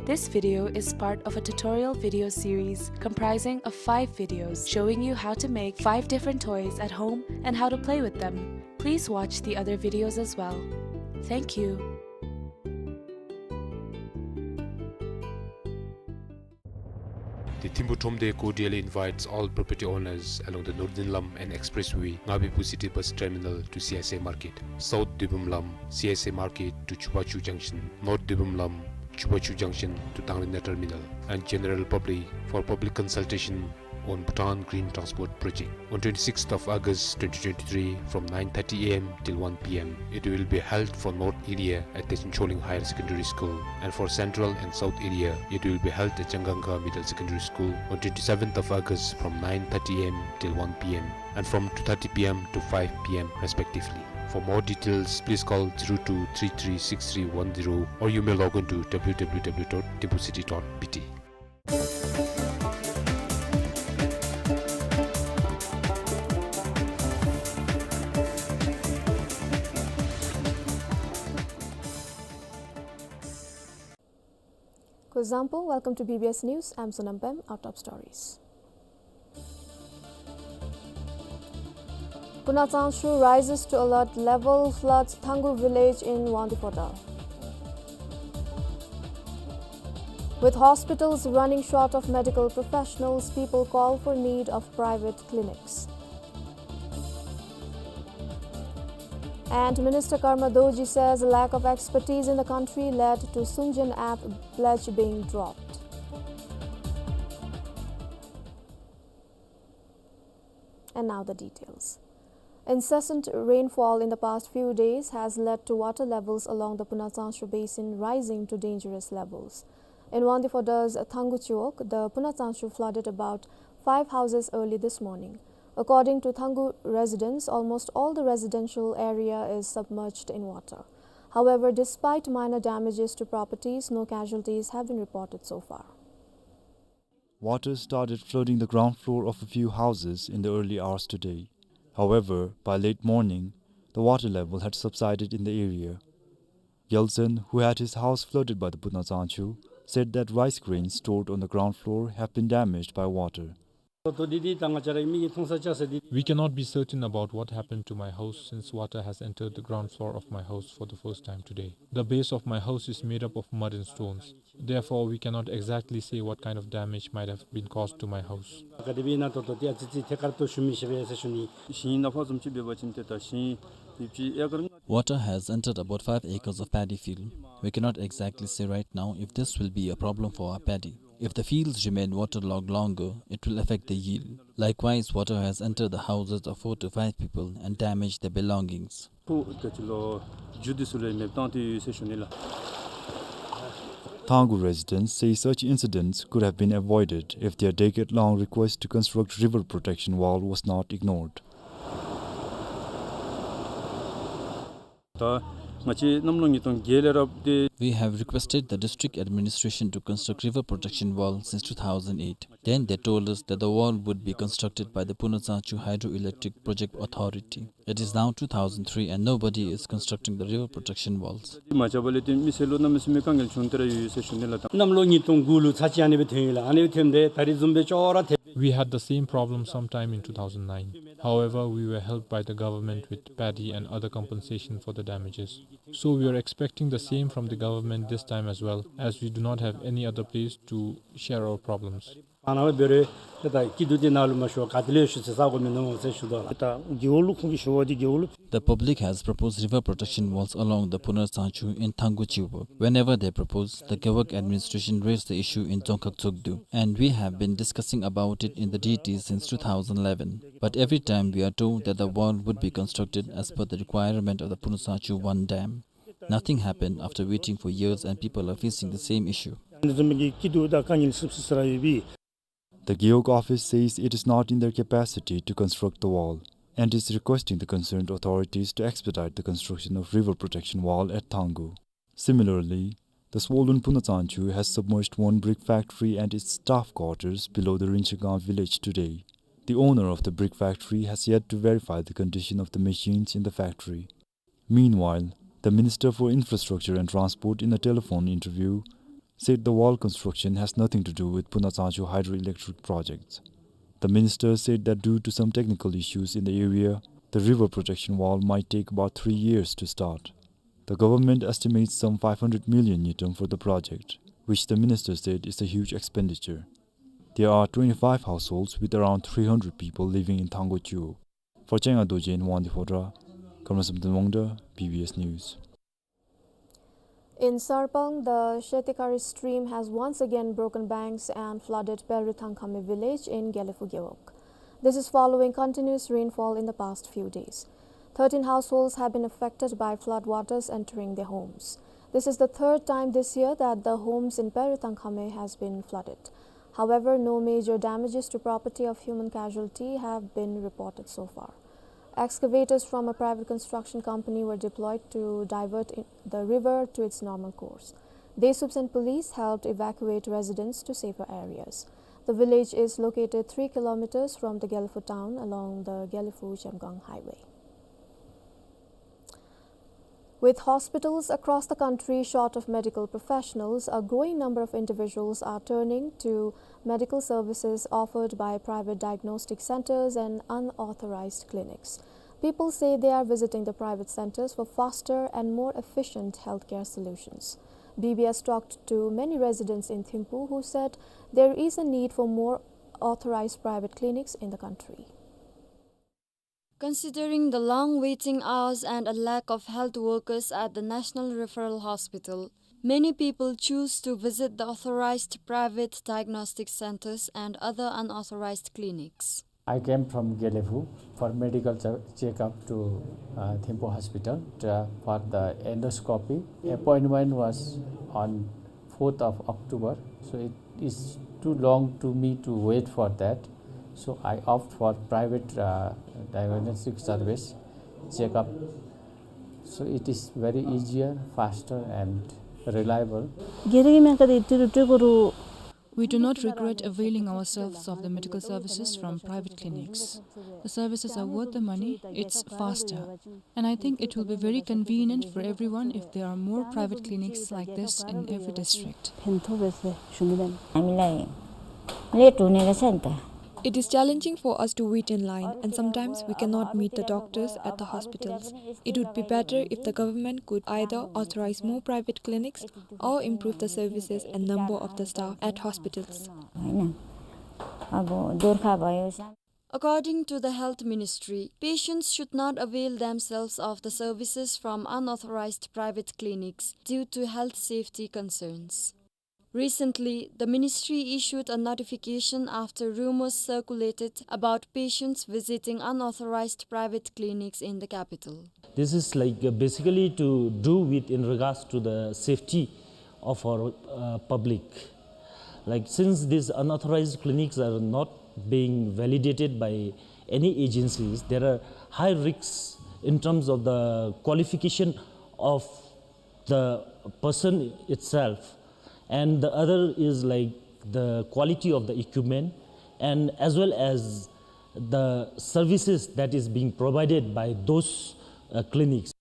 This video is part of a tutorial video series comprising of five videos showing you how to make five different toys at home and how to play with them. Please watch the other videos as well. Thank you. The Thimphu Thromde cordially invites all property owners along the Noordin Lam and Expressway, Ngabiphu City Bus Terminal to C S A Market, South Dibum Lam, C S A Market to Chubachu Junction, North Dibum Lam, Chubachu Junction to Tanglitna Terminal, and general public for public consultation on Bhutan Green Transport Project on twenty-sixth of August twenty twenty-three from nine thirty A M till one P M. It will be held for North area at Techen Choling Higher Secondary School, and for Central and South area, it will be held at Changangkha Middle Secondary School on twenty-seventh of August from nine thirty A M till one P M, and from two thirty P M to five P M respectively. For more details, please call zero two three three six three one zero, or you may log on to W W W dot thimphucity dot B T. Kuzuzangpo, welcome to B B S News. I'm Sonam Pem. Our top stories. Punatsangshu rises to alert level, floods Thangu village in Wangdue Phodrang. With hospitals running short of medical professionals, people call for need of private clinics. And Minister Karma Dorji says lack of expertise in the country led to Sungjen app pledge being dropped. And now the details. Incessant rainfall in the past few days has led to water levels along the Punatsangshu Basin rising to dangerous levels. In Wangdue Phodrang's Thangu Chiwog, the Punatsangshu flooded about five houses early this morning. According to Thangu residents, almost all the residential area is submerged in water. However, despite minor damages to properties, no casualties have been reported so far. Water started flooding the ground floor of a few houses in the early hours today. However, by late morning, the water level had subsided in the area. Yeltsin, who had his house flooded by the Punatsangshu, said that rice grains stored on the ground floor have been damaged by water. We cannot be certain about what happened to my house since water has entered the ground floor of my house for the first time today. The base of my house is made up of mud and stones. Therefore, we cannot exactly say what kind of damage might have been caused to my house. Water has entered about five acres of paddy field. We cannot exactly say right now if this will be a problem for our paddy. If the fields remain waterlogged longer, it will affect the yield. Likewise, water has entered the houses of four to five people and damaged their belongings. ཕོ་ད་ཅི་ལོ་རྒྱུ་འདི་ཚུ་ལས་མེདཔ་བཏང་སྟེ་ཡོད་ཟེར་ཞུ་ནི་ལགས། Thanggou residents say such incidents could have been avoided if their decade-long request to construct river protection wall was not ignored. ད་ང་བཅས་གནམ་ལོ་ཉིས་སྟོང་བརྒྱད་ལས་རབ་ཏེ། We have requested the district administration to construct river protection wall since two thousand eight. Then they told us that the wall would be constructed by the Puna Tsangchu Hydroelectric Project Authority. It is now two thousand three and nobody is constructing the river protection walls. མ་བྱས་པ་ལས་ཏེ་མི་སེར་ལུ་གནམ་མེད་ས་མེད་དཀའ་ངལ་བྱུང་སྟེ་ར་ཡོད་ཟེར་ཞུ་ནི་ལགས། གནམ་ལོ་ཉིས་སྟོང་དགུ་ལུ་ཚར་གཅིག་ཨ་ནི་སྦེ་ཐོན་ཡི་ལགས། ཨ་ནི་སྦེ་ཐོནམ་ད་ད་རིས་བཟུམ་སྦེ་ཅོག་ར་ཐལ། We had the same problem sometime in two thousand nine. However, we were helped by the government with paddy and other compensation for the damages. So we are expecting the same from the government this time as well, as we do not have any other place to share our problems. ཨ་ནཱ་འབད་རུང་ཏེ་ད་སྐྱིད་སྡུག་འདི་ནང་ལུ་མ་ཞུ་བར་ག་ཏེ་ལས་ཞུ་ཟེར་ས་གོ་མིན་ནུག་ཟེར་ཞུ་དོ་ལགས། ད་རྒེད་འོག་ལུ་ཁོང་གིས་ཞུ་བ་འདི་རྒེད་འོག་ལུ། The public has proposed river protection walls along the Punar Tsangchu in Thanggou Chiwog. Whenever they propose, the Gewog administration raised the issue in Dzongkhag Tsogdu, and we have been discussing about it in the D T since two thousand eleven. But every time we are told that the wall would be constructed as per the requirement of the Punar Tsangchu one dam. Nothing happened after waiting for years and people are facing the same issue. ཨ་ནི་བཟུམ་གྱི་སྐྱིད་སྡུག་དང་དཀའ་ངལ་སུབ་སུབ་ཟེར་ར་ཡོད་པས། The Gewog office says it is not in their capacity to construct the wall and is requesting the concerned authorities to expedite the construction of river protection wall at Thanggou. Similarly, the swollen Puna Tsangchu has submerged one brick factory and its staff quarters below the Rinchagang village today. The owner of the brick factory has yet to verify the condition of the machines in the factory. Meanwhile, the Minister for Infrastructure and Transport, in a telephone interview, said the wall construction has nothing to do with Puna Tsangchu hydroelectric projects. The minister said that due to some technical issues in the area, the river protection wall might take about three years to start. The government estimates some five hundred million ngultrum for the project, which the minister said is a huge expenditure. There are twenty-five households with around three hundred people living in Thanggou Chiwog. For Changa Dorji in Wangdue Phodrang, Kamrasomden Wangdar, B B S News. In Sarpang, the Shetikari stream has once again broken banks and flooded Peru Thangkhame village in Gelephu Gewog. This is following continuous rainfall in the past few days. Thirteen households have been affected by flood waters entering their homes. This is the third time this year that the homes in Peru Thangkhame has been flooded. However, no major damages to property of human casualty have been reported so far. Excavators from a private construction company were deployed to divert i-, the river to its normal course. Desup Sen police helped evacuate residents to safer areas. The village is located three kilometers from the Gelephu town along the Gelephu-Zemgang highway. With hospitals across the country short of medical professionals, a growing number of individuals are turning to medical services offered by private diagnostic centers and unauthorized clinics. People say they are visiting the private centers for faster and more efficient healthcare solutions. B B S talked to many residents in Thimphu who said there is a need for more authorized private clinics in the country. Considering the long waiting hours and a lack of health workers at the National Referral Hospital, many people choose to visit the authorized private diagnostic centers and other unauthorized clinics. I came from Gelephu for medical che-, checkup to, uh, Thimphu Hospital, uh, for the endoscopy. Appointment was on fourth of October, so it is too long to me to wait for that. So I opt for private, uh, diagnostic service checkup. So it is very easier, faster and reliable. We do not regret availing ourselves of the medical services from private clinics. The services are worth the money, it's faster. And I think it will be very convenient for everyone if there are more private clinics like this in every district. ཕན་ཐོགས་པས་ཟེར་ཞུ་ནི་ཨིན། हामीलाई लेट हुने रहेछ नि त। It is challenging for us to wait in line, and sometimes we cannot meet the doctors at the hospitals. It would be better if the government could either authorize more private clinics or improve the services and number of the staff at hospitals. होइन, अब दोर्खा भयो। According to the Health Ministry, patients should not avail themselves of the services from unauthorized private clinics due to health safety concerns. Recently, the ministry issued a notification after rumors circulated about patients visiting unauthorized private clinics in the capital. This is like, uh, basically to do with in regards to the safety of our, uh, public. Like, since these unauthorized clinics are not being validated by any agencies, there are high risks in terms of the qualification of the person itself, and the other is, like, the quality of the equipment, and as well as the services that is being provided by those, uh, clinics.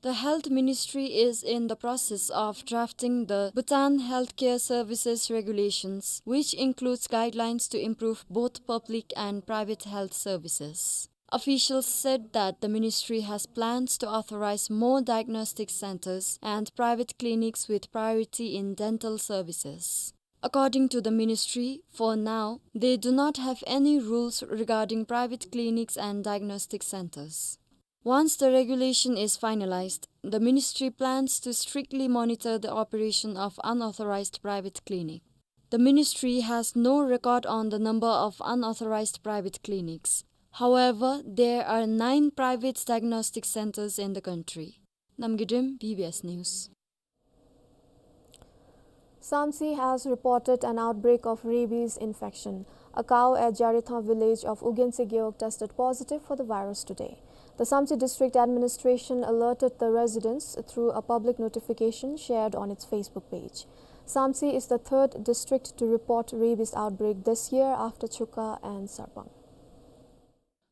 The Health Ministry is in the process of drafting the Bhutan Healthcare Services Regulations, which includes guidelines to improve both public and private health services. Officials said that the ministry has plans to authorize more diagnostic centers and private clinics with priority in dental services. According to the ministry, for now, they do not have any rules regarding private clinics and diagnostic centers. Once the regulation is finalized, the ministry plans to strictly monitor the operation of unauthorized private clinic. The ministry has no record on the number of unauthorized private clinics. However, there are nine private diagnostic centers in the country. Namgay Drim, B B S News. Samtse has reported an outbreak of rabies infection. A cow at Jarethang village of Ugentse Gewog tested positive for the virus today. The Samtse District Administration alerted the residents through a public notification shared on its Facebook page. Samtse is the third district to report rabies outbreak this year after Chukha and Sarpang.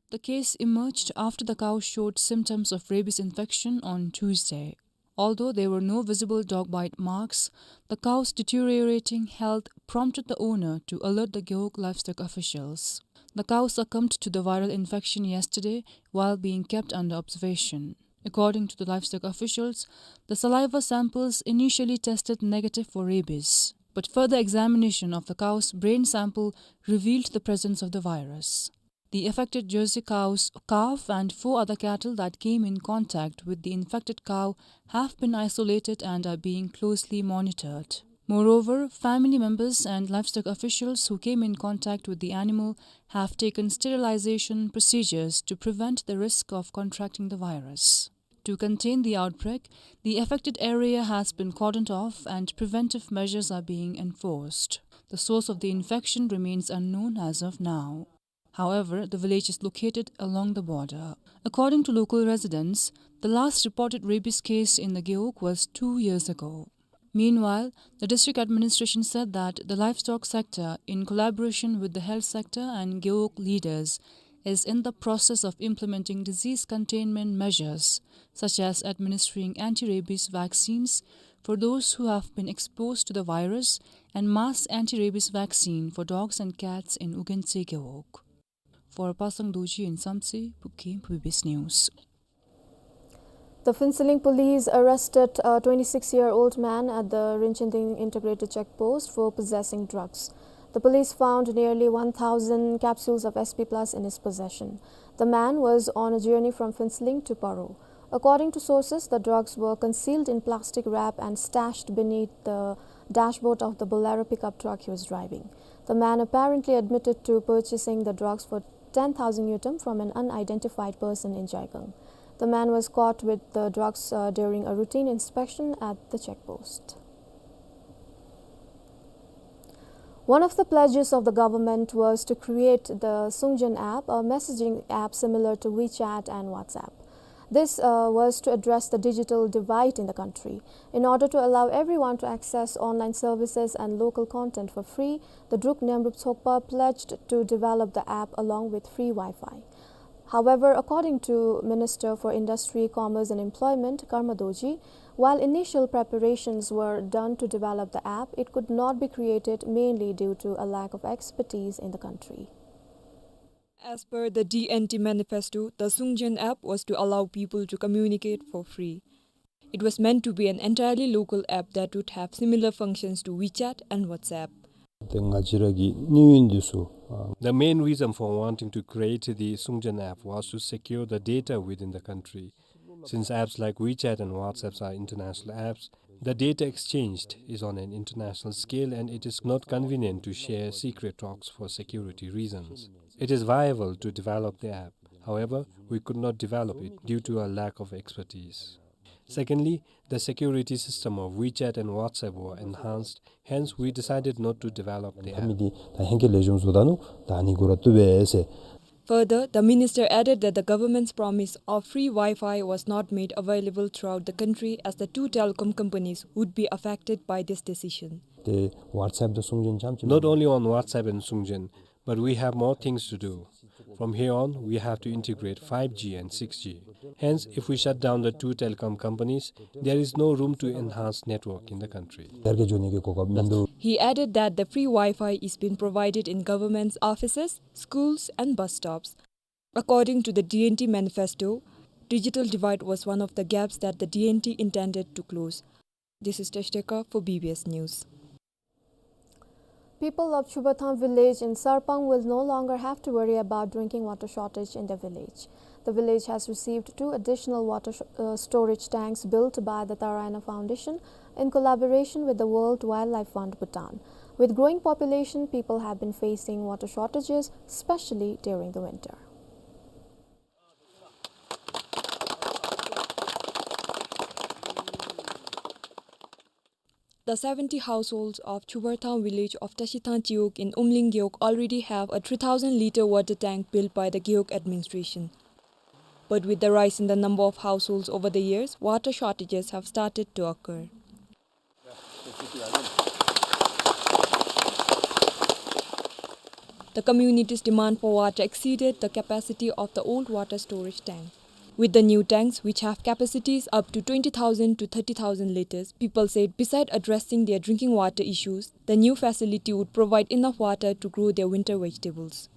The case emerged after the cow showed symptoms of rabies infection on Tuesday. Although there were no visible dog bite marks, the cow's deteriorating health prompted the owner to alert the Gewog livestock officials. The cow succumbed to the viral infection yesterday while being kept under observation. According to the livestock officials, the saliva samples initially tested negative for rabies, but further examination of the cow's brain sample revealed the presence of the virus. The affected Jersey cow's calf and four other cattle that came in contact with the infected cow have been isolated and are being closely monitored. Moreover, family members and livestock officials who came in contact with the animal have taken sterilization procedures to prevent the risk of contracting the virus. To contain the outbreak, the affected area has been cordoned off and preventive measures are being enforced. The source of the infection remains unknown as of now. However, the village is located along the border. According to local residents, the last reported rabies case in the Gewog was two years ago. Meanwhile, the district administration said that the livestock sector, in collaboration with the health sector and Gewog leaders, is in the process of implementing disease containment measures, such as administering anti-rabies vaccines for those who have been exposed to the virus and mass anti-rabies vaccine for dogs and cats in Ugentse Gewog. For Pasang Dorji in Samtse, Phukim, B B S News. The Phuentsholing police arrested a twenty-six-year-old man at the Rinchenting Integrated Check Post for possessing drugs. The police found nearly one thousand capsules of S P plus in his possession. The man was on a journey from Phuentsholing to Paro. According to sources, the drugs were concealed in plastic wrap and stashed beneath the dashboard of the Bolero pickup truck he was driving. The man apparently admitted to purchasing the drugs for ten thousand ngultrum from an unidentified person in Jaigang. The man was caught with the drugs, uh, during a routine inspection at the check post. One of the pledges of the government was to create the Sungjen app, a messaging app similar to WeChat and WhatsApp. This, uh, was to address the digital divide in the country. In order to allow everyone to access online services and local content for free, the Druk Nyaengrup Tsokpa pledged to develop the app along with free Wi-Fi. However, according to Minister for Industry, Commerce and Employment, Karma Dorji, while initial preparations were done to develop the app, it could not be created mainly due to a lack of expertise in the country. As per the D N T manifesto, the Sungjen app was to allow people to communicate for free. It was meant to be an entirely local app that would have similar functions to WeChat and WhatsApp. ཏེ་ང་བཅས་ར་གི་དམིགས་ཡུལ་འདི་ཚུ། The main reason for wanting to create the Sungjen app was to secure the data within the country. Since apps like WeChat and WhatsApp are international apps, the data exchanged is on an international scale and it is not convenient to share secret talks for security reasons. It is viable to develop the app. However, we could not develop it due to a lack of expertise. Secondly, the security system of WeChat and WhatsApp were enhanced, hence we decided not to develop the app. ད་མི་འདི་ད་ཧེང་སྐལ་ལེགས་ཤོམ་བཟོ་ད་ནུག། ད་ཨ་ནི་འགོ་ར་བཏུབ་པས་ཟེར། Further, the minister added that the government's promise of free Wi-Fi was not made available throughout the country, as the two telecom companies would be affected by this decision. ཏེ་WhatsApp་དང་སུང་ཅན་ཙམ་ཅིག། Not only on WhatsApp and Sungjen, but we have more things to do. From here on, we have to integrate five G and six G. Hence, if we shut down the two telecom companies, there is no room to enhance network in the country. དར་གྱི་འགྱོ་ནི་གི་གོ་སྐབས་མིན་འདུག། He added that the free Wi-Fi is being provided in government's offices, schools and bus stops. According to the D N T manifesto, digital divide was one of the gaps that the D N T intended to close. This is Tashteka for B B S News. People of Chubathang village in Sarpang will no longer have to worry about drinking water shortage in their village. The village has received two additional water sh-, uh, storage tanks built by the Tarayana Foundation in collaboration with the World Wildlife Fund Bhutan. With growing population, people have been facing water shortages, especially during the winter. The seventy households of Chubarthang village of Tashithang Chiwog in Umling Gewog already have a three thousand litre water tank built by the Gewog administration. But with the rise in the number of households over the years, water shortages have started to occur. The community's demand for water exceeded the capacity of the old water storage tank. With the new tanks, which have capacities up to twenty thousand to thirty thousand litres, people said beside addressing their drinking water issues, the new facility would provide enough water to grow their winter vegetables.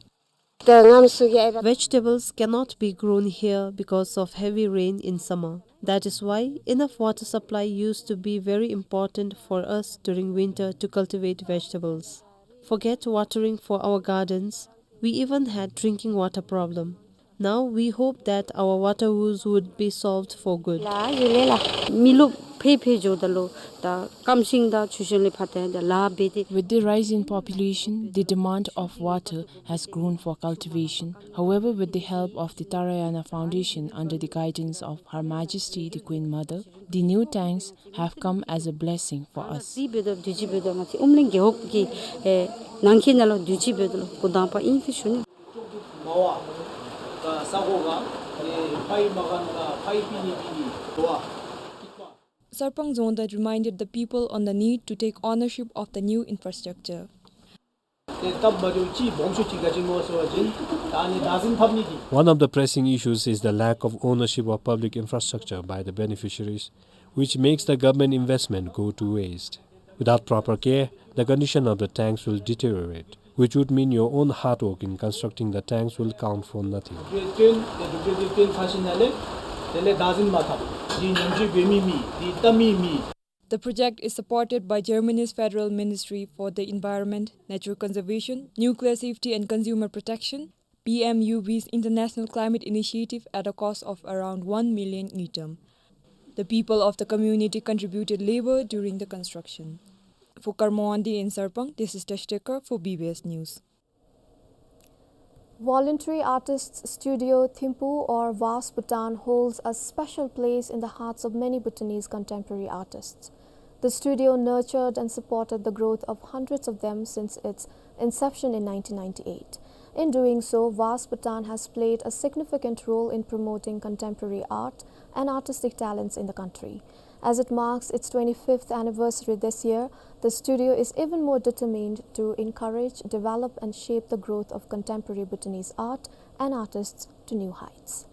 Vegetables cannot be grown here because of heavy rain in summer. That is why enough water supply used to be very important for us during winter to cultivate vegetables. Forget watering for our gardens, we even had drinking water problem. Now we hope that our water woes would be solved for good. ལ་ཡུལ་ལ་མི་ལུ་ཕེ་ཕེ་འགྱོ་ད་ལུ་ད་ཀམ་ཤིང་དང་ཆུ་ཤིང་ལས་ཕར་ཏེ་ད་ལཱ་འབད་དེ། With the rise in population, the demand of water has grown for cultivation. However, with the help of the Tarayana Foundation under the guidance of Her Majesty the Queen Mother, the new tanks have come as a blessing for us. དུས་ཅི་འབད་དོ་དུས་ཅི་འབད་དོ་ང་བཅས་ཨུམ་གླིང་རྒེད་འོག་གི་ཨེ་ནང་འཁོད་ནང་ལུ་དུས་ཅི་འབད་དོ་ལོ་འགོ་དང་པ་ཨིན་ཟེར་ཞུ་ནི། Sarpang Dzongda reminded the people on the need to take ownership of the new infrastructure. One of the pressing issues is the lack of ownership of public infrastructure by the beneficiaries, which makes the government investment go to waste. Without proper care, the condition of the tanks will deteriorate, which would mean your own hard work in constructing the tanks will count for nothing. The project is supported by Germany's Federal Ministry for the Environment, Nature Conservation, Nuclear Safety and Consumer Protection, P M U V's International Climate Initiative, at a cost of around one million ngultrum. The people of the community contributed labor during the construction. For Karma Wangdi in Sarpang, this is Tashteka for B B S News. Voluntary Artists Studio Thimphu, or VAARS Bhutan, holds a special place in the hearts of many Bhutanese contemporary artists. The studio nurtured and supported the growth of hundreds of them since its inception in nineteen ninety-eight. In doing so, VAARS Bhutan has played a significant role in promoting contemporary art and artistic talents in the country. As it marks its twenty-fifth anniversary this year, the studio is even more determined to encourage, develop, and shape the growth of contemporary Bhutanese art and artists to new heights.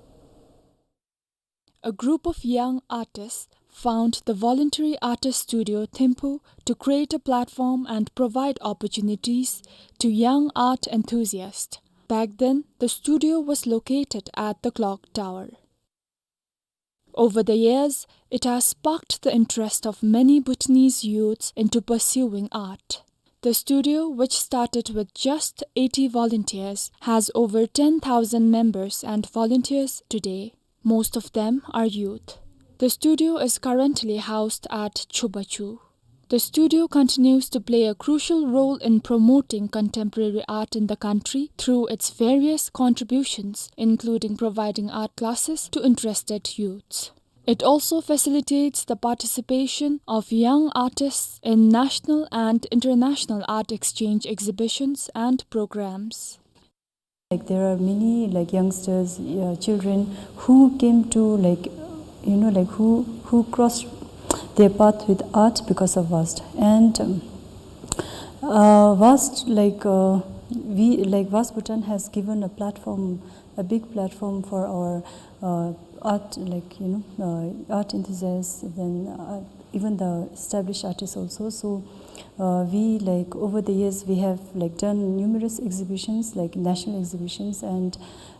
A group of young artists found the Voluntary Artist Studio Thimphu to create a platform and provide opportunities to young art enthusiasts. Back then, the studio was located at the clock tower. Over the years, it has sparked the interest of many Bhutanese youths into pursuing art. The studio, which started with just eighty volunteers, has over ten thousand members and volunteers today. Most of them are youth. The studio is currently housed at Chubachu. The studio continues to play a crucial role in promoting contemporary art in the country through its various contributions, including providing art classes to interested youths. It also facilitates the participation of young artists in national and international art exchange exhibitions and programs. Like, there are many, like, youngsters, uh, children who came to, like, you know, like, who, who crossed their path with art because of VAST. And, um, uh, VAST, like, uh, we, like, VAST Bhutan has given a platform, a big platform for our, uh, art, like, you know, uh, art enthusiasts, then, uh, even the established artists also. So, uh, we, like, over the years, we have, like, done numerous exhibitions, like, national exhibitions, and,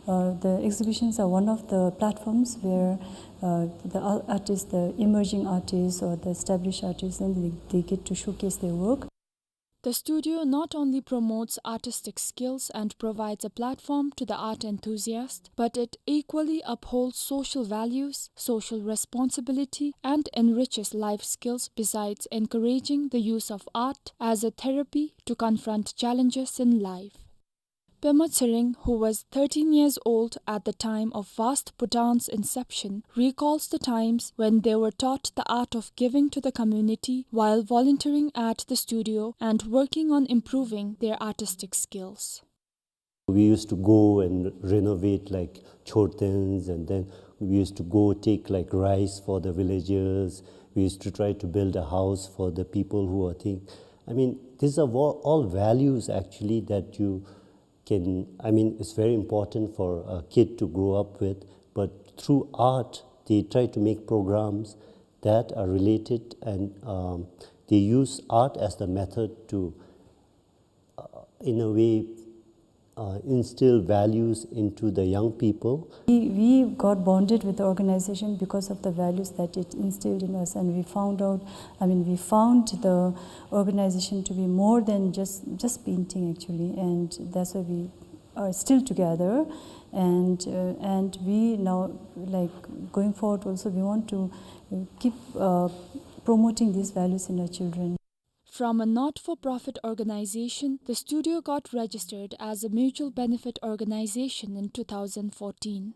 uh, the exhibitions are one of the platforms where, uh, the ar-, artists, the emerging artists or the established artists, then they, they get to showcase their work. The studio not only promotes artistic skills and provides a platform to the art enthusiast, but it equally upholds social values, social responsibility, and enriches life skills, besides encouraging the use of art as a therapy to confront challenges in life. Pema Tshering, who was thirteen years old at the time of VAST Bhutan's inception, recalls the times when they were taught the art of giving to the community while volunteering at the studio and working on improving their artistic skills. We used to go and renovate, like, chortens, and then we used to go take, like, rice for the villagers. We used to try to build a house for the people who are think-, I mean, these are all, all values actually that you can, I mean, it's very important for a kid to grow up with, but through art, they try to make programs that are related, and, um, they use art as the method to, uh, in a way, uh, instill values into the young people. We, we got bonded with the organization because of the values that it instilled in us, and we found out, I mean, we found the organization to be more than just, just painting, actually, and that's why we are still together, and, uh, and we now, like, going forward also, we want to, uh, keep, uh, promoting these values in our children. From a not-for-profit organization, the studio got registered as a mutual benefit organization in two thousand fourteen.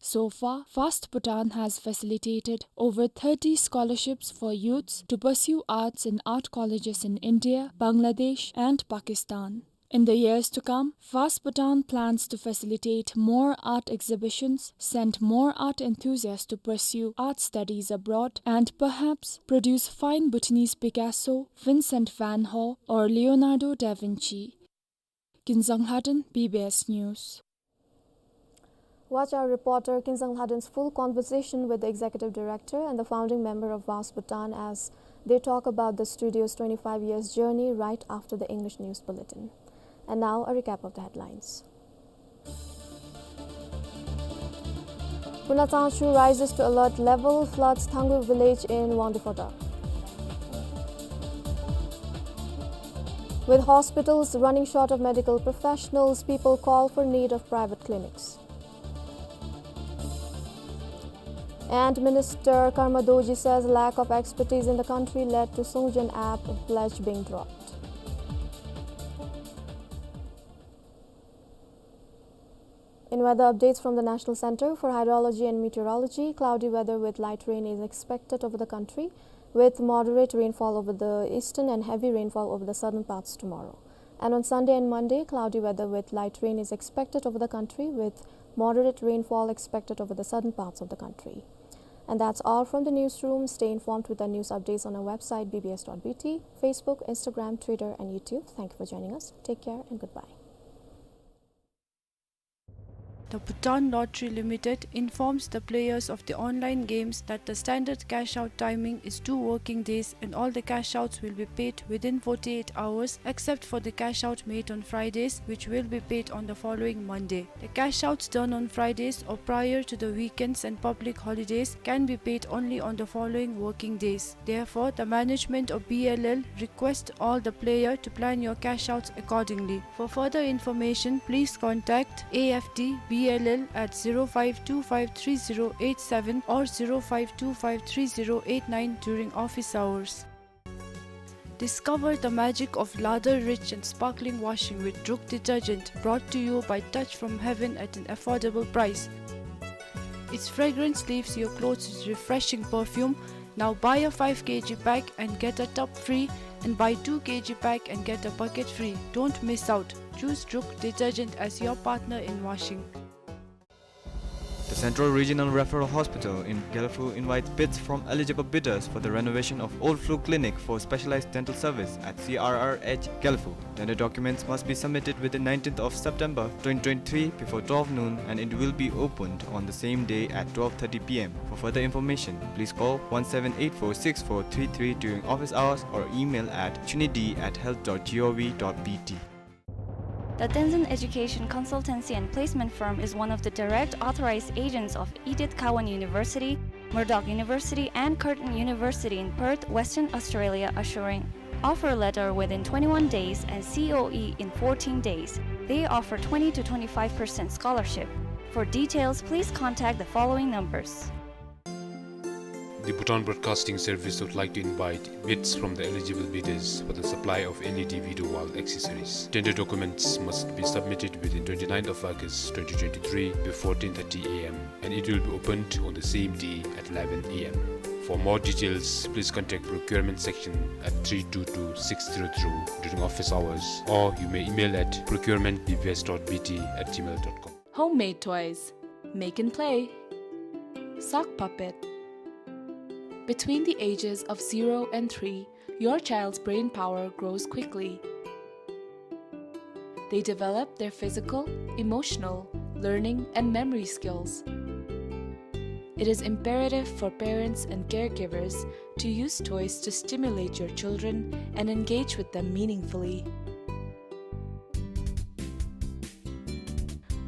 So far, VAST Bhutan has facilitated over thirty scholarships for youths to pursue arts in art colleges in India, Bangladesh, and Pakistan. In the years to come, VAST Bhutan plans to facilitate more art exhibitions, send more art enthusiasts to pursue art studies abroad, and perhaps produce fine Bhutanese Picasso, Vincent van Gogh, or Leonardo da Vinci. Kinzang Lhaden, B B S News. Watch our reporter Kinzang Lhaden's full conversation with the executive director and the founding member of VAST Bhutan as they talk about the studio's twenty-five years journey right after the English news bulletin. And now, a recap of the headlines. Puna Tsangchu rises to alert level, floods Thangu village in Wangdue Phodrang. With hospitals running short of medical professionals, people call for need of private clinics. And Minister Karma Dorji says lack of expertise in the country led to Songjen app pledge being dropped. In weather updates from the National Center for Hydrology and Meteorology, cloudy weather with light rain is expected over the country, with moderate rainfall over the eastern and heavy rainfall over the southern parts tomorrow. And on Sunday and Monday, cloudy weather with light rain is expected over the country, with moderate rainfall expected over the southern parts of the country. And that's all from the newsroom. Stay informed with our news updates on our website, B B S dot B T, Facebook, Instagram, Twitter, and YouTube. Thank you for joining us. Take care and goodbye. The Bhutan Lottery Limited informs the players of the online games that the standard cash out timing is two working days and all the cash outs will be paid within forty-eight hours, except for the cash out made on Fridays, which will be paid on the following Monday. The cash outs done on Fridays or prior to the weekends and public holidays can be paid only on the following working days. Therefore, the management of B L L requests all the player to plan your cash outs accordingly. For further information, please contact A F D B L L at zero five two five three zero eight seven or zero five two five three zero eight nine during office hours. Discover the magic of lather-rich and sparkling washing with Druk detergent, brought to you by Touch from Heaven at an affordable price. Its fragrance leaves your clothes with refreshing perfume. Now buy a five kilogram pack and get a tub free, and buy two kilogram pack and get a bucket free. Don't miss out. Choose Druk detergent as your partner in washing. The Central Regional Referral Hospital in Gelephu invites bids from eligible bidders for the renovation of Old Flu Clinic for specialized dental service at C R R H Gelephu. Tender documents must be submitted within nineteenth of September twenty twenty-three before twelve noon, and it will be opened on the same day at twelve thirty P M. For further information, please call one seven eight four six four three three during office hours or email at chunidi at health dot gov dot B T. The Tenzin Education Consultancy and Placement Firm is one of the direct authorized agents of Edith Cowan University, Murdoch University, and Curtin University in Perth, Western Australia, assuring offer letter within twenty-one days and C O E in fourteen days. They offer twenty to twenty-five percent scholarship. For details, please contact the following numbers. The Bhutan Broadcasting Service would like to invite bids from the eligible bidders for the supply of L E D video wall accessories. Tender documents must be submitted within twenty-ninth of August twenty twenty-three before ten thirty A M, and it will be opened on the same day at eleven A M. For more details, please contact procurement section at three two two six zero zero during office hours, or you may email at procurement B B S dot B T at gmail dot com. Homemade toys. Make and play. Sock puppet. Between the ages of zero and three, your child's brain power grows quickly. They develop their physical, emotional, learning, and memory skills. It is imperative for parents and caregivers to use toys to stimulate your children and engage with them meaningfully.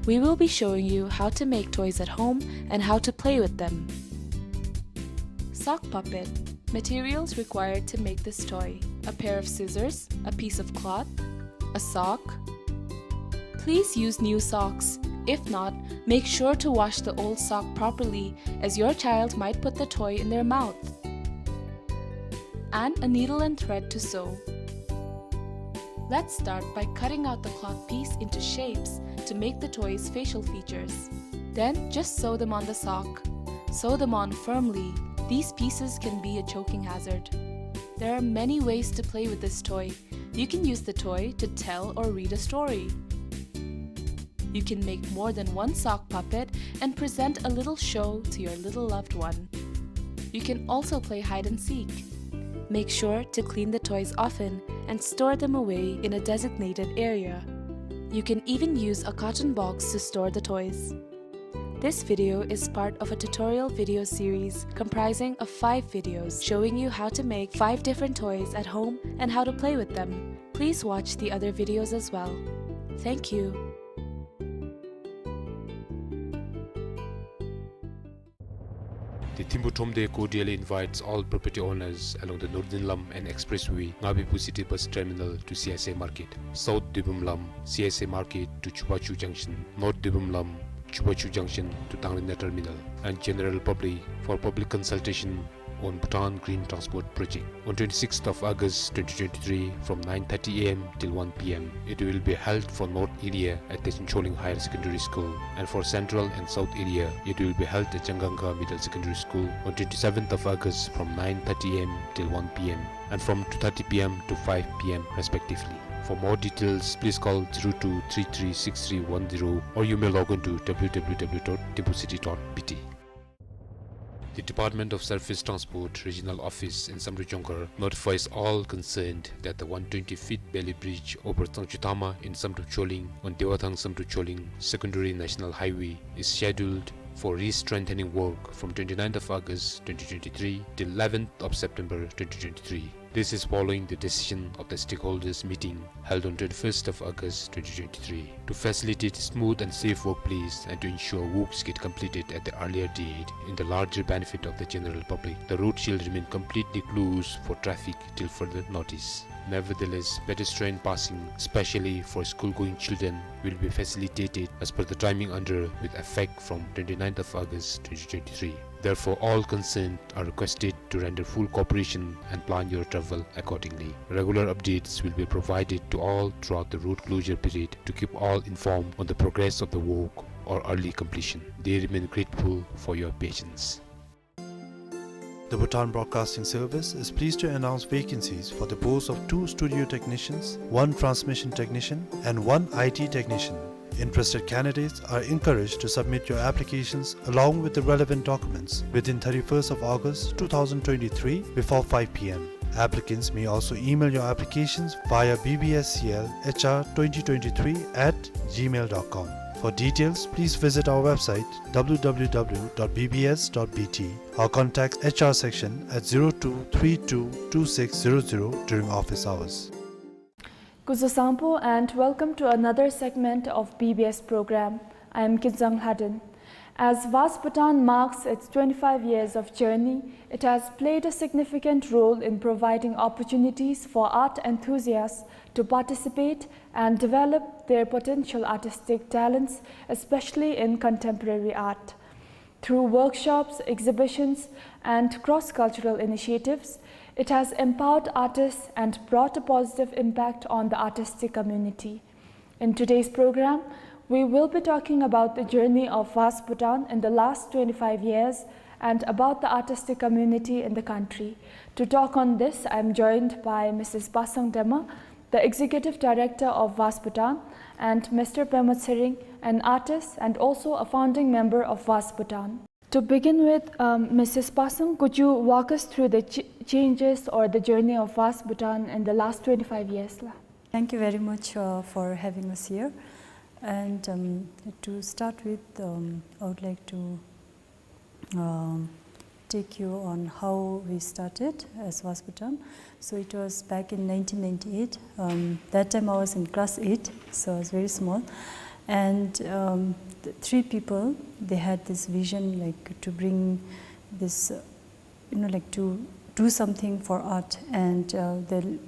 We will be showing you how to make toys at home and how to play with them. Sock puppet. Materials required to make this toy: a pair of scissors, a piece of cloth, a sock. Please use new socks. If not, make sure to wash the old sock properly, as your child might put the toy in their mouth. And a needle and thread to sew. Let's start by cutting out the cloth piece into shapes to make the toy's facial features. Then just sew them on the sock. Sew them on firmly. These pieces can be a choking hazard. There are many ways to play with this toy. You can use the toy to tell or read a story. You can make more than one sock puppet and present a little show to your little loved one. You can also play hide and seek. Make sure to clean the toys often and store them away in a designated area. You can even use a carton box to store the toys. This video is part of a tutorial video series comprising of five videos showing you how to make five different toys at home and how to play with them. Please watch the other videos as well. Thank you. The Thimphu Thromde cordially invites all property owners along the Northern Lam and Expressway, Ngabiphu City Bus Terminal to C S A Market, South Deibumlam, C S A Market to Chubachu Junction, North Deibumlam, Chubachu Junction to Tangrinda Terminal, and general public for public consultation on Bhutan Green Transport Project. On twenty-sixth of August twenty twenty-three, from nine thirty A M till one P M, it will be held for North area at Techen Choling Higher Secondary School, and for Central and South area, it will be held at Changanga Middle Secondary School on twenty-seventh of August from nine thirty A M till one P M, and from two thirty P M to five P M respectively. For more details, please call zero two three three six three one zero, or you may log on to W W W dot thimphucity dot B T. The Department of Surface Transport Regional Office in Samdrup Jongkhar notifies all concerned that the one twenty feet bailey bridge over Tsangchutama in Samdrup Choling on Dewathang Samdrup Choling Secondary National Highway is scheduled for re-strengthening work from twenty-ninth of August twenty twenty-three till eleventh of September twenty twenty-three. This is following the decision of the stakeholders meeting held on twenty-first of August twenty twenty-three. To facilitate smooth and safe workplace and to ensure works get completed at the earlier date in the larger benefit of the general public, the road shall remain completely closed for traffic till further notice. Nevertheless, pedestrian passing, especially for school-going children, will be facilitated as per the timing under with effect from twenty-ninth of August twenty twenty-three. Therefore, all concerned are requested to render full cooperation and plan your travel accordingly. Regular updates will be provided to all throughout the road closure period to keep all informed on the progress of the work or early completion. They remain grateful for your patience. The Bhutan Broadcasting Service is pleased to announce vacancies for the posts of two studio technicians, one transmission technician, and one I T technician. Interested candidates are encouraged to submit your applications along with the relevant documents within thirty-first of August two thousand twenty-three before five p m. Applicants may also email your applications via B B S C L H R twenty twenty-three at gmail dot com. For details, please visit our website w w w dot b b s dot b t or contact H R section at zero two three two two six zero zero during office hours. Kuzuzangpo and welcome to another segment of B B S program. I am Kinzang Lhaden. As Vast Bhutan marks its twenty-five years of journey, it has played a significant role in providing opportunities for art enthusiasts to participate and develop their potential artistic talents, especially in contemporary art. Through workshops, exhibitions, and cross-cultural initiatives, it has empowered artists and brought a positive impact on the artistic community. In today's program, we will be talking about the journey of Vast Bhutan in the last twenty-five years and about the artistic community in the country. To talk on this, I am joined by Missus Pasang Dema, the Executive Director of Vast Bhutan, and Mister Pema Tsering, an artist and also a founding member of Vast Bhutan. To begin with, um, Missus Pasang, could you walk us through the ch-, changes or the journey of Vast Bhutan in the last twenty-five years, la? Thank you very much, uh, for having us here. And, um, to start with, um, I would like to, um, take you on how we started as Vast Bhutan. So it was back in nineteen ninety-eight. Um, that time I was in class eight, so I was very small. And, um, the three people, they had this vision, like, to bring this, uh, you know, like, to do something for art. And, uh, the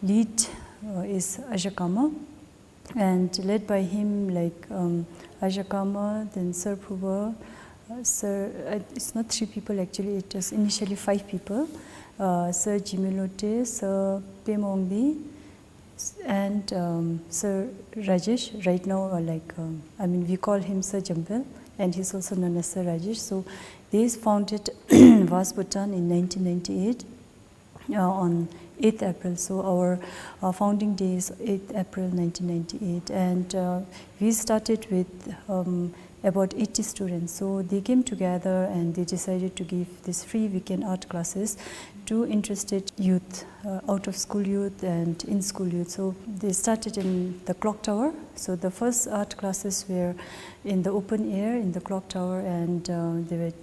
lead, uh, is Aja Kama. And led by him, like, um, Aja Kama, then Sir Phuba, uh, Sir, uh, it's not three people actually, it was initially five people. Uh, Sir Jimmy Lotay, Sir Pema Wangdi, s-, and, um, Sir Rajesh. Right now, uh, like, um, I mean, we call him Sir Jambel, and he's also known as Sir Rajesh. So they founded Vast Bhutan in nineteen ninety-eight, uh, on eighth April. So our, uh, founding day is eighth April nineteen ninety-eight, and, uh, we started with, um, about eighty students. So they came together and they decided to give this free weekend art classes to interested youth, uh, out of school youth and in school youth. So they started in the clock tower. So the first art classes were in the open air in the clock tower, and, uh, they were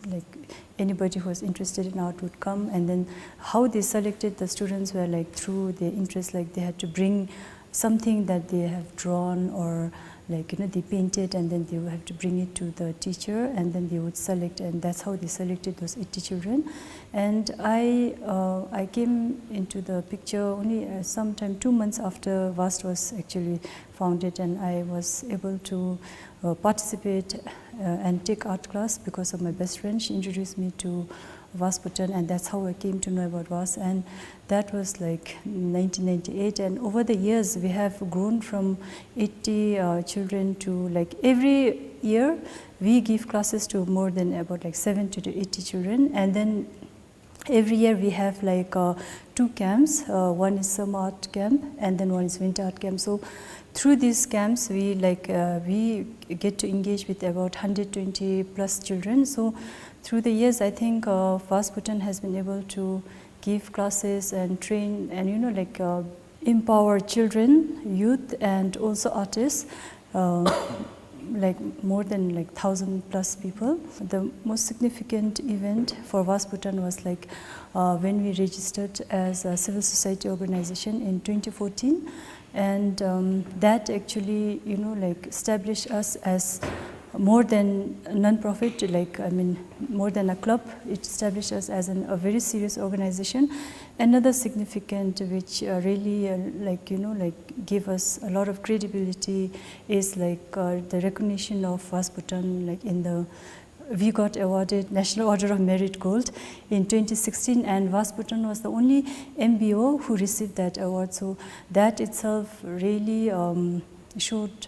like, anybody who was interested in art would come. And then how they selected the students were, like, through their interest, like, they had to bring something that they have drawn or, like, you know, they painted, and then they would have to bring it to the teacher, and then they would select, and that's how they selected those eighty children. And I, uh, I came into the picture only, uh, sometime two months after Vast was actually founded, and I was able to, uh, participate, uh, and take art class because of my best friend. She introduced me to Vast Bhutan, and that's how I came to know about Vast. And that was, like, nineteen ninety-eight. And over the years, we have grown from eighty, uh, children to, like, every year we give classes to more than about, like, seventy to eighty children. And then every year we have, like, uh, two camps. Uh, one is summer art camp and then one is winter art camp. So through these camps, we, like, uh, we get to engage with about hundred twenty plus children. So through the years, I think, uh, Vast Bhutan has been able to give classes and train and, you know, like, uh, empower children, youth, and also artists, uh, like, more than, like, thousand plus people. The most significant event for Vast Bhutan was, like, uh, when we registered as a civil society organization in twenty fourteen, and, um, that actually, you know, like, established us as more than non-profit, like, I mean, more than a club. It established us as an, a very serious organization. Another significant, which, uh, really, uh, like, you know, like, gave us a lot of credibility is, like, uh, the recognition of Vast Bhutan, like, in the, we got awarded National Order of Merit Gold in twenty sixteen, and Vast Bhutan was the only M B O who received that award. So that itself really, um, showed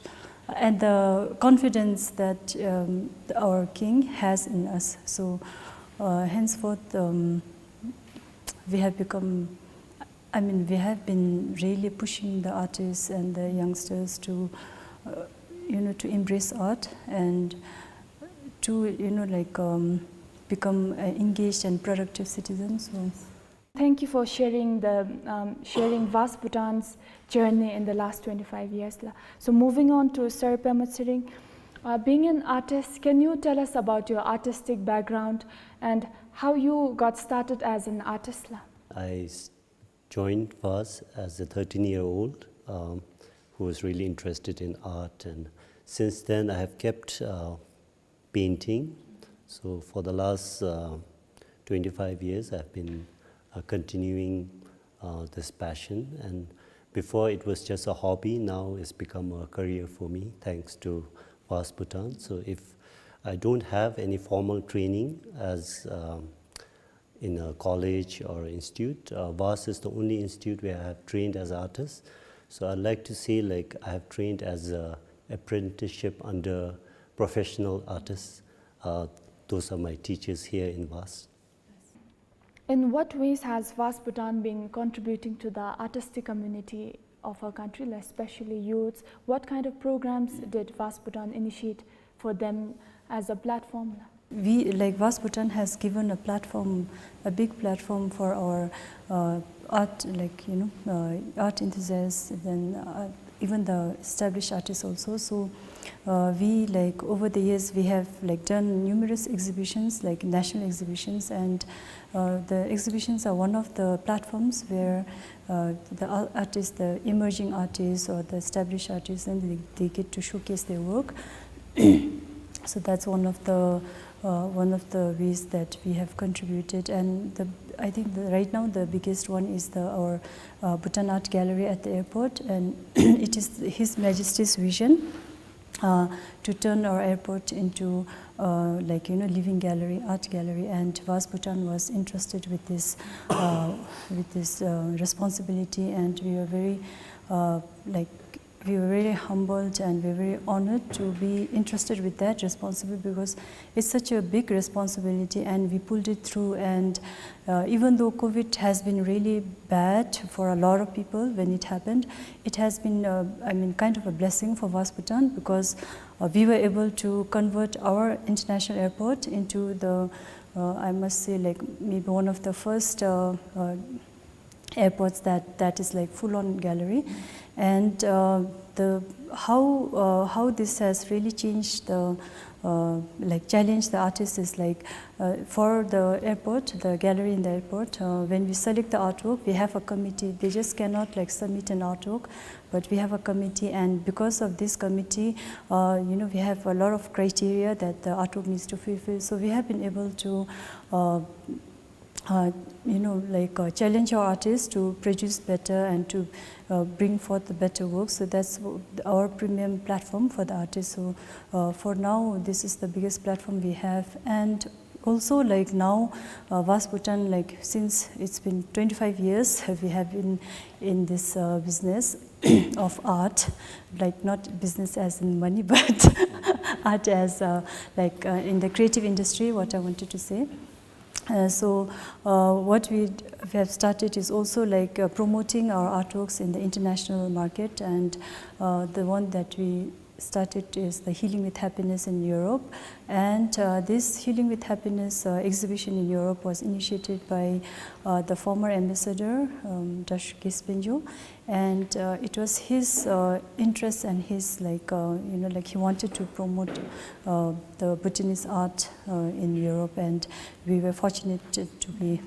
and the confidence that, um, our king has in us. So, uh, henceforth, um, we have become, I mean, we have been really pushing the artists and the youngsters to, uh, you know, to embrace art and to, you know, like, um, become an engaged and productive citizen. So, thank you for sharing the, um, sharing Vast Bhutan's journey in the last twenty-five years la. So moving on to Sir Pema Tsering, uh, being an artist, can you tell us about your artistic background and how you got started as an artist la? I s- joined Vast as a thirteen-year-old, um, who was really interested in art, and since then I have kept, uh, painting. So for the last, uh, twenty-five years, I've been, uh, continuing, uh, this passion. And before it was just a hobby, now it's become a career for me, thanks to Vast Bhutan. So if I don't have any formal training as, um, in a college or institute, uh, Vast is the only institute where I have trained as artist. So I like to say, like, I have trained as a apprenticeship under professional artists. Uh, those are my teachers here in Vast. In what ways has Vast Bhutan been contributing to the artistic community of our country, like, especially youths? What kind of programs did Vast Bhutan initiate for them as a platform? We, like, Vast Bhutan has given a platform, a big platform for our, uh, art, like, you know, uh, art enthusiasts, then, uh, even the established artists also. So, uh, we, like, over the years, we have, like, done numerous exhibitions, like national exhibitions, and, uh, the exhibitions are one of the platforms where, uh, the ar- artists, the emerging artists or the established artists, then they, they get to showcase their work. So that's one of the, uh, one of the ways that we have contributed. And the, I think the, right now the biggest one is the, our, uh, Bhutan Art Gallery at the airport, and it is His Majesty's vision, uh, to turn our airport into, uh, like, you know, living gallery, art gallery, and Vast Bhutan was entrusted with this, uh, with this, uh, responsibility, and we were very, uh, like, we were very humbled and we were very honored to be entrusted with that responsibility, because it's such a big responsibility, and we pulled it through. And, uh, even though COVID has been really bad for a lot of people when it happened, it has been, uh, I mean, kind of a blessing for Vast Bhutan, because, uh, we were able to convert our international airport into the, uh, I must say, like, maybe one of the first, uh, uh, airports that, that is, like, full-on gallery. And, uh, the, how, uh, how this has really changed the, uh, like, challenge the artist is, like, uh, for the airport, the gallery in the airport, uh, when we select the artwork, we have a committee. They just cannot, like, submit an artwork, but we have a committee, and because of this committee, uh, you know, we have a lot of criteria that the artwork needs to fulfill. So we have been able to, uh, uh, you know, like, uh, challenge our artists to produce better and to, uh, bring forth the better work. So that's w- our premium platform for the artists. So, uh, for now, this is the biggest platform we have. And also, like, now, uh, Vast Bhutan, like, since it's been twenty-five years, we have been in this, uh, business of art, like, not business as in money, but art as, uh, like, uh, in the creative industry, what I wanted to say. Uh, so, uh, what we d- we have started is also, like, uh, promoting our artworks in the international market, and, uh, the one that we started is the Healing with Happiness in Europe. And, uh, this Healing with Happiness, uh, exhibition in Europe was initiated by, uh, the former ambassador, um, Dash Gispenjo. And, uh, it was his, uh, interest and his, like, uh, you know, like, he wanted to promote, uh, the Bhutanese art, uh, in Europe, and we were fortunate to, to be,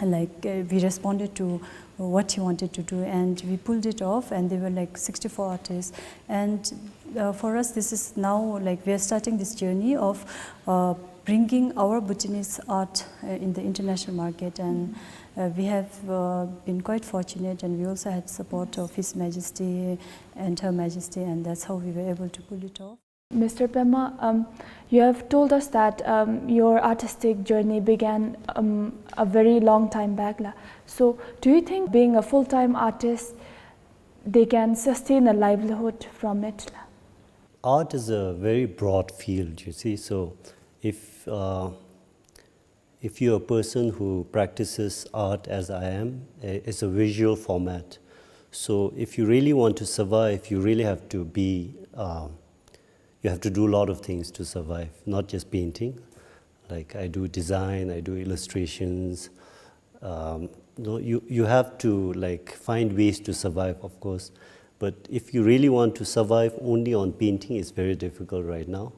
like, uh, we responded to what he wanted to do, and we pulled it off, and there were, like, sixty-four artists. And, uh, for us, this is now, like, we are starting this journey of, uh, bringing our Bhutanese art, uh, in the international market, and, uh, we have, uh, been quite fortunate, and we also had support of His Majesty and Her Majesty, and that's how we were able to pull it off. Mister Pema, um, you have told us that, um, your artistic journey began, um, a very long time back la. So, do you think being a full-time artist, they can sustain a livelihood from it la? Art is a very broad field, you see. So if, uh, if you're a person who practices art as I am, i- it's a visual format. So if you really want to survive, you really have to be, uh, you have to do a lot of things to survive, not just painting. Like, I do design, I do illustrations. Um, no, you, you have to, like, find ways to survive, of course. But if you really want to survive only on painting, it's very difficult right now.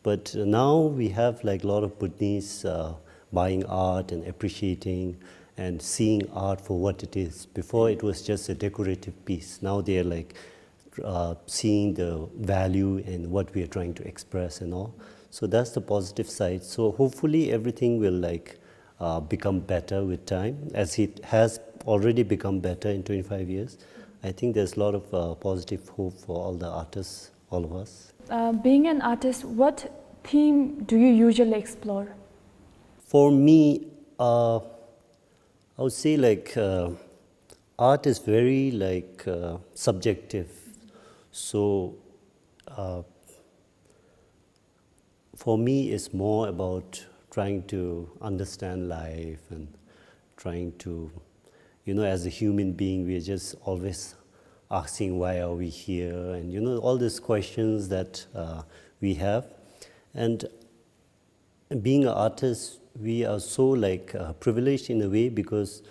But now we have, like, a lot of Bhutanese, uh, buying art and appreciating and seeing art for what it is. Before, it was just a decorative piece. Now they are, like, uh, seeing the value in what we are trying to express and all. So that's the positive side. So hopefully everything will, like, uh, become better with time, as it has already become better in twenty-five years. I think there's a lot of, uh, positive hope for all the artists, all of us. Uh, being an artist, what theme do you usually explore? For me, uh, I would say, like, uh, art is very, like, uh, subjective. So, uh, for me, it's more about trying to understand life and trying to, you know, as a human being, we're just always asking, "Why are we here?" And, you know, all these questions that, uh, we have. And being an artist, we are so, like, uh, privileged in a way, because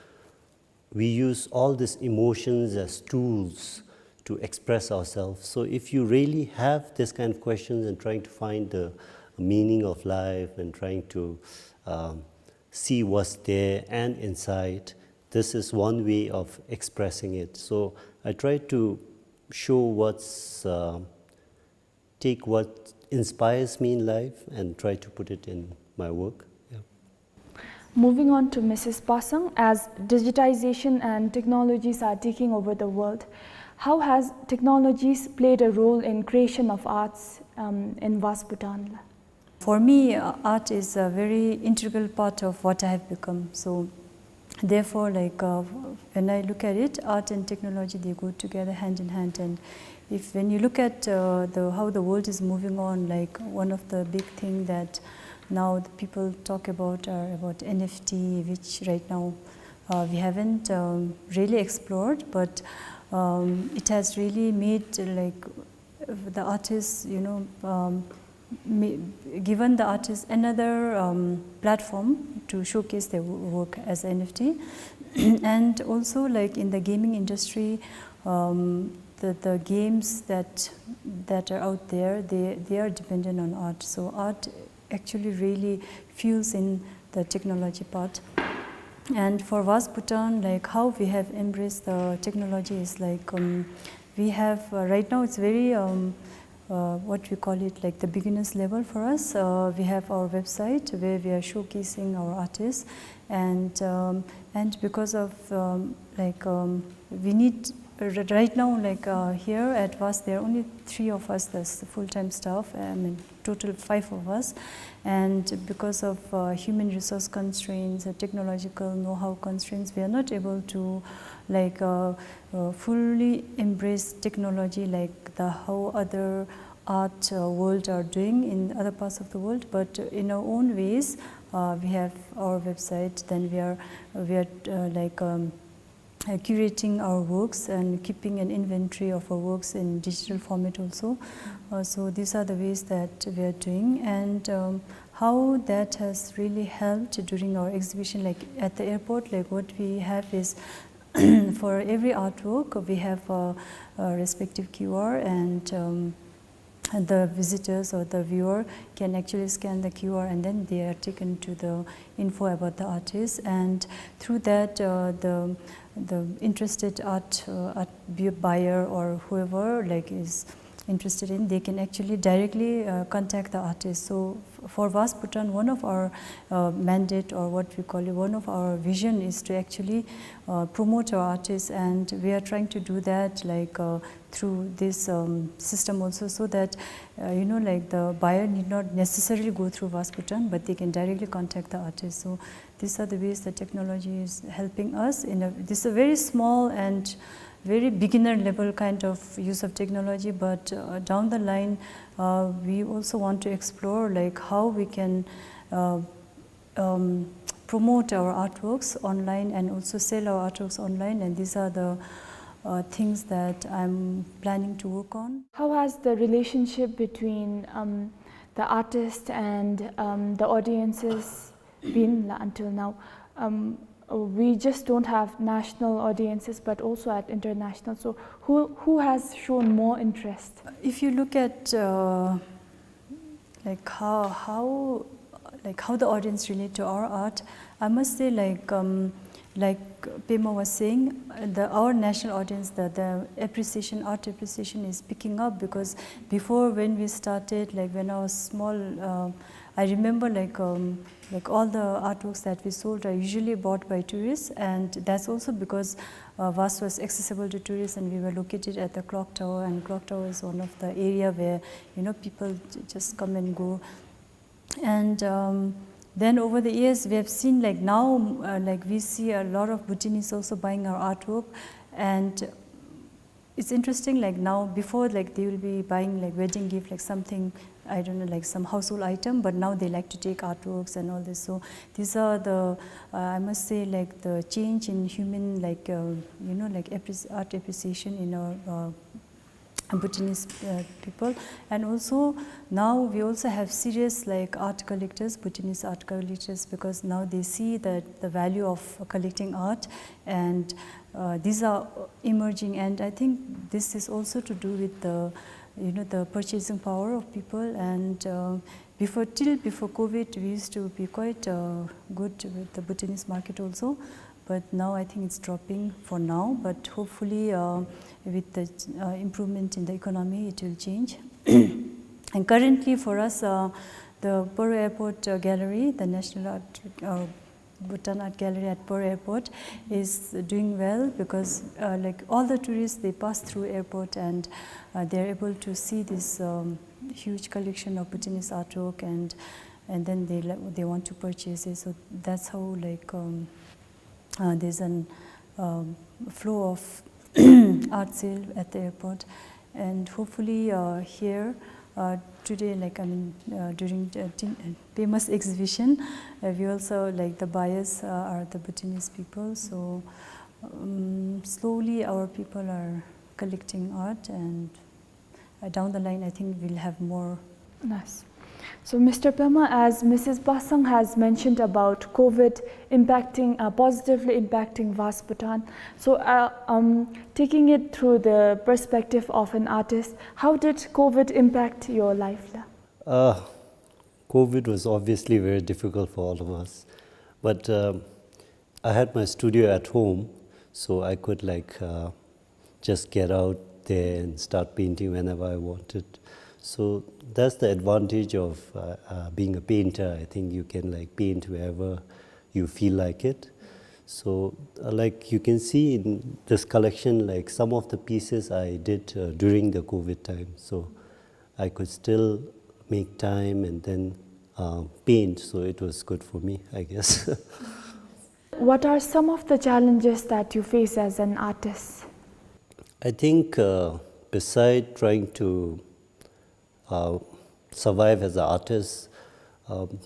we use all these emotions as tools to express ourselves. So if you really have this kind of questions and trying to find the meaning of life and trying to, um, see what's there and inside, this is one way of expressing it. So I try to show what's, uh, take what inspires me in life and try to put it in my work. Yeah. Moving on to Missus Pasang, as digitization and technologies are taking over the world, how has technologies played a role in creation of arts, um, in Vas Bhutan? For me, uh, art is a very integral part of what I have become. So therefore, like, uh, when I look at it, art and technology, they go together hand in hand. And if, when you look at, uh, the, how the world is moving on, like, one of the big thing that now the people talk about are about N F T, which right now, uh, we haven't, um, really explored, but, um, it has really made, like, the artists, you know, um, ma- given the artists another, um, platform to showcase their wo- work as N F T. And also, like, in the gaming industry, um, the, the games that, that are out there, they, they are dependent on art. So art actually really fuels in the technology part. And for Vas Bhutan, like, how we have embraced the technology is, like, um, we have, uh, right now it's very, um, uh, what we call it, like, the beginner's level for us. Uh, we have our website where we are showcasing our artists, and, um, and because of, um, like, um, we need r- right now, like, uh, here at Vas, there are only three of us, that's the full-time staff. I mean, total five of us, and because of, uh, human resource constraints, uh, technological know-how constraints, we are not able to, like, uh, uh, fully embrace technology like the how other art, uh, world are doing in other parts of the world. But in our own ways, uh, we have our website. Then we are we are, uh, like, um, uh, curating our works and keeping an inventory of our works in digital format also. Uh, so these are the ways that we are doing, and, um, how that has really helped during our exhibition, like, at the airport, like, what we have is for every artwork we have a, a respective Q R, and, um, and the visitors or the viewer can actually scan the Q R, and then they are taken to the info about the artist. And through that, uh, the the interested art, uh, art bu- buyer or whoever, like, is interested in, they can actually directly, uh, contact the artist. So f- for Vas Bhutan, one of our, uh, mandate, or what we call it, one of our vision is to actually, uh, promote our artists, and we are trying to do that, like, uh, through this, um, system also, so that, uh, you know, like, the buyer need not necessarily go through Vas Bhutan, but they can directly contact the artist. So these are the ways that technology is helping us. In a, this is a very small and very beginner level kind of use of technology, but uh, down the line, uh, we also want to explore, like, how we can uh, um, promote our artworks online and also sell our artworks online, and these are the uh, things that I'm planning to work on. How has the relationship between um, the artist and um, the audiences been la-, until now? Um, we just don't have national audiences, but also at international. So who, who has shown more interest? If you look at uh, like how, how, like, how the audience relate to our art, I must say, like, um, like Pema was saying, the, our national audience, the, the appreciation, art appreciation is picking up, because before, when we started, like, when I was small, uh, I remember, like, um, like, all the artworks that we sold are usually bought by tourists, and that's also because uh, Vas was accessible to tourists, and we were located at the clock tower, and clock tower is one of the area where, you know, people j- just come and go. And um, then over the years, we have seen, like, now, uh, like, we see a lot of Bhutanese also buying our artwork, and it's interesting, like, now, before, like, they will be buying, like, wedding gift, like, something, I don't know, like, some household item, but now they like to take artworks and all this. So these are the, uh, I must say, like, the change in human, like, uh, you know, like, appreci- art appreciation in our uh, Bhutanese uh, people. And also, now we also have serious, like, art collectors, Bhutanese art collectors, because now they see that the value of collecting art, and uh, these are emerging. And I think this is also to do with the, you know, the purchasing power of people. And uh, before, till before COVID, we used to be quite uh, good with the Bhutanese market also, but now I think it's dropping for now, but hopefully uh, with the uh, improvement in the economy, it will change. And currently for us, uh, the Paro Airport uh, Gallery, the National Art, uh, Bhutan Art Gallery at Paro Airport is doing well, because uh, like, all the tourists, they pass through airport, and uh, they're able to see this um, huge collection of Bhutanese artwork, and and then they li- they want to purchase it. So that's how, like, um, uh, there's an um, flow of art sale at the airport. And hopefully uh, here uh, today, like, I mean, uh, during uh, Tin- uh, Pema's exhibition, uh, we also, like, the buyers uh, are the Bhutanese people. So um, slowly our people are collecting art, and uh, down the line, I think we'll have more. Nice. So, Mister Pema, as Missus Basang has mentioned about COVID impacting, uh, positively impacting Vas Bhutan, so uh, um, taking it through the perspective of an artist, how did COVID impact your life la? Uh, COVID was obviously very difficult for all of us, but um, I had my studio at home, so I could, like, uh, just get out there and start painting whenever I wanted. So that's the advantage of uh, uh, being a painter. I think you can, like, paint wherever you feel like it. So uh, like, you can see in this collection, like, some of the pieces I did uh, during the COVID time. So I could still make time and then uh, paint. So it was good for me, I guess. What are some of the challenges that you face as an artist? I think uh, beside trying to uh, survive as an artist, um,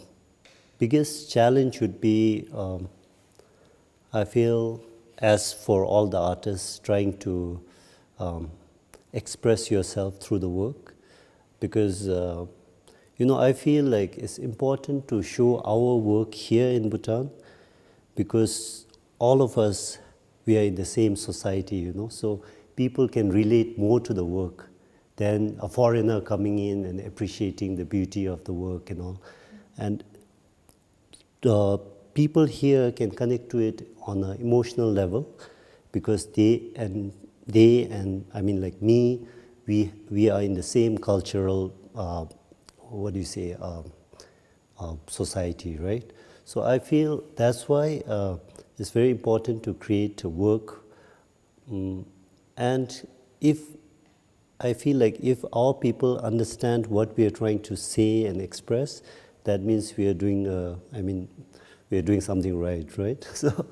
biggest challenge would be, um, I feel, as for all the artists, trying to um, express yourself through the work, because uh, you know, I feel like it's important to show our work here in Bhutan, because all of us, we are in the same society, you know, so people can relate more to the work than a foreigner coming in and appreciating the beauty of the work and all. And uh, people here can connect to it on an emotional level, because they and they and I mean, like, me, we we are in the same cultural uh, what do you say, um, uh, society, right? So I feel that's why uh, it's very important to create a work. Mm, and if I feel like if our people understand what we are trying to say and express, that means we are doing, uh, I mean, we are doing something right, right? So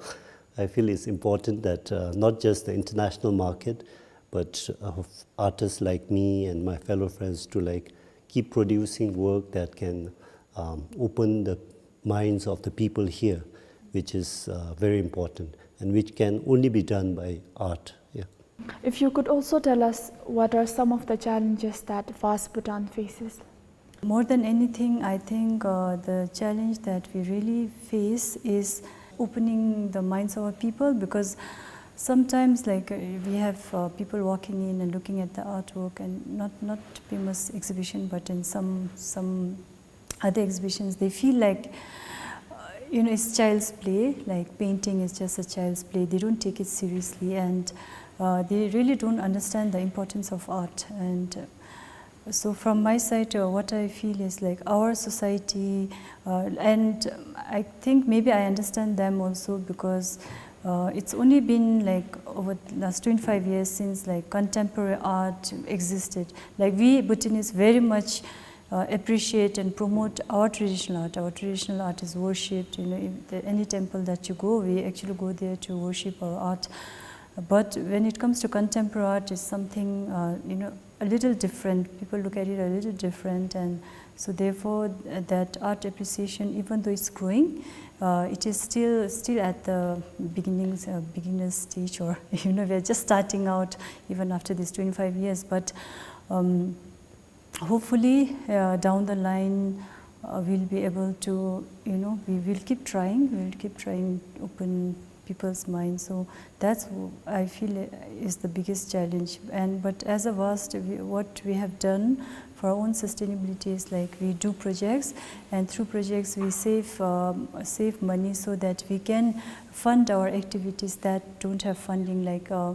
I feel it's important that, uh, not just the international market, but, uh, artists like me and my fellow friends to, like, keep producing work that can, um, open the minds of the people here, which is, uh, very important and which can only be done by art. Yeah. If you could also tell us what are some of the challenges that Vast Bhutan faces? More than anything, I think, uh, the challenge that we really face is opening the minds of our people, because sometimes, like, uh, we have, uh, people walking in and looking at the artwork, and not, not Pema's exhibition, but in some, some other exhibitions, they feel like, uh, you know, it's child's play, like, painting is just a child's play. They don't take it seriously, and, uh, they really don't understand the importance of art. And, uh, so from my side, uh, what I feel is, like, our society, uh, and, um, I think maybe I understand them also, because, uh, it's only been, like, over the last twenty-five years since, like, contemporary art existed. Like, we Bhutanese very much, uh, appreciate and promote our traditional art. Our traditional art is worshipped. You know, if the, any temple that you go, we actually go there to worship our art. But when it comes to contemporary art, it's something, uh, you know, a little different. People look at it a little different, and so therefore, uh, that art appreciation, even though it's growing, uh, it is still, still at the beginnings, uh, beginner stage, or, you know, we're just starting out even after these twenty-five years. But, um, hopefully, uh, down the line, uh, we'll be able to, you know, we will keep trying, we'll keep trying to open people's minds. So that's w-, I feel, uh, is the biggest challenge. And, but as a Vast, we, what we have done for our own sustainability is, like, we do projects, and through projects we save, um, save money so that we can fund our activities that don't have funding. Like, uh,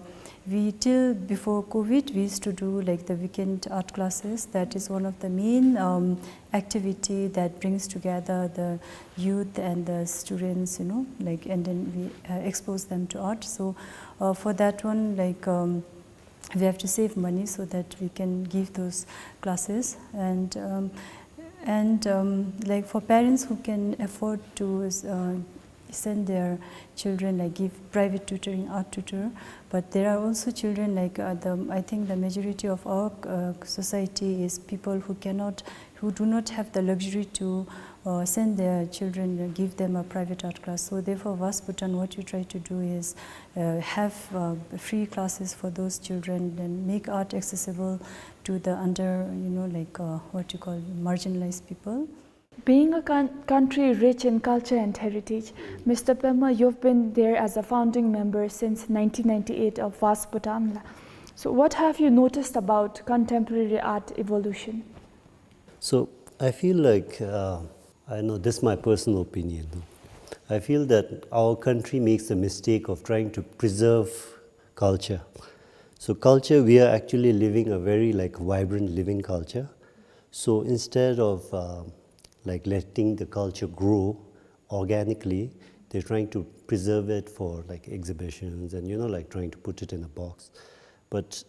we, till before COVID, we used to do, like, the weekend art classes. That is one of the main, um, activity that brings together the youth and the students, you know, like, and then we, uh, expose them to art. So, uh, for that one, like, um, we have to save money so that we can give those classes. And, um, and, um, like, for parents who can afford to, uh, send their children, like, give private tutoring, art tutor. But there are also children, like, uh, the, I think the majority of our, uh, society is people who cannot, who do not have the luxury to, uh, send their children, uh, give them a private art class. So therefore, Vast Bhutan, what we try to do is, uh, have, uh, free classes for those children and make art accessible to the under, you know, like, uh, what you call, marginalized people. Being a coun-, country rich in culture and heritage, Mister Pema, you've been there as a founding member since nineteen ninety-eight of Vast Bhutan. So what have you noticed about contemporary art evolution? So I feel like, uh, I know this is my personal opinion, though. I feel that our country makes the mistake of trying to preserve culture. So culture, we are actually living a very, like, vibrant living culture. So instead of, uh, like, letting the culture grow organically, they're trying to preserve it for, like, exhibitions and, you know, like, trying to put it in a box. But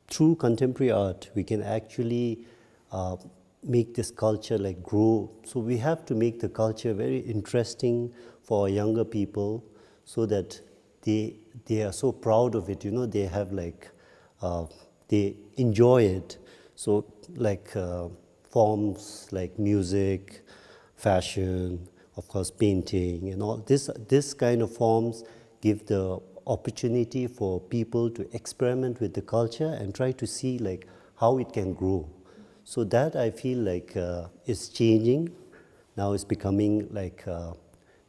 through contemporary art, we can actually, uh, make this culture, like, grow. So we have to make the culture very interesting for our younger people so that they, they are so proud of it, you know, they have, like, uh, they enjoy it. So, like, uh, forms like music, fashion, of course, painting, and all this, this kind of forms give the opportunity for people to experiment with the culture and try to see, like, how it can grow. So that, I feel like, uh, is changing. Now it's becoming like, uh,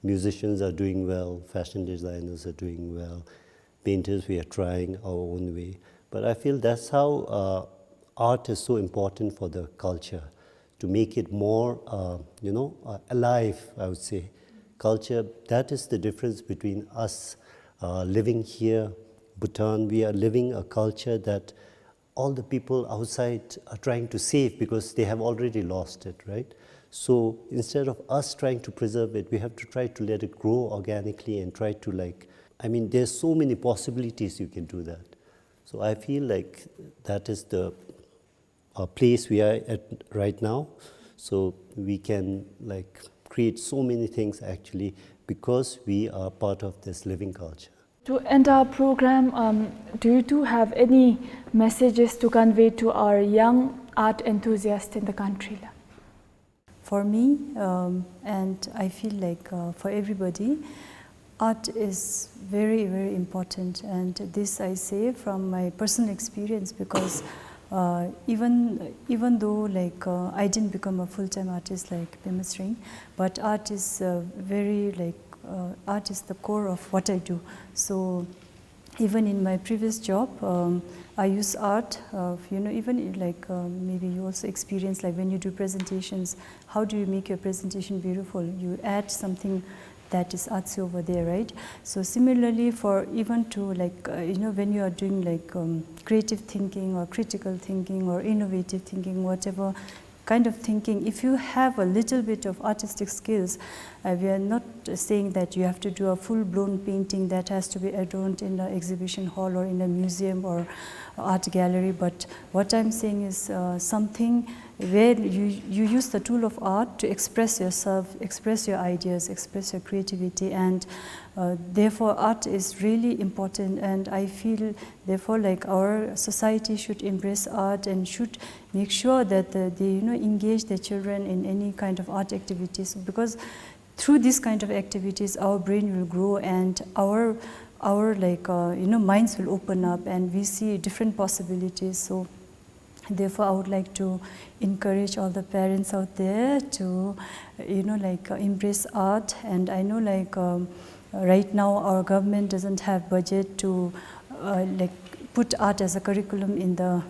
musicians are doing well, fashion designers are doing well, painters, we are trying our own way. But I feel that's how, uh, art is so important for the culture, to make it more, uh, you know, uh, alive, I would say. Culture, that is the difference between us, uh, living here, Bhutan. We are living a culture that all the people outside are trying to save because they have already lost it, right? So instead of us trying to preserve it, we have to try to let it grow organically and try to, like, I mean, there's so many possibilities you can do that. So I feel like that is the, uh, place we are at right now. So we can, like, create so many things actually because we are part of this living culture. To end our program, um, do you two have any messages to convey to our young art enthusiasts in the country? For me, um, and I feel like, uh, for everybody, art is very, very important. And this I say from my personal experience because, uh, even, even though, like, uh, I didn't become a full-time artist like Pema Tsering, but art is, uh, very, like, uh, art is the core of what I do. So even in my previous job, um, I use art, uh, you know, even in, like, um, maybe you also experience, like, when you do presentations, how do you make your presentation beautiful? You add something that is artsy over there, right? So similarly, for even to, like, uh, you know, when you are doing, like, um, creative thinking or critical thinking or innovative thinking, whatever kind of thinking, if you have a little bit of artistic skills, uh, we are not saying that you have to do a full-blown painting that has to be adorned in an exhibition hall or in a museum or art gallery, but what I'm saying is, uh, something where you, you use the tool of art to express yourself, express your ideas, express your creativity, and, uh, therefore art is really important, and I feel therefore, like, our society should embrace art and should make sure that the, they, you know, engage their children in any kind of art activities, because through this kind of activities, our brain will grow and our, our, like, uh, you know, minds will open up and we see different possibilities. So therefore, I would like to encourage all the parents out there to, you know, like, uh, embrace art. And I know, like, um, right now our government doesn't have budget to, uh, like, put art as a curriculum in the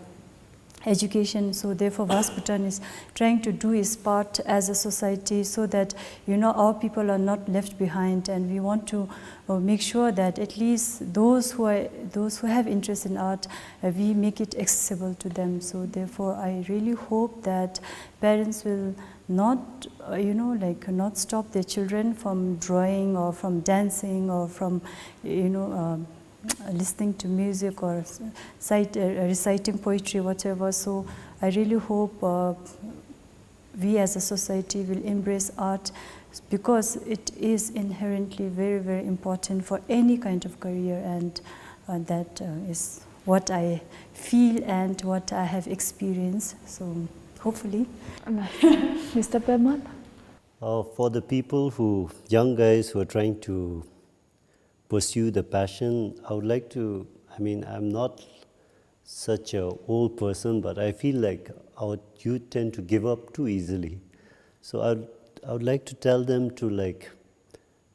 education. So therefore, Vaas Bhutan is trying to do its part as a society so that, you know, our people are not left behind, and we want to, uh, make sure that at least those who are, those who have interest in art, uh, we make it accessible to them. So therefore, I really hope that parents will not, uh, you know, like, not stop their children from drawing or from dancing or from, you know, um, listening to music or s-, cite, uh, reciting poetry, whatever. So I really hope, uh, we as a society will embrace art because it is inherently very, very important for any kind of career, and, uh, that, uh, is what I feel and what I have experienced. So hopefully. Mister Pema? Uh, for the people who, young guys who are trying to pursue the passion, I would like to, I mean, I'm not such a old person, but I feel like our youth tend to give up too easily. So I would, I would like to tell them to, like,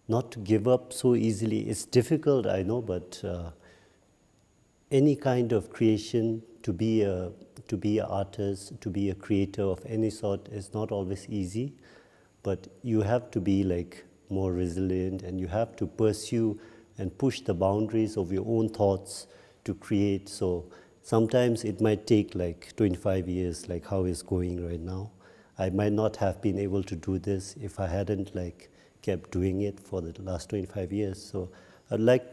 not to give up so easily. It's difficult, I know, but, uh, any kind of creation, to be a, to be an artist, to be a creator of any sort is not always easy, but you have to be, like, more resilient, and you have to pursue and push the boundaries of your own thoughts to create. So sometimes it might take, like, twenty-five years, like how it's going right now. I might not have been able to do this if I hadn't, like, kept doing it for the last twenty-five years. So I'd like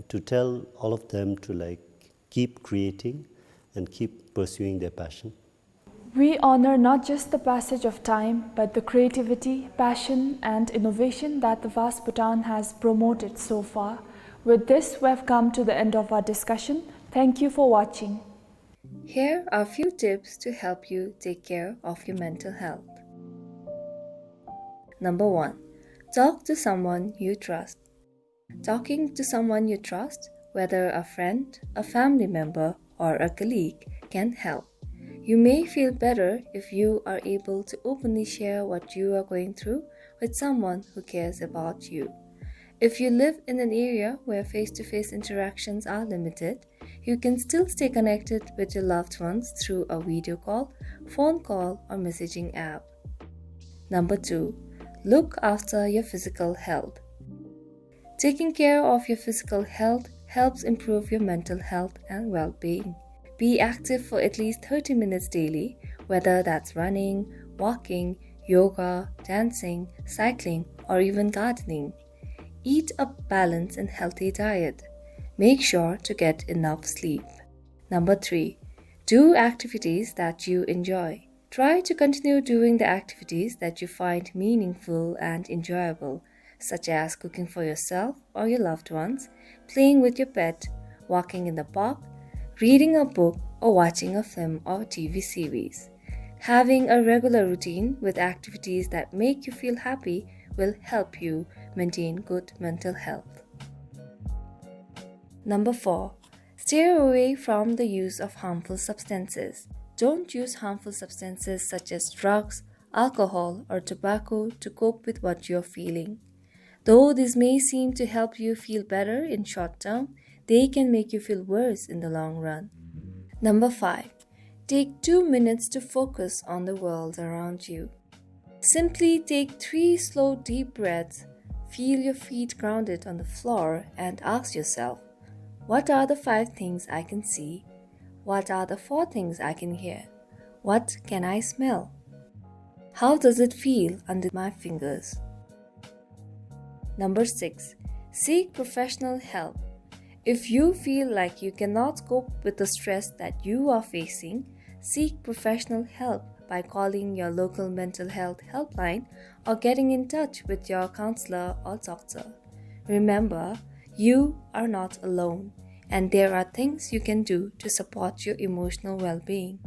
to tell all of them to, like, keep creating and keep pursuing their passion. We honor not just the passage of time, but the creativity, passion, and innovation that the Vaas Bhutan has promoted so far. With this, we have come to the end of our discussion. Thank you for watching. Here are a few tips to help you take care of your mental health. Number one, talk to someone you trust. Talking to someone you trust, whether a friend, a family member, or a colleague, can help. You may feel better if you are able to openly share what you are going through with someone who cares about you. If you live in an area where face-to-face interactions are limited, you can still stay connected with your loved ones through a video call, phone call, or messaging app. Number two, look after your physical health. Taking care of your physical health helps improve your mental health and well-being. Be active for at least thirty minutes daily, whether that's running, walking, yoga, dancing, cycling, or even gardening. Eat a balanced and healthy diet. Make sure to get enough sleep. Number three, do activities that you enjoy. Try to continue doing the activities that you find meaningful and enjoyable. such as cooking for yourself or your loved ones, playing with your pet, walking in the park, reading a book, or watching a film or T V series. Having a regular routine with activities that make you feel happy will help you maintain good mental health. Number four, stay away from the use of harmful substances. Don't use harmful substances such as drugs, alcohol, or tobacco to cope with what you're feeling. Though this may seem to help you feel better in short term, they can make you feel worse in the long run. Number five, take two minutes to focus on the world around you. Simply take three slow, deep breaths, feel your feet grounded on the floor, and ask yourself, "What are the five things I can see? What are the four things I can hear? What can I smell? How does it feel under my fingers?" Number six, seek professional help. If you feel like you cannot cope with the stress that you are facing, seek professional help by calling your local mental health helpline or getting in touch with your counselor or doctor. Remember, you are not alone, and there are things you can do to support your emotional well-being.